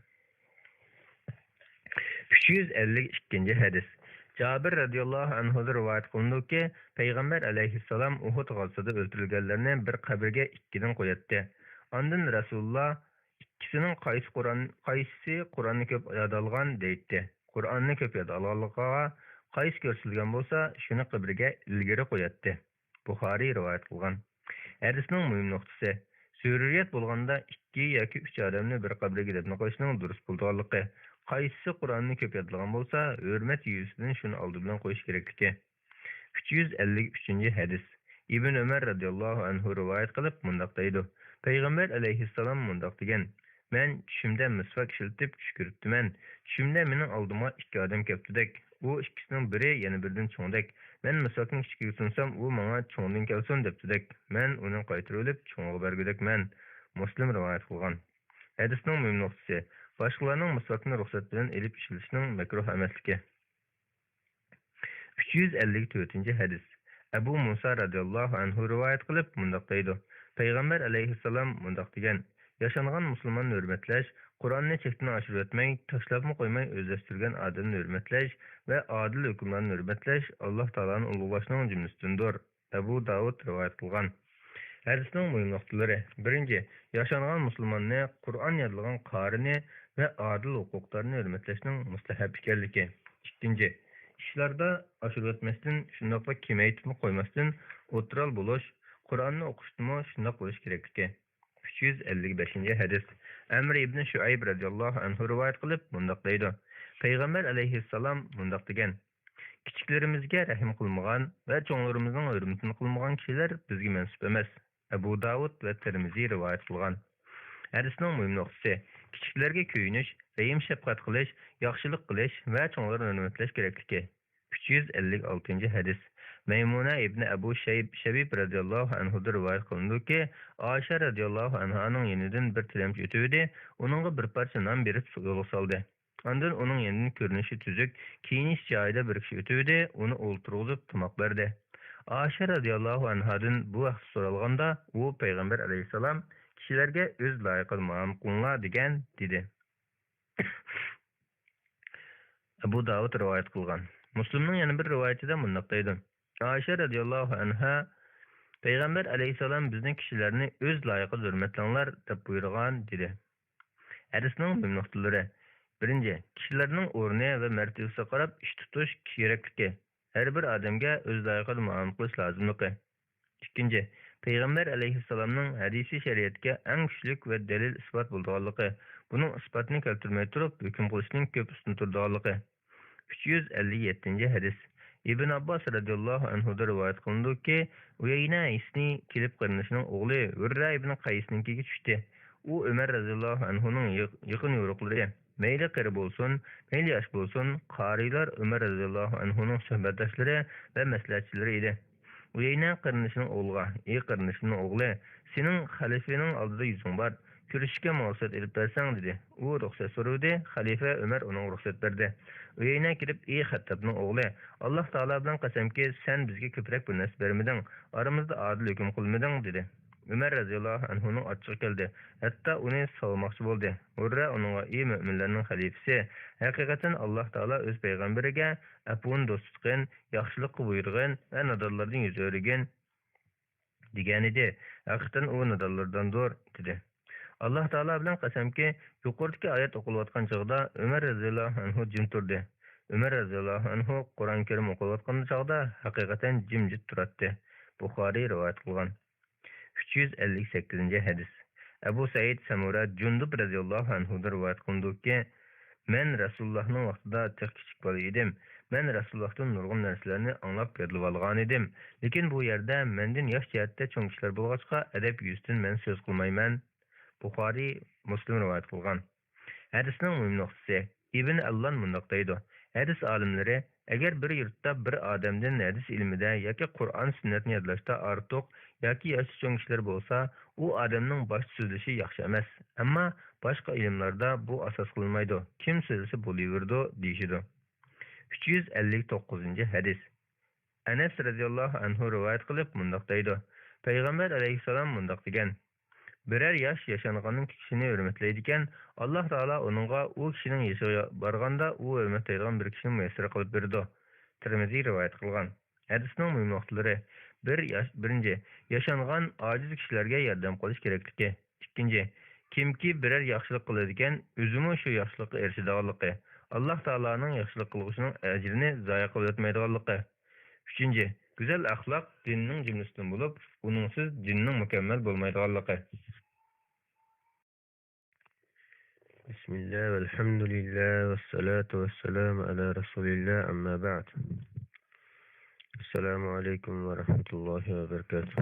ئۈچ يۈز ئەللىك ئىككىنچى ھەدىس. جابىر رەزىياللاھۇ ئەنھۇدىن رىۋايەت قىلىنىدۇكى، پەيغەمبەر ئەلەيھىسسالام ئۇھۇد غازىسىدا ئۆلتۈرۈلگەنلەرنى بىر قەبرىگە ئىككىدىن قوياتتى. ئاندىن رەسۇلۇللا، «ئىككىسىنىڭ قايسى قۇرئان، قايسىسى قۇرئاننى كۆپ ياد ئالغان؟» دەيتتى. قۇرئاننى كۆپ ياد ئالغانلىقىغا قايسى كۆرسىتىلگەن بولسا، شۇنى قەبرىگە ئىلگىرى قوياتتى. بۇخارىي رىۋايەت قىلغان. ھەدىسنىڭ مۇھىم نۇقتىسى، زۆرۈرىيەت بولغاندا ئىككى ياكى ئۈچ ئادەمنى بىر قەبرىگە دەپنە قىلىشنىڭ دۇرۇس بولىدىغانلىقى، قايسىسى قۇرئاننى كۆپ يادلىغان بولسا، ھۆرمەت يۈزىسىدىن شۇنى ئالدى بىلەن قويۇش كېرەكلىكى. ئۈچ يۈز ئەللىك ئۈچىنچى ھەدىس. ئىبن ئۆمەر رەزىياللاھۇ ئەنھۇ رىۋايەت قىلىپ مۇنداق دەيدۇ، پەيغەمبەر ئەلەيھىسسالام مۇنداق دېگەن، مەن چۈشۈمدە مىسۋاك ئىشلىتىپ چۈش كۆرۈپتىمەن. چۈشۈمدە مېنىڭ ئالدىمغا ئىككى ئادەم كەپتۇدەك. ئۇ ئىككىسىنىڭ بىرى يەنە بىرىدىن چوڭدەك. مەن مىسۋاكنى كىچىكىگە سۇنسام، ئۇ ماڭا چوڭدىن كەلسۇن دەپتۇدەك. مەن ئۇنى قايتۇرۇۋېلىپ چوڭىغا بەرگۈدەكمەن. مۇسلىم رىۋايەت قىلغان. ھەدىسنىڭ مۇھىم نۇقتىسى، باشقىلارنىڭ مىسۋاكنى رۇخسەت بىلەن ئېلىپ ئىشلىتىشنىڭ مەكرۇھ ئەمەسلىكى. ئۈچ يۈز ئەللىك تۆتىنچى ھەدىس. ئەبۇ مۇسا رەزىياللاھۇ ئەنھۇ رىۋايەت قىلىپ مۇنداق دەيدۇ، پەيغەمبەر ئەلەيھىسسالام مۇنداق دېگەن، ياشانغان مۇسۇلماننى ھۆرمەتلەش، قۇرئاننى چەكتىن ئاشۇرۇۋەتمەي، تاشلاپمۇ قويماي ئۆزلەشتۈرگەن ئادەمنى ھۆرمەتلەش ۋە ئادىل ھۆكۈمراننى ھۆرمەتلەش ئاللاھ تائالانى ئۇلۇغلاشنىڭ جۈملىسىدىندۇر. ئەبۇ داۋۇد رىۋايەت قىلغان. ھەدىسنىڭ مۇھىم نۇقتىلىرى. بىرىنچى، ياشانغان مۇسۇلماننى، قۇرئان يادلىغان قارىنى ۋە ئادىل ھوقۇقدارنى ھۆرمەتلەشنىڭ مۇستەھەپ ئىكەنلىكى. ئىككىنچى، ئىشلاردا ئاشۇرۇۋەتمەستىن، شۇنداقلا كېمەيتىپمۇ قويماستىن، ئولتۇرار بولۇش، قۇرئاننى ئوقۇشتىمۇ شۇنداق بولۇش كېرەكلىكى. ئۈچ يۈز ئەللىك بەشىنچى ھەدىس. ئەمر ئىبنى شۇئەيب رەزىياللاھۇ ئەنھۇ رىۋايەت قىلىپ مۇنداق دەيدۇ، پەيغەمبەر ئەلەيھىسسالام مۇنداق دېگەن، كىچىكلىرىمىزگە رەھىم قىلمىغان ۋە چوڭلىرىمىزنىڭ ھۆرمىتىنى قىلمىغان كىشىلەر بىزگە مەنسۇپ ئەمەس. ئەبۇ داۋۇد ۋە تىرمىزى رىۋايەت قىلغان. ھەدىسنىڭ مۇھىم نۇقتىسى، كىچىكلەرگە كۆيۈنۈش، رەھىم-شەپقەت قىلىش، ياخشىلىق قىلىش ۋە چوڭلارنى ھۆرمەتلەش كېرەكلىكى. ئۈچ يۈز ئەللىك ئالتىنچى ھەدىس. مەيمۇنە ئىبنى ئەبۇ شەيب، شەبىب رەزىياللاھۇ ئەنھۇدىن رىۋايەت قىلىنىدۇكى، ئائىشە رەزىياللاھۇ ئەنھانىڭ يېنىدىن بىر تىلەمچى ئۆتۈۋىدى، ئۇنىڭغا بىر پارچە نان بېرىپ يولغا سالدى. ئاندىن ئۇنىڭ يېنىدىن كۆرۈنۈشى تۈزۈك، كىيىنىش جايىدا بىر كىشى ئۆتۈۋىدى، ئۇنى ئولتۇرغۇزۇپ تاماق بەردى. ئائىشە رەزىياللاھۇ ئەنھادىن بۇ ھەقتە سورالغاندا، ئۇ پەيغەمبەر ئەلەيھىسسالام، كىشىلەرگە ئۆز لايىقىدا مۇئامىلە قىلىڭلار دېگەن، دېدى. ئەبۇ داۋۇد رىۋايەت قىلغان. مۇسلىمنىڭ يەنە بىر رىۋايىتىدە مۇنداق دەيدۇ، ئائىشە رەزىياللاھۇ ئەنھا، پەيغەمبەر ئەلەيھىسسالام بىزنى كىشىلەرنى ئۆز لايىقىدا ھۆرمەتلەڭلار دەپ بۇيرۇغان، دېدى. ھەدىسنىڭ مۇھىم نۇقتىلىرى. بىرىنچى، كىشىلەرنىڭ ئورنى ۋە مەرتىۋىسىگە قاراپ ئىش تۇتۇش كېرەكلىكى، ھەر بىر ئادەمگە ئۆز لايىقىدا مۇئامىلە قىلىش لازىملىقى. ئىككىنچى، پەيغەمبەر ئەلەيھىسسالامنىڭ ھەدىسى شەرىئەتكە ئەڭ كۈچلۈك ۋە دەلىل ئىسپات بولىدىغانلىقى، بۇنىڭ ئىسپاتىنى كەلتۈرمەي تۇرۇپ ھۆكۈم قىلىشنىڭ كۆپ ئۈستۈن تۇرىدىغانلىقى. ئۈچ يۈز ئەللىك يەتتىنچى ھەدىس. ئىبن ئابباس رەزىياللاھۇ ئەنھۇدىن رىۋايەت قىلىنىدۇكى، ئۇيەينە ھىسنى كېلىپ قېرىندىشىنىڭ ئوغلى ھۇررە ئىبن قەيسنىڭكىگە چۈشتى. ئۇ ئۆمەر رەزىياللاھۇ ئەنھۇنىڭ يېق-، يېقىن يورۇقلىرى. مەيلى قېرى بولسۇن، مەيلى ياش بولسۇن، قارىيلار ئۆمەر رەزىياللاھۇ ئەنھۇنىڭ سۆھبەتداشلىرى ۋە مەسلىھەتچىلىرى ئىدى. ئۇيەينە قېرىندىشىنىڭ ئوغلىغا، ئى قېرىندىشىمنىڭ ئوغلى، سېنىڭ خەلىپىنىڭ ئالدىدا يۈزۈڭ بار، كۆرۈشۈشكە مۇھلەت ئېلىپ بەرسەڭ، دېدى. ئۇ رۇخسەت سورىدى، خەلىپە ئۆمەر ئۇنىڭغا رۇخسەت بەردى. ئۇيەينە كېلىپ، ئى خەتتابنىڭ ئوغلى، ئاللاھ تائالا بىلەن قەسەمكى، سەن بىزگە كۆپرەك بىر نەرسە بەرمىدىڭ، ئارىمىزدا ئادىل ھۆكۈم قىلمىدىڭ، دېدى. ئۆمەر رەزىياللاھۇ ئەنھۇنىڭ ئاچچىقى كەلدى، ھەتتا ئۇنى سالماقچى بولدى. ھۇررە ئۇنىڭغا، ئى مۆمىنلەرنىڭ خەلىپىسى، ھەقىقەتەن ئاللاھ تائالا ئۆز پەيغەمبىرىگە ئەپۇنى دوست تۇتقىن، ياخشىلىققا بۇيرۇغىن ۋە نادانلاردىن يۈز ئۆرۈگىن دېگەنىدى. ھەقىقەتەن ئۇ نادانلارداندۇر، دېدى. ئاللاھ تائالا بىلەن قەسەمكى، يۇقىرىدىكى ئايەت ئوقۇلۇۋاتقان چاغدا ئۆمەر رەزىياللاھۇ ئەنھۇ جىم تۇردى. ئۆمەر رەزىياللاھۇ ئەنھۇ قۇرئان كەرىم ئوقۇلۇۋاتقان چاغدا ھەقىقەتەن جىمجىت تۇراتتى. بۇخارىي رىۋايەت قىلغان. ئۈچ يۈز ئەللىك سەككىزىنچى ھەدىس. ئەبۇ سەئىد سەمۇرە جۇندۇب رەزىياللاھۇ ئەنھۇدىن رىۋايەت قىلىنىدۇكى، مەن رەسۇلۇللاھنىڭ ۋاقتىدا تېخى كىچىك بالا ئىدىم. مەن رەسۇلۇللاھتىن نۇرغۇن نەرسىلەرنى ئاڭلاپ يادلىۋالغانىدىم. لېكىن بۇ يەردە مەندىن ياش جەھەتتە چوڭ كىشىلەر بولغاچقا، ئەدەپ يۈزىسىدىن مەن سۆز قىلمايمەن. بۇخارىي، مۇسلىم رىۋايەت قىلغان. ھەدىسنىڭ مۇھىم نۇقتىسى. ئىبن ئەللان مۇنداق دەيدۇ، ھەدىس ئالىملىرى، ئەگەر بىر يۇرتتا بىر ئادەمدىن ھەدىس ئىلمىدە ياكى قۇرئان سۈننەتنى يادلاشتا ئارتۇق ياكى ياشى چوڭ كىشىلەر بولسا، ئۇ ئادەمنىڭ باشتا سۆزلىشى ياخشى ئەمەس. ئەمما باشقا ئىلىملاردا بۇ ئاساس قىلىنمايدۇ، كىم سۆزلىسە بولۇۋېرىدۇ، دېيىشىدۇ. ئۈچ يۈز ئەللىك توققۇزىنچى ھەدىس. ئەنەس رەزىياللاھۇ ئەنھۇ رىۋايەت قىلىپ مۇنداق دەيدۇ، پەيغەمبەر ئەلەيھىسسالام مۇنداق دېگەن، بىرەر ياش ياشانغاننىڭ كىشىنى ھۆرمەتلەيدىكەن، ئاللاھ تائالا ئۇنىڭغا ئۇ كىشىنىڭ يېشىغا بارغاندا ئۇ ھۆرمەتلەيدىغان بىر كىشىنى مۇيەسسەر قىلىپ بېرىدۇ. تىرمىزى رىۋايەت قىلغان. ھەدىسنىڭ مۇھىم نۇقتىلىرى. بىر ياش-، بىرىنچى، ياشانغان ئاجىز كىشىلەرگە ياردەم قىلىش كېرەكلىكى. ئىككىنچى، كىمكى بىرەر ياخشىلىق قىلىدىكەن، ئۆزىمۇ شۇ ياخشىلىققا ئېرىشىدىغانلىقى، ئاللاھ تائالانىڭ ياخشىلىق قىلغۇچىنىڭ ئەجرىنى زايە قىلىۋەتمەيدىغانلىقى. ئۈچىنچى، گۈزەل ئەخلاق دىننىڭ جۈملىسىدىن بولۇپ، ئۇنىڭسىز دىننىڭ مۇكەممەل بولمايدىغانلىقى. بسم الله والحمد لله والصلاة والسلام على رسول الله، أما بعد. ئەسسالامۇ ئەلەيكۇم ۋە رەھمەتۇللاھى ۋە بەرىكاتۇھ.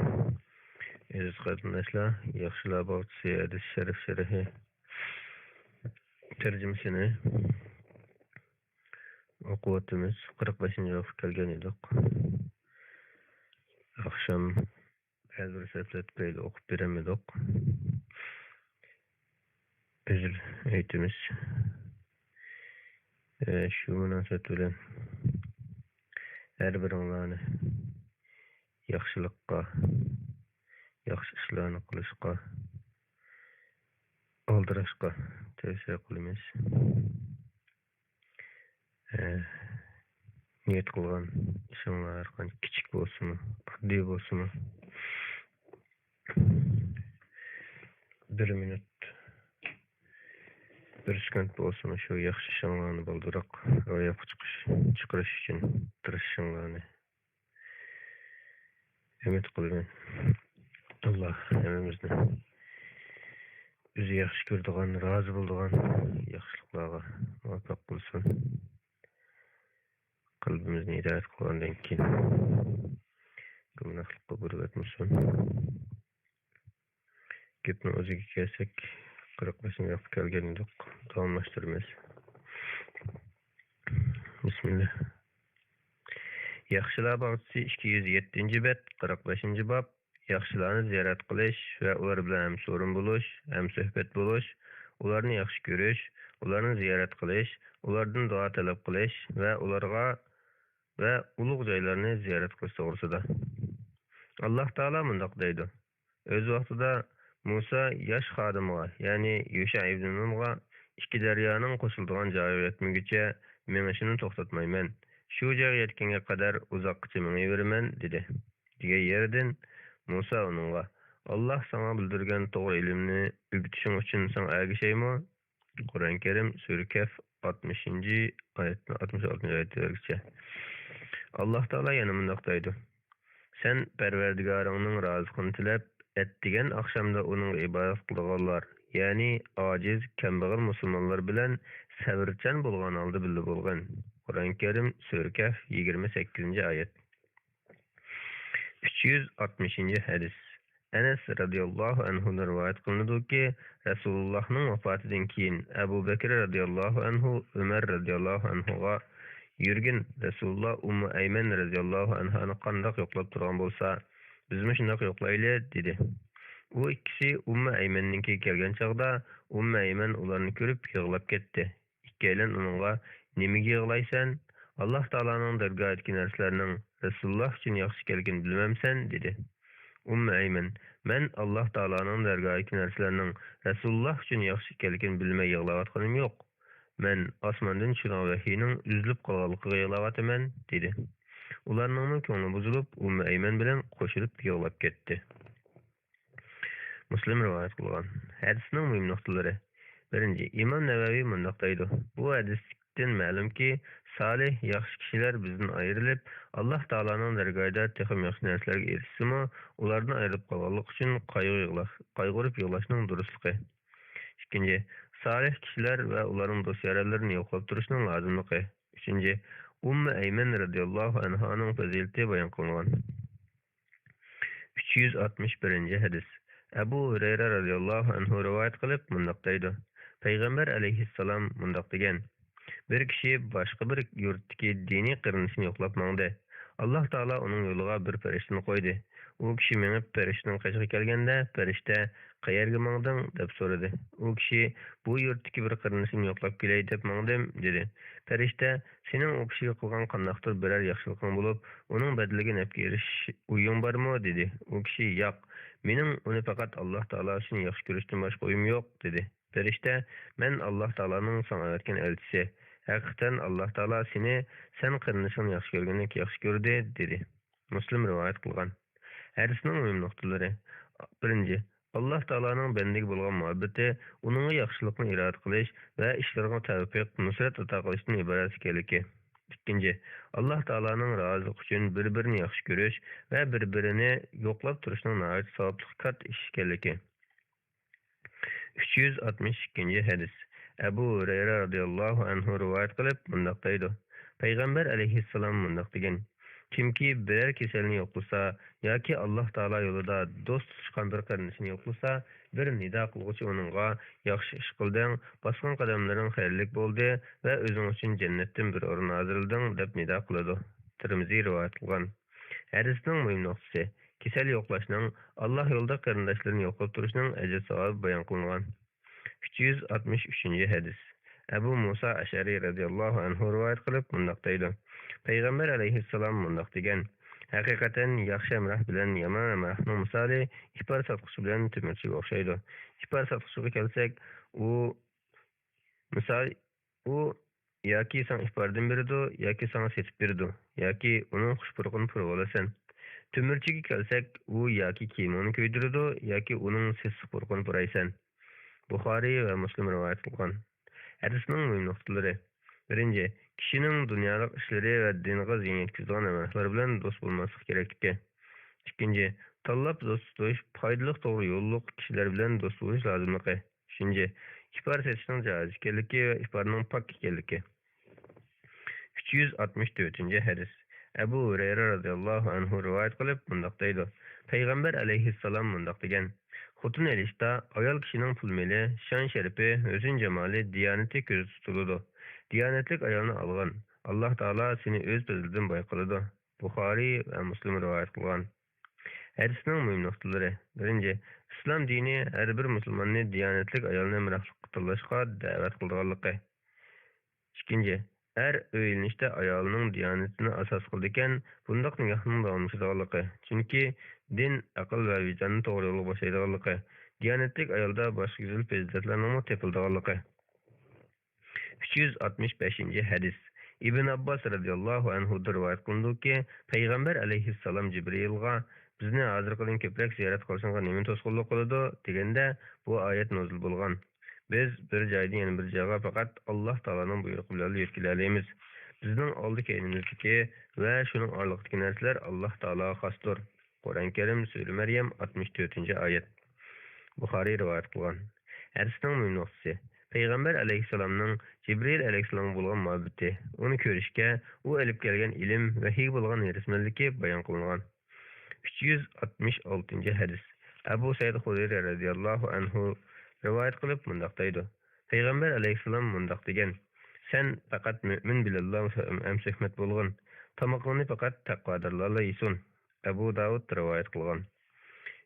ئەزىز قېرىنداشلار، ياخشىلار باغچىسى ھەدىس شەرىپ شەرھى تەرجىمىسىنى ئوقۇۋاتىمىز. قىرىق بەشىنچى بابقا كەلگەن ئىدۇق. ئاخشام بەزى بىر سەۋەبلەر تۈپەيلى ئوقۇپ بېرەلمىدۇق. ئۆزۈر ئېيتىمىز. ئە، شۇ مۇناسىۋەت بىلەن ھەر بىرىڭلارنى ياخشىلىققا، ياخشى ئىشلارنى قىلىشقا، ئالدىراشقا تەۋسىيە قىلىمىز. ئە، نىيەت قىلغان ئىشىڭلار ھەرقانچە كىچىك بولسىمۇ، ئاددىي بولسىمۇ، بىر مىنۇت، بىر سېكۇنت بولسىمۇ شۇ ياخشى ئىشىڭلارنى بالدۇرراق روياپقا چىقىش، چىقىرىش ئۈچۈن تىرىشىشىڭلارنى ئۈمىد قىلىمەن. ئاللا ھەممىمىزنى ئۆزى ياخشى كۆرىدىغان، رازى بولىدىغان ياخشىلىقلارغا مۇۋەپپەق قىلسۇن. قەلبىمىزنى ھىدايەت قىلغاندىن كېيىن گۇمراھلىققا بۇيرۇۋەتمىسۇن. گەپنىڭ ئۆزىگە كەلسەك، قىرىق بەشىنچى بابقا كەلگەن ئىدۇق. داۋاملاشتۇرىمىز. بىسمىللا. ياخشىلار باغچىسى، ئىككى يۈز يەتتىنچى بەت، قىرىق بەشىنچى باب. ياخشىلارنى زىيارەت قىلىش ۋە ئۇلار بىلەن ھەمسورۇن بولۇش، ھەمسۆھبەت بولۇش، ئۇلارنى ياخشى كۆرۈش، ئۇلارنى زىيارەت قىلىش، ئۇلاردىن دۇئا تەلەپ قىلىش ۋە ئۇلارغا ۋە ئۇلۇغ جايلارنى زىيارەت قىلىش توغرىسىدا. ئاللاھ تائالا مۇنداق دەيدۇ: ئۆز ۋاقتىدا مۇسا ياش خادىمىغا، يەنى يۇشا ئىبنى نۇنغا، ئىككى دەريانىڭ قوشۇلىدىغان جايىغا يەتمىگۈچە مېڭىشىنى توختاتمايمەن. شۇ جايغا يەتكەنگە قەدەر ئۇزاققىچە مېڭىۋېرىمەن، دېدى. دېگەن يېرىدىن مۇسا ئۇنىڭغا: ئاللاھ ساڭا بىلدۈرگەن توغرا ئىلىمنى ئۆگىتىشىڭ ئۈچۈن ساڭا ئەگىشەيمۇ؟ قۇرئان كەرىم، سۈرە كەھف، ئاتمىشىنچى ئايەتتىن ئاتمىش ئالتىنچى ئايەتلەرگىچە. ئاللاھ تائالا يەنە مۇنداق دەيدۇ: سەن پەرۋەردىگارىڭنىڭ رازىلىقىنى تىلەپ، ئەتىگەن ئاخشامدا ئۇنىڭغا ئىبادەت قىلىدىغانلار، يەنى ئاجىز، كەمبەغەل مۇسۇلمانلار بىلەن سەۋرچان بولغان ھالدا بىللە بولغىن. قۇرئان كەرىم، سۈرە كەھف، يىگىرمە سەككىزىنچى ئايەت. ئۈچ يۈز ئاتمىشىنچى ھەدىس. ئەنەس رەزىياللاھۇ ئەنھۇدىن رىۋايەت قىلىنىدۇكى، رەسۇلۇللاھنىڭ ۋاپاتىدىن كېيىن ئەبۇ بەكرى رەزىياللاھۇ ئەنھۇ ئۆمەر رەزىياللاھۇ ئەنھۇغا يۈرگىن، رەسۇلۇللاھ ئۇممۇ ئەيمەن رەزىياللاھۇ ئەنھانى قانداق يوقلاپ تۇرغان بولسا، بىزمۇ شۇنداق يوقلايلى، دېدى. ئۇ ئىككىسى ئۇممۇ ئەيمەننىڭكىگە كەلگەن چاغدا، ئۇممۇ ئەيمەن ئۇلارنى كۆرۈپ يىغلاپ كەتتى. ئىككىيلەن ئۇنىڭغا: نېمىگە يىغلايسەن؟ ئاللاھ تائالانىڭ دەرگاھىدىكى نەرسىلەرنىڭ رەسۇلۇللاھ ئۈچۈن ياخشى ئىكەنلىكىنى بىلمەمسەن؟ دېدى. ئۇممۇ ئەيمەن: مەن ئاللاھ تائالانىڭ دەرگاھىدىكى نەرسىلەرنىڭ رەسۇلۇللاھ ئۈچۈن ياخشى ئىكەنلىكىنى بىلمەي يىغلاۋاتقىنىم يوق. مەن ئاسماندىن چۈشىدىغان ۋەھىينىڭ ئۈزۈلۈپ قالغانلىقىغا يىغلاۋاتىمەن، دېدى. ئۇلارنىڭمۇ كۆڭلى بۇزۇلۇپ، ئۇممۇ ئەيمەن بىلەن قوشۇلۇپ يىغلاپ كەتتى. مۇسلىم رىۋايەت قىلغان. ھەدىسنىڭ مۇھىم نۇقتىلىرى. بىرىنچى، ئىمام نەۋەۋى مۇنداق دەيدۇ: بۇ ھەدىستىن مەلۇمكى، سالىھ، ياخشى كىشىلەر بىزدىن ئايرىلىپ، ئاللاھ تائالانىڭ دەرگاھىدا تېخىمۇ ياخشى نەرسىلەرگە ئېرىشسىمۇ، ئۇلاردىن ئايرىلىپ قالغانلىقى ئۈچۈن قايغۇ يىغلاش، قايغۇرۇپ يىغلاشنىڭ دۇرۇسلۇقى. ئىككىنچى، سالىھ كىشىلەر ۋە ئۇلارنىڭ دوست-يارەنلىرىنى يوقلاپ تۇرۇشنىڭ لازىملىقى. ئۈچىنچى، ئۇممۇ ئەيمەن رەزىياللاھۇ ئەنھانىڭ پەزىلىتى بايان قىلىنغان. ئۈچ يۈز ئاتمىش بىرىنچى ھەدىس. ئەبۇ ھۇرەيرە رەزىياللاھۇ ئەنھۇ رىۋايەت قىلىپ مۇنداق دەيدۇ: پەيغەمبەر ئەلەيھىسسالام مۇنداق دېگەن: بىر كىشى باشقا بىر يۇرتتىكى دىنىي قېرىندىشىنى يوقلاپ ماڭدى. ئاللاھ تائالا ئۇنىڭ يولىغا بىر پەرىشتىنى قويدى. ئۇ كىشى مېڭىپ پەرىشتىنىڭ قېشىغا كەلگەندە، پەرىشتە: قەيەرگە ماڭدىڭ؟ دەپ سورىدى. ئۇ كىشى: بۇ يۇرتتىكى بىر قېرىندىشىمنى يوقلاپ كېلەي دەپ ماڭدىم، دېدى. پەرىشتە: سېنىڭ ئۇ كىشىگە قىلغان قانداقتۇر بىرەر ياخشىلىقىڭ بولۇپ، ئۇنىڭ بەدىلىگە نەپكە ئېرىشىش ئويۇڭ بارمۇ؟ دېدى. ئۇ كىشى: ياق، مېنىڭ ئۇنى پەقەت ئاللاھ تائالا ئۈچۈن ياخشى كۆرۈشتىن باشقا ئويۇم يوق، دېدى. پەرىشتە: مەن ئاللاھ تائالانىڭ ساڭا ئەۋەتكەن ئەلچىسى. ھەقىقەتەن ئاللاھ تائالا سېنى سەن قېرىندىشىڭنى ياخشى كۆرگەندەك ياخشى كۆردى، دېدى. مۇسلىم رىۋايەت قىلغان. ھەدىسنىڭ مۇھىم نۇقتىلىرى. بىرىنچى، ئاللاھ تائالانىڭ بەندىگە بولغان مۇھەببىتى، ئۇنىڭغا ياخشىلىقنى ئىرادە قىلىش ۋە ئىشلىرىغا تەۋپىق، نۇسرەت ئاتا قىلىشتىن ئىبارەت ئىكەنلىكى. ئىككىنچى، ئاللاھ تائالانىڭ رازىلىقى ئۈچۈن بىر-بىرىنى ياخشى كۆرۈش ۋە بىر-بىرىنى يوقلاپ تۇرۇشنىڭ ناھايىتى ساۋابلىق كاتتا ئىش ئىكەنلىكى. ئۈچ يۈز ئاتمىش ئىككىنچى ھەدىس. ئەبۇ ھۇرەيرە رەزىياللاھۇ ئەنھۇ رىۋايەت قىلىپ مۇنداق دەيدۇ: پەيغەمبەر ئەلەيھىسسالام مۇنداق دېگەن: كىمكى بىرەر كېسەلنى يوقلىسا ياكى ئاللاھ تائالا يولىدا دوست تۇتۇشقان بىر قېرىندىشىنى يوقلىسا، بىر نىدا قىلغۇچى ئۇنىڭغا: «ياخشى ئىش قىلدىڭ، باسقان قەدەملىرىڭ خەيرلىك بولدى ۋە ئۆزۈڭ ئۈچۈن جەننەتتىن بىر ئورۇن ھازىرلىدىڭ» دەپ نىدا قىلىدۇ. تىرمىزى رىۋايەت قىلغان. ھەدىسنىڭ مۇھىم نۇقتىسى: كېسەل يوقلاشنىڭ ئاللاھ يولىدا قېرىنداشلىرىنى يوقلاپ تۇرۇشنىڭ ئەجىر ساۋابى بايان قىلىنغان. ئۈچ يۈز ئاتمىش ئۈچىنچى ھەدىس. ئەبۇ مۇسا ئەشئەرى رەزىياللاھۇ ئەنھۇ رىۋايەت قىلىپ مۇنداق دەيدۇ: پەيغەمبەر ئەلەيھىسسالام مۇنداق دېگەن: ھەقىقەتەن ياخشى ھەمراھ بىلەن يامان ھەمراھنىڭ مىسالى ئىپار ساتقۇچى بىلەن تۆمۈرچىگە ئوخشايدۇ. ئىپار ساتقۇچىغا كەلسەك، ئۇ مىسال، ئۇ ياكى ساڭا ئىپاردىن بېرىدۇ، ياكى ساڭا سېتىپ بېرىدۇ، ياكى ئۇنىڭ خۇش پۇرىقىنى پۇرىۋالىسەن. تۆمۈرچىگە كەلسەك، ئۇ ياكى كىيىمىڭنى كۆيدۈرىدۇ، ياكى ئۇنىڭ سېسىق پۇرىقىنى پۇرايسەن. بۇخارىي ۋە مۇسلىم رىۋايەت قىلغان. ھەدىسنىڭ مۇھىم نۇقتىلىرى. بىرىنچى، كىشىنىڭ دۇنيالىق ئىشلىرى ۋە دىنىغا زىيان يەتكۈزىدىغان ھەمراھلار بىلەن دوست بولماسلىق كېرەكلىكى. ئىككىنچى، تاللاپ دوست تۇتۇش، پايدىلىق، توغرا يوللۇق كىشىلەر بىلەن دوست بولۇش لازىملىقى. ئۈچىنچى، ئىپار سېتىشنىڭ جائىز ئىكەنلىكى ۋە ئىپارنىڭ پاك ئىكەنلىكى. ئۈچ يۈز ئاتمىش تۆتىنچى ھەدىس. ئەبۇ ھۇرەيرە رەزىياللاھۇ ئەنھۇ رىۋايەت قىلىپ مۇنداق دەيدۇ: پەيغەمبەر ئەلەيھىسسالام مۇنداق دېگەن: خوتۇن ئېلىشتا ئايال كىشىنىڭ پۇل-مېلى، شان-شەرىپى، ھۆسن-جامالى، دىيانىتى كۆزدە تۇتۇلىدۇ. دىيانەتلىك ئايالنى ئالغىن، ئاللاھ تائالا سېنى ئۆز پەزلىدىن باي قىلىدۇ. بۇخارىي ۋە مۇسلىم رىۋايەت قىلغان. ھەدىسنىڭ مۇھىم نۇقتىلىرى. بىرىنچى، ئىسلام دىنى ھەر بىر مۇسۇلماننى دىيانەتلىك ئايالنى ھەمراھلىققا تاللاشقا دەۋەت قىلىدىغانلىقى. ئىككىنچى، ئەر ئۆيلىنىشتە ئايالىنىڭ دىيانىتىنى ئاساس قىلىدىكەن، بۇنداق نىكاھنىڭ داۋاملىشىدىغانلىقى. چۈنكى دىن ئەقىل ۋە ۋىجداننى توغرا يولغا باشلايدىغانلىقى، دىيانەتلىك ئايالدا باشقا گۈزەل پەزىلەتلەرنىڭمۇ تېپىلىدىغانلىقى. ئۈچ يۈز ئاتمىش بەشىنچى ھەدىس. ئىبن ئابباس رەزىياللاھۇ ئەنھۇدىن رىۋايەت قىلىنىدۇكى، پەيغەمبەر ئەلەيھىسسالام جىبرىئىلغا: «بىزنى ھازىرقىدىن كۆپرەك زىيارەت قىلىشىڭغا نېمە توسقۇنلۇق قىلىدۇ؟» دېگەندە، بۇ ئايەت نازىل بولغان: «بىز بىر جايدىن يەنە بىر جايغا پەقەت ئاللاھ تائالانىڭ بۇيرۇقى بىلەن يۆتكىلەلەيمىز. بىزنىڭ ئالدى-كەينىمىزدىكى ۋە شۇنىڭ ئارىلىقىدىكى نەرسىلەر ئاللاھ تائالاغا خاستۇر.» قۇرئان كەرىم، سۈرە مەريەم، ئاتمىش تۆتىنچى ئايەت. بۇخارىي رىۋايەت قىلغان. ھەدىسنىڭ مۇھىم نۇقتىسى. پەيغەمبەر ئەلەيھىسسالامنىڭ جىبرىئىل ئەلەيھىسسالامغا بولغان مۇھەببىتى، ئۇنى كۆرۈشكە، ئۇ ئېلىپ كەلگەن ئىلىم، ۋەھىيگە بولغان ھېرىسمەنلىكى بايان قىلىنغان. ئۈچ يۈز ئاتمىش ئالتىنچى ھەدىس. ئەبۇ سەئىد خۇدرىي رەزىياللاھۇ ئەنھۇ رىۋايەت قىلىپ مۇنداق دەيدۇ: پەيغەمبەر ئەلەيھىسسالام مۇنداق دېگەن: «سەن پەقەت مۆمىن بىلەنلا ھەمسۆھبەت بولغىن، تامىقىڭنى پەقەت تەقۋادارلارلا يېسۇن.» ئەبۇ داۋۇد رىۋايەت قىلغان.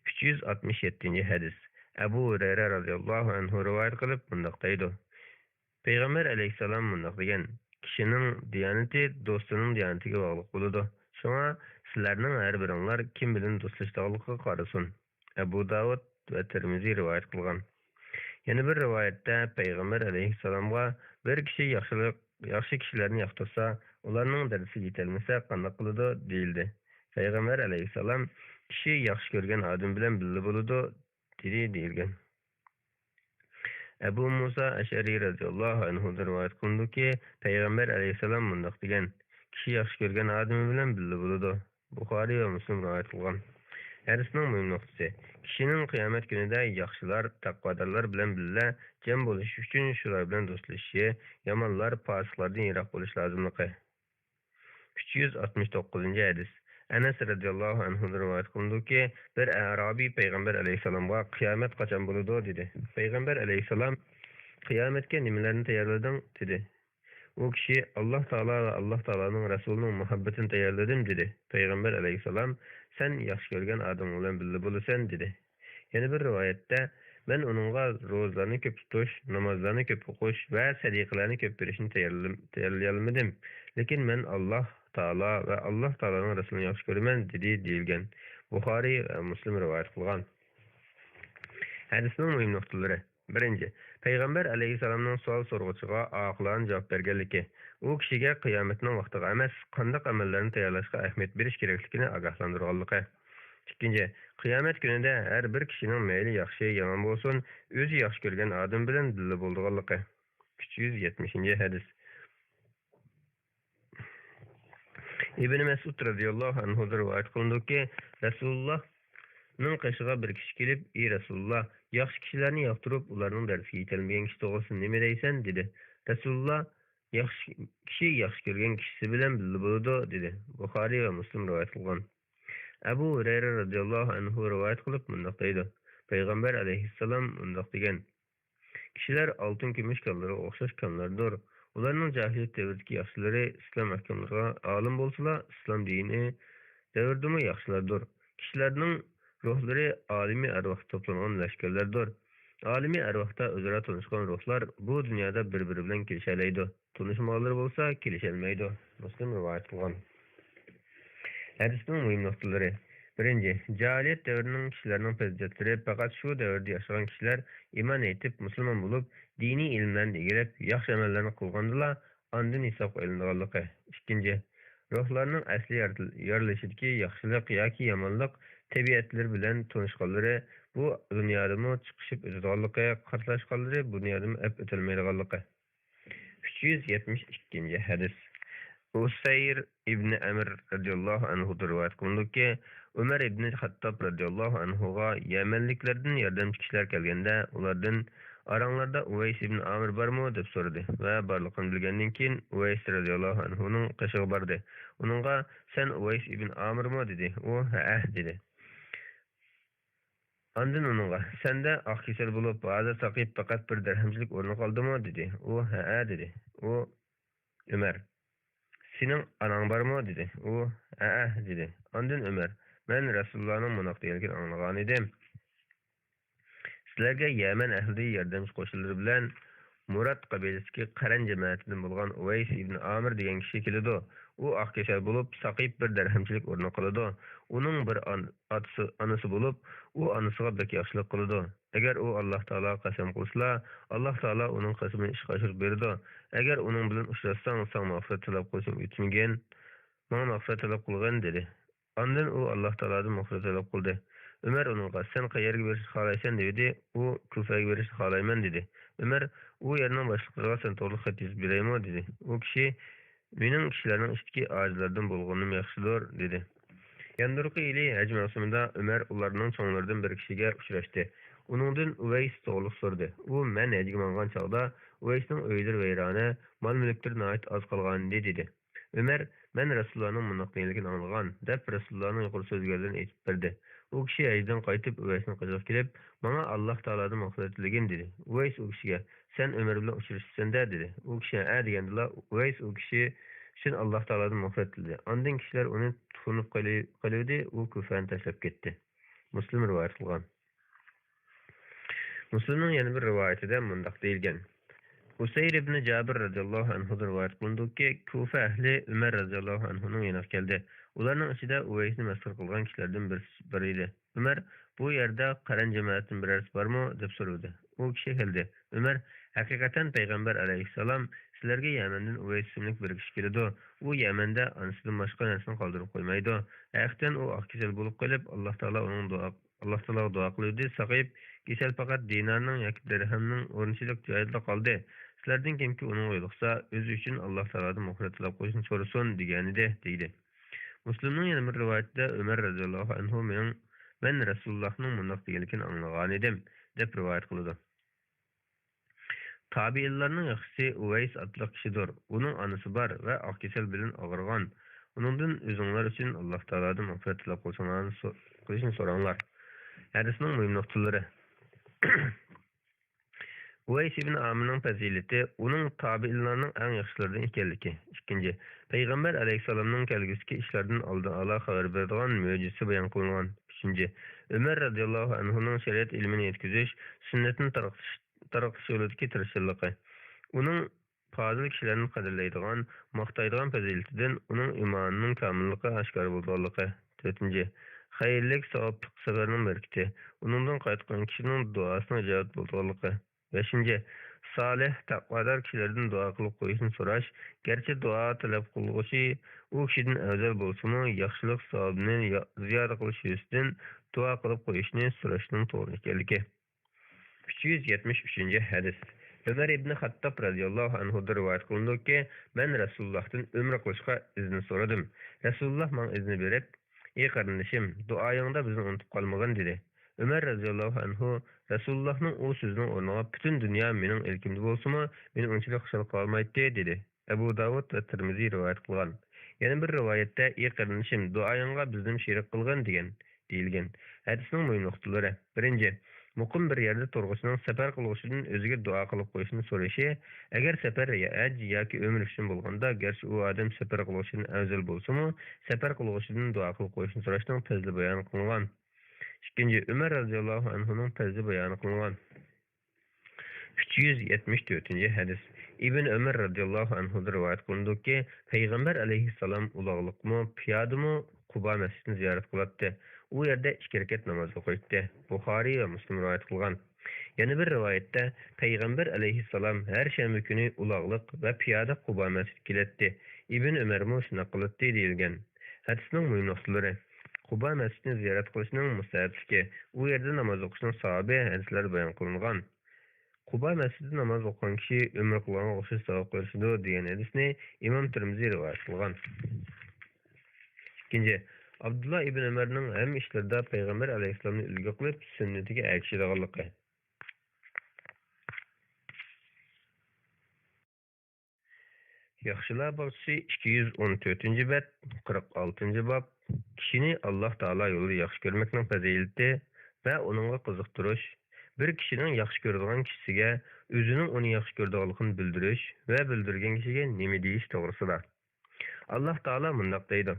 ئۈچ يۈز ئاتمىش يەتتىنچى ھەدىس. ئەبۇ ھۇرەيرە رازىياللاھۇ ئەنھۇ رىۋايەت قىلىپ مۇنداق دەيدۇ: پەيغەمبەر ئەلەيھىسسالام مۇنداق دېگەن: «كىشىنىڭ دىيانىتى دوستىنىڭ دىيانىتىگە باغلىق بولىدۇ. شۇڭا سىلەرنىڭ ھەر بىرىڭلار كىم بىلەن دوستلىشىدىغانلىقىغا قارىسۇن.» ئەبۇ داۋۇد ۋە تىرمىزى رىۋايەت قىلغان. يەنە بىر رىۋايەتتە پەيغەمبەر ئەلەيھىسسالامغا: «بىر كىشى ياخشىلىق، ياخشى كىشىلەرنى ياقتۇرسا، ئۇلارنىڭ دەرىجىسىگە يېتەلمىسە قانداق قىلىدۇ؟» دېيىلدى. پەيغەمبەر ئەلەيھىسسالام: «كىشى ياخشى كۆرگەن ئادىمى بىلەن بىللە بولىدۇ» دېدى دېيىلگەن. ئەبۇ مۇسا ئەشئەرى رەزىياللاھۇ ئەنھۇدىن رىۋايەت قىلىنىدۇكى، پەيغەمبەر ئەلەيھىسسالام مۇنداق دېگەن: «كىشى ياخشى كۆرگەن ئادىمى بىلەن بىللە بولىدۇ.» بۇخارىي ۋە مۇسلىم رىۋايەت قىلغان. ھەدىسنىڭ مۇھىم نۇقتىسى: كىشىنىڭ قىيامەت كۈنىدە ياخشىلار، تەقۋادارلار بىلەن بىللە جەم بولۇش ئۈچۈن شۇلار بىلەن دوستلىشىشى، يامانلار، پاسىقلاردىن يىراق بولۇش لازىملىقى. ئۈچ يۈز ئاتمىش توققۇزىنچى ھەدىس. ئەنەس رەزىياللاھۇ ئەنھۇدىن رىۋايەت قىلىنىدۇكى، بىر ئەرابىي پەيغەمبەر ئەلەيھىسسالامغا: «قىيامەت قاچان بولىدۇ؟» دېدى. پەيغەمبەر ئەلەيھىسسالام: «قىيامەتكە نېمىلەرنى تەييارلىدىڭ؟» دېدى. ئۇ كىشى: «ئاللاھ تائالا ۋە ئاللاھ تائالانىڭ رەسۇلىنىڭ مۇھەببىتىنى تەييارلىدىم» دېدى. پەيغەمبەر ئەلەيھىسسالام: «سەن ياخشى كۆرگەن ئادىمىڭ بىلەن بىللە بولىسەن» دېدى. يەنە بىر رىۋايەتتە: «مەن ئۇنىڭغا روزىلارنى كۆپ تۇتۇش، نامازلارنى كۆپ ئوقۇش ۋە سەدىقىلەرنى كۆپ بېرىشنى تەييارلىم-، تەييارلىيالمىدىم. لېكىن مەن ئاللاھ تائالا ۋە ئاللاھ تائالانىڭ رەسۇلىنى ياخشى كۆرىمەن» دېدى، دېيىلگەن. بۇخارىي ۋە مۇسلىم رىۋايەت قىلغان. ھەدىسنىڭ مۇھىم نۇقتىلىرى. بىرىنچى، پەيغەمبەر ئەلەيھىسسالامنىڭ سوئال سورىغۇچىغا ئاقىلانە جاۋاب بەرگەنلىكى، ئۇ كىشىگە قىيامەتنىڭ ۋاقتىغا ئەمەس، قانداق ئەمەللەرنى تەييارلاشقا ئەھمىيەت بېرىش كېرەكلىكىنى ئاگاھلاندۇرغانلىقى. ئىككىنچى، قىيامەت كۈنىدە ھەر بىر كىشىنىڭ مەيلى ياخشى، يامان بولسۇن، ئۆزى ياخشى كۆرگەن ئادىمى بىلەن بىللە بولىدىغانلىقى. ئۈچ يۈز يەتمىشىنچى ھەدىس. ئىبن مەسئۇد رەزىياللاھۇ ئەنھۇدىن رىۋايەت قىلىنىدۇكى، رەسۇلۇللاھنىڭ قېشىغا بىر كىشى كېلىپ: «ئى رەسۇلۇللاھ، ياخشى كىشىلەرنى ياقتۇرۇپ، ئۇلارنىڭ دەرىجىسىگە يېتەلمىگەن كىشى توغرىسىدا نېمە دەيسەن؟» دېدى. رەسۇلۇللاھ: ياخشى، كىشى ياخشى كۆرگەن كىشىسى بىلەن بىللە بولىدۇ، دېدى. بۇخارىي ۋە مۇسلىم رىۋايەت قىلغان. ئەبۇ ھۇرەيرە رەزىياللاھۇ ئەنھۇ رىۋايەت قىلىپ مۇنداق دەيدۇ، پەيغەمبەر ئەلەيھىسسالام مۇنداق دېگەن: كىشىلەر ئالتۇن كۈمۈش كانلىرىغا ئوخشاش كانلاردۇر. ئۇلارنىڭ جاھىلىيەت دەۋرىدىكى ياخشىلىرى ئىسلام ئەھكاملىرىغا ئالىم بولسىلا، ئىسلام دىنى دەۋرىدىمۇ ياخشىلاردۇر. كىشىلەرنىڭ روھلىرى ئالىمىي ئەرۋاھتا توپلانغان لەشكەرلەردۇر. ئالىمىي ئەرۋاھتا ئۆزئارا تونۇشقان روھلار بۇ دۇنيادا بىر-بىرى بىلەن كېلىشەلەيدۇ. تونۇشمىغانلىرى بولسا كېلىشەلمەيدۇ. مۇسلىم رىۋايەت قىلغان. ھەدىسنىڭ مۇھىم نۇقتىلىرى. بىرىنچى، جاھىلىيەت دەۋرىنىڭ كىشىلەرنىڭ پەزىلەتلىرى پەقەت شۇ دەۋردە ياشىغان كىشىلەر ئىمان ئېيتىپ، مۇسۇلمان بولۇپ، دىنىي ئىلىملەرنى ئىگىلەپ، ياخشى ئەمەللەرنى قىلغاندىلا، ئاندىن ھېسابقا ئېلىنىدىغانلىقى. ئىككىنچى، روھلارنىڭ ئەسلى يارىتىل-، يارىلىشىدىكى ياخشىلىق ياكى يامانلىق تەبىئەتلىرى بىلەن تونۇشقانلىرى بۇ دۇنيادىمۇ چىقىشىپ ئۆتىدىغانلىقى، قارشىلاشقانلىرى بۇ دۇنيادىمۇ ئەپ ئۆتەلمەيدىغانلىقى. ئۈچ يۈز يەتمىش ئىككىنچى ھەدىس. ئۇسەير ئىبنى ئەمىر رەزىياللاھۇ ئەنھۇدىن رىۋايەت قىلىنىدۇكى، ئۆمەر ئىبنى خەتتاب رەزىياللاھۇ ئەنھۇغا يەمەنلىكلەردىن ياردەمچى كىشىلەر كەلگەندە، ئۇلاردىن، «ئاراڭلاردا ئۇۋەيس ئىبن ئامىر بارمۇ؟» دەپ سورىدى ۋە بارلىقىنى بىلگەندىن كېيىن، ئۇۋەيس رەزىياللاھۇ ئەنھۇنىڭ قېشىغا باردى. ئۇنىڭغا، «سەن ئۇۋەيس ئىبن ئامىرمۇ؟» دېدى. ئۇ، «ھەئە» دېدى. ئاندىن ئۇنىڭغا، «سەندە ئاق كېسەل بولۇپ، ھازىر ساقىيىپ پەقەت بىر دەرھەمچىلىك ئورنى قالدىمۇ؟» دېدى. ئۇ، «ھەئە» دېدى. ئۇ، ئۆمەر، «سېنىڭ ئاناڭ بارمۇ؟» دېدى. ئۇ، «ھەئە» دېدى. ئاندىن ئۆمەر، «مەن رەسۇلۇللانىڭ مۇنداق دېگەنلىكىنى ئاڭلىغانىدىم، سىلەرگە يەمەن ئەھلىدىن ياردەمچى قوشۇنلىرى بىلەن مۇرات قەبىلىسىدىكى قەرەن جەمەتىدىن بولغان ئۇۋەيس ئىبن ئامىر دېگەن كىشى كېلىدۇ. ئۇ ئاق كېسەل بولۇپ، ساقىيىپ بىر دەرھەمچىلىك ئورنى قالىدۇ. ئۇنىڭ بىر ئان-، ئاتىسى، ئانىسى بولۇپ، ئۇ ئانىسىغا بەك ياخشىلىق قىلىدۇ. ئەگەر ئۇ ئاللاھ تائالاغا قەسەم قىلسىلا، ئاللاھ تائالا ئۇنىڭ قەسىمىنى ئىشقا ئاشۇرۇپ بېرىدۇ. ئەگەر ئۇنىڭ بىلەن ئۇچراشساڭ، ساڭا مەغپىرەت تەلەپ قىلىشىم ئۈچۈنكىن، ماڭا مەغپىرەت تەلەپ قىلغىن» دېدى. ئاندىن ئۇ ئاللاھ تائالادىن مەغپىرەت تەلەپ قىلدى. ئۆمەر ئۇنىڭغا، «سەن قەيەرگە بېرىشنى خالايسەن؟» دېدى. ئۇ، «كۇفەگە بېرىشنى خالايمەن» دېدى. ئۆمەر، «ئۇ يەرنىڭ باشلىقلىرىغا سەن توغرىلىق خەت يېزىپ بېرەيمۇ؟» دېدى. ئۇ كىشى، «مېنىڭ كىشىلەرنىڭ ئىچىدىكى ئاجىزلاردىن بولغىنىم ياخشىدۇر» دېدى. ياندۇرقى يىلى ھەج مەۋسۇمىدا ئۆمەر ئۇلارنىڭ چوڭلىرىدىن بىر كىشىگە ئۇچراشتى. ئۇنىڭدىن ئۇۋەيس توغرىلىق سورىدى. ئۇ، «مەن ھەجگە ماڭغان چاغدا ئۇۋەيسنىڭ ئۆيلىرى ۋەيرانە، مال-مۈلۈكلىرى ناھايىتى ئاز قالغانىدى» دېدى. ئۆمەر، «مەن رەسۇلۇللانىڭ مۇنداق دېگەنلىكىنى ئاڭلىغان» دەپ، رەسۇلۇللانىڭ يۇقىرى سۆزلىگەنلىرىنى ئېيتىپ بەردى. ئۇ كىشى ھەجدىن قايتىپ، ئۇۋەيسنىڭ قېشىغا كېلىپ، «ماڭا ئاللاھ تائالادىن مەغپىرەت تىلىگىن» دېدى. ئۇۋەيس ئۇ كىشىگە، «سەن ئۆمەر بىلەن ئۇچرىشىپسەن-دە» دېدى. ئۇ كىشى، «ھەئە» دېگەندىلا، ئۇۋەيس ئۇ كىشى ئۈچۈن ئاللاھ تائالادىن مەغپىرەت تىلىدى. ئاندىن كىشىلەر ئۇنى تونۇپ قېلى-، قېلىۋىدى، ئۇ كۇفەنى تاشلاپ كەتتى. مۇسلىم رىۋايەت قىلغان. مۇسلىمنىڭ يەنە بىر رىۋايىتىدە مۇنداق دېيىلگەن: ئۇسەير ئىبنى جابىر رەزىياللاھۇ ئەنھۇدىن رىۋايەت قىلىنىدۇكى، كۇفە ئەھلى ئۆمەر رەزىياللاھۇ ئەنھۇنىڭ يېنىغا كەلدى. ئۇلارنىڭ ئىچىدە ئۇۋەيسنى مەسخىرە قىلغان كىشىلەردىن بىرسى بار ئىدى. ئۆمەر، «بۇ يەردە قەرەن جەمەتىدىن بىرەرسى بارمۇ؟» دەپ سورىدى. ئۇ كىشى كەلدى. ئۆمەر، «ھەقىقەتەن پەيغەمبەر ئەلەيھىسسالام، سىلەرگە يەمەندىن ئۇۋەيس ئىسىملىك بىر كىشى كېلىدۇ. ئۇ يەمەندە ئانىسىدىن باشقا نەرسىنى قالدۇرۇپ قويمايدۇ. ھەقىقەتەن ئۇ ئاق كېسەل بولۇپ قېلىپ، ئاللاھ تائالا ئۇنىڭ دۇئا، ئاللاھ تائالاغا دۇئا قىلىۋىدى، ساقىيىپ، كېسەل پەقەت دىنارنىڭ ياكى دىرھەمنىڭ ئورنىچىلىك جايىدىلا قالدى. سىلەردىن كېيىنكى ئۇنىڭغا يولۇقسا، ئۆزى ئۈچۈن ئاللاھ تائالادىن مەغپىرەت تىلەپ قويۇشنى سورىسۇن» دېگەنىدى، دېدى. مۇسلىمنىڭ يەنە بىر رىۋايىتىدە ئۆمەر رەزىياللاھۇ ئەنھۇ، «مېنىڭ، مەن رەسۇلۇللاھنىڭ مۇنداق دېگەنلىكىنى ئاڭلىغانىدىم» دەپ رىۋايەت قىلىدۇ. تابىئىنلارنىڭ ياخشىسى ئۇۋەيس ئاتلىق كىشىدۇر. ئۇنىڭ ئانىسى بار ۋە ئاق كېسەل بىلەن ئاغرىغان. ئۇنىڭدىن ئۆزۈڭلار ئۈچۈن ئاللاھ تائالادىن مەغپىرەت تىلەپ قىلسىڭلارنى سو-، قىلىشنى سوراڭلار. ھەدىسنىڭ مۇھىم نۇقتىلىرى. ئۇۋەيس ئىبن ئامىرنىڭ پەزىلىتى ئۇنىڭ تابىئىنلارنىڭ ئەڭ ياخشىلىرىدىن ئىكەنلىكى. ئىككىنچى، پەيغەمبەر ئەلەيھىسسالامنىڭ كەلگۈسىدىكى ئىشلاردىن ئالدىن ئالا خەۋەر بېرىدىغان مۆجىزىسى بايان قىلىنغان. ئۈچىنچى، ئۆمەر رەزىياللاھۇ ئەنھۇنىڭ شەرىئەت ئىلمىنى يەتكۈزۈش، سۈننەتنى تارقىتىش، تارقىتىش يولىدىكى تىرىشچانلىقى. ئۇنىڭ پازىل كىشىلەرنى قەدىرلەيدىغان، ماختايدىغان پەزىلىتىدىن ئۇنىڭ ئىمانىنىڭ كامىللىقى ئاشكارا بولىدىغانلىقى. تۆتىنچى، خەيرلىك، ساۋابلىق سەپەرنىڭ بەرىكىتى، ئۇنىڭدىن قايتقان كىشىنىڭ دۇئاسىنىڭ ئىجابەت بولىدىغانلىقى. بەشىنچى، سالىھ، تەقۋادار كىشىلەردىن دۇئا قىلىپ قويۇشنى سوراش، گەرچە دۇئا تەلەپ قىلغۇچى ئۇ كىشىدىن ئەۋزەل بولسىمۇ، ياخشىلىق ساۋابىنى يا-، زىيادە قىلىش يۈزىسىدىن دۇئا قىلىپ قويۇشنى سوراشنىڭ توغرا ئىكەنلىكى. ئۈچ يۈز يەتمىش ئۈچىنچى ھەدىس. ئۆمەر ئىبنى خەتتاب رەزىياللاھۇ ئەنھۇدىن رىۋايەت قىلىنىدۇكى، مەن رەسۇلۇللاھتىن ئۆمرە قىلىشقا ئىزنى سورىدىم. رەسۇلۇللاھ ماڭا ئىزنى بېرىپ، «ئى قېرىندىشىم، دۇئايىڭدا بىزنى ئۇنتۇپ قالمىغىن» دېدى. ئۆمەر رەزىياللاھۇ ئەنھۇ، رەسۇلۇللاھنىڭ ئۇ سۆزىنىڭ ئورنىغا، «پۈتۈن دۇنيا مېنىڭ ئىلكىمدە بولسىمۇ، مېنى ئۇنچىلىك خۇشال قىلالمايتتى» دېدى. ئەبۇ داۋۇد ۋە تىرمىزى رىۋايەت قىلغان. يەنە بىر رىۋايەتتە، ئى قېرىندىشىم، دۇئايىڭغا بىزنىمۇ شېرىك قىلغىن، دېگەن دېيىلگەن. ھەدىسنىڭ مۇھىم نۇقتىلىرى. بىرىنچى، مۇقىم بىر يەردە تۇرغۇچىنىڭ سەپەر قىلغۇچىدىن ئۆزىگە دۇئا قىلىپ قويۇشنى سورىشى، ئەگەر سەپەر ھەج ياكى ئۆمرە ئۈچۈن بولغاندا، گەرچە ئۇ ئادەم سەپەر قىلغۇچىدىن ئەۋزەل بولسىمۇ، سەپەر قىلغۇچىدىن دۇئا قىلىپ قويۇشنى سوراشنىڭ پەزلى بايان قىلىنغان. ئىككىنچى، ئۆمەر رەزىياللاھۇ ئەنھۇنىڭ پەزلى بايان قىلىنغان. ئۈچ يۈز يەتمىش تۆتىنچى ھەدىس. ئىبن ئۆمەر رەزىياللاھۇ ئەنھۇدىن رىۋايەت قىلىنىدۇكى، پەيغەمبەر ئەلەيھىسسالام ئۇلاغلىقمۇ، پىيادىمۇ قۇبا مەسچىتىنى زىيارەت قىلاتتى. ئۇ يەردە ئىككى رەكەت ناماز ئوقۇيتتى. بۇخارىي ۋە مۇسلىم رىۋايەت قىلغان. يەنە بىر رىۋايەتتە، پەيغەمبەر ئەلەيھىسسالام ھەر شەنبە كۈنى ئۇلاغلىق ۋە پىيادە قۇبا مەسچىتىگە كېلەتتى. ئىبن ئۆمەرمۇ شۇنداق قىلاتتى، دېيىلگەن. ھەدىسنىڭ مۇھىم نۇقتىلىرى. قۇبا مەسچىتىنى زىيارەت قىلىشنىڭ مۇستەھەبلىكى، ئۇ يەردە ناماز ئوقۇشنىڭ ساۋابى ھەدىسلەردە بايان قىلىنغان. قۇبا مەسچىتىدە ناماز ئوقۇغان كىشى ئۆمرە قىلغانغا ئوخشاش ساۋاب قىلىشىدۇ دېگەن ھەدىسنى ئىمام تىرمىزى رىۋايەت قىلغان. ئىككىنچى، ئابدۇللا ئىبن ئۆمەرنىڭ ھەممە ئىشلىرىدا پەيغەمبەر ئەلەيھىسسالامنى ئۈلگە قىلىپ، سۈننىتىگە ئەگىشىدىغانلىقى. ياخشىلار باغچىسى، ئىككى يۈز ئون تۆتىنچى بەت، قىرىق ئالتىنچى باب. كىشىنى ئاللاھ تائالا يولىدا ياخشى كۆرمەكنىڭ پەزىلىتى ۋە ئۇنىڭغا قىزىقتۇرۇش، بىر كىشىنىڭ ياخشى كۆرىدىغان كىشىسىگە ئۆزىنىڭ ئۇنى ياخشى كۆرىدىغانلىقىنى بىلدۈرۈش ۋە بىلدۈرگەن كىشىگە نېمە دېيىش توغرىسىدا. ئاللاھ تائالا مۇنداق دەيدۇ،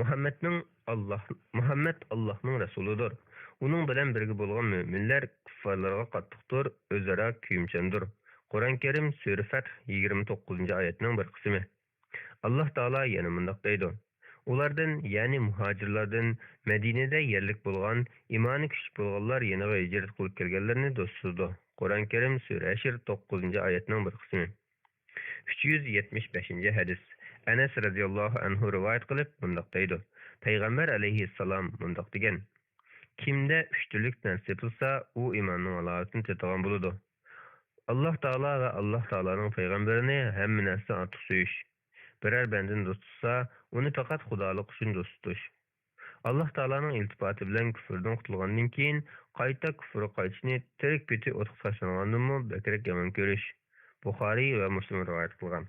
مۇھەممەدنىڭ ئاللاھ، مۇھەممەد ئاللاھنىڭ رەسۇلىدۇر. ئۇنىڭ بىلەن بىرگە بولغان مۆمىنلەر كۇففارلارغا قاتتىقتۇر، ئۆزئارا كۆيۈمچاندۇر. قۇرئان كەرىم، سۈرە فەتھ، يىگىرمە توققۇزىنچى ئايەتنىڭ بىر قىسمى. ئاللاھ تائالا يەنە مۇنداق دەيدۇ، ئۇلاردىن، يەنى مۇھاجىرلاردىن، مەدىنىدە يەرلىك بولغان، ئىمانى كۈچلۈك بولغانلار يېنىغا ھىجرەت قىلىپ كەلگەنلەرنى دوست تۇتىدۇ. قۇرئان كەرىم، سۈرە ھەشر، توققۇزىنچى ئايەتنىڭ بىر قىسمى. ئۈچ يۈز يەتمىش بەشىنچى ھەدىس. ئەنەس رەزىياللاھۇ ئەنھۇ رىۋايەت قىلىپ مۇنداق دەيدۇ، پەيغەمبەر ئەلەيھىسسالام مۇنداق دېگەن، كىمدە ئۈچ تۈرلۈك نەرسە تېپىلسا، ئۇ ئىماننىڭ ئالامىتىنى تېتىغان بولىدۇ. ئاللاھ تائالا ۋە ئاللاھ تائالانىڭ پەيغەمبىرىنى ھەممە نەرسىدىن ئارتۇق سۆيۈش. بىرەر بەندىنى دوست تۇتسا، ئۇنى پەقەت خۇدالىق ئۈچۈن دوست تۇتۇش. ئاللاھ تائالانىڭ ئىلتىپاتى بىلەن كۇفرىدىن قۇتۇلغاندىن كېيىن، قايتا كۇفرغا قايتىشنى تىرىك پېتى ئوتقا تاشلانغاندىنمۇ بەكرەك يامان كۆرۈش. بۇخارىي ۋە مۇسلىم رىۋايەت قىلغان.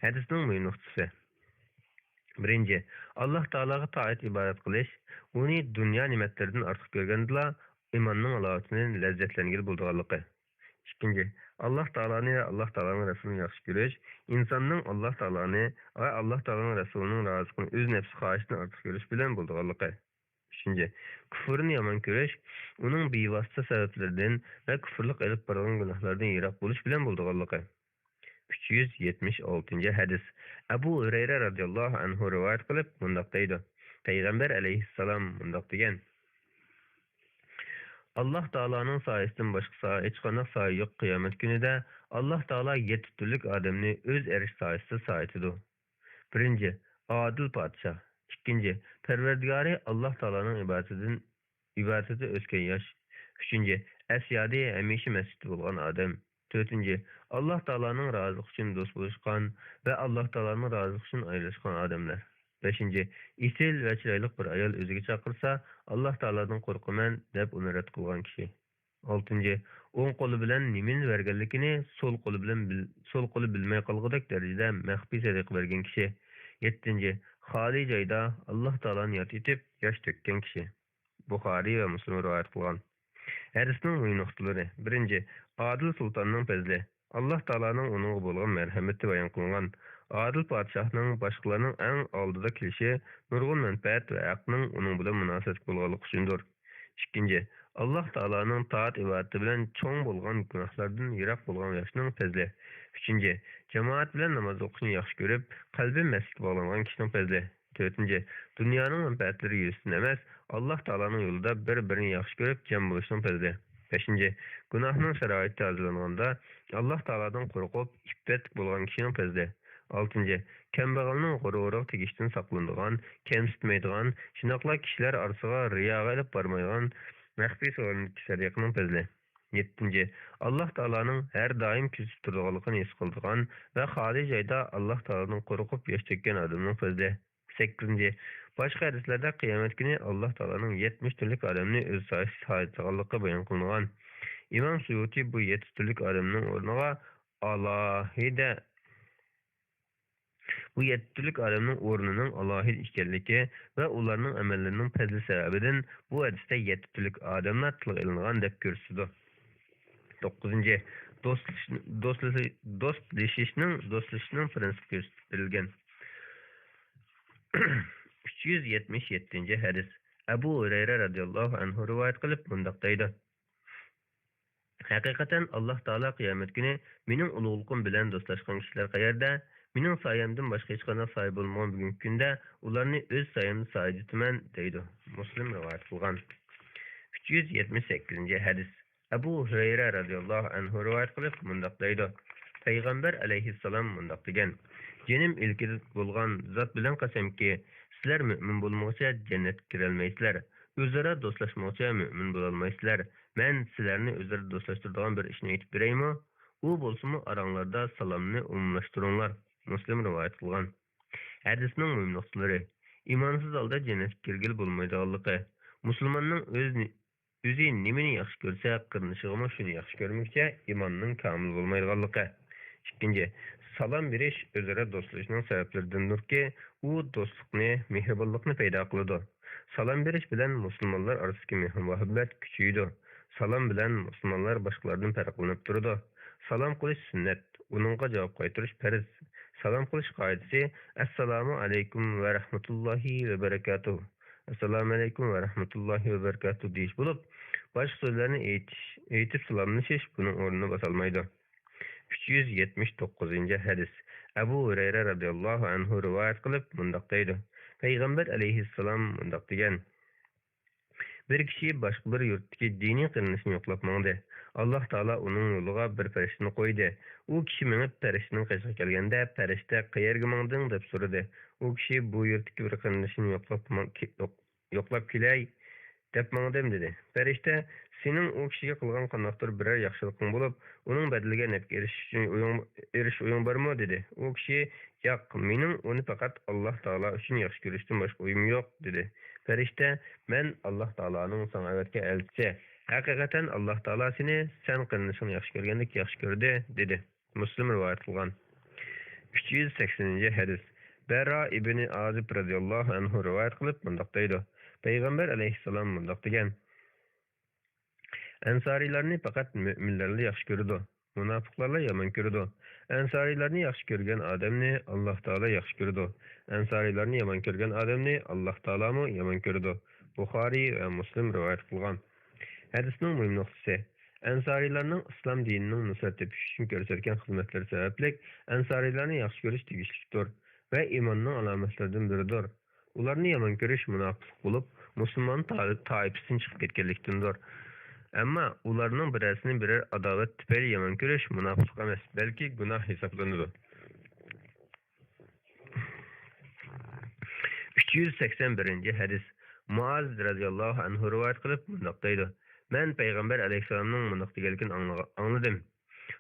ھەدىسنىڭ مۇھىم نۇقتىسى. بىرىنچى، ئاللاھ تائالاغا تائەت ئىبادەت قىلىش، ئۇنى دۇنيا نېمەتلىرىدىن ئارتۇق كۆرگەندىلا، ئىماننىڭ ھالاۋىتىدىن لەززەتلەنگىلى بولىدىغانلىقى. ئىككىنچى، ئاللاھ تائالانى ۋە ئاللاھ تائالانىڭ رەسۇلىنى ياخشى كۆرۈش، ئىنساننىڭ ئاللاھ تائالانى ۋە ئاللاھ تائالانىڭ رەسۇلىنىڭ رازىلىقىنى ئۆز نەپسى خاھىشىدىن ئارتۇق كۆرۈش بىلەن بولىدىغانلىقى. ئۈچىنچى، كۇفرنى يامان كۆرۈش، ئۇنىڭ بىۋاسىتە سەۋەبلىرىدىن ۋە كۇفرلۇق ئېلىپ بارىدىغان گۇناھلاردىن يىراق بولۇش بىلەن بولىدىغانلىقى. ئۈچ يۈز يەتمىش ئالتىنچى ھەدىس. ئەبۇ ھۇرەيرە رەزىياللاھۇ ئەنھۇ رىۋايەت قىلىپ مۇنداق دەيدۇ، پەيغەمبەر ئەلەيھىسسالام مۇنداق دېگەن، ئاللاھ تائالانىڭ سايىسىدىن باشقا سايە، ھېچقانداق سايە يوق قىيامەت كۈنىدە. ئاللاھ تائالا يەتتە تۈرلۈك ئادەمنى ئۆز ئەرش سايىسىدا سايىتىدۇ. بىرىنچى، ئادىل پادىشاھ. ئىككىنچى، پەرۋەردىگارى ئاللاھ تائالانىڭ ئىبادىتىدىن، ئىبادىتىدە ئۆسكەن ياش. ئۈچىنچى، ئەسيادى ھەمىشە مەسچىتتە بولغان ئادەم. تۆتىنچى، ئاللاھ تائالانىڭ رازىلىقى ئۈچۈن دوست بولۇشقان ۋە ئاللاھ تائالانىڭ رازىلىقى ئۈچۈن ئايرىلىشقان ئادەملەر. بەشىنچى، ئېسىل ۋە چىرايلىق بىر ئايال ئۆزىگە چاقىرسا، ئاللاھ تائالادىن قورقىمەن دەپ ئۇنى رەت قىلغان كىشى. ئالتىنچى، ئوڭ قولى بىلەن نېمىنى بەرگەنلىكىنى سول قولى بىلەن بىل-، سول قولى بىلمەي قالغۇدەك دەرىجىدە مەخپىي سەدىقە بەرگەن كىشى. يەتتىنچى، خالىي جايدا ئاللاھ تائالانى ياد ئېتىپ ياش تۆككەن كىشى. بۇخارىي ۋە مۇسلىم رىۋايەت قىلغان. ھەدىسنىڭ مۇھىم نۇقتىلىرى. بىرىنچى، ئادىل سۇلتاننىڭ پەزلى. ئاللاھ تائالانىڭ ئۇنىڭغا بولغان مەرھەمىتى بايان قىلىنغان. ئادىل پادىشاھنىڭ باشقىلارنىڭ ئەڭ ئالدىدا كېلىشى نۇرغۇن مەنپەئەت ۋە ھەقنىڭ ئۇنىڭ بىلەن مۇناسىۋەتلىك بولغانلىقى ئۈچۈندۇر. ئىككىنچى، ئاللاھ تائالانىڭ تائەت ئىبادىتى بىلەن چوڭ بولغان گۇناھلاردىن يىراق بولغان ياشنىڭ پەزلى. ئۈچىنچى، جامائەت بىلەن ناماز ئوقۇشنى ياخشى كۆرۈپ، قەلبى مەسچىتكە باغلانغان كىشىنىڭ پەزلى. تۆتىنچى، دۇنيانىڭ مەنپەئەتلىرى يۈزىسىدىن ئەمەس، ئاللاھ تائالانىڭ يولىدا بىر-بىرىنى ياخشى كۆرۈپ جەم بولۇشنىڭ پەزلى. بەشىنچى، گۇناھنىڭ شارائىتى ھازىرلانغاندا، ئاللاھ تائالادىن قورقۇپ، ئىپپەتلىك بولغان كىشىنىڭ پەزلى. ئالتىنچى، كەمبەغەلنىڭ غۇرۇرىغا تېگىشتىن ساقلىنىدىغان، كەمسىتمەيدىغان، شۇنداقلا كىشىلەر ئارىسىغا رىياغا ئېلىپ بارمايدىغان، مەخپىي سورۇندىكى سەدىقىنىڭ پەزلى. يەتتىنچى، ئاللاھ تائالانىڭ ھەر دائىم كۆزىتىپ تۇرىدىغانلىقىنى ھېس قىلىدىغان ۋە خالىي جايدا ئاللاھ تائالادىن قورقۇپ ياش تۆككەن ئادەمنىڭ پەزلى. سەككىزىنچى، باشقا ھەدىسلەردە قىيامەت كۈنى ئاللاھ تائالانىڭ يەتمىش تۈرلۈك ئادەمنى ئۆز سايىسىدا سايىتىدىغانلىقى بايان قىلىنغان. ئىمام سۇيۇتى بۇ يەتتە تۈرلۈك ئادەمنىڭ ئورنىغا ئالاھىدە بۇ يەتتە تۈرلۈك ئادەمنىڭ ئورنىنىڭ ئالاھىدە ئىكەنلىكى ۋە ئۇلارنىڭ ئەمەللىرىنىڭ پەزلى سەۋەبىدىن بۇ ھەدىستە يەتتە تۈرلۈك ئادەملەر تىلغا ئېلىنغان دەپ كۆرسىتىدۇ. توققۇزىنچى، دوستلىشىش-، دوستلىشىش-، دوستلىشىشنىڭ، دوستلىشىشنىڭ پىرىنسىپى كۆرسىتىپ بېرىلگەن. ئۈچ يۈز يەتمىش يەتتىنچى ھەدىس. ئەبۇ ھۇرەيرە رەزىياللاھۇ ئەنھۇ رىۋايەت قىلىپ مۇنداق دەيدۇ: ھەقىقەتەن ئاللاھ تائالا قىيامەت كۈنى مېنىڭ ئۇلۇغلۇقۇم بىلەن دوستلاشقان كىشىلەر قەيەردە، مېنىڭ سايەمدىن باشقا ھېچقانداق سايە بولمىغان بۈگۈنكى كۈندە ئۇلارنى ئۆز سايەمدە سايە ئېتىمەن دەيدۇ. مۇسلىم رىۋايەت قىلغان. ئۈچ يۈز يەتمىش سەككىزىنچى ھەدىس. ئەبۇ ھۇرەيرە رەزىياللاھۇ ئەنھۇ رىۋايەت قىلىپ مۇنداق دەيدۇ: پەيغەمبەر ئەلەيھىسسالام مۇنداق دېگەن: جېنىم ئىلكىدە بولغان زات بىلەن قەسەمكى، سىلەر مۆمىن بولمىغۇچە جەننەتكە كىرەلمەيسىلەر، ئۆزئارا دوستلاشمىغۇچە مۆمىن بولالمايسىلەر. مەن سىلەرنى ئۆزئارا دوستلاشتۇرىدىغان بىر ئىشنى ئېيتىپ بېرەيمۇ؟ ئۇ بولسىمۇ ئاراڭلاردا سالامنى ئومۇملاشتۇرۇڭلار. مۇسلىم رىۋايەت قىلغان. ھەدىسنىڭ مۇھىم نۇقتىلىرى: ئىمانسىز ھالدا جەننەتكە كىرگىلى بولمايدىغانلىقى، مۇسۇلماننىڭ ئۆز ئۆزى نېمىنى ياخشى كۆرسە، قېرىندىشىغىمۇ شۇنى ياخشى كۆرمىگۈچە ئىماننىڭ كامىل بولمايدىغانلىقى. ئىككىنچى، سالام بېرىش ئۆزئارا دوستلىشىشنىڭ سەۋەبلىرىدىندۇركى، ئۇ دوستلۇقنى، مېھرىبانلىقنى پەيدا قىلىدۇ. سالام بېرىش بىلەن مۇسۇلمانلار ئارىسىدىكى مېھىر-مۇھەببەت كۈچىيىدۇ. سالام بىلەن مۇسۇلمانلار باشقىلاردىن پەرقلىنىپ تۇرىدۇ. سالام قىلىش سۈننەت، ئۇنىڭغا جاۋاب قايتۇرۇش پەرز. سالام قىلىش قائىدىسى: ئەسسالامۇ ئەلەيكۇم ۋە رەھمەتۇللاھى ۋە بەرىكاتۇھ. ئەسسالامۇ ئەلەيكۇم ۋە رەھمەتۇللاھى ۋە بەرىكاتۇھ دېيىش بولۇپ، باشقا سۆزلەرنى ئېيتىش، ئېيتىپ سالاملىشىش بۇنىڭ ئورنىنى باسالمايدۇ. ئۈچ يۈز يەتمىش توققۇزىنچى ھەدىس. ئەبۇ ھۇرەيرە رەزىياللاھۇ ئەنھۇ رىۋايەت قىلىپ مۇنداق دەيدۇ: پەيغەمبەر ئەلەيھىسسالام مۇنداق دېگەن: بىر كىشى باشقا بىر يۇرتتىكى دىنىي قېرىندىشىنى يوقلاپ ماڭدى. ئاللاھ تائالا ئۇنىڭ يولىغا بىر پەرىشتىنى قويدى. ئۇ كىشى مېڭىپ پەرىشتىنىڭ قېشىغا كەلگەندە، پەرىشتە: قەيەرگە ماڭدىڭ؟ دەپ سورىدى. ئۇ كىشى: بۇ يۇرتتىكى بىر قېرىندىشىمنى يوقلاپ، يوقلاپ كېلەي دەپ ماڭدىم، دېدى. پەرىشتە: سېنىڭ ئۇ كىشىگە قىلغان قانداقتۇر بىرەر ياخشىلىقىڭ بولۇپ، ئۇنىڭ بەدىلىگە نەپكە ئېرىشىش ئۈچۈن ئويۇڭ، ئېرىشىش ئويۇڭ بارمۇ؟ دېدى. ئۇ كىشى: ياق، مېنىڭ ئۇنى پەقەت ئاللاھ تائالا ئۈچۈن ياخشى كۆرۈشتىن باشقا ئويۇم يوق، دېدى. پەرىشتە: مەن ئاللاھ تائالانىڭ ساڭا ئەۋەتكەن ئەلچىسى. ھەقىقەتەن ئاللاھ تائالا سېنى سەن قېرىندىشىڭنى ياخشى كۆرگەندەك ياخشى كۆردى، دېدى. مۇسلىم رىۋايەت قىلغان. ئۈچ يۈز سەكسىنىنچى ھەدىس. بەرا ئىبنى ئازىب رەزىياللاھۇ ئەنھۇ رىۋايەت قىلىپ مۇنداق دەيدۇ: پەيغەمبەر ئەلەيھىسسالام مۇنداق دېگەن: ئەنسارىيلارنى پەقەت مۆمىنلەرلا ياخشى كۆرىدۇ، مۇناپىقلارلا يامان كۆرىدۇ. ئەنسارىيلارنى ياخشى كۆرگەن ئادەمنى ئاللاھ تائالا ياخشى كۆرىدۇ. ئەنسارىيلارنى يامان كۆرگەن ئادەمنى ئاللاھ تائالامۇ يامان كۆرىدۇ. بۇخارىي ۋە مۇسلىم رىۋايەت قىلغان. ھەدىسنىڭ مۇھىم نۇقتىسى: ئەنسارىيلارنىڭ ئىسلام دىنىنىڭ نۇسرەت تېپىش ئۈچۈن كۆرسەتكەن خىزمەتلىرى سەۋەبلىك ئەنسارىيلارنى ياخشى كۆرۈش تېگىشلىكتۇر ۋە ئىماننىڭ ئالامەتلىرىدىن بىرىدۇر. ئۇلارنى يامان كۆرۈش مۇناپىقلىق بولۇپ، مۇسۇلمان تا-، تائىپىسىدىن چىقىپ كەتكەنلىكتىندۇر. ئەمما ئۇلارنىڭ بىرەرسىنى بىرەر ئاداۋەت تۈپەيلى يامان كۆرۈش مۇناپىقلىق ئەمەس، بەلكى گۇناھ ھېسابلىنىدۇ. ئۈچ يۈز سەكسەن بىرىنچى ھەدىس. مۇئاز رەزىياللاھۇ ئەنھۇ رىۋايەت قىلىپ مۇنداق دەيدۇ: مەن پەيغەمبەر ئەلەيھىسسالامنىڭ مۇنداق دېگەنلىكىنى ئاڭلىغا-، ئاڭلىدىم.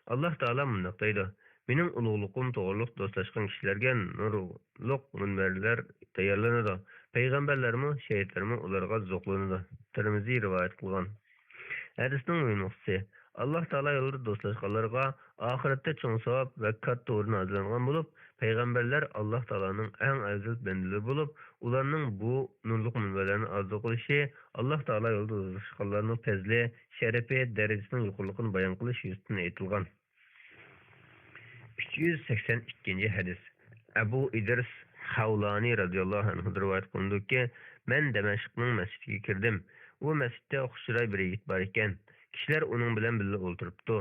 ئاللاھ تائالا مۇنداق دەيدۇ: مېنىڭ ئۇلۇغلۇقۇم توغرۇلۇق دوستلاشقان كىشىلەرگە نۇرلۇق مۇنبەرلەر تەييارلىنىدۇ. پەيغەمبەرلەرمۇ، شېھىتلەرمۇ ئۇلارغا زوقلىنىدۇ. تىرمىزى رىۋايەت قىلغان. ھەدىسنىڭ مۇھىم نۇقتىسى: ئاللاھ تائالا يولىدا دوستلاشقانلارغا ئاخىرەتتە چوڭ ساۋاب ۋە كاتتا ئورۇن ھازىرلانغان بولۇپ، پەيغەمبەرلەر ئاللاھ تائالانىڭ ئەڭ ئەزىز بەندىلىرى بولۇپ، ئۇلارنىڭ بۇ نۇرلۇق مۇنبەرلەرنى ئارزۇ قىلىشى ئاللاھ تائالا يولىدا دوستلاشقانلارنىڭ پەزلى، شەرىپى، دەرىجىسىنىڭ يۇقىرىلىقىنى بايان قىلىش يۈزىسىدىن ئېيتىلغان. ئۈچ يۈز سەكسەن ئىككىنچى ھەدىس. ئەبۇ ئىدرىس خەۋلانى رەزىياللاھۇ ئەنھۇدىن رىۋايەت قىلىنىدۇكى، مەن دەمەشقنىڭ مەسچىتىگە كىردىم. ئۇ مەسچىتتە خۇش چىراي بىر يىگىت بار ئىكەن. كىشىلەر ئۇنىڭ بىلەن بىللە ئولتۇرۇپتۇ.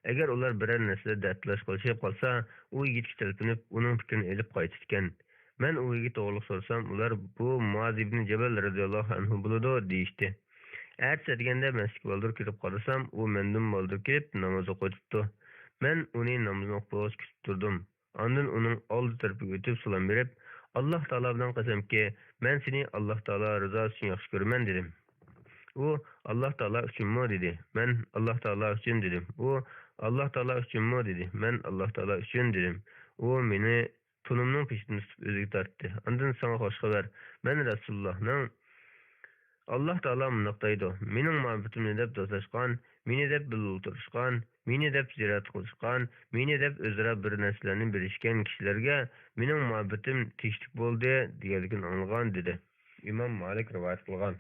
ئەگەر ئۇلار بىرەر نەرسىدە دەردىداش قىلىشىپ قالسا، ئۇ يىگىتكە تەلپۈنۈپ، ئۇنىڭ پىكرىنى ئېلىپ قايتىدىكەن. مەن ئۇ يىگىت توغرۇلۇق سورىسام، ئۇلار: بۇ مۇئاز ئىبنى جەبەل رەزىياللاھۇ ئەنھۇ بولىدۇ، دېيىشتى. ئەتىسى ئەتىگەندە مەسچىتكە بالدۇر كىرىپ قارىسام، ئۇ مەندىن بالدۇر كېلىپ ناماز ئوقۇۋېتىپتۇ. مەن ئۇنى نامىزىنى ئوقۇپ بولغاچ كۈتۈپ تۇردۇم. ئاندىن ئۇنىڭ ئالدى تەرىپىگە ئۆتۈپ سالام بېرىپ، ئاللاھ تائالا بىلەن قەسەمكى، مەن سېنى ئاللاھ تائالا رىزاسى ئۈچۈن ياخشى كۆرىمەن، دېدىم. ئۇ: ئاللاھ تائالا ئۈچۈنمۇ؟ دېدى. مەن: ئاللاھ تائالا ئۈچۈن، دېدىم. ئۇ: ئاللاھ تائالا ئۈچۈنمۇ؟ دېدى. مەن: ئاللاھ تائالا ئۈچۈن، دېدىم. ئۇ مېنى تونۇمنىڭ پېشىدىن تۇتۇپ ئۆزىگە تارتتى. ئاندىن: ساڭا خوش خەۋەر، مەن رەسۇلۇللاھنىڭ، ئاللاھ تائالا مۇنداق دەيدۇ: مېنىڭ مۇھەببىتىمنى دەپ دوستلاشقان مېنى دەپ بىللە ئولتۇرۇشقان، مېنى دەپ زىيارەت قىلىشقان، مېنى دەپ ئۆزئارا بىر نەرسىلەرنى بېرىشكەن كىشىلەرگە مېنىڭ مۇھەببىتىم تېگىشلىك بولدى دېگەنلىكىنى ئاڭلىغان، دېدى. ئىمام مالىك رىۋايەت قىلغان.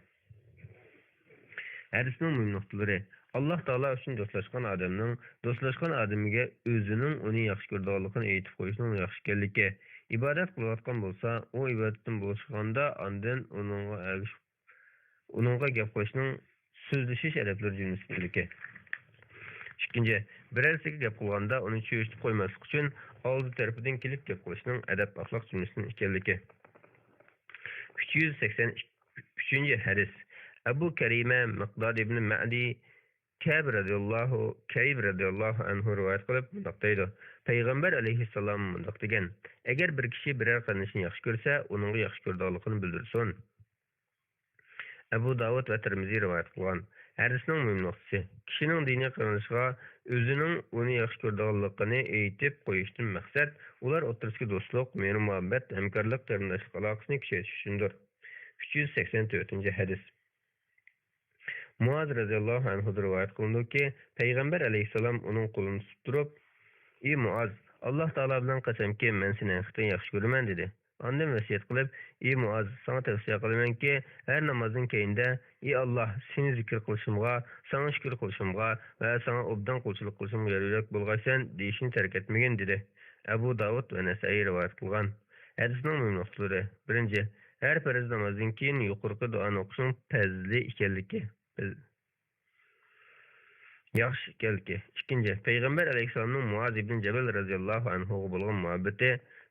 ھەدىسنىڭ مۇھىم نۇقتىلىرى. ئاللاھ تائالا ئۈچۈن دوستلاشقان ئادەمنىڭ دوستلاشقان ئادىمىگە ئۆزىنىڭ ئۇنى ياخشى كۆرىدىغانلىقىنى ئېيتىپ قويۇشنىڭ ياخشى ئىكەنلىكى، ئىبادەت قىلىۋاتقان بولسا، ئۇ ئىبادەتتىن بوشىغاندا ئاندىن ئۇنىڭغا ئەگىشىپ، ئۇنىڭغا گەپ قىلىشنىڭ سۆزلىشىش ئەدەپلىرى جۈملىسىدىكى. ئىككىنچى، بىرەرسىگە گەپ قىلغاندا ئۇنى چۆچۈتۈپ قويماسلىق ئۈچۈن ئالدى تەرىپىدىن كېلىپ گەپ قىلىشنىڭ ئەدەپ-ئەخلاق جۈملىسىدىن ئىكەنلىكى. ئۈچ يۈز سەكسەن ئۈچىنچى ھەدىس. ئەبۇ كەرىمە مىقداد ئىبنى مەدى كەب رەزىياللاھۇ، كەيب رەزىياللاھۇ ئەنھۇ رىۋايەت قىلىپ مۇنداق دەيدۇ: پەيغەمبەر ئەلەيھىسسالام مۇنداق دېگەن: ئەگەر بىر كىشى بىرەر قېرىندىشىنى ياخشى كۆرسە، ئۇنىڭغا ياخشى كۆرىدىغانلىقىنى بىلدۈرسۇن. ئەبۇ داۋۇد ۋە تىرمىزى رىۋايەت قىلغان. ھەدىسنىڭ مۇھىم نۇقتىسى، كىشىنىڭ دىنىي قېرىندىشىغا ئۆزىنىڭ ئۇنى ياخشى كۆرىدىغانلىقىنى ئېيتىپ قويۇشتىن مەقسەت، ئۇلار ئوتتۇرىسىدىكى دوستلۇق، مېھىر-مۇھەببەت، ھەمكارلىق، قېرىنداشلىق ئالاقىسىنى كۈچەيتىش ئۈچۈندۇر. ئۈچ يۈز سەكسەن تۆتىنچى ھەدىس. مۇئاز رەزىياللاھۇ ئەنھۇدىن رىۋايەت قىلىنىدۇكى، پەيغەمبەر ئەلەيھىسسالام ئۇنىڭ قولىنى تۇتۇپ تۇرۇپ، ئى مۇئاز، ئاللاھ تائالا بىلەن قەسەمكى، مەن سېنى ھەقىقەتەن ياخشى كۆرىمەن، دېدى. ئاندىن ۋەسىيەت قىلىپ، ئى مۇئاز، ساڭا تەۋسىيە قىلىمەنكى، ھەر نامازدىن كېيىندە، ئى ئاللاھ، سېنى زىكىر قىلىشىمغا، ساڭا شۈكۈر قىلىشىمغا ۋە ساڭا ئوبدان قۇلچىلىق قىلىشىمغا يار-يۆلەك بولغايسەن، دېيىشنى تەرك ئەتمىگىن، دېدى. ئەبۇ داۋۇد ۋە نەسائىي رىۋايەت قىلغان. ھەدىسنىڭ مۇھىم نۇقتىلىرى. بىرىنچى، ھەر پەرز نامازدىن كېيىن يۇقىرىقى دۇئانى ئوقۇشنىڭ پەزلى ئىكەنلىكى. ياخشى ئىكەنلىكى. ئىككىنچى، پەيغەمبەر ئەلەيھىسسالامنىڭ مۇئاز ئىبنى جەبەل رەزىياللاھۇ ئەنھۇغا بولغان مۇھەببىتى،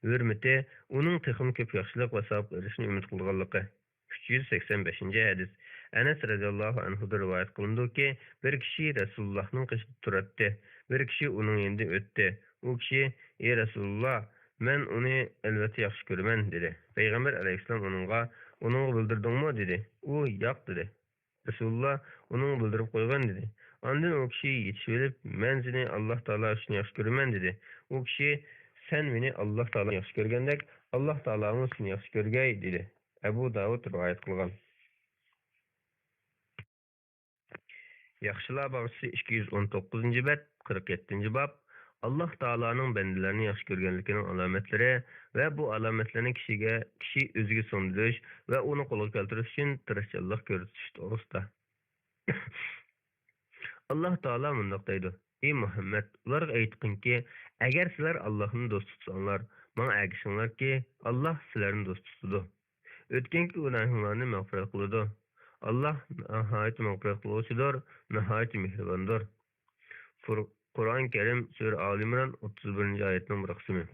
ھۆرمىتى، ئۇنىڭ تېخىمۇ كۆپ ياخشىلىق ۋە ساۋابقا ئېرىشىشىنى ئۈمىد قىلغانلىقى. ئۈچ يۈز سەكسەن بەشىنچى ھەدىس. ئەنەس رەزىياللاھۇ ئەنھۇدىن رىۋايەت قىلىنىدۇكى، بىر كىشى رەسۇلۇللاھنىڭ قېشىدا تۇراتتى. بىر كىشى ئۇنىڭ يېنىدىن ئۆتتى. ئۇ كىشى، ئى رەسۇلۇللاھ، مەن ئۇنى ئەلۋەتتە ياخشى كۆرىمەن، دېدى. پەيغەمبەر ئەلەيھىسسالام ئۇنىڭغا، ئۇنىڭغا بىلدۈردۈڭمۇ؟ دېدى. ئۇ، ياق، دېدى. رەسۇلۇللا ئۇنىڭغا بىلدۈرۈپ قويغىن، دېدى. ئاندىن ئۇ كىشى يېتىشىۋېلىپ، مەن سېنى ئاللاھ تائالا ئۈچۈن ياخشى كۆرىمەن، دېدى. ئۇ كىشى، سەن مېنى ئاللاھ تائالا ياخشى كۆرگەندەك، ئاللاھ تائالامۇ سېنى ياخشى كۆرگەي، دېدى. ئەبۇ داۋۇد رىۋايەت قىلغان. ياخشىلار باغچىسى، ئىككى يۈز ئون توققۇزىنچى بەت، قىرىق يەتتىنچى باب. ئاللاھ تائالانىڭ بەندىلەرنى ياخشى كۆرگەنلىكىنىڭ ئالامەتلىرى ۋە بۇ ئالامەتلەرنى كىشىگە، كىشى ئۆزىگە سىڭدۈرۈش ۋە ئۇنى قولغا كەلتۈرۈش ئۈچۈن تىرىشچانلىق كۆرسىتىش توغرىسىدا. ئاللاھ تائالا مۇنداق دەيدۇ: ئى مۇھەممەد، ئۇلارغا ئېيتقىنكى، ئەگەر سىلەر ئاللاھنى دوست تۇتساڭلار، ماڭا ئەگىشىڭلاركى، ئاللاھ سىلەرنى دوست تۇتىدۇ. ئۆتكەنكى گۇناھىڭلارنى مەغپىرەت قىلىدۇ. ئاللاھ ناھايىتى مەغپىرەت قىلغۇچىدۇر، ناھايىتى مېھرىباندۇر. فۇر-، قۇرئان كەرىم، سۈرە ئالى ئىمران، ئوتتۇز بىرىنچى ئايەتنىڭ بىر قىسمى.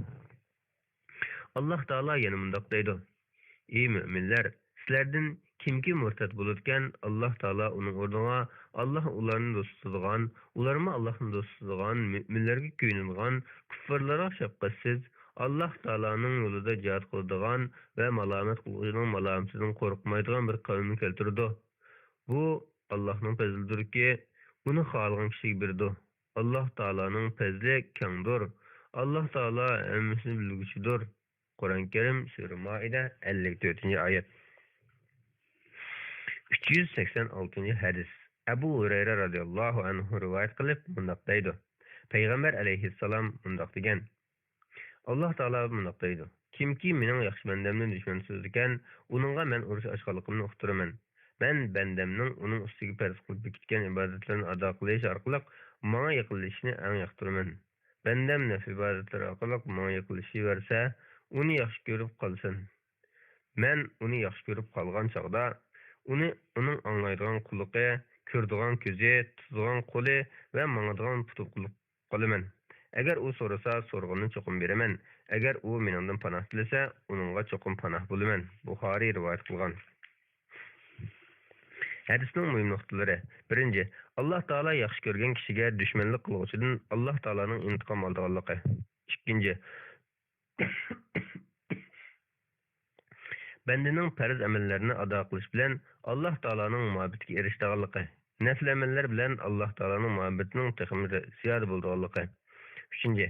ئاللاھ تائالا يەنە مۇنداق دەيدۇ: ئى مۆمىنلەر، سىلەردىن كىمكى مۇرتەت بولىدىكەن، ئاللاھ تائالا ئۇنىڭ ئورنىغا ئاللاھ ئۇلارنى دوست تۇتىدىغان، ئۇلارمۇ ئاللاھنى دوست تۇتىدىغان، مۆمىنلەرگە كۆيۈنىدىغان، كۇففارلارغا شەپقەتسىز، ئاللاھ تائالانىڭ يولىدا جىھاد قىلىدىغان ۋە مالامەت قىلغۇچىنىڭ مالامىتىدىن قورقمايدىغان بىر قەۋمنى كەلتۈرىدۇ. بۇ ئاللاھنىڭ پەزلىدۇركى، ئۇنى خالىغان كىشىگە بېرىدۇ. ئاللاھ تائالانىڭ پەزلى كەڭدۇر. ئاللاھ تائالا ھەممىسىنى بىلگۈچىدۇر. قۇرئان كەرىم، سۈرە مائىدە، ئەللىك تۆتىنچى ئايەت. ئۈچ يۈز سەكسەن ئالتىنچى ھەدىس. ئەبۇ ھۇرەيرە رەزىياللاھۇ ئەنھۇ رىۋايەت قىلىپ مۇنداق دەيدۇ: پەيغەمبەر ئەلەيھىسسالام مۇنداق دېگەن: ئاللاھ تائالا مۇنداق دەيدۇ: كىمكى مېنىڭ ياخشى بەندەمنى دۈشمەن تۇتىدىكەن، ئۇنىڭغا مەن ئۇرۇش ئاچقانلىقىمنى ئۇقتۇرىمەن. مەن بەندەمنىڭ ئۇنىڭ ئۈستىگە پەرز قىلىپ بېكىتكەن ئىبادەتلىرىنى ئادا قىلىش ئارقىلىق ماڭا يېقىنلىشىشنى ئەڭ ياقتۇرىمەن. بەندەم نەپلى ئىبادەتلىرى ئارقىلىق ماڭا يېقىنلىشىۋەرسە، ئۇنى ياخشى كۆرۈپ قالسۇن. مەن ئۇنى ياخشى كۆرۈپ قالغان چاغدا، ئۇنى ئۇنىڭ ئاڭلايدىغان قۇلىقى، كۆرىدىغان كۆزى، تۇتىدىغان قولى ۋە ماڭىدىغان پۇتى قىلىپ قالىمەن. ئەگەر ئۇ سورىسا، سورىغىنىنى چوقۇم بېرىمەن. ئەگەر ئۇ مېنىڭدىن پاناھ تىلىسە، ئۇنىڭغا چوقۇم پاناھ بولىمەن. بۇخارىي رىۋايەت قىلغان. ھەدىسنىڭ مۇھىم نۇقتىلىرى. بىرىنچى، ئاللاھ تائالا ياخشى كۆرگەن كىشىگە دۈشمەنلىك قىلغۇچىدىن ئاللاھ تائالانىڭ ئىنتىقام ئالىدىغانلىقى. ئىككىنچى، بەندىنىڭ پەرز ئەمەللەرنى ئادا قىلىش بىلەن ئاللاھ تائالانىڭ مۇھەببىتىگە ئېرىشىدىغانلىقى، نەپلى ئەمەللەر بىلەن ئاللاھ تائالانىڭ مۇھەببىتىنىڭ تېخىمۇ زىيادە بولىدىغانلىقى. ئۈچىنچى،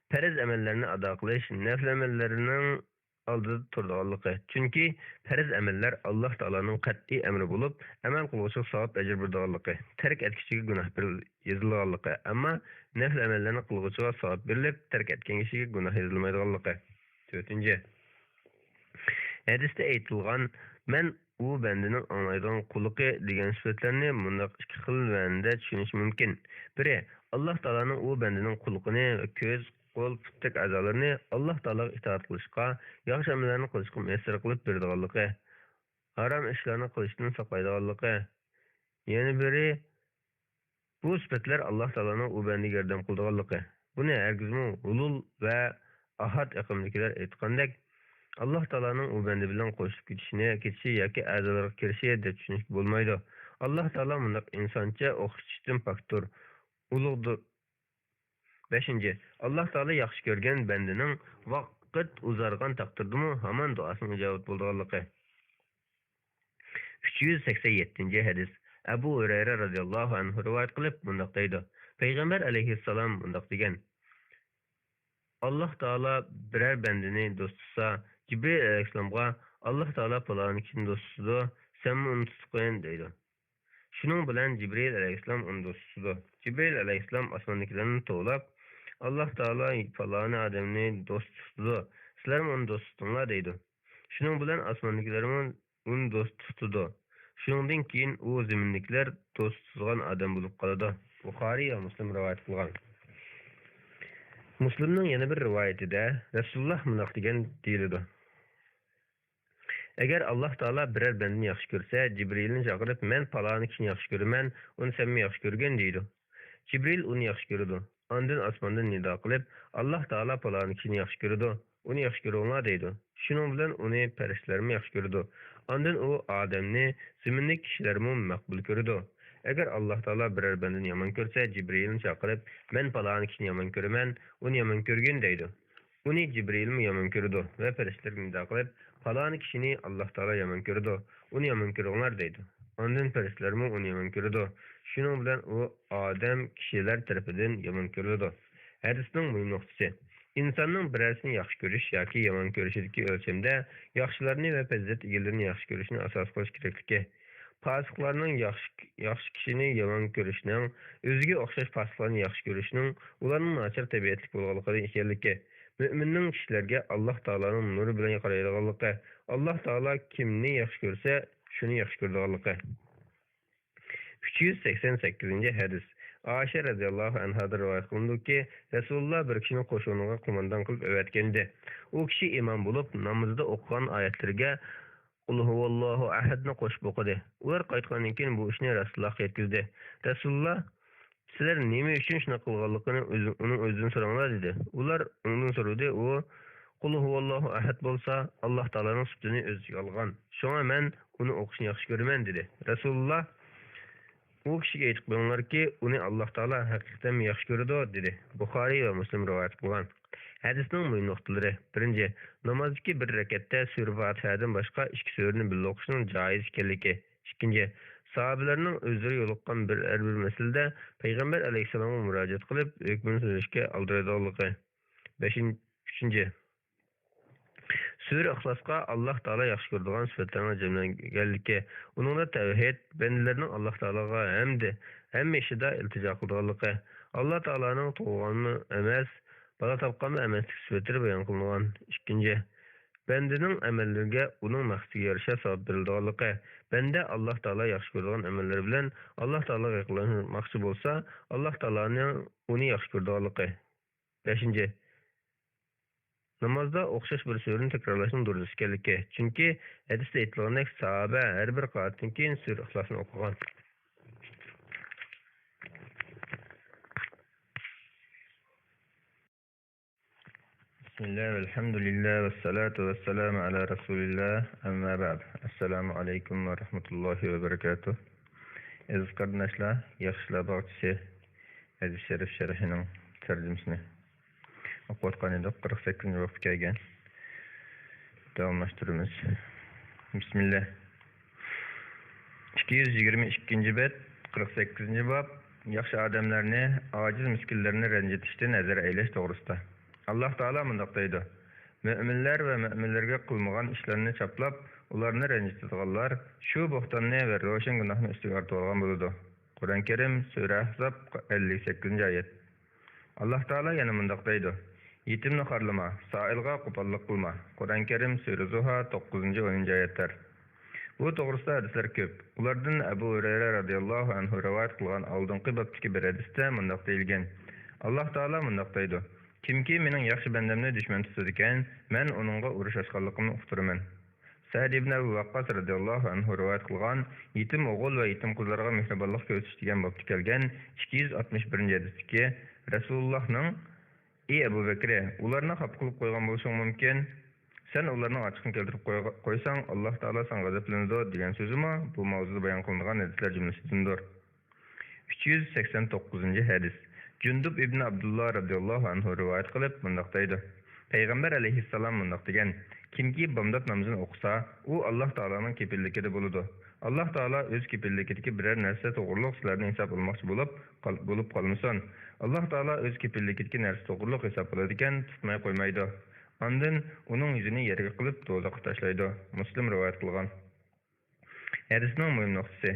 پەرز ئەمەللەرنى ئادا قىلىش نەپلى ئەمەللەرنىڭ ئالدىدا تۇرىدىغانلىقى. چۈنكى پەرز ئەمەللەر ئاللاھ تائالانىڭ قەتئىي ئەمرى بولۇپ، ئەمەل قىلغۇچىغا ساۋاب ئەجىر بېرىدىغانلىقى، تەرك ئەتكۈچىگە گۇناھ بېرىل-، يېزىلىدىغانلىقى، ئەمما نەپلى ئەمەللەرنى قىلغۇچىغا ساۋاب بېرىلىپ، تەرك ئەتكەن كىشىگە گۇناھ يېزىلمايدىغانلىقى. تۆتىنچى، ھەدىستە ئېيتىلغان، مەن ئۇ بەندىنىڭ ئاڭلايدىغان قۇلىقى دېگەن سۈپەتلەرنى مۇنداق ئىككى خىل مەنىدە چۈشىنىش مۇمكىن. بىرى، ئاللاھ تائالانىڭ ئۇ بەندىنىڭ قۇلىقىنى، كۆز، قول، پۇتتەك ئەزالىرىنى ئاللاھ تائالاغا ئىتائەت قىلىشقا، ياخشى ئەمەللەرنى قىلىشقا مۇيەسسەر قىلىپ بېرىدىغانلىقى، ھارام ئىشلارنى قىلىشتىن ساقلايدىغانلىقى. يەنە بىرى، بۇ سۈپەتلەر ئاللاھ تائالانىڭ ئۇ بەندىگە ياردەم قىلىدىغانلىقى. بۇنى ھەرگىزمۇ ھۇلۇل ۋە ئاھاد ئېقىمدىكىلەر ئېيتقاندەك، ئاللاھ تائالانىڭ ئۇ بەندە بىلەن قوشۇلۇپ كېتىشىنى، كېتىشى ياكى ئەزالىرىغا كىرىشى دەپ چۈشىنىشكە بولمايدۇ. ئاللاھ تائالا مۇنداق ئىنسانچە ئوخشىتىشتىن پاكتۇر، ئۇلۇغدۇر. بەشىنچى، ئاللاھ تائالا ياخشى كۆرگەن بەندىنىڭ ۋاقىت ئۇزارغان تەقدىردىمۇ ھامان دۇئاسىنىڭ ئىجابەت بولىدىغانلىقى. ئۈچ يۈز سەكسەن يەتتىنچى ھەدىس. ئەبۇ ھۇرەيرە رازىياللاھۇ ئەنھۇ رىۋايەت قىلىپ مۇنداق دەيدۇ، پەيغەمبەر ئەلەيھىسسالام مۇنداق دېگەن، ئاللاھ تائالا بىرەر بەندىنى دوست تۇتسا، جىبرىئىل ئەلەيھىسسالامغا، ئاللاھ تائالا پالانى كىشىنى دوست تۇتىدۇ، سەنمۇ ئۇنى تۇتقىن دەيدۇ. شۇنىڭ بىلەن جىبرىئىل ئەلەيھىسسالام ئۇنى دوست تۇتىدۇ. جىبرىئىل ئەلەيھىسسالام ئاسماندىكىلەرنى توۋلاپ، ئاللاھ تائالا پالانى ئادەمنى دوست تۇتىدۇ، سىلەرمۇ ئۇنى دوست تۇتۇڭلار دەيدۇ. شۇنىڭ بىلەن ئاسماندىكىلەرمۇ ئۇنى دوست تۇتىدۇ. شۇنىڭدىن كېيىن ئۇ زېمىندىكىلەر دوست تۇتىدىغان ئادەم بولۇپ قالىدۇ. بۇخارىي ۋە مۇسلىم رىۋايەت قىلغان. مۇسلىمنىڭ يەنە بىر رىۋايىتىدە رەسۇلۇللاھ مۇنداق دېگەن دېيىلىدۇ، ئەگەر ئاللاھ تائالا بىرەر بەندىنى ياخشى كۆرسە، جىبرىئىلنى چاقىرىپ، مەن پالانى كىشىنى ياخشى كۆرىمەن، ئۇنى سەنمۇ ياخشى كۆرگىن دەيدۇ. جىبرىئىل ئۇنى ياخشى كۆرىدۇ. ئاندىن ئاسماندىن نىدا قىلىپ، ئاللاھ تائالا پالانى كىشىنى ياخشى كۆرىدۇ، ئۇنى ياخشى كۆرۈڭلار دەيدۇ. شۇنىڭ بىلەن ئۇنى پەرىشتىلەرمۇ ياخشى كۆرىدۇ. ئاندىن ئۇ ئادەمنى زېمىندىكى كىشىلەرمۇ مەقبۇل كۆرىدۇ. ئەگەر ئاللاھ تائالا بىرەر بەندىنى يامان كۆرسە، جىبرىئىلنى چاقىرىپ، مەن پالانى كىشىنى يامان كۆرىمەن، ئۇنى يامان كۆرگىن دەيدۇ. ئۇنى جىبرىئىلمۇ يامان كۆرىدۇ ۋە پەرىشتىلەر نىدا قىلىپ، پالانى كىشىنى ئاللاھ تائالا يامان كۆرىدۇ، ئۇنى يامان كۆرۈڭلار دەيدۇ. ئاندىن پەرىشتىلەرمۇ ئۇنى يامان كۆرىدۇ. شۇنىڭ بىلەن ئۇ ئادەم كىشىلەر تەرىپىدىن يامان كۆرۈلىدۇ. ھەدىسنىڭ مۇھىم نۇقتىسى، ئىنساننىڭ بىرەرسىنى ياخشى كۆرۈش ياكى يامان كۆرۈشىدىكى ئۆلچەمدە ياخشىلارنى ۋە پەزىلەت ئىگىلىرىنى ياخشى كۆرۈشنى ئاساس قىلىش كېرەكلىكى. پاسىقلارنىڭ ياخشى، ياخشى كىشىنى يامان كۆرۈشنىڭ، ئۆزىگە ئوخشاش پاسىقلارنى ياخشى كۆرۈشنىڭ ئۇلارنىڭ ناچار تەبىئەتلىك بولغانلىقىدىن ئىكەنلىكى، مۆمىننىڭ كىشىلەرگە ئاللاھ تائالانىڭ نۇرى بىلەن قارايدىغانلىقى، ئاللاھ تائالا كىمنى ياخشى كۆرسە، شۇنى ياخشى كۆرىدىغانلىقى. ئۈچ يۈز سەكسەن سەككىزىنچى ھەدىس. ئائىشە رەزىياللاھۇ ئەنھادىن رىۋايەت قىلىنىدۇكى، رەسۇلۇللا بىر كىشىنى قوشۇنىغا قوماندان قىلىپ ئەۋەتكەنىدى. ئۇ كىشى ئىمام بولۇپ، نامىزىدا ئوقۇغان ئايەتلىرىگە قۇل ھۇۋاللاھۇ ئەھەدنى قوشۇپ ئوقۇدى. ئۇلار قايتقاندىن كېيىن بۇ ئىشنى رەسۇلۇللاھقا يەتكۈزدى. رەسۇلۇللا، سىلەر نېمە ئۈچۈن شۇنداق قىلغانلىقىنى ئۆزى، ئۇنىڭ ئۆزىدىن سوراڭلار، دېدى. ئۇلار ئۇنىڭدىن سورىدى، ئۇ، قۇل ھۇۋاللاھۇ ئەھەد بولسا، ئاللاھ تائالانىڭ سۈپىتىنى ئۆز ئىچىگە ئالغان. شۇڭا مەن ئۇنى ئوقۇشنى ياخشى كۆرىمەن، دېدى. رەسۇلۇللا، ئۇ كىشىگە ئېيتىپ قويۇڭلاركى، ئۇنى ئاللاھ تائالا ھەقىقەتەنمۇ ياخشى كۆرىدۇ، دېدى. بۇخارىي ۋە مۇسلىم رىۋايەت قىلغان. ھەدىسنىڭ مۇھىم نۇقتىلىرى. بىرىنچى، نامازدىكى بىر رەكەتتە سۈرە پاتىھەدىن باشقا ئىككى سۈرىنى بىللە ئوقۇشنىڭ جائىز ئىكەنلىكى. ئىككىنچى، ساھابىلەرنىڭ ئۆزلىرى يولۇققان بىر، ھەر بىر مەسىلىدە پەيغەمبەر ئەلەيھىسسالامغا مۇراجىئەت قىلىپ، ھۆكمىنى سۆزلەشكە ئالدىرايدىغانلىقى. بەشىنچى، ئۈچىنچى، سۈرە ئىخلاسقا ئاللاھ تائالا ياخشى كۆرىدىغان سۈپەتلەرنىڭ جەملەنگەنلىكى، ئۇنىڭدا تەۋھىد، بەندىلەرنىڭ ئاللاھ تائالاغا ھەمدە ھەممە ئىشىدا ئىلتىجا قىلىدىغانلىقى، ئاللاھ تائالانىڭ تۇغقانمۇ ئەمەس، بالا تاپقانمۇ ئەمەسلىك سۈپەتلىرى بايان قىلىنغان. ئىككىنچى، بەندىنىڭ ئەمەللىرىگە ئۇنىڭ مەقسىتىگە يارىشا ساۋاب بېرىلىدىغانلىقى، بەندە ئاللاھ تائالا ياخشى كۆرىدىغان ئەمەللىرى بىلەن ئاللاھ تائالاغا يېقىنلاشماقچى بولسا، ئاللاھ تائالانىڭ ئۇنى ياخشى كۆرىدىغانلىقى. بەشىنچى، نامازدا ئوخشاش بىر سۈرىنى تەكرارلاشنىڭ دۇرۇس ئىكەنلىكى. چۈنكى ھەدىستە ئېيتىلغىنىدەك، ساھابە ھەر بىر قانۇتتىن كېيىن سۈرە ئىخلاسنى ئوقۇغان. بىسمىللا، ۋەلھەمدۇلىللا، ۋەسسالاتۇ ۋەسسالامۇ ئەلا رەسۇلىللا، ئەمما بەئد. ئەسسالامۇ ئەلەيكۇم ۋە رەھمەتۇللاھى ۋە بەرىكاتۇھ. ئەزىز قېرىنداشلار، ياخشىلار باغچىسى ھەدىس شەرىپ شەرھىنىڭ تەرجىمىسىنى ئوقۇۋاتقان ئىدۇق. قىرىق سەككىزىنچى بابقا كەلگەن. داۋاملاشتۇرىمىز. بىسمىللا. ئىككى يۈز يىگىرمە ئىككىنچى بەت، قىرىق سەككىزىنچى باب. ياخشى ئادەملەرنى، ئاجىز مىسكىنلەرنى رەنجىتىشتىن ھەزەر ئەيلەش توغرىسىدا. ئاللاھ تائالا مۇنداق دەيدۇ، مۆمىنلەر ۋە مۆمىنلەرگە قىلمىغان ئىشلارنى چاپلاپ، ئۇلارنى رەنجىتىدىغانلار شۇ بوھتاننى ۋە روشەن گۇناھنى ئۈستىگە ئارتىۋالغان بولىدۇ. قۇرئان كەرىم، سۈرە ئەھزاب، ئەللىك سەككىزىنچى ئايەت. ئاللاھ تائالا يەنە مۇنداق دەيدۇ: يېتىمنى خارلىما، سائىلغا قوپاللىق قىلما. قۇرئان كەرىم، سۈرە زۇھا، توققۇزىنچى، ئونىنچى ئايەتلەر. بۇ توغرىسىدا ھەدىسلەر كۆپ. ئۇلاردىن ئەبۇ ھۇرەيرە رازىياللاھۇ ئەنھۇ رىۋايەت قىلغان ئالدىنقى بابتىكى بىر ھەدىستە مۇنداق دېيىلگەن: ئاللاھ تائالا مۇنداق دەيدۇ: كىمكى مېنىڭ ياخشى بەندەمنى دۈشمەن تۇتىدىكەن، مەن ئۇنىڭغا ئۇرۇش ئاچقانلىقىمنى ئۇقتۇرىمەن. سەئد ئىبن ئەبۇ ۋەققاس رازىياللاھۇ ئەنھۇ رىۋايەت قىلغان يېتىم ئوغۇل ۋە يېتىم قىزلارغا مېھرىبانلىق كۆرسىتىش دېگەن بابتا كەلگەن ئىككى يۈز ئاتمىش بىرىنچى ھەدىستىكى رەسۇلۇللاھنىڭ: ئى ئەبۇ بەكرى، ئۇلارنى خاپا قىلىپ قويغان بولۇشۇڭ مۇمكىن. سەن ئۇلارنىڭ ئاچچىقىنى كەلتۈرۈپ قويغا-، قويساڭ، ئاللاھ تائالا ساڭا غەزەپلىنىدۇ، دېگەن سۆزىمۇ بۇ ماۋزۇدا بايان قىلىنغان ھەدىسلەر جۈملىسىدىندۇر. ئۈچ يۈز سەكسەن توققۇزىنچى ھەدىس. جۇندۇب ئىبن ئابدۇللا رازىياللاھۇ ئەنھۇ رىۋايەت قىلىپ مۇنداق دەيدۇ: پەيغەمبەر ئەلەيھىسسالام مۇنداق دېگەن: كىمكى بامدات نامىزىنى ئوقۇسا، ئۇ ئاللاھ تائالانىڭ كېپىللىكىدە بولىدۇ. ئاللاھ تائالا ئۆز كېپىللىكىدىكى بىرەر نەرسە توغرۇلۇق سىلەردىن ھېساب ئالماقچى بولۇپ قال-، بولۇپ قالمىسۇن. ئاللاھ تائالا ئۆز كېپىللىكىدىكى نەرسە توغرۇلۇق ھېساب ئالىدىكەن، تۇتماي قويمايدۇ. ئاندىن ئۇنىڭ يۈزىنى يەرگە قىلىپ، دوزاخقا تاشلايدۇ. مۇسلىم رىۋايەت قىلغان. ھەدىسنىڭ مۇھىم نۇقتىسى: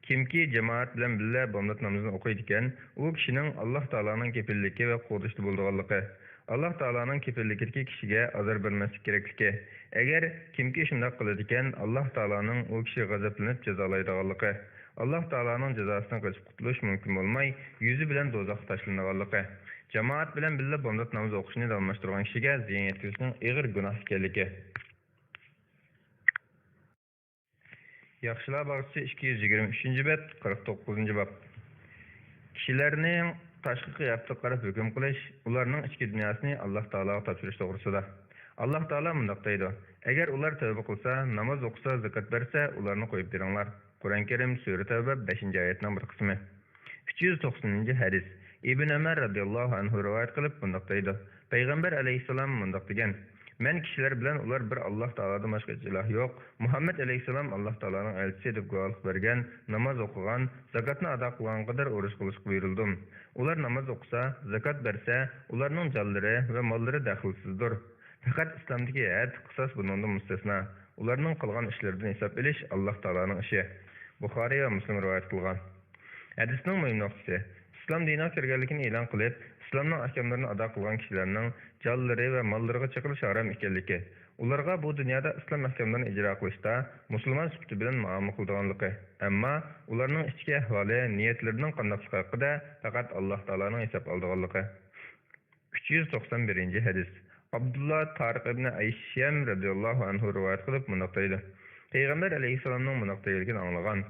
كىمكى جامائەت بىلەن بىللە بامدات نامىزىنى ئوقۇيدىكەن، ئۇ كىشىنىڭ ئاللاھ تائالانىڭ كېپىللىكى ۋە قوغدىشىدا بولىدىغانلىقى، ئاللاھ تائالانىڭ كېپىللىكىدىكى كىشىگە ئازار بەرمەسلىك كېرەكلىكى، ئەگەر كىمكى شۇنداق قىلىدىكەن، ئاللاھ تائالانىڭ ئۇ كىشىگە غەزەپلىنىپ جازالايدىغانلىقى، ئاللاھ تائالانىڭ جازاسىدىن قېچىپ قۇتۇلۇش مۇمكىن بولماي، يۈزى بىلەن دوزاخقا تاشلىنىدىغانلىقى، جامائەت بىلەن بىللە بامدات نامىزى ئوقۇشنى داۋاملاشتۇرغان كىشىگە زىيان يەتكۈزۈشنىڭ ئېغىر گۇناھ ئىكەنلىكى. ياخشىلار باغچىسى، ئىككى يۈز يىگىرمە ئۈچىنچى بەت، قىرىق توققۇزىنچى باب. كىشىلەرنىڭ تاشقى قىياپىتىگە قاراپ ھۆكۈم قىلىش، ئۇلارنىڭ ئىچكى دۇنياسىنى ئاللاھ تائالاغا تاپشۇرۇش توغرىسىدا. ئاللاھ تائالا مۇنداق دەيدۇ: ئەگەر ئۇلار تەۋبە قىلسا، ناماز ئوقۇسا، زاكات بەرسە، ئۇلارنى قويۇپ بېرىڭلار. قۇرئان كەرىم، سۈرە تەۋبە، بەشىنچى ئايەتنىڭ بىر قىسمى. ئۈچ يۈز توقسىنىنچى ھەدىس. ئىبن ئۆمەر رازىياللاھۇ ئەنھۇ رىۋايەت قىلىپ مۇنداق دەيدۇ: پەيغەمبەر ئەلەيھىسسالام مۇنداق دېگەن: مەن كىشىلەر بىلەن ئۇلار بىر ئاللاھ تائالادىن باشقا ھېچ ئىلاھ يوق، مۇھەممەد ئەلەيھىسسالام ئاللاھ تائالانىڭ ئەلچىسى دەپ گۇۋاھلىق بەرگەن، ناماز ئوقۇغان، زاكاتنى ئادا قىلغان قەدەر ئۇرۇش قىلىشقا بۇيرۇلدۇم. ئۇلار ناماز ئوقۇسا، زاكات بەرسە، ئۇلارنىڭ جانلىرى ۋە ماللىرى دەخلىسىزدۇر. پەقەت ئىسلامدىكى ھەد، قىساس بۇنىڭدىن مۇستەسنا. ئۇلارنىڭ قىلغان ئىشلىرىدىن ھېساب ئېلىش ئاللاھ تائالانىڭ ئىشى. بۇخارىي ۋە مۇسلىم رىۋايەت قىلغان. ھەدىسنىڭ مۇھىم نۇقتىسى: ئىسلام دىنىغا كىرگەنلىكىنى ئېلان قىلىپ، ئىسلامنىڭ ئەھكاملىرىنى ئادا قىلغان كىشىلەرنىڭ جانلىرى ۋە ماللىرىغا چېقىلىش ھارام ئىكەنلىكى، ئۇلارغا بۇ دۇنيادا ئىسلام ئەھكاملىرىنى ئىجرا قىلىشتا مۇسۇلمان سۈپىتى بىلەن مۇئامىلە قىلىدىغانلىقى، ئەمما ئۇلارنىڭ ئىچكى ئەھۋالى، نىيەتلىرىنىڭ قانداقلىقى ھەققىدە پەقەت ئاللاھ تائالانىڭ ھېساب ئالىدىغانلىقى. ئۈچ يۈز توقسان بىرىنچى ھەدىس. ئابدۇللا تارىق ئىبنى ئەيشەم رەزىياللاھۇ ئەنھۇ رىۋايەت قىلىپ مۇنداق دەيدۇ: پەيغەمبەر ئەلەيھىسسالامنىڭ مۇنداق دېگەنلىكىنى ئاڭلىغان: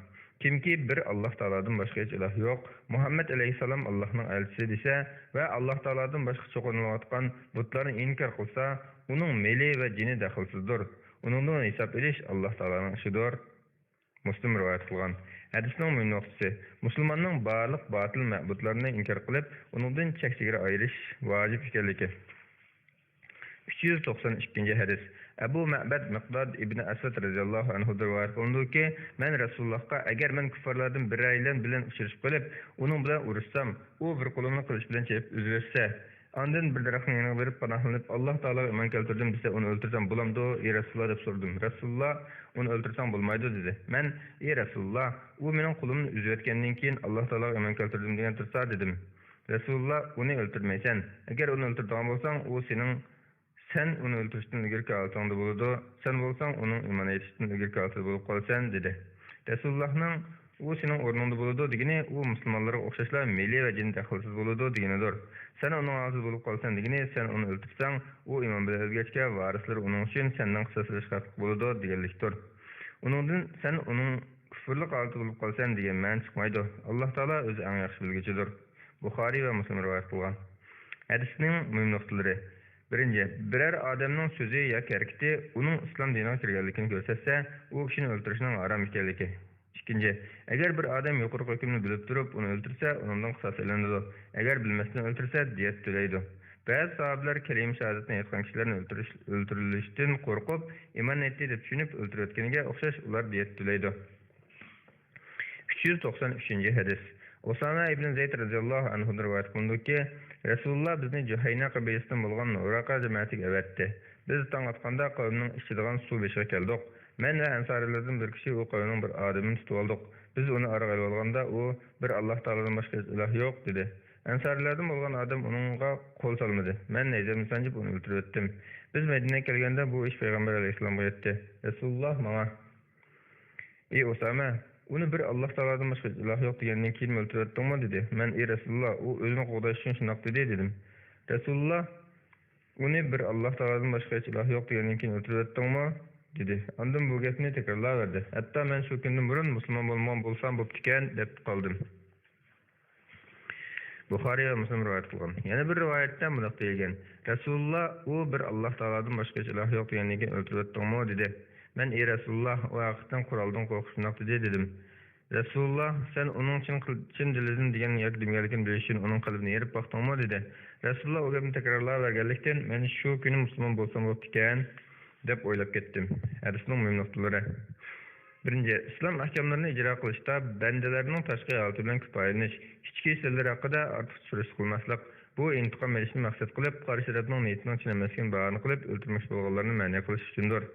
كىمكى بىر ئاللاھ تائالادىن باشقا ھېچ ئىلاھ يوق، مۇھەممەد ئەلەيھىسسالام ئاللاھنىڭ ئەلچىسى دېسە ۋە ئاللاھ تائالادىن باشقا چوقۇنۇلۇۋاتقان بۇتلارنى ئىنكار قىلسا، ئۇنىڭ مېلى ۋە جېنى دەخلىسىزدۇر. ئۇنىڭدىن ھېساب ئېلىش ئاللاھ تائالانىڭ ئىشىدۇر. مۇسلىم رىۋايەت قىلغان. ھەدىسنىڭ مۇھىم نۇقتىسى: مۇسۇلماننىڭ بارلىق باتىل مەبۇدلارنى ئىنكار قىلىپ، ئۇنىڭدىن چەك-چېگرا ئايرىش ۋاجىپ ئىكەنلىكى. ئۈچ يۈز توقسان ئىككىنچى ھەدىس. ئەبۇ مەبەد مىقداد ئىبنى ئەسۋەد رەزىياللاھۇ ئەنھۇدىن رىۋايەت قىلىنىدۇكى، مەن رەسۇلۇللاھقا، ئەگەر مەن كۇففارلاردىن بىرەيلەن بىلەن ئۇچرىشىپ قېلىپ، ئۇنىڭ بىلەن ئۇرۇشسام، ئۇ بىر قولۇمنى قىلىچ بىلەن چېپىپ ئۈزۈۋەتسە، ئاندىن بىر دەرەخنىڭ يېنىغا بېرىپ پاناھلىنىپ، ئاللاھ تائالاغا ئىمان كەلتۈردۈم دېسە، ئۇنى ئۆلتۈرسەم بولامدۇ، ئى رەسۇلۇللاھ؟ دەپ سورىدىم. رەسۇلۇللاھ، ئۇنى ئۆلتۈرسەڭ بولمايدۇ، دېدى. مەن، ئى رەسۇلۇللاھ، ئۇ مېنىڭ قولۇمنى ئۈزۈۋەتكەندىن كېيىن، ئاللاھ تائالاغا ئىمان كەلتۈردۈم دېگەن تۇرسا، دېدىم. رەسۇلۇللاھ، ئۇنى ئۆلتۈرمەيسەن. ئەگەر ئۇنى ئۆلتۈرىدىغان بولساڭ، ئۇ سېنىڭ، سەن ئۇنى ئۆلتۈرۈشتىن ئىلگىرىكى ھالىتىڭدە بولىدۇ، سەن بولساڭ ئۇنىڭ ئىمان ئېيتىشتىن ئىلگىرىكى ھالىتىدە بولۇپ قالىسەن، دېدى. رەسۇلۇللاھنىڭ، ئۇ سېنىڭ ئورنۇڭدا بولىدۇ دېگىنى، ئۇ مۇسۇلمانلارغا ئوخشاشلا مېلى ۋە جېنى دەخلىسىز بولىدۇ دېگىنىدۇر. سەن ئۇنىڭ ھالىتىدە بولۇپ قالىسەن دېگىنى، سەن ئۇنى ئۆلتۈرسەڭ، ئۇ ئىمان بىلەن ئۆلگەچكە ۋارىسلىرى ئۇنىڭ ئۈچۈن سەندىن قىساس ئېلىشقا ھەقلىق بولىدۇ دېگەنلىكتۇر. ئۇنىڭدىن سەن ئۇنىڭ كۇفرلۇق ھالىتىدە بولۇپ قالىسەن دېگەن مەنە چىقمايدۇ. ئاللاھ تائالا ئۆزى ئەڭ ياخشى بىلگۈچىدۇر. بۇخارىي ۋە مۇسلىم رىۋايەت قىلغان. ھەدىسنىڭ مۇھىم نۇقتىلىرى. بىرىنچى، بىرەر ئادەمنىڭ سۆزى ياكى ھەرىكىتى ئۇنىڭ ئىسلام دىنىغا كىرگەنلىكىنى كۆرسەتسە، ئۇ كىشىنى ئۆلتۈرۈشنىڭ ھارام ئىكەنلىكى. ئىككىنچى، ئەگەر بىر ئادەم يۇقىرىقى ھۆكۈمنى بىلىپ تۇرۇپ ئۇنى ئۆلتۈرسە، ئۇنىڭدىن قىساس ئېلىنىدۇ. ئەگەر بىلمەستىن ئۆلتۈرسە، دىيەت تۆلەيدۇ. بەزى ساھابىلەر كەلىمە شاھادەتنى ئېيتقان كىشىلەرنى ئۆلتۈرۈش-، ئۆلتۈرۈلۈشتىن قورقۇپ، ئىمان ئېيتتى دەپ چۈشىنىپ ئۆلتۈرۈۋەتكىنىگە ئوخشاش ئۇلار دىيەت تۆلەيدۇ. ئۈچ يۈز توقسان ئۈچىنچى ھەدىس. ئۇسامە ئىبن زەيد رەزىياللاھۇ ئەنھۇدىن رىۋايەت قىلىنىدۇكى، رەسۇلۇللا بىزنى جۇھەينە قەبىلىسىدىن بولغان ھۇراقا جامائىتىگە ئەۋەتتى. بىز تاڭ ئاتقاندا قەۋمنىڭ ئىچىدىغان سۇ بېشىغا كەلدۇق. مەن ۋە ئەنسارىيلاردىن بىر كىشى ئۇ قەۋمنىڭ بىر ئادىمىنى تۇتۇۋالدۇق. بىز ئۇنى ئارىغا ئېلىۋالغاندا، ئۇ، «بىر ئاللاھ تائالادىن باشقا ھېچ ئىلاھ يوق» دېدى. ئەنسارىيلاردىن بولغان ئادەم ئۇنىڭغا قول سالمىدى. مەن نەيزەمنى سانجىپ ئۇنى ئۆلتۈرۈۋەتتىم. بىز مەدىنىگە كەلگەندە بۇ ئىش پەيغەمبەر ئەلەيھىسسالامغا يەتتى. رەسۇلۇللا ماڭا، «ئى ئۇسامە، ئۇنى بىر ئاللاھ تائالادىن باشقا ھېچ ئىلاھ يوق دېگەندىن كېيىنمۇ ئۆلتۈرۈۋەتتىڭمۇ؟» دېدى. مەن، «ئى رەسۇلۇللا، ئۇ ئۆزىنى قوغداش ئۈچۈن شۇنداق دېدى» دېدىم. رەسۇلۇللا، «ئۇنى بىر ئاللاھ تائالادىن باشقا ھېچ ئىلاھ يوق دېگەندىن كېيىن ئۆلتۈرۈۋەتتىڭمۇ؟» دېدى. ئاندىن بۇ گەپنى تەكرارلاۋەردى. ھەتتا مەن شۇ كۈندىن بۇرۇن مۇسۇلمان بولمىغان بولسام بوپتىكەن دەپ قالدىم. بۇخارىي ۋە مۇسلىم رىۋايەت قىلغان. يەنە بىر رىۋايەتتە مۇنداق دېيىلگەن، رەسۇلۇللا، «ئۇ بىر ئاللاھ تائالادىن باشقا ھېچ ئىلاھ يوق دېگەندىن كېيىن ئۆلتۈرۈۋەتتىڭمۇ؟» دېدى. مەن، «ئى رەسۇلۇللا، ئۇ ھەقىقەتەن قورالدىن قورقۇپ شۇنداق دېدى» دېدىم. رەسۇلۇللا، «سەن ئۇنىڭ چىن قىل-، چىن دىلىدىن دېگەن ياكى دېمىگەنلىكىنى بىلىش ئۈچۈن ئۇنىڭ قەلبىنى ئېرىپ باقتىڭمۇ؟» دېدى. رەسۇلۇللا ئۇ گەپنى تەكرارلاۋەرگەنلىكتىن، مەن شۇ كۈنى مۇسۇلمان بولسام بوپتىكەن دەپ ئويلاپ كەتتىم. ھەدىسنىڭ مۇھىم نۇقتىلىرى. بىرىنچى، ئىسلام ئەھكاملىرىنى ئىجرا قىلىشتا بەندىلەرنىڭ تاشقى ھالىتى بىلەن كۇپايىلىنىش، ئىچكى ھېسسىلىرى ھەققىدە ئارتۇقچە سۈرۈشتە قىلماسلىق، بۇ ئىنتىقام ئېلىشنى مەقسەت قىلىپ، قارشى تەرەپنىڭ نىيىتىنىڭ چىن ئەمەسلىكىنى باھانە قىلىپ، ئۆلتۈرمەكچى بولغانلارنى مەنئى قىلىش ئۈچۈندۇر.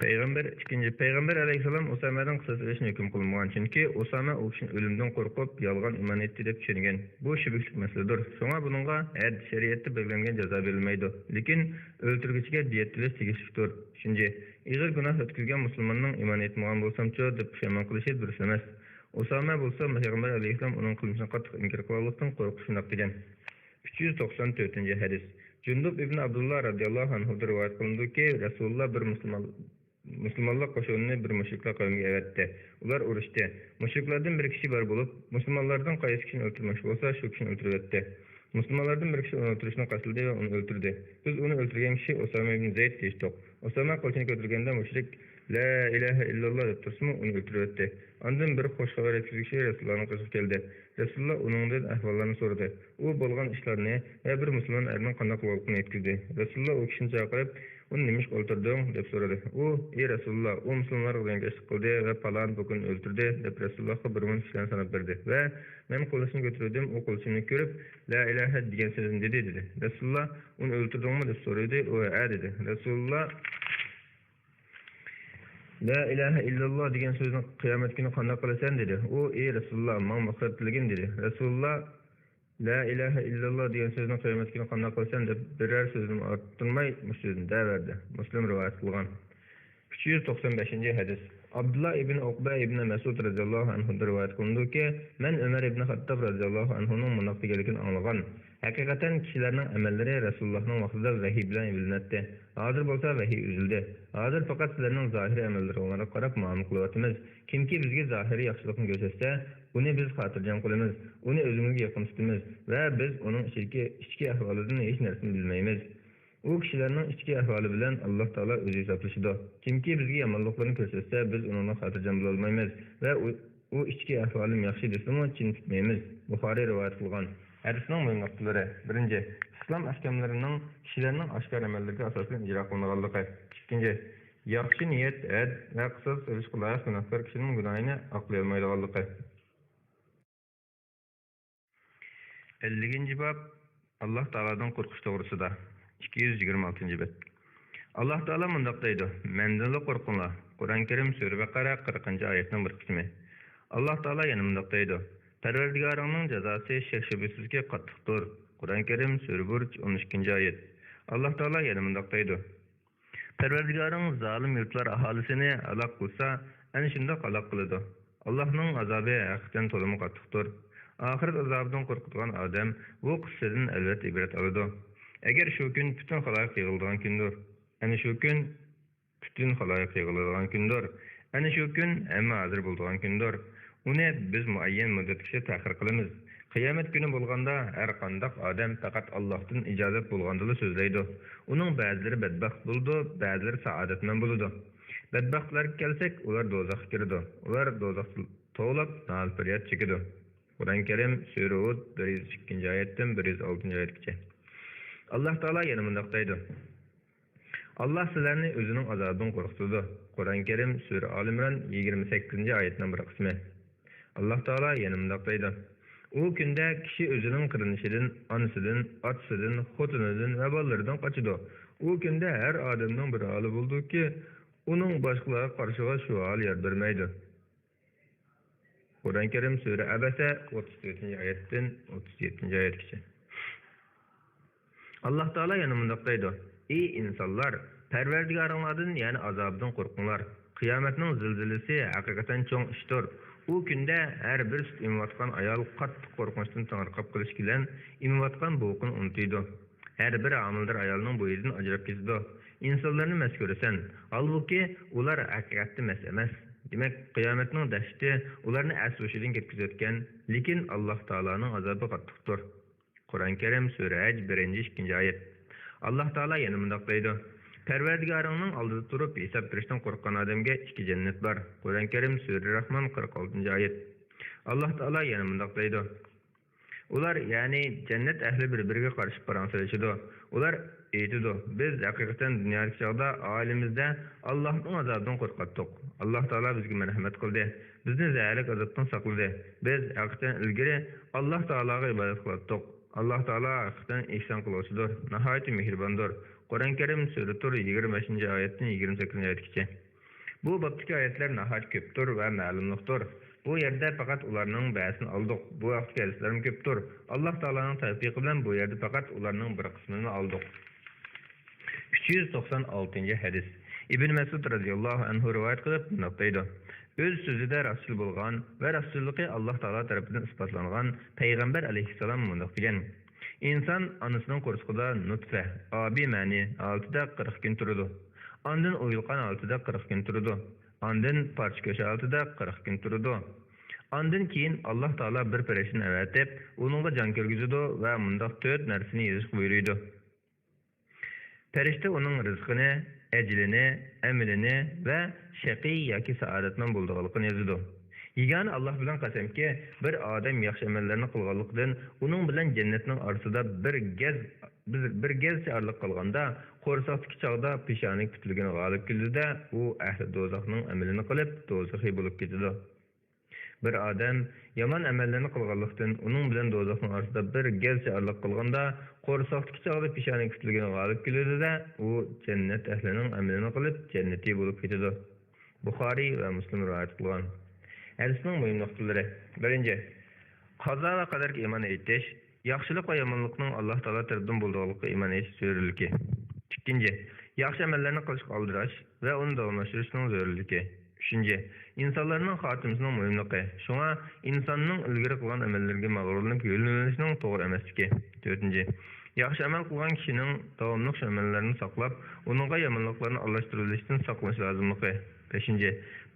پەيغەمبەر، ئىككىنچى، پەيغەمبەر ئەلەيھىسسالام ئۇسامەدىن قىساس ئېلىشنى ھۆكۈم قىلمىغان، چۈنكى ئۇسامە ئۇ كىشىنى ئۆلۈمدىن قورقۇپ، يالغان ئىمان ئېيتتى دەپ چۈشەنگەن. بۇ شۈبھىلىك مەسىلىدۇر. شۇڭا بۇنىڭغا ھەد، شەرىئەتتە بەلگىلەنگەن جازا بېرىلمەيدۇ. لېكىن ئۆلتۈرگۈچىگە دىيەت تۆلەش تېگىشلىكتۇر. ئۈچىنچى، ئېغىر گۇناھ ئۆتكۈزگەن مۇسۇلماننىڭ ئىمان ئېيتمىغان بولسامچۇ دەپ پۇشايمان قىلىشى دۇرۇس ئەمەس. ئۇسامە بولسا پەيغەمبەر ئەلەيھىسسالام ئۇنىڭ قىلمىشىنى قاتتىق ئىنكار قىلغانلىقتىن قورقۇپ شۇنداق دېگەن. ئۈچ يۈز توقسان تۆتىنچى ھەدىس. جۇندۇب ئىبن ئابدۇللا رەزىياللاھۇ ئەنھۇدىن رىۋايەت قىلىنىدۇكى، رەسۇلۇللا بىر مۇسۇلمان، مۇسۇلمانلار قوشۇنىنى بىر مۇشرىكلار قەۋمىگە ئەۋەتتى. ئۇلار ئۇرۇشتى. مۇشرىكلاردىن بىر كىشى بار بولۇپ، مۇسۇلمانلاردىن قايسى كىشىنى ئۆلتۈرمەكچى بولسا، شۇ كىشىنى ئۆلتۈرۈۋەتتى. مۇسۇلمانلاردىن بىر كىشى ئۇنى ئۆلتۈرۈشنى قەستلىدى ۋە ئۇنى ئۆلتۈردى. بىز ئۇنى ئۆلتۈرگەن كىشى ئۇسامە ئىبن زەيد دېيىشتۇق. ئۇسامە قىلىچىنى كۆتۈرگەندە مۇشرىك، «لا ئىلاھە ئىللاللا» دەپ تۇرسىمۇ، ئۇنى ئۆلتۈرۈۋەتتى. ئاندىن بىر خۇش خەۋەر يەتكۈزگۈچى رەسۇلۇللانىڭ قېشىغا كەلدى. رەسۇلۇللا ئۇنىڭدىن ئەھۋاللارنى سورىدى. ئۇ بولغان ئىشلارنى ۋە بىر مۇسۇلمان ئەرنىڭ قانداق بولغانلىقىنى يەتكۈزدى. رەسۇلۇللا ئۇ كىشىنى چاقىرىپ، «ئۇنى نېمىشقا ئۆلتۈردۈڭ؟» دەپ سورىدى. ئۇ، «ئى رەسۇلۇللا، ئۇ مۇسۇلمانلارغا زىيانكەشلىك قىلدى ۋە پالان پوكۇن ئۆلتۈردى» دەپ رەسۇلۇللاغا بىر مۇنچە كىشىلەرنى ساناپ بەردى ۋە، «مەن قىلىچنى كۆتۈردۈم، ئۇ قىلىچىمنى كۆرۈپ، لا ئىلاھە دېگەن سۆزنى دېدى» دېدى. رەسۇلۇللا، «ئۇنى ئۆلتۈردۈڭمۇ؟» دەپ سورىدى. ئۇ، «ھە» دېدى. رەسۇلۇللا، «لا ئىلاھە ئىللاللا دېگەن سۆزنى قىيامەت كۈنى قانداق قىلىسەن؟» دېدى. ئۇ، «ئى رەسۇلۇللا، ماڭا مەغپىرەت تىلىگىن» دېدى. رەسۇلۇللا، «لا ئىلاھە ئىللاللا دېگەن سۆزنى قىيامەت كۈنى قانداق قىلىسەن؟» دەپ بىرەر سۆزنىمۇ ئارتتۇرماي مۇشۇ سۆزنى دەۋەردى. مۇسلىم رىۋايەت قىلغان. ئۈچ يۈز توقسان بەشىنچى ھەدىس. ئابدۇللا ئىبن ئۇقبە ئىبن مەسئۇد رەزىياللاھۇ ئەنھۇدىن رىۋايەت قىلىنىدۇكى، مەن ئۆمەر ئىبن خەتتاب رەزىياللاھۇ ئەنھۇنىڭ مۇنداق دېگەنلىكىنى ئاڭلىغان، ھەقىقەتەن كىشىلەرنىڭ ئەمەللىرى رەسۇلۇللاھنىڭ ۋاقتىدا ۋەھىي بىلەن بىلىنەتتى. ھازىر بولسا ۋەھىي ئۈزۈلدى. ھازىر پەقەت سىلەرنىڭ زاھىرىي ئەمەللىرىڭلارغا قاراپ مۇئامىلە قىلىۋاتىمىز. كىمكى بىزگە زاھىرىي ياخشىلىقنى كۆرسەتسە، ئۇنى بىز خاتىرجەم قىلىمىز، ئۇنى ئۆزىمىزگە يېقىن تۇتىمىز ۋە بىز ئۇنىڭ ئىچكى، ئىچكى ئەھۋالىدىن ھېچ نەرسىنى بىلمەيمىز. ئۇ كىشىلەرنىڭ ئىچكى ئەھۋالى بىلەن ئاللاھ تائالا ئۆزى ھېسابلىشىدۇ. كىمكى بىزگە يامانلىقلىرىنى كۆرسەتسە، بىز ئۇنىڭدىن خاتىرجەم بولالمايمىز ۋە ئۇ، ئۇ ئىچكى ئەھۋالىم ياخشى دېسىمۇ، چىن تۇتمايمىز. بۇخارىي رىۋايەت قىلغان. ھەدىسنىڭ مۇھىم نۇقتىلىرى. بىرىنچى، ئىسلام ئەھكاملىرىنىڭ كىشىلەرنىڭ ئاشكارا ئەمەللىرىگە ئاساسەن ئىجرا قىلىنىدىغانلىقى. ئىككىنچى، ياخشى نىيەت، ھەد ۋە قىساس ئېلىشقا لايىق گۇناھكار كىشىنىڭ گۇناھىنى ئاقلىيالمايدىغانلىقى. ئەللىكىنچى باب، ئاللاھ تائالادىن قورقۇش توغرىسىدا. ئىككى يۈز يىگىرمە ئالتىنچى بەت. ئاللاھ تائالا مۇنداق دەيدۇ، مەندىنلا قورقۇڭلار. قۇرئان كەرىم، سۈرە بەقەرە، قىرىقىنچى ئايەتنىڭ بىر قىسمى. ئاللاھ تائالا يەنە مۇنداق دەيدۇ، پەرۋەردىگارىڭنىڭ جازاسى شەك-شۈبھىسىزكى قاتتىقتۇر. قۇرئان كەرىم، سۈرە بۇرۇج، ئون ئىككىنچى ئايەت. ئاللاھ تائالا يەنە مۇنداق دەيدۇ، پەرۋەردىگارىڭ زالىم يۇرتلار ئاھالىسىنى ھالاك قىلسا، ئەنە شۇنداق ھالاك قىلىدۇ. ئاللاھنىڭ ئازابى ھەقىقەتەن تولىمۇ قاتتىقتۇر. ئاخىرەت ئازابىدىن قورقىدىغان ئادەم بۇ قىسسىدىن ئەلۋەتتە ئىبرەت ئالىدۇ. ئەگەر شۇ كۈن پۈتۈن خالايىق يىغىلىدىغان كۈندۇر. ئەنە شۇ كۈن پۈتۈن خالايىق يىغىلىدىغان كۈندۇر. ئەنە شۇ كۈن ھەممە ھازىر بولىدىغان كۈندۇر. ئۇنى بىز مۇئەييەن مۇددەتكىچە تەخىر قىلىمىز. قىيامەت كۈنى بولغاندا، ھەر قانداق ئادەم پەقەت ئاللاھتىن ئىجازەت بولغاندىلا سۆزلەيدۇ. ئۇنىڭ بەزىلىرى بەتبەخت بولىدۇ، بەزىلىرى سائادەتمەن بولىدۇ. بەتبەختلەرگە كەلسەك، ئۇلار دوزاخقا كىرىدۇ. ئۇلار دوزاختا توۋلاپ، نالە-پەرياد چېكىدۇ. قۇرئان كەرىم، سۈرە ھۇد، بىر يۈز ئىككىنچى ئايەتتىن بىر يۈز ئالتىنچى ئايەتكىچە. ئاللاھ تائالا يەنە مۇنداق دەيدۇ. ئاللاھ سىلەرنى ئۆزىنىڭ ئازابىدىن قورقۇتىدۇ. قۇرئان كەرىم، سۈرە ئالى ئىمران، يىگىرمە سەككىزىنچى ئايەتنىڭ بىر قىسمى. ئاللاھ تائالا يەنە مۇنداق دەيدۇ: ئۇ كۈندە كىشى ئۆزىنىڭ قېرىندىشىدىن، ئانىسىدىن، ئاتىسىدىن، خوتۇنىدىن ۋە بالىلىرىدىن قاچىدۇ. ئۇ كۈندە ھەر ئادەمنىڭ بىر ھالى بولىدۇكى، ئۇنىڭ باشقىلارغا قارىشىغا شۇ ھال يار بەرمەيدۇ. قۇرئان كەرىم، سۈرە ئەبەسە، ئوتتۇز تۆتىنچى ئايەتتىن ئوتتۇز يەتتىنچى ئايەتكىچە. ئاللاھ تائالا يەنە مۇنداق دەيدۇ: ئى ئىنسانلار، پەرۋەردىگارىڭلاردىن، يەنى ئازابىدىن قورقۇڭلار. قىيامەتنىڭ زىلزىلىسى ھەقىقەتەن چوڭ ئىشتۇر. ئۇ كۈندە ھەر بىر سۈت ئېمىۋاتقان ئايال قاتتىق قورقۇنچتىن تېڭىرقاپ قېلىش بىلەن ئېمىۋاتقان بوۋىقىنى ئۇنتۇيدۇ. ھەر بىر ھامىلىدار ئايالنىڭ بويىدىن ئاجراپ كېتىدۇ. ئىنسانلارنى مەس كۆرىسەن، ھالبۇكى، ئۇلار ھەقىقەتتە مەس ئەمەس. دېمەك، قىيامەتنىڭ دەھشىتى ئۇلارنى ئەس-ھوشىدىن كەتكۈزۈۋەتكەن، لېكىن ئاللاھ تائالانىڭ ئازابى قاتتىقتۇر. قۇرئان كەرىم، سۈرە ھەج، بىرىنچى، ئىككىنچى ئايەت. ئاللاھ تائالا يەنە مۇنداق دەيدۇ: پەرۋەردىگارىڭنىڭ ئالدىدا تۇرۇپ ھېساب بېرىشتىن قورققان ئادەمگە ئىككى جەننەت بار. قۇرئان كەرىم، سۈرە رەھمان، قىرىق ئالتىنچى ئايەت. ئاللاھ تائالا يەنە مۇنداق دەيدۇ: ئۇلار، يەنى جەننەت ئەھلى بىر-بىرىگە قارىشىپ پاراڭ سېلىشىدۇ. ئۇلار ئېيتىدۇ: بىز ھەقىقەتەن دۇنيادىكى چاغدا ئائىلىمىزدە ئاللاھنىڭ ئازابىدىن قورقاتتۇق. ئاللاھ تائالا بىزگە مەرھەمەت قىلدى. بىزنى زەھەرلىك ئازابتىن ساقلىدى. بىز ھەقىقەتەن ئىلگىرى ئاللاھ تائالاغا ئىبادەت قىلاتتۇق. ئاللاھ تائالا ھەقىقەتەن ئېھسان قىلغۇچىدۇر، ناھايىتى مېھرىباندۇر. قۇرئان كەرىم، سۈرە تۇر، يىگىرمە بەشىنچى ئايەتتىن يىگىرمە سەككىزىنچى ئايەتكىچە. بۇ بابتىكى ئايەتلەر ناھايىتى كۆپتۇر ۋە مەلۇملۇقتۇر. بۇ يەردە پەقەت ئۇلارنىڭ بەزىسىنى ئالدۇق. بۇ ھەقتىكى ھەدىسلەرمۇ كۆپتۇر. ئاللاھ تائالانىڭ تەۋپىقى بىلەن بۇ يەردە پەقەت ئۇلارنىڭ بىر قىسمىنى ئالدۇق. ئۈچ يۈز توقسان ئالتىنچى ھەدىس. ئىبن مەسئۇد رەزىياللاھۇ ئەنھۇ رىۋايەت قىلىپ مۇنداق دەيدۇ: ئۆز سۆزىدە راستچىل بولغان ۋە راستچىللىقى ئاللاھ تائالا تەرىپىدىن ئىسپاتلانغان پەيغەمبەر ئەلەيھىسسالام مۇنداق دېگەن: ئىنسان ئانىسىنىڭ قورسىقىدا نۇتفە، ئابى مەنى ھالىتىدە قىرىق كۈن تۇرىدۇ. ئاندىن ئويۇلقان ھالىتىدە قىرىق كۈن تۇرىدۇ. ئاندىن پارچە گۆش ھالىتىدە قىرىق كۈن تۇرىدۇ. ئاندىن كېيىن ئاللاھ تائالا بىر پەرىشتىنى ئەۋەتىپ، ئۇنىڭغا جان كىرگۈزىدۇ ۋە مۇنداق تۆت نەرسىنى يېزىشقا بۇيرۇيدۇ. پەرىشتە ئۇنىڭ رىزقىنى، ئەجىلىنى، ئەمىلىنى ۋە شەقىي ياكى سائادەتمەن بولىدىغانلىقىنى يازىدۇ. يېگانە ئاللاھ بىلەن قەسەمكى، بىر ئادەم ياخشى ئەمەللەرنى قىلغانلىقىدىن، ئۇنىڭ بىلەن جەننەتنىڭ ئارىسىدا بىر گەز، بىر، بىر گەزچە ئارىلىق قالغاندا، قورساقتىكى چاغدا پېشانىگە پۈتۈلگىنى غالىب كېلىدۇ-دە، ئۇ ئەھلى دوزاخنىڭ ئەمىلىنى قىلىپ، دوزىخىي بولۇپ كېتىدۇ. بىر ئادەم يامان ئەمەللەرنى قىلغانلىقتىن، ئۇنىڭ بىلەن دوزاخنىڭ ئارىسىدا بىر گەزچە ئارىلىق قالغاندا، قورساقتىكى چاغدا پېشانىگە پۈتۈلگىنى غالىب كېلىدۇ-دە، ئۇ جەننەت ئەھلىنىڭ ئەمىلىنى قىلىپ، جەننىتى بولۇپ كېتىدۇ. بۇخارىي ۋە مۇسلىم رىۋايەت قىلغان. ھەدىسنىڭ مۇھىم نۇقتىلىرى. بىرىنچى، قازا ۋە قەدەرگە ئىمان ئېيتىش، ياخشىلىق ۋە يامانلىقنىڭ ئاللاھ تائالا تەرىپىدىن بولىدىغانلىقىغا ئىمان ئېيتىش زۆرۈرلۈكى. ئىككىنچى، ياخشى ئەمەللەرنى قىلىشقا ئالدىراش ۋە ئۇنى داۋاملاشتۇرۇشنىڭ زۆرۈرلۈكى. ئۈچىنچى، ئىنسانلارنىڭ خاتىمىسىنىڭ مۇھىملىقى، شۇڭا ئىنساننىڭ ئىلگىرى قىلغان ئەمەللىرىگە مەغرۇرلىنىپ يۆلىنىۋېلىشنىڭ توغرا ئەمەسلىكى. تۆتىنچى، ياخشى ئەمەل قىلغان كىشىنىڭ داۋاملىق شۇ ئەمەللەرنى ساقلاپ، ئۇنىڭغا يامانلىقلارنى ئارىلاشتۇرۇۋېلىشتىن ساقلىنىش لازىملىقى. بەشىنچى،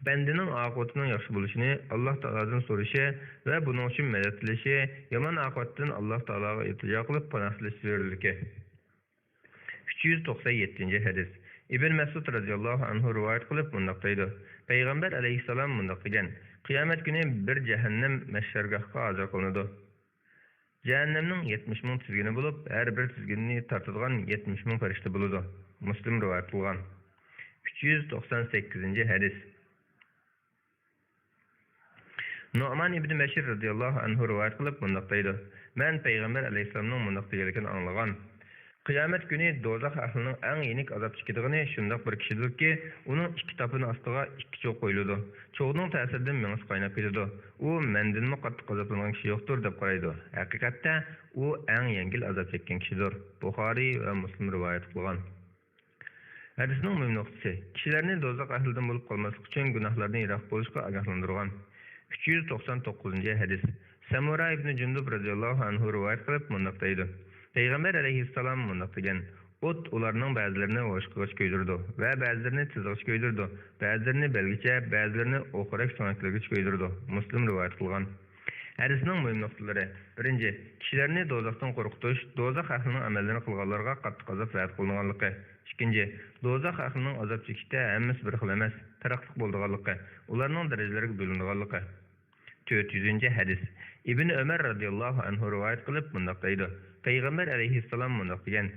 بەندىنىڭ ئاقىۋىتىنىڭ ياخشى بولۇشىنى ئاللاھ تائالادىن سورىشى ۋە بۇنىڭ ئۈچۈن مەدەت تىلىشى، يامان ئاقىۋەتتىن ئاللاھ تائالاغا ئىلتىجا قىلىپ پاناھ تىلىشى زۆرۈرلۈكى. ئۈچ يۈز توقسان يەتتىنچى ھەدىس. ئىبن مەسئۇد رەزىياللاھۇ ئەنھۇ رىۋايەت قىلىپ مۇنداق دەيدۇ: پەيغەمبەر ئەلەيھىسسالام مۇنداق دېگەن: قىيامەت كۈنى بىر جەھەننەم مەھشەرگاھقا ھازىر قىلىنىدۇ. جەھەننەمنىڭ يەتمىش مىڭ تىزگىنى بولۇپ، ھەر بىر تىزگىنىنى تارتىدىغان يەتمىش مىڭ پەرىشتە بولىدۇ. مۇسلىم رىۋايەت قىلغان. ئۈچ يۈز توقسان سەككىزىنچى ھەدىس. نۇئمان ئىبنى بەشىر رەزىياللاھۇ ئەنھۇ رىۋايەت قىلىپ مۇنداق دەيدۇ: مەن پەيغەمبەر ئەلەيھىسسالامنىڭ مۇنداق دېگەنلىكىنى ئاڭلىغان: قىيامەت كۈنى دوزاخ ئەھلىنىڭ ئەڭ يېنىك ئازاب چېكىدىغىنى شۇنداق بىر كىشىدۇركى، ئۇنىڭ ئىككى تاپىنى ئاستىغا ئىككى چوغ قويۇلىدۇ. چوغنىڭ تەسىرىدىن مېڭىسى قايناپ كېتىدۇ. ئۇ مەندىنمۇ قاتتىق ئازابلانغان كىشى يوقتۇر، دەپ قارايدۇ. ھەقىقەتتە، ئۇ ئەڭ يەڭگىل ئازاب چەككەن كىشىدۇر. بۇخارىي ۋە مۇسلىم رىۋايەت قىلغان. ھەدىسنىڭ مۇھىم نۇقتىسى، كىشىلەرنى دوزاخ ئەھلىدىن بولۇپ قالماسلىق ئۈچۈن گۇناھلاردىن يىراق بولۇشقا ئاگاھلاندۇرغان. ئۈچ يۈز توقسان توققۇزىنچى ھەدىس. سەمۇرا ئىبنى جۇندۇب رەزىياللاھۇ ئەنھۇ رىۋايەت قىلىپ مۇنداق دەيدۇ: پەيغەمبەر ئەلەيھىسسالام مۇنداق دېگەن: ئوت ئۇلارنىڭ بەزىلىرىنى ھوشقىغىچە كۆيدۈرىدۇ ۋە بەزىلىرىنى تىزىغىچە كۆيدۈرىدۇ، بەزىلىرىنى بەلگىچە، بەزىلىرىنى ئوقرەك سۆڭەكلىگىچە كۆيدۈرىدۇ. مۇسلىم رىۋايەت قىلغان. ھەدىسنىڭ مۇھىم نۇقتىلىرى. بىرىنچى، كىشىلەرنى دوزاختىن قورقۇتۇش، دوزاخ ئەھلىنىڭ ئەمەللىرىنى قىلغانلارغا قاتتىق ئازاب ۋەدە قىلىنغانلىقى. ئىككىنچى، دوزاخ ئەھلىنىڭ ئازاب چېكىشتە ھەممىسى بىر خىل ئەمەس، پەرقلىق بولىدىغانلىقى، ئۇلارنىڭ دەرىجىلىرىگە بۆلۈنىدىغانلىقى. تۆت يۈزىنچى ھەدىس. ئىبن ئۆمەر رەزىياللاھۇ ئەنھۇ رىۋايەت قىلىپ مۇنداق دەيدۇ: پەيغەمبەر ئەلەيھىسسالام مۇنداق دېگەن: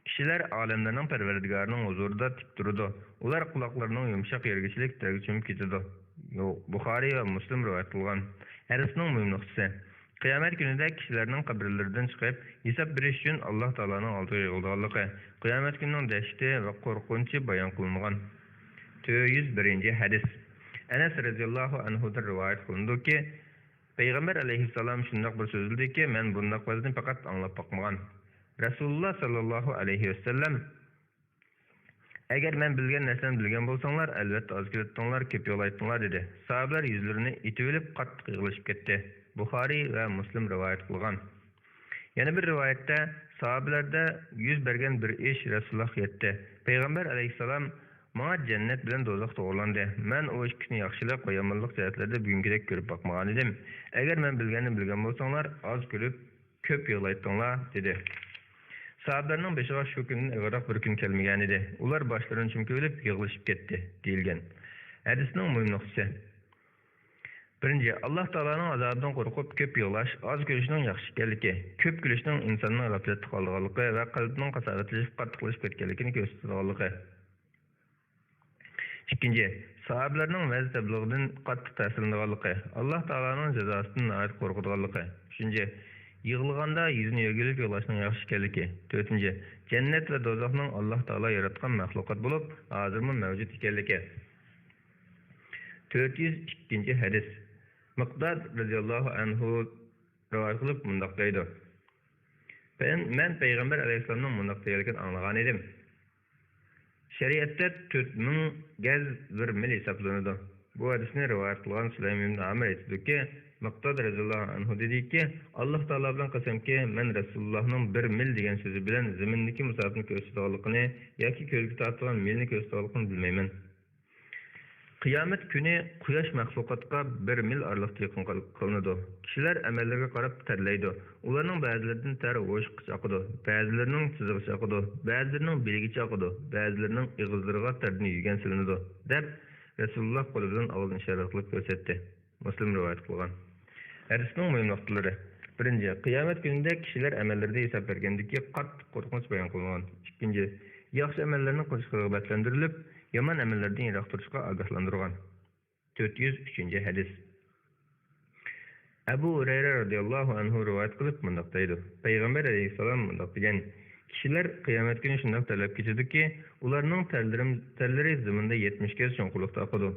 كىشىلەر ئالەملەرنىڭ پەرۋەردىگارىنىڭ ھۇزۇرىدا تىك تۇرىدۇ. ئۇلار قۇلاقلىرىنىڭ يۇمشاق يېرىگىچىلىك تەرگە چۆمۈپ كېتىدۇ. يو-، بۇخارىي ۋە مۇسلىم رىۋايەت قىلغان. ھەدىسنىڭ مۇھىم نۇقتىسى، قىيامەت كۈنىدە كىشىلەرنىڭ قەبرىلىرىدىن چىقىپ، ھېساب بېرىش ئۈچۈن ئاللاھ تائالانىڭ ئالدىغا يىغىلىدىغانلىقى، قىيامەت كۈنىنىڭ دەھشىتى ۋە قورقۇنچى بايان قىلىنغان. تۆت يۈز بىرىنچى ھەدىس. ئەنەس رەزىياللاھۇ ئەنھۇدىن رىۋايەت قىلىنىدۇكى، پەيغەمبەر ئەلەيھىسسالام شۇنداق بىر سۆزلىدىكى، مەن بۇنداق ۋەزنى پەقەت ئاڭلاپ باقمىغان. رەسۇلۇللاھ ساللاللاھۇ ئەلەيھى ۋەسەللەم، ئەگەر مەن بىلگەن نەرسىلەرنى بىلگەن بولساڭلار، ئەلۋەتتە ئاز كېلەتتىڭلار، كۆپ يىغلايتتىڭلار، دېدى. ساھابىلەر يۈزلىرىنى ئېتىۋېلىپ، قاتتىق يىغلىشىپ كەتتى. بۇخارىي ۋە مۇسلىم رىۋايەت قىلغان. يەنە بىر رىۋايەتتە، ساھابىلەردە يۈز بەرگەن بىر ئىش رەسۇلۇللاھقا يەتتى. پەيغەمبەر ئەلەيھىسسالام، ماڭا جەننەت بىلەن دوزاخ توغرىلاندى. مەن ئۇ ئىككىسىنى ياخشىلىق ۋە يامانلىق جەھەتلەردە بۈگۈنكىدەك كۆرۈپ باقمىغانىدىم. ئەگەر مەن بىلگەننى بىلگەن بولساڭلار، ئاز كۈلۈپ، كۆپ يىغلايتتىڭلار، دېدى. ساھابىلەرنىڭ بېشىغا شۇ كۈندىن ئېغىرراق بىر كۈن كەلمىگەنىدى. ئۇلار باشلىرىنى چۈمكىۋېلىپ يىغلىشىپ كەتتى، دېيىلگەن. ھەدىسنىڭ مۇھىم نۇقتىسى. بىرىنچى، ئاللاھ تائالانىڭ ئازابىدىن قورقۇپ كۆپ يىغلاش، ئاز كۈلۈشنىڭ ياخشى ئىكەنلىكى، كۆپ كۈلۈشنىڭ ئىنساننى غەپلەتتە قالدۇرغانلىقى ۋە قەلبىنىڭ قاساۋەتلىشىپ قاتتىقلىشىپ كەتكەنلىكىنى كۆرسىتىدىغانلىقى. ئىككىنچى، ساھابىلەرنىڭ ۋەز تەبلىغىدىن قاتتىق تەسىرلىنىدىغانلىقى، ئاللاھ تائالانىڭ جازاسىدىن ناھايىتى قورقىدىغانلىقى. ئۈچىنچى، يىغلىغاندا يۈزىنى ئۆرۈلۈپ يىغلاشنىڭ ياخشى ئىكەنلىكى. تۆتىنچى، جەننەت ۋە دوزاخنىڭ ئاللاھ تائالا ياراتقان مەخلۇقات بولۇپ، ھازىرمۇ مەۋجۇت ئىكەنلىكى. تۆت يۈز ئىككىنچى ھەدىس. مىقداد رەزىياللاھۇ ئەنھۇ رىۋايەت قىلىپ مۇنداق دەيدۇ، مەن، مەن پەيغەمبەر ئەلەيھىسسالامنىڭ مۇنداق دېگەنلىكىنى ئاڭلىغانىدىم. شەرىئەتتە تۆت مىڭ گەز بىر مىل ھېسابلىنىدۇ. بۇ ھەدىسنى رىۋايەت قىلغان سۇلەيمان ئىبن ئامىر ئېيتىدۇكى، مىقداد رەزىياللاھۇ ئەنھۇ دېدىكى، ئاللاھ تائالا بىلەن قەسەمكى، مەن رەسۇلۇللاھنىڭ بىر مىل دېگەن سۆزى بىلەن زېمىندىكى مۇساپىنى كۆرسىتىدىغانلىقىنى ياكى كۆزگە تارتىدىغان مىلنى كۆرسىتىدىغانلىقىنى بىلمەيمەن. قىيامەت كۈنى قۇياش مەخلۇقاتقا بىر مىل ئارىلىقتا يېقىن قىل-، قىلىنىدۇ. كىشىلەر ئەمەللىرىگە قاراپ تەرلەيدۇ. ئۇلارنىڭ بەزىلىرىدىن تەر ھوشۇققىچە ئاقىدۇ، بەزىلىرىنىڭ تىزىغىچە ئاقىدۇ، بەزىلىرىنىڭ بىلىگىچە ئاقىدۇ، بەزىلىرىنىڭ ئېغىزلىرىغا تەردىن يۈگەن سېلىنىدۇ، دەپ رەسۇلۇللاھ قولى بىلەن ئاۋازىنى ئىشارە قىلىپ كۆرسەتتى. مۇسلىم رىۋايەت قىلغان. ھەدىسنىڭ مۇھىم نۇقتىلىرى. بىرىنچى، قىيامەت كۈنىدە كىشىلەر ئەمەللىرىدە ھېساب بەرگەندىكى قاتتىق قورقۇنچ بايان قىلىنغان. ئىككىنچى، ياخشى ئەمەللەرنى قىلىشقا رىغبەتلەندۈرۈلۈپ، يامان ئەمەللەردىن يىراق تۇرۇشقا ئاگاھلاندۇرغان. تۆت يۈز ئۈچىنچى ھەدىس. ئەبۇ ھۇرەيرە رەزىياللاھۇ ئەنھۇ رىۋايەت قىلىپ مۇنداق دەيدۇ، پەيغەمبەر ئەلەيھىسسالام مۇنداق دېگەن، كىشىلەر قىيامەت كۈنى شۇنداق تەرلەپ كېتىدۇكى، ئۇلارنىڭ تەرلىرى، تەرلىرى زېمىندا يەتمىش گەز چوڭقۇرلۇقتا ئاقىدۇ.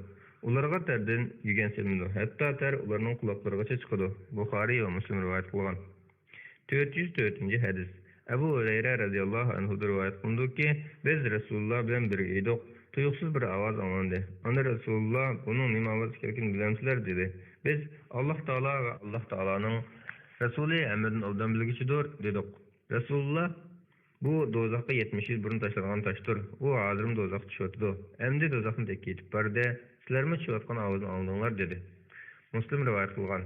ئۇلارغا تەردىن يۈگەن سېلىنىدۇ، ھەتتا تەر ئۇلارنىڭ قۇلاقلىرىغىچە چىقىدۇ. بۇخارىي ۋە مۇسلىم رىۋايەت قىلغان. تۆت يۈز تۆتىنچى ھەدىس. ئەبۇ ھۇرەيرە رەزىياللاھۇ ئەنھۇدىن رىۋايەت قىلىنىدۇكى، بىز رەسۇلۇللا بىلەن بىرگە ئىدۇق. تۇيۇقسىز بىر ئاۋاز ئاڭلاندى. ئاندىن رەسۇلۇللا، بۇنىڭ نېمە ئاۋاز ئىكەنلىكىنى بىلەمسىلەر؟ دېدى. بىز، ئاللاھ تائالا ۋە ئاللاھ تائالانىڭ رەسۇلى ھەممىدىن ئوبدان بىلگۈچىدۇر، دېدۇق. رەسۇلۇللا، بۇ دوزاخقا يەتمىش يىل بۇرۇن تاشلانغان تاشتۇر. ئۇ ھازىرمۇ دوزاختا چىشىۋاتىدۇ. ئەمدى دوزاخنى تېكى يېتىپ باردى. سىلەرمۇ چىشىۋاتقان ئاۋازنى ئاڭلىدىڭلار، دېدى. مۇسلىم رىۋايەت قىلغان.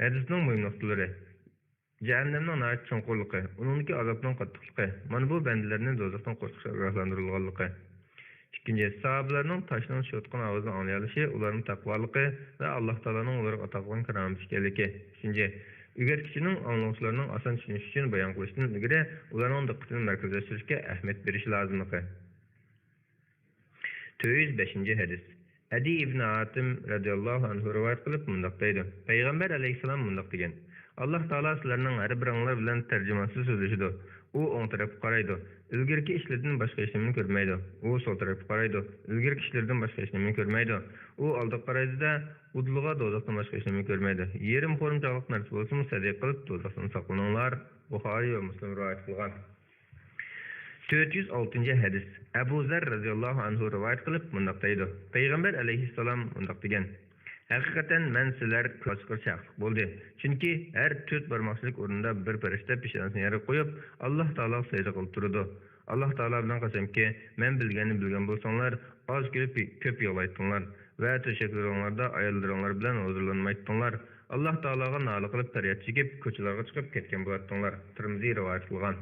ھەدىسنىڭ مۇھىم نۇقتىلىرى. جەھەننەمنىڭ ناھايىتى چوڭقۇرلۇقى، ئۇنىڭدىكى ئازابنىڭ قاتتىقلىقى، مانا بۇ بەندىلەرنى دوزاختىن قورقۇشقا ئاگاھلاندۇرۇلغانلىقى. ئىككىنچى، ساھابىلەرنىڭ تاشنىڭ چۈشۈۋاتقان ئاۋازىنى ئاڭلىيالىشى ئۇلارنىڭ تەقۋالىقى ۋە ئاللاھ تائالانىڭ ئۇلارغا ئاتا قىلغان كارامىتى ئىكەنلىكى. ئۈچىنچى، ئۆگەتكۈچىنىڭ ئاڭلىغۇچىلارنىڭ ئاسان چۈشىنىشى ئۈچۈن بايان قىلىشتىن ئىلگىرى ئۇلارنىڭ دىققىتىنى مەركەزلەشتۈرۈشكە ئەھمىيەت بېرىشى لازىملىقى. تۆت يۈز بەشىنچى ھەدىس. ئەدى ئىبنى ھاتىم رەزىياللاھۇ ئەنھۇ رىۋايەت قىلىپ مۇنداق دەيدۇ، پەيغەمبەر ئەلەيھىسسالام مۇنداق دېگەن، ئاللاھ تائالا سىلەرنىڭ ھەر بىرىڭلار بىلەن تەرجىمانسىز سۆزلىشىدۇ. ئۇ ئوڭ تەرەپكە قارايدۇ. ئىلگىرىكى ئىشلىرىدىن باشقا ھېچنېمىنى كۆرمەيدۇ. ئۇ سول تەرەپكە قارايدۇ. ئىلگىرىكى ئىشلىرىدىن باشقا ھېچنېمىنى كۆرمەيدۇ. ئۇ ئالدىغا قارايدۇ-دە، ئۇدۇلغا دوزاختىن باشقا ھېچنېمىنى كۆرمەيدۇ. يېرىم خورۇم چاغلىق نەرسە بولسىمۇ سەدىقە قىلىپ دوزاختىن ساقلىنىڭلار. بۇخارىي ۋە مۇسلىم رىۋايەت قىلغان. تۆت يۈز ئالتىنچى ھەدىس. ئەبۇ زەر رەزىياللاھۇ ئەنھۇ رىۋايەت قىلىپ مۇنداق دەيدۇ، پەيغەمبەر ئەلەيھىسسالام مۇنداق دېگەن، ھەقىقەتەن مەن سىلەر كۆز ئاچقۇچە ھەقلىق بولدى. چۈنكى ھەر تۆت بارماقچىلىك ئورنىدا بىر پەرىشتە پېشانىسىنى يەرگە قويۇپ، ئاللاھ تائالاغا سەجدە قىلىپ تۇرىدۇ. ئاللاھ تائالا بىلەن قەسەمكى، مەن بىلگەننى بىلگەن بولساڭلار، ئاز كۈلۈپ كۆپ يىغلايتتىڭلار ۋە تۆشەكلىرىڭلاردا ئاياللىرىڭلار بىلەن ھۇزۇرلانمايتتىڭلار. ئاللاھ تائالاغا نالە قىلىپ پەرياد چېكىپ، كوچىلارغا چىقىپ كەتكەن بولاتتىڭلار. تىرمىزى رىۋايەت قىلغان.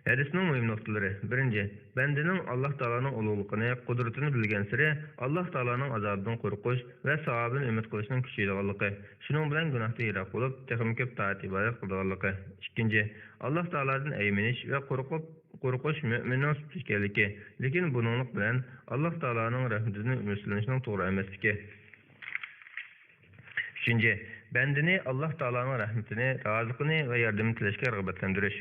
ھەدىسنىڭ مۇھىم نۇقتىلىرى. بىرىنچى، بەندىنىڭ ئاللاھ تائالانىڭ ئۇلۇغلۇقىنى، قۇدرىتىنى بىلگەنسېرى، ئاللاھ تائالانىڭ ئازابىدىن قورقۇش ۋە ساۋابىنى ئۈمىد قىلىشنىڭ كۈچىيىدىغانلىقى، شۇنىڭ بىلەن گۇناھتىن يىراق بولۇپ، تېخىمۇ كۆپ تائەت-ئىبادەت قىلىدىغانلىقى. ئىككىنچى، ئاللاھ تائالادىن ھەيۋىنىش ۋە قورقۇپ، قورقۇش مۆمىننىڭ سۈپىتى ئىكەنلىكى، لېكىن بۇنىڭلىق بىلەن ئاللاھ تائالانىڭ رەھمىتىدىن ئۈمىدسىزلىنىشنىڭ توغرا ئەمەسلىكى. ئۈچىنچى، بەندىنى ئاللاھ تائالانىڭ رەھمىتىنى، رازىلىقىنى ۋە ياردىمىنى تىلەشكە رىغبەتلەندۈرۈش.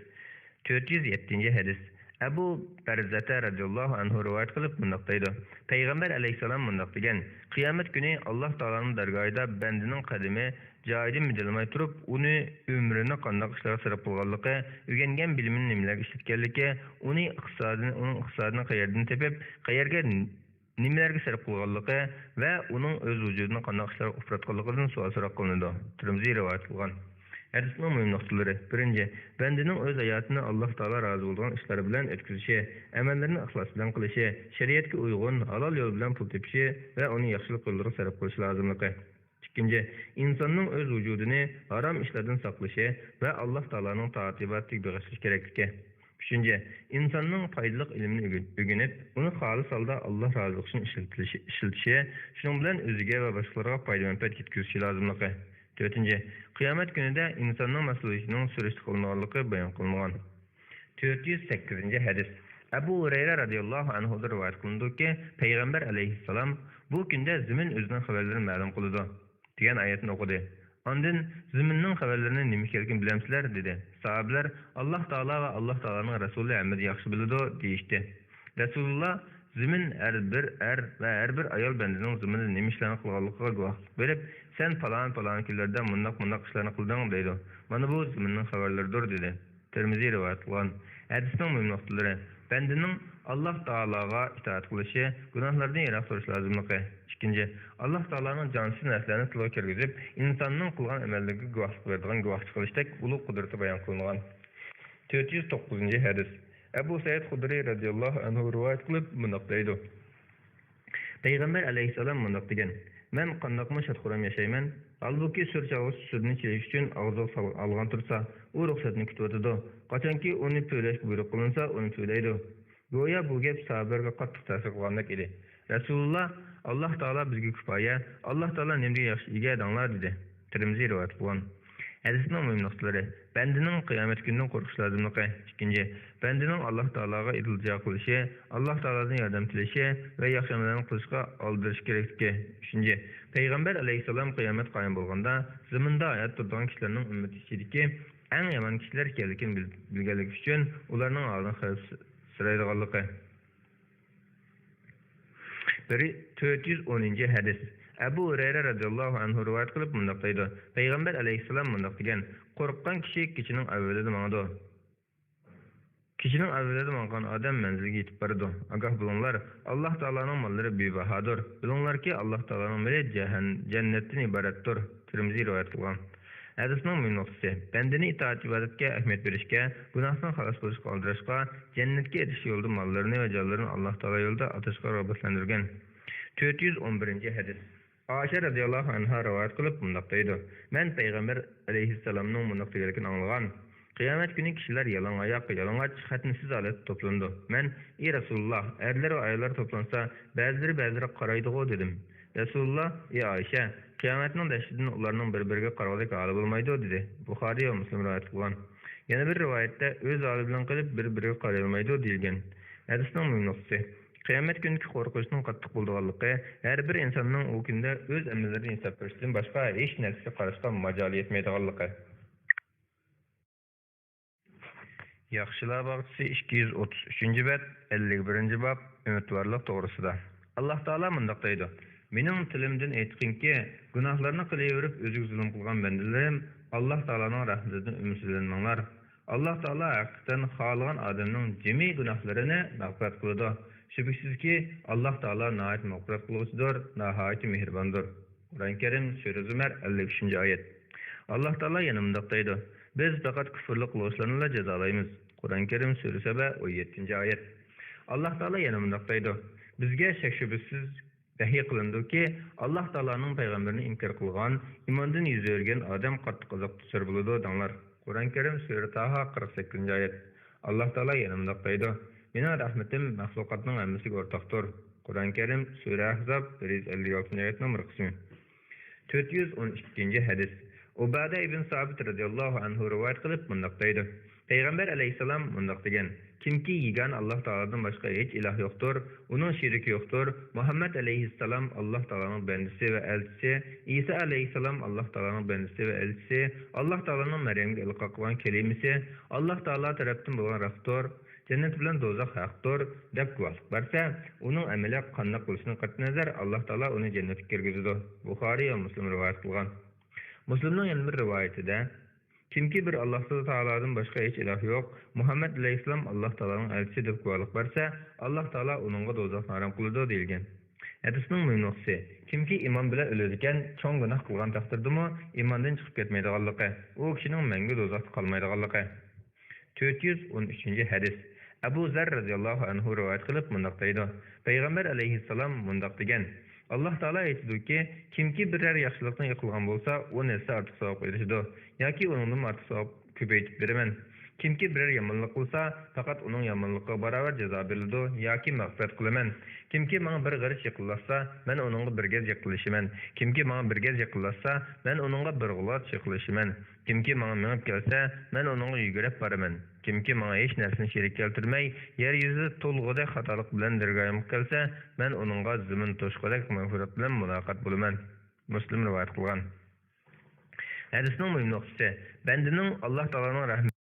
تۆت يۈز يەتتىنچى ھەدىس. ئەبۇ بەرزەتە رەزىياللاھۇ ئەنھۇ رىۋايەت قىلىپ مۇنداق دەيدۇ، پەيغەمبەر ئەلەيھىسسالام مۇنداق دېگەن، قىيامەت كۈنى ئاللاھ تائالانىڭ دەرگاھىدا بەندىنىڭ قەدىمى جايىدىن مىدىرلىماي تۇرۇپ، ئۇنى ئۆمرىنى قانداق ئىشلارغا سەرپ قىلغانلىقى، ئۆگەنگەن بىلىمىنى نېمىلەرگە ئىشلەتكەنلىكى، ئۇنى ئىقتىسادىنى، ئۇنىڭ ئىقتىسادىنى قەيەردىن تېپىپ، قەيەرگە نېمىلەرگە سەرپ قىلغانلىقى ۋە ئۇنىڭ ئۆز ۋۇجۇدىنى قانداق ئىشلارغا ئۇپراتقانلىقىدىن سوئال-سوراق قىلىنىدۇ. تىرمىزى رىۋايەت قىلغان. ھەدىسنىڭ مۇھىم نۇقتىلىرى. بىرىنچى، بەندىنىڭ ئۆز ھاياتىنى ئاللاھ تائالا رازى بولىدىغان ئىشلار بىلەن ئۆتكۈزۈشى، ئەمەللىرىنى ئىخلاس بىلەن قىلىشى، شەرىئەتكە ئۇيغۇن، ھالال يول بىلەن پۇل تېپىشى ۋە ئۇنى ياخشىلىق يوللىرىغا سەرپ قىلىشى لازىملىقى. ئىككىنچى، ئىنساننىڭ ئۆز ۋۇجۇدىنى ھارام ئىشلاردىن ساقلىشى ۋە ئاللاھ تائالانىڭ تائەت-ئىبادىتىگە بېغىشلىشى كېرەكلىكى. ئۈچىنچى، ئىنساننىڭ پايدىلىق ئىلىمنى ئۆگىن-، ئۆگىنىپ، ئۇنى خالىس ھالدا ئاللاھ رازىلىقى ئۈچۈن ئىشلىتىلىشى، ئىشلىتىشى، شۇنىڭ بىلەن ئۆزىگە ۋە باشقىلارغا پايدا-مەنپەئەت يەتكۈزۈشى لازىملىكى. تۆتىنچى، قىيامەت كۈنىدە ئىنساننىڭ مەسئۇلىيىتىنىڭ سۈرۈشتە قىلىنىدىغانلىقى بايان قىلىنغان. تۆت يۈز سەككىزىنچى ھەدىس. ئەبۇ ھۇرەيرە رەزىياللاھۇ ئەنھۇدىن رىۋايەت قىلىنىدۇكى، پەيغەمبەر ئەلەيھىسسالام، بۇ كۈندە زېمىن ئۆزىنىڭ خەۋەرلىرىنى مەلۇم قىلىدۇ، دېگەن ئايەتنى ئوقۇدى. ئاندىن، زېمىننىڭ خەۋەرلىرىنى نېمە ئىكەنلىكىنى بىلەمسىلەر؟ دېدى. ساھابىلەر، ئاللاھ تائالا ۋە ئاللاھ تائالانىڭ رەسۇلى ھەممىدىن ياخشى بىلىدۇ، دېيىشتى. رەسۇلۇللا، زېمىن ھەر بىر ئەر ۋە ھەر بىر ئايال بەندىنىڭ زېمىندا نېمە ئىشلارنى قىلغانلىقىغا گۇۋاھلىق بېرىپ، سەن پالان، پالان كۈنلەردە مۇنداق، مۇنداق ئىشلارنى قىلدىڭ، دەيدۇ. مانا بۇ زېمىننىڭ خەۋەرلىرىدۇر، دېدى. تىرمىزى رىۋايەت قىلغان. ھەدىسنىڭ مۇھىم نۇقتىلىرى. بەندىنىڭ ئاللاھ تائالاغا ئىتائەت قىلىشى، گۇناھلاردىن يىراق تۇرۇش لازىملىقى. ئىككىنچى، ئاللاھ تائالانىڭ جانسىز نەرسىلەرنى تىلغا كىرگۈزۈپ، ئىنساننىڭ قىلغان ئەمەللىرىگە گۇۋاھلىق بېرىدىغان گۇۋاھچى قىلىشتەك ئۇلۇغ قۇدرىتى بايان قىلىنغان. تۆت يۈز توققۇزىنچى ھەدىس. ئەبۇ سەئىد خۇدرىي رەزىياللاھۇ ئەنھۇ رىۋايەت قىلىپ مۇنداق دەيدۇ، پەيغەمبەر ئەلەيھىسسالام مۇنداق دېگەن، مەن قانداقمۇ شاد-خۇرام ياشايمەن؟ ھالبۇكى، سۈر چالغۇچى سۈرىنى چېلىش ئۈچۈن ئاغزىغا سال-، ئالغان تۇرسا، ئۇ رۇخسەتنى كۈتۈۋاتىدۇ. قاچانكى ئۇنى پۈۋلەشكە بۇيرۇق قىلىنسا، ئۇنى پۈۋلەيدۇ. گويا بۇ گەپ ساھابىلەرگە قاتتىق تەسىر قىلغاندەك ئىدى. رەسۇلۇللا، ئاللاھ تائالا بىزگە كۇپايە، ئاللاھ تائالا نېمىدېگەن ياخشى ئىگە دەڭلار، دېدى. تىرمىزى رىۋايەت قىلغان. ھەدىسنىڭ مۇھىم نۇقتىلىرى. بەندىنىڭ قىيامەت كۈنىدىن قورقۇش لازىملىقى. ئىككىنچى، بەندىنىڭ ئاللاھ تائالاغا ئىلتىجا قىلىشى، ئاللاھ تائالادىن ياردەم تىلىشى ۋە ياخشى ئەمەللەرنى قىلىشقا ئالدىرىشى كېرەكلىكى. ئۈچىنچى، پەيغەمبەر ئەلەيھىسسالام قىيامەت قايىم بولغاندا، زېمىندا ھايات تۇرىدىغان كىشىلەرنىڭ ئۈممىتى ئىچىدىكى ئەڭ يامان كىشىلەر ئىكەنلىكىنى بىل-، بىلگەنلىكى ئۈچۈن، ئۇلارنىڭ ھالىدىن خەۋپسىرەيدىغانلىقى. بىر، تۆت يۈز ئونىنچى ھەدىس. ئەبۇ ھۇرەيرە رەزىياللاھۇ ئەنھۇ رىۋايەت قىلىپ مۇنداق دەيدۇ، پەيغەمبەر ئەلەيھىسسالام مۇنداق دېگەن، قورققان كىشى كېچىنىڭ ئەۋۋىلىدە ماڭىدۇ. كېچىنىڭ ئەۋۋىلىدە ماڭغان ئادەم مەنزىلگە يېتىپ بارىدۇ. ئاگاھ بولۇڭلار، ئاللاھ تائالانىڭ ماللىرى بىباھادۇر. بىلىڭلاركى، ئاللاھ تائالانىڭ مېلى جەھەن-، جەننەتتىن ئىبارەتتۇر. تىرمىزى رىۋايەت قىلغان. ھەدىسنىڭ مۇھىم نۇقتىسى، بەندىنى ئىتائەت-ئىبادەتكە ئەھمىيەت بېرىشكە، گۇناھتىن خالاس بولۇشقا ئالدىراشقا، جەننەتكە ئېرىشىش يولىدا ماللىرىنى ۋە جانلىرىنى ئاللاھ تائالا يولىدا ئاتاشقا رىغبەتلەندۈرگەن. تۆت يۈز ئون بىرىنچى ھەدىس. ئائىشە رەزىياللاھۇ ئەنھا رىۋايەت قىلىپ مۇنداق دەيدۇ، مەن پەيغەمبەر ئەلەيھىسسالامنىڭ مۇنداق دېگەنلىكىنى ئاڭلىغان، قىيامەت كۈنى كىشىلەر يالاڭ ئاياق، يالىڭاچ، خەتنىسىز ھالەتتە توپلىنىدۇ. مەن، ئى رەسۇلۇللا، ئەرلەر ۋە ئاياللار توپلانسا، بەزىلىرى بەزىلىرىگە قارايدىغۇ، دېدىم. رەسۇلۇللا، ئى ئائىشە، قىيامەتنىڭ دەھشىتىدىن ئۇلارنىڭ بىر-بىرىگە قارىغۇدەك ھالى بولمايدۇ، دېدى. بۇخارىي ۋە مۇسلىم رىۋايەت قىلغان. يەنە بىر رىۋايەتتە، ئۆز ھالى بىلەن قېلىپ، بىر-بىرىگە قارايالمايدۇ، دېيىلگەن. ھەدىسنىڭ مۇھىم نۇقتىسى، قىيامەت كۈنىدىكى قورقۇنچنىڭ قاتتىق بولىدىغانلىقى، ھەر بىر ئىنساننىڭ ئۇ كۈندە ئۆز ئەمەللىرىدىن ھېساب بېرىشتىن باشقا ھېچ نەرسىگە قاراشقا ماجالى يەتمەيدىغانلىقى. ياخشىلار باغچىسى، ئىككى يۈز ئوتتۇز ئۈچىنچى بەت، ئەللىك بىرىنچى باب، ئۈمىدۋارلىق توغرىسىدا. ئاللاھ تائالا مۇنداق دەيدۇ، مېنىڭ تىلىمدىن ئېيتقىنكى، گۇناھلارنى قىلىۋېرىپ ئۆزىگە زۇلۇم قىلغان بەندىلىرىم، ئاللاھ تائالانىڭ رەھمىتىدىن ئۈمىدسىزلەنمەڭلار. ئاللاھ تائالا ھەقىقەتەن خالىغان ئادەمنىڭ جىمى گۇناھلىرىنى مەغپىرەت قىلىدۇ. شۈبھىسىزكى، ئاللاھ تائالا ناھايىتى مەغپىرەت قىلغۇچىدۇر، ناھايىتى مېھرىباندۇر. قۇرئان كەرىم، سۈرە زۇمەر، ئەللىك ئۈچىنچى ئايەت. ئاللاھ تائالا يەنە مۇنداق دەيدۇ، بىز پەقەت كۇفرلۇق قىلغۇچىلارنىلا جازالايمىز. قۇرئان كەرىم، سۈرە سەبە، ئون يەتتىنچى ئايەت. ئاللاھ تائالا يەنە مۇنداق دەيدۇ، بىزگە شەك-شۈبھىسىز ۋەھىي قىلىنىدۇكى، ئاللاھ تائالانىڭ پەيغەمبىرىنى ئىنكار قىلغان، ئىماندىن يۈز ئۆرۈگەن ئادەم قاتتىق ئازابقا دۇچار بولىدۇ، دەڭلار. قۇرئان كەرىم، سۈرە تاھا، قىرىق سەككىزىنچى ئايەت. ئاللاھ تائالا يەنە مۇنداق دەيدۇ: مېنىڭ رەھمىتىم مەخلۇقاتنىڭ ھەممىسىگە ئورتاقتۇر. قۇرئان كەرىم، سۈرە ئەھزاب، بىر يۈز ئەللىك ئالتىنچى ئايەتنىڭ بىر قىسمى. تۆت يۈز ئون ئىككىنچى ھەدىس. ئۇبادە ئىبن سابىت رەزىياللاھۇ ئەنھۇ رىۋايەت قىلىپ مۇنداق دەيدۇ: پەيغەمبەر ئەلەيھىسسالام مۇنداق دېگەن: كىمكى يېگانە ئاللاھ تائالادىن باشقا ھېچ ئىلاھ يوقتۇر، ئۇنىڭ شېرىكى يوقتۇر، مۇھەممەد ئەلەيھىسسالام ئاللاھ تائالانىڭ بەندىسى ۋە ئەلچىسى، ئىسا ئەلەيھىسسالام ئاللاھ تائالانىڭ بەندىسى ۋە ئەلچىسى، ئاللاھ تائالانىڭ مەريەمگە ئىلقا قىلغان كەلىمىسى، ئاللاھ تائالا تەرەپتىن بولغان رەختۇر، جەننەت بىلەن دوزاخ ھەقتۇر، دەپ گۇۋاھلىق بەرسە، ئۇنىڭ ئەمىلى قانداق بولۇشىدىن قەتئىينەزەر، ئاللاھ تائالا ئۇنى جەننەتكە كىرگۈزىدۇ. بۇخارىي ۋە مۇسلىم رىۋايەت قىلغان. مۇسلىمنىڭ يەنە بىر رىۋايىتىدە، كىمكى بىر ئاللاھ تائالادىن باشقا ھېچ ئىلاھ يوق، مۇھەممەد ئەلەيھىسسالام ئاللاھ تائالانىڭ ئەلچىسى دەپ گۇۋاھلىق بەرسە، ئاللاھ تائالا ئۇنىڭغا دوزاخنى ھارام قىلىدۇ، دېيىلگەن. ھەدىسنىڭ مۇھىم نۇقتىسى، كىمكى ئىمان بىلەن ئۆلىدىكەن، چوڭ گۇناھ قىلغان تەقدىردىمۇ ئىماندىن چىقىپ كەتمەيدىغانلىقى، ئۇ كىشىنىڭ مەڭگۈ دوزاختا قالمايدىغانلىقى. تۆت يۈز ئون ئۈچىنچى ھەدىس. ئەبۇ زەر رەزىياللاھۇ ئەنھۇ رىۋايەت قىلىپ مۇنداق دەيدۇ: پەيغەمبەر ئەلەيھىسسالام مۇنداق دېگەن: ئاللاھ تائالا ئېيتىدۇكى، كىمكى بىرەر ياخشىلىقنى قىلغان بولسا، ئون ھەسسە ئارتۇق ساۋابقا ئېرىشىدۇ، ياكى ئۇنىڭدىنمۇ ئارتۇق ساۋاب كۆپەيتىپ بېرىمەن. كىمكى بىرەر يامانلىق قىلسا، پەقەت ئۇنىڭ يامانلىقىغا باراۋەر جازا بېرىلىدۇ ياكى مەغپىرەت قىلىمەن. كىمكى ماڭا بىر غېرىچ يېقىنلاشسا، مەن ئۇنىڭغا بىر گەز يېقىنلىشىمەن. كىمكى ماڭا بىر گەز يېقىنلاشسا، مەن ئۇنىڭغا بىر غۇلاچ يېقىنلىشىمەن. كىمكى ماڭا مېڭىپ كەلسە، مەن ئۇنىڭغا يۈگۈرۈپ بارىمەن. كىمكى ماڭا ھېچ نەرسىنى شېرىك كەلتۈرمەي، يەر يۈزىدە تولغۇدەك خاتالىق بىلەن دەرگاھىمغا كەلسە، مەن ئۇنىڭغا زېمىن توشقۇدەك مەغپىرەت بىلەن مۇلاقات بولىمەن. مۇسلىم رىۋايەت قىلغان. ھەدىسنىڭ مۇھىم نۇقتىسى، بەندىنىڭ ئاللاھ تائالانىڭ رەھمىتى